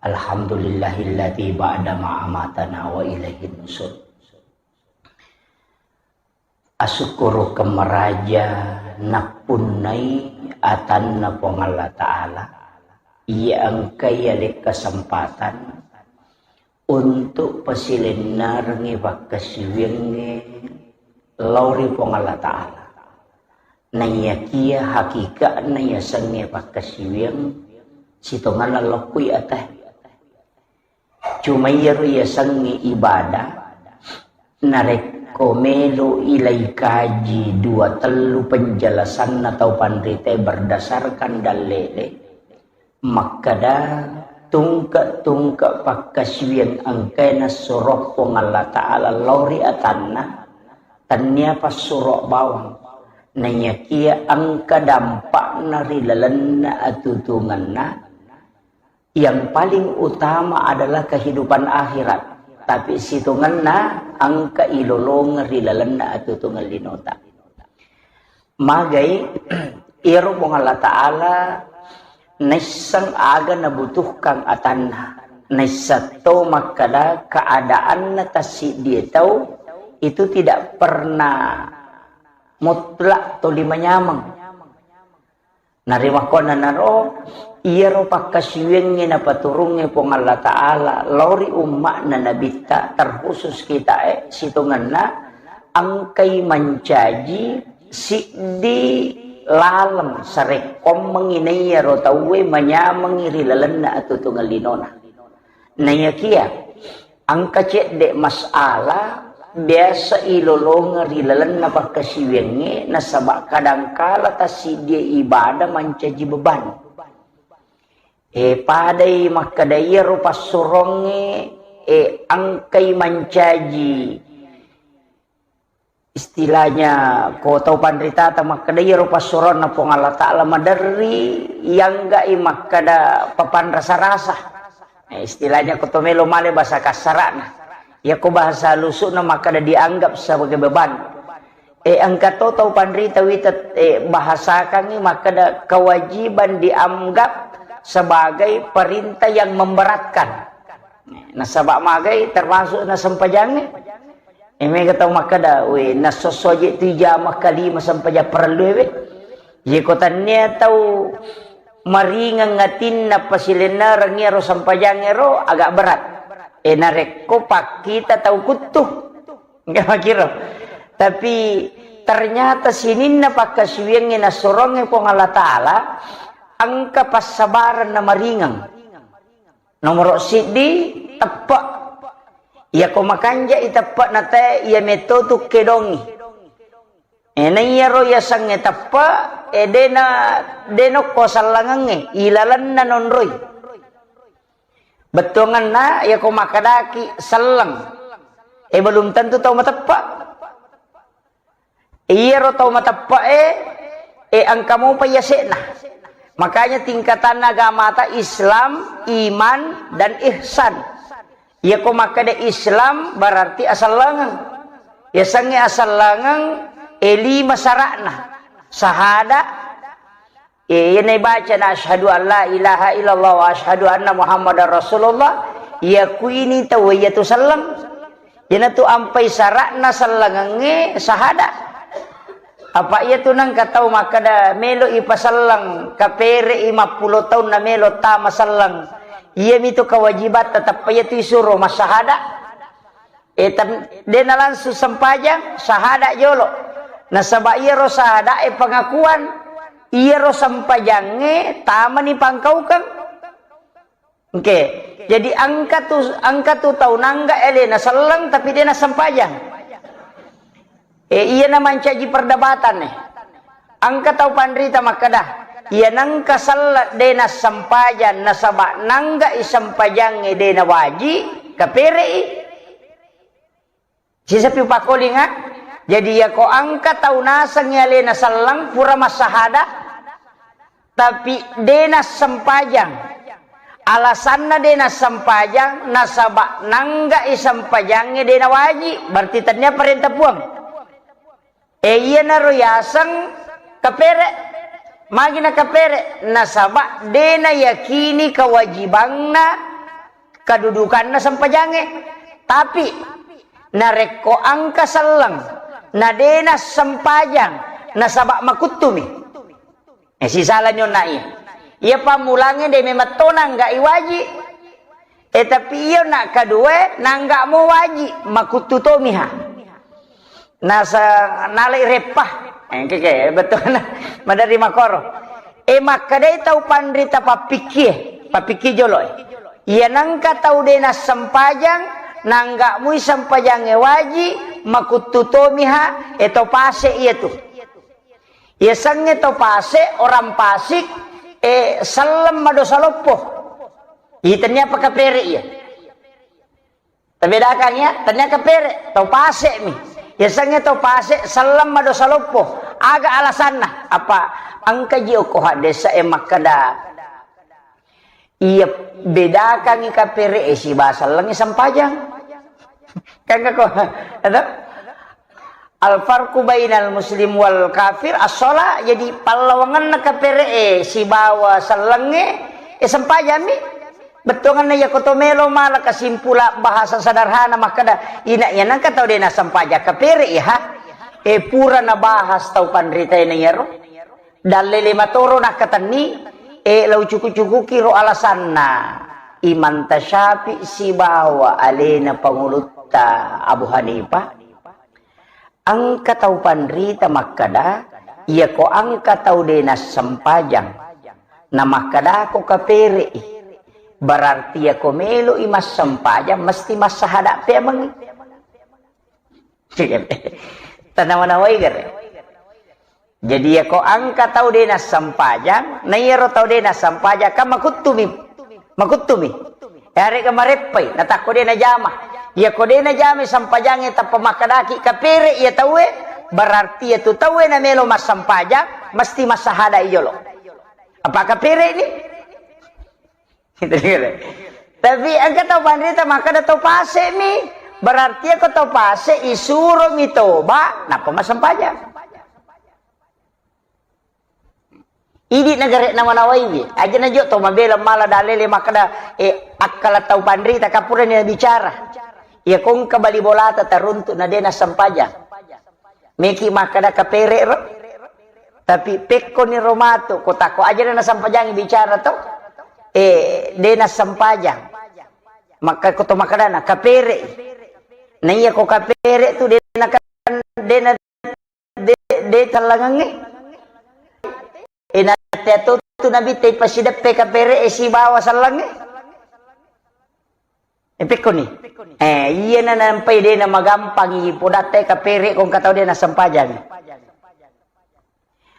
alhamdulillahilladzi ba'da ma amatana wa ilaihin nusur. Asukkurukeng maraja nappunnai atanna Puang Allah Ta'ala, iya engkai ale kesempatan untuk pasilennerengngi pakkasiwiangnge lao ri Puang Allah Ta'ala. Naiyakia hakikatna yasengnge pakkasiwiang sitongenna lokkui ate. Cuma iyaro yasengnge ibadah, narekko melo ilai kaji dua tellu penjelasanna tau panritae berdasarkan dallele, makkeda tungke-tungke pakkasiwiang engkae nassuro Puang Allah Ta'ala lao ri atanna, tennia passuro bawang, naiyakia engka dampakna ri lalenna atutungenna. Yang paling utama adalah kehidupan akhirat, tapi sitongenna engka ilolongeng ri lalenna atutungeng linota. Magai, iyaro Puang Allah Ta'ala naisseng aga nabutuhkan atanna, naisseng to makkeda keadaanna tassiddie tau itu tidak pernah mutlak toli manyameng. Narimakkuannanaro, iyaro pakkasiwiangnge napaturungnge Puang Allah Ta'ala lao ri umma'na Nabitta, terkhusus kitae, sitongenna engkai mancaji siddi laleng sarekkoammengngi naiyaro tauwe manyamengngi ri lalenna atutungeng linona. Naiyakia engka cedde masalah biasa ilolongeng ri lalenna pakkasiwiangnge, nasaba kadangkala tassiddie ibadah mancaji beban. E, padai makkeda iyaro passurongnge, e, engkai mancaji istilahnya ko tau panritata makkeda iyaro passuronna Puang Allah Ta'ala maderri, iyangga'i makkeda papanrasa-rasa. Eh, istilahnya ko to melo male bahasa kasara'na. Iya ko bahasa halusukna makkeda dianggap sebagai beban. Eh, engka to tau panrita wita, eh, bahasakangngi makkeda kewajiban dianggap sebagai perintah yang memberatkan. Nasaba magai termasuk na sempajangnge. Eh, mega tau makkeda, "We, nassosso aje tu ijama kalima sempajang parellu we." Ye ko tannia tau maringeng atinna pasilennereng iyaro sempajangngero agak berat. Eh, narekko pakkita tau kuttu. Enggak makiro. Tapi ternyata sininna pakkasiwiangnge nassurongnge Puang Allah Ta'ala, engka passabareng na maringeng. Nomoro siddi, teppe'. Iyako makanja'i teppe'na te, iya metto tu kedongi. Eh, na iyaro yasengnge teppe', eh, dena, dena okko sellengengnge, ilalenna nonroi. Bettuangenna, iyako makkadaki selleng, eh, belum tentu tau mateppe'. Iyaro tau mateppe'e, e, engka mopa yase'na. Makanya tingkatanna agamata Islam, iman, dan ihsan. Iyako makkeda Islam berarti asellengeng. Yasengnge asellengeng, e, lima sara'na. Sahada, e, iyana ibacana asyhadu an la ilaha illallah wa asyhadu anna Muhammadar Rasulullah, yakuini tauwe iyatu selleng. Iyanatu ampai sara'na sellengengnge sahada. Apa iyatu nengka tau makkeda melo ipaselleng, kapere'i mappulo taunna melo tama selleng. Iyamitu kewajibatta, tappa iyatu isuro massahada. E, tem-, dena langsung sempajang, sahada jolo. Nasaba iyaro sahada e pengakuan, iyaro sempajangnge tamani pangkaukeng. Oke. Jadi engka tu, engka tu tau nangga alena selleng tapi de nassempajang. E, iyana mancaji perdebatan e. Engka tau panrita makkeda, iya nengka selleng de nassempajang nasaba nangga i sempajangnge de nawaji, kapere'i. Sisapi upakkolinga, jadi iyako engka tau nasengngi alena selleng pura massahada, tapi de nassempajang. Alasanna de nassempajang, nasaba nangga i sempajangnge de nawaji, berarti tennia parenta Puang. E, iyanaro yaseng kapere. Magi nakapere? Nasaba de nayakini kewajibanna, kedudukanna sempajangnge. Tapi narekko engka selleng, na de nassempajang, nasaba makuttumi. Eh, sisalani onna iya. Iya pammulangnge de memang to nangga iwaji. Eh, tapi iya nak kedua, nangga mo waji, makuttu tomiha. Nasa nalai reppa. Eh, keke, betul. Madari makoro. Eh, makkedai tau panrita pappikkie, pappikki jolo, eh. Iya nangka tau de nassempajang, nangga mui sempajangnge waji, makuttu tomiha, eh, to pase iya tu. Yasengnge to pase, orang pasik, eh, selleng madosa loppo. Ih, tennia apa kapere iya. Tabedakang ya, tennia kapere, to pase mi. Yasengnge to pase, selleng madosa loppo. Aga alasanna? Apa engka ji okko haddesa e makkeda, iya bedakangi kapere e sibawa sellengnge sempajang. Kan ko, ada? Al farqu bainal muslim wal kafir as-shalah, jadi pallawangenna kapere e sibawa sellengnge, e sempajammi. Bettuanganna iya ko to melo mala kesimpulan bahasa sederhana makkeda, ina iya nangka tau de nasempajang kapere iya ha. E pura nabahas tau panrita e na iyaro. Dalle lima toro nakkatenni, e lau cuku-cukuki ro alasanna Imam Tasyafi sibawa alena pangulutta Abu Hanifah. Engka tau panrita makkeda, iyako engka tau de nassempajang, na makkedako kapere'i, berarti iyako melo'i massempajang mesti massahada peamengngi. Tanawa-nawai gare. Jadi iyako engka tau de nassempajang, na iyaro tau de nassempajang kan makuttumi, makuttumi. Yarega mareppai, natakko de najama. Iyako de najama sempajangnge tappa makkedaki kapere iya tauwe, berarti iyatu tauwe namelo massempajang mesti massahada i jolo. Apa kapere ni? Tapi engka tau panrita makkeda tau pase mi, berarti iyako tau pase isuro mi toba nappa massempajang. Idi nagare nawa-nawaiwi, aja najo to mabela mala dalele makkeda, eh, akkala tau panrita kapurani nabicara. Iya kongka bali bolata taruntu na de nassempajang. Meki makkeda kapere ro. Tapi pekkoni ro matu, ko tako aja na nassempajang bicara to. Eh, de nassempajang. Maka ko to makkedana kapere. Na iya ko kapere tu de na, de na de, de tellangengnge. E, nateato tu Nabi te pasideppe kapere e sibawa sellangnge. E, pekkoni. Eh, iya na nampai de na magampangi podatte kapere ko engka tau de nassempajang.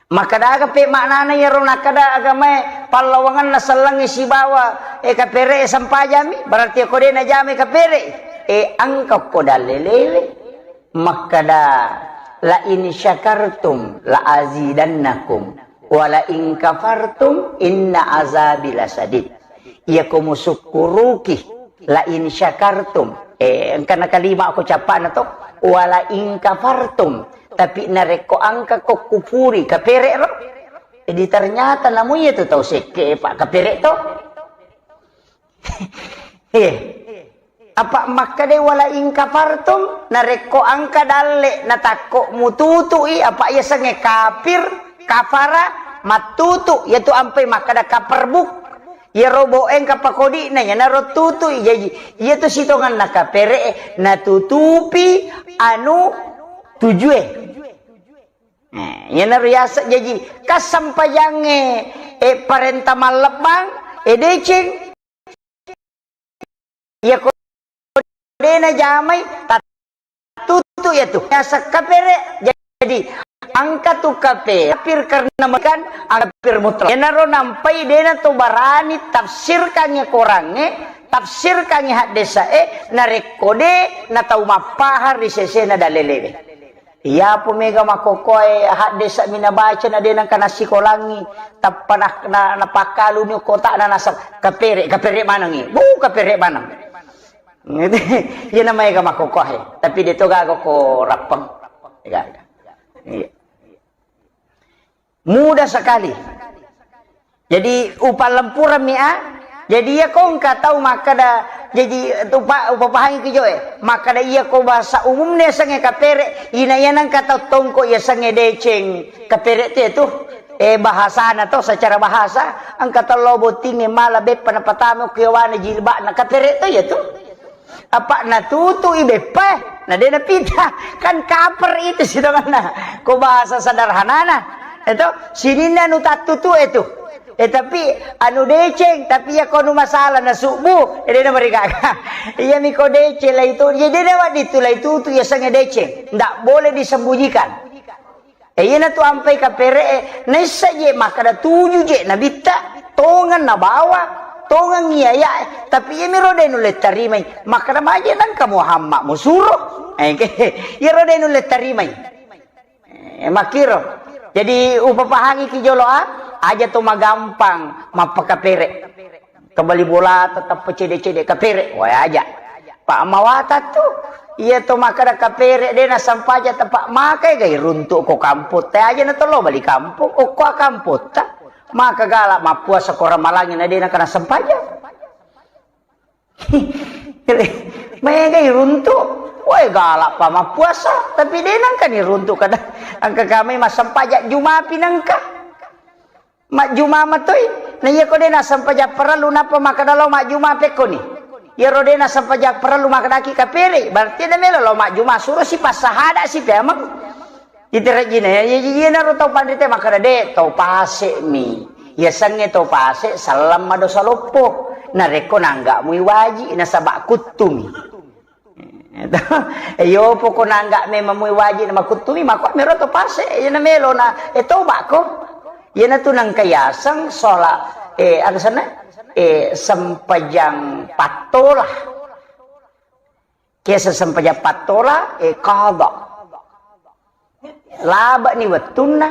Makkadaga pe maknana iyaro nakkeda agamae pallawangenna sellangnge sibawa, e, kapere e sempajammi, berarti ko de najamai kapere. E, engka ko dalelewe. Makkeda, "La in syakartum la azidannakum, wa la in kafartum inna azabi lasadid." Iyako musukkuruki, la in syakartum, eh, engkana kalima ko cappana to, wa la in kafartum, tapi narekko engka ko kufuri, kapere ro. Jadi ternyata namu iya tu tau sekke, Pak, kapere to. Eh, apa makkeda wala in kafartum, narekko engka dalle natakko mututui, apa iya sengnge kafir, kafara, mattutu, iyatu ampai makkeda kaperbuk. Iyaro bo engka pakodi'na, iyanaro tutui. Jaji, iyatu sitonganna kapere, natutupi anu tujue. Nah, iyanaro yaseng jaji, kassempajangnge, eh, parenta mallebbang, eh, deceng. Iya ko de najamai, tattutu iya tu. Yaseng kapere, jadi engka tu kapere, kafir karena mekan, kafir mutlak. Iyanaro nampai de na to barani tafsirkan iya korangnge, tafsirkan iya haddesa e, narekko de na tau mappahang ri sesena dalelewe. Iyapo mega makkokkoe haddesa mi nabaca na de nengka nassikolangi, tappa na, na, napakkaluni kotakna naseng kapere, kapere manengi. Bu, kapere maneng. Iya na maega makkokkoe, tapi de to gaga ko rappeng. Gaga. Iya. Mudah sekali. Jadi, upallempurammi a, Jadi, iya ko engka tau makkada, jadi, upa-, upapahangi ki jo e, makkada iya ko bahasa umumna yasengnge kapere, ina iya nengka tau tongko yasengnge deceng kapere tu, itu, eh, bahasana to, secara bahasa, engka tau lao bottingnge mala beppa napatama ku yawana jilbabna kapere to, iya tu. Apa natutu i beppa, na de napita. Kan kaper itu sitonganna. Ko bahasa sederhanana, itu sininna anu tattutu itu. Eh, tapi anu deceng, tapi iya ko anu masalah na subu, eh, de namarigaga. Iya mi ko deceng lai tu, jadi de waddi tu lai tutu yasengnge deceng. Ndak boleh disembunyikan. Eh, iyana tu ampai kapere e, naissa je makkada tuju je nabitta, tongeng nabawa, tongeng iya ya, tapi iya mi ro de nulle tarimai. Makkada maje nengka Muhammad musuro. Eh, iya ro de nulle tarimai. Eh, makkiro. Jadi, upapahangi ki jolo a, aja to magampang mappakapere. Kebali bola tetap cede-cede kapere, wae aja. Pak mawata tu, iya to makkada kapere de nasampaja tepak makai gai runtuk ko kamputta aja na tolo bali kampung, okko kamputta. Maka galak mappuasa ko ramalangi na de nakana sampaja. Mega iruntu, woi galak pa mappuasa, tapi de nengka ni runtu kada. Engka kami massempajang Juma pi nengka. Majjuma matoi. Na iya ko de nassempajang parellu nappa makkada lao majjuma pekkoni. Iyaro de nassempajang parellu makkadaki kapere, berarti de melo lao majjuma, suro si passahada si pemeng. Iterejjina, ya, ya, ya, iyanaro tau panrita makkada, "De, tau pase'mi." Yasengnge tau pase, selleng madosa loppo. Narekko nangga'mui waji, nasaba kuttumi. Eh, yo, poko nangga memang mui waji na makuttumi, mako mero tau pase, iyana melo na, eh, tobako. Iyanatu nangka yaseng sholat, eh, aga senna? Eh, sempajang pattola. Kiasa sempajang pattola, eh, qada. Labani wettunna.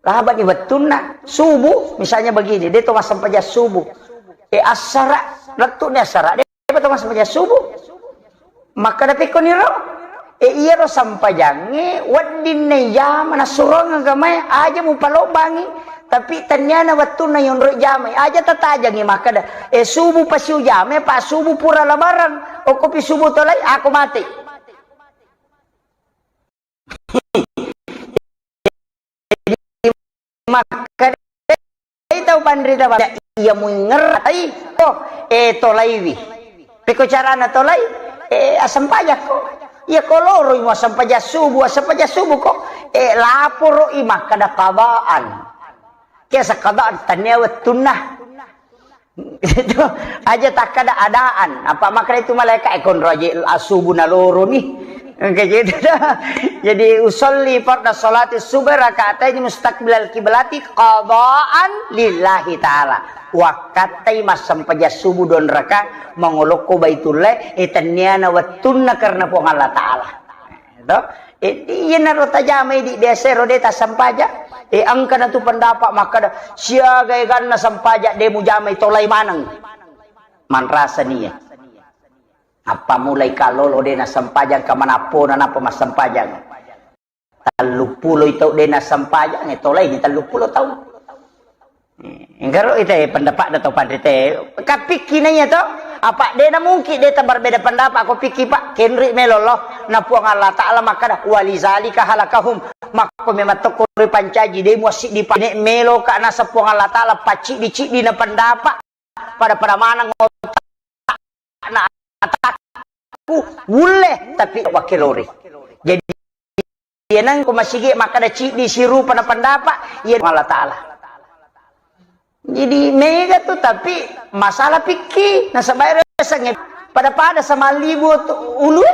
Labani wettunna. Subuh, misalnya begini, de to massempajang subuh. Eh, assara, lettu ni assara, de to massempajang subuh. Makkada pekkoniro, eh, iyaro sempajangnge wedding naijama nassurong agamae, aja mupalobbangi. Tapi tenniana wettunna yonroi jamai, aja tatajangi makkada, eh, subuh pasi ujamai, pa subuh pura labaran, okkopi subuh tolai, ako mate. Jadi, makkeda tau panrita, iya muingerrai, oh, eh, tolaiwi. Pekko carana tolai, eh, assempajakko. Iya ko loroi mu assempaja subuh, assempaja subuh ko, eh, laporoi makkeda qadaan. Kiasa qadaan, tania wettunna. Itu aja takkada adaan. Apa makkeda itu malaikat, eh, konro aja asubu naloroni. Engka gitu dah. Jadi, "Usolli farda salati subhi rakataini mustaqbilal kiblati qadaan lillahi ta'ala." Wakkattai massempajang subuh dua raka mangolokko Baitullah, eh, tenniana wettunna karena Puang Allah Ta'ala. To? Eh, iyanaro tajamai di biasa ro de tassempajang. Eh, engka natu pendapat makkada, siaga eganna sempajang de mujamai tolai maneng. Manrasa nia. Apa mulai kalolo de nassempajang ka manappona napa massempajang. Telluppulo tau de nassempajang, eh, tolai ni telluppulo tau. Enggaro ite pendapat da tau panrite. Kapikki naiya to? Apa de na mungkin de ta berbeda pendapat ko pikki, Pak. Kenri melo lo. Na Puang Allah Ta'ala makkada, "Walizalika halakahum." Makko memang tokko ripancaji de muassiddi pa ne melo ka nasa Puang Allah Ta'ala pacciddi-ciddi na pendapat. Pada-pada maneng otak na atakku wulle, tapi wakkilori. Jadi, iyaneng ko masigi makkada ciddi sirupa na pendapat, iya Allah Ta'ala. Jadi, mega tu, tapi masalah pikki, nasaba ero yasengnge pada-pada samallibu tu ulue,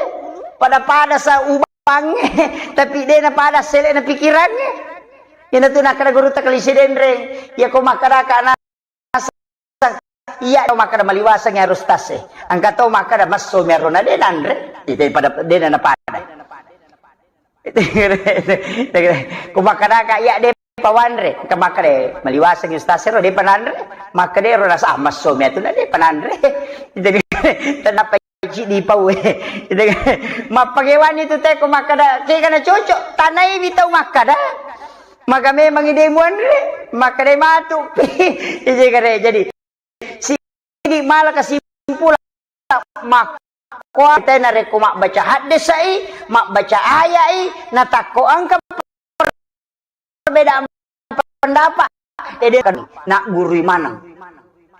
pada-pada sa ubangnge, tapi de na pada sele na pikirangnge. Ina tu nakkada guru takalisi denreng, iya ko makkada kana Iya, to makkada maliwaseng harus tas e. Engka to makkada messo mi arona de nanre. Itu pada de na pada. Ko makkada ka iya de pawanre, engka makkada maliwaseng ustaz ro de pananre. Makkada ro rasa, ah, messo mi atu na de pananre. Jadi tenapa ji di pau e. Mappagewani tu te ko makkada kega na cocok, tanai wi tau makkada. Maka memang ide muanre, makkada matu. Ije kare jadi Sidi mala kesimpulan makkuatai narekko mabbaca haddesai, mabbaca ayai, natakko engka perbedaan pendapat, ede kan naggurui maneng.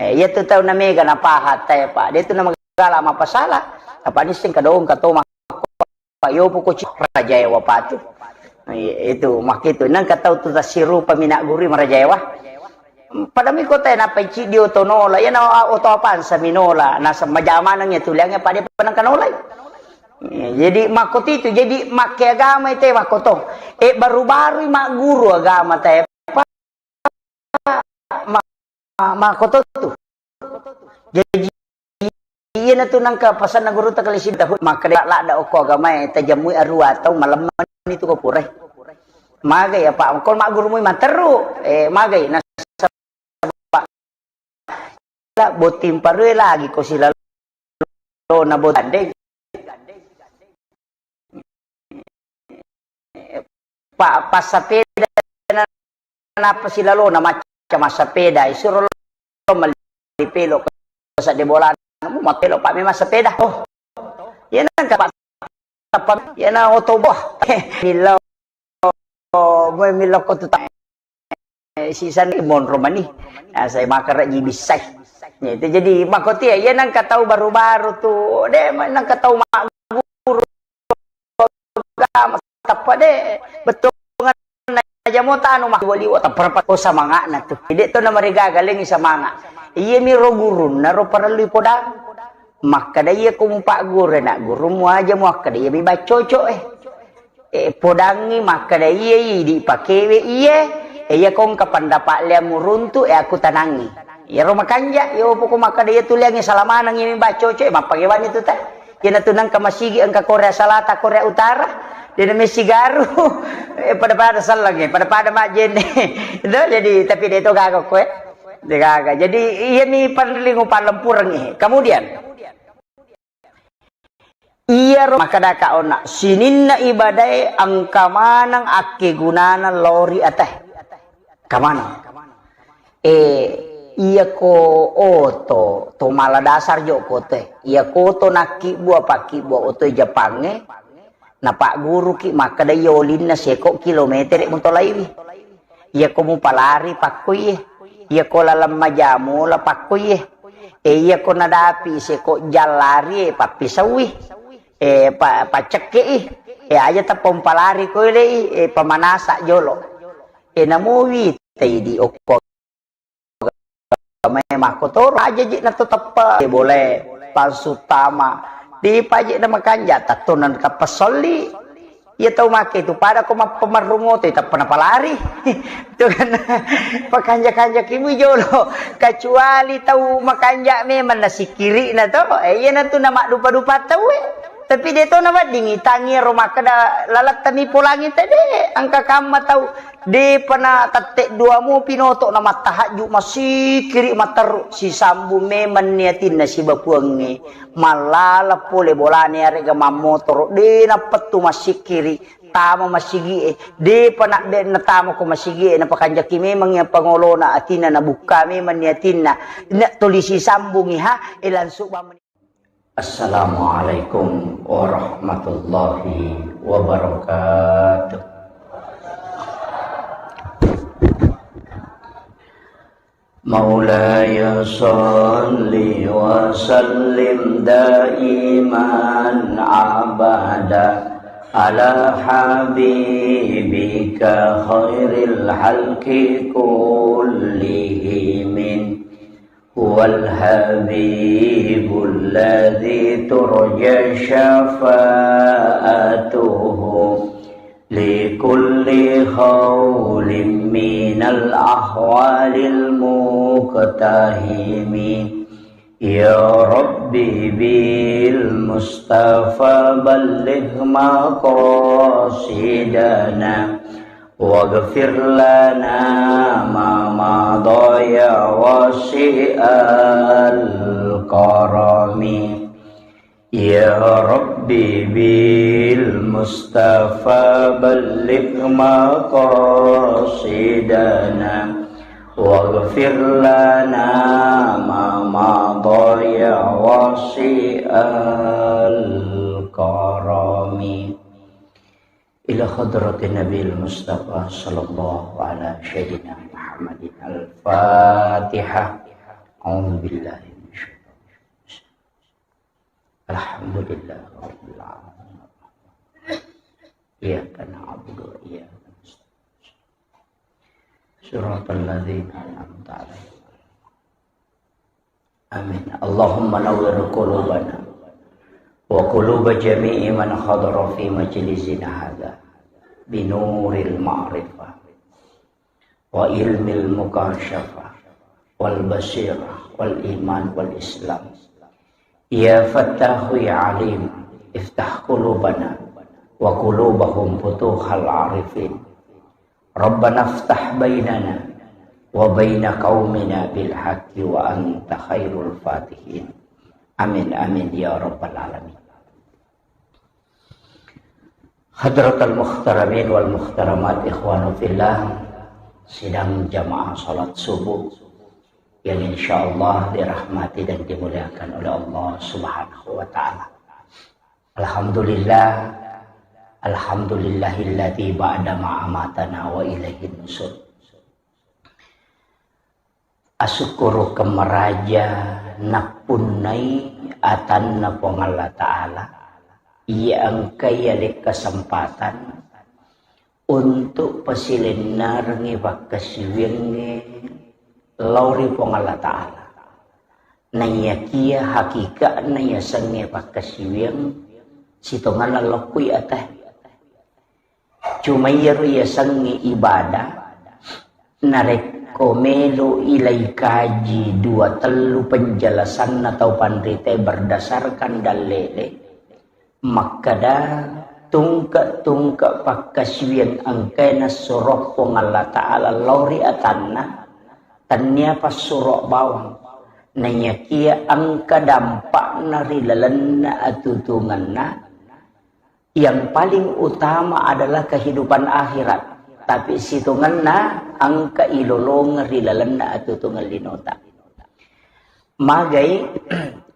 Eh, iya tu tau namega napaha tae, Pak. Dia tu namagala mapasala. Apa nisseng kadong kato mak-, Pak, yo poko ci-, rajae wapatu. Eh, itu mak itu. Nang katau tu tasirupa mina guru marajae wa. Pada mi kota napa ci dio tonola. Ya na oto apaan saminola. Nasa majamanang ya tuliangnya pada penang kanolai. Eh, jadi makkotitu, jadi makke agama ite makkoto. Eh, baru-baru magguru agama te, Pak, ma-, ma-, makkoto tu. Jadi, iyana tu nangka pasanna guru ta kali sidda, makkeda ladda okko agamae, tajammui arua tau malemma ni tu ko purai. Magai apa? Ko maggurumui matteru, eh, magai. Nasaba botting parue lagi ko silalo na botting gandeng. Pa-, passapeda na-, nappa silalona macca massapeda, isuro lo malli pelo sadde bolana, mu mappelo pa memang sepeda. Oh. Iya nangka pa-, tappa, iya na oto boh. Millau, boh millau ko tu ta-, eh, sisan monro mani. Ah, saya makara ji bissai. Ya, itu jadi makoti ya, iya nangka tau baru-baru tu, de nangka tau magguru agama, tappa de, bettuanna aja mo tanu mah liwa-liwa, tappa rapat ko samanga'na tu. Jadi to na marigaga lengi samanga. Iya mi ro gurunna ro parellu podang. Makkeda iya ko mupagguru na guru mu aja mu akkeda iya mi baccoco eh. Eh, podangngi makkeda iya idi pakewe iye. Eh, iya ko engka pendapat lea muruntu eh aku tanangi. Iyaro makanja, yo poko makkeda iya tuliangngi salamaneng iya mi baccoco eh mappagewani tu ta. Iyana tu nangka masigi engka Korea Selatan, Korea Utara, dena messigaru, eh, pada-pada sellengnge, pada-pada majjenne. Itu jadi, tapi de to gaga koe. De gaga. Jadi, iya mi panringu palempureng eh. Kemudian, iyaro makkedaka onna, sininna ibadae engka maneng akkegunana lao ri ate. Engka maneng. Eh, iya ko oto, to mala dasar jo ko te. Iya ko oto nakkibbua, pakkibbua oto Jepangnge, napagguruki makkeda iya olinna seko kilometere mutolaiwi. Iya ko mupalari pakkuiye. Iya ko laleng majamola pakkuiye. Eh, iya ko nadapi seko jallari, eh, pappisaui. Eh, pa-, pacekkei. Eh, aja tappa umpalari ko elei, eh, pamanasa jolo. Eh, namuwi taidi okko agamae makkotoro, aja ji na to teppa, eh, boleh langsung tama. Di paje na makanja, tatto na teppa solli. Iya tau make tu pada ko mappamarrung oto, tappa napalari. Itu kan pakanja-kanja kimui jolo. Kecuali tau makanja memang nasikiri na to. Eh, iya na tu na maddupa-dupa tau, eh. Tapi de to naweddingi, tangi ro makkeda lalattami polangi tede, engka kamma tau, depa na tette dua mo pinoto na mattahajju, massikkiri matteru, sisambung memang ni atinna siba puangnge, mallala pole bolane arega mammotoro, de nappettu massikkiri, tama massigie, depa na de natama ko massigie, napakanjaki memang iya pangolona atinna, nabukka memang ni atinna, na tuli sisambungi ha, e langsung bamani. Assalamualaikum warahmatullahi wabarakatuh. مولاي صل وسلم دائما أبدا على حبيبك خير الخلق كلهم. هو الحبيب الذي ترجى شفاعته لكل هول من الأهوال المقتحم. يا رب بالمصطفى بلغ مقاصدنا واغفر لنا ما مضى يا واسع الكرم. يا رب بالمصطفى بلغ مقاصدنا واغفر لنا ما مضى يا واسع الكرم. إلى حضرة النبي المصطفى صلى الله على سيدنا محمد الفاتحة. أعوذ بالله من الشيطان. الحمد لله رب العالمين. إياك نعبد وإياك نستعين. صراط الذين أنعمت عليهم. آمين. اللهم نور قلوبنا وقلوب جميع من حضر في مجلسنا هذا بنور المعرفة وعلم المكاشفة والبصيرة والإيمان والإسلام. يا فتاح يا عليم، افتح قلوبنا وقلوبهم فتوح العارفين. ربنا افتح بيننا وبين قومنا بالحق وأنت خير الفاتحين. آمين، آمين يا رب العالمين. Hadratal muhtaramin wal muhtaramat, ikhwanu fillah, sidang jamaah salat subuh yang insyaallah dirahmati dan dimuliakan oleh Allah Subhanahu wa Ta'ala. Alhamdulillah, alhamdulillahilladzi ba'da ma amatana wa ilaihin nusur. Asukkurukeng maraja nappunnai atanna Puang Allah Ta'ala, iya engkai ale kesempatan untuk pasilennerengngi pakkasiwiangnge lao ri Puang Allah Ta'ala. Naiyakia hakika'na yasengnge pakkasiwiang sitongenna lokkui atae. Cuma iyaro yasengnge ibadah, narekko melo ilai kaji dua tellu penjelasanna tau panritae berdasarkan dallele, makkeda tungke-tungke pakkasiwiang engkae nassuro Puang Allah Ta'ala lao ri atanna, tennia passuro bawang. Naiyakia engka dampakna ri lalenna atutungenna, yang paling utama adalah kehidupan akhirat, tapi sitongenna engka ilolongeng ri lalenna atutungeng linota. Magai,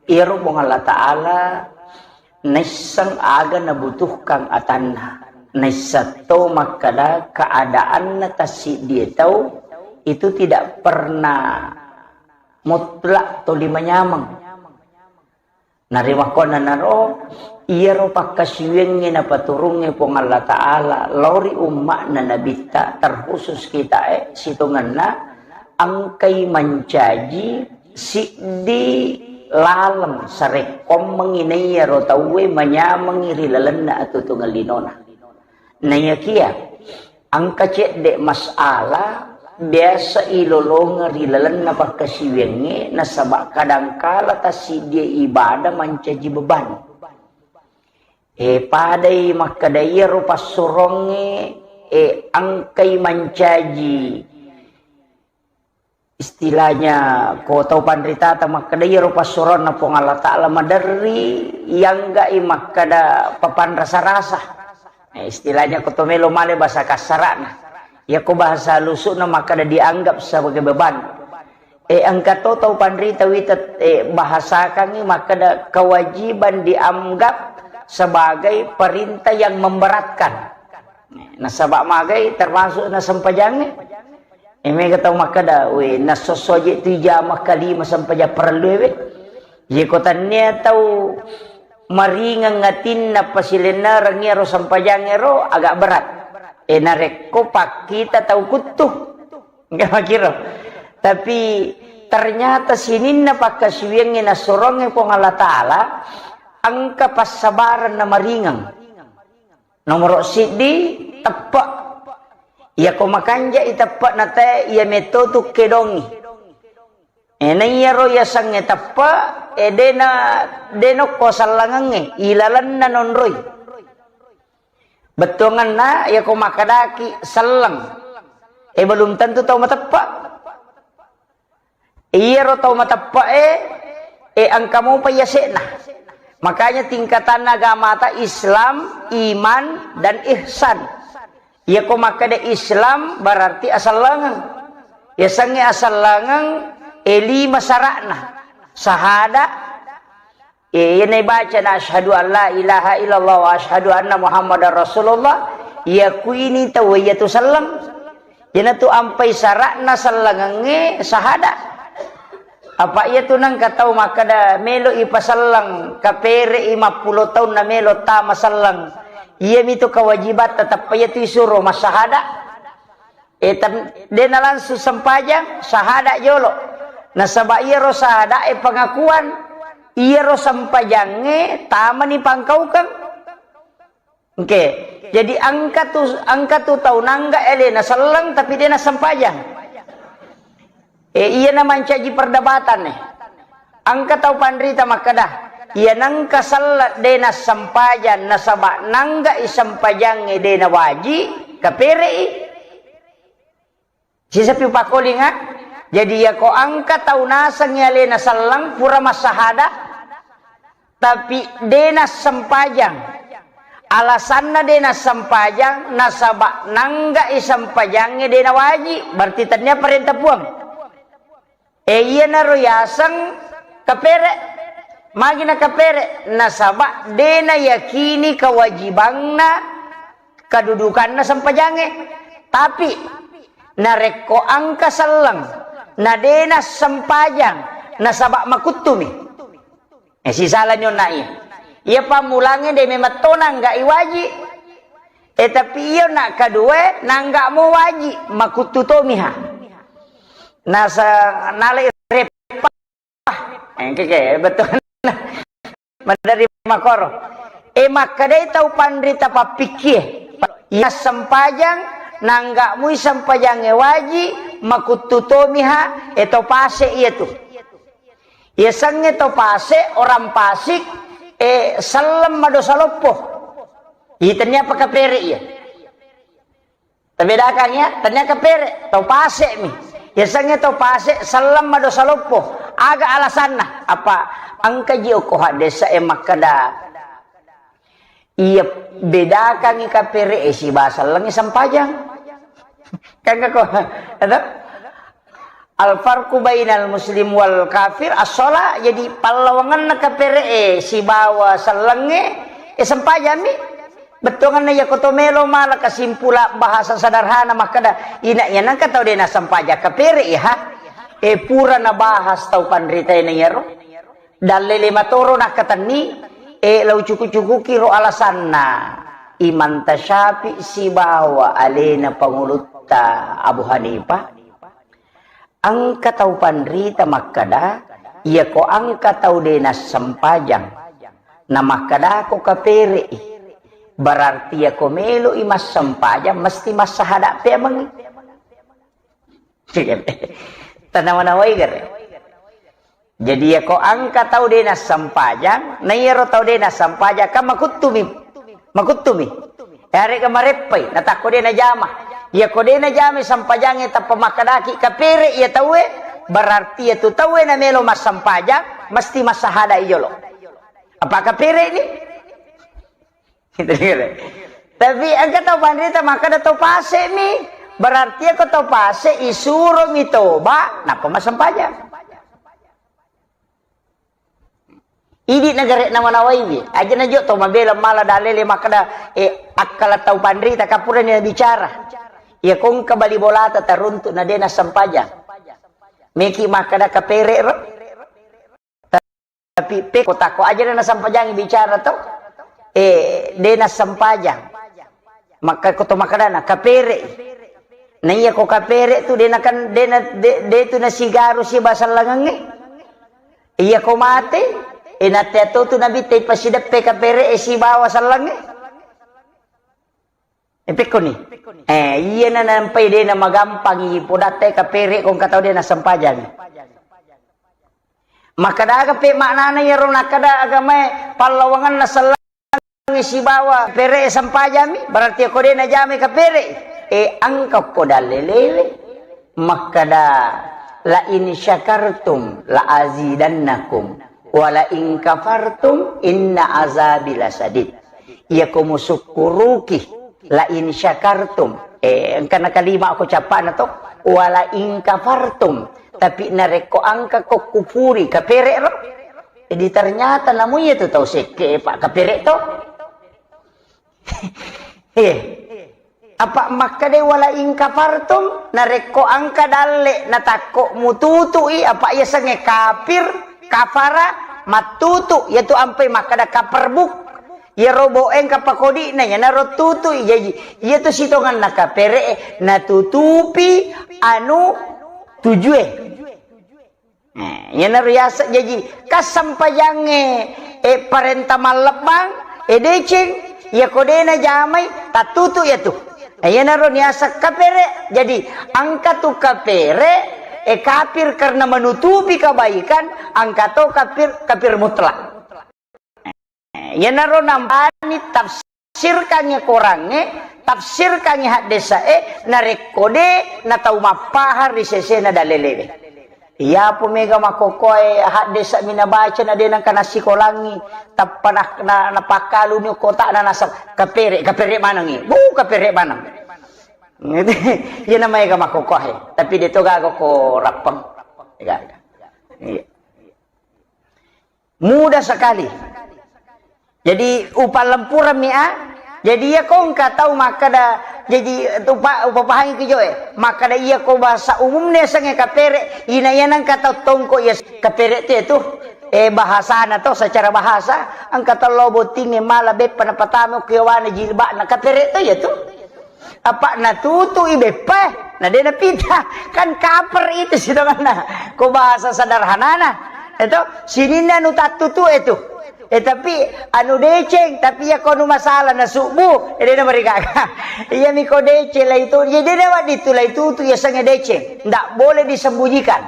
iyaro Puang Allah Ta'ala naisseng aga nabutuhkan atanna, naisseng to makkeda keadaanna tassiddie tau itu tidak pernah mutlak toli manyameng. Narimakkuannanaro, iyaro pakkasiwiangnge napaturungnge Puang Allah Ta'ala lao ri umma'na Nabitta, terkhusus kitae sitongenna, engkai mancaji siddi laleng sarekkoammengngi naiyaro tauwe manyamengngi ri lalenna atutungeng linona. Naiyakia engka cedde masalah biasa ilolongeng ri lalenna pakkasiwiangnge, nasaba kadangkala tassiddie ibadah mancaji beban. E, padai makkeda iyaro passurongnge, e, engkai mancaji istilahnya ko tau panritata makkeda iyaro passuronna Puang Allah Ta'ala maderri, iyangga'i makkeda papanrasa-rasa. Eh, istilahnya ko to melo male bahasa kasara'na. Iyako bahasa halusu'na makkeda dianggap sebagai beban. Eh, engka to tau panrita wita, eh, bahasakangngi makkeda kewajiban dianggap sebagai perintah yang memberatkan. Nasaba magai termasuk nasempajangnge. Eh, mega tau makkeda, "We, nassossoje tu ijama kalima sempajang parellu we." Ye ko tannia tau maringeng atinna pasilennereng iyaro sempajangngero agak berat. Eh, narekko pakkita tau kuttu. Enggak makiro. Tapi ternyata sininna pakkasiwiangnge nassorongnge Puang Allah Ta'ala, engka passabareng na maringeng. Nomoro siddi, teppe'. Iyako makanja'i teppe'na tae, iya metto tu kedongi. Eh, na iyaro yasengnge teppe', eh, dena, dena okko sellengengnge, ilalenna nonroi. Bettuanganna, iyako makkedaki selleng, eh, belum tentu tau mateppe'. Iyaro tau mateppe'e, e, engka mopa yase'na. Makanya tingkatanna agamata Islam, iman, dan ihsan. Iyako makkeda Islam berarti asellengeng. Yasengnge asellengeng, e, lima sara'na. Sahada, e, iyana ibacana asyhadu an la ilaha illallah wa asyhadu anna Muhammadar Rasulullah, yakuini tau iyatu selleng. Iyanatu ampai sara'na sellengengnge sahada. Apa iyatu nengka tau makkeda melo ipaselleng, kapere'i mappulo taunna melo tama selleng. Iyamitu kewajibatta, tappa iyatu isuro massahada. E, tem-, de nalangsung sempajang, sahada jolo. Nasaba iyaro sahada e pengakuan, iyaro sempajangnge tamani pangkaukeng. Oke. Jadi engka tu, engka tu tau nangga alena selleng tapi de nassempajang. E, iyana mancaji perdebatan e. Engka tau panrita makkeda, iya nengka selleng de nassempajang nasaba nangga i sempajangnge de nawaji, kapere'i. Sisapi upakkolinga, jadi iyako engka tau nasengngi alena selleng pura massahada, tapi de nassempajang. Alasanna de nassempajang, nasaba nangga i sempajangnge de nawaji, berarti tennia parenta Puang. E, iyanaro yaseng kapere. Magi nakapere? Nasaba de nayakini kewajibanna, kedudukanna sempajangnge. Tapi narekko engka selleng na de nassempajang nasaba makuttumi. E, sisalani onna iya. Iya pammulangnge de memang to nangga iwaji. E, tapi iyo nak kedua nangga mo waji, makuttu tomiha. Nasa nalai reppa. Engke ke betul. Maderri makoro. E, makkedai tau panrita pappikkie. Iya sempajang, nangga mui sempajangnge waji, makuttu tomiha, e, to pase iya tu. Yasengnge to pase, orang pasik, e, selleng madosa loppo. Itennia apa kapere iya. Tabedakang ya, tennia kapere, to pase mi. Yasengnge to pase, selleng madosa loppo. Aga alasanna? Apa engka ji okko haddesa e makkeda, iya bedakangi kapere e siba sellengnge sempajang. Kan ko, ada? Al-farqu bainal muslim wal kafir as-shalah, jadi pallawangenna kapere'e sibawa sellengnge, e, sempajammi. Bettuangenna iyako to melo mala kasimpula bahasa sederhana makkeda, ina iya nengka tau de nasempajang kapere, iya ha? E, pura nabahas tau panritae na iyaro. Dallele matoro nakkatenni, e, lau cuku-cukuki ro alasanna Imam Tasyafi sibawa alena pangulutta Abu Hanifah. Engka tau panrita makkeda, iyako engka tau de nassempajang, namakkedako kapere'i, berarti iyako melo'i massempajang mesti massahada peamengngi. Tanawa-nawai gare. Jadi iyako engka tau de nassempajang, na iyaro tau de nassempajang, kan makuttumi, makuttumi. Yarega mareppai, natakko de najama. Iyako de najama sempajangnge tappa makkedaki kapere iya tauwe, berarti iyatu tauwe namelo massempajang, mesti massahada iyolo. Apa kapere ni? Tapi engka tau panrita makkeda tau pase mi, berarti iyako tau pase isuro mi toba, nappa massempajang. Idi nagare nawa-nawaiwi, aja najo to mabela mala dalele makkeda, e, akkala tau panrita kapurani bicara. Iya kongka bali bolata taruntu na de nassempajang. Meki makkeda kapere ro. Tapi pekko takko aja na nassempajang bicara to. E, de nassempajang. Makka ko to makkedana kapere. Na iya ko kapere tu de nakan de na de, de tu nasigaru siba sellengengnge. Iya ko mate, e, nateato tu nabitta ipasideppe kapere e sibawa sellengnge. E, pekkoni. E, iya na nampai de na magampangi podatta e kapere ko engka tau de nassempajang. Makkadaga pe maknana iyaro nakkeda agamae pallawangenna sellengnge sibawa pere sempajammi, berarti ko de najamai kapere. E, engka ko dalelewe makkeda, "La in syakartum la azidannakum, wa la in kafartum inna azabi lasadid." Iya ko musukkuruki, la in syakartum. E, engka na kalima ko cappana to. Wala in kafartum, tapi narekko engka ko kufuri, kapere' ro. Jadi ternyata namu iya tu tau sekke, Pak, kapere' to. Eh. Apa makkeda wala in kafartum, narekko engka dalle natakko mututu'i, apa iya sengnge kafir, kafara, mattutu, yaitu ampai makkeda kaperbuk. Iyaro bo engka pakodi'na, iyanaro tutu'i. Jaji, iyatu sitongenna kapere'e natutupi anu tujue. Eh, iyanaro yaseng jaji, kasempajangnge, eh, parenta mallebbang, eh, deceng, iyako de najamai, tattutu iyatu. Eh, iyanaro niaseng kapere. Jadi, engka tu kapere, eh, kafir karena menutupi kebaikan, engka to kafir, kafir mutlak. Iyanaro nampani tafsirkangngi Korangnge, tafsirkangngi haddesa'e, narekko de natau mappahang ri sesena dalelewe. Iyapo mega makkokkoe haddesa mi nabaca na de nengka nasikolangngi, tappa na, na, napakkaluni kota'na nasab kapere, kapere manengngi. Bu, kapere maneng. Iyana maega makkokkoe, tapi de to gaga ko rappeng. Gaga. Iya. Mudah sekali. Jadi, upallempurammi a. Jadi, iya ko engka tau makkeda, jadi, upa-, upapahangi ki joe. Makkeda iya ko bahasa umumna yasengnge kapere, ina iya nengka tau tongko iya kapere tu, tu. Eh, bahasana to, secara bahasa, engka tau lao bottingnge mala beppa napatama ko yawana jilbabna kapere to iya tu. Apa natutu'i beppa, na de napita. Kan kaper itu sitonganna. Ko bahasa sederhanana, itu sininna anu tattutu itu. Eh, tapi anu deceng, tapi iya ko anu masalah na subuh, eh, de namarigaga. Iya mi ko deceng lai tu, jadi de wadding tu lai tutu iya sengnge deceng. Ndak boleh disembunyikan.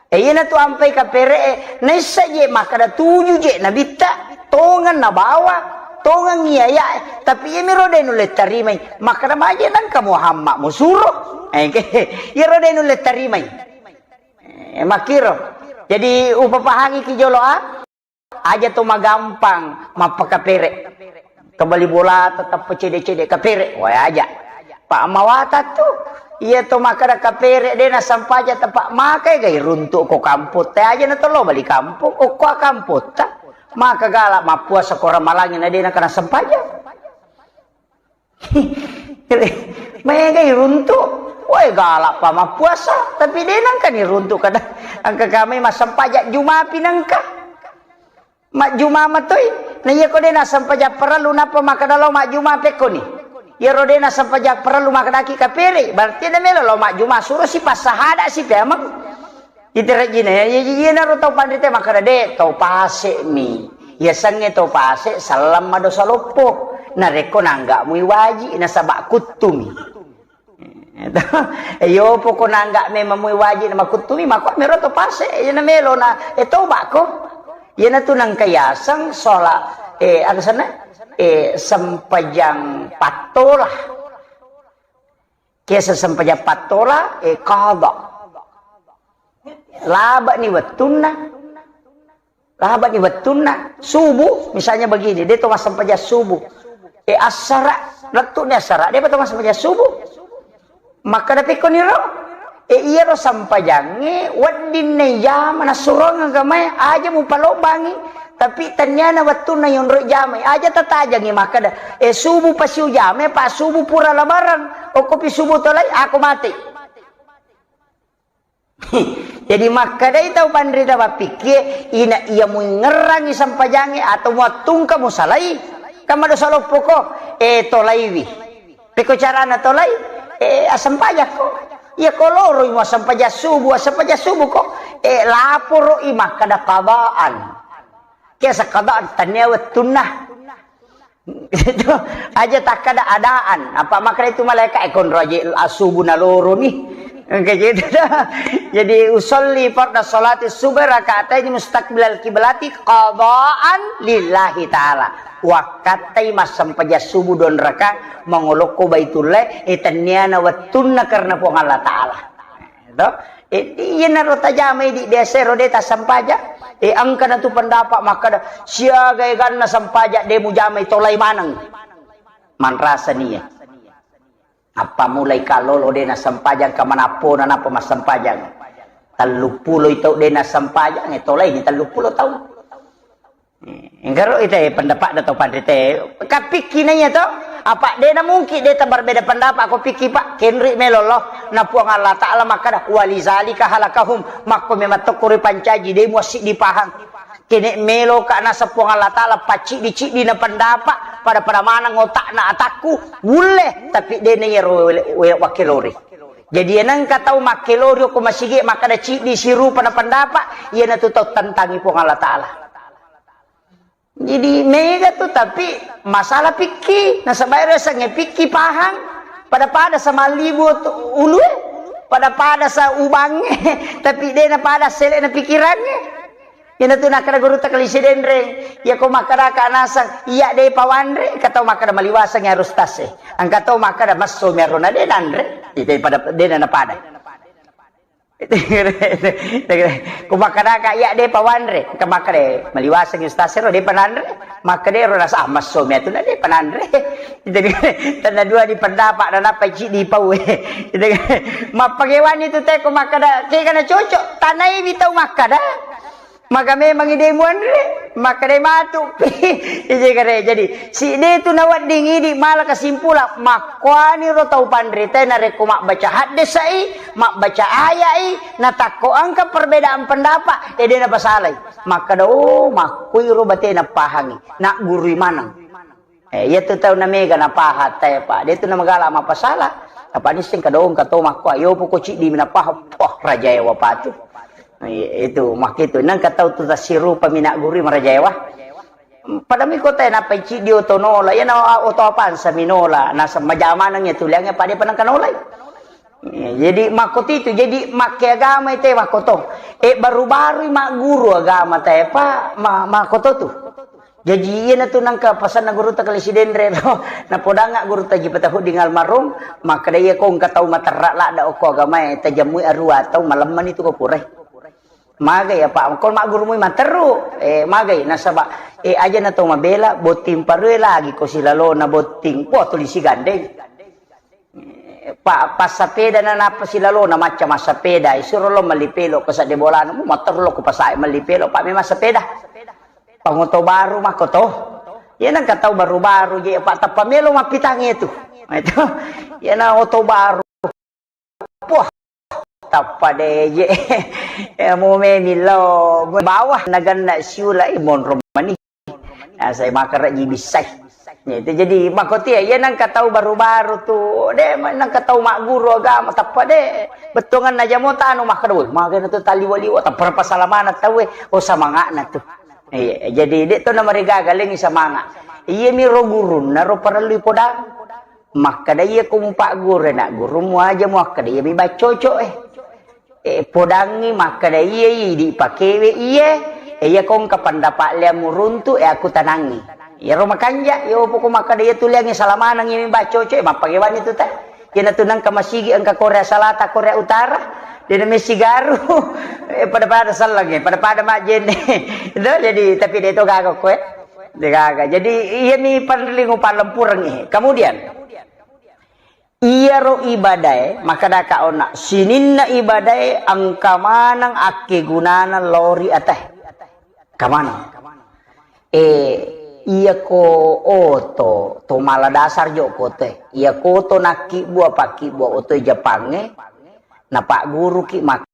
Eh, iyanatu ampai kapere'e, naissa je makkeda tuju je nabitta, tongeng nabawa, tongeng iyaya'e, tapi iyamiro de nulle tarimai, makkeda maje nengka Muhammad musuro. Eh, ke, iyaro de nulle tarimai. Eh, makkiro. Jadi, upapahangi ki jolo a. Aja to magampang mappakapere. Kebali bola tetap cede-cede kapere. Wah, aja. Pak mawata tu. Iya to makkeda kapere de nasempaja tepak makai gai runtuk ko kampung. Te aja na tolo bali kampung. Okko kampung ta. Maka galak mappuasa ko ramalangi na de nakana sempaja. Maega iruntu. Woi, galak pa mappuasa, tapi de nengka ni runtu kada. Engka kami massempajang jumapi nengka. Majjuma matoi. Na iya ko de nassempajang parellu napa makkeda lao majjuma pekkoni. Iyaro de nassempajang parellu makkedaki kapere, berarti de melo lao majjuma suro si passahada si pemeng. Iterejjina, ya, ya, ya, iyanaro tau panrita makkeda, "De, tau pase'mi." Yasengnge tau pase' selleng madosa loppo. Narekko nangga mui waji, nasaba kuttumi. Eh, yo poko nangga memang mui waji na makuttumi, mako mero tau pase', ya namelo na, eh, toba ko. Iyanatu nangka yaseng sola, eh, apa sana? Eh, sempajang pattola. Kiasa sempajang pattola, eh, qada. Labani wettunna. Labani wettunna. Subuh, misalnya begini, de to massempajang subuh. Eh, assara, lettu ni assara, de to massempajang subuh. Makkeda pekko niro, eh, iyaro sempajangnge wedding na ijama nassurong agamae, aja mupalobbangi. Tapi tenniana wettunna yonro jamai, aja tatajangi makkeda, eh, subuh pasi ujamai, pa subuh pura labarang, okkopi subuh tolai, ako mate. Jadi makkedai tau panrita mappikkie, ina iya muingngerangi sempajangnge atau muattungka musalai, kan madosa loppoko, eh, tolaiwi. Pekko carana tolai, eh, assempajakko. Iya ko loroi muassempajang subuh, assempajang subuh ko, eh, laporoi makkeda qadaan. Kiasa qadaan, tennia wettunna. Itu aja takkada adaan. Apa makkeda itu malaikat, eh, konro aja asubu naloro ni. Kayak gitu dah. Jadi, "Usolli farda salati subhi rakaatain mustaqbilal kiblati qadaan lillahi ta'ala." Wakkattai massempajang subuh don raka mangolokko Baitullah, eh, tenniana wettunna karena Puang Allah Ta'ala. To? Eh, iyanaro tajamai di biasa ro de tassempajang. Eh, engka natu pendapat makkeda, siaga eganna sempajang de mujamai tolai maneng. Manrasa nia. Apa mulai kalolo de' nasempajang, ka manappona napa massempajang. Telluppulo i tau de' nasempajang, e tolai ni telluppulo tau. Enggaro ite pendapat da tau panrite. Kapikki na iya to. Apa de' na mungkin de' ta berbeda pendapat ko pikki, Pak. Kenri melo lo. Na Puang Allah Ta'ala makkada, "Walizalika halakahum." Makko memang tokko ripancaji, de' muassiddi pahang. Kene' melo ka nasa Puang Allah Ta'ala, pacciddi-ciddi na pendapat, pada-pada maneng otakna atakku, wulle, tapi de' na iyaro we-, we-, wakkelori. Jadi, iya nengka tau makkelori ko masigi makkada ciddi sirupa na pendapat, iyanatu tau tentangi Puang Allah Ta'ala. Jadi, mega tu, tapi masalah pikki, nasaba ero sange pikki pahang, pada-pada sa mallibu tu ulue, pada-pada sa ubange, tapi de' na pada sele na pikirange. Iyanatu nakkada gurutta Kalisi Denreng, iya ko makkada ka nasang, iya de' pawanre, engka tau makkada maliwaseng harus tase. Engka tau makkada messo mi aro na de' nanre, ite pada de' na napada. Ko makkada ka iya de' pawanre, engka makkada maliwaseng ustaz ero de' pananre, makkada ero rasa ah, messo mi atu na de' pananre. Jadi, tanna dua di pendapat na nappa ciddi pau. Mappagewani tu te ko makkada kega na cocok, tanai mi tau makkada. Maka memang ide muanre, maka de matu. Ije kare. Jadi, si de tu nawedding idi mala kesimpulan, makkuani ro tau panrita narekko mabbaca haddesai, mabbaca ayai, natakko engka perbedaan pendapat, ede napasalai. Makkada, oh, makkuiro batena pahangi, naggurui maneng. Eh, iya tu tau na mega na paha tae, Pak. Dia tu na magala mapasala. Apa nisseng kadong kato makko, ayo poko ciddi mi na paha. Wah, raja ewa patu. Eh, itu, mak itu. Nang katau tu tasirupa mi na guru maraja ewa. Pada mi kota na pai ciddi oto nola. Iya na oto apaan sa mi nola. Na sama jamanang ya tuliangnya pada panang kanolai. Eh, jadi makko tu itu, jadi makke agama itu makko to. Eh, baru-baru magguru agama tae, Pak, ma-, makko to tu. Jaji, iyanatu nangka pasanna gurutta Kali Sidenre ro. Napodangnga gurutta Haji Patahudin almarhum, makkeda, "Iya ko engka tau materra ladda okko agamae, tajammui arua tau, malemmani tu ko purai." Magai apa? Ko maggurumui materru, eh, magai nasaba, eh, aja na tau mabela, botting parue lagi ko silalona botting. Wah, tuli sigandeng. Pa-, passapeda na nappa silalona macca massapeda, isuro lo melli pelo ko sadde bolana, mu motor lo ko pasae melli pelo, pa memang sepeda. Pangoto baru makkoto. Iya nang katau baru-baru je, pa tappa melo mappitangi itu. Itu. Iya na oto baru. Wah, tappa de je. Ya, mu memi lo bawah naganna siulai monro mani. Nah, saya makkaraji bissai. Ya, itu jadi makkotia, iya nangka tau baru-baru tu, de, nangka tau magguru agama, tappa de, bettuanganna jamo tanu makkeda, "Woi, magana tu taliwa-liwa, tappa pasalamana tau, eh." Oh, samangakna tu. Iya, jadi de to namarigaga lengi samanga. Iya mi ro gurunna ro parellu podang. Makkeda iya ko mupagguru na gurummu aja muakkeda iya mi baccoco, eh. Eh, podangngi makkeda, "Iye, idi pakewe iye, eh, iya ko engka pendapat liammu runtu, eh, aku tanangi." Iyaro makanja, yo poko makkeda iya tuliangi salamaneng iya mi baccoco, eh, mappagewani tu ta. Iyana tu nengka masigi engka Korea Selatan, Korea Utara, dena mesigaru, eh, pada-pada selleng, eh, pada-pada majjenne. Itu jadi, tapi de to gaga ko, eh. De gaga. Jadi, iya mi panrelling upallempureng, eh. Kemudian, Iyaro ibadae, makkedaka onna, sininna ibadae engka maneng akkegunana lao ri atae. Engka maneng. Eh, iyako oto, to mala dasar jo ko otoe. Iyako oto nakkibbua, pakkibbua otoe Jepangnge, napagguruki mak-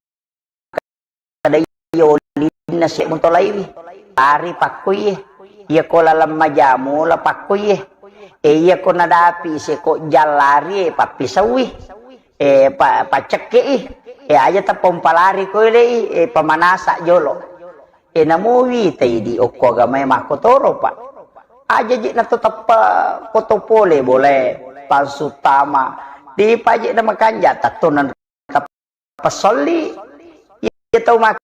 Kada iya olinna si mutolaiwi. Lari pakkuiye. Iya ko laleng majamu la pakkuiye. E iya ko nadapi se ko jallari e pappisaui. E pa-, paccekkei. E aja tappa umpalari ko elei, e pamanasa jolo. E namuwi taidi okko agamae makkotoro, Pak. Aja je nato tappa foto pole bolae, pansu tama. Dipa je na makanja tattonan Pesolli, iya tau make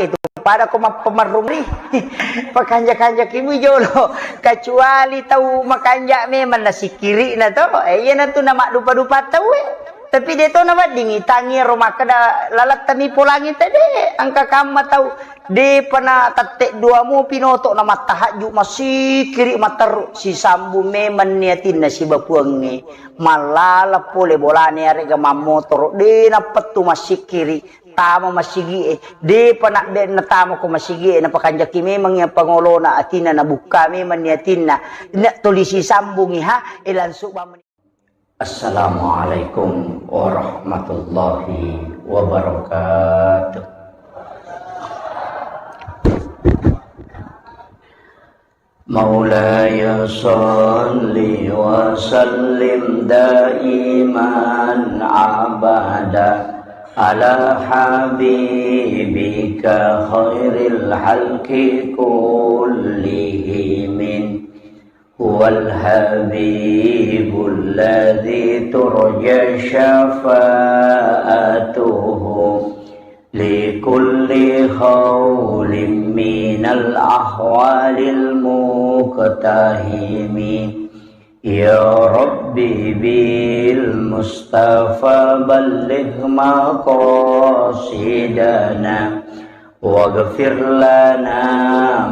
tu pada ko mappamarrung ri. Pakanja-kanja kimu jolo. Kecuali tau makanja memang nasikiri na to. Eh, iya na tu na maddupa-dupa tau, eh. Tapi de to na wedding itangi ro makkeda lalatta mi polangi tede. Engka kamma tau Depa na tette dua mupi noto na mattahajju, massikkiri materru, sisambung memang ni atinna sibawa Puangnge. Mallala pole bolane arega mammotoro, de nappettu massikkiri, tama masigie. Depa na be natama ko masigie, napakanjaki memang iya pangolona atinna, nabukka memang ni atinna. Na tuli sisambungi ha, e langsung bamani. Assalamualaikum warahmatullahi wabarakatuh. مولاي صل وسلم دائما أبدا على حبيبك خير الخلق كلهم. هو الحبيب الذي ترجى شفاعته لكل هول من الأهوال المقتحم. يا رب بالمصطفى بلغ مقاصدنا واغفر لنا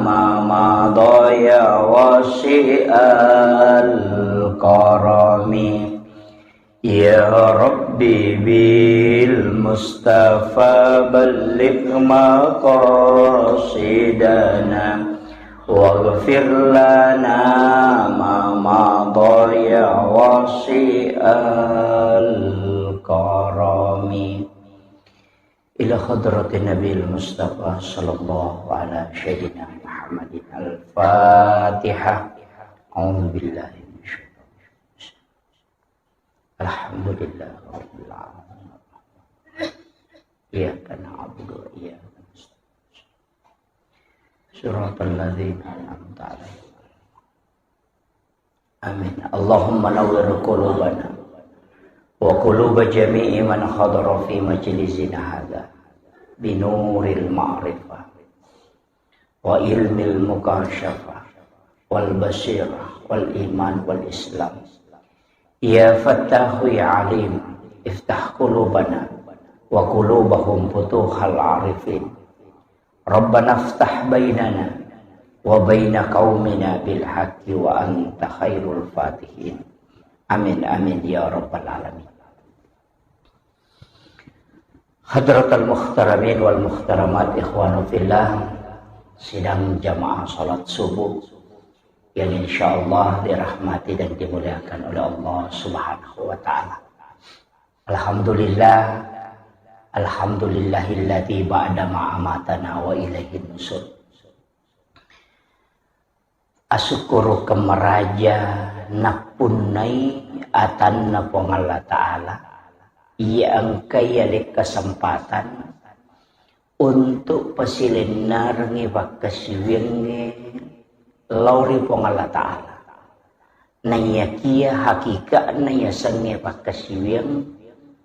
ما مضى يا واسع الكرم. يا رب بالمصطفى بلغ مقاصدنا واغفر لنا ما مضى يا واسع الكرم. إلى حضرة النبي المصطفى صلى الله على سيدنا محمد. الفاتحة. أعوذ بالله من الشيطان الرجيم. الحمد لله رب العالمين. إياك نعبد وإياك نستعين. صراط الذين أنعمت عليهم. آمين. اللهم نور قلوبنا وقلوب جميع من حضر في مجلسنا هذا بنور المعرفة وعلم المكاشفة والبصيرة والإيمان والإسلام. يا فتاح يا عليم، افتح قلوبنا وقلوبهم فتوح العارفين. ربنا افتح بيننا وبين قومنا بالحق وأنت خير الفاتحين. آمين، آمين يا رب العالمين. Hadratal muhtaramin wal muhtaramat, ikhwanu fillah, sidang jamaah salat subuh yang insyaallah dirahmati dan dimuliakan oleh Allah Subhanahu wa Ta'ala. Alhamdulillah, alhamdulillahilladzi ba'da ma amatana wa ilaihin nusur. Asukkurukeng maraja nappunnai atanna Puang Allah Ta'ala, iya engkai ale kesempatan untuk pasilennerengngi pakkasiwiyangnge lao ri Puang Allah Ta'ala. Naiyakia hakika'na yasengnge pakkasiwiyang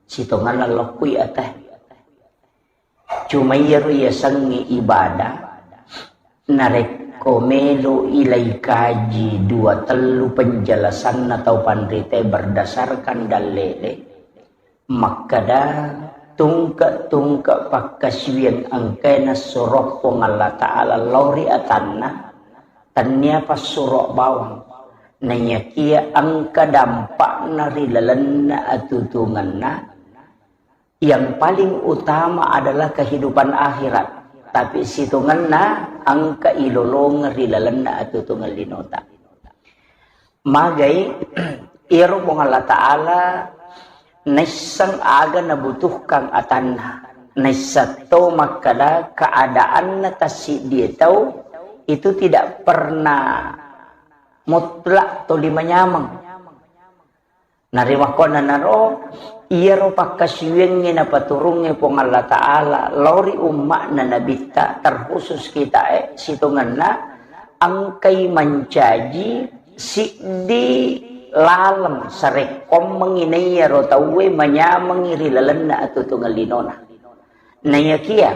sitongenna lokkui ate. Cuma iyaro yasengnge ibadah, narekko melo ilai kaji dua tellu penjelasanna tau panritae berdasarkan dallele, makkeda tungke-tungke pakkasiwiang engkae nassuro Puang Allah Ta'ala lao ri atanna, tennia passuro bawang. Naiyakia engka dampakna ri lalenna atutungenna, yang paling utama adalah kehidupan akhirat, tapi sitongenna engka ilolongeng ri lalenna atutungeng linota. Magai, iyaro Puang Allah Ta'ala naisseng aga nabutuhkan atanna, naisseng to makkeda keadaanna tassiddie tau itu tidak pernah mutlak tuli manyameng. Narimakkuannanaro, iyaro pakkasiwiangnge napaturungnge Puang Allah Ta'ala lao ri umma'na Nabitta, terkhusus kitae, sitongenna engkai mancaji siddi laleng sarekkoammengngi naiyaro tauwe manyamengngi ri lalenna atutungeng linona. Naiyakia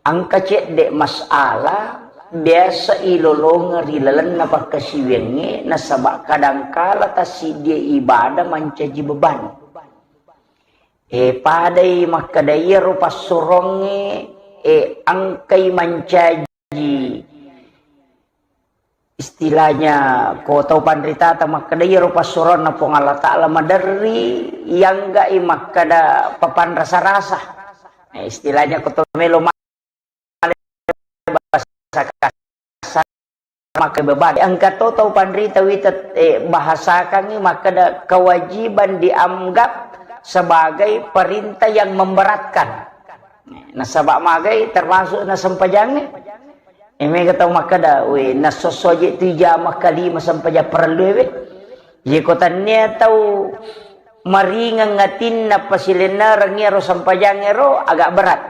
engka cedde masalah biasa ilolongeng ri lalenna pakkasiwiangnge, nasaba kadangkala tassiddie ibadah mancaji beban. E, padai makkeda iyaro passurongnge eh, engkai mancaji istilahnya ko tau panritata makkeda iyaro passuroanna Puang Allah Ta'ala maderri, iyangga'i makkeda papanrasa-rasa. Eh, istilahnya ko to melo ma-, bahasa kasar, maka beban. Engka to tau panrita wita, eh, bahasakangngi makkeda kewajiban dianggap sebagai perintah yang memberatkan. Nasaba magai termasuk na sempajangnge. Eh, mega tau makkeda, "We, nasosso je tu ijama kalima sempajang parellu we." Ye ko tannia tau maringeng atinna pasilennereng iyaro sempajangnge ro agak berat.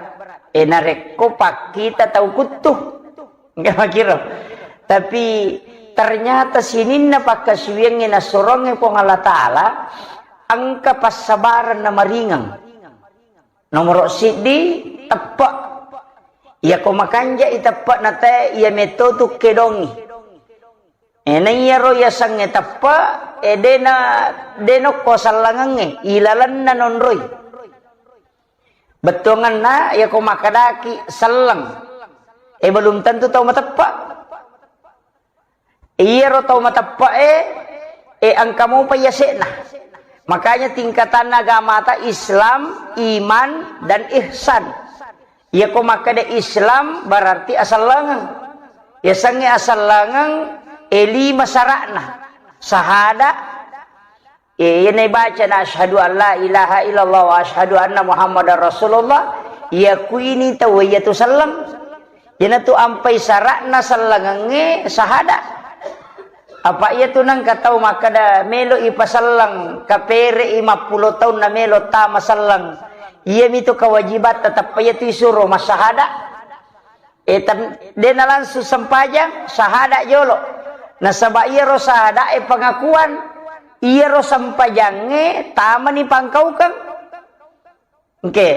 Eh, narekko pakkita tau kuttu. Enggak makiro. Tapi ternyata sininna pakkasiwiangnge nassorongnge Puang Allah Ta'ala, engka passabareng na maringeng. Nomoro siddi, teppe'. Iyako makanja'i teppe' na tae, iya metto tu kedongi. Eh, na iyaro yasengnge teppe', eh, dena, dena ko sellengengnge, ilalenna nonroi. Bettuangenna, iyako makkedaki selleng, eh, belum tentu tau mateppe'. Iyaro tau mateppe'e, e, engka mopa yase'na. Makanya tingkatanna agamata Islam, iman, dan ihsan. Iyako makkeda Islam berarti asellengeng. Yasengnge asellengeng, e, lima sara'na. Sahada, e, iyana ibaca na asyhadu an la ilaha illallah wa asyhadu anna Muhammadar Rasulullah, yakuini tau iyatu selleng. Iyanatu ampai sara'na sellengengnge sahada. Apa iyatu nengka tau makkeda melo ipaselleng, kapere'i mappulo taunna melo tama selleng. Iyamitu kewajibatta, teppa iyatu isuro massahada. E, tan-, dena langsung sempajang, sahada jolo. Nasaba iyaro sahada e pengakuan, iyaro sempajangnge tamani pangkaukeng. Oke,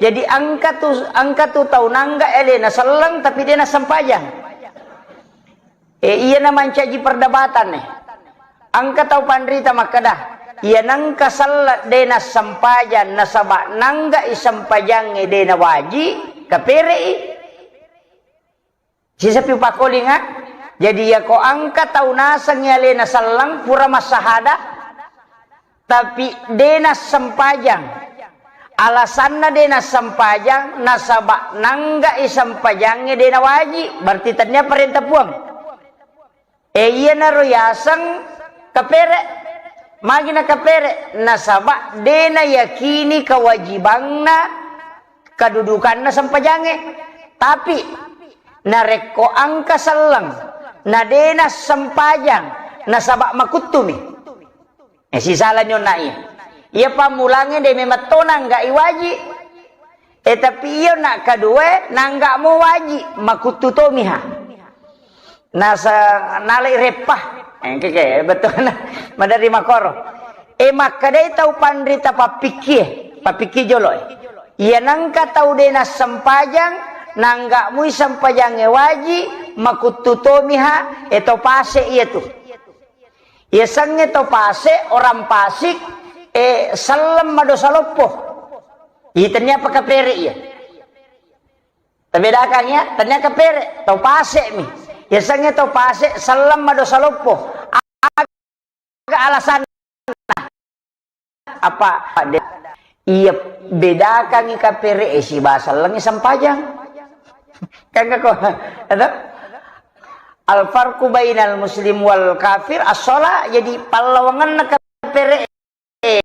jadi engka tu, engka tu tau nangga alena selleng tapi de nassempajang. E, iyana mancaji perdebatan e. Engka tau panrita makkeda, iya nengka selleng de nassempajang nasaba nangga i sempajangnge de nawaji, kapere'i. Sisapi upakkolinga, jadi iyako engka tau nasengngi alena selleng pura massahada, tapi de nassempajang. Alasanna de nassempajang, nasaba nangga i sempajangnge de nawaji, berarti tennia parenta Puang. E, iyanaro yaseng kapere. Magi nakapere? Nasaba de nayakini kewajibanna, kedudukanna sempajangnge. Tapi narekko engka selleng na de nassempajang nasaba makuttumi. E, sisalani onna iya. Iya pammulangnge de memang to nangga i waji. E, tapi iyo na kedua nangga mo waji, makuttu tomiha. Nasa-, nalai reppa. Eh, ke, ke, betul. Madari makoro. E, makkedai tau panrita pappikkie, pappikki jolo e. Iya nengka tau de nassempajang, nangga mui sempajangnge waji, makuttu tomiha, e, to pase iyatu. Yasengnge to pase, orang pasik, e, selleng madosa loppo. Iya tennia apa kapere iya. Tabedakang ya, tennia kapere, to pase mi. Yasengnge to pase, selleng madosa loppo. Aga alasanna? Apa? De-, iya, bedakangngi kapere e siba sellengnge sempajang. Kan ko, ada? Al farqu bainal muslim wal kafir as-shalah, jadi pallawangenna kapere e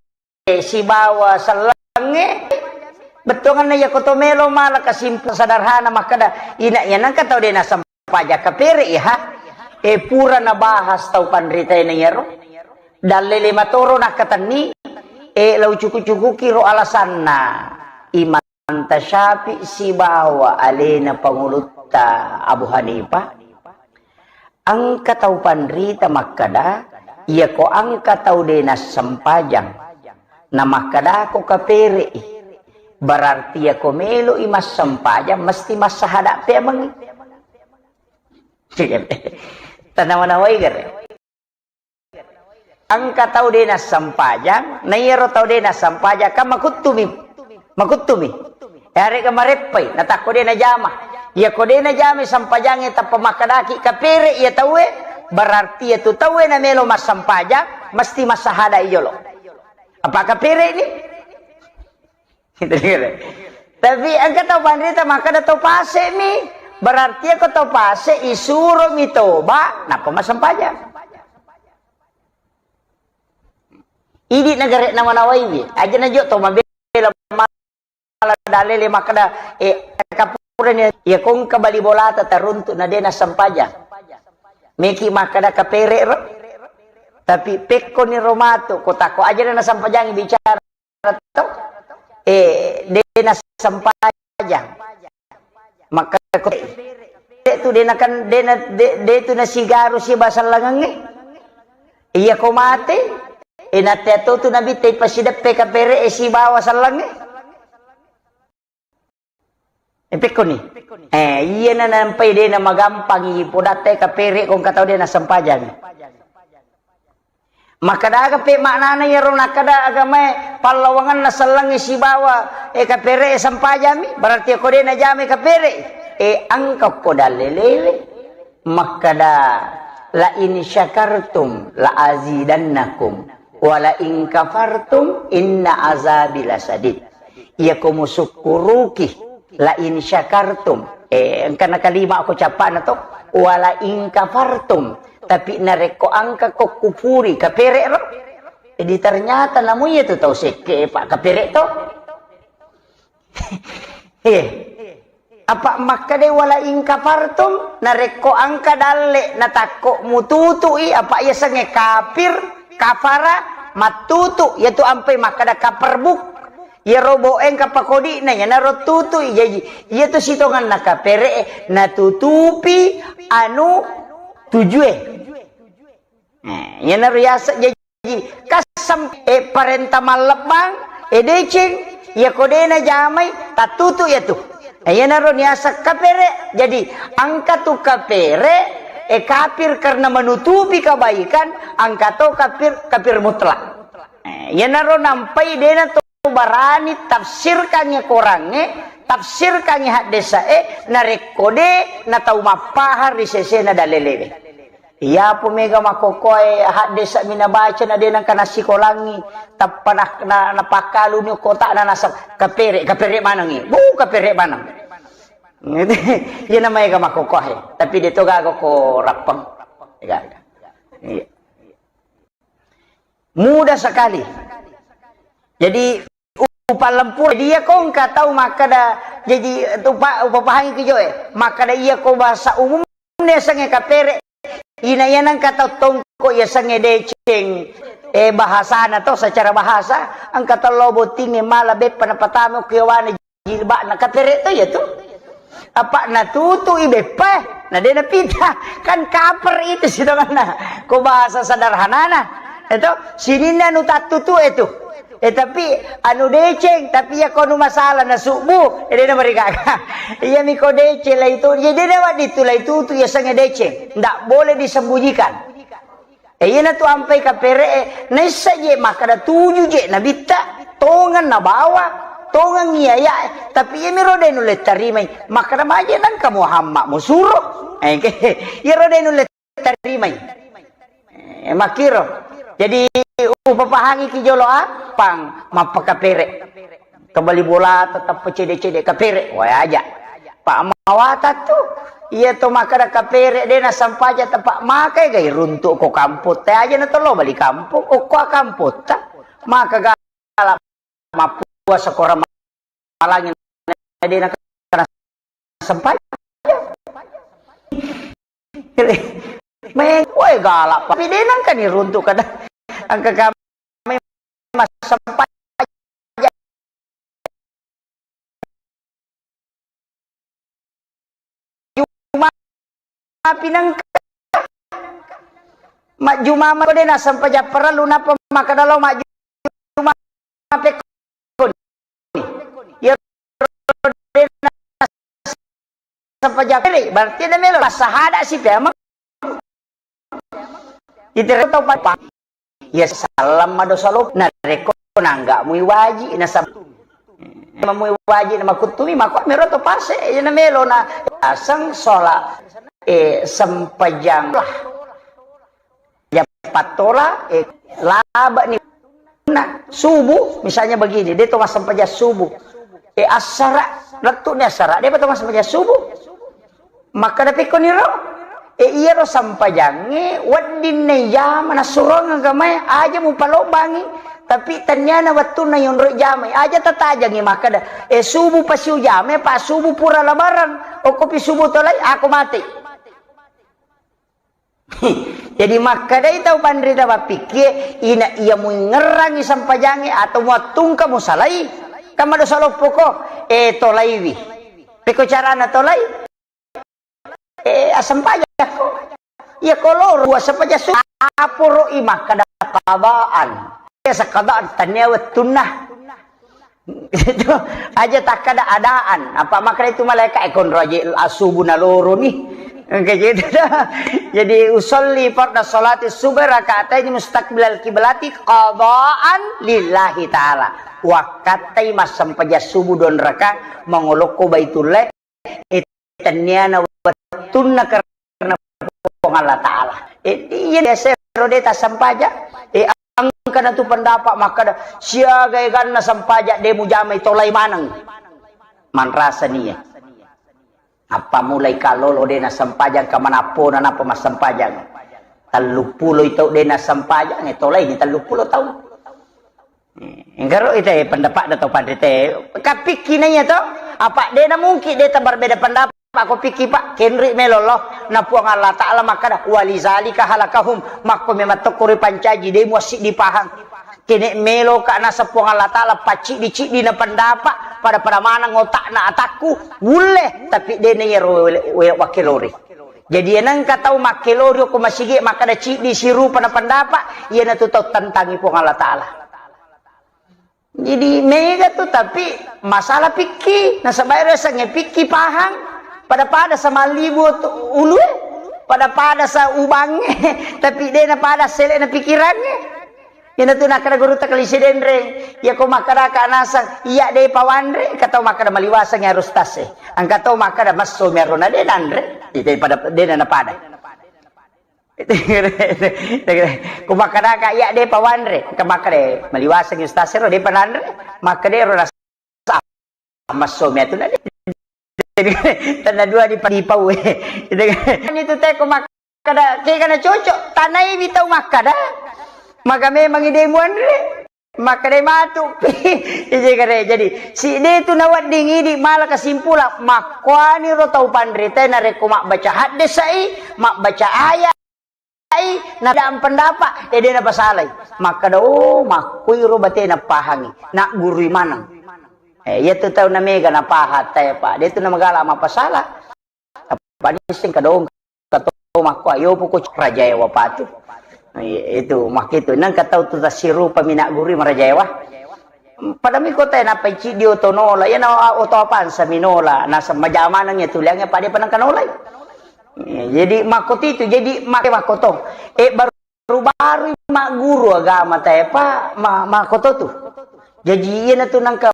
sibawa sellengnge, bettuangenna iyako to melo mala kesimpulan sederhana makkeda, ina iya nengka tau de nassempajang kapere iya, ha? E, pura nabahas tau panritae na iyaro. Dallele matoro nakkatenni, e, lau cuku-cukuki ro alasanna. Imam Syafi'i sibawa alena pangulutta Abu Hanifah, engka tau panrita makkeda, iyako engka tau de nassempajang, na makkedako kapere'i, berarti iyako melo'i massempajang mesti massahada pemengngi. Tanawa-nawai gare. Engka tau de nassempajang, na iyaro tau de nassempajang kan makuttumi, makuttumi. Yarega mareppai, natakko de najama. Iya ko de najama sampajangnge tappa makkedaki kapere iya tauwe, berarti iya tu tauwe namelo massempajang, mesti massahada i jolo. Apa kapere ni? Tapi engka tau panrita makkeda tau pase mi, berarti iya ko tau pase isuro mi toba, nappa massempajang. Idi nagare namanawaiwi, aja najo to mabela mala dalele makkeda, eh, kapurani, iya ko engka bali bolata taruntu na de nassempajang. Meki makkeda kapere ro. Tapi pekkoni ro matu, ko takko aja na nassempajang bicara to, eh, de nassempajang. Makkeda ko tu de nakan, de na, de, de tu nasigaru siba sellengengnge. Iya ko mate, e, natea to tu nabitta ipasideppe kapere e sibawa sellengnge. E, pekkoni. Eh, iya na nampai de na magampangi podatta kapere ko engka tau de nassempajang. Makkadaga pe maknana iyaro nakkeda agamae pallawanganna sellengnge sibawa, e, kapere e sempajami, berarti ko de najamai kapere. E, engka ko dalelewe. Makkeda, "La in syakartum la azidannakum, wa la in kafartum inna azabi lasadid." Iya ko musukkuruki, la in syakartum. Eh, engka na kalima ko capana to, wa la in kafartum. Tapi narekko engka ko kufuri, kapere ro. Jadi ternyata namu iya tu tau sekke, Pak, kapere to. Eh, apa makkeda wala in kafartum, narekko engka dalle natakko mututui, apa iya sengnge kafir, kafara, mattutu, iya tu ampai makkeda kaperbuk. Iya robo engka pakodi'na, iya naro tutui, jaji iya tu sitonganna kapere, natutupi anu tujue. Eh, iya naro yaseng jaji Kasam, eh, parenta mallebbang, eh, deceng, iya ko de najamai, tattutu iya tu. Eh, iyanaro niaseng kapere. Jadi, engka tu kapere, eh, kafir karena menutupi kebaikan, engka to kafir, kafir mutlak. Eh, iyanaro nampai de na to barani tafsirkan iya korangnge, tafsirkan iya haddesae, narekko de na tau mappahang ri sesena dalelewe. Iyapo mega makkokkoe haddesa'mi nabaca na de nengka nassikolangngi, tappa na, na, napakkaluni okkota'na naseng, "Kapere, kapere manengngi." Bu, kapere maneng. Iya na maega makkokkoe, tapi de to gaga ko rappeng. Gaga. Iya. Mudah sekali. Jadi, upallempur, dia ko engka tau makkeda, jadi, upa-, upapahangi ki joe, makkeda iya ko bahasa umum yasengnge kapere, ina iya nengka tau tongko yasengnge deceng, eh, bahasana to, secara bahasa, engka tau lao bottingnge mala beppa napatama ko yawana jilbabna, kapere to iya tu. Apa natutu i beppa, na de napita. Kan kaper itu sitonganna. Ko bahasa sederhanana. Itu sininna nu tattutu itu. Eh, tapi anu deceng, tapi iya ko nu masalah na subuh, eh, de na marigaga. Iya mi ko deceng lah itu, jadi de na wadi tu lah itu, tu yasengnge deceng. Ndak boleh disembunyikan. E, iyanatu ampai kapere'e, naissa je makkeda tuju je nabitta, tongeng nabawa, tongeng iyaya'e, tapi iyamiro de nulle tarimai, makkeda maje nengka Muhammad musuro. E, iyaro de nulle tarimai. E, makkiro. Jadi, upapahangiki jolo a, pang mappakapere. Kebali bola tetap cede-cede kapere, wae aja. Pak mawata tu, iya to makkeda kapere de nasampaja tepak makai gai runtuk ko kampung te aja na tolo bali kampung, okko kampung ta. Maka gala mapuasa korang malangi de na sampaja. Meng, wae galak, tapi de nengka ni runtuk kada. Engka kami massampaja. Juma pinengka. Majjuma ma de nasampaja parellu napa makkeda lao majjuma pekkoni. Iya sampaja kere, berarti ada melo. Pas sahada si pemang. Itu tau pa-, ya salam mado salo. Narekko nangga mui waji nasab. Mamui wajib na makuttumi, mako mero to pase, iya na melo na aseng sholat, eh, sempajang lah. Ya pattola, eh, laba ni. Nah, subuh, misalnya begini, dia to massempajang subuh. Eh, asara, lettu ni asara, dia to massempajang subuh. Makkada pekkoniro, e, iyaro sampajangnge weddinna ijama nassurongeng agamae, aja mupalobbangi, tapi tenniana wettunna yonroi jamai, aja tatajangi makkada, e, subuh pasi ujamai, pa subuh pura labarang, okkopi subuh tolai, ako mate. Jadi makkadai tau panrita mappikkie, ina iya muingngerangi sampajangnge atau muattungka musalai, kan madosa loppoko, e, tolaiwi. Pekko carana tolai? Eh, assempajakko. Iya, ko loro, assempaja su-, aporo i makkada qadaan. Iya, sekadaan, tania wettunna. Itu aja takkada adaan. Apa makkada itu malaikat, eh, konro aja asubu na loro ni. Kayak gitu dah. Jadi, usolli farda salati subuh rakaatain mustaqbilal kiblati qadaan lillahi ta'ala. Wakkattai massempaja subuh don raka mangolokko Baitullah. Eh, tenniana wettunna karena Puang Allah Ta'ala. Eh, iya biasa ro de tassampaja. Eh, engkana tu pendapat makkada, siaga eganna sampaja de mujamai tolai maneng. Manrasa nia. Apa mulai kalolo de nasampajang ka manappona napa massempajang. Telluppulo i tau de nasampajang, eh, tolai ni telluppulo tau. Enggaro ite pendapat da tau panrite. Kapikki naiya to? Apa de na mungkin de tabarbeda pendapat ko pikki, Pak? Kenri melo lo. Na Puang Allah Ta'ala makkada, "Walizalika halakahum." Makko memang tokko ripancaji, de muassiddi pahang. Kene melo ka nasa Puang Allah Ta'ala pacciddi-ciddi na pendapat, pada-pada maneng otakna atakku, wulle, tapi de na iyaro wele-, wele-, wakkelori. Jadi, enengka tau makkelori ko masigi makkada ciddi sirupa na pendapat, iyana tu tau tentangi Puang Allah Ta'ala. Jadi mega tu, tapi masalah pikki, nasaba ero yasengnge pikki pahang, pada-pada sa mallibu tu ulue, pada-pada sa ubangnge, tapi de na pada sele na pikirangnge. Ina tu nakkada guru taklisi denreng, iya ko makkada ka nasang, iya de pawanre, engka tau makkada maliwaseng ya harus tase. Engka tau makkada masso mi arona de nanre, ite pada de na pada. Ku makkadaka, iya de pawanre, engka makkada maliwaseng ustaz ero de pananre, makkada ero rasa massomi atu na de. Tenna dua di pau. Itu te ku makkada kega na cocok, tanai wi tau makkada. Maka memang ide muanre. Makkedai matu pi. Ije kare. Jadi, sidde tu nawedding idi mala kesimpulan, makkuaniro tau panritae narekko mabbaca haddesai, mabbaca ayai, na dan pendapat, ede napasalai. Makkeda, oh, makkuiro batena pahangi. Naggurui maneng. Eh, iya tu tau namega napahang tae, Pak. De tu namagala mapasala. Apa nisseng kadong kato makko ayo puko rajae wapatu. Itu makkitu nang katau tu tasirupa mina guru marajaewa. Pada mi kota na paici dio tonola, ya na oto apaan saminola, na semajamanang ya tuliangnya pada penang kanolai. Jadi makko itu, jadi make makko to. Eh, baru-baru magguru agama tae, Pak, ma-, makko to tu. Jadi iya na tu nangka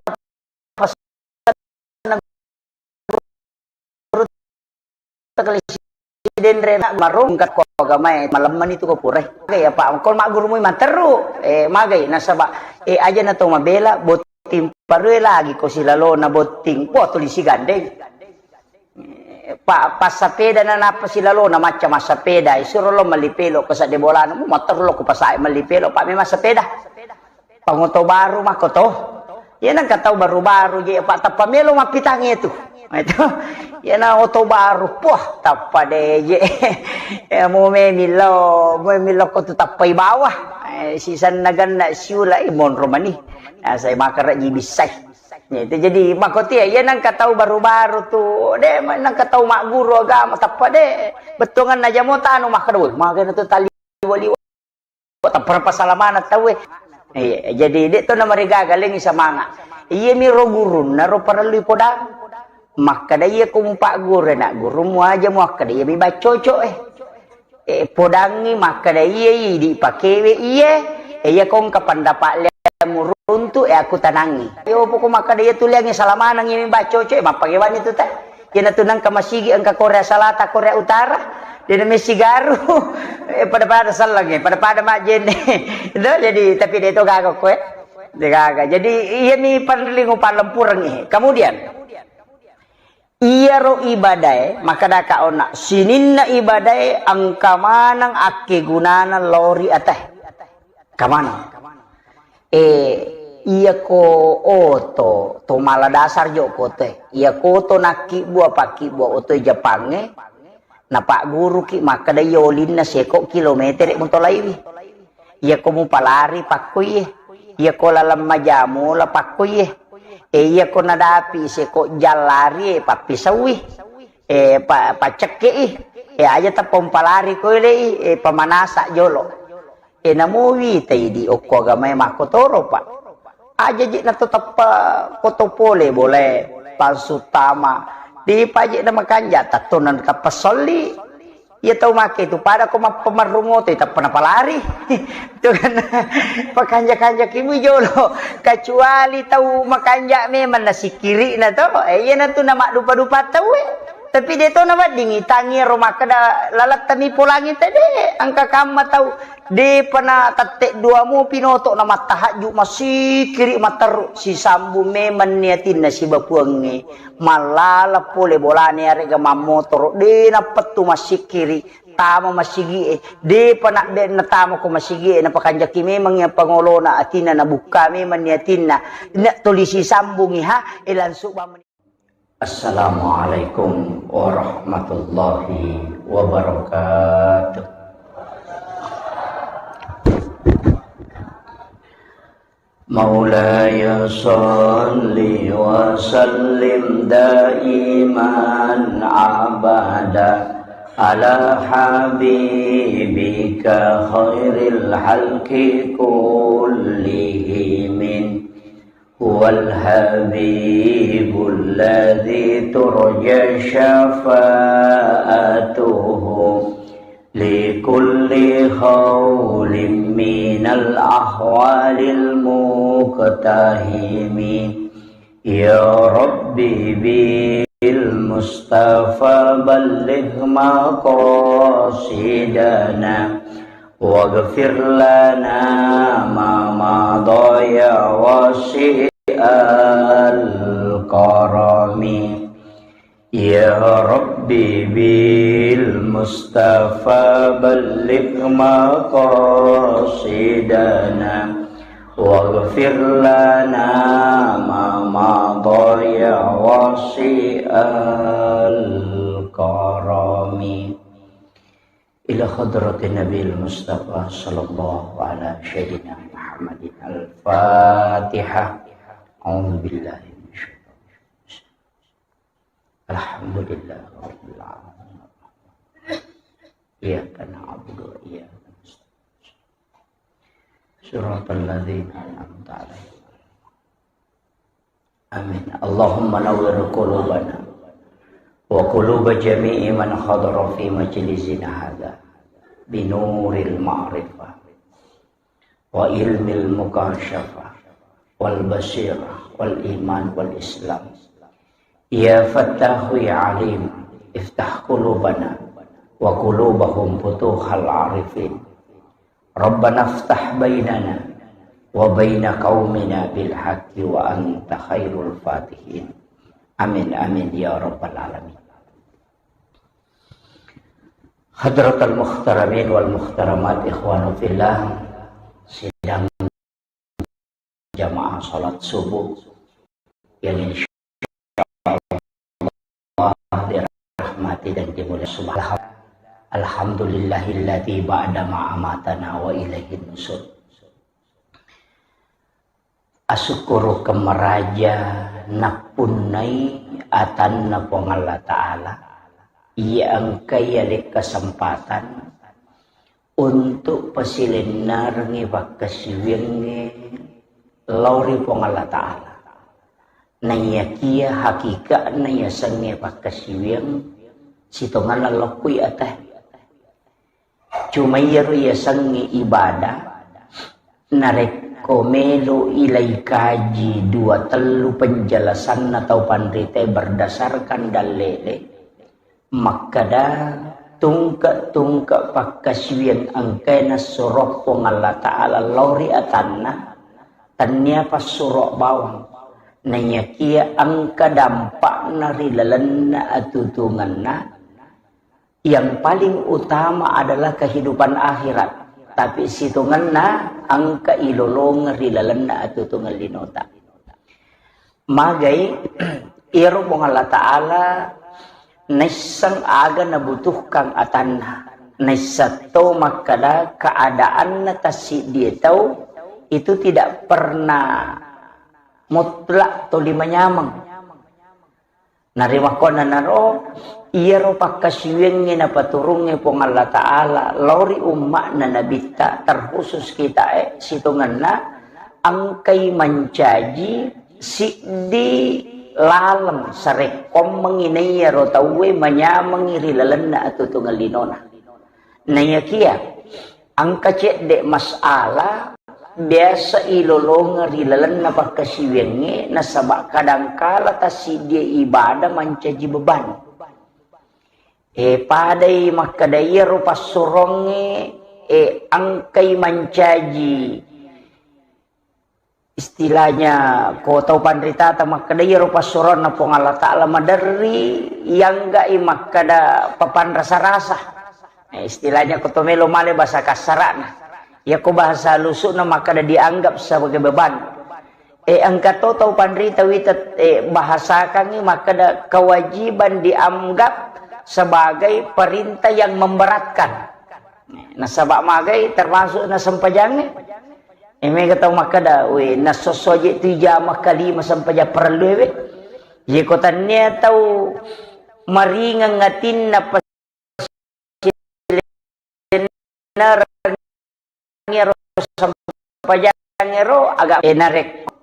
denre na marongkat ko agamae, malemmani tu ko purai. Magai apa, ko maggurumui matteru, eh, magai nasaba, eh, aja na to mabela, botting parue lagi ko silalona botting, wah, tuli sigandeng. Eh, pa-, passapeda na nappa silalona macca massapeda, isuro lo melli pelo ko sadde bolana, mu matteru lo ko pasae melli pelo, pa memang sapeda. Pangoto baru makko to. Iya nengka tau baru-baru je, Pak, tappa melo mappitangnge tu. Itu. Iya na oto baru, poh, tappa de je. Ya, mu memillo, mu memillo ko tu tappai bawah. Eh, sisanna ganna siula, eh, monro mani. Nah, saya makara ji bissai. Ya, itu jadi makko tu ya, iya nengka tau baru-baru tu. De, nengka tau magguru agama, tappa de. Bettuangan na jamo tanu makkeda, woi, magana tu tali wali Tappa pasalamana tauwe. Iya, jadi de to namarigaga lengi samanga. Iya mi ro gurunna ro parellui podang. Makkeda iya ko mupagguru na gurumu aja muakkeda iya mi baccoco eh. Eh, podangi makkeda iya idi pakewe iye. Eh, iya ko engka pendapat le muruntu, e, aku tanangi. Yo, poko makkeda iya tuliangngi salamanengngi mi bacoco, e, mappagewani tu ta. Iyana tu nengka masigi engka Korea Selatan, Korea Utara, dena messigaru, e, pada-pada sellengnge, pada-pada majjenne. Itu jadi, tapi de to gaga ko, e. De gaga. Jadi, iya mi panrellingu pallempurengngi. Kemudian, iyaro ibadae, makkedaka onna, sininna ibadae engka maneng akkegunana lao ri atae. Engka maneng. E, iyako oto, to mala dasar jo ko otoe. Iyako oto nakkibbua, pakkibbua otoe Jepangnge, napagguruki makkeda iya olinna seko kilometere mutolaiwi. Iyako mupalari pakkoie. Iyako laleng majamu la pakkoie. E, iyako nadapi seko jang lari, e, pappisauwi. E, pa-, paccekkei. E, aja tappa umpalari koelei, e, pamanasa jolo. E, namo witai di okko agamae makkotoro, Pak. Aja je nato tappa koto pole bolae, palsu tama. Di paje na makanja, tatto na tappa solli. Iya tau make tu pada ko mappamarrung oto, tappa napalari. Itu kan pakanja-kanja kimui jolo. Kecuali tau makanja memang nasikkiri na to. E, iya na tu na maddupa-dupa tau, e. Tapi de to naweddingi, tangi ro makkeda lalattami polangi tede, engka kamma tau, depa na tette dua mo pinoto na mattahajju, massikkiri matteru, sisambung memang ni atinna sibawa Puangnge, mallala pole bolane arega mammotoro, de nappettu massikkiri, tama masigie, depa na de natama ko masigie, napakanjaki memang iya pangolona atinna, nabukka memang ni atinna, na tuli sisambungi ha, e langsung bamani. Assalamualaikum warahmatullahi wabarakatuh. مولاي صل وسلم دائما أبدا على حبيبك خير الخلق كلهم. هو الحبيب الذي ترجى شفاعته لكل هول من الأهوال المقتحم. يا رب بالمصطفى بلغ مقاصدنا واغفر لنا ما مضى يا واسع الكرم. يا رب بالمصطفى بلغ مقاصدنا واغفر لنا ما مضى يا واسع الكرم. إلى حضرة النبي المصطفى صلى الله على سيدنا محمد. الفاتحة. أعوذ بالله من الشيطان الرجيم. الحمد لله رب العالمين. إياك نعبد وإياك نستعين. صراط الذين أنعمت عليهم. آمين. اللهم نور قلوبنا وقلوب جميع من حضر في مجلسنا هذا بنور المعرفة وعلم المكاشفة والبصيرة والإيمان والإسلام. يا فتاح يا عليم، افتح قلوبنا وقلوبهم فتوح العارفين. ربنا افتح بيننا وبين قومنا بالحق وأنت خير الفاتحين. آمين، آمين يا رب العالمين. Hadratal muhtaramin wal muhtaramat, ikhwanu fillah, sidang jamaah salat subuh yang insya Allah dirahmati dan dimuliakan. Subhanallah. Alhamdulillahilladzi ba'da ma amatana wa ilaihin nusur. Asukkurukeng maraja nappunnai atanna Puang Allah Ta'ala, iya engkai ale kesempatan untuk pasilennerengngi pakkasiwiyangnge lao ri Puang Allah Ta'ala. Naiyakiya hakika'na yasengnge pakkasiwiyang sitongenna lokkui atae. Cuma iyaro yasengnge ibadah, narekko ko melo ilai kaji dua tellu penjelasanna tau panritae berdasarkan dallele, makkeda tungke-tungke pakkasiwiang engkae nassuro Puang Allah Ta'ala lao ri atanna, tennia passuro bawang. Naiyakia engka dampakna ri lalenna atutungenna, yang paling utama adalah kehidupan akhirat. Tapi sitongenna engka ilolongeng ri lalenna atutungeng linota. Magai, iyaro Puang Allah Ta'ala naisseng aga nabutuhkan atanna. Naisseng to makkeda keadaanna tassiddie tau itu tidak pernah mutlak toli manyameng. Narimakkuannanaro, iyaro pakkasiwiangnge napaturungnge Puang Allah Ta'ala lao ri umma'na Nabitta, terkhusus kitae, sitongenna engkai mancaji siddi laleng sarekkoammengngi naiyaro tauwe manyamengngi ri lalenna atutungeng linona. Naiyakia engka cedde masalah biasa ilolongeng ri lalenna pakkasiwiangnge, nasaba kadangkala tassiddie ibadah mancaji beban. E, padai makkeda iyaro passurongnge, e, engkai mancaji istilahnya ko tau panritata makkeda iyaro passuronna Puang Allah Ta'ala maderri, iyangga'i makkeda papanrasa-rasa. Eh, istilahnya ko to melo male bahasa kasara'na. Iyako bahasa halusu'na makkeda dianggap sebagai beban. Eh, engka to tau panrita wita, eh, bahasakangngi makkeda kewajiban dianggap sebagai perintah yang memberatkan. Nasaba magai termasuk nasempajangnge. Eh, mega tau makkeda, "We, nasosso je tu jama kalima sempajang parellu we." Ye ko tannia tau maringeng atinna pasilennereng ero sempajang ero aga, eh, narekko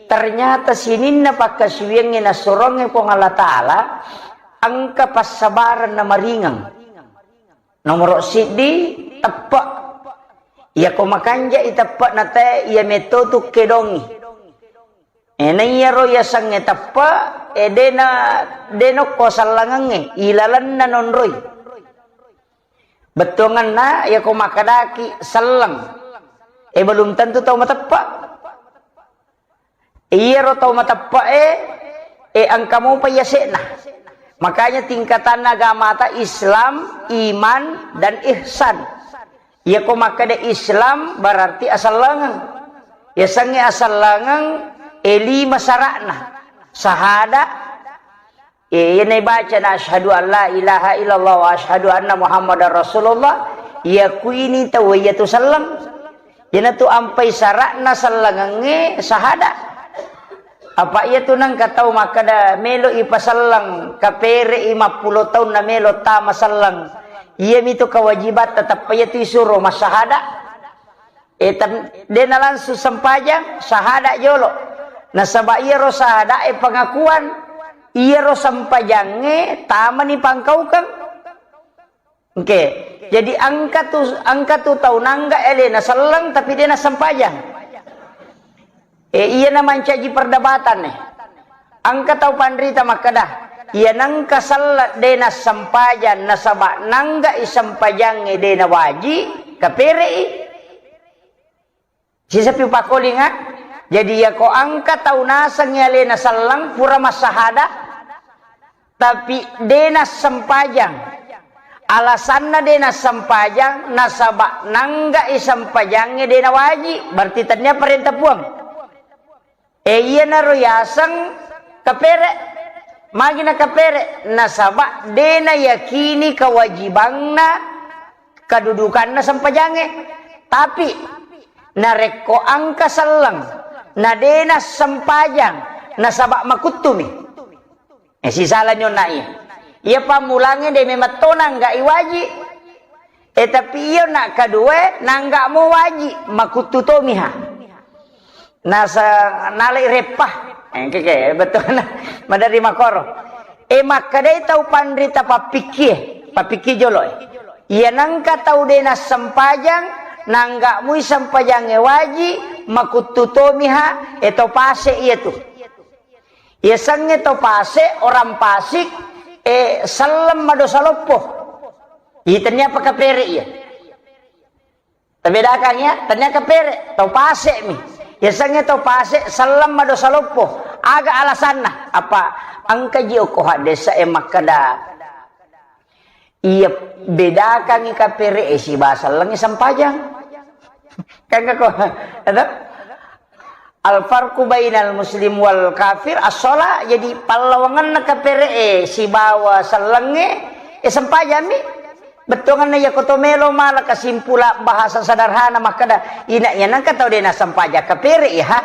ternyata sininna pakkasiwiangnge nassorongnge Puang Allah Ta'ala, engka passabareng na maringeng. Nomoro siddi, teppe'. Iyako makanja'i teppe'na tae, iya metto tu kedongi. Eh, naiyaro yasengnge teppe', eh, dena, dena okko sellengengnge, ilalenna nonroi. Bettuangenna, iyako makkedaki selleng, eh, belum tentu tau mateppe'. Iyaro tau mateppe'e, e, engka mopa yase'na. Makanya tingkatanna agamata Islam, iman, dan ihsan. Iyako makkeda Islam berarti asellengeng. Yasengnge asellengeng, e, lima sara'na. Sahada, E, iyana ibacana asyhadu an la ilaha illallah wa asyhadu anna Muhammadar Rasulullah, iyakuini tau iyatu selleng. Iyanatu ampai sara'na sellengengnge sahada. Apa iyatu nengka tau makkeda melo ipaselleng, kapere'i mappulo taunna melo tama selleng. Iyamitu kewajibatta, tappa iyatu isuro massahada. E, tan-, de nalangsung sempajang, sahada jolo. Nasaba iyaro sahada e pengakuan, iyaro sempajangnge tamani pangkaukeng. Oke. Jadi engka tu, engka tu tau nangga alena selleng tapi de nasempajang. E, iyana mancaji perdebatan e. Engka tau panrita makkeda, iya nengka selleng de nassempajang nasaba nanggai sempajangnge de nawaji, kapere'i. Sisapi pakolinga, jadi iyako engka tau nasengngi alena selleng pura massahada, tapi de nassempajang. Alasanna de nassempajang, nasaba nanggai sempajangnge de nawaji, berarti tennia parenta Puang. E, iyanaro yaseng kapere. Magi nakapere? Nasaba de nayakini kewajibanna, kedudukanna sempajangnge. Tapi narekko engka selleng na de nassempajang, nasaba makuttumi. Eh, sisalani onna iya. Iya pammulangnge de memang to nanggai waji. Eh, tapi iyo nak kedua nangga mo waji, makuttu tomiha. Nasa nalai reppa. Eh, keke, betul. Madari makoro. Eh, makkedai tau panrita pappikkie, pappikkie jolo, eh. Iya nengka tau de nassempajang, nangga mui sempajangnge waji, makuttu tomiha, e, to pase iyatu. Yasengnge to pase, orang fasik, e, selleng madosa loppo. Itennia apa kapere iya. Tabedakang ya, tennia kapere, to pase mi. Yasengnge to pase, selleng madosa loppo. Aga alasanna? Apa engka ji okko haddesa e makkeda, iya bedakangngi kapere e sibawa sellengnge sempajang. Kan ko, ada? Al farqu bainal muslim wal kafir as-shalah. Jadi pallawangenna kapere e sibawa sellengnge, e sempajang mi. Bettuangenna iyako to melo mala kesimpulan bahasa sederhana makkeda, ina iya nengka tau de nassempajang kapere iya, ha?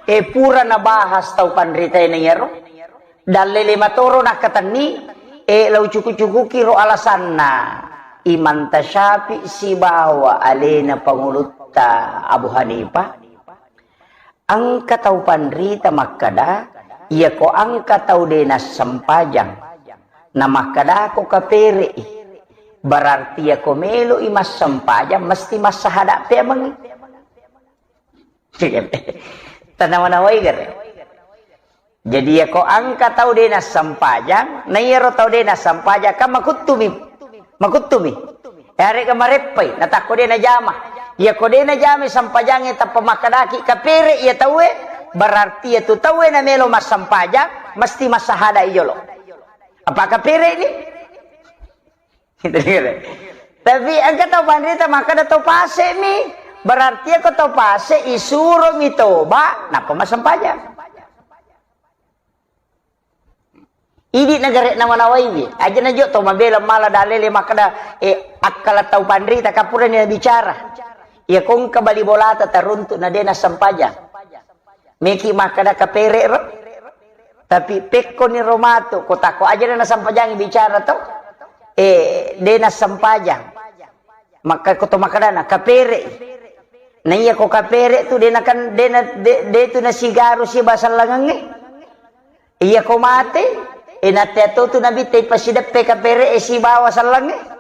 E pura nabahas tau panritae na iyaro. Dallele matoro nakkatenni, e lau cuku-cukuki ro alasanna Imam Tasyafi sibawa alena pangulutta Abu Hanifah. Engka tau panrita makkeda, iyako engka tau de nassempajang, na makkedako kapere'i, berarti iyako melo'i massempajang mesti massahada pemengngi. Tanawa-nawai gare. Jadi iyako engka tau de nassempajang, na iyaro tau de nassempajang kan makuttumi. Makuttumi. Yarega mareppai, natakko de najama. Iyako de najama sempajangnge tappa makkedaki kapere iya tauwe, berarti iyatu tauwe namelo massempajang mesti massahada iyolo. Apa kapere ni? Tapi engka tau panrita makkeda to pase mi, berarti iyako to pase isuro mi toba nappa massempajang. Idi nagare nawa-nawaiwi. Aja najo to mabela mala dalele makkeda, e, akkala tau panrita kapurani nabicara. Iya kongka bali bolata taruntu na de nassempajang. Meki makkeda kapere ro. Tapi pekkoni ro matu, ko tako aja de nassempajang bicara to. E, de nassempajang. Makka ko to makkedana kapere. Na iya ko kapere tu de nakan de na de, de tu nasigaru sibawa sellengengnge. Iya ko mate, e, nateato tu nabitta ipasideppe kapere e sibawa sellengnge.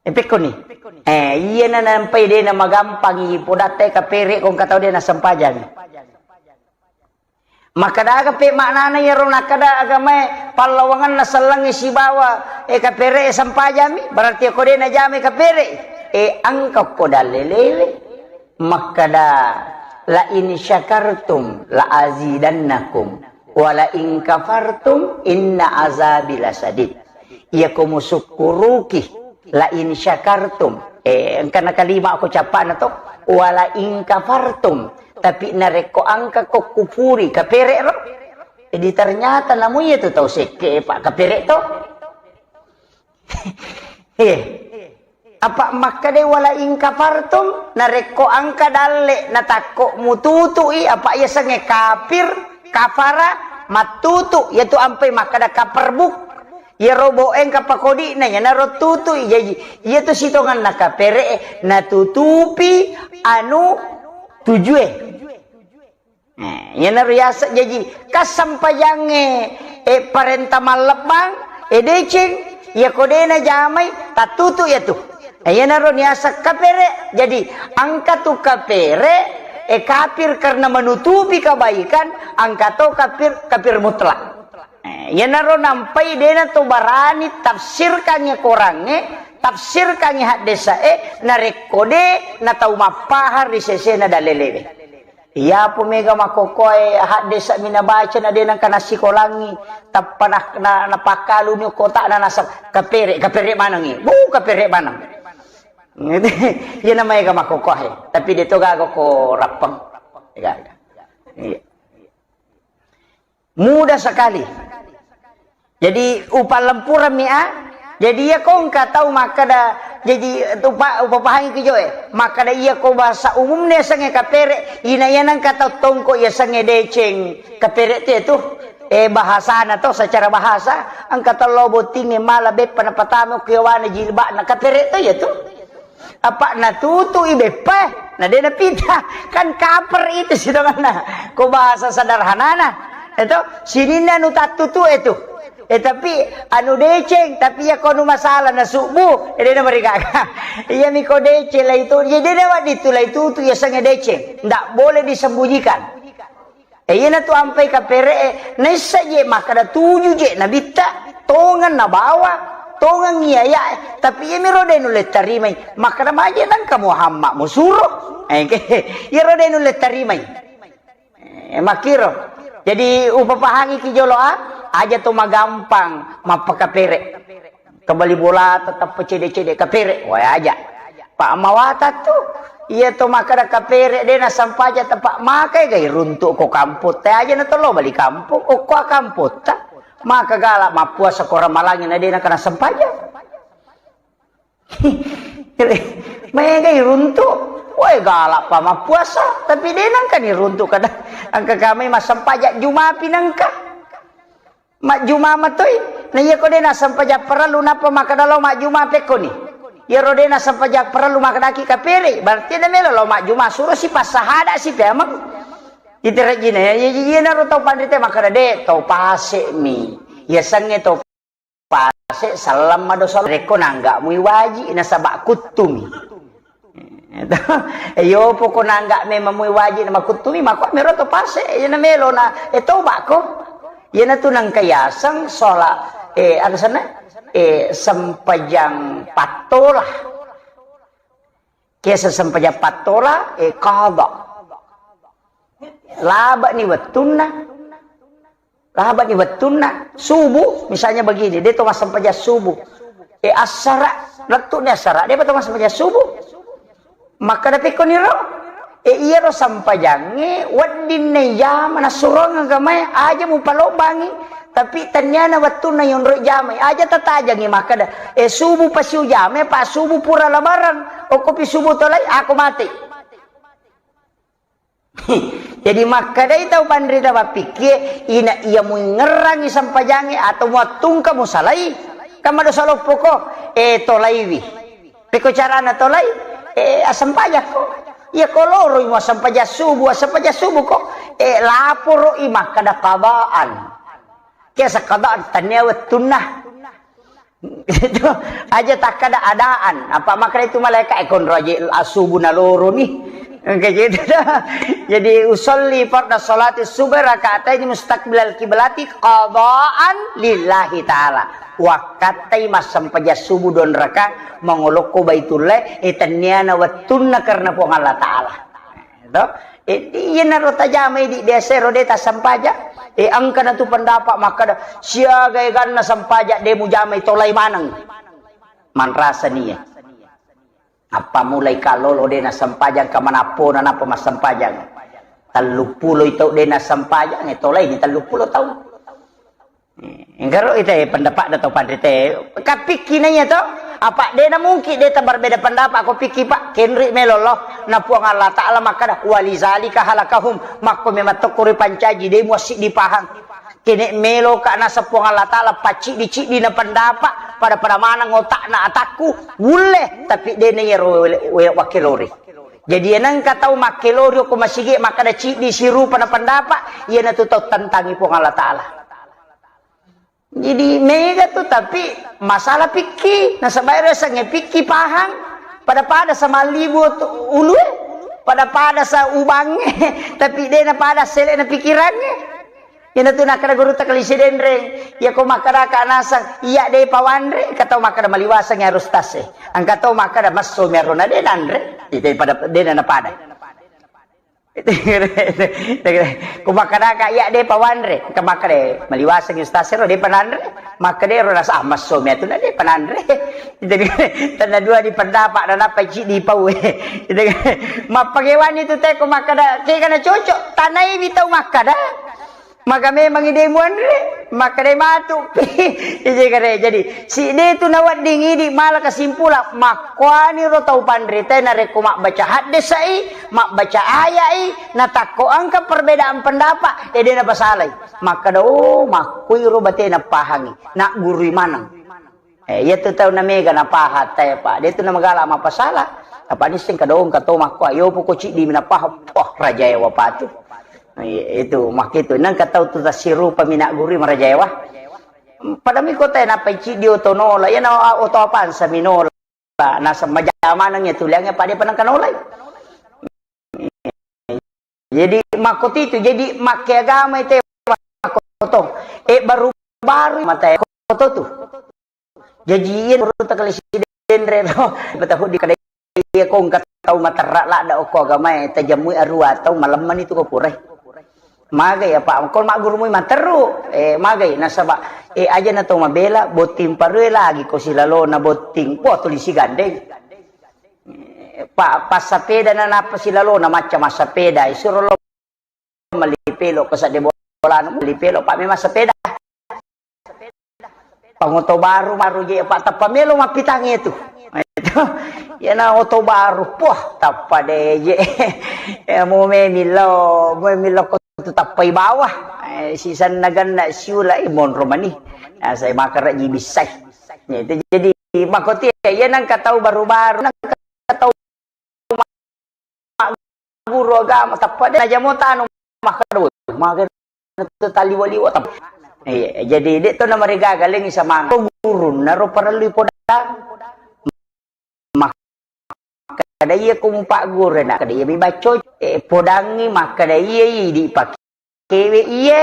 E, pekkoni. E, iya na nampai de na magampangi podatta e kapere ko engka tau de nassempajang. Makkeda aga pe maknana iyaro nakkeda agamae pallawangenna sellengnge sibawa, e, kapere e sempajami, berarti ko de najamai kapere. E, engka ko dalelewe. Makkeda, "La in syakartum la azidannakum, wa la in kafartum inna azabi lasadid." Iyako musukkuruki, la in syakartum, eh, engkana kalima ko cappana to, wa la in kafartum, tapi narekko engka ko kufuri, kapere ro. Jadi ternyata namu iya tu tau sekke, Pak, kapere to. Eh, apa makkeda wala in kafartum, narekko engka dalle natakko mututui, apa yasengnge kafir, kafara, mattutu, yaitu ampai makkeda kaperbuk. Iyaro bo engka pakodi'na, iyanaro tutui. Jaji, iyatu sitongenna kapere, natutupi anu tujue. Eh, iyanaro yaseng jaji, kassempajangnge, eh, parenta mallebbang, eh, deceng, iyako de najamai, tattutu iyatu. Eh, iyanaro niaseng kapere. Jadi, engka tu kapere, eh, kafir karena menutupi kebaikan, engka to kafir, kafir mutlak. Eh, iyanaro nampai de nato barani tafsirkangngi korangnge, tafsirkangngi haddese'e, narekko de natau mappahang ri sesena dalelewe. Iyapo mega makkokkoe haddese' mi nabaca na de nengka nassikolangngi, tappa na, na, napakkaluni okkota'na naseng, "Kapere', kapere' manengngi." Bu, kapere' maneng. Iyana maega makkokkoe, tapi de to gaga ko rappeng. Gaga. Iya. Mudah sekali. Jadi, upallempurammi a. Jadi, iya ko engka tau makkeda, jadi, upa-, upapahangi ki joe. Makkeda iya ko bahasa umumna yasengnge kapere, ina iya nengka tau tongko yasengnge deceng. Kapere tu itu, eh, bahasana to, secara bahasa, engka tau lao bottingnge mala beppa napatama ku yawana jilba'na, kapere to iya tu. Apa natutui beppa, na de napita. Kan kaper itu sitonganna. Ko bahasa sederhanana. Itu sininna nu tattutu itu. Eh, tapi anu deceng, tapi iya ko anu masalah na subuh, eh, dena marigaga. Iya miko deceng lai tu, jadi dena wadi tu lai tu, tu iya sange deceng. Ndak boleh disembunyikan. Eh, iyana tu ampai kapere, eh, naissa je makkada tuju je nabitta, tongang nabawa, tongang iya ya, eh, tapi iya miro de nulle tarimai. Makkada maje nangka Muhammad musuro. Eh, iya ro de nulle tarimai. Eh, makkiro. Jadi, upapahangi ki jolo, ah, aja to magampang mappakapere. Kebali bola tetap cede-cede kapere, wae aja. Pak mawata tu, iya to makkada kapere de nasampaja tepak makai gai runtuk ko kampung te aja na tolo bali kampung, okko kampung ta. Maka galak mappuasa ko ramalangi na de nakana sampaja. Mega iruntu. Woi, galak pa mappuasa, tapi de nangka ni runtu kada. Angka kami massempajang Juma pi nangka. Majjuma matoi. Na iya ko de nassempajang parellu napa makkada lo majjuma pekko ni. Iya ro de nassempajang parellu makkadaki kapere, berarti de melo lo majjuma suro si passahada si pemeng. Ite rejine, iya, iya, iya naro tau panrite makkada de, tau pase mi. Iya sange tau pase selleng madosa rekko nangga mui waji nasaba kuttumi. Iyo poko nangga memang mui waji nama kuttumi mako mero to pase iya na melo na e toba ko. Iya na tu nangka yaseng sola e agasana e sempajang pattola. Kesa sempajang pattola e qada. Laba ni wettunna. Laba ni wettunna subuh, misalnya begini, de to massempajang subuh. E assara, lettu ni assara, de to massempajang subuh. Makkada pekko ni ro. E iya ro sempajangnge wedding na ijama nassurong agamae aja mupalobbangi. Tapi tenniana wettunna yonro jamai aja tatajangi makkada e subuh pasi ujamai pa subuh pura labaran. Okko pi subuh tolai ako mate. Jadi makkadai tau panrita mappikkie, ina iya muingngerangi sempajangnge atau muattungka musalai, kan madosa loppoko, e tolaiwi. Pekko carana tolai, e assempajakko. Iya ko loroi muassempajang subuh, assempajang subuh ko, e laporo i makkada qadaan. Kiasa qadaan tania wettunna. Itu aja takkada adaan. Apa makkada itu malaikat, e konro aja asubu naloro ni. Engka gitu dah. Jadi usolli farda salati subhi rakaatain mustaqbilal kiblati qadaan lillahi ta'ala. Wakkattai massempajang subuh don raka mangolokko Baitullah, e tenniana wettunna karena Puang Allah Ta'ala. To? E, iyanaro tajamai di biasa ro de tassempajang. E, engka na tu pendapat makkada, siaga eganna sempajang de mujamai tolai maneng. Manrasa nia. Apa mulai kalolo de nassempajang ka manappona napa massempajang. Telluppulo i tau de nassempajang, e tolai ni telluppulo tau. Enggaro ite pendapat da tau panrite. Kapikki naiya to? Apa de na mungkin de taberbeda pendapat ko pikki, Pak? Kenri melo lo. Na Puang Allah Ta'ala makkada, "Walizalika halakahum." Makko memang tokko ripancaji, de muassiddi pahang. Kene melo ka nasa Puang Allah Ta'ala pacciddi-ciddi na pendapat, pada-pada maneng otakna atakku, wulle, tapi de na yero wele-, wele-, wakkelori. Jadi enengka tau makkelori ko masigi makkada ciddi sirupa na pendapat, iyana tu tau tentangi Puang Allah Ta'ala. Jadi mega tu, tapi masalah pikki, nasaba ero sange pikki pahang, pada-pada sama libu tu ulue, pada-pada sa ubangnge, tapi de na pada sele na pikirangnge. Ina tu nakkada guru ta kalisi denreng, iya ko makkada ka nasang, iya de pawanre, engka tau makkada maliwasang harus tase, engka tau makkada masso mi arona de nanre, ite pada de na pada. Ku makkadaka, iya, de pawanre. Engka makkada, maliwaseng ustaz ero, de pananre. Makkada ero rasa, ah, masso mi atu na de pananre. Jadi, tanda dua di pendapat, dan apa cik di pau. Mappagewani tu te, ku makkada, kega na cocok, tanai mi tau makkada. Maka memang ide muanre, makkada matu pi. Ije kare. Jadi, si de tu nawedding idi mala kesimpulan, makkuani ro tau panrita narekko mabbaca haddesai, mabbaca ayai, natakko engka perbedaan pendapat, e de napasalai. Makkada, oh, makkuiro batena pahangi, naggurui maneng. Eh, iya tu tau na mega na paha tae, Pak. De tu na magala mapasala. Apa nisseng kadong kato makko, ayo poko ciddi mi na paha. Wah, rajae wa patu. Iya, itu makkitu. Nang katau tu tasirupa mi na guru marajae wa. Pada mi kota nappa ici di oto nola, ya na oto apa sami nola. Nasaba majamaneng ya tuliangnge pada pada nengka nolai. Jadi makkotitu, jadi makke agama itu makkoto. Eh, baru-baru mata koto tu. Jaji iya menurut kali si denre no. Betahu di kada iya ko engka tau materra ladda okko agamae, tajamui arua tau malemmani tu ko purai. Magai apa ko maggurumui materru, eh, magai nasaba, eh, aja na tau mabela botting parue lagi ko silalona botting. Wah, tuli si gandeng. Eh, pa, passapeda na nappa silalona macca massapeda, isuro lo melli pelo ko sadde bolana, melli pelo pa memang sepeda. Pangoto baru, baru je pa tappa melo mappitangnge tu. Itu. Ya na oto baru, poh, tappa de je. Ya, mo memillo, mo memillo ko tu tappa i bawah. Eh, sisanna ganna siula i monro mani. Nah, saya makara ji bissai. Ya, itu jadi makoti ya, ya nangka tau baru-baru, nangka tau guru agama, tappa de najamo tanu makkeda, "Woi, maga tu taliwa-liwa," tappa. Iya, jadi de to namarigaga lengi samanga. Gurunna ro parellu podang. Makkeda iya ko mupagguru, na kada iya mi bacco, eh, podangi makkeda iya idi pakewe iye,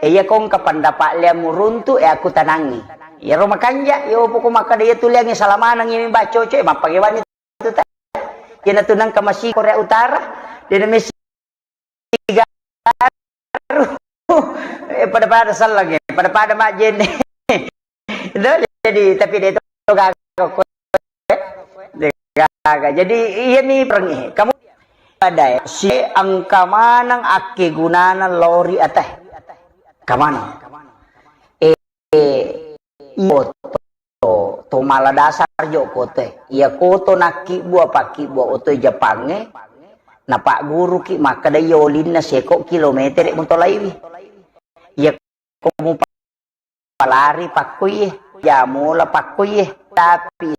eh, iya ko engka pendapat lea muruntu, eh, aku tanangi. Iyaro makanja, yo poko makkeda iya tuliangi salamaneng iya mi bacco, eh, mappagewani tu ta. Iyana tu nengka masi Korea Utara, de na mesi garu. Eh, pada-pada selleng, eh, pada-pada majjenne. Itu jadi, tapi de to gaga ko, de gaga. Jadi, iya mi perengi. Kamu ada ya, si engka maneng akkegunana lori ateh. Kamaneng. Eh, iyo to, to mala dasar jo kote. Iya koto nakkibbua, pakkibbua oto Jepangnge, napagguruki makkeda iya olinna seko kilometere mutolaiwi. Iya ko mupalari pakkuiye, jamola pakkuiye, tapi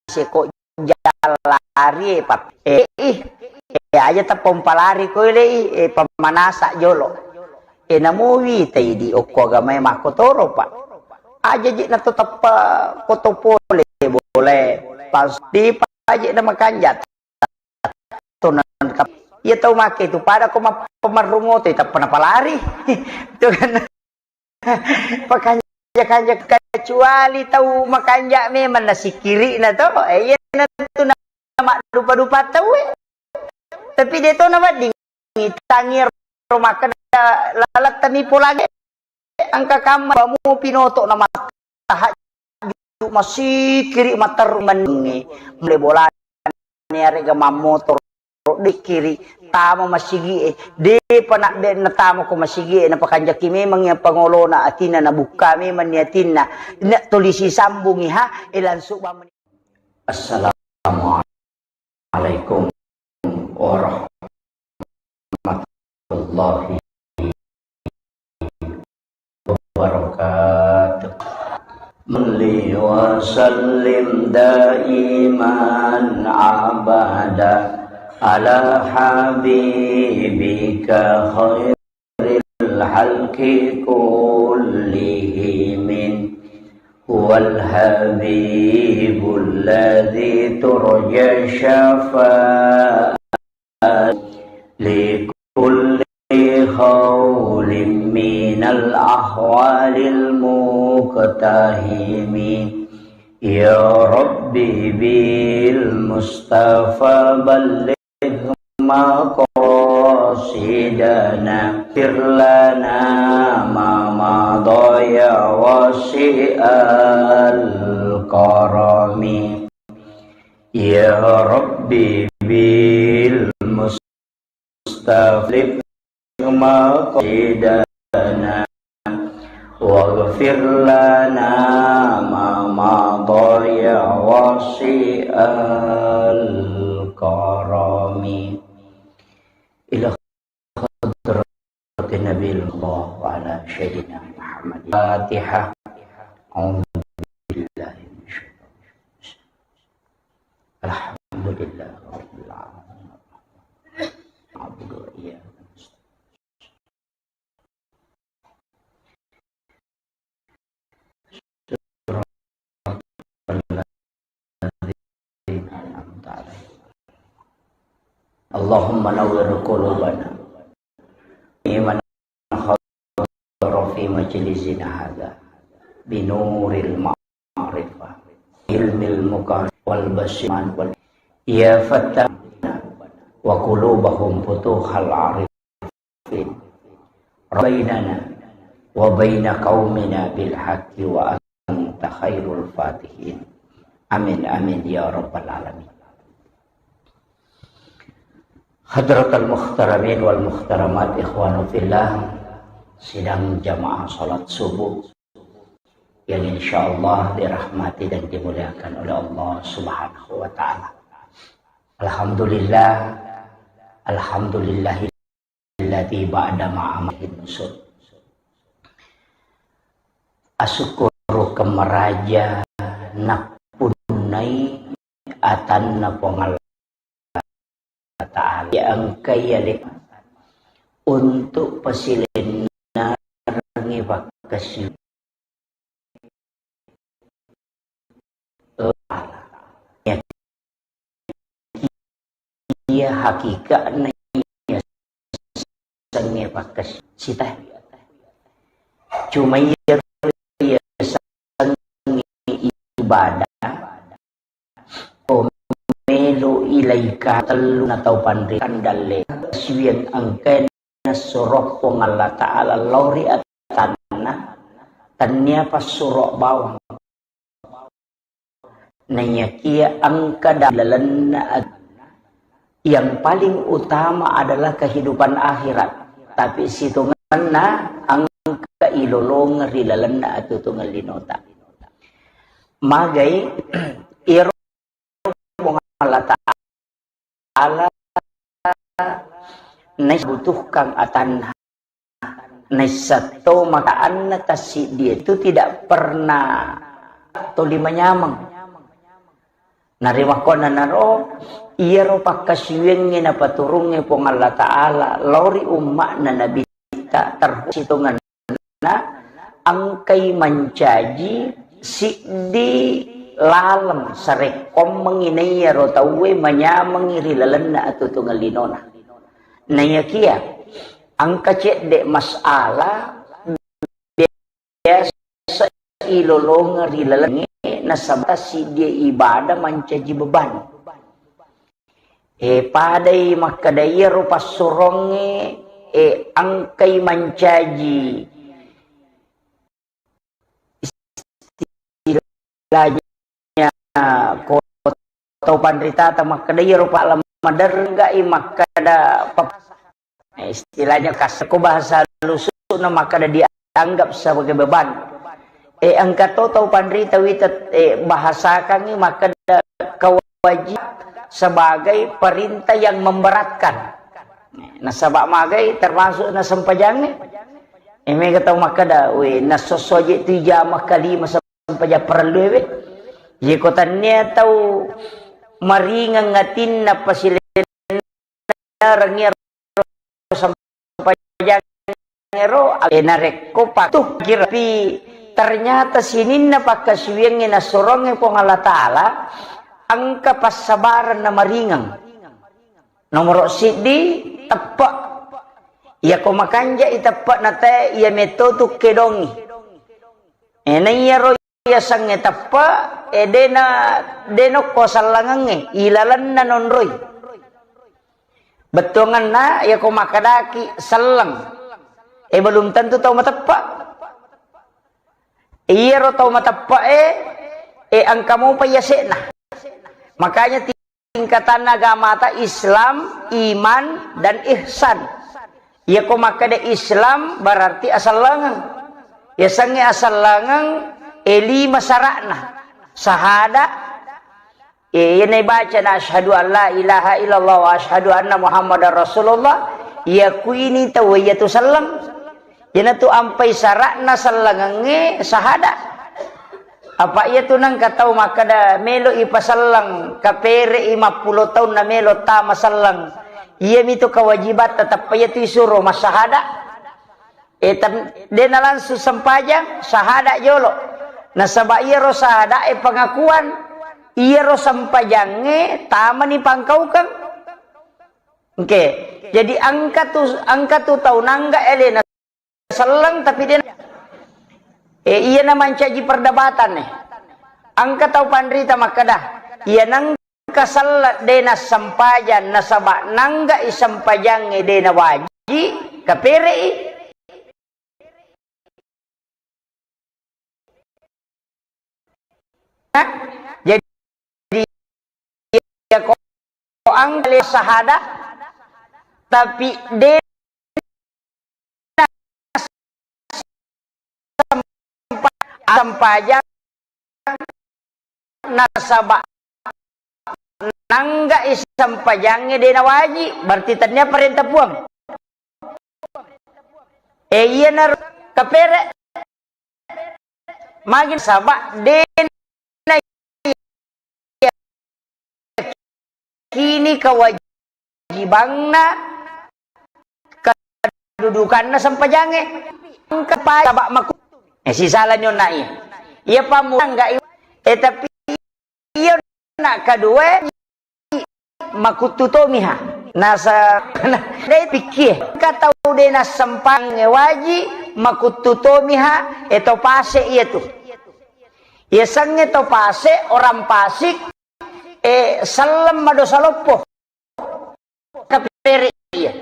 seko jallari e, pap-, eh, ih, eh, aja tappa umpalari ko ele i, eh, pammanasa jolo. Eh, namo witai di okko agamae makkotoro, Pak. Aja je na to tappa koto pole bole. Pasti pa aja na makanja. Tonan kap-, iya tau make tu pada ko mappamarrumoto, tappa napalari. Itu kan. Pakanja-kanja kecuali tau makanja memang nasikiri'na to. Eh, iya na tu na maddupa-dupa tau, eh. Tapi de to na wedding tangi ro makkeda lalattami polangi. Engka kamma bamu pinoto na mattahajju masikiri materru mennungi. Mule bolani arega mammotoro dikkiri tama masigi'e, depa na de natama ko masigi'e, napakanjaki memang iya pangolona atinna, nabukka memang ni atinna, na tuli sisambungi ha, e langsung bamani. Assalamualaikum warahmatullahi wabarakatuh. Salli wa sallim daiman abada ala habibika khairil halqi kullihim. Huwal habibul ladzi turja syafa'atuhu li kulli haulin minal ahwalil muqtahimi. Ya Rabbi bil Mustafa balligh maqasidana, fir lana ma madha ya wasi'al karami. Ya Rabbi bil Mustafa maqasidana, waghfir lana ma madha ya wasi'al karami. Ila hadratin Nabi Allah wa ala sayyidina Muhammad. Fatihah. A'udzu billahi minasyaitonir rajim. Alhamdulillahirabbil alamin. Na'budu wa iyyaka nasta'in. اللهم نور قلوبنا. من حضر في مجلسنا هذا بنور المعرفة، علم المقارنة والبصيرة وال-، يا فتاح وقلوبهم فتوح العارفين. بيننا وبين قومنا بالحق وأنت خير الفاتحين. آمين، آمين يا رب العالمين. Hadratal muhtaramin wal muhtaramat, ikhwanu fillah, sidang jamaah salat subuh yang insyaallah dirahmati dan dimuliakan oleh Allah Subhanahu wa taala. Alhamdulillah, alhamdulillahilladzi ba'da ma'amahin nusur. Asyukuru kemeraja napunnai atanna Puang Allah Ta'ala. Ya engka iya lek untuk pasilennarengi pakkasiwiang. Iya hakikatna iya sengnge pakkasiwiang. Cuma iya, iya sengnge ibadah, ko melo ilaika tellu na tau panrita dalle siwiang engkae nassuro Puang Allah Ta'ala lao ri atanna, tennia passuro bawang. Naiyakia engka da-, lalenna at-, yang paling utama adalah kehidupan akhirat. Tapi sitongenna engka ilolongeng ri lalenna atutungeng linota. Magai iro Puang Allah Ta'ala naissabutuhkang atanna. Naissatto makaanna tassiddi itu tidak pernah toli manyameng. Narimakkuannanaro, iyaro pakkasiwiangnge napaturungnge Puang Allah Ta'ala lao ri umma'na Nabitta terhubung sitongenna engkai mancaji siddi laleng sarekkoammengngi naiyaro tauwe manyamengngi ri lalenna atutungeng linona. Naiyakia engka cedde masalah biasa ilolongeng ri lalengnge nasaba siddi ibadah mancaji beban. E, padai makkeda iyaro passurongnge, e, engkai mancaji istilahnya ko tau panritata makkeda iyaro pa'lama derga'i makkeda pap-, eh, istilahnya kas-, ko bahasa halusuna makkeda dianggap sebagai beban. Eh, engka to tau panrita wita, eh, bahasakangngi makkeda kewajib sebagai perintah yang memberatkan. Nasaba magai termasuk na sempajangnge. Eh, mega tau makkeda, we, nasosso je tu jama kalima sempajang parellu we. Jeko tannia tau maringeng atinna pasilennerengngi ero sempajang ero, eh, narekko patuh kirapi ternyata sininna pakkasiwiangnge nassurongnge Puang Allah Ta'ala, engka passabareng na maringeng. Nomoro siddi, teppe'. Iyako makanja'i teppe' na tae, iya metto tu kedongi. Eh, na iyaro yasengnge teppe', eh, dena, denokko sellengengnge, ilalenna nonroi. Bettuangenna, iyako makkedaki selleng, eh, belum tentu tau mateppe'. Iyaro tau mateppe'e, eh, engka mopa yase'na. Makanya tingkatanna agamata Islam, iman, dan ihsan. Iyako makkeda Islam berarti asellengeng. Yasengnge asellengeng, eh, lima sara'na. Sahada, eh, iyana ibacana asyhadu an la ilaha illallah wa asyhadu anna Muhammadar Rasulullah, yakuini tau iyatu selleng. Iyanatu ampai sara'na sellengengnge sahada. Apa iyatu nengka tau makkeda melo ipaselleng, kapere'i mappulo taunna melo tama selleng. Iyamitu kewajibatta, tappa iyatu isuro massahada. Eh, tem-, dena langsung sempajang, sahada jolo. Nasaba iyaro sahada e pengakuan, iyaro sempajangnge tamani pangkaukeng. Oke. Jadi engka tu, engka tu tau nangga alena selleng tapi de na-, eh, iyana mancaji perdebatan e. Engka tau panrita makkeda, iya nangka selleng de nassempajang nasaba nangga i sempajangnge de nawaji, kapere'i. Jadi, iya ko angka le sahada, tapi de sempa-, sempajang nasaba nangga i sempajangnge de nawaji, berarti tennia parenta Puang. Eh, iyanaro kapere. Magi saba de na kini kewajibanna kedudukanna sempajangnge. Engka pa saba maku-, eh, sisala nyonna iya. Iya pamu nangga i-, eh, tapi iya na kedua makuttu tomiha. Nasa, de pikkie. Engka tau de nassempangnge waji, makuttu tomiha, e to pase iya tu. Iya sengnge to pase, orang pasik, e selleng madosa loppo. Kapere iya.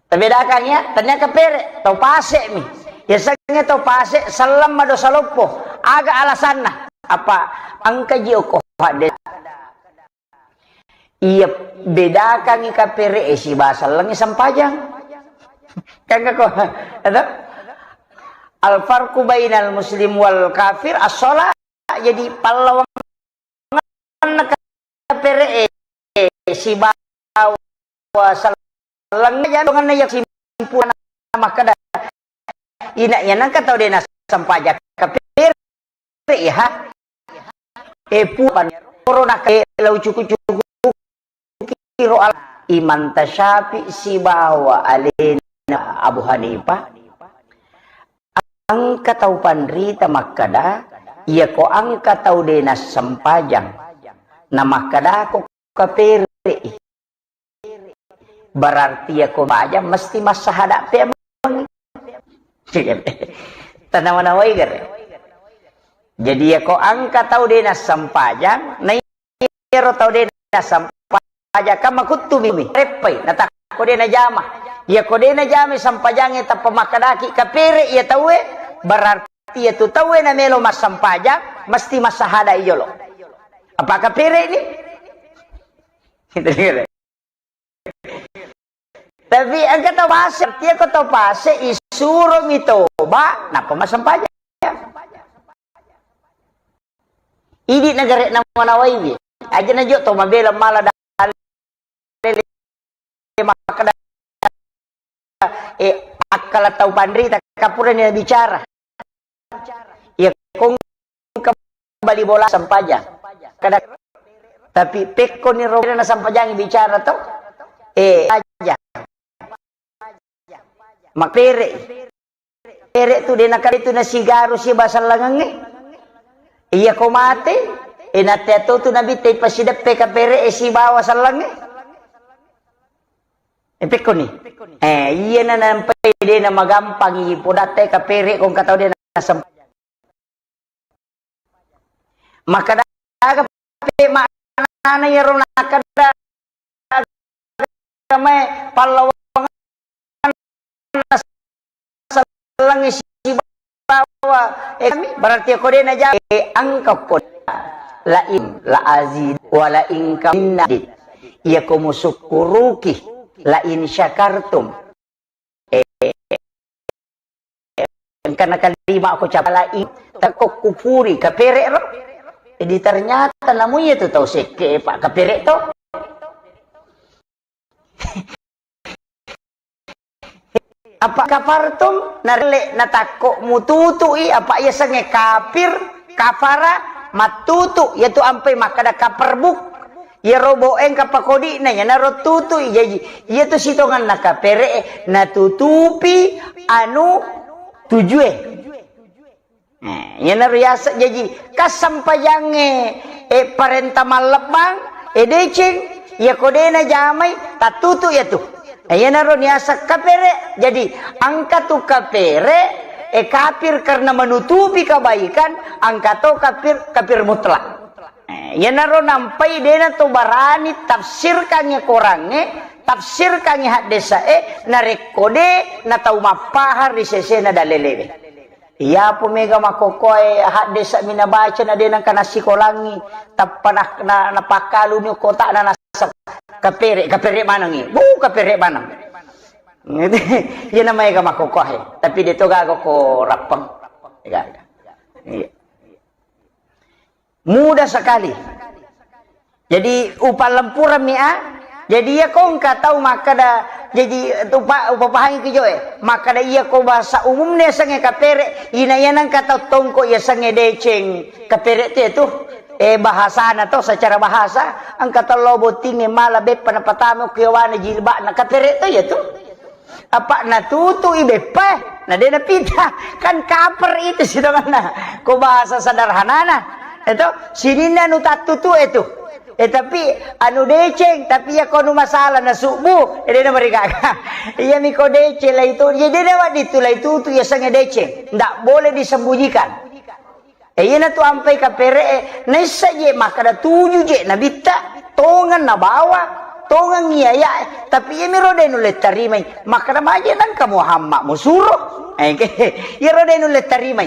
Tabedakan ya, tennia kapere, tau pase mi. Yasengnge tau pase, selleng madosa loppo. Aga alasanna? Apa engka ji okko hadde. Iya bedakangi kapere e siba selleng sempajang. Kan ko, ada? Al farqu bainal muslim wal kafir as-shalah. Jadi pallawangenna kapere e sibawa selleng, jantunganna iya simpulanna makkeda, ina iya nangka tau de nasempajang kapere e ha. E pupan ro naka e lau cuku-cuku kiro al-, Imam Tasyafi sibawa alena Abu Hanifah. Engka tau panrita makkeda, iya ko engka tau de nassempajang, na makkedako kapere'i, berarti iya ko bajang mesti massahada pe. Tanawa-nawai gare. Jadi iya ko engka tau de nassempajang, na iyaro tau de nassempajang, kan makuttu mi, reppai, natakko de najama. Iya ko de najama sempajangnge tappa makkedaki kapere iya tauwe, berarti iya tu tauwe namelo massempajang, mesti massahada i jolo. Apa kapere ni? Tapi engka tau pase, artinya ko tau pase, isuromi toba, nappa massempajang. Idi nagare nawa-nawaiwi. Aja najo to mabela mala dalele makkeda, eh, akkala tau panrita kapurani bicara. Iya kong bali bola sempajang. Kada, tapi pekko ni ro na sempajang bicara to. Eh, aja. Makpere. Pere tu de nakale tu nasigaru siba sellengengnge. Iya ko mate, e nate to tu nabi te pasideppe kapere e sibawa sellengnge. E pekko ni. Eh, iya na nampai de na magampang i podatte kapere ko engka tau de na sem-, Makkeda aga pe maknana iyaro nakkeda agamae pallawangenna sellengngi sibawa, eh, kami, berarti ko de naja-, eh, engka ko la in la azid wa la in kaminna. Iya ko musukkuruki la in syakartum. Eh, engka nakalima ko capalai, tako kupuri kapere ro. Jadi ternyata namu iya tu tau sekke, Pak, kapere to. Apa kafartum narelle natakko mututui, apa iya sengnge kafir, kafara, mattutu, iya tu ampai makkeda kaperbuk. Iyaro boe engka pakodi'na, iyanaro tutui. Jaji, iyatu sitongenna kapere'e natutupi anu tujue. Eh, iyanaro yaseng jaji, kassempajangnge, eh, parenta mallebbang, eh, deceng, Iya ko de najamai, tattutu iya tu. Eh, iyanaro niaseng kapere. Jadi, engka tu kapere, eh, kafir karena menutupi kebaikan, engka to kafir, kafir mutlak. Eh, iyanaro nampai de nato barani tafsirkangngi Korangnge, tafsirkangngi haddesae, narekko de natau mappahang ri sesena dalelewe. Iyapo mega makkokkoe haddesa mi nabaca na de nengka nassikolangngi, tappa na, na, napakkaluni kotana naseng kapere, kapere manengngi. Bu, kapere maneng. Iyana maega makkokkoe, tapi de to gaga ko rappeng. Gaga. Iya. Mudah sekali. Jadi, upallempurammi a. Jadi, iya ko engka tau makkeda, jadi, upa-, upapahangi ki joe. Makkeda iya ko bahasa umumna yasengnge kapere, ina iya nengka tau tongko yasengnge deceng. Kapere tu itu, eh, bahasana to, secara bahasa, engka tau lao bottingnge mala beppa napatama ku yawana jilbabna, kapere to iya tu. Apa natutu'i beppa, na de napita. Kan kaper itu sitonganna. Ko bahasa sederhanana. Itu sininna anu tattutu itu. Eh, tapi anu deceng, tapi iya ko anu masalah na subu, eh, de namarigaga. Iya mi ko deceng lah itu, jadi de waddi tu lah itu, tu yasengnge deceng. Ndak boleh disembunyikan. Eh, iyanatu ampai kapere'e, naissa je makkada tuju je nabitta, tongeng nabawa, tongeng iyaya'e, tapi iyamiro de nulle tarimai, makkada maje nengka Muhammad musuro. Eh, iyaro de nulle tarimai.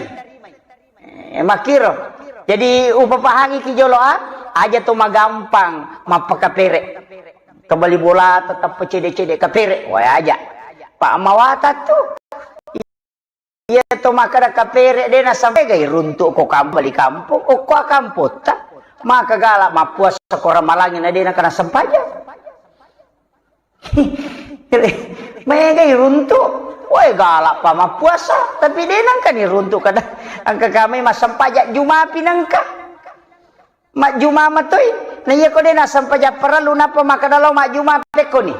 Eh, makkiro. Jadi, upapahangi ki jolo a, aja to magampang mappakapere. Kebali bola tetap cede-cede kapere, wae aja. Pak mawata tu. Iya to makkada kapere de nasampai gai runtu ko kampali kampong, okko kampotta. Maka gala mappuasa ko ramalangi na de nakana sempajang. Mega iruntu, wae gala pa mappuasa, tapi de nangka ni runtu kada angka kami massempajang jumapi nangka. Majjuma matoi. Na iya ko de nassempajang parellu nappa makkada lao majjuma pekkoni.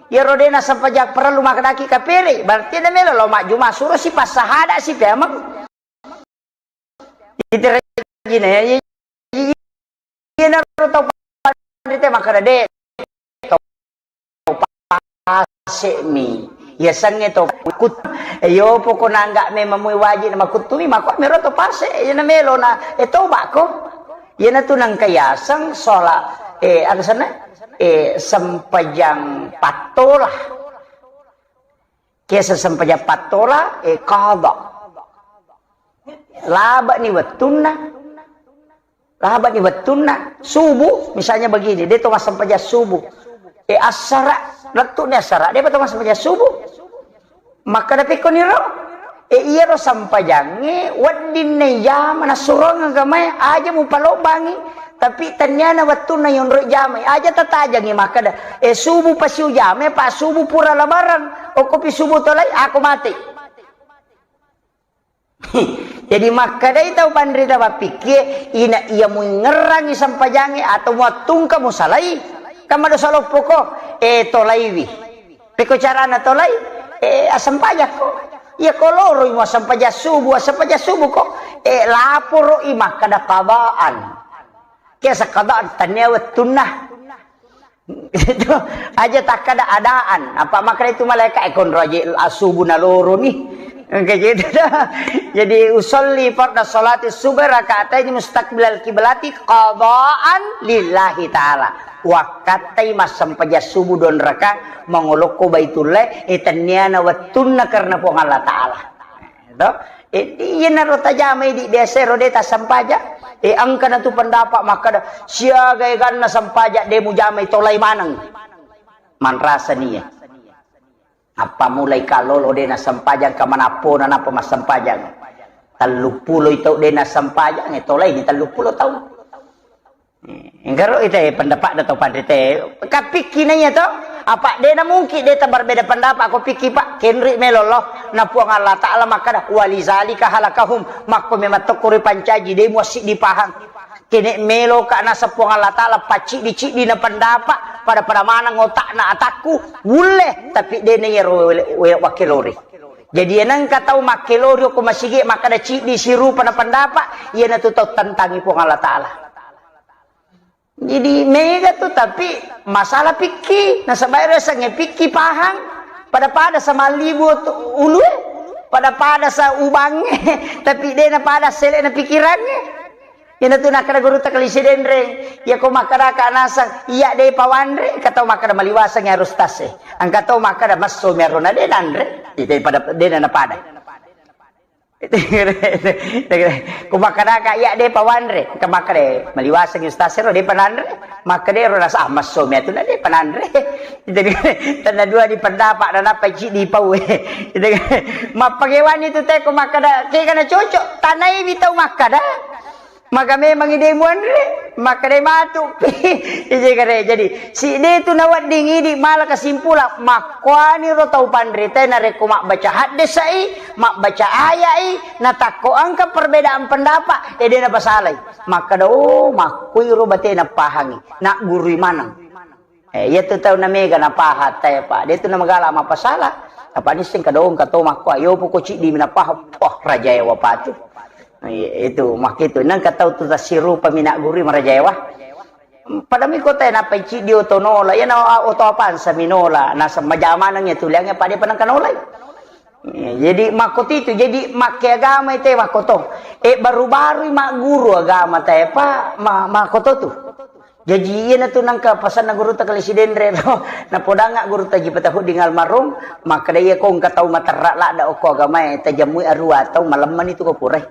Iyaro de nassempajang parellu makkadaki kapere, berarti de melo lao majjuma suro si passahada si pemeng. Iterajina ya. Iya naro tau panrita makkada de. Pase'mi. Yasengnge to kut-, eh, yo pokona nggak memang mui wajib na makuttumi, mako mero to pase', eh, na melo na, eh, tobako. Iyanatu nangka yaseng sholat, eh, aga senna? Eh, sempajang pattola. Kiasa sempajang pattola, eh, qada. Labani wettunna. Labani wettunna subuh, misalnya begini, de to massempajang subuh. E, assara, lettu ni assara, de to massempajang subuh. Makkada pekko niro, e, iyaro sempajangnge wedding na ijama nassurong agamae, aja mupalobbangi, tapi tenniana wettunna yonro jamai, aja tatajangi makkada, e, subuh pasi ujamai, pa subuh pura labaran, okkopi subuh tolai, ako mate. Jadi makkadai tau panrita mappikkie, ina iya muingngerangi sempajangnge atau muattungka musalai, kan madosa loppoko, e, tolaiwi. Pekko carana tolai, e, assempajakko. Iya ko loroi muassempajang subuh, assempajang subuhko, e, laporo'i makkada qadaan. Kiasa qadaan, tania wettunna. Itu aja takkada adaan. Apa makkada itu malaikat, e, konro aja asubu naloro ni. Kayak gitu dah. Jadi usolli farda salati subuh rakaat ini mustaqbilal kiblati qadaan lillahi ta'ala. Wakkatai massempajang subuh don raka mangolokko Baitullah, e, tenniana wettunna karena Puang Allah Ta'ala. To? E, iyanaro tajamai di biasa ro de tassempajang. E, engka natu pendapat makkada, siaga eganna sempajang de mujamai tolai maneng. Manrasa nia. Apa mulai kalolo de nassempajang ka manappona napa massempajang. Telluppulo tau de nassempajang, e, tolai ni telluppulo tau. Enggaro ite pendapat da tau panrite. Kapikki naiya to? Apa de na mungkin de ta berbeda pendapat ko pikki, Pak? Kenri melo lo. Na Puang Allah Ta'ala makkada, "Walizalika halakahum." Makko memang tokko ripancaji de muassiddi pahang. Kene melo ka nasa Puang Allah Ta'ala pacciddi-ciddi na pendapat, pada-pada maneng otakna atakku, wulle, tapi de na yero we-, we-, wakkelori. Jadi enengka tau makkelori ko masigi makkada ciddi sirupa na pendapat, iyanatu tau tentangi Puang Allah Ta'ala. Jadi mega tu, tapi masalah pikki, nasaba ero sange pikki pahang, pada-pada sa mallibu tu ulue, pada-pada sa ubange, tapi de na pada sele na pikirange. Ina tu nakkeda guru ta kalisi denreng, iya ko makkeda ka nasang, iya de pawanre, engka tau makkeda maliwaseng ya harus tase. Engka tau makkeda masso mi aro na de nanre, ite pada de na pada. Ku makkadaka, iya, de pa wanre. Engka makkada, maliwaseng ustaz ero, de pa nanre. Makkada ero rasa, ah, masso mi atu na de pa nanre. Jadi, tanda dua di pendapat, dan apa ciddi pau. Jadi, mappagewani tu te, ku makkada, kega na cocok, tanai mi tau makkada. Maka memang ide muanre, makkada matu. Jadi, jadi, si de tu nawedding idi mala kesimpulan, makkuani ro tau panrita narekko mabbaca haddesai, mabbaca ayai, natakko engka perbedaan pendapat, e de napasalai. Makkada, oh, makkuiro bate napahangi, naggurui maneng. Eh, iya tu tau namega napahang tae, Pak. De tu namagala mapasala. Apa nisseng kadong kato makko, ayo poko ciddi mi napahang. Wah, rajae wapatu. Iya, itu, makkitu. Nang katau tu tasirupa mi naggurui marajae wa. Pada mi kota napai ciddi oto nola, iya na oto apansa mi nola, nasa majamaneng ya tuliangnge pada panang kanolai. Iya, jadi makkotitu, jadi makke agama ite makkoto. Eh, baru-baru magguru agama tae, Pak, ma-, makkoto tu. Jaji, iyanatu nangka pasanna gurutta Kali Sidenre ro. Napodangnga gurutta Haji Patahudin almarhum, makkeda, iya ko engka tau materra ladda okko agamae, tajammui arua tau, malemmani tu ko purai.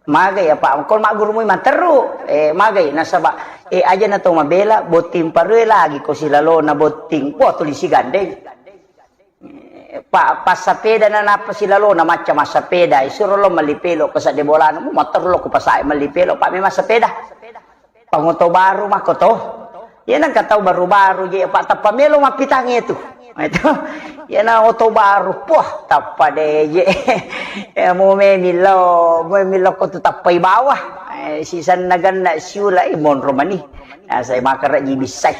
Magai apa, ko maggurumui materru, eh, magai, nasaba, eh, aja na tau mabela, botting parue lagi ko silalona botting, wah, tuli sigandeng. Pa-, passapeda na nappa silalona macca massapeda, isuro lo melli pelo ko sadde bolana, mu motor lo ko pasae melli pelo, pa memang sapeda. Pangoto baru makko to. Iya nangka tau baru-baru je, pa tappa melo mappitangi tu. Itu. Iya na oto baru, poh, tappa de je. Ya, mu me millo, mu millo ko tu tappai bawah. Eh, sisanna ganna siula, eh, monro mani. Nah, saya makan raji bisai.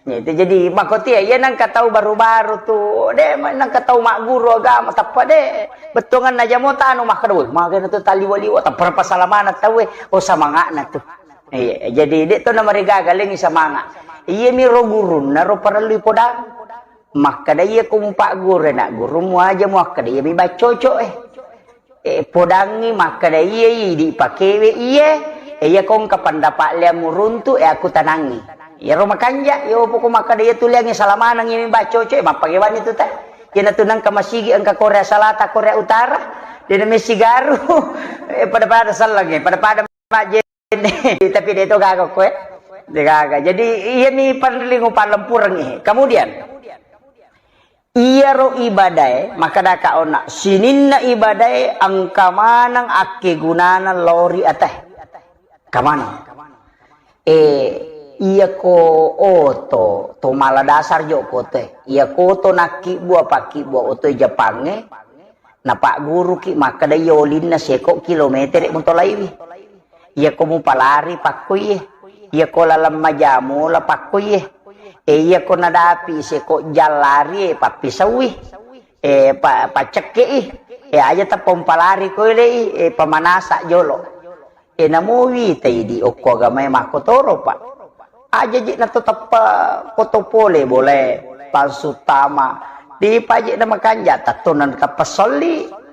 Ya, itu jadi makkotia, iya nangka tau baru-baru tu, de, nangka tau magguru agama, tappa de, bettuanganna jamo tanu makkeda, woi, magana tu taliwa-liwa, tappa pasalamana tau, eh, oh, samangakna tu. Iya, jadi de to namarigaga lengi samanga. Iya mi ro gurunna ro parellu podang. Makkeda iya ko mupagguru na gurumu aja mu akkeda iya mi baccoco, eh. Eh, podangngi makkeda, iye, idi pakewe iye, eh, iya ko engka pendapat lea muruntu, eh, aku tanangi. Iyaro makanja, yo poko makkeda iya tuliangi salamaneng iya mi baccoco, eh, mappagewani tu te. Iyana tu nengka masigi engka Korea Selatan, Korea Utara, de na messigaru, eh, pada-pada sellengnge, pada-pada majjenne. Tapi de to gaga koe. De gaga. Jadi iya mi panrelling upallempurengngi. Kemudian, iyaro ibadae, makkedaka onna, sininna ibadae engka maneng akkegunana lao ri atae. Engka maneng. Eh, iyako oto, to mala dasar jo ko te. Iyako oto nakkibbua, pakkibbua oto Jepangnge, napagguruki makkeda iya olinna seko kilometere mutolaiwi. Iyako mupalari pakkuiye. Iyako laleng majamola pakkuiye. E, iyako nadapi seko jallari, e, pappisauwi. E, pa-, paccekkei. E, aja tappa umpalari koilei, e, pamanasa jolo. E, namuwi taidi okko agamae makkotoro, Pak. Aja je nato tappa koto pole bolae, pangsu tama. Dipa je na makanja, tatto na tappa solli.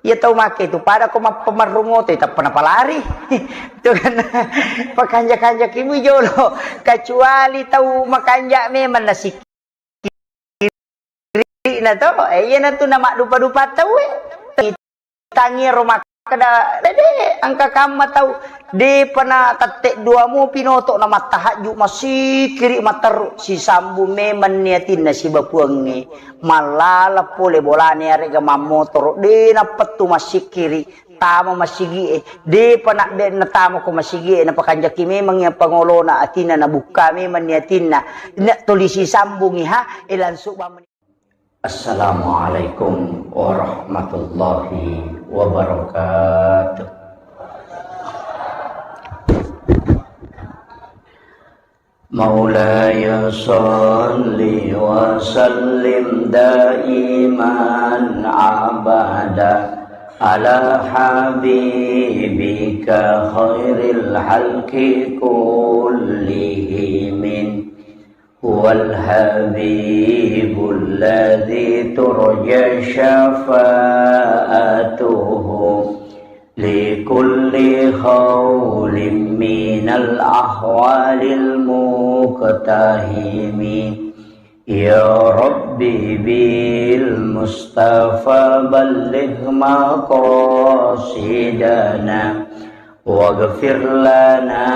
Iya tau make tu pada ko mappamarrung oto, tappa napalari. Itu kan pakanja-kanja kimu jolo. Kecuali tau makanja memang nasi na to, eh, iyana tu namaddupa-dupa tauwe. Tangi ro makkeda, "Dede, engka kamma tau, depa na tette dua mu pinoto na mattahajju, masikiri materru, sisambung memang ni atinna sibawa Puangnge, mallala pole bolane arega mammotoro, de nappettu massikiri." Tama masigie, depa na, de, natama ko masigie, napakanjaki memang iya pangolona atinna, nabukka memang ni atinna, na tuli sisambungi ha, e langsung bamani. Assalamualaikum warahmatullahi wabarakatuh. مولاي صل وسلم دائما أبدا على حبيبك خير الخلق كلهم، هو الحبيب الذي ترجى شفاعته لكل هول من الأهوال المقتحم. يا رب بالمصطفى بلغ مقاصدنا، واغفر لنا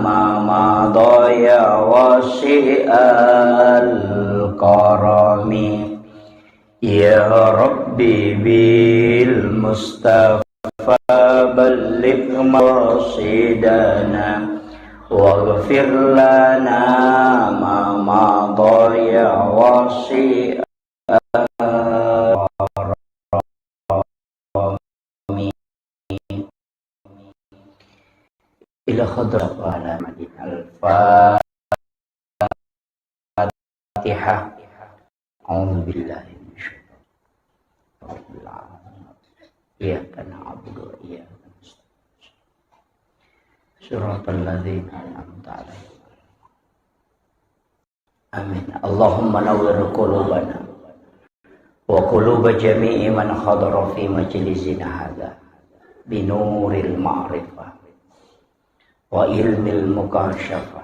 ما مضى يا واسع الكرم. يا رب بالمصطفى بلغ مقاصدنا، واغفر لنا ما مضى يا واسع الكرم. إلى حضرة الفاتحة. الفاتحة. أعوذ بالله من الشيطان الرجيم. إياك نعبد وإياك نستعين. صراط الذين أنعمت عليهم. آمين. اللهم نور قلوبنا وقلوب جميع من حضر في مجلسنا هذا بنور المعرفة وعلم المكاشفة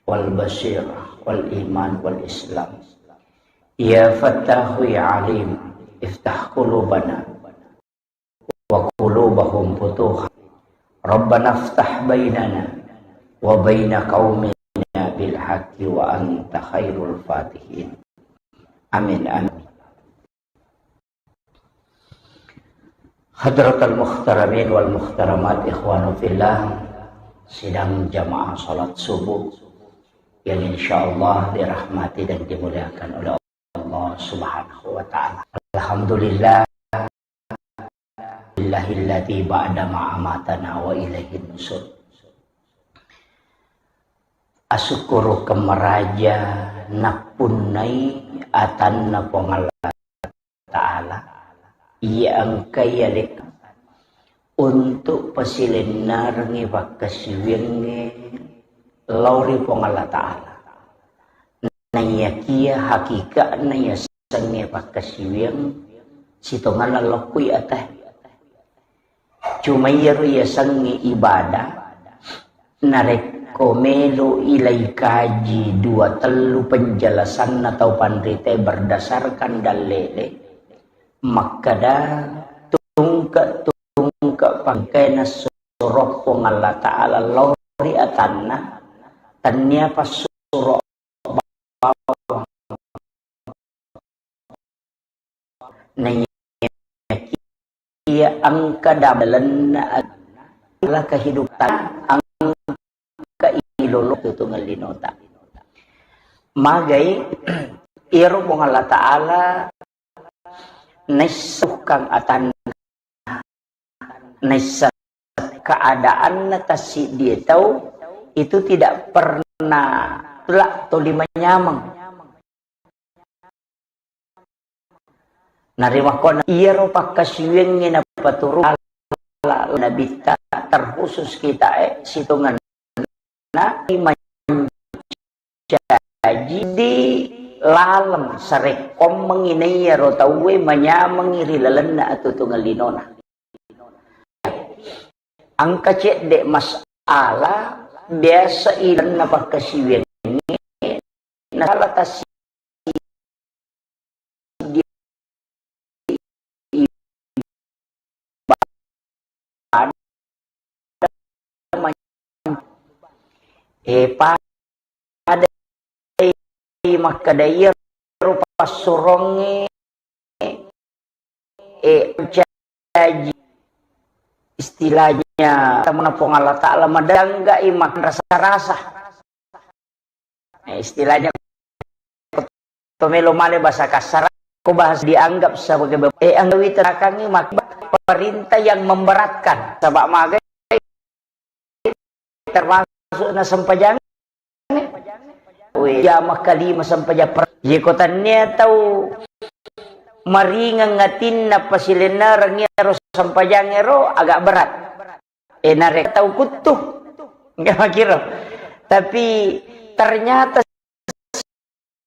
والبصيرة والإيمان والإسلام. يا فتاح يا عليم، افتح قلوبنا وقلوبهم فتوحا. ربنا افتح بيننا وبين قومنا بالحق وأنت خير الفاتحين. آمين، آمين. Hadratal muhtaramin wal muhtaramat, ikhwanu fillah, sidang jamaah salat subuh yang insyaallah dirahmati dan dimuliakan oleh Allah Subhanahu wa Ta'ala. Alhamdulillah, lillahilladzi ba'da ma amatana wa ilaihin nusur. Asukkuru kemmaraja nappunnai atanna Puang Allah Ta'ala, iya engka iya lekka untuk pasilennarengngi pakkasiwiangnge lao ri Puang Allah Ta'ala. Naiyakia hakika'na yasengnge pakkasiwiang sitongenna lokkui ata. Cuma iyaro yasengnge ibadah, narekko melo ilai kaji dua tellu penjelasanna tau panrita berdasarkan dallele, makkeda tungke-tungke pangkaina suro Puang Allah Ta'ala lao ri atanna, tennia passuro bawang. Naiyakia engka dabelenna adalah kehidupan engka ilolo tutungeng linota. Magai iyaro Puang Allah Ta'ala naissukkang atanna, naisseng keadaanna tassiddie tau itu tidak pernah telak toli manyameng. Narimakko iyaro pakkasiwiangnge napaturung Nabitta, terkhusus kita e sitongenna mancaji di laleng sarekkoammengngi naiyaro tauwe manyamengngi ri lalenna atutungeng linona. Engka cedde masalah biasa ilenna pakkasiwiangnge nasala tassi e pada makkeda iyaro passurongnge e caji istilahnya teman Puang Allah Ta'ala madanggai makrasa-rasa. Eh, istilahnya to melo male bahasa kasar, ko bahas dianggap sebagai be-, eh, anggawi terakangi mak-, perintah yang memberatkan. Sabak magai termasuk na sempajang. Weh, jama kalima sempajang per-, ye ko tania tau maringeng atinna pasilenna rangi harus sempajang ero agak berat. Eh, narekko tau kuttu, nggak makiro. Tapi ternyata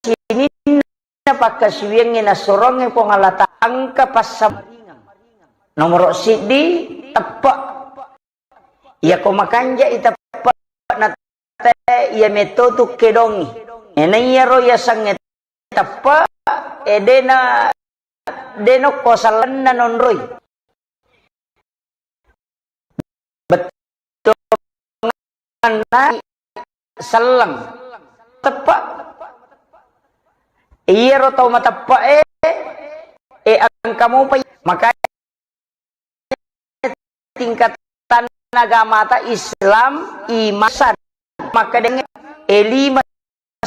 sininna pakkasiwiangnge nassurongnge Puang Allah Ta'ala engka passam-, nomoro siddi, teppe'. Iyako makanjai teppe' na te, iya metto tu kedongi. Eh, na iyaro yasengnge teppe', eh, dena, denokko sellenna nonroi. Bettuanna selleng. Teppe'. Iyaro tau mateppe'e, eh, engka mopa. Makanya tingkatanna agamata Islam, iman, ihsan, makkedang, eh, lima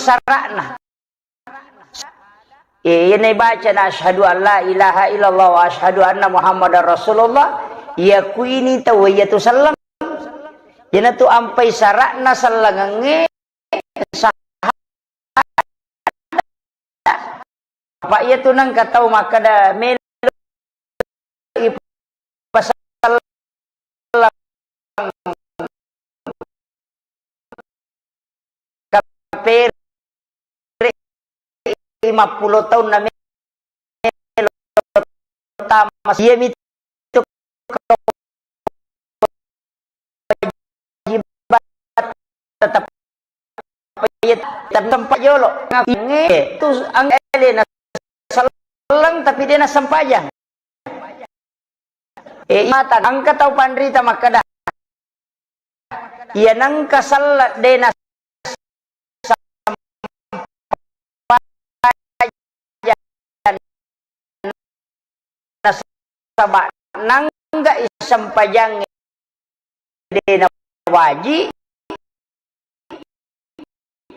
sara'na. Eh, iyana ibacana asyhadu an la ilaha illallah wa asyhadu anna Muhammadar Rasulullah, iyakuini tau iyatu selleng. Iyanatu ampai sara'na sellengengnge sahada. Apa iyatu nengka tau makkeda melo ipaselleng kapere lima puluh taunna melo tama, iyami tu kewajiban tetap, iya, tetap sempat jolo. Nge, tu angka dena selleng tapi dena sempajang. Eh, mata, engka tau panrita makkeda, iya nengka selleng dena sempajang, nasaba nangga isempajangnge dena waji,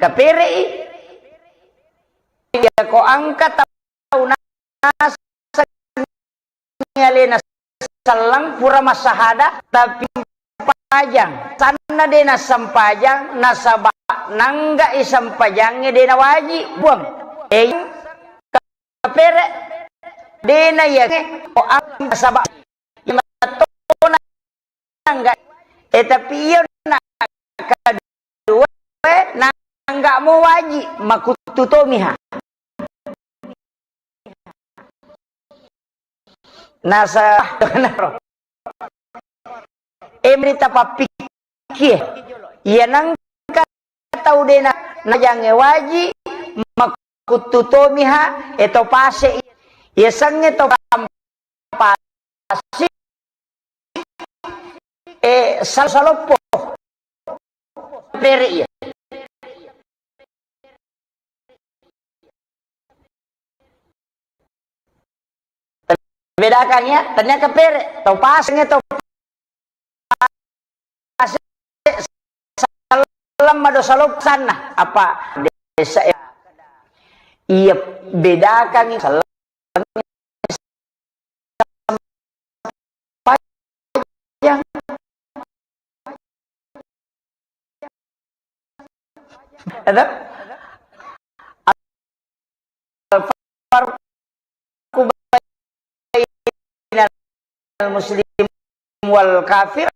kapere'i. Iyako engka tau naseng alena selleng pura massahada, tapi sempajang. Sanna de nassempajang, nasaba nangga isempajangnge de nawaji, Puang. Eh, kapere, de na iya, oh, nasaba iya mattona nangga. Eh, tapi iya na kedua, nangga mo waji, makuttu tomiha. Nasa, eh, mrita pappikkie. Iya nengka tau dena najangnge waji, makuttu tomiha, eh, to pase. Iya sengnge to pasi, eh, sal-, saloppo. Pere iya. Bedakan ya, ternyata pere, to paseng to pase, salem mado saloppo sanna, apa desa ya. Iya, bedakan salem Ada? Al-farqu bainal muslim wal kafir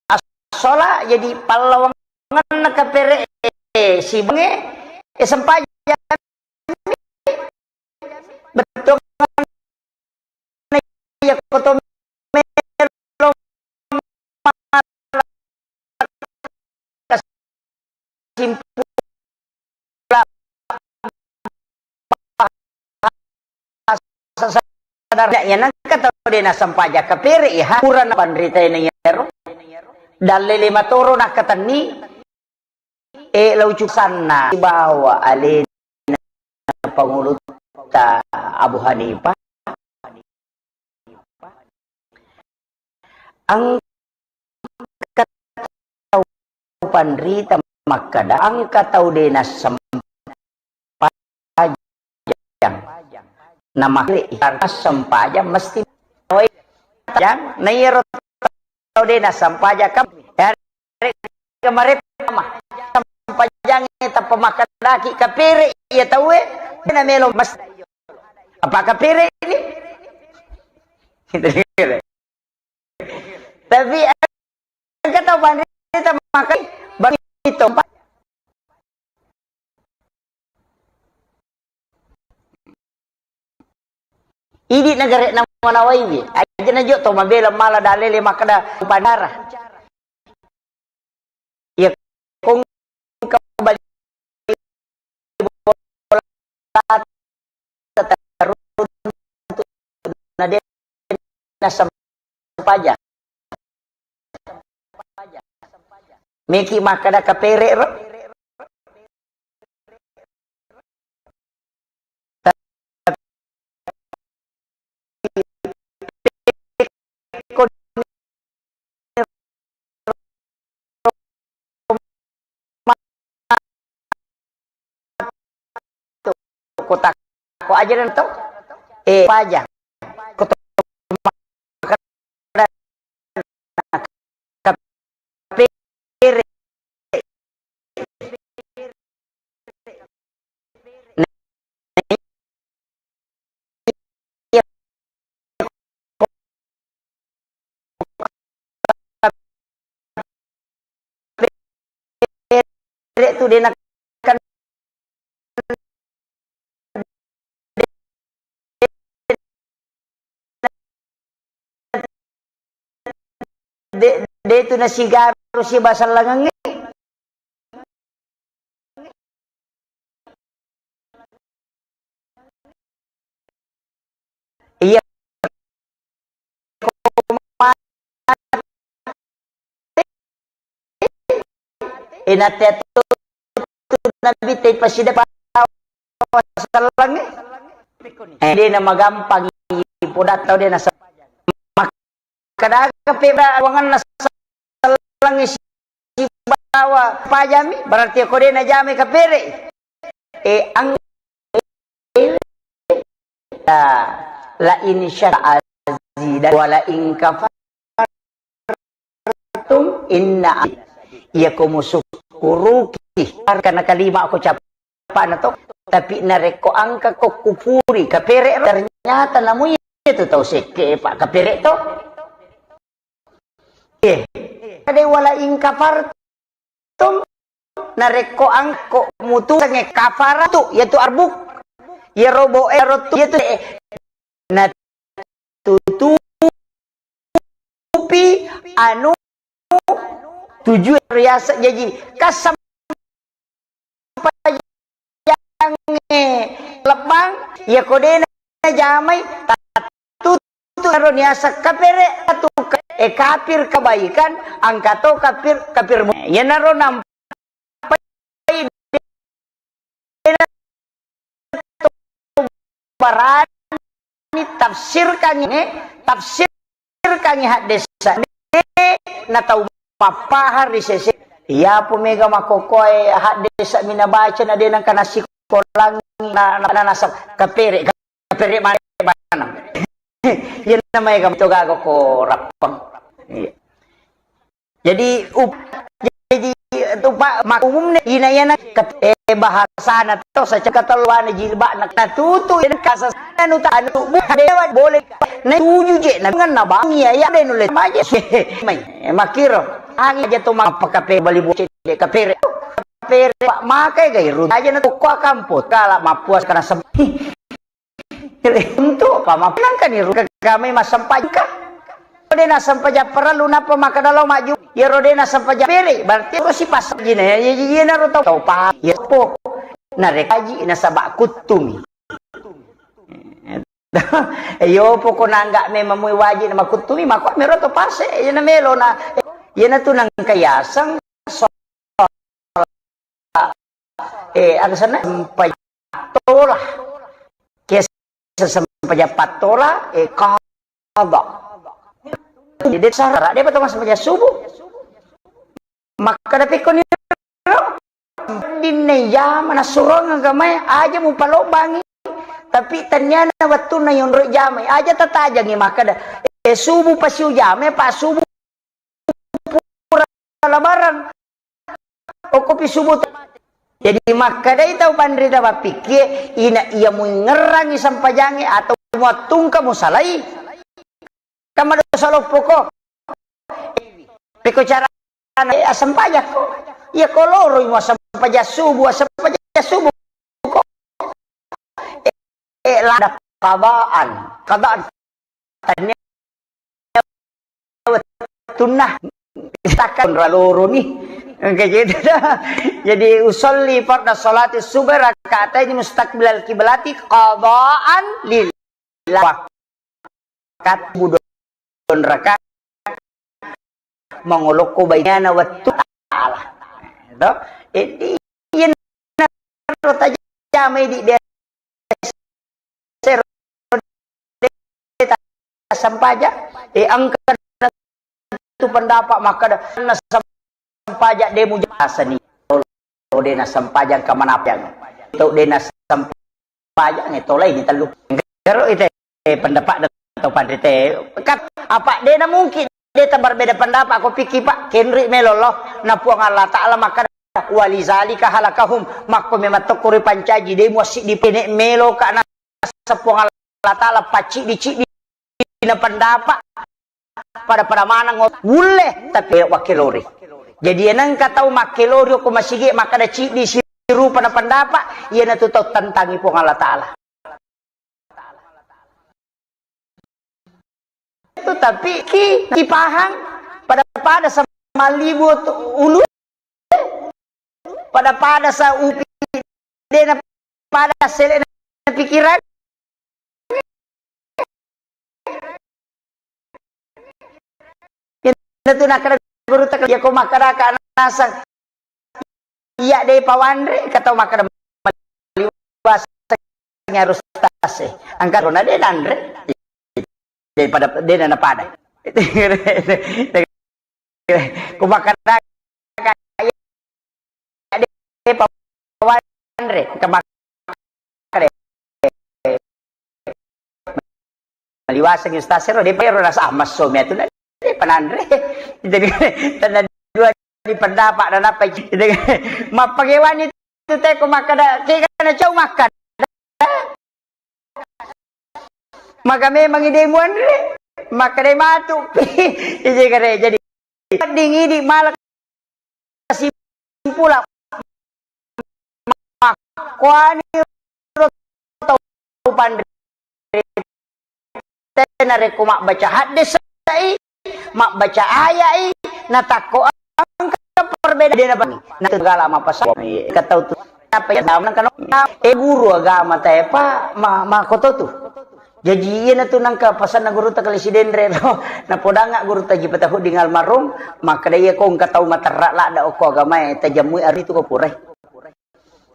as-shalah, jadi pallawangenna kapere, eh, sibangnge, eh, sempajang. Bettuanna iya ko to melo mala kasimpula bahasa sadar. Ya, nangka tau de nassempajang kapere, iya, ha. Purana panrita iyaro. Dalle lima toro nakkatenni. Eh, lau cusanna sibawa alena pangulutta Abu Hanifah. Engka tau panrita makkada, engka tau de nassempajang. Sempajang. Namakre, karena sempajang mesti jang, na iyaro tau de nassempajang kam, yarega mareppa ma. Sempajangnge tappa makkedaki kapere iya tauwe, na melo mesti. Apa kapere ini? Tapi engka tau panrita makai baru itu. Idi nagare namanawaiwi. Aja najo to mabela mala dalele makkeda bandara. Iya, kong kembali bola teruntuk na de nasempajang. Meki makkeda kapere ro. Kota ko aja dan to, eh, paja. Kota kapere. Pere tu de na de, de tu nasigaru si basallangengnge. Iya. Ina tetu nabi te pasida pasallangnge. Eh, de na magampang podatta de na. Makkeda kapere wanganna sallangnge sibawa pajami, berarti ko de najamai kapere. Eh, ang-, la, la in syakara azidan wa la in kafartum inna, iya ko musukkuruki, karena kalima ko cap-, Apa na to? Tapi narekko engka ko kufuri, kapere ro, ternyata namu iya tu tau sekke, Pak, kapere to. Eh, ada wala in kafartum, narekko engka ko mutu sange kafara tu, yaitu arbuk. Ya robo e ro tu, yaitu, eh, na tutupi anu tujuan riaseng jaji kasam pajangnge lebbang, iya ko de najamai, tattutu ero niaseng kapere, atu ka-, eh, kafir kebaikan, engka to kafir, kafir mu-, iyanaro nampai de na barani tafsirkangngi, tafsirkangngi haddesa de na tau mappahang ri sese. Iyapo mega makkokkoe haddesa mi nabaca na de nengka nasikolangi na, na, na nasab kapere, kapere mane bana. Iya na maega to gaga ko rappang. Iya. Jadi, up-, jadi, tu, Pak, mak-, umumna ina iyana ket-, eh, bahasana to, sacekka telluana jilbabna, natutu ina kasa anu ta-, anu tubuh dewa boleh. Na tuju je, na ngenna bangi ya, ya, de nulle maje. Mai, eh, makkiro. Angi aja to, mappakape bali bocce de kapere. Kapere, Pak, makai gai run. Aja na tukko kampo, kala mappuas kana sem-, Untuk apa? Mapanangkani ruka kami massempajang ka? Ko de nassempajang parellu, nappa makkeda lao maju. Iyaro de nassempajang pere, berarti ro sipassaji na, iya, iya, iyanaro tau, tau paham. Iya, po. Narekaji nasaba kuttumi. Iyo, poko nangga memang mui wajib na makuttumi, mako mero to pase, iya na melo na, iya na tu nangka yaseng, so-, eh, aga senna? Sempajang pattola. Ke sempajang pattola, eh, qadha. Jadi, de sara, de pa to massempajang subuh. Makkeda pekko ni ro. Dinne jama nassurong agamae, aja mupalobbangi. Tapi tenniana wettunna yonroi jamai, aja tatajangi makkeda, eh, subuh pasiu jamai, pa subuh pura labarang. Okkopi subuh. Jadi makkedai tau panrita mappikkie, ina iya muingngerangi sempajangnge atau muattungka musalai. Kan madosa loppoko. Pekko carana, eh, assempajakko. Iya ko loroi muassempaja subuh, assempaja subuh ko. Eh, eh, lada qadaan, qadaan. Tania wettunna. Takkan raloroni. Engka gitu. Jadi usolli farda salati subhi rakaatain mustaqbilal kiblati qadaan lil wakati budon raka mangolokko bainana wettu taala. To? Jadi, iyanaro tajamai di biasa sempaja, eh, engka tu pendapat makkeda na sempaja de mujasani. De na sempajang kamanapang. Tau de na sempajang, eh, tolai ni tellu. Karo ite, eh, pendapat de tau panrite. Kat, apa de na mungkin de ta berbeda pendapat ko piki, Pak. Kenri melo lo na Puang Allah Taala makkeda walizalika halakahum. Makko memang tokko ripancaji de muassiddi pene melo ka na Puang Allah Taala pacciddi-ciddi na pendapat pada-pada maneng wulle, tapi wakkelori. Jadi, enengka tau makkelori ko masigi makkeda ciddi sirupa na pendapat, iyanatu tau tentangi Puang Allah Taala. Itu tapi ki, ki pahang pada-pada sama libu tu ulu, pada-pada sa upi dena pada selena pikiran. Itu nakada guru tak ya ko makada ka nasang. Iya de pawanre kata makada maliwasa harus tase. Angka rona de nanre. Daripada de na pada. Ku makada ka iya de pawanre ke makada. Maliwasa ustaz ro de pero rasa amas somi atu na de pananre. Jadi tanda dua di pendapat dan apa. Mappagewani tu teko makada kega na cau makan. Maka memang ide muanre, maka de matu. Ije kare jadi dingidi malah simpula. Makkuani ro tau panre tena reko mabbaca haddesai, mabbaca ayai, natakko engka perbedaan dena bani. Nah, itu segala mapasal. Kata tu apa ya zaman kan eh guru agama teh Pak ma, ma koto tu. Jadi iyanatu nangka pasanna guru ta kali sidenre to. Napodanga guru ta ji patahuding almarhum, makkada iya ko engka tau materra ladda okko agamae tajammui ari tu ko purai.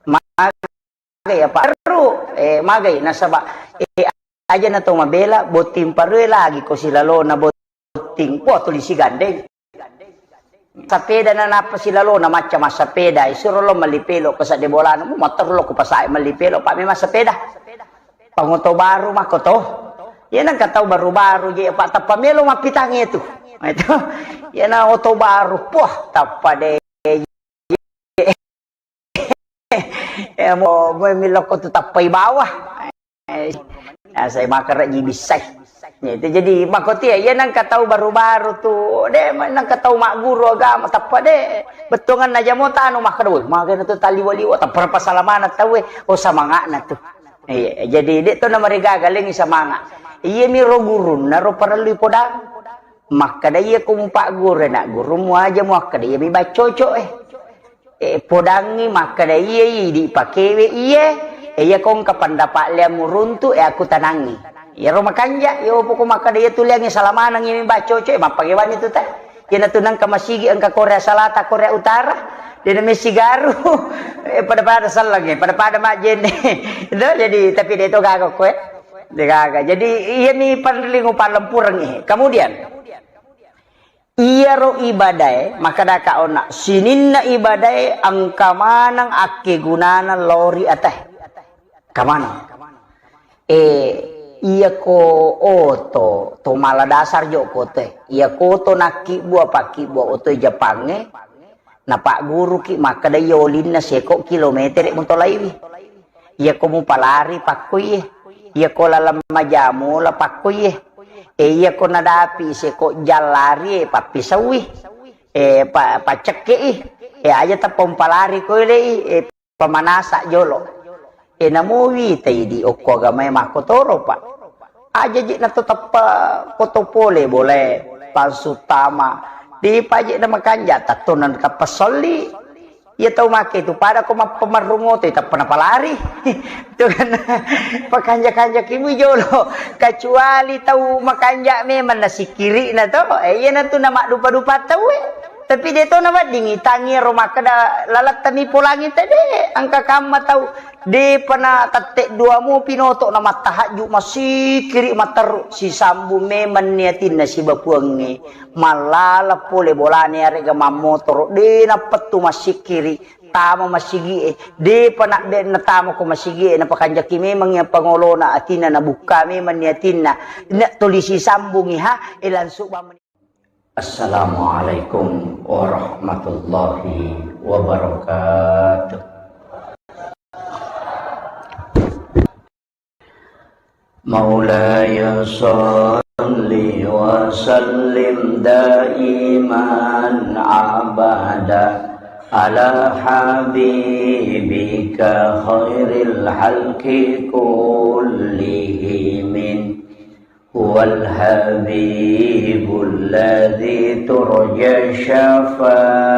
Magai apa ru, eh, magai nasaba eh, aja na to mabela botting parue lagi ko silalona botting. Wah, tuli sigandeng. Sapeda na nappa silalona macca massapeda, isuro lo melli pelo ke sadde bolana, mu motor lo ku pasai melli pelo, Pak, memang sepeda. Pangoto baru makko to. Iya nang katau baru-baru je, Pak, tappa melo mappitangi itu. Itu. Iya na oto baru, puah, tappa de. Ya, mo, mo milokko tu tappai bawah. Eh, ya, saya makan ji bisai. Ya, itu jadi makoti ya, iya nang katau baru-baru tu, de nang katau magguru agama tappa de. Bettuangan aja mau tanu makan, woi, makan tu taliwa-liwa, tappa pasalamana tau, eh, oh, semangatna tu. Iya, jadi de tu nama rigaga lengi semangat. Iya mi ro gurunna ro parellu podang. Makkada iya ko mupagguru na gurummu aja mu akkada iya mi baccoco eh. Eh, podangngi makkada iya idi pakewe iye, eh, iya ko engka pendapat liammu runtu, eh, aku tanangi. Iyaro makanja, iya opo ko makkada iya tuliangi salamaneng iya mi baccoco eh, mappagewani tu ta. Iya natu nangka masigi engka Korea Selatan, Korea Utara, dena messigaru. Eh, pada-pada sellengi, pada-pada majjenne. Itu jadi tapi de to gaga ko eh. De gaga. Jadi iya mi panringu palempureng eh. Kemudian Iyaro ibadae, makkadaka onna, sininna ibadae engka maneng akkegunana lao ri atae. Engka maneng. Eh, iya ko oto, to mala dasar jo ko otoe. Iya ko oto nakkibbua, pakkibbua otoe Jepangnge, napagguruki makkada iya olinna seko kilometere mutolaiwi. Iya ko mupalari pakkoiye. Iya ko laleng majamola pakkoiye. E iya ko nadapi seko jallari e pappisaui. eh, pa-, paccekke i, eh, aja tappa umpalari koile i, eh, pamanasa jolo. Eh, namo witai di okko agamae makkotoro, Pak. Aja je na to tappa foto pole bolae, palsu tama. Di paje na makanja, tattona tappa solli. Iya tau make tu, pada ko mappamarrung oto, tappa napalari. Itu kan, pakanja-kanja ki mui jolo. Kecuali tau makanja memang nasikiri na to. Eh, iya na tu na maddupa-dupa tau, eh. Tapi de to na wedding, tangi ro makkeda lalattami polangi tede, angka kamma tau. Depa na tette dua mu pinoto na mattahajju, masikiri materru, sisambung memang ni atinna sibawa Puangnge. Mallala pole bolane arega mammotoro, de nappettu massikkiri, tama masigi'e, depa na de natama ko masigi'e, napakanjaki memang iya pangolona atinna, nabukka memang ni atinna, na tuli sisambungi ha, e langsung bamani. Assalamualaikum warahmatullahi wabarakatuh. مولاي صل وسلم دائما أبدا على حبيبك خير الخلق كلهم. هو الحبيب الذي ترجى شفاعته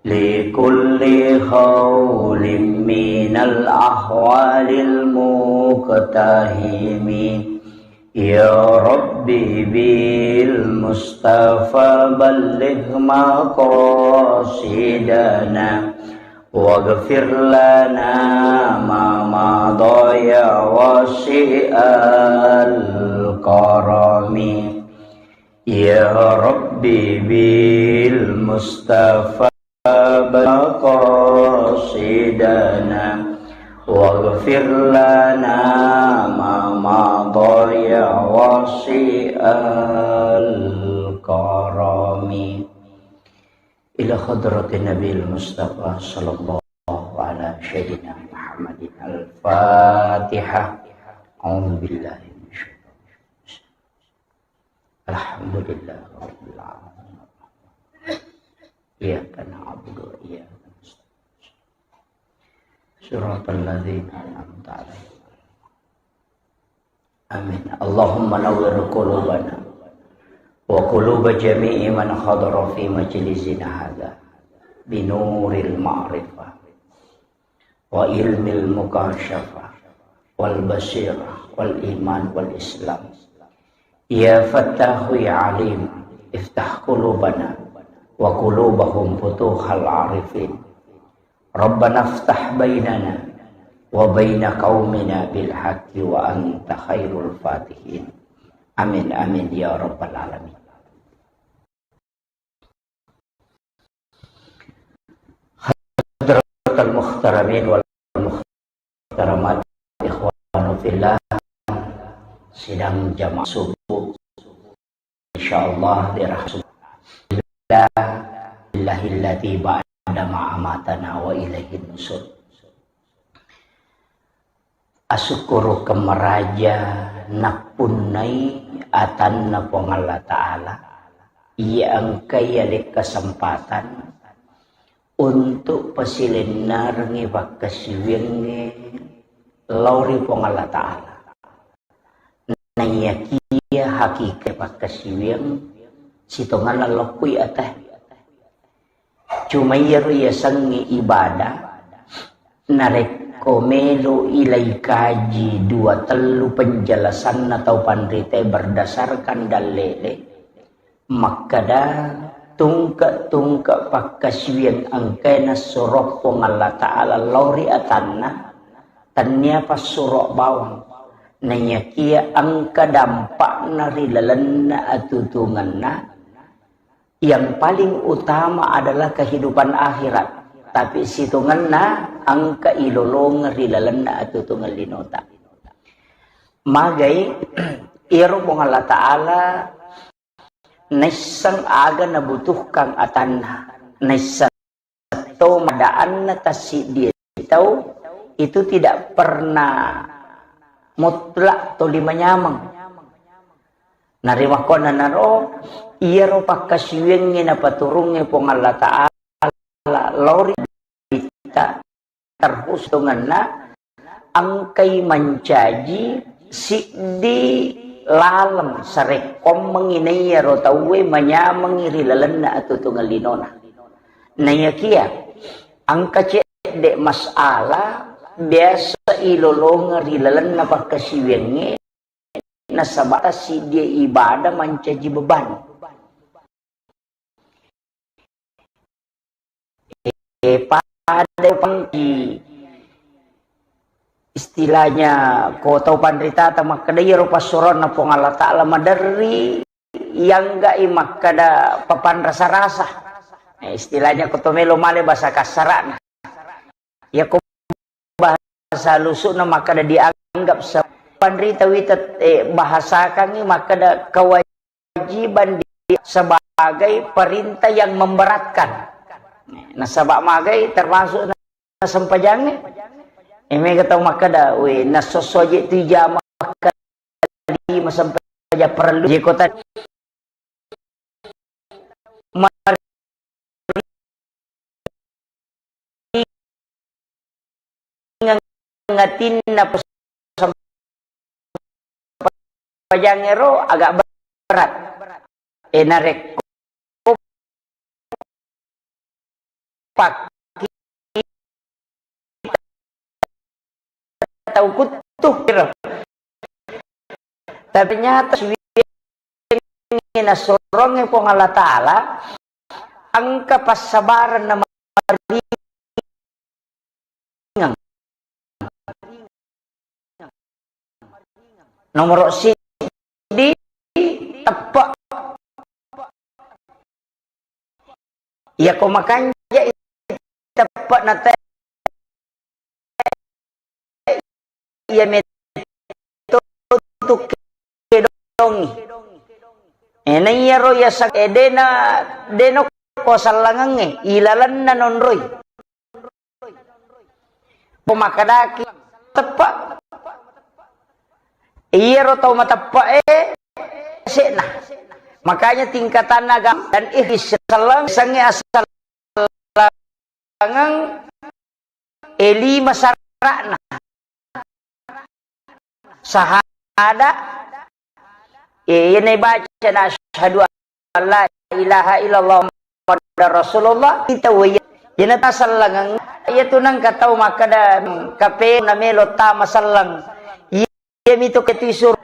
لكل هول من الأهوال المقتحم. يا رب بالمصطفى بلغ مقاصدنا، واغفر لنا ما مضى يا واسع الكرم. يا رب بالمصطفى مقاصدنا، واغفر لنا ما مضى يا واسع الكرم. إلى حضرة النبي المصطفى صلى الله على سيدنا محمد. الفاتحة. أعوذ بالله من الشيطان الرجيم. الحمد لله رب العالمين. إياك نعبد وإياك نستعين. صراط الذين أنعمت عليهم. آمين. اللهم نور قلوبنا وقلوب جميع من حضر في مجلسنا هذا بنور المعرفة وعلم المكاشفة والبصيرة والإيمان والإسلام. يا فتاح يا عليم، افتح قلوبنا وقلوبهم فتوح العارفين. ربنا افتح بيننا وبين قومنا بالحق وأنت خير الفاتحين. آمين، آمين يا رب العالمين. حضرة المحترمين والمحترمات، إخوان في الله, sidang jamaah subuh, insyaallah, dirahmati. Alhamdulillah, lillahillati ba'da ma amatana wa ilaihin nusur. Asukkurukeng maraja nappunnai atanna Puang Allah Ta'ala, iya engkai ale kesempatan untuk pasilennerengngi pakkasiwiyangnge lao ri Puang Allah Ta'ala. Naiyakiya hakika pakkasiwiyang sitongenna lokkui ate. Cuma iyaro yasengnge ibadah, narekko melo ilai kaji dua tellu penjelasanna tau panritae berdasarkan dallele, makkeda tungke-tungke pakkasiwiyang engkae nassuro Puang Allah Ta'ala lao ri atanna, tennia passuro bawang. Naiyakiya engka dampakna ri lalenna atutungenna, yang paling utama adalah kehidupan akhirat, tapi sitongenna engka ilolongeng ri lalenna atutungeng linota. Magai, iyaro Puang Allah Ta'ala naisseng aga nabutuhkan atanna, naisseng to madaanna tassiddi tau itu tidak pernah mutlak toli manyameng. Narimakkuannanaro, iyaro pakkasiwiangnge napaturungnge Puang Allah Ta'ala lao ri kita terkhusus tongenna engkai mancaji siddi laleng sarekkoammengngi naiyaro tauwe manyamengngi ri lalenna atuo-tuongeng linona. Naiyakiya engka cedde masalah biasa ilolongeng ri lalenna pakkasiwiangnge, nasaba siddi ibadah mancaji beban. Eh, pada pangki istilahnya ko tau panritata makkeda iyaro passuroanna Puang Allah Ta'ala maderri, iyangga'i makkeda papanrasa-rasa. Eh, istilahnya ko to melo male bahasa kasara'na. Iyako bahasa lusu'na makkeda dianggap se-, panrita wita, eh, bahasakangngi makkeda kewajiban di-, sebagai perintah yang memberatkan. Nasaba magai termasuk na sempajangnge. Eh, mega tau makkeda, "We, nasosso je tu jama makkeda di masempajang perlu." Je kota maringeng atinna sempajangnge ro agak berat. Eh, narekko pakki tau kuttu kira. Tapi nyata suwiangngi nasorongngi Puang Allah Ta'ala engka passabareng na maringeng. Nomoro siddi, teppe'. Iyako makanja' teppe' na te, iya metto tu kedongi. Eh, na iyaro yaseng, eh, dena, dena ko sallangengnge, ilalenna nonroi. Pemakkedaki teppe'. Iyaro tau mateppe'e se'na. Makanya tingkatanna agama dan ikhlas selleng, sengnge asal langeng, eh, lima sara'na. Sahada, eh, iyana baca na asyhadu an la ilaha illallah Muhammadar Rasulullah, kita waya. Iyana tasellengeng, iyatu nengka tau makkeda, hmm, kape na melo tama selleng. Iyami tu ketu isur-,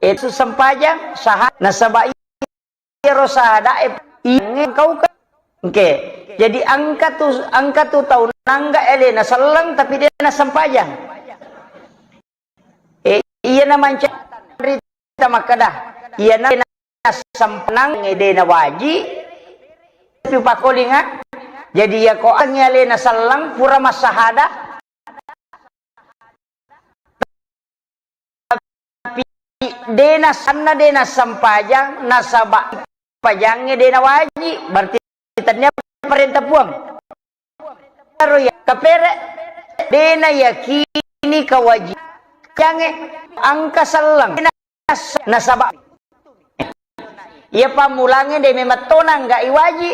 eh, tu sempajang, sahada, nasaba iyaro sahadae, engka uka. Oke. Jadi engka tu, engka tu tau nangga alena selleng tapi de' nassempajang. Eh, iyana mancaji rita makkeda, iyana sempajang de' nawaji, tapi pakolinga. Jadi iyako angi alena selleng pura massahada, tapi de' nassanna, de' nassempajang, nasaba pajangnge de' nawaji, berarti tennia parenta Puang. Aro ya kapere, de' nayakini kawaji. Jange engka selleng. De' nassa-, nasaba iya pammulangnge de' memang to nangga iwaji.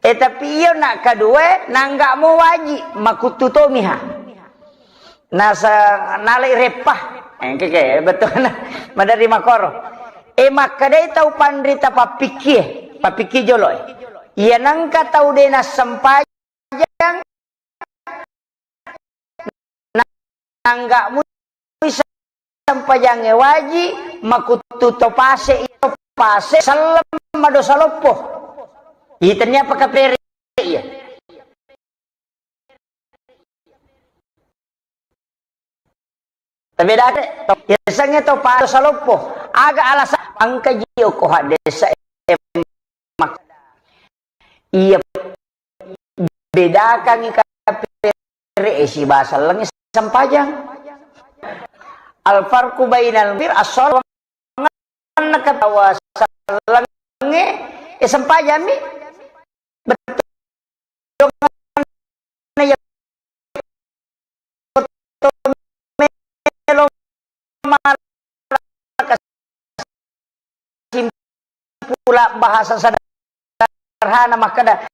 Eh, tapi iyo nak kedua nangga mo waji, makuttu tomiha. Nasa-, nalai reppa. Eh, engke ke, betul. Maderri makoro. Eh, makkedai tau panrita pappikkie, pappikkie jolo, eh. Iya nengka tau de' nassempajang, nangga mui sempajangnge waji, makuttu to pase, to pase, selleng madosa loppo. Itennia pakapere iya. Tabedake, to, yasengnge to pa saloppo. Aga alasan engka jio ko haddesa mak-, iya bedakangngi kapere e sibawa sellengnge sempajang. Al farqu bainal bir asal Nakawa sellengnge, eh, sempajammi. Bettuanna iya melo malaka bahasa sederhana makkeda,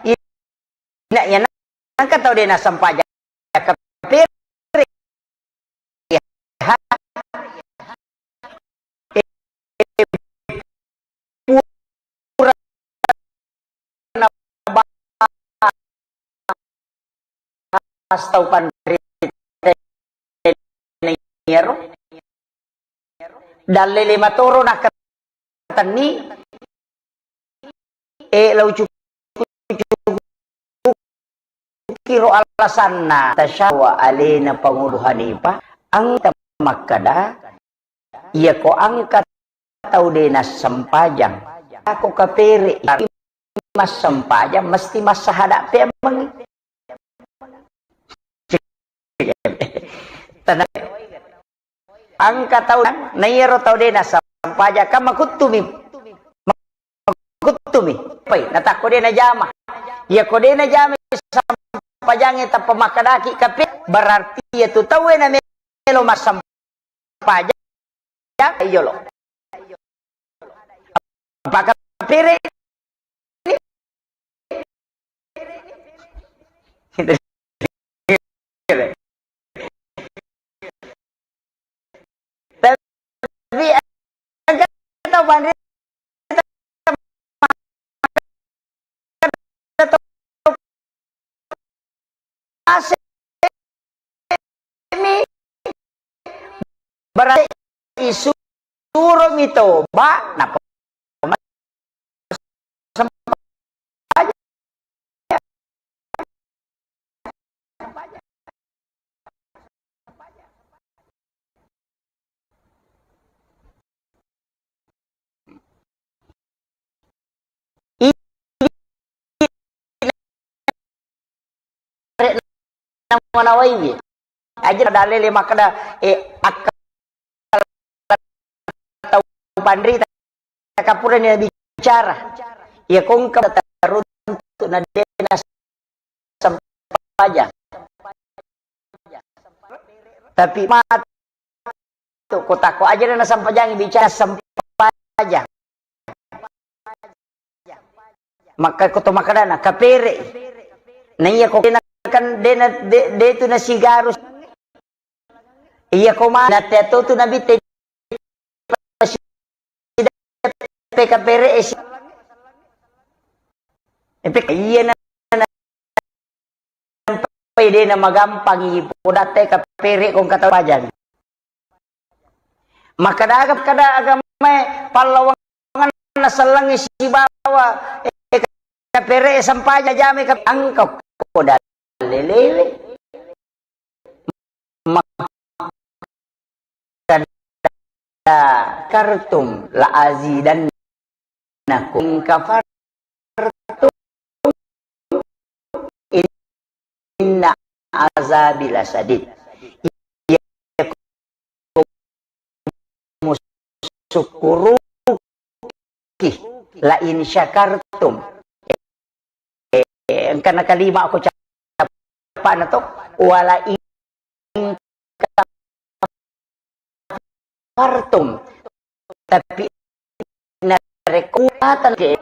ina iya nangka tau de' nassempajang kapere, pura nabahas tau panrita iyaro. Dalle lima toro nakkatenni, e, lau cuku-, cuku-, kiro alasanna tasyawa alena Pangulu Hanifah, engka makkeda, iyako engka tau de' nassempajang, ako kapere, tapi massempajang mesti massahada' peammengngi. Tenang. Engka tau, na iyaro tau de' nassempajang, kan makuttumi. Makuttumi. Pai, natakko de' najama. Iyako de' najama sempajangnge tappa makkedaki kapere, berarti iyatu tauwe namelo massempajang. Pajang, iyolo. Apakah pere? Tapi engka tau panrita asemi, berarti isuromi toba, nappa Idi namanawaiwi. Aja dalele makkeda, eh, akka tau panrita kapurani bicara. Iya kongka taruntu na dena sempajang. Tapi matu ko tako aja na sempajangi bicara sempajang. Maka ko to makkedana kapere. Na iya ko dena kan dena de, de tu na sigarus. Iya ko ma na teto tu nabi te pe kapere esi. Epe iya na, na, nampai dena magampangi podatte kapere kong kata pajang. Maka daga kada agamae pallawangan nasellengi sibawa, eh, kapere sempaja jame ka angka ko dalelewe. Makkada kartum la azidannakum kafartum inna azabi lasadid. Iya ko musukkuruki la in syakartum. Eh, engka na kalima ko capana to, wala in kafartum. Tapi narekko atan ke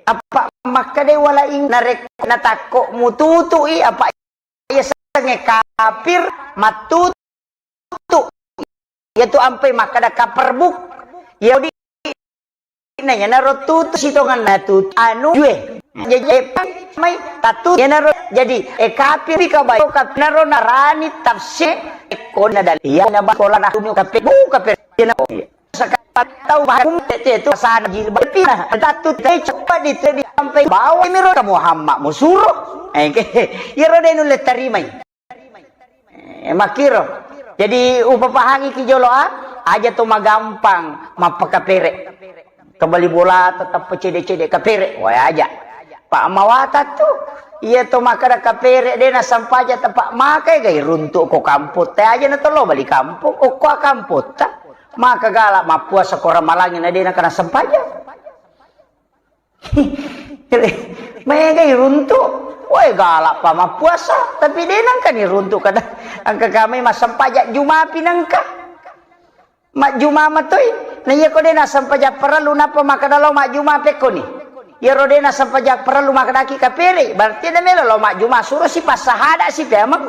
apa makkade wala in narekko natakko mututui apa iya sange kafir mattutu. Iyatu ampai makkada kaperbuk. Yahudi na iyanaro tutu sitonganna tutu anu jue. Jaji mai tatu iyanaro jadi e kafir ka bai kafir naro narani tafsir ko na dal iya na ba kola na hunu kape bu kape iyana. Sekarang tau bahasa tete tu sana jilbab pina tatu te cepat di te di sampai bawah miro ka Muhammad musuro. Eh, iyaro de nulle tarimai. Eh, makkiro. Jadi, upapahangi ki jolo, ah, aja to magampang mappakapere. Kembali bola tetap cede-cede kapere, wae aja. Pak mawata tu, iya to makkada kapere de nasampaja tepak makai gai runtuk ko kampung te aja na tolo bali kampung, okko kampung ta. Maka galak mappuasa ko ramalangi na de nakana sampaja. Megai runtu, woi galak pa mappuasa, tapi de nangka ni runtu kada angka kami massempajang jumapi nangka. Majjuma matoi, na iya ko de nasempajang parellu nappa makkeda lao majjuma pekkoni. Iyaro de nasempajang parellu makkedaki kapere, berarti de melo lao majjuma, suro si passahada si pemeng.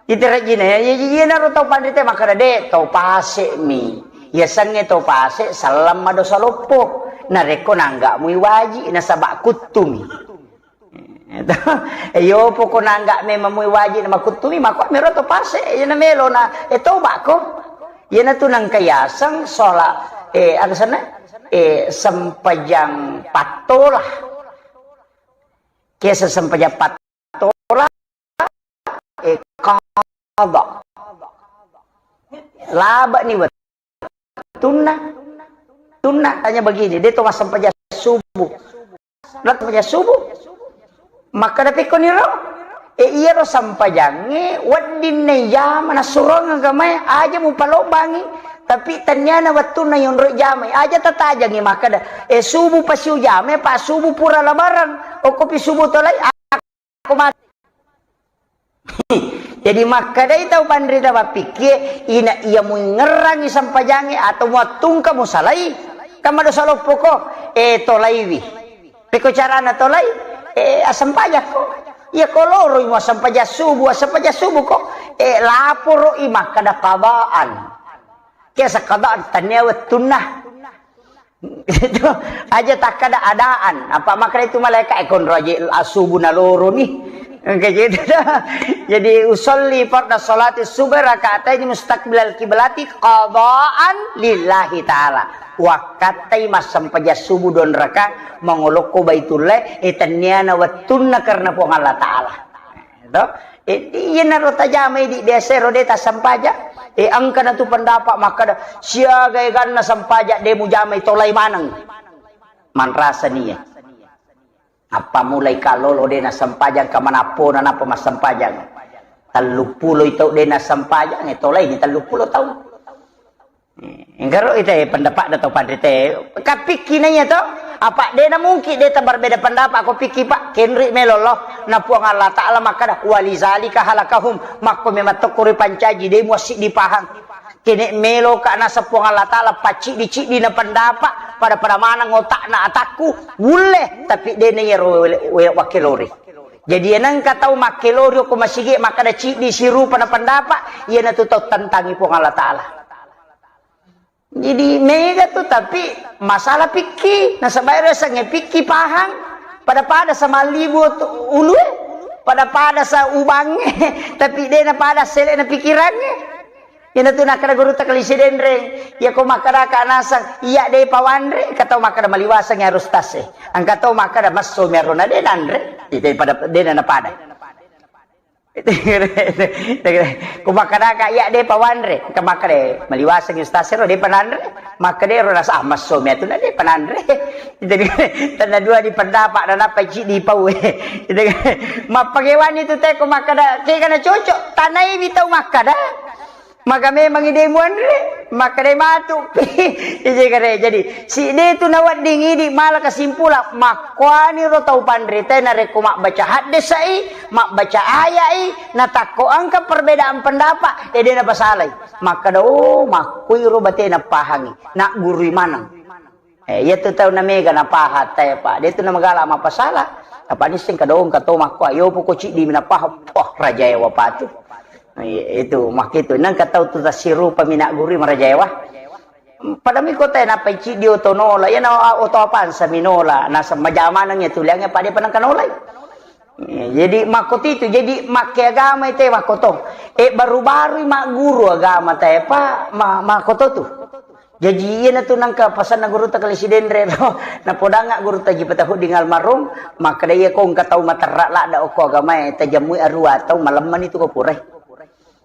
Iterejjina ya, iya, iya, iyana ro tau panrita makkeda de tau pase mi. Iya sengnge tau pase sallang madosa loppo. Narekko nangga mui waji nasaba kuttumi. Iyo poko nangga memang mui wajib na makuttumi, mako mero to pase, iyana melo na, eh, toba ko. Iyana tu nangka yaseng sholat, eh, apa sana? Eh, sempajang pattola. Kesa sempajang pattola, eh, qada. Laba ni wettunna. Tunna tanya begini, de to massempajang subuh. Lat sempajang subuh. Makkeda pekkoniro, e, iyaro sempajangnge wedding naijama nassurong agamae, aja mupalobbangi, tapi tenniana wettunna yonroi jamai, aja tatajangi makkeda, e, subuh pasiujamai, pa subuh pura labarang, okkopi subuh tolai, aku mati. Jadi makkedai tau panrita mappikkie, ina iya muingngerangi sempajangnge atau muattungka musalai, kan madosa loppoko, e, tolaiwi. Pekko carana tolai, e, assempajakko. Iya ko loroi muassempajang subuh, assempajang subuh ko, e, laporo i makkeda qadaan. Kesa qadaan tennia wettunna. Itu aja takkada adaan. Apa makkeda itu malaikat, e, konro aja asubu naloroni. Engka gitu. Jadi usolli farda salati subhi rakaatain mustaqbilal kiblati qadaan lillahi ta'ala. Wakkattai massempajang subuh don raka mangolokko Baitullah, e, tenniana wettunna karena Puang Allah Ta'ala. To? E, iyanaro tajamai di biasa ro de tassempajang. E, engkana tu pendapat makkeda, siaga eganna sempajang de mujamai tolai maneng. Manrasa nia. Apa mulai kalolo de nassempajang ka manappona napa massempajang. Telluppulo i tau de nassempajang, e, tolai ni telluppulo tau. Enggaro ite pendapat da tau panrite. Kapikki naiya to? Apa dena mungkin de tabarbeda pendapat ko pikki, Pak. Kenri melo lo. Na Puang Allah Ta'ala makkada, "Walizalika halakahum." Makko memang tokko ripancaji, de muassiddi pahang. Kene melo ka nasa Puang Allah Ta'ala pacciddi-ciddi na pendapat, pada-pada maneng otakna atakku, wulle, tapi dena yero we-, we-, wakkelori. Jadi enengka tau makkelori ko masigi makkada ciddi sirupa na pendapat, iyana tu tau tentangi Puang Allah Ta'ala. Jadi mega tu, tapi masalah pikki, nasaba ero yasengnge pikki pahang, pada-pada sa mallibu tu ulue, pada-pada sa ubangnge, tapi de na pada sele na pikirangnge. Ina tu nakkada gurutta Kalisi Denreng, iya ko makkada ka nasang, iya de pawanre, engka tau makkada maliwaseng ero ustaz e. Engka tau makkada messo mi ero na de nanre, ite pada de na pada. Ku makkadaka, iya, de pawanre. Engka makkada, maliwaseng ustaz ero, de pananre. Makkada ero nasa, ah, messo mi atu na de pananre. Jadi, tenna dua di pendapat, na nappa ciddi pau. Mappagewani tu te, ku makkada, kegana cocok, tanai wi tau makkada. Maka memang ide muanre, makkadai matu pi. Ije kare. Jadi, si de tu nawedding idi mala kesimpulan, makkuani ro tau panrita narekko mabbaca haddesai, mabbaca ayai, natakko engka perbedaan pendapat, e de napasalai. Makkada, oh, makkuiro batena pahangi, naggurui maneng. Eh, iya tu tau na mega na paha te, Pak. De tu na magala mappasala. Apa nisseng kadong ka to makko, ayo poko ciddi mi na paha. Wah, rajaewa patu. Iya, itu makkitu. Nang ka tau tu tasirupa mi na guru marajaewa. Pada mi kota na pai ciddi oto nola. Iya na oto apansa mi nola. Na semajamanang ya tuliangnge pada panang kanolai. Iya, jadi makko titu, jadi makke agama ite makko to. Eh, baru-baru magguru agama te, Pak, ma-, makko to tu. Jaji, iyanatu nangka pasanna gurutta Kalisi Denre ro. Napodanga gurutta Haji Patahuddin almarhum, makkeda, "Iya ko engka tau materra ladda okko agamae, tajammui arua tau, malemmani tu ko purae."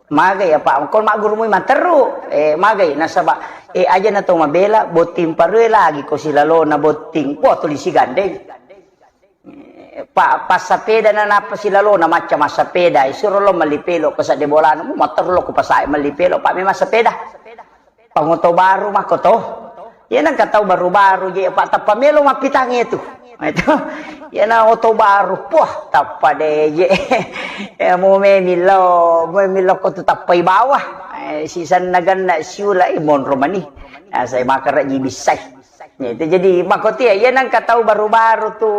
Magai apa? Ko maggurumui materru, eh, magai. Nasaba, eh, aja na tau mabela, botting parue lagi ko silalona botting. Wah, tuli sigandeng. Pa-, passapeda na nappa silalona macca massapeda, isuro lo melli pelo ko sadde bolana, mu matteru lo ko pasae melli pelo, pa memang sapeda. Pangoto baru makko to. Iya nangka tau baru-baru je, pa tappa melo mappitang itu. Itu, iyana oto baru, poh, tappa deje. Ya, mau memillo, mau memillo ko tu tappai bawah. Eh, sisanna ganna siula, eh, monro mani. Nah, saya makan raji bisai. Ya, itu jadi makotia, iya nangka tau baru-baru tu.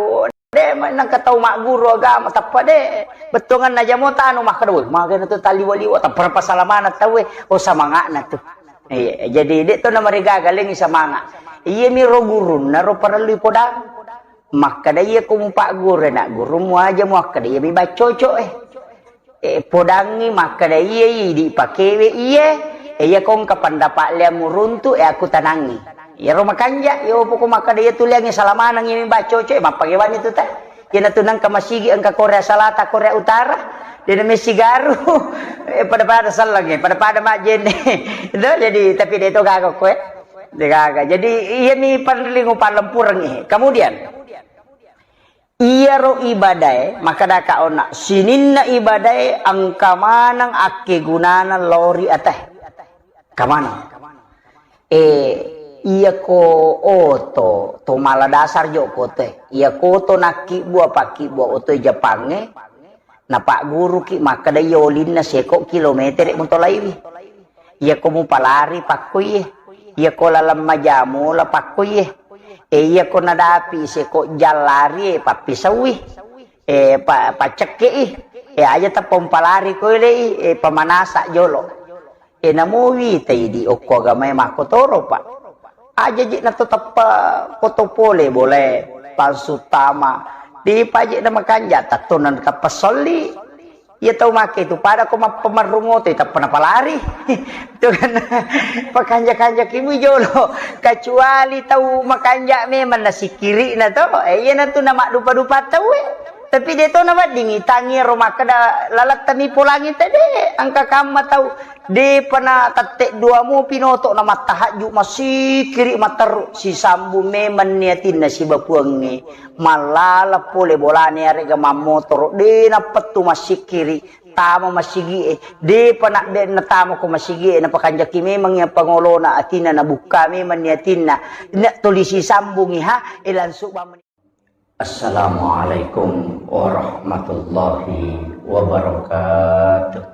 De, nangka tau magguru agama, tappa de. Bettuanganna jamo tanu makkeda, "Woi, magana tu taliwa-liwa, tappa pasalamana tau, eh." Oh, samangana tu. Iya, jadi de to namarigaga lengi samanga. Iya mi ro gurunna ro parellu podang. Makkeda iya ko mupagguru, nak guru muaja muakkeda iya mi baccoco, eh. Eh, podangngi makkeda iya, iya, idi pakewe iya, eh, iya ko engka pendapat liang muruntu, eh, aku tanangi. Iyaro makanja, yo poko makkeda iya tu liangi salamanang iya mi baccoco, eh, mappagewani tu ta. Iyana tu nangka masigi engka Korea Selatan, Korea Utara, de na messigaru, eh, pada-pada sellengnge, pada-pada majjenne. Itu jadi, tapi de to gaga ko, eh. De gaga. Jadi, iya mi parellu upalempureng, eh. Kemudian, iyaro ibadae, makkedaka onna, sininna ibadae engka maneng akkegunana lao ri atae. Engka maneng. Eh, iya ko oto, to mala dasar jo ko oto e. Iya ko oto nakkibbua, pakkibbua oto e Jepangnge, napagguruki makkeda iya olinna seko kilometere mutolaiwi. Iya ko mupalari pakkoiye. Iya ko laleng majamola pakkoiye. Eh, iya ko nadapi seko jallari, eh, pappisaui. Eh, pa-, paccekkei. Eh, aja tappa umpalari ko elei, eh, pamanasa jolo. Eh, namo witai di okko agamae makkotoro, Pak. Aja je na to tappa koto pole bolae, palsu tama. Di paje na makanja tatto na tappa solli. Iya tau make tu pada ko mappamarrung oto tappa napalari. Itu kan pakanja-kanja kimu jolo. Kecuali tau makanja memang nasikkiri na to. Eh, iya na tu na maddupa-dupa tau, eh. Tapi de to naweddingi tangi ro makkeda lalattami polangi tede, engka kamma tau depa na tette dua mupi noto na mattahajju massikkiri matteru sisambung memang ni atinna siba puangnge mallala pole bolane arega mammotoro de nappettu massikkiri tama massigie depa na de natama ko massigie napakanjaki memang yang pangolona atinna nabukka memang ni atinna na tuli sisambungi ha e langsung bamani. Assalamualaikum warahmatullahi wabarakatuh.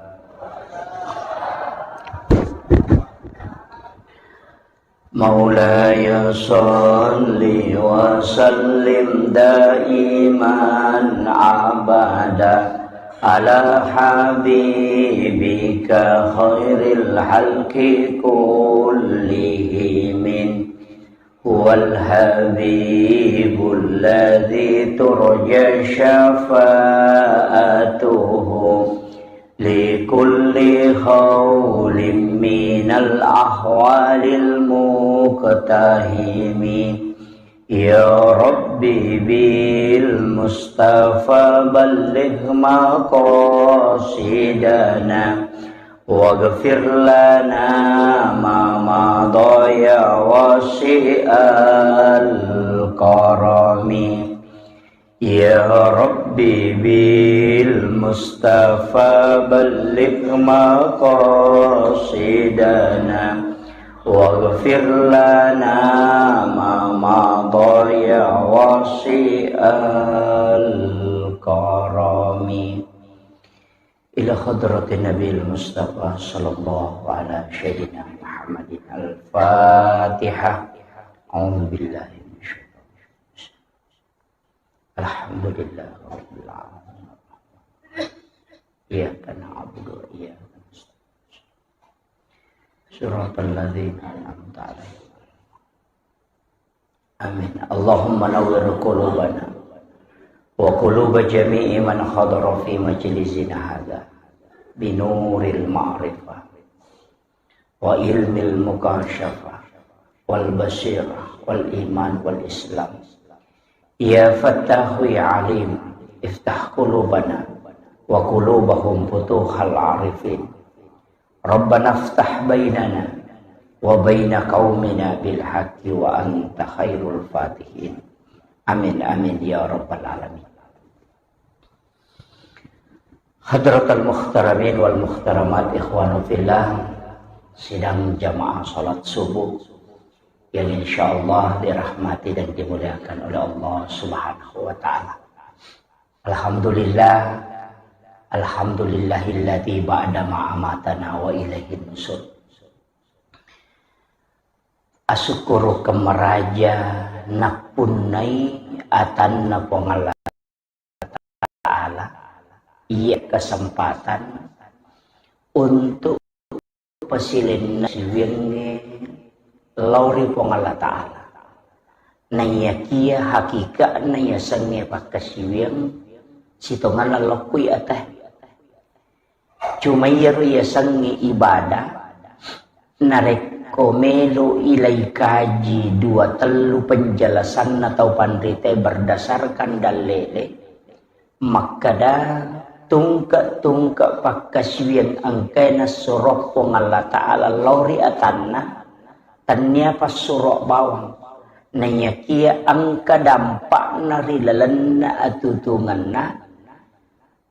مولاي صل وسلم دائما أبدا على حبيبك خير الخلق كلهم. هو الحبيب الذي ترجى شفاعته لكل هول من الأهوال المقتحم. يا رب بالمصطفى بلغ مقاصدنا واغفر لنا ما مضى يا واسع الكرم. يا رب بالمصطفى بلغ مقاصدنا واغفر لنا ما مضى يا واسع الكرم. إلى حضرة النبي المصطفى صلى الله على سيدنا محمد الفاتحة. أعوذ بالله من الشيطان الرجيم. الحمد لله رب العالمين. إياك نعبد وإياك نستعين. صراط الذين أنعمت عليهم. آمين. اللهم نور قلوبنا وقلوب جميع من حضر في مجلسنا هذا بنور المعرفة وعلم المكاشفة والبصيرة والإيمان والإسلام. يا فتاح يا عليم، افتح قلوبنا وقلوبهم فتوح العارفين. ربنا افتح بيننا وبين قومنا بالحق وأنت خير الفاتحين. آمين، آمين يا رب العالمين. Hadratal muhtaramin wal muhtaramat, ikhwanu fillah, sidang jamaah salat subuh. yang insya Allah dirahmati dan dimuliakan oleh Allah Subhanahu wa Ta'ala. Alhamdulillah, alhamdulillahilladzi ba'da ma amatana wa ilaihin nusur. Asyukuru kemmaraja nappunnai atanna Puang Allah Ta'ala, iya kesempatan untuk pasilenna siwiangnge lao ri Puang Allah Ta'ala. Naiyakia hakika'na yasengnge pakkasiwiang sitonganna lokkui ate. Cuma iyaro yasengnge ibadah, narekko melo ilai kaji dua tellu penjelasanna tau panrita berdasarkan dalele, makkeda tungke-tungke pakkasiwiang engkae nassuro Puang Allah Ta'ala lao ri atanna, tennia passuro bawang. Naiyakia engka dampakna ri lalenna atutungenna,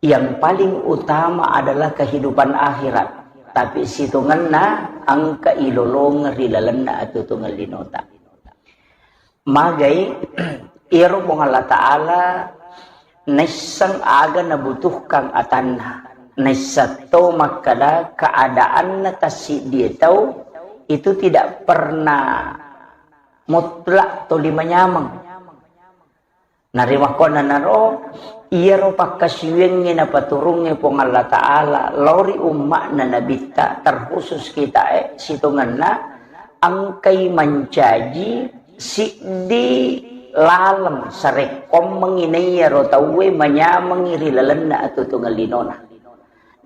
yang paling utama adalah kehidupan akhirat, tapi sitongenna engka ilolongeng ri lalenna atutungeng linota. Magai, iyaro Puang Allah Ta'ala naisseng aga nabutuhkan atanna, naisseng to makkeda keadaanna tassiddie tau itu tidak pernah mutlak toli manyameng. Narimakkuannanaro, iyaro pakkasiwiangnge napaturungnge Puang Allah Ta'ala lao ri umma'na Nabitta, terkhusus kitae, sitongenna engkai mancaji siddi laleng sarekkoammengngi naiyaro tauwe manyamengngi ri lalenna atutungeng linona.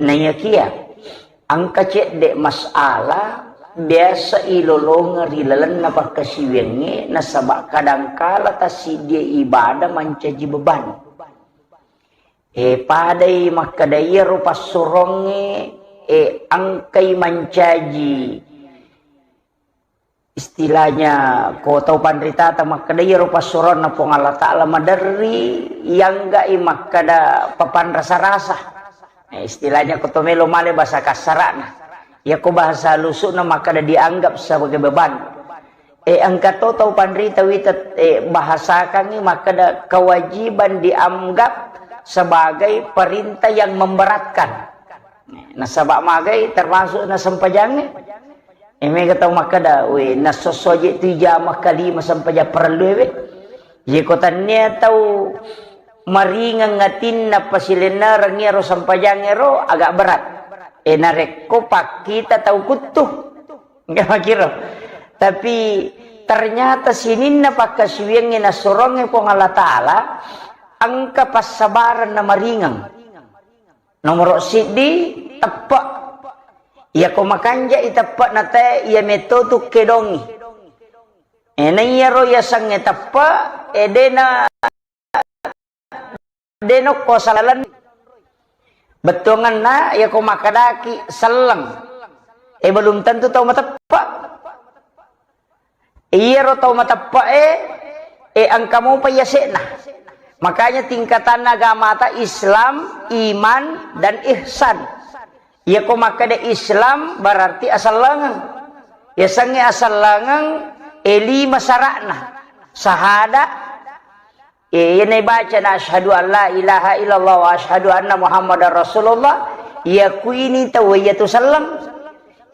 Naiyakia engka cedde masalah biasa ilolongeng ri lalenna pakkasiwiangnge, nasaba kadangkala tassiddie ibadah mancaji beban. E, padai makkeda iyaro passurongnge, e, engkai mancaji istilahnya, ko tau panritata makkeda iyaro passuroanna Puang Allah Ta'ala maderri, iyangga'i makkeda papanrasa-rasa. Eh, istilahnya ko to melo male bahasa kasara'na. Iyako bahasa halusu'na makkeda dianggap sebagai beban. Eh, engka to tau panrita wita, eh, bahasakangngi makkeda kewajiban dianggap sebagai perintah yang memberatkan. Nasaba magai termasuk na sempajangnge. Eh, mega tau makkeda, "We, nasosso je tu ijama kalima sempajang parellu we." Ye ko tannia tau maringeng atinna pasilennereng iyaro sempajangnge ro agak berat. Eh, narekko pakkita tau kuttu. Enggak makiro. Tapi ternyata sininna pakkasiwiangnge nassurongnge Puang Allah Ta'ala engka passabareng na maringeng. Nomoro siddi, teppe. Iyako makanjai teppe na te, iya metto tu kedongi. Eh, naiyaro yasengnge teppe, eh, dena, dena ko salalenni. Bettuangenna, iyako makkedaki selleng. Eh, belum tentu tau mateppe. Iyaro tau mateppe'e, e, engka mopa yase'na. Makanya tingkatanna agamata Islam, iman, dan ihsan. Iyako makkeda Islam berarti asellengeng. Yasengnge asellengeng, e, lima sara'na. Sahada, e, iyana ibacana asyhadu an la ilaha illallah wa asyhadu anna Muhammadar Rasulullah, yakuini tau iyatu selleng.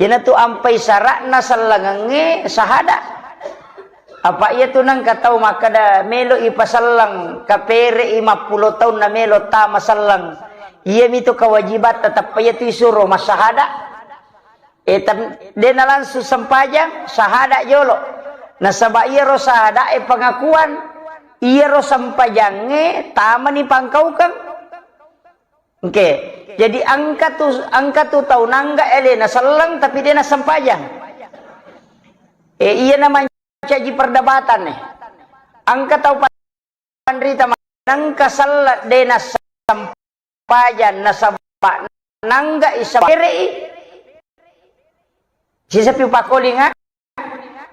Iyanatu ampai sara'na sellengengnge sahada. Apa iyatu nengka tau makkeda melo ipaselleng, kapere'i mappulo taunna melo tama selleng. Iyamitu kewajibatta, teppa iyatu isuro massahada. E, tan-, dena langsung sempajang, sahada jolo. Nasaba iyaro sahada e pengakuan, iyaro sempajangnge tamani pangkaukeng. Oke. Jadi engka tu, engka tu tau nangga alena selleng tapi de nassempajang. E, iyana mancaji perdebatan e. Engka tau panrita manengka selleng de nassempajang nasaba nangga isempajang. Sisapi pakolinga.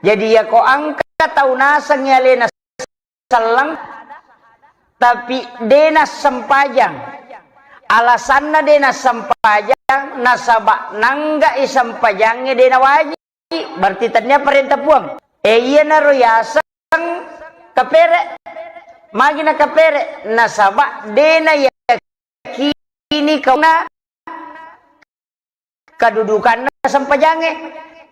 Jadi yako engka tau naseng alena selleng, tapi de nassempajang. Alasanna de nassempajang, nasaba nangga isempajangnge de nawaji, berarti tennia parenta Puang. E, iyanaro yaseng kapere. Magi na kapere? Nasaba de na yakini kauna kadudukanna sempajangnge.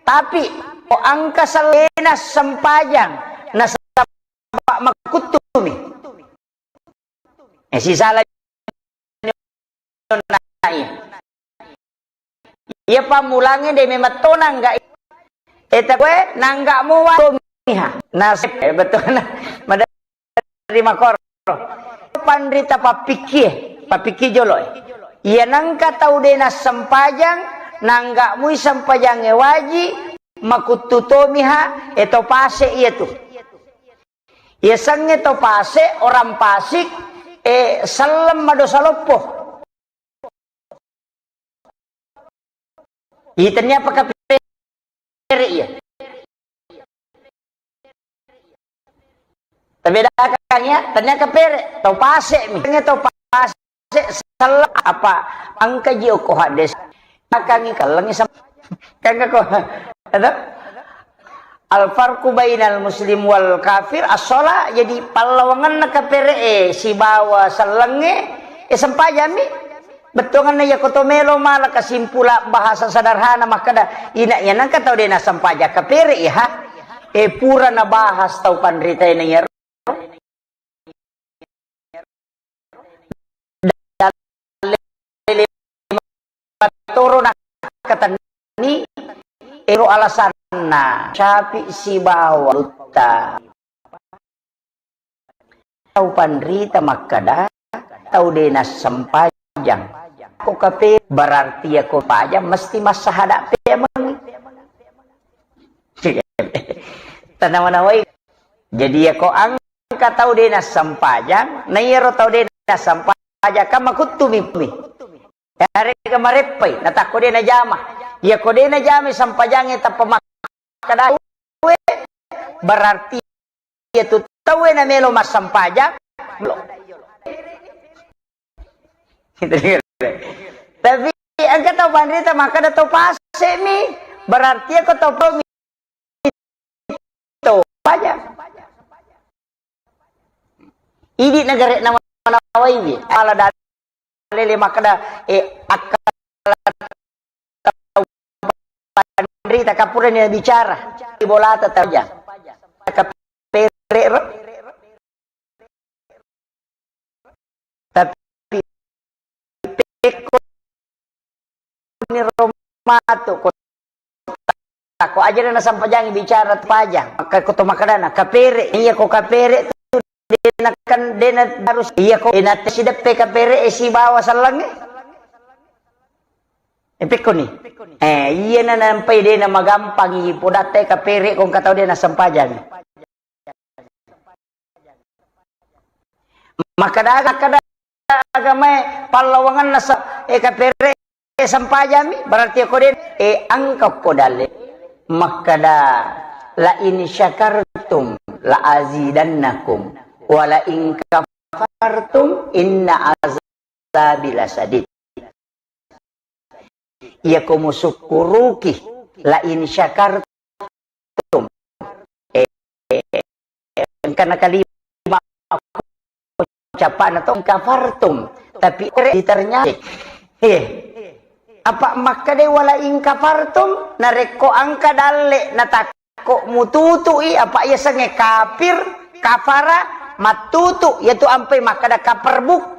Tapi ko engka sellena sempajang, nasaba makuttumi. Eh, sisala onna iya. Iya pammulangnge de memang to nangga. Eta koe nangga mo wa tomiha. Nasib, eh, betul na. Madari makoro. Panrita pappikkie, pappikki jolo, eh. Iya nangka tau de nassempajang, nangga mui sempajangnge waji, makuttu tomiha, eh, to pase iya tu. Yasengnge to pase, orang pasik, eh, selleng madosa loppo. Ih, tennia pakapere iya. Tabedakan ya, tennia kapere, tau pase mi. Tennia tau pase, selleng apa engka ji okko haddes. Akangi kellengi sam-, kan ko, ada? Al farqu bainal muslim wal kafir as-shalah, jadi pallawangenna kapere'e sibawa sellengnge, e, sempajammi. Bettuangenna iyako to melo mala kasimpula bahasa sederhana makkeda, ina iya nengka tau de nasempaja kapere, ha? E, pura nabahas tau panritae na iyaro. Toro nakkatenni ero alasanna Syafi'i sibawa Lutta. Tau panrita makkeda, tau de nassempajang. Ko kape berarti ya ko pajang mesti massahada pemengi. Tanawa-nawai. Jadi ya ko ang Engka tau de nassempajang, na iyaro tau de nassempajang, kan makuttu mi, mi. Yarega mareppai, natakko de najama. Iyako de najama sempajangnge tappa makkeda, berarti iyatu tauwe namelo massempajang, tapi engka tau panrita makkeda tau pase mi, berarti iyako tau pau mi to paja. Idi negare nama-namaiwi. Ala dalele makkeda, eh, akkala tau panrita kapurani bicara. Ibolata taja. Kapere ro. Tapi pekko ni ro matu ko, ko aja na nasampajangi bicara pajang. Maka ko to makkedana, kapere. Iya ko kapere tu de na kan, de na harus. Iya ko, de na sideppe kapere e sibawa sellengnge. E, pekko ni. Eh, iya na nampai de na magampangi podatte kapere ko engka tau de nasampajangi. Makkeda, makkeda agamae pallawangenna sa-, e, kapere sempajami, berarti ko de, e, engka ko dalle. Makkeda, "La in syakartum la azidannakum, wa la in kafartum inna azabi lasadid." Iyako musukkuruki, la in syakartum. Eh, engka nakalima ucappana to, kafartum. Tapi ternyata, eh, apa makkeda wala in kafartum, narekko engka dalle natak- ko mututu'i, apa iya sengnge kafir, kafara, mattutu, iyatu ampai makkeda kaperbuk.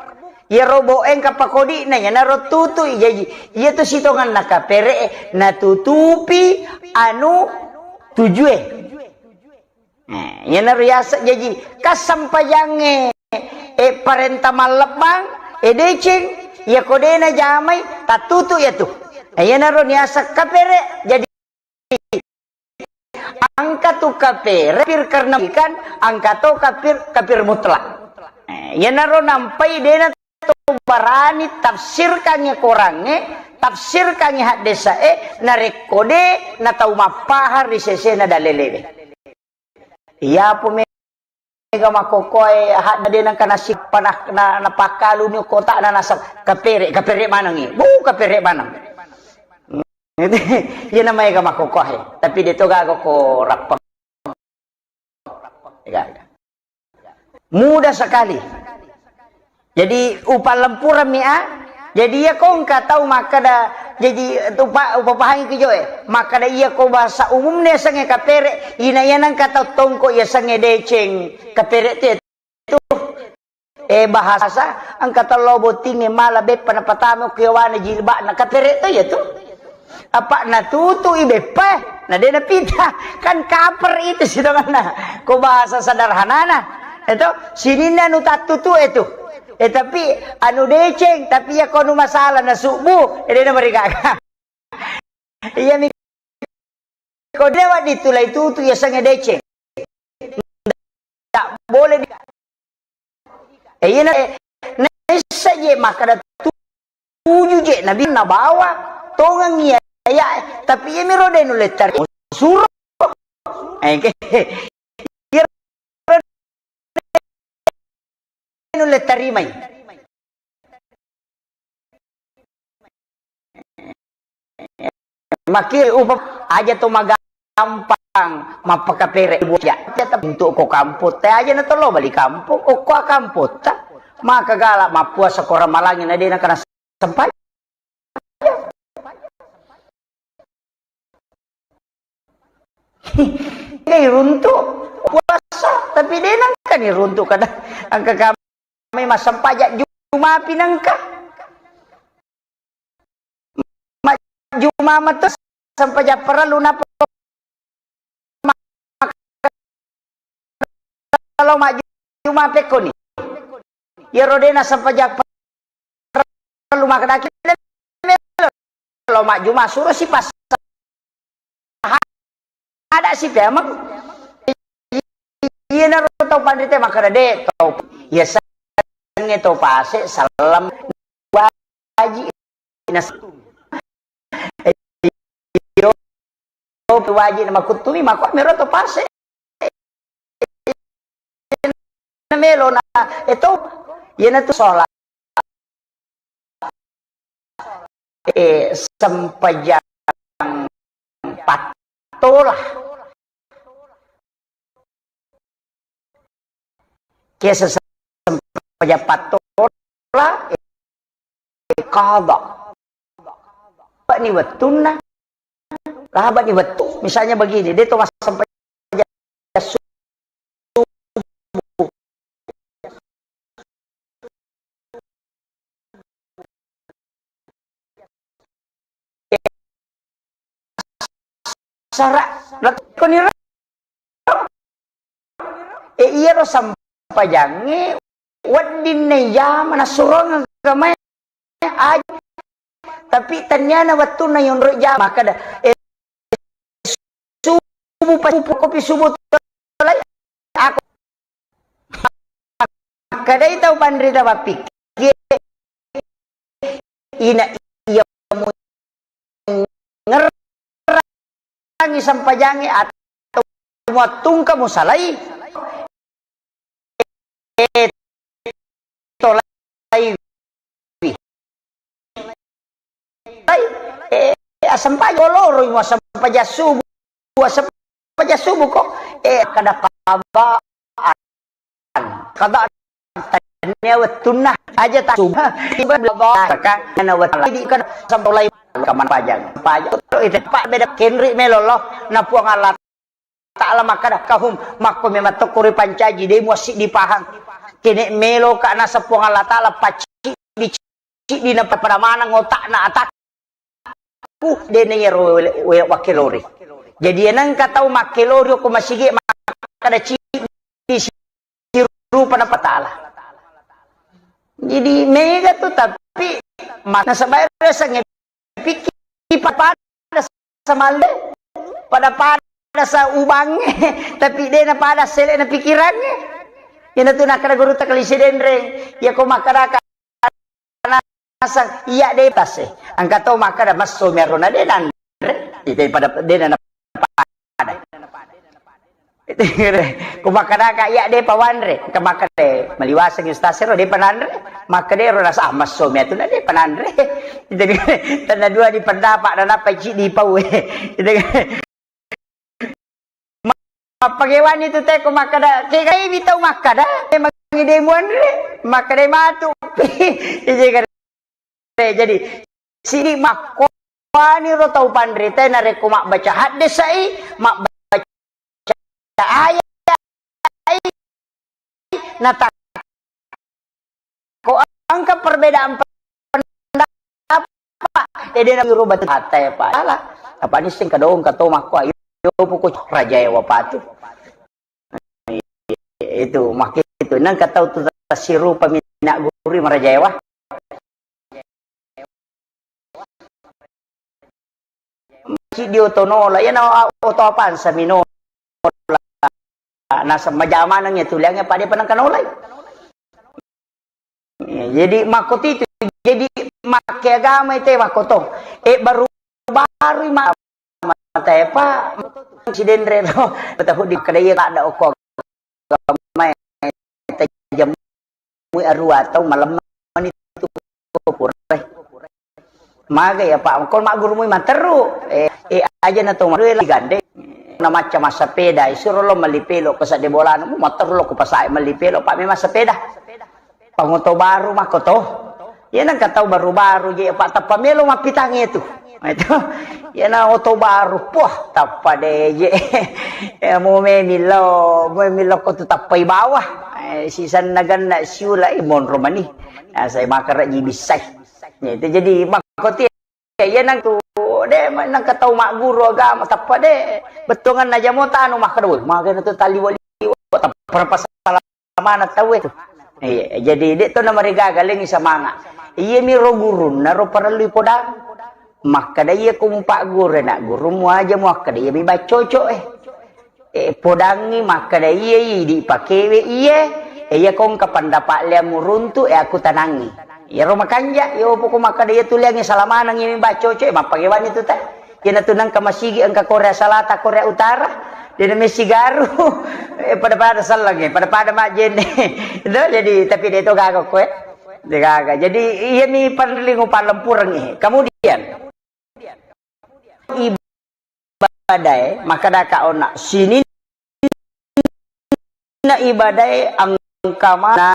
Iyaro bo engka pakodi'na, iyanaro tutu'i. Jaji, iyatu sitongenna kapere'e, natutupi anu tujue. Nah, iyanaro yaseng jaji, kassempajangnge, e, parenta mallebbang, e, deceng, iyako de najamai, tattutu iyatu. Nah, iyanaro niaseng kapere, jadi Engka tu kapere, kafir karena ikan, engka to kafir, kafir mutlak. Eh, iyanaro nampai dena to barani tafsirkangngi Korangnge, tafsirkangngi haddesae, narekko de na tau mappahang ri sesena dalelewe. Iyapo me- Mega makkokkoe hadde de nengka nasip na, na, napakkaluni kotana nasab kapere, kapere manengngi. Bu, kapere maneng. Iya na maega makkokkoe, tapi de to gaga ko rappeng. Mudah sekali. Jadi, upallempurammi a. Jadi, iya ko engka tau makkeda, jadi, upa-, upapahangi ki jo e. Makkeda iya ko bahasa umumna yasengnge kapere, ina iya nengka tau tongko yasengnge deceng. Kapere tu, tu. Eh, bahasa, engka tau lao bottingnge mala beppa napatama ko yawana jilbabna, kapere to iya tu. Apa natutu i beppa, na de napita. Kan kaper itu sitonganna. Ko bahasa sederhanana. Itu sininna anu tattutu itu. Eh, tapi anu deceng, tapi iya ko anu masalah na subu, eh, de namarigaga. Iya mi ko de wedding tu lai tutu yasengnge deceng. Tak boleh di-, eh, iya na, naissa je makkeda tuju je nabi nabawa tongeng iya, iya, tapi iya miro de nulle tari suro. Eh, ke-, iya nulle tarimai. Maki upa aja to magampang mappakapere buja. Tetap untuk ko kampung te aja na tolo bali kampung, okko kampung ta. Maka gala mappuasa ko ramalangi na de na kana sempat. Dei runtu puasa, tapi de nengka ni runtu kada. Engka kami massempajang Juma pi nengka. Majjuma metu sempajang parellu napa lo majjuma pekkoni. Iyaro de na sempajang parellu makkedaki lo majjuma suro si pas ada si pemeng. Iyanaro tau panrita makkeda de tau. Iya sangnge tau pase sallam waji. Nas-, iyo, waji na makuttumi mako mero to pase. Na melo na eto, iyana tu sholat. Eh, sempajang pattola. Kesa sempajang pattola, eh, qada. Ni wettunna, laba ni wettu. Misalnya begini, de to massempajang subuh. Sara, lakkoniro. E, iyaro sempajangnge wedding naijama nassurongeng agamae aja. Tapi tenniana wettunna yonroi jama, makkeda, e, subuh pas kopi subuh tolai, aku. Makkedai tau panrita mappikkie, ina iya mungerrangi sempajangnge atau muattungka musalai, eh, tolaiwi. Ai, eh, assempajang loroi muassempajang subuh, muassempajang subuh ko, eh, kada qadaan. Qadaan tania wettunna aja ta subuh. Tiba qadaan kan ana wettu. Jadi kan sampai mulai kaman pajang. Pajang itu Pak beda kenri melo lo na Puang Allah Ta'ala makkeda, kahum, makko memang tokko ripancaji, de muassiddi pahang. Kene melo ka naseng Puang Allah Ta'ala, pacciddi-ciddi na pada maneng otakna atakku, de na iyaro we-, we-, wakkelori. Jadi, nengka tau makkelori ko masigi makkeda ciddi si rupa na patala. Jadi, mega tu, tapi ma-, nasaba ero sengnge pikir pada samalle, pada-pada sa ubangnge, tapi de na pada sele na pikirangnge. Ina tu nakkeda guru taklisi denreng, iya ko makkeda ka nasang, iya de tase. Engka to makkeda messo mi arona de nanre. Itu pada de na pada. Ku makkeda ka iya de pawanre, engka makkeda maliwaseng ustaz ero de pananre, makkeda ero rasa ah, messo mi atu na de pananre. Jadi, tenna dua di pendapat na nappa ciddi pau. Jadi, Mappagewani tu teko makkada, kegai mi tau makkada, memang ide muanre, makkada matu. Ije kare. Jadi, sidi makkuani ro tau panrita narekko mabbaca haddesai, mabbaca ayat, natakko engka perbedaan pendapat, ede na rubah hatta ya Pak. Salah. Apa ni sing kadong kato makko ayo poko raja ya wapatu. Itu, makkitu. Nengka tau tu tasirupa minna guru marajaewa. Cidi oto nola, ya na oto apansa minola. Nasa majamaneng ya tuliangnya pada panengka nolai. Ya, jadi makkotitu, jadi makke agama itu makkoto. Eh, baru-baru ma-, mata ya, Pak. Sidenre no. Tahu di kedai tak ada okko. Agama tajamui arua tau malemma ni tu pura. Maga ya, Pak, ko maggurumui matteru. Eh, eh, aja na to marue la gande. Na macca massapeda, isuro lo melli pelo ke sadde bolana, mu matteru lo ku pasai melli pelo, Pak, memang sepeda. Pangoto baru makko to. Iya nengka tau baru-baru je, Pak, tappa melo mappitangnge tu. Itu. Iya na oto baru, poh, tappa de je. Ya, mu memillo, mu memillo ko tu tappai bawah. Eh, sisanna ganna siula, eh, monro mani. Nah, saya makara ji bisai. Ya, itu jadi makko ti. Iya nang tu, de, nang katau magguru agama, tappa de, bettuangan na jamo tanu makkeda, "Woi, magana tu taliwa-liwa, tappa pasalamana tau itu." Iya, jadi de to na marigaga lengi samanga. Iya mi ro gurunna ro parellu podang. Makkeda iya ko mupagguru na guru mu aja mu akkeda iya mi baccoco eh. Eh, podangngi makkeda, "Iye, idi pakewe iye, eh, iya kongka pandapa' leammu runtu, eh, aku tanangngi." Iyaro makanja, iyo poko makkeda iya tuliangngi salamaneng iya mi baccoco, eh, mappagewani tu ta. Iyana tu nengka masigi engka Korea Selatan, Korea Utara, dena messigaru, eh, pada-pada sellengnge, pada-pada majjenne. Itu jadi, tapi de to gaga ko, eh. De gaga. Jadi, iya mi panrelling upallempurengngi. Kemudian, ibadae, makkedaka onna, sininna ibadae engka mana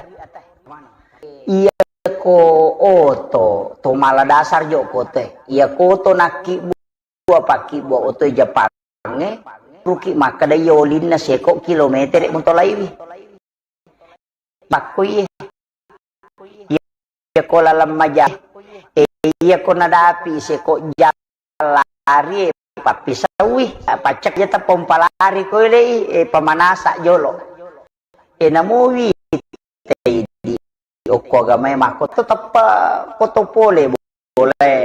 iya ko oto, to mala dasar jo kote. Iya ko oto nakkibbua, pakkibbua oto Jepangnge, ruki makkeda iya olinna seko kilometere mutolaiwi. Pakko iye. Iya ko laleng maja. Eh, iya ko nadapi seko jang lari, eh, pappisaui, eh, paccak ja tappa umpalari ko elei, eh, pamanasa jolo. Eh, namuwi tei di okko agamae makko to tappa koto pole. Pole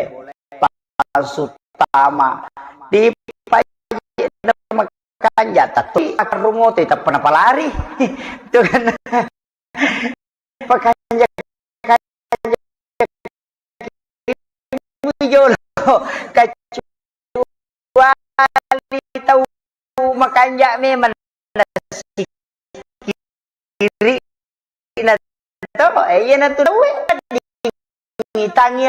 palsu tama. Di paje makanja tattu akarrumoto tappa napalari. Itu kan pakanja, kanja jolo, kecuali tau makanja memang sikiri na to, eh, iya na tu dawe. Tangi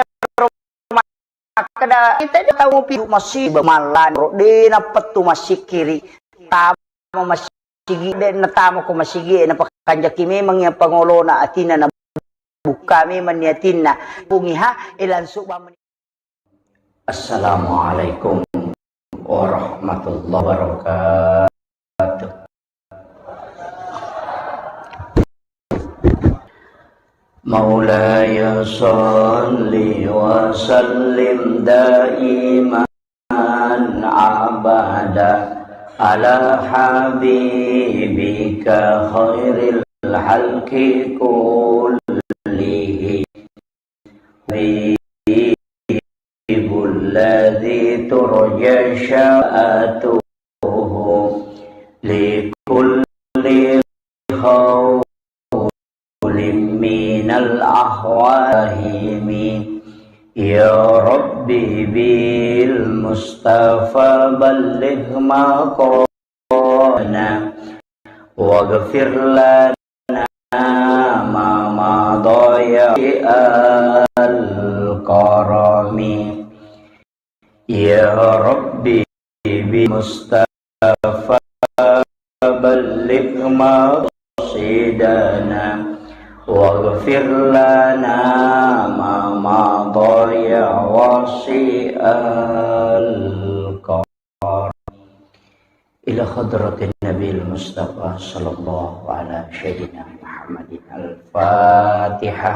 makkeda, "Ita de tau pi masigi mallan ro, de napettu massikiri." Tama masigi, de natama ko masigi, napakanjaki memang iya pangolona atina na bukka memang ni atinna. Bungiha, eh, langsung bamani. Assalamualaikum warahmatullahi wabarakatuh. مولاي صل وسلم دائما أبدا على حبيبك خير الخلق كلهم. الذي ترجى شفاعته لكل هول من الأهوال. يا رب بالمصطفى بلغ مقامنا واغفر لنا ما مضى يا الكرم. يا رب بمصطفى مقصدنا واغفر لنا ما مضى يا واسع الكرم. إلى حضرة النبي المصطفى صلى الله على سيدنا محمد. الفاتحة.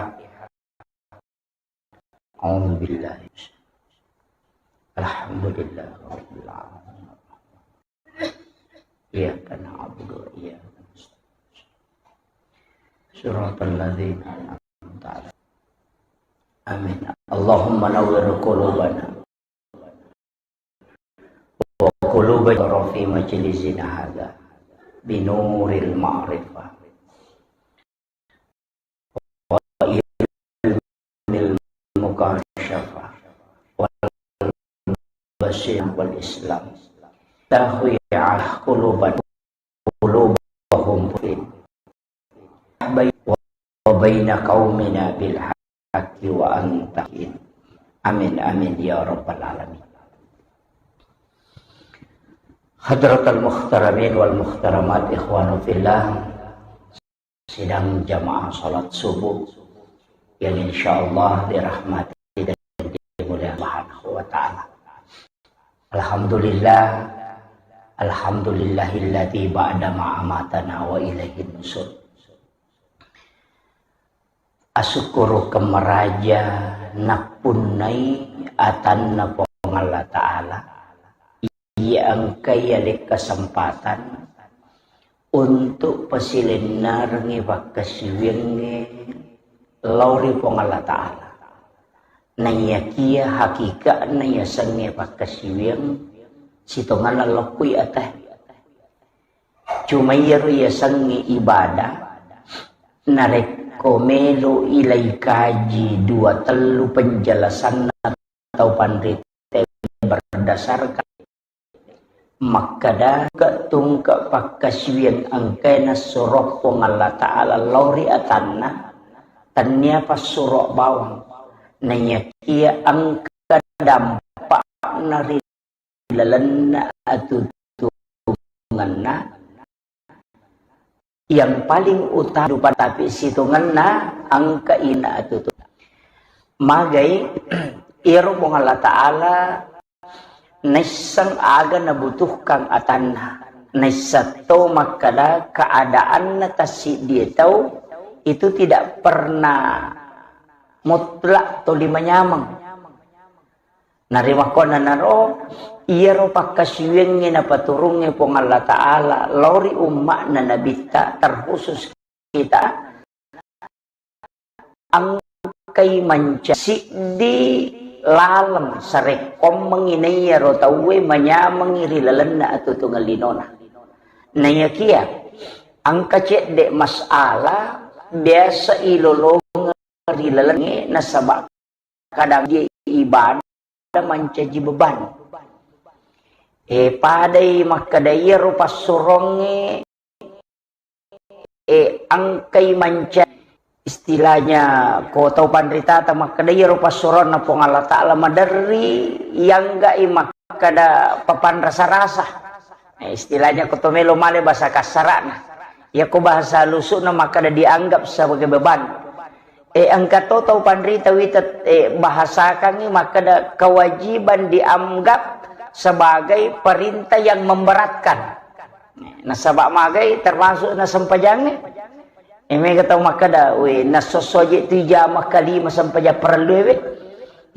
أعوذ بالله. الحمد لله رب العالمين. إياك نعبد وإياك نستعين. صراط الذين أنعمت عليهم. آمين. اللهم نور قلوبنا وقلوب في مجلسنا هذا بنور المعرفة وعلم المكاشفة والبصيرة والإسلام. تهوي على قلوبنا قلوبهم وبين قومنا بالحق وأنت. آمين، آمين يا رب العالمين. حضرة المحترمين والمحترمات، إخوان في الله, sidang jamaah salat subuh yang insyaallah dirahmati dan dimuliakan Subhanahu wa Ta'ala. Alhamdulillah, alhamdulillahilladzi ba'da ma amatana wa ilaihin nusur. Asukkuru kemmaraja nappunnai atanna Puang Allah Ta'ala, iya engkai yaleng kesempatan untuk pasilennerengngi pakkasiwiyangnge lao ri Puang Allah Ta'ala. Naiyakiya hakika'na yasengnge pakkasiwiyang sitongenna lokkui atae. Cuma iyaro yasengnge ibadah, narekko melo ilai kaji dua tellu penjelasanna tau panrita berdasarkan makkeda tungke-tungke pakkasiwiang engkae nassuro Puang Allah Ta'ala lao ri atanna, tennia passuro bawang, naiyakiya engka dampakna ri lalenna atutungenna. Yang paling utama, tapi sitongenna engka ina atutu. Magai iyaro Puang Allah Ta'ala naisseng aga nabutuhkan atanna. Naisseng to makkeda keadaanna tassiddie tau itu tidak pernah mutlak toli manyameng. Narimakkuannanaro, iyaro pakkasiwiangnge napaturungnge Puang Allah Ta'ala lao ri umma'na Nabitta, terkhusus kita, engkai manca siddi laleng sarekkoammengngi naiyaro tauwe manyamengngi ri lalenna atutungeng linona. Naiyakiya engka cedde masalah biasa ilolongeng ri lalengnge nasaba kadang dia ibadah mancaji beban. Eh, padai makkeda iyaro passurongnge, eh, engkai manca, istilahnya ko tau panritata makkeda iyaro passuronna Puang Allah Ta'ala maderri, iyangga'i makkeda papanrasa-rasa. Eh, istilahnya ko to melo male bahasa kasara'na. Iyako bahasa lusu'na makkeda dianggap sebagai beban. Eh, engka to tau panrita wita, eh, bahasakangngi makkeda kewajiban dianggap sebagai perintah yang memberatkan. Nasaba magai termasuk na sempajangnge. Eh, mega tau makkeda, "We, nasosso je tu jama kalima sempajang parellu we."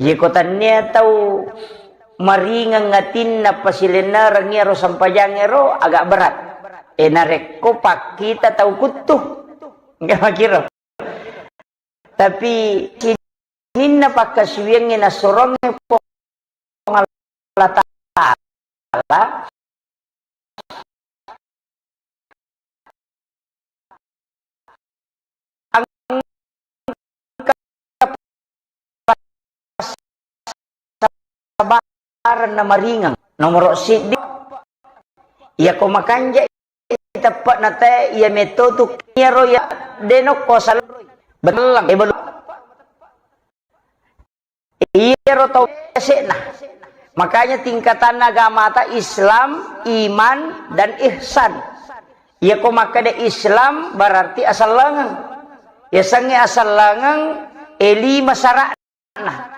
Jeko tannia tau maringeng atinna pasilennereng iyaro sempajangnge ro agak berat. Eh, narekko pakkita tau kuttu. Nggak makiro. Tapi sininna pakkasiwiangnge nassurongnge Puang Allah Ta'ala, engka sabareng na maringeng. Nomoro siddi, iyako makanja teppe'na te, iya metto tu iyaro ya denokko sal-, bellang, eh, belum. Iyaro tau yase'na. Makanya tingkatanna agamata Islam, iman, dan ihsan. Iyako makkeda Islam berarti asellengeng. Yasengnge asellengeng, e, lima sara'na.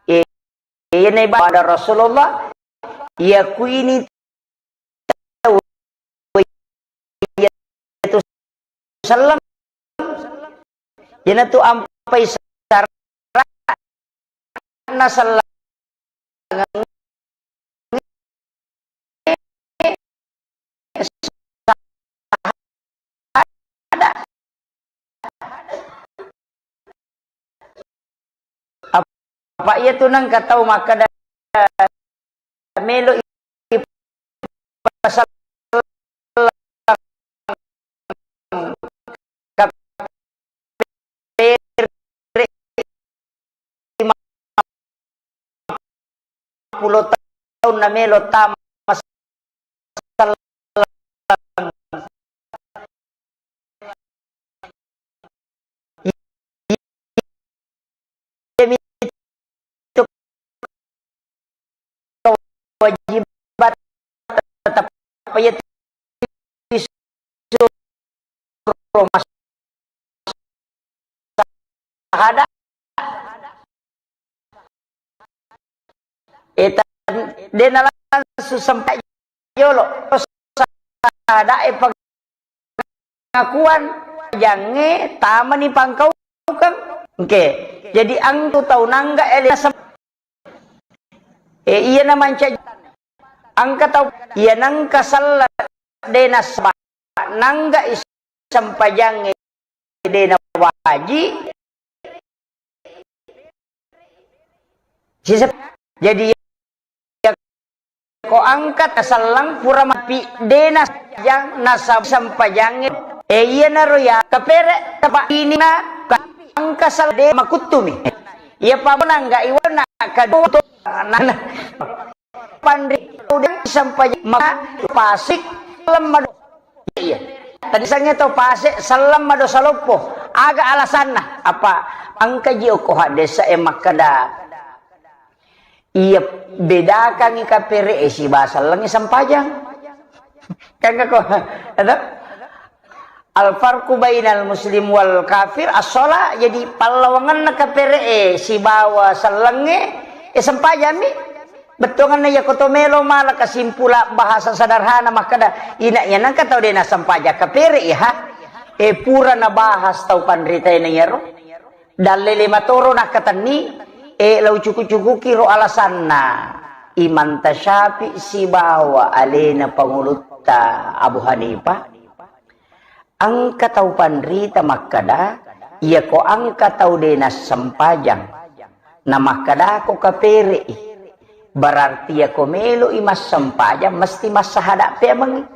E, iyana ibadah Rasulullah, yakuini tau, iyatu selleng, iyanatu ampai sara'na selleng. Apa iya tu nengka tau makkeda melo i-, pasal kapere lima puluh tahun na melo tama selleng. Iya mi tu kewajiban tetap iya tu disuruh mas-, sahada. Eh, tan-, de' nalangsung sempa jolo. Terus sahada e pengakuan, jange tamani pangkaukeng. Oke. Jadi angtu tau nangga ele sem-, eh, iya na mancaji angka tau iya nangka sella de' nasaba nangga is-, sempajangnge de' nawaji. Sisep-, jadi, iya ko angkat selleng pura mapi de' nasempajang, nasab-, sempajangnge. Eh, iyanaro ya, kapere, tapa ini na, ka-, angka sel-, de' makuttumi. Iya pamona nggak iwana, kaduto, nana. Panri udang sampajang maka pasik lemma do. Iya. Tadi sange to pase selleng mado saloppo. Aga alasanna? Apa engka ji okko haddesa e makkeda, iya bedakangi kapere e siba sellengnge sempajang. Kan ko, ada? Al farqu bainal muslim wal kafir as-shalah, jadi pallawangenna kapere'e sibawa sellengnge, e, sempajammi. Bettuangenna iyako to melo mala kasimpula bahasa sederhana makkeda, ina iya nengka tau de' nasempajang kapere'i ha. E, pura nabahas tau panritae na iyaro. Dalle lima toro nakkatenni, e, lau cuku-cukuki ro alasanna Imam Tasyafi sibawa alena pangulutta Abu Hanifah. Engka tau panrita makkeda, iyako engka tau de' nassempajang, na makkedako kapere'i, berarti iyako melo'i massempajang mesti massahada' pemengngi.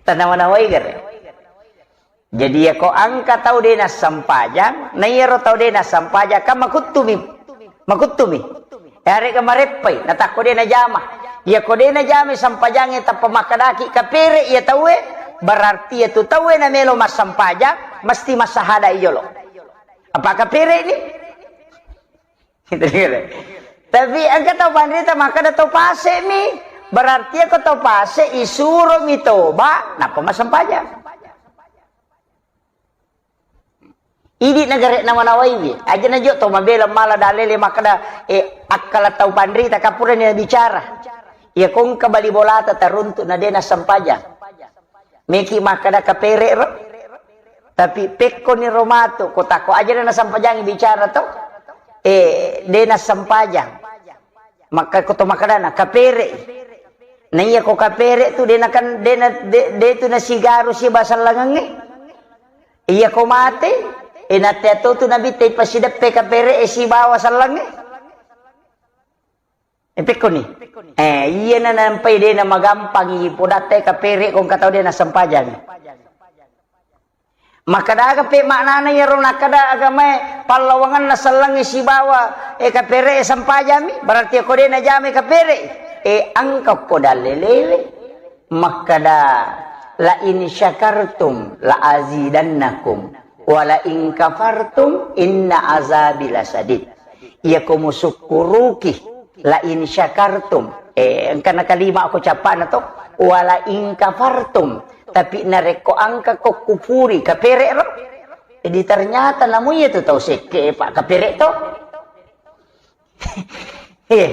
Tanawa-nawai gare. Jadi, iyako engka tau de' nassempajang, na iyaro tau de' nassempajang, kan makuttumi, makuttumi. Yarega mareppai, natakko de' najama. Iyako de' najama sempajangnge tappa makkedaki kapere iya tauwe, berarti iyatu tauwe namelo massempajang, mesti massahada' i jolo. Apa kapere'ni? Tapi engka tau panrita makkeda tau pase mi, berarti iyako tau pase isuromi toba, nappa massempajang. Idi' nagare' nawa-nawaiwi, aja' najo' to mabela mala dalele makkeda, eh, akkala tau panrita kapurani bicara. Iya ko engka bali bolata taruntu' na de' nassempajang. Meki makkeda kapere' ro. Tapi pekkoni ro matu, ko tako aja' de' nassempajang bicara to. Eh, de' nassempajang. Makka ko to makkedana kapere'. Na iya ko kapere' tu de' nakan, de' na, de', de' tu nasigaru siba sellengengnge. Iya ko mate, e, natea to tu Nabitta ipasideppe kapere'e sibawa sellengnge. E, pekkoni. Eh, iya na nampai de' na magampangi podatta kapere' ko engka tau de' nassempajang. Makkeda aga pe maknana iyaro nakkeda agamae pallawangenna sellengnge sibawa, e, kapere'e sempajammi, berarti ko de' najamai kapere'i. E, engka ko dalelewe. Makkeda, "La in syakartum la azidannakum, wa la in kafartum inna azabi lasadid." Iyako musukkuruki, La in syakartum. Eh, engkana kalima ko capana to. Wala in kafartum. Tapi narekko engka ko kupuri, kapere ro. Jadi ternyata namu iya tu tau sekke, Pak, kapere to. Eh,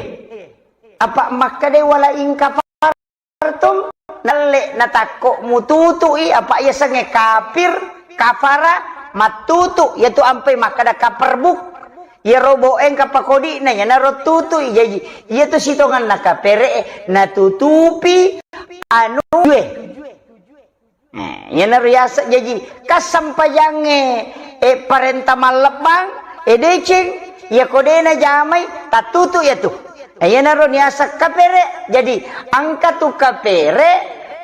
apa makkada wala in kafartum? Tum, nalle natakko mututu'i apa yasengnge kafir, kafara, mattutu, yatu ampai makkada kaperbuk. Iyaro bo engka pakodi'na, iyanaro tutu'i. Jaji, iyatu sitongenna kapere'e natutupi anu e. Nah, iyanaro yaseng jaji kasempajangnge, eh, parenta mallebbang, eh, deceng, iyako de najamai, tattutu iyatu. Eh, iyanaro niaseng kapere. Jadi, engka tu kapere,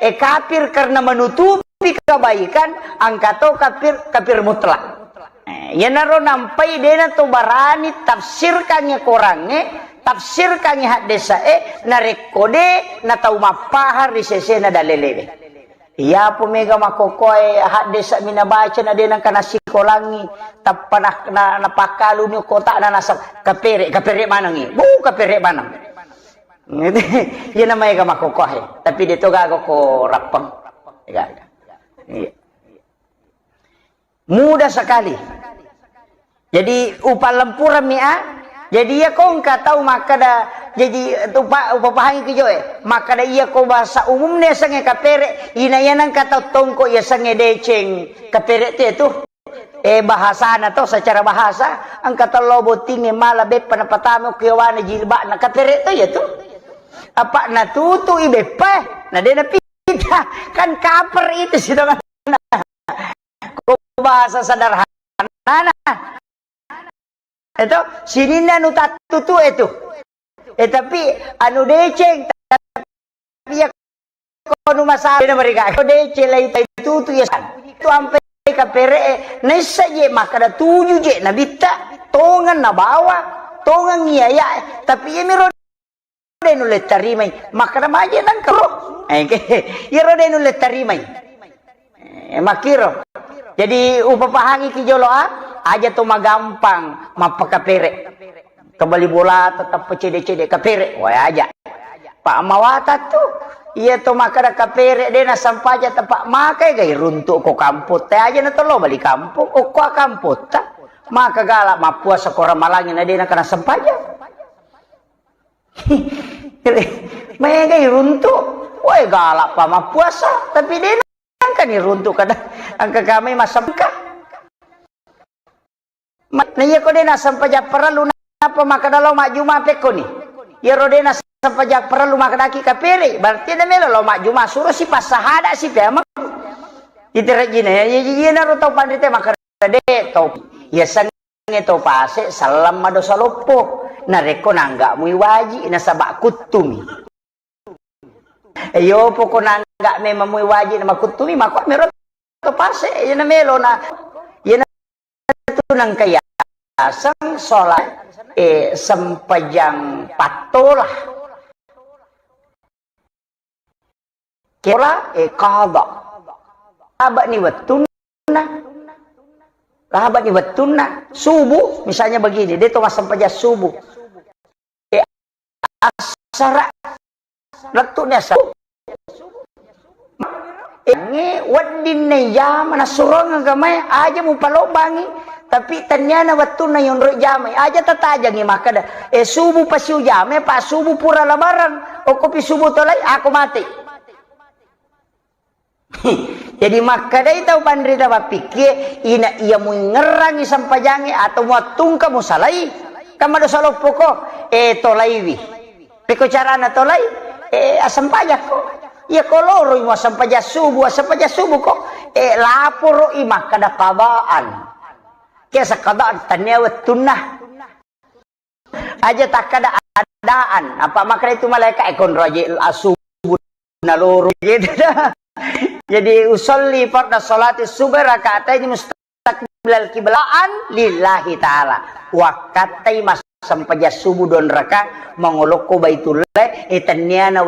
eh, kafir karena menutupi kebaikan, engka to kafir, kafir mutlak. Eh, iyanaro nampai dena to barani tafsirkangnge korangnge, tafsirkangnge haddesae, narekko de natau mappahang ri sesena dalelewe. Iyapo mega makkokkoe haddesa mi nabaca na de nengka nassikolangi, tappa na, na, napakkaluni kotakna nasab kapere, kapere manengi. Bu, kapere maneng. Iya na maega makkokkoe, tapi de to gaga ko rappeng. Gaga. Iya. Mudah sekali. Jadi, upallempurammi a. Jadi, iya ko engka tau makkada, jadi, upa-, upapahangi ki joe. Makkada iya ko bahasa umumna yasengnge kapere, ina iya nengka tau tongko yasengnge deceng. Kapere tu itu. Eh, bahasana to, secara bahasa, engka tello bottingnge mala beppa napatama ku yawana jilbabna, kapere to iya tu. Apa natutu i beppa, na de napita. Kan kaper itu sitongenna. Ko bahasa sederhanana. Itu sininna anu tattutu itu. Eh, tapi anu deceng, tapi ya ko nu masalah na mereka. Ko deceng lai tutu ya san. Itu ampe kapere, naissa je makkada tuju je nabitta, tongeng nabawa, tongeng iya ya. Tapi iya miro de nulle tarimai, makkada maje nangka ro. Eh, ke-, iyaro de nulle tarimai. Eh, makkiro. Jadi, upapahangi ki jolo a, aja to magampang mappakapere. Kebali bola tetap cede-cede kapere, wae aja. Pak mawata tu, iya to makkada kapere de nasampaja tepak makai gai runtuk ko kampung te aja na tolo bali kampung, okko kampung ta. Maka galak mappuasa ko ramalangi na de nakana sampaja. Maega iruntu, wae galak pa mappuasa, tapi de nangka ni runtu kada engka kami masengka. Ma-, na iya ko de nasampaja parellu napa makkada lao majjuma pekkoni. Iyaro de nasampaja parellu makkadaki kapere, berarti de melo lao majjuma suro si passahada si pemeng. Iterejina ya, iya, iya, naro tau panrita makkada de tau. Iya seng Iyatu pase selleng madosa loppo. Narekko nangga mui waji, nasaba kuttumi. Iyo, poko nangga memang mui waji namakuttumi, mako mero to pase, iyana melo na, iyana tu nangka yaseng sholat, eh, sempajang pattola. Kira, eh, qada. Labani wettunna. Labani wettunna. Subuh, misalnya begini, de to massempajang subuh. Eh, asara. Lettu'ni asara. Eh, weddinna jama nasurong agamae, aja mupalobbangi. Tapi tenniana wettunna yonroi jamai. Aja tatajangi makkada, eh, subuh pasiu jamai, pa subuh pura labarang. Okkopi subuh tolai, ako mate. Jadi makkadai tau panrita mappikkie, ina iya muingngerangi sempajangnge atau muattungka musalai, kan madosa loppoko, eh, tolaiwi. Pekko carana tolai, eh, assempajakko. Iya ko loroi muassempajang subuh, assempajang subuh ko, eh, laporoi makkada qadaan. Kiasa qadaan, tennia wettunna. Aja takkada adaan. Apa makkada itu malaikat, eh, konro aja asubuh naloro gitu. Jadi usolli farda salati subhi rakaatain mustaqbilal qiblaan lillahi ta'ala. Wakkattai massempajang subuh donraka mangolokko Baitullah, eh, tenniana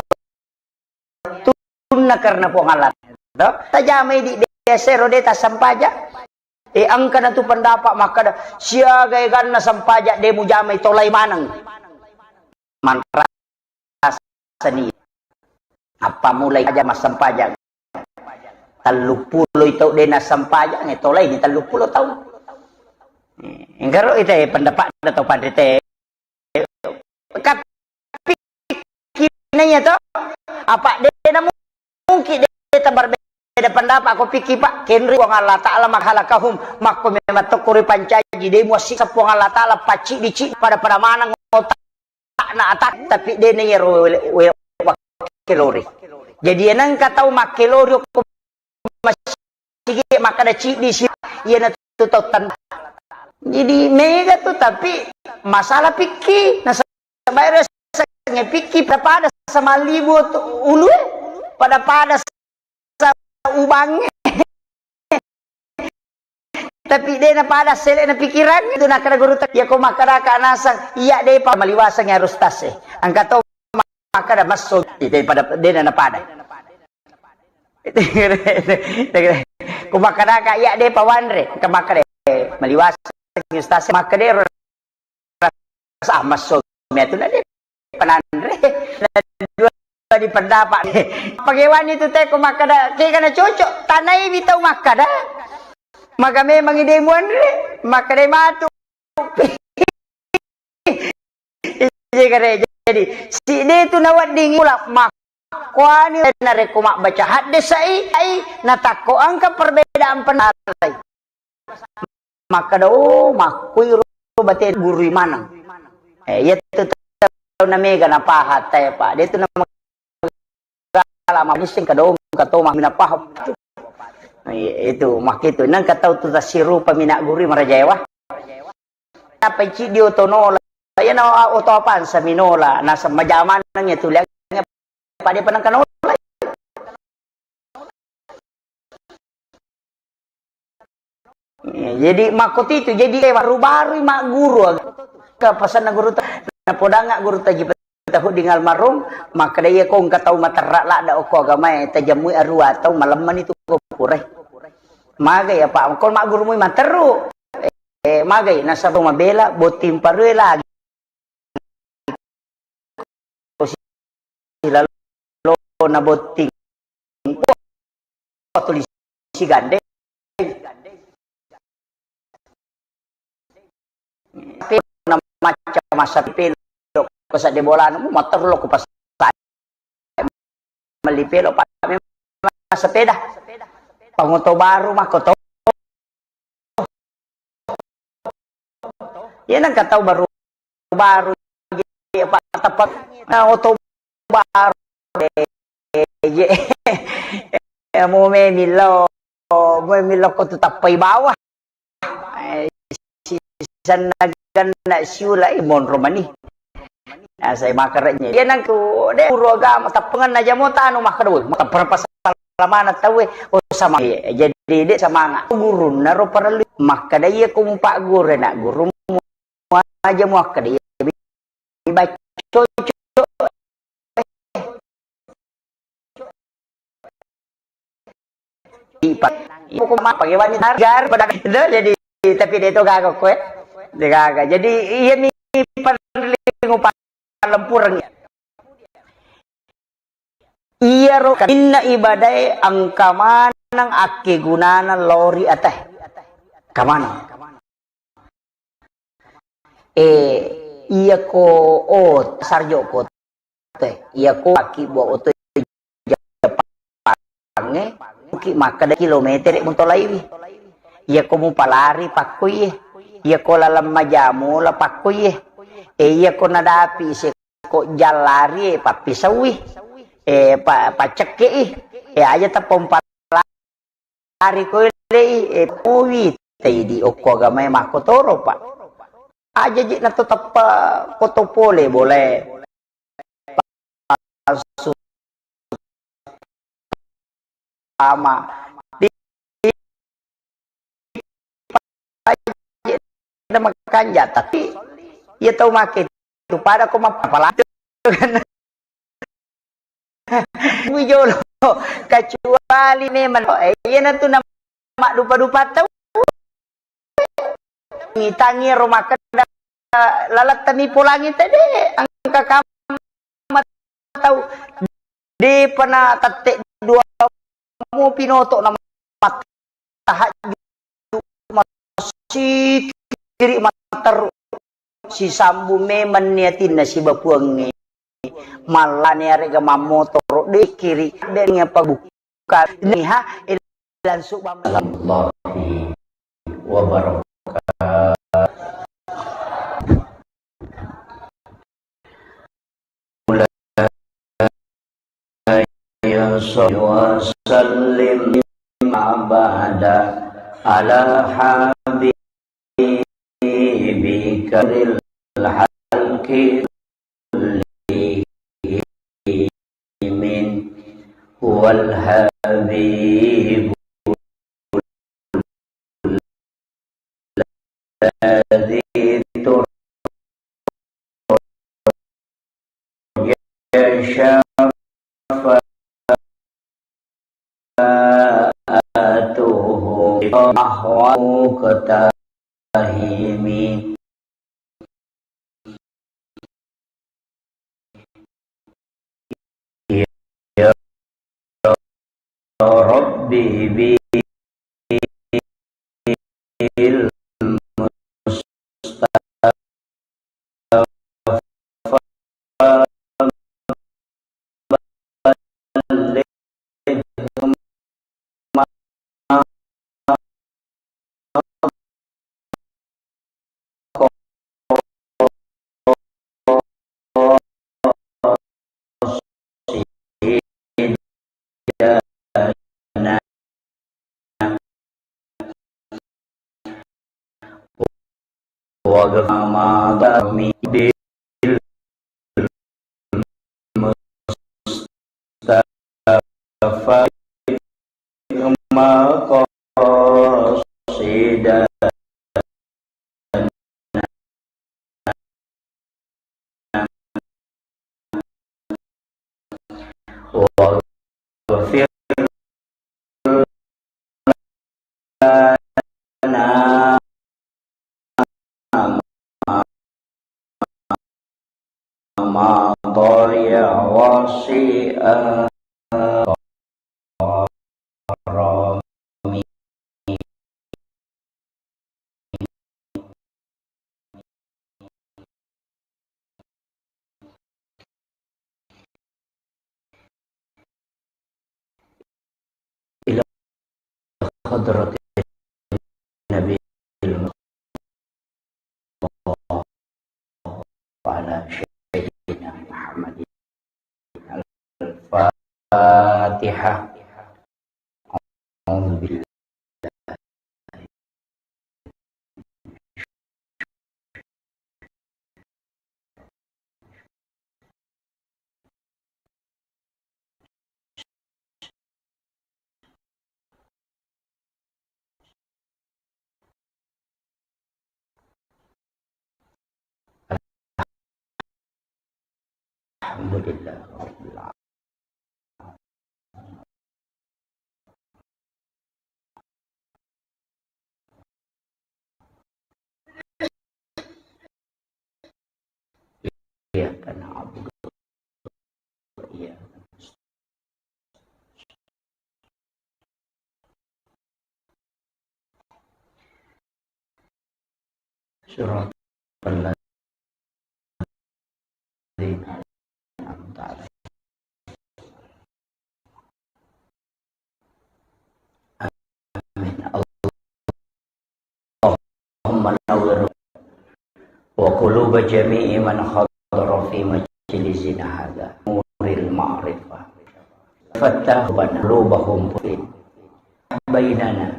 wettunna karena Puang Allah. To? Tajamai di biasa ro de tassempaja. Eh, engka na tu pendapat makkada, siaga eganna sempaja de mujamai tolai maneng. manrasani. Appammulai aja massempajang. Telluppulo tau de' nassempajang, e tolai ni telluppulo tau. Engkaro ite pendapat atau pandite. Tapi kinaya to, apa de' namu mungkin de' tabarbeda pendapat ko pikki, Pak. Kenri Puang Allah Ta'ala makhalaqahum, makko memang tokko ripancaji, de' muassiksa Puang Allah Ta'ala pacci-dicci pada-pada maneng otak na atak, tapi de' na iyaro we-, we-, wakkelori. Jadi, enengka tau makkelori ko masigi makkada ciddi si, iyana tu tau tan-, jadi mega tu, tapi masalah pikki, nasaba ero sange pikki pada-pada sama libu tu ulue, pada-pada sa ubangnge. Tapi de' na pada sele' na pikirangnge tu, nakkada guru ta, iya ko makkada ka nasang, iya de' pa maliwaseng harus tas e. Engka to makkada masso, ite pada de' na pada. Ko makkada ka iya de' pa wanre, engka makkada maliwaseng ustaz, makkada ero sama suami itu na de' pananre. Na dua di pendapat. Pagewani tu te ko makkada, kega na cocok, tanai wi tau makkada. Maka memang ide muanre, makkada matu. Iya kare, jadi, si de' tu nawedding ula makkuani narekko mabbaca hadde' sai, ai, natakko engka perbedaan pendapat. Makkada, oh, makkui ro bate gurui maneng. Eh, iya tu tau na mega na paha te, Pak. De' tu na magala ma missing kadong katoma mina paham. Iya, itu makkitu. Nengka tau tu tasirupa mina gurui marajaewa. Apa ciddi oto nola? Iya na oto apa saminola? Nasa majamaneng ya tu liang. Pada penengka nola. Iya, jadi makko titu, jadi baru-baru magguru ke pasanna guru ta-, napodangnga guru taji tahu di almarhum, makkada iya ko engka tau materra ladda okko agamae, tajammui arua tau malemmani tu ko pure. Magai apa ko maggurumui materru. Eh, magai nasaba mabela botting parue lagi. Silalona botting. Tuli sigandeng. Pe na macca masa pelo ko sadde bolana, mu materro ko pas melli pelo, Pak, memang sepeda. Pangoto baru makko to. Iya nengka tau baru-baru, Pak, tepat. Nah, oto baru. Eh, je. Ya, mu memillo, mu memillo ko tu tappai bawah. Eh, si-, sisenna ganna siula, eh, monro mani. Nah, saya makeranya. Iya nangku, de' guru agama, tappengenna jamo tanu makkada, woi, matappa pasalamana tauwe, oh, sama. Iya, jadi de' semangat. Gurunna ro parellu. Makkada iya ko mupagguru, nak guru mu aja muakkada iya. Ipa-, ipa-, pokok mapake wani tar-, gar pada itu jadi, tapi de' to gaga koe. De' gaga. Jadi iya mi panrelling upalempureng. Iyaro inna ibadae engka maneng akkegunana lao ri atae. Engka maneng. Eh, iya ko, oh, sarjo ko te. Iya ko aki buat oto Jepangnge, ki makkeda kilometere mutolaiwi. Iya ko mupalari pakkuiye. Iya ko laleng majamola pakkuiye. Eh, iya ko nadapi se ko jallari, eh, pappisaui. Eh, pa-, paccekkei. Eh, aja tappa mupalari. Ari ko elei, eh, muwi, taidi okko agamae makkotoro, Pak. Aja ji nato tappa koto pole, boleh. Palsu. Sama. Di-, aja na makanja, tapi iya tau make tu pada ko map-, apalagi kan. Wi jolo, kecuali memang, eh, iyanatu na maddupa-dupa tau. Mitangi ro makkeda, lalattami polangi tede, engka kam-, tau, depa na tette dua mu pinoto na mattahajju, masikiri matteru, sisambu memang ni atinna sibawa Puangnge. Mallani arega mammotoro, de kiri, de nia pabukka. Niha langsung bam-, warahmatullahi wabarakatuh. Wa sallim abada ala habibika khairil khalqi kullihim, huwal habibu alladzi turja syafa'atuhu ahwa muqtahimi. Ya Rabbi bil Mustafa balligh ma qasidana wa ghfir ma dami bil Mustafa maqasidana waghfir lana ma madha ya wasi'al karami. Ila hadratin Nabi wa ala sayyidina Muhammadin. Al-Fatihah. A'udzu billahi Alhamdulillah. Iyyaka na'budu wa iyyaka nasta'in. Siratal ladzina an'amta 'alaihim. Amin. Allahumma nawwir wa quluba jami'i man hadara fi majlisina hadza nuril ma'rifah. Fattah qulubahum bainana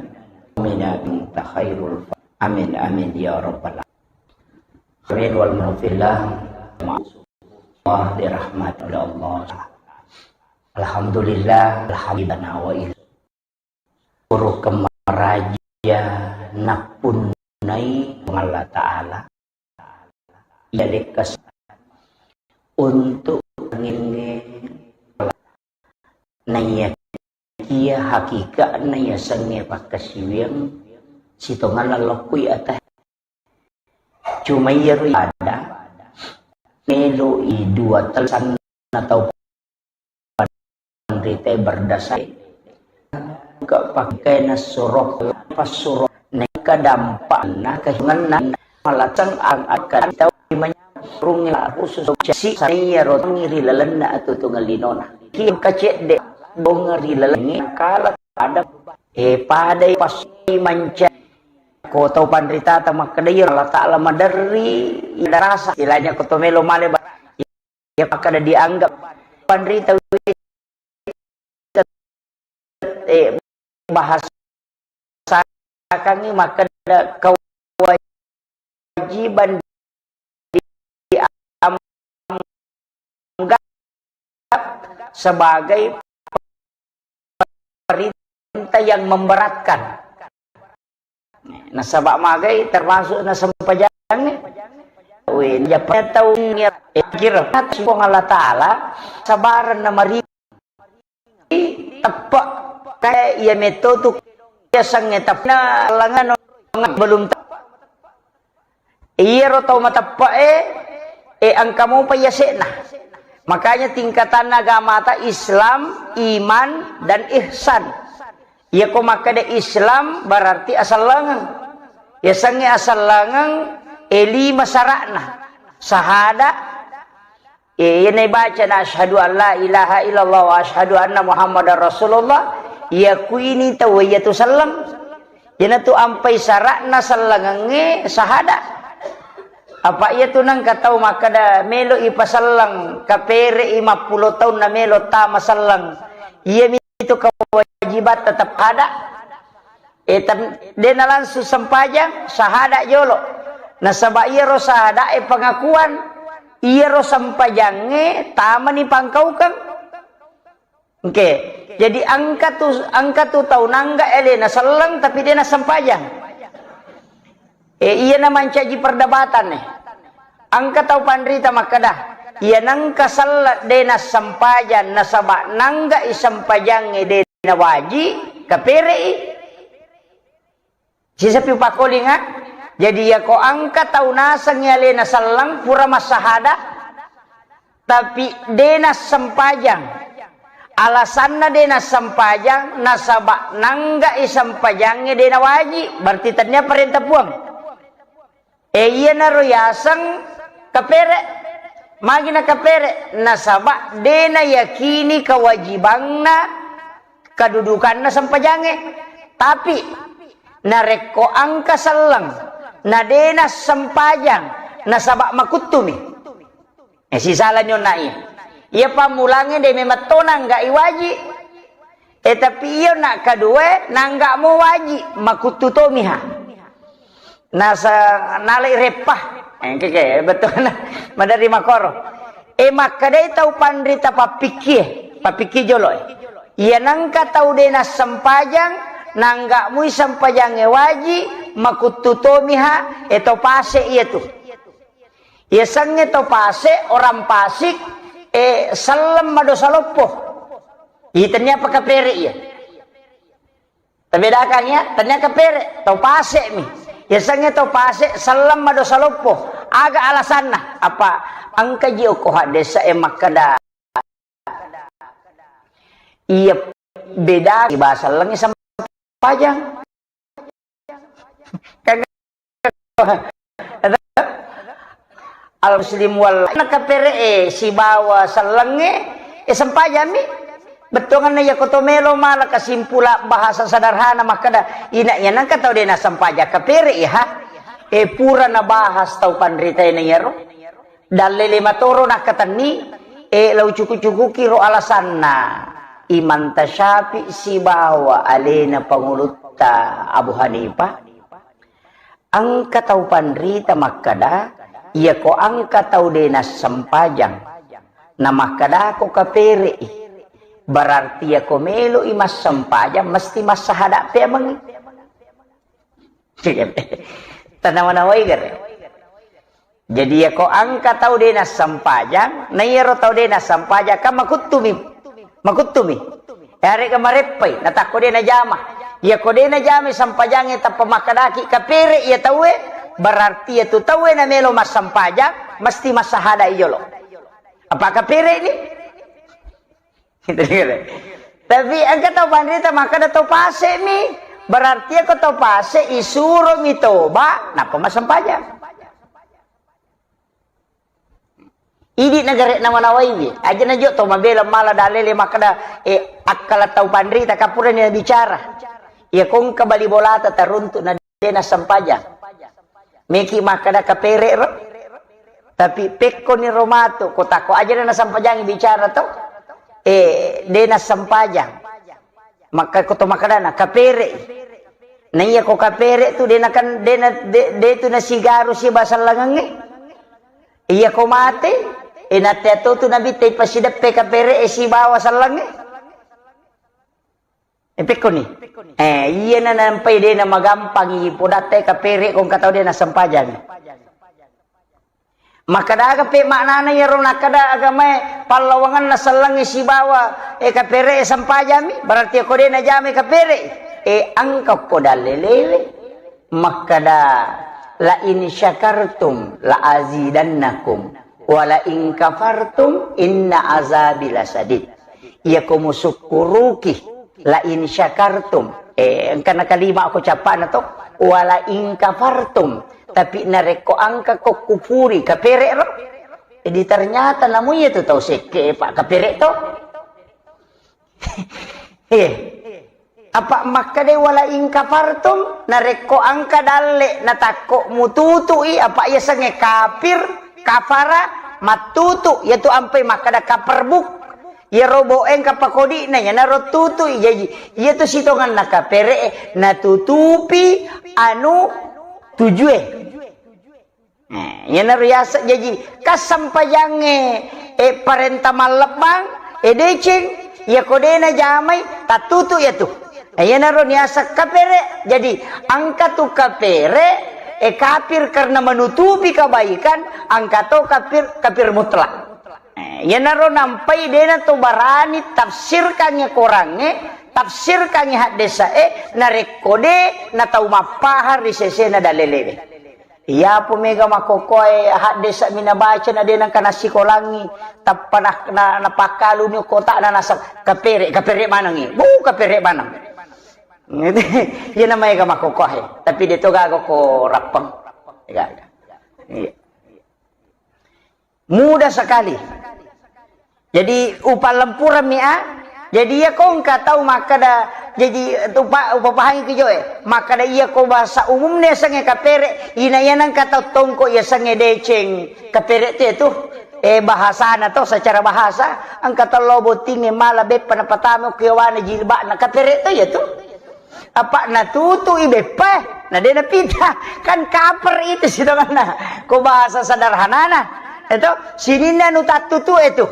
mina minta khairul fa-, amin, amin, ya rabbal alamin. Amin wal maghfirah. Allah dirahmati oleh Allah. Alhamdulillah, alhamdulillah wa il-, urukeng maraja nappunnai Allah Ta'ala. Iya lekkas untuk ngenge naiyakiya hakika'na yasengnge pakkasiwiang sitonganna lokko i ata. Cuma iyaro ada melo'i dua telsanna tau panrita berdasar ke pakai nasuro, pasuro, neka dampakna, kehilangan, malatang ang akan tau menyarung khusus si saya rotong ri lalenna atutungan linona. Ki kacedde dong ri lalengi kala ada, eh, padai pas manca. Ko tau panritata makkeda, iya Allah Ta'ala maderri, iya rasa, istilahnya ko to melo male ba-, iya makkeda dianggap panrita wi-, eh, bahasakangngi makkeda kewajiban dianggap sebagai perintah yang memberatkan. Nasaba magai termasuk nasempajangnge. Wih, japa tau ngira, eh, kira, Puang Allah Ta'ala, sabareng na mari teppe'. Kayak iya metto tu, iya sangnge teppe', na langan belum teppe'. Iyaro tau mateppe'e, e, engka mopa yase'na. Makanya tingkatanna agamata Islam, iman, dan ihsan. Iyako makkeda Islam berarti asellengeng. Yasengnge asellengeng, e, lima sara'na. Sahada, e, iyana ibacana asyhadu an la ilaha illallah wa asyhadu anna Muhammadar Rasulullah, yakuini tau iyatu selleng. Iyanatu ampai sara'na sellengengnge sahada. Apa iyatu nengka tau makkeda melo ipaselleng, kapere'i mappulo taunna melo tama selleng. Iyami itu kewajiban tetap ada. Eh, tem-, dena langsung sempajang, sahada jolo. Nasaba iyaro sahada e pengakuan, iyaro sempajangnge tamani pangkaukeng. Oke, jadi engka tu, engka tu tau nangga alena selleng tapi dena sempajang. Eh, iyana mancaji perdebatan, eh. Engka tau panrita makkeda, iya nengka selleng de nassempajang nasaba nanggai sempajangnge de nawaji, kapere'i. Sisepi upakkolinga, jadi yako engka tau nasengngi alena selleng pura massahada, tapi de nassempajang. Alasanna de nassempajang, nasaba nanggai sempajangnge de nawaji, berarti tennia parenta Puang. E, iyanaro yaseng kapere. Magi nakapere? Nasaba de nayakini kewajibanna, kedudukanna sempajangnge. Tapi narekko engka selleng, na de nassempajang, nasaba makuttumi. Eh, sisala nyonna iya. Iya pammulangnge de memang to nangga iwaji. Eh, tapi iyo nak kedua nangga mo waji, makuttu tomiha. Nasa nalai reppa. Eh, keke, betul. Madari makoro. Eh, makkedai tau panrita pappikkie, pappikkie jolo, eh. Iya nengka tau de nassempajang, nangga mui sempajangnge waji, makuttu tomiha, eh, to pase iya tu. Yasengnge to pase, orang pasik, eh, selleng madosa loppo. Iya tennia apa kapere iya. Tabedakang ya, tennia kapere, to pase mi. Yasengnge to pase, selleng madosa loppo. Aga alasanna? Apa engka ji okko haddesa e makkeda, iya beda bahasa lengnge sempajang. Kan al muslim wal nakapere e sibawa sellengnge e sempajami. Bettuanganna iya koto melo mala kesimpulan bahasa sederhana makkeda ina iya nengka tau de nasempajang kapere iha. E pura nabahas tau panrita ina iyaro. Dalle lima toro nakkatenni, e, lau cuku-cukuki ro alasanna Imam Tasyafi sibawa alena pangulutta Abu Hanifah. Engka tau panrita makkeda, iyako engka tau de nassempajang, namakkedako kapere'i, berarti iyako melo'i massempajang mesti massahada pemengngi. Tanawa-nawai gare. Jadi yako engka tau de nassempajang, na iyaro tau de nassempajang kan makuttumi. Makuttumi. Yarega mareppai, natakko de najama. Yako de najama sempajangnge tappa makkedaki kapere iya tauwe, berarti iya tu tauwe namelo massempajang mesti massahada iyolo. Apa kapere ni? Tapi engka tau panrita makkeda tau pase' mi. Berarti ko tau pase' isuro mi toba, nappa massempajang. Idi' nagare' namanawaiwi. Aja' najo' to mabela mala dalele makkeda, eh, akkala tau panrita kapurani bicara. Iya ko engka bali bolata taruntu' na de' nassempajang. Meki makkeda kapere' ro. Tapi pekkoni ro matu, ko tako aja' na nassempajang bicara to. Eh, de' nassempajang. Makka ko to makkedana kapere'. Na iya ko kapere' tu de' nakan, de' na, de', de' tu nasigaru siba sellengengnge. Iya ko mate, e, natea to tu Nabitta ipasideppe kapere' e sibawa sellengnge. E, pekkoni. Eh, iya na nampai de' na magampangi podatta kapere' ko engka tau de' nassempajang. Makkeda aga pe maknana iyaro nakkeda agamae pallawangenna sellengnge sibawa, e, kapere' e sempajammi, berarti ko de' najamai kapere'. E, engka ko dalelewe. Makkeda, "La in syakartum la azidannakum, wa la in kafartum inna azabi lasadid." Iya ko musukkuruki, la in syakartum. Eh, engka na kalima ko cappa'na to, wa la in kafartum. Tapi narekko engka ko kufuri, kapere' ro. Jadi ternyata namu iya tu tau sekke, Pak, kapere' to. Eh. Apa makkeda wala in kafartum, narekko engka dalle' natakko mututu'i, apa iya sengnge kafir, kafara, mattutu', iyatu ampai makkeda kaperbuk. Iyaro bo engka pakodi'na, iyanaro tutu'i. Jaji, iyatu sitongenna kapere'e natutupi anu tujue. Eh, iyanaro yaseng jaji, kassempajangnge, eh, parenta mallebbang, eh, deceng, iyako de' najamai, tattutu iyatu. Eh, iyanaro niaseng kapere'. Jadi, engka tu kapere', eh, kafir karena menutupi kebaikan, engka to kafir, kafir mutlak. Eh, iyanaro nampai de' nato barani tafsirkangngi Korangnge, tafsirkangngi haddesa'e, narekko de' natau mappahang ri sesena dalelewe. Iyapo mega makkokkoe haddesa'mi nabaca na de' nengka nassikolangngi, tappa na, na, napakkaluni kota'na naseng, "Kapere', kapere' manengngi." Bu, kapere' maneng. Iyana maega makkokkoe, tapi de' to gaga ko rappeng. Gaga. Iya. Mudah sekali. Jadi, upallempurammi a. Jadi, iya ko engka tau makkeda, jadi, upa-, upapahangi ki joe. Makkeda iya ko bahasa umumna yasengnge kapere', ina iya nengka tau tongko yasengnge deceng. Kapere' te tu, eh, bahasana to, secara bahasa, engka tau lao bottingnge mala beppa napatama ko yawana jilba'na, kapere' to iya tu. Apa natutu'i beppa, na de' napita. Kan kaper itu sitonganna. Ko bahasa sederhanana. Itu sininna anu tattutu itu.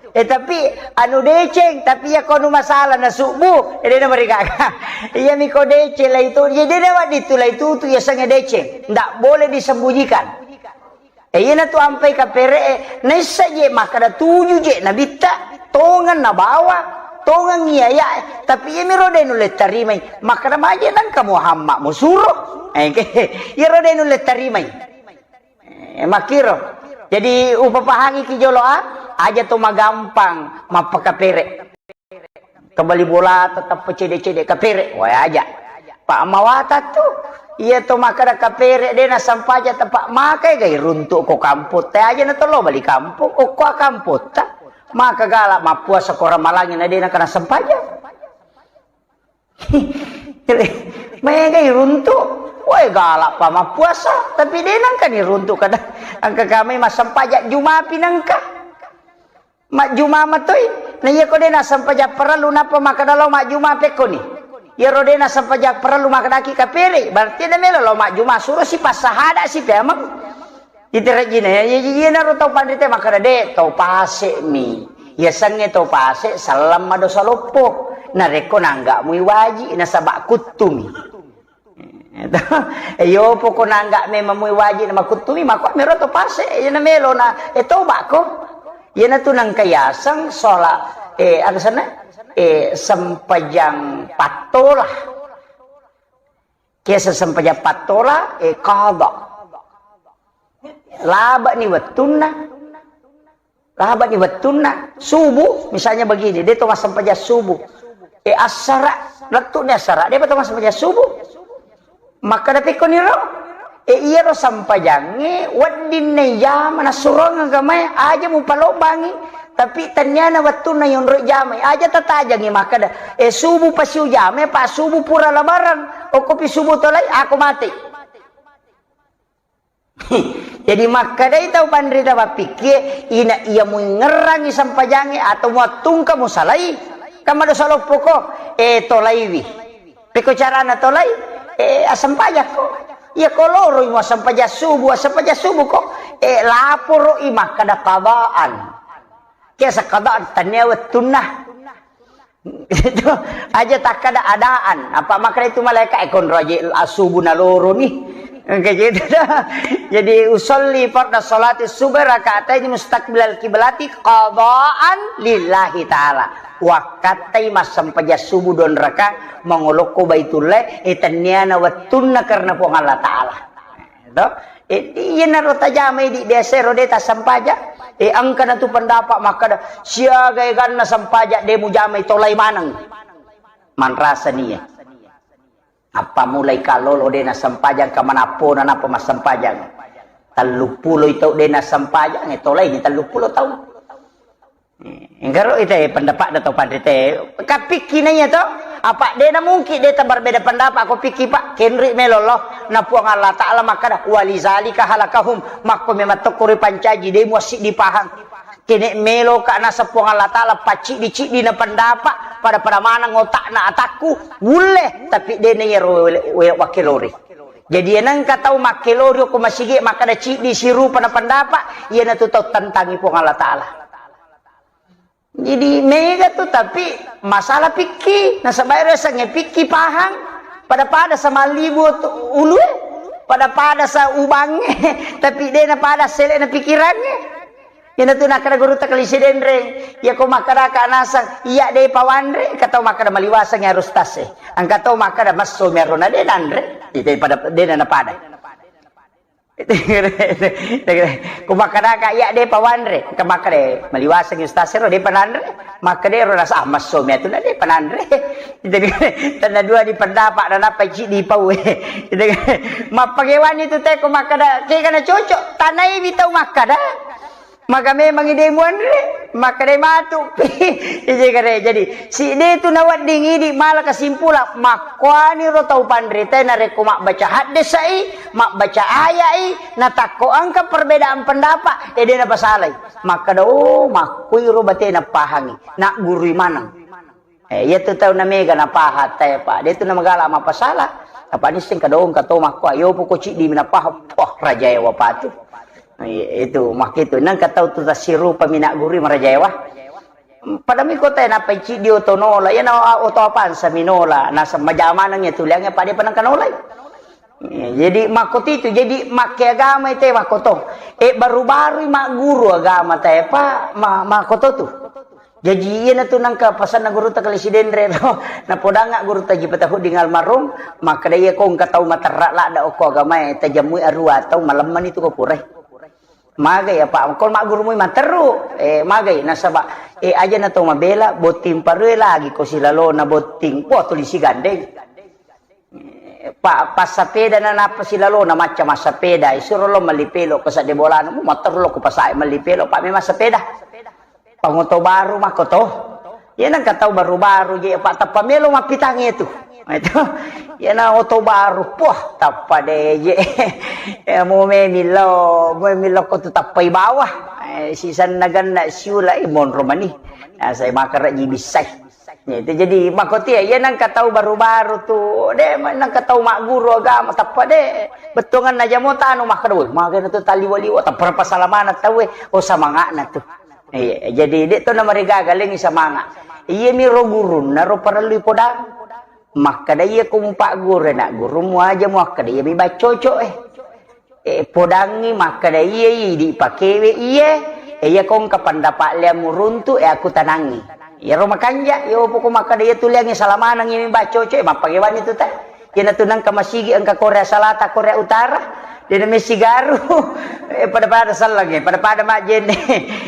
Eh, tapi anu deceng, tapi iya ko anu masalah na subuh, eh, de' namarigaga. Iya mi ko deceng lah itu. Jadi de' nawa ditu lah itu, tu yasengnge deceng. Ndak boleh disembunyikan. E, iyanatu ampai kapere'e, naissa je makkeda tuju je nabitta, tongeng nabawa, tongeng iyaya'e, tapi iyamiro de' nulle tarimai, makkeda maje nengka Muhammad musuro. E, iyaro de' nulle tarimai. E, makkiro. Jadi, upapahangi ki jolo a, aja to magampang mappakapere'. Kebali bola tetap cede-cede kapere', wae aja. Pak mawata tu, iya to makkeda kapere' de' nassempajang tepa' makai gai runtu' ko kampotta aja na tolo bali kampong, okko kampotta. Maka gala mappuasa ko ramalangi na de' nengka nassempajang. Maega iruntu', wae gala pa mappuasa, tapi de' nengka ni runtu' kada. Engka kamai massempajang Juma pi nengka. Majjuma matoi, na iya ko de' nassempajang parellu nappa makkeda lao majjuma pekkoni. Iyaro de' nassempajang parellu makkedaki kapere', berarti de' melo lao majjuma, suro si passahada si peameng. Iterejjina, ya, ya, ya, iyanaro tau panrita makkeda de' tau pase' mi. Yasengnge tau pase' selleng madosa loppo. Narekko nangga mui waji, nasaba' kuttumi. Iyo, pokona nangga memang mui waji na makuttumi, mako mero to pase', iyana melo na, eh, tobako. Iyanatu nengka yaseng sholat, eh, apa sana? Eh, sempajang pattola. Kiasa sempajang pattola, eh, qada. Laba'ni wettunna. Labani wettunna subuh, misalnya begini, de to massempajang subuh. E, assara, lettu ni assara, de pa to massempajang subuh. Makkeda pekkoniro, e, iyaro sempajangnge wedding naijama nassurong agamae, aja mupalobbangi, tapi tenniana wettunna yonroi jamai, aja tatajangi makkeda, e, subuh pasi ujamai, pa subuh pura labarang, okkopi subuh tolai, ako mate. Jadi makkedai tau panrita mappikkie, ina iya muingngerangi sempajangnge atau muattungka musalai, kan madosa loppoko, e, tolaiwi. Pekko carana tolai, e, assempajakko. Iya ko loroi muassempajang subuh, assempajang subuh ko, e, laporoi makkeda qadaan. Kiasa qadaan, tennia wettunna. Itu aja takkada adaan. Apa makkeda itu malaikat, e, konro aja asubuh naloroni. Kayak gitu dah. Jadi, usolli farda salati subuh rakaatain mustaqbilal kiblati qadaan lillahi ta'ala. Wakkattai massempajang subuh don raka mangolokko Baitullah, e, tenniana wettunna karena Puang Allah Ta'ala. To? E, iyanaro tajamai di desa ro de tassempajang. E, engkana tu pendapat makkeda, siaga eganna sempajang de mujamai tolai maneng. Manrasa nia. Apa mulai kalolo de nassempajang, kamanappona napa massempajang. Telluppulo i tau de nassempajang, e, tolai ni telluppulo tau. Enggaro ite pendapat da tau panrite. Kapikki naiya to? Apa de na mungkin de tabarbeda pendapat ko pikki, Pak? Kenri melo lo. Na Puang Allah Ta'ala makkada, "Walizalika halakahum." Makko memang tokko ripancaji, de muassiddi pahang. Kene melo ka nasa Puang Allah Ta'ala pacciddi-ciddi na pendapat, pada-pada maneng otakna atakku, wulle, tapi de na iyaro wele-, wele-, wakkelori. Jadi, enengka tau makkelori ko masigi makkada ciddi sirupa na pendapat, iyana tu tau tentangi Puang Allah Ta'ala. Jadi mega tu, tapi masalah pikki, nasaba ero yasengnge pikki pahang, pada-pada samallibu tu ulue, pada-pada sa ubangnge, tapi de na pada sele na pikirangnge. Iyana tu nakkada gurutta Kalisi Denreng, iya ko makkada ka nasang, iya de pawanre, ka tau makkada maliwaseng harus tase. Angka tau makkada masso mi arona de nanre, ite pada de na pada. Ku makkadaka, iya de pawanre. Engka makkada, maliwaseng ustaz ero de pananre. Makkada ero rasa, ah, masso mi atu na de pananre. Jadi, tenna dua di pendapat, na nappa ciddi pau. Mappagewani tu te ko makkada, kega na cocok, tanai mi tau makkada. Maka memang ide muanre, makkada matu. Ije kare. Jadi, si de tu nawedding idi mala kesimpulan, makkuani ro tau panrita narekko mabbaca haddesai, mabbaca ayai, natakko engka perbedaan pendapat, e de napasalai. Makkada, oh, makkuiro batena pahangi, naggurui maneng. Eh, iya tu tau na mega napahang tae, Pak. De tu na magala mapasala. Apa nisseng kadong kato makko, ayo poko ciddi mi napahang. Poh, rajae wapatu. Iya, itu makkitu. Nang katau tu tasirupa mi naggurui marajae wa. Pada mi kota na pai ciddi oto nola. Iya na oto apaan sa mi nola. Nasa majamanang ya tuliangnge pade panang kanolai. Iya, jadi makkotitu, jadi makke agama ite makkoto. Eh, baru-baru magguru agama tae, Pak, ma-, makkoto tu. Jaji, iyanatu nangka pasanna Gurutta Kalisi Denre ro. Napodangnga Gurutta Haji Patahudin almarhum, makkeda, iya ko engka tau materra ladda okko agamae, tajammui arua tau, malemmani tu ko purae. Magai apa, ko maggurumui matteru, eh, magai, nasaba, eh, aja na tau mabela, botting parue lagi ko silalona botting, wah, tuli sigandeng. Pa-, passapeda na nappa silalona macca massapeda, isuro lo melli pelo ko sadde bolana, mu matteru lo ko pasae melli pelo, pa memang sapeda. Pangoto baru makkoto. Iya nengka tau baru-baru je, pa tappa melo mappitang itu. Itu. Iya na oto baru, poh, tappa de je. Ya, mu memillo, mu memillo ko tu tappai bawah. Eh, sisanna ganna siula, eh, monro mani. Ya, saya makara ji bissai. Ya, itu jadi makoti ya, iya nengka tau baru-baru tu, de, nengka tau magguru agama, tappa de, bettuanganna jamo tanu makkeda, woi, magana tu taliwa-liwa, tappa pasalamana tau, eh, oh, samangana tu. Iya, jadi de to namarigaga lengi samanga. Iya mi ro gurunna ro parellu podang. Makkeda iya ko mupagguru na gurummu aja muakkeda iya mi baccoco, eh. Eh, podangngi makkeda, iya, iya, idi pakewe, iya. Eh, iya ko engka pendapat liang muruntu, eh, aku tanangi. Iyaro makanja, yo poko makkeda iya tu liangi salamaneng iya mi baccoco, eh, mappagewani tu ta. Iyanatu nengka masigi engka Korea Selatan, Korea Utara, de' na messigaru, eh, pada-pada sellengnge, pada-pada majjenne.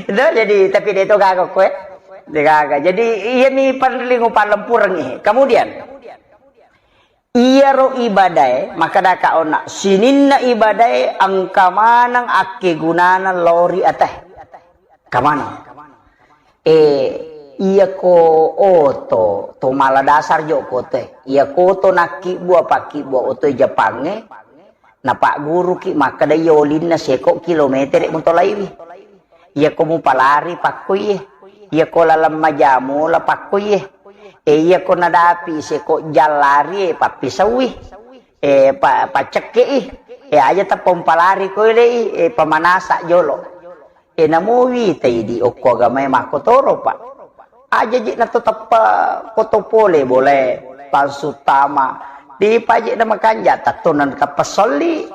Itu jadi, tapi de' to gaga ko, eh. De' gaga. Jadi, iyami parellu upallempurengngi. Kemudian, iyaro ibadae, makkedaka onna, sininna ibadae engka maneng akkegunana lao ri ate. Engka maneng. Eh, iyako oto, to mala dasar jo ko te. Iyako oto nakkibbua, pakkibbua oto Jepangnge, napagguruki makkeda iya olinna seko kilometere mutolaiwi. Iyako mupalari pakkoiye. Iyako laleng majamola pakkoiye. Eh, iyako nadapi seko jallari, eh, pappisaui. Eh, pa-, paccekkei. Eh, aja tappa umpalari ko elei, eh, pamanasa jolo. E, namo witai di okko agamae makkotoro, Pak. Aja ji nato teppa koto pole bolae, langsung tama. Di paje na makanja tatto na kappa solli.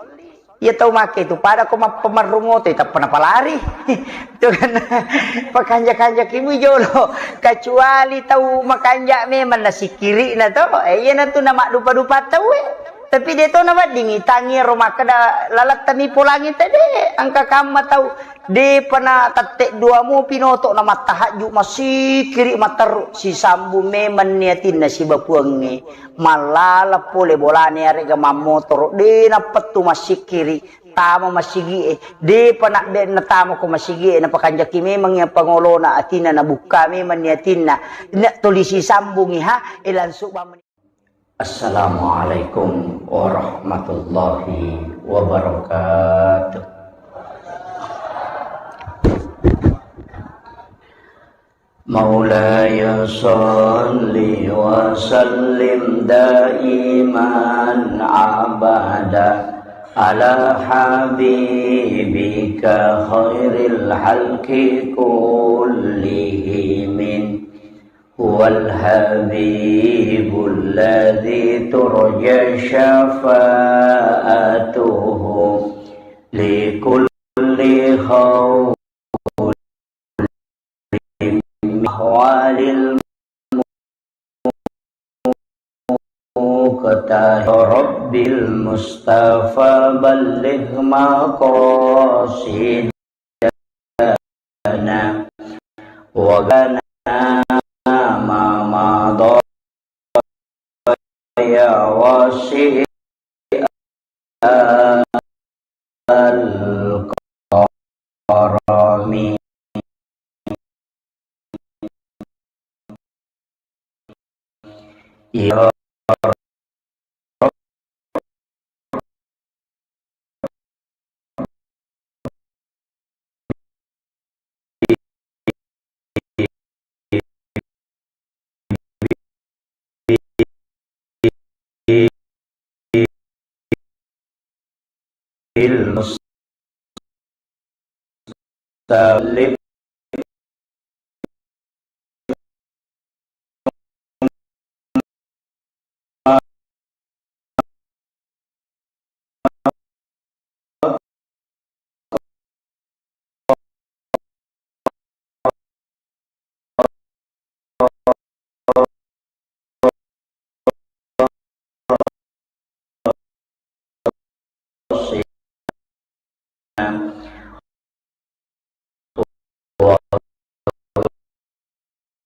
Iya tau make tu pada ko mappamarrung oto, tappa napalari. Itu kan pakanja-kanja kimu jolo. Kecuali tau makanja memang nasikiri na to. Eh, iya na tu na maddupa-dupa tau, eh. Tapi de' to naweddingi, tangi ro makkeda lalettami polangi tede, engka kamma tau. De'pa na tette dua mupi noto na mattahajju, massikkiri matteru, sisambung memang ni atinna siba Puangnge. Mallala pole bolane arega mammotoro, de' nappettu massikkiri, tama masigie. De'pa na be-, natama ko masigie, napakanjaki memang yang pangolona atinna, nabukka memang ni atinna. Na tuli sisambungi ha, e langsung bamani. Assalamualaikum warahmatullahi wabarakatuh. مولاي صل وسلم دائما أبدا على حبيبك خير الخلق كلهم. هو الحبيب الذي ترجى شفاعته لكل هول من أهوال المقتحم. رب المصطفى بلغ مقاصدنا لنا وكان ما مضى يا واسع الكرم. يا المستقيم.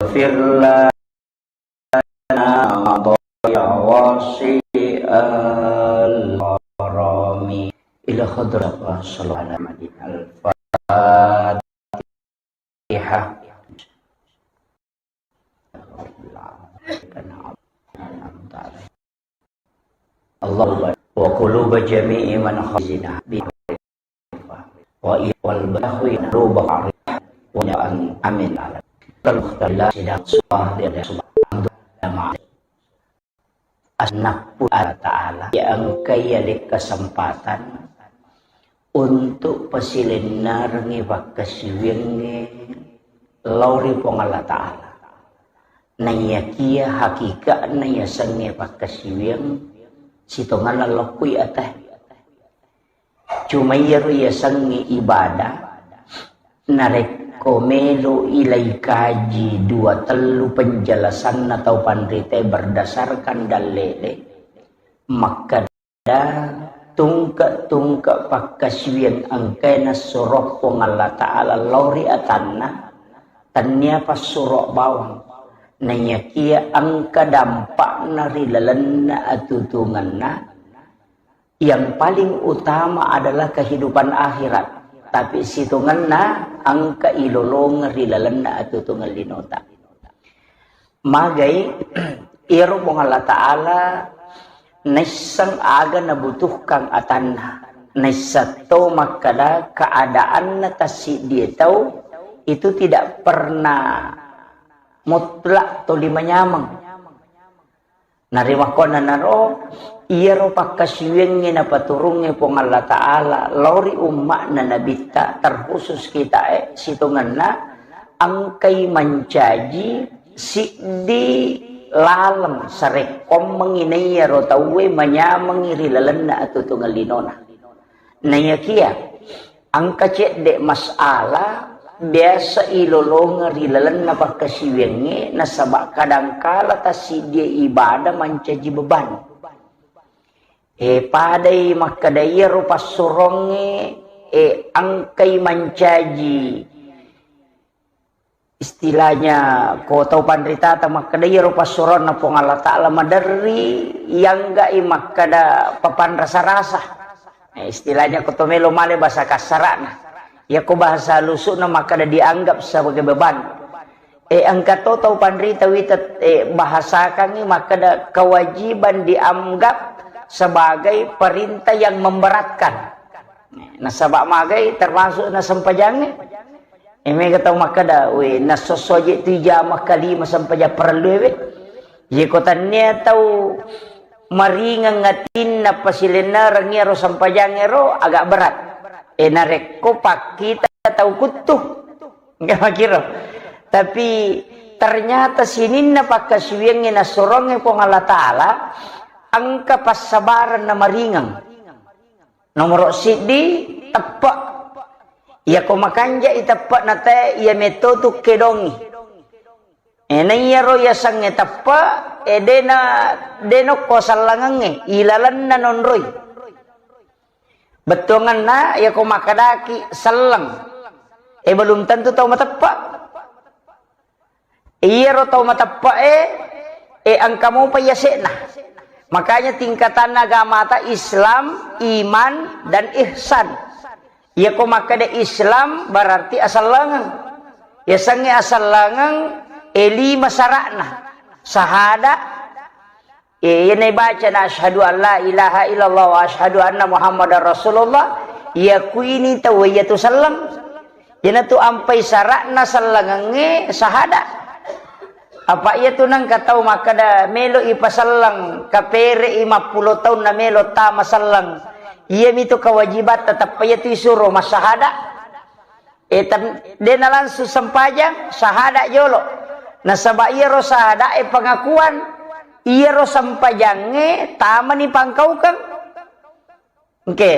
واغفر لنا وضيع واسع الكرم. إلى حضرة صلى الله عليه وسلم. الفاتحة. اللهم وقلوب جميع من خزنا والبحر قلوب عريض وأن أمن على المختار سيدنا سبحانه وتعالى. Anakku Allah Ta'ala, ya engkai ale kesempatan untuk pasilennarengngi pakkasiwiangnge lao ri Puang Allah Ta'ala. Naiyakia hakika'na yasengnge pakkasiwiang sitonganna lokkui ate. Cuma iyaro yasengnge ibadah, narekko melo ilai kaji dua tellu penjelasanna tau panrita berdasarkan dalle'e, Makkeda tungke-tungke pakkasiwiang engkae nassuro Puang Allah Ta'ala lao ri atanna, tennia passuro bawang. Naiyakia engka dampakna ri lalenna atutungenna, yang paling utama adalah kehidupan akhirat. Tapi sitongenna engka ilolongeng ri lalenna atutungeng linota. Magai, iyaro Puang Allah Ta'ala naisseng aga nabutuhkan atanna. Naisseng to makkeda keadaanna tassiddie tau itu tidak pernah mutlak toli manyameng. Narimakkuannanaro, iyaro pakkasiwiangnge napaturungnge Puang Allah Ta'ala lao ri umma'na Nabitta, terkhusus kitae, sitongenna engkai mancaji siddi laleng sarekkoammengngi naiyaro tauwe manyamengngi ri lalenna atutungeng linona. Naiyakia engka cedde masalah biasa ilolongeng ri lalenna pakkasiwiangnge, nasaba kadangkala tassiddie ibadah mancaji beban. E, padai makkeda iyaro passurongnge, e, engkai mancaji istilahnya ko tau panritata makkeda iyaro passuronna Puang Allah Ta'ala maderri, iyangga'i makkeda papanrasa-rasa. Eh, istilahnya ko to melo male bahasa kasara'na. Iyako bahasa halusukna makkeda dianggap sebagai beban. Eh, engka to tau panrita wita, eh, bahasakangngi makkeda kewajiban dianggap sebagai perintah yang memberatkan. Nasaba magai termasuk nasempajangnge. Eh, mega tau makkeda, "We, nassosso je tu ijama kalima sempajang parellu we." Ye ko tannia tau maringeng atinna pasilennereng iyaro sempajang ero agak berat. Eh, narekko pakkita tau kuttu. Enggak makiro. Tapi ternyata sininna pakkasiwiangnge nassurongnge Puang Allah Ta'ala engka passabareng na maringeng. Nomoro siddi, teppe. Iyako makanjai teppe na te, iya metto tu kedongi. E, na iyaro yasengnge teppe, e, dena, dena ko sellengengnge, ilalenna nonroi. Bettuangenna, iyako makkedaki selleng. E, belum tentu tau mateppe. Iyaro tau mateppe'e, e, engka mopa yase'na. Makanya tingkatanna agamata Islam, iman, dan ihsan. Iyako makkeda Islam berarti asellengeng. Yasengnge asellengeng, e, lima sara'na. Sahada, e, iyana ibacana asyhadu an la ilaha illallah wa asyhadu anna Muhammadar Rasulullah, yakuini tau iyatu selleng. Iyanatu ampai sara'na sellengengnge sahada. Apa iyatu nengka tau makkeda melo ipaselleng, kapere'i mappulo taunna melo tama selleng. Iyamitu kewajibatta, teppa iyatu isuro massahada. E, tem-, dena langsung sempajang, sahada jolo. Nasaba iyaro sahada e pengakuan, iyaro sempajangnge tamani pangkaukeng. Engke,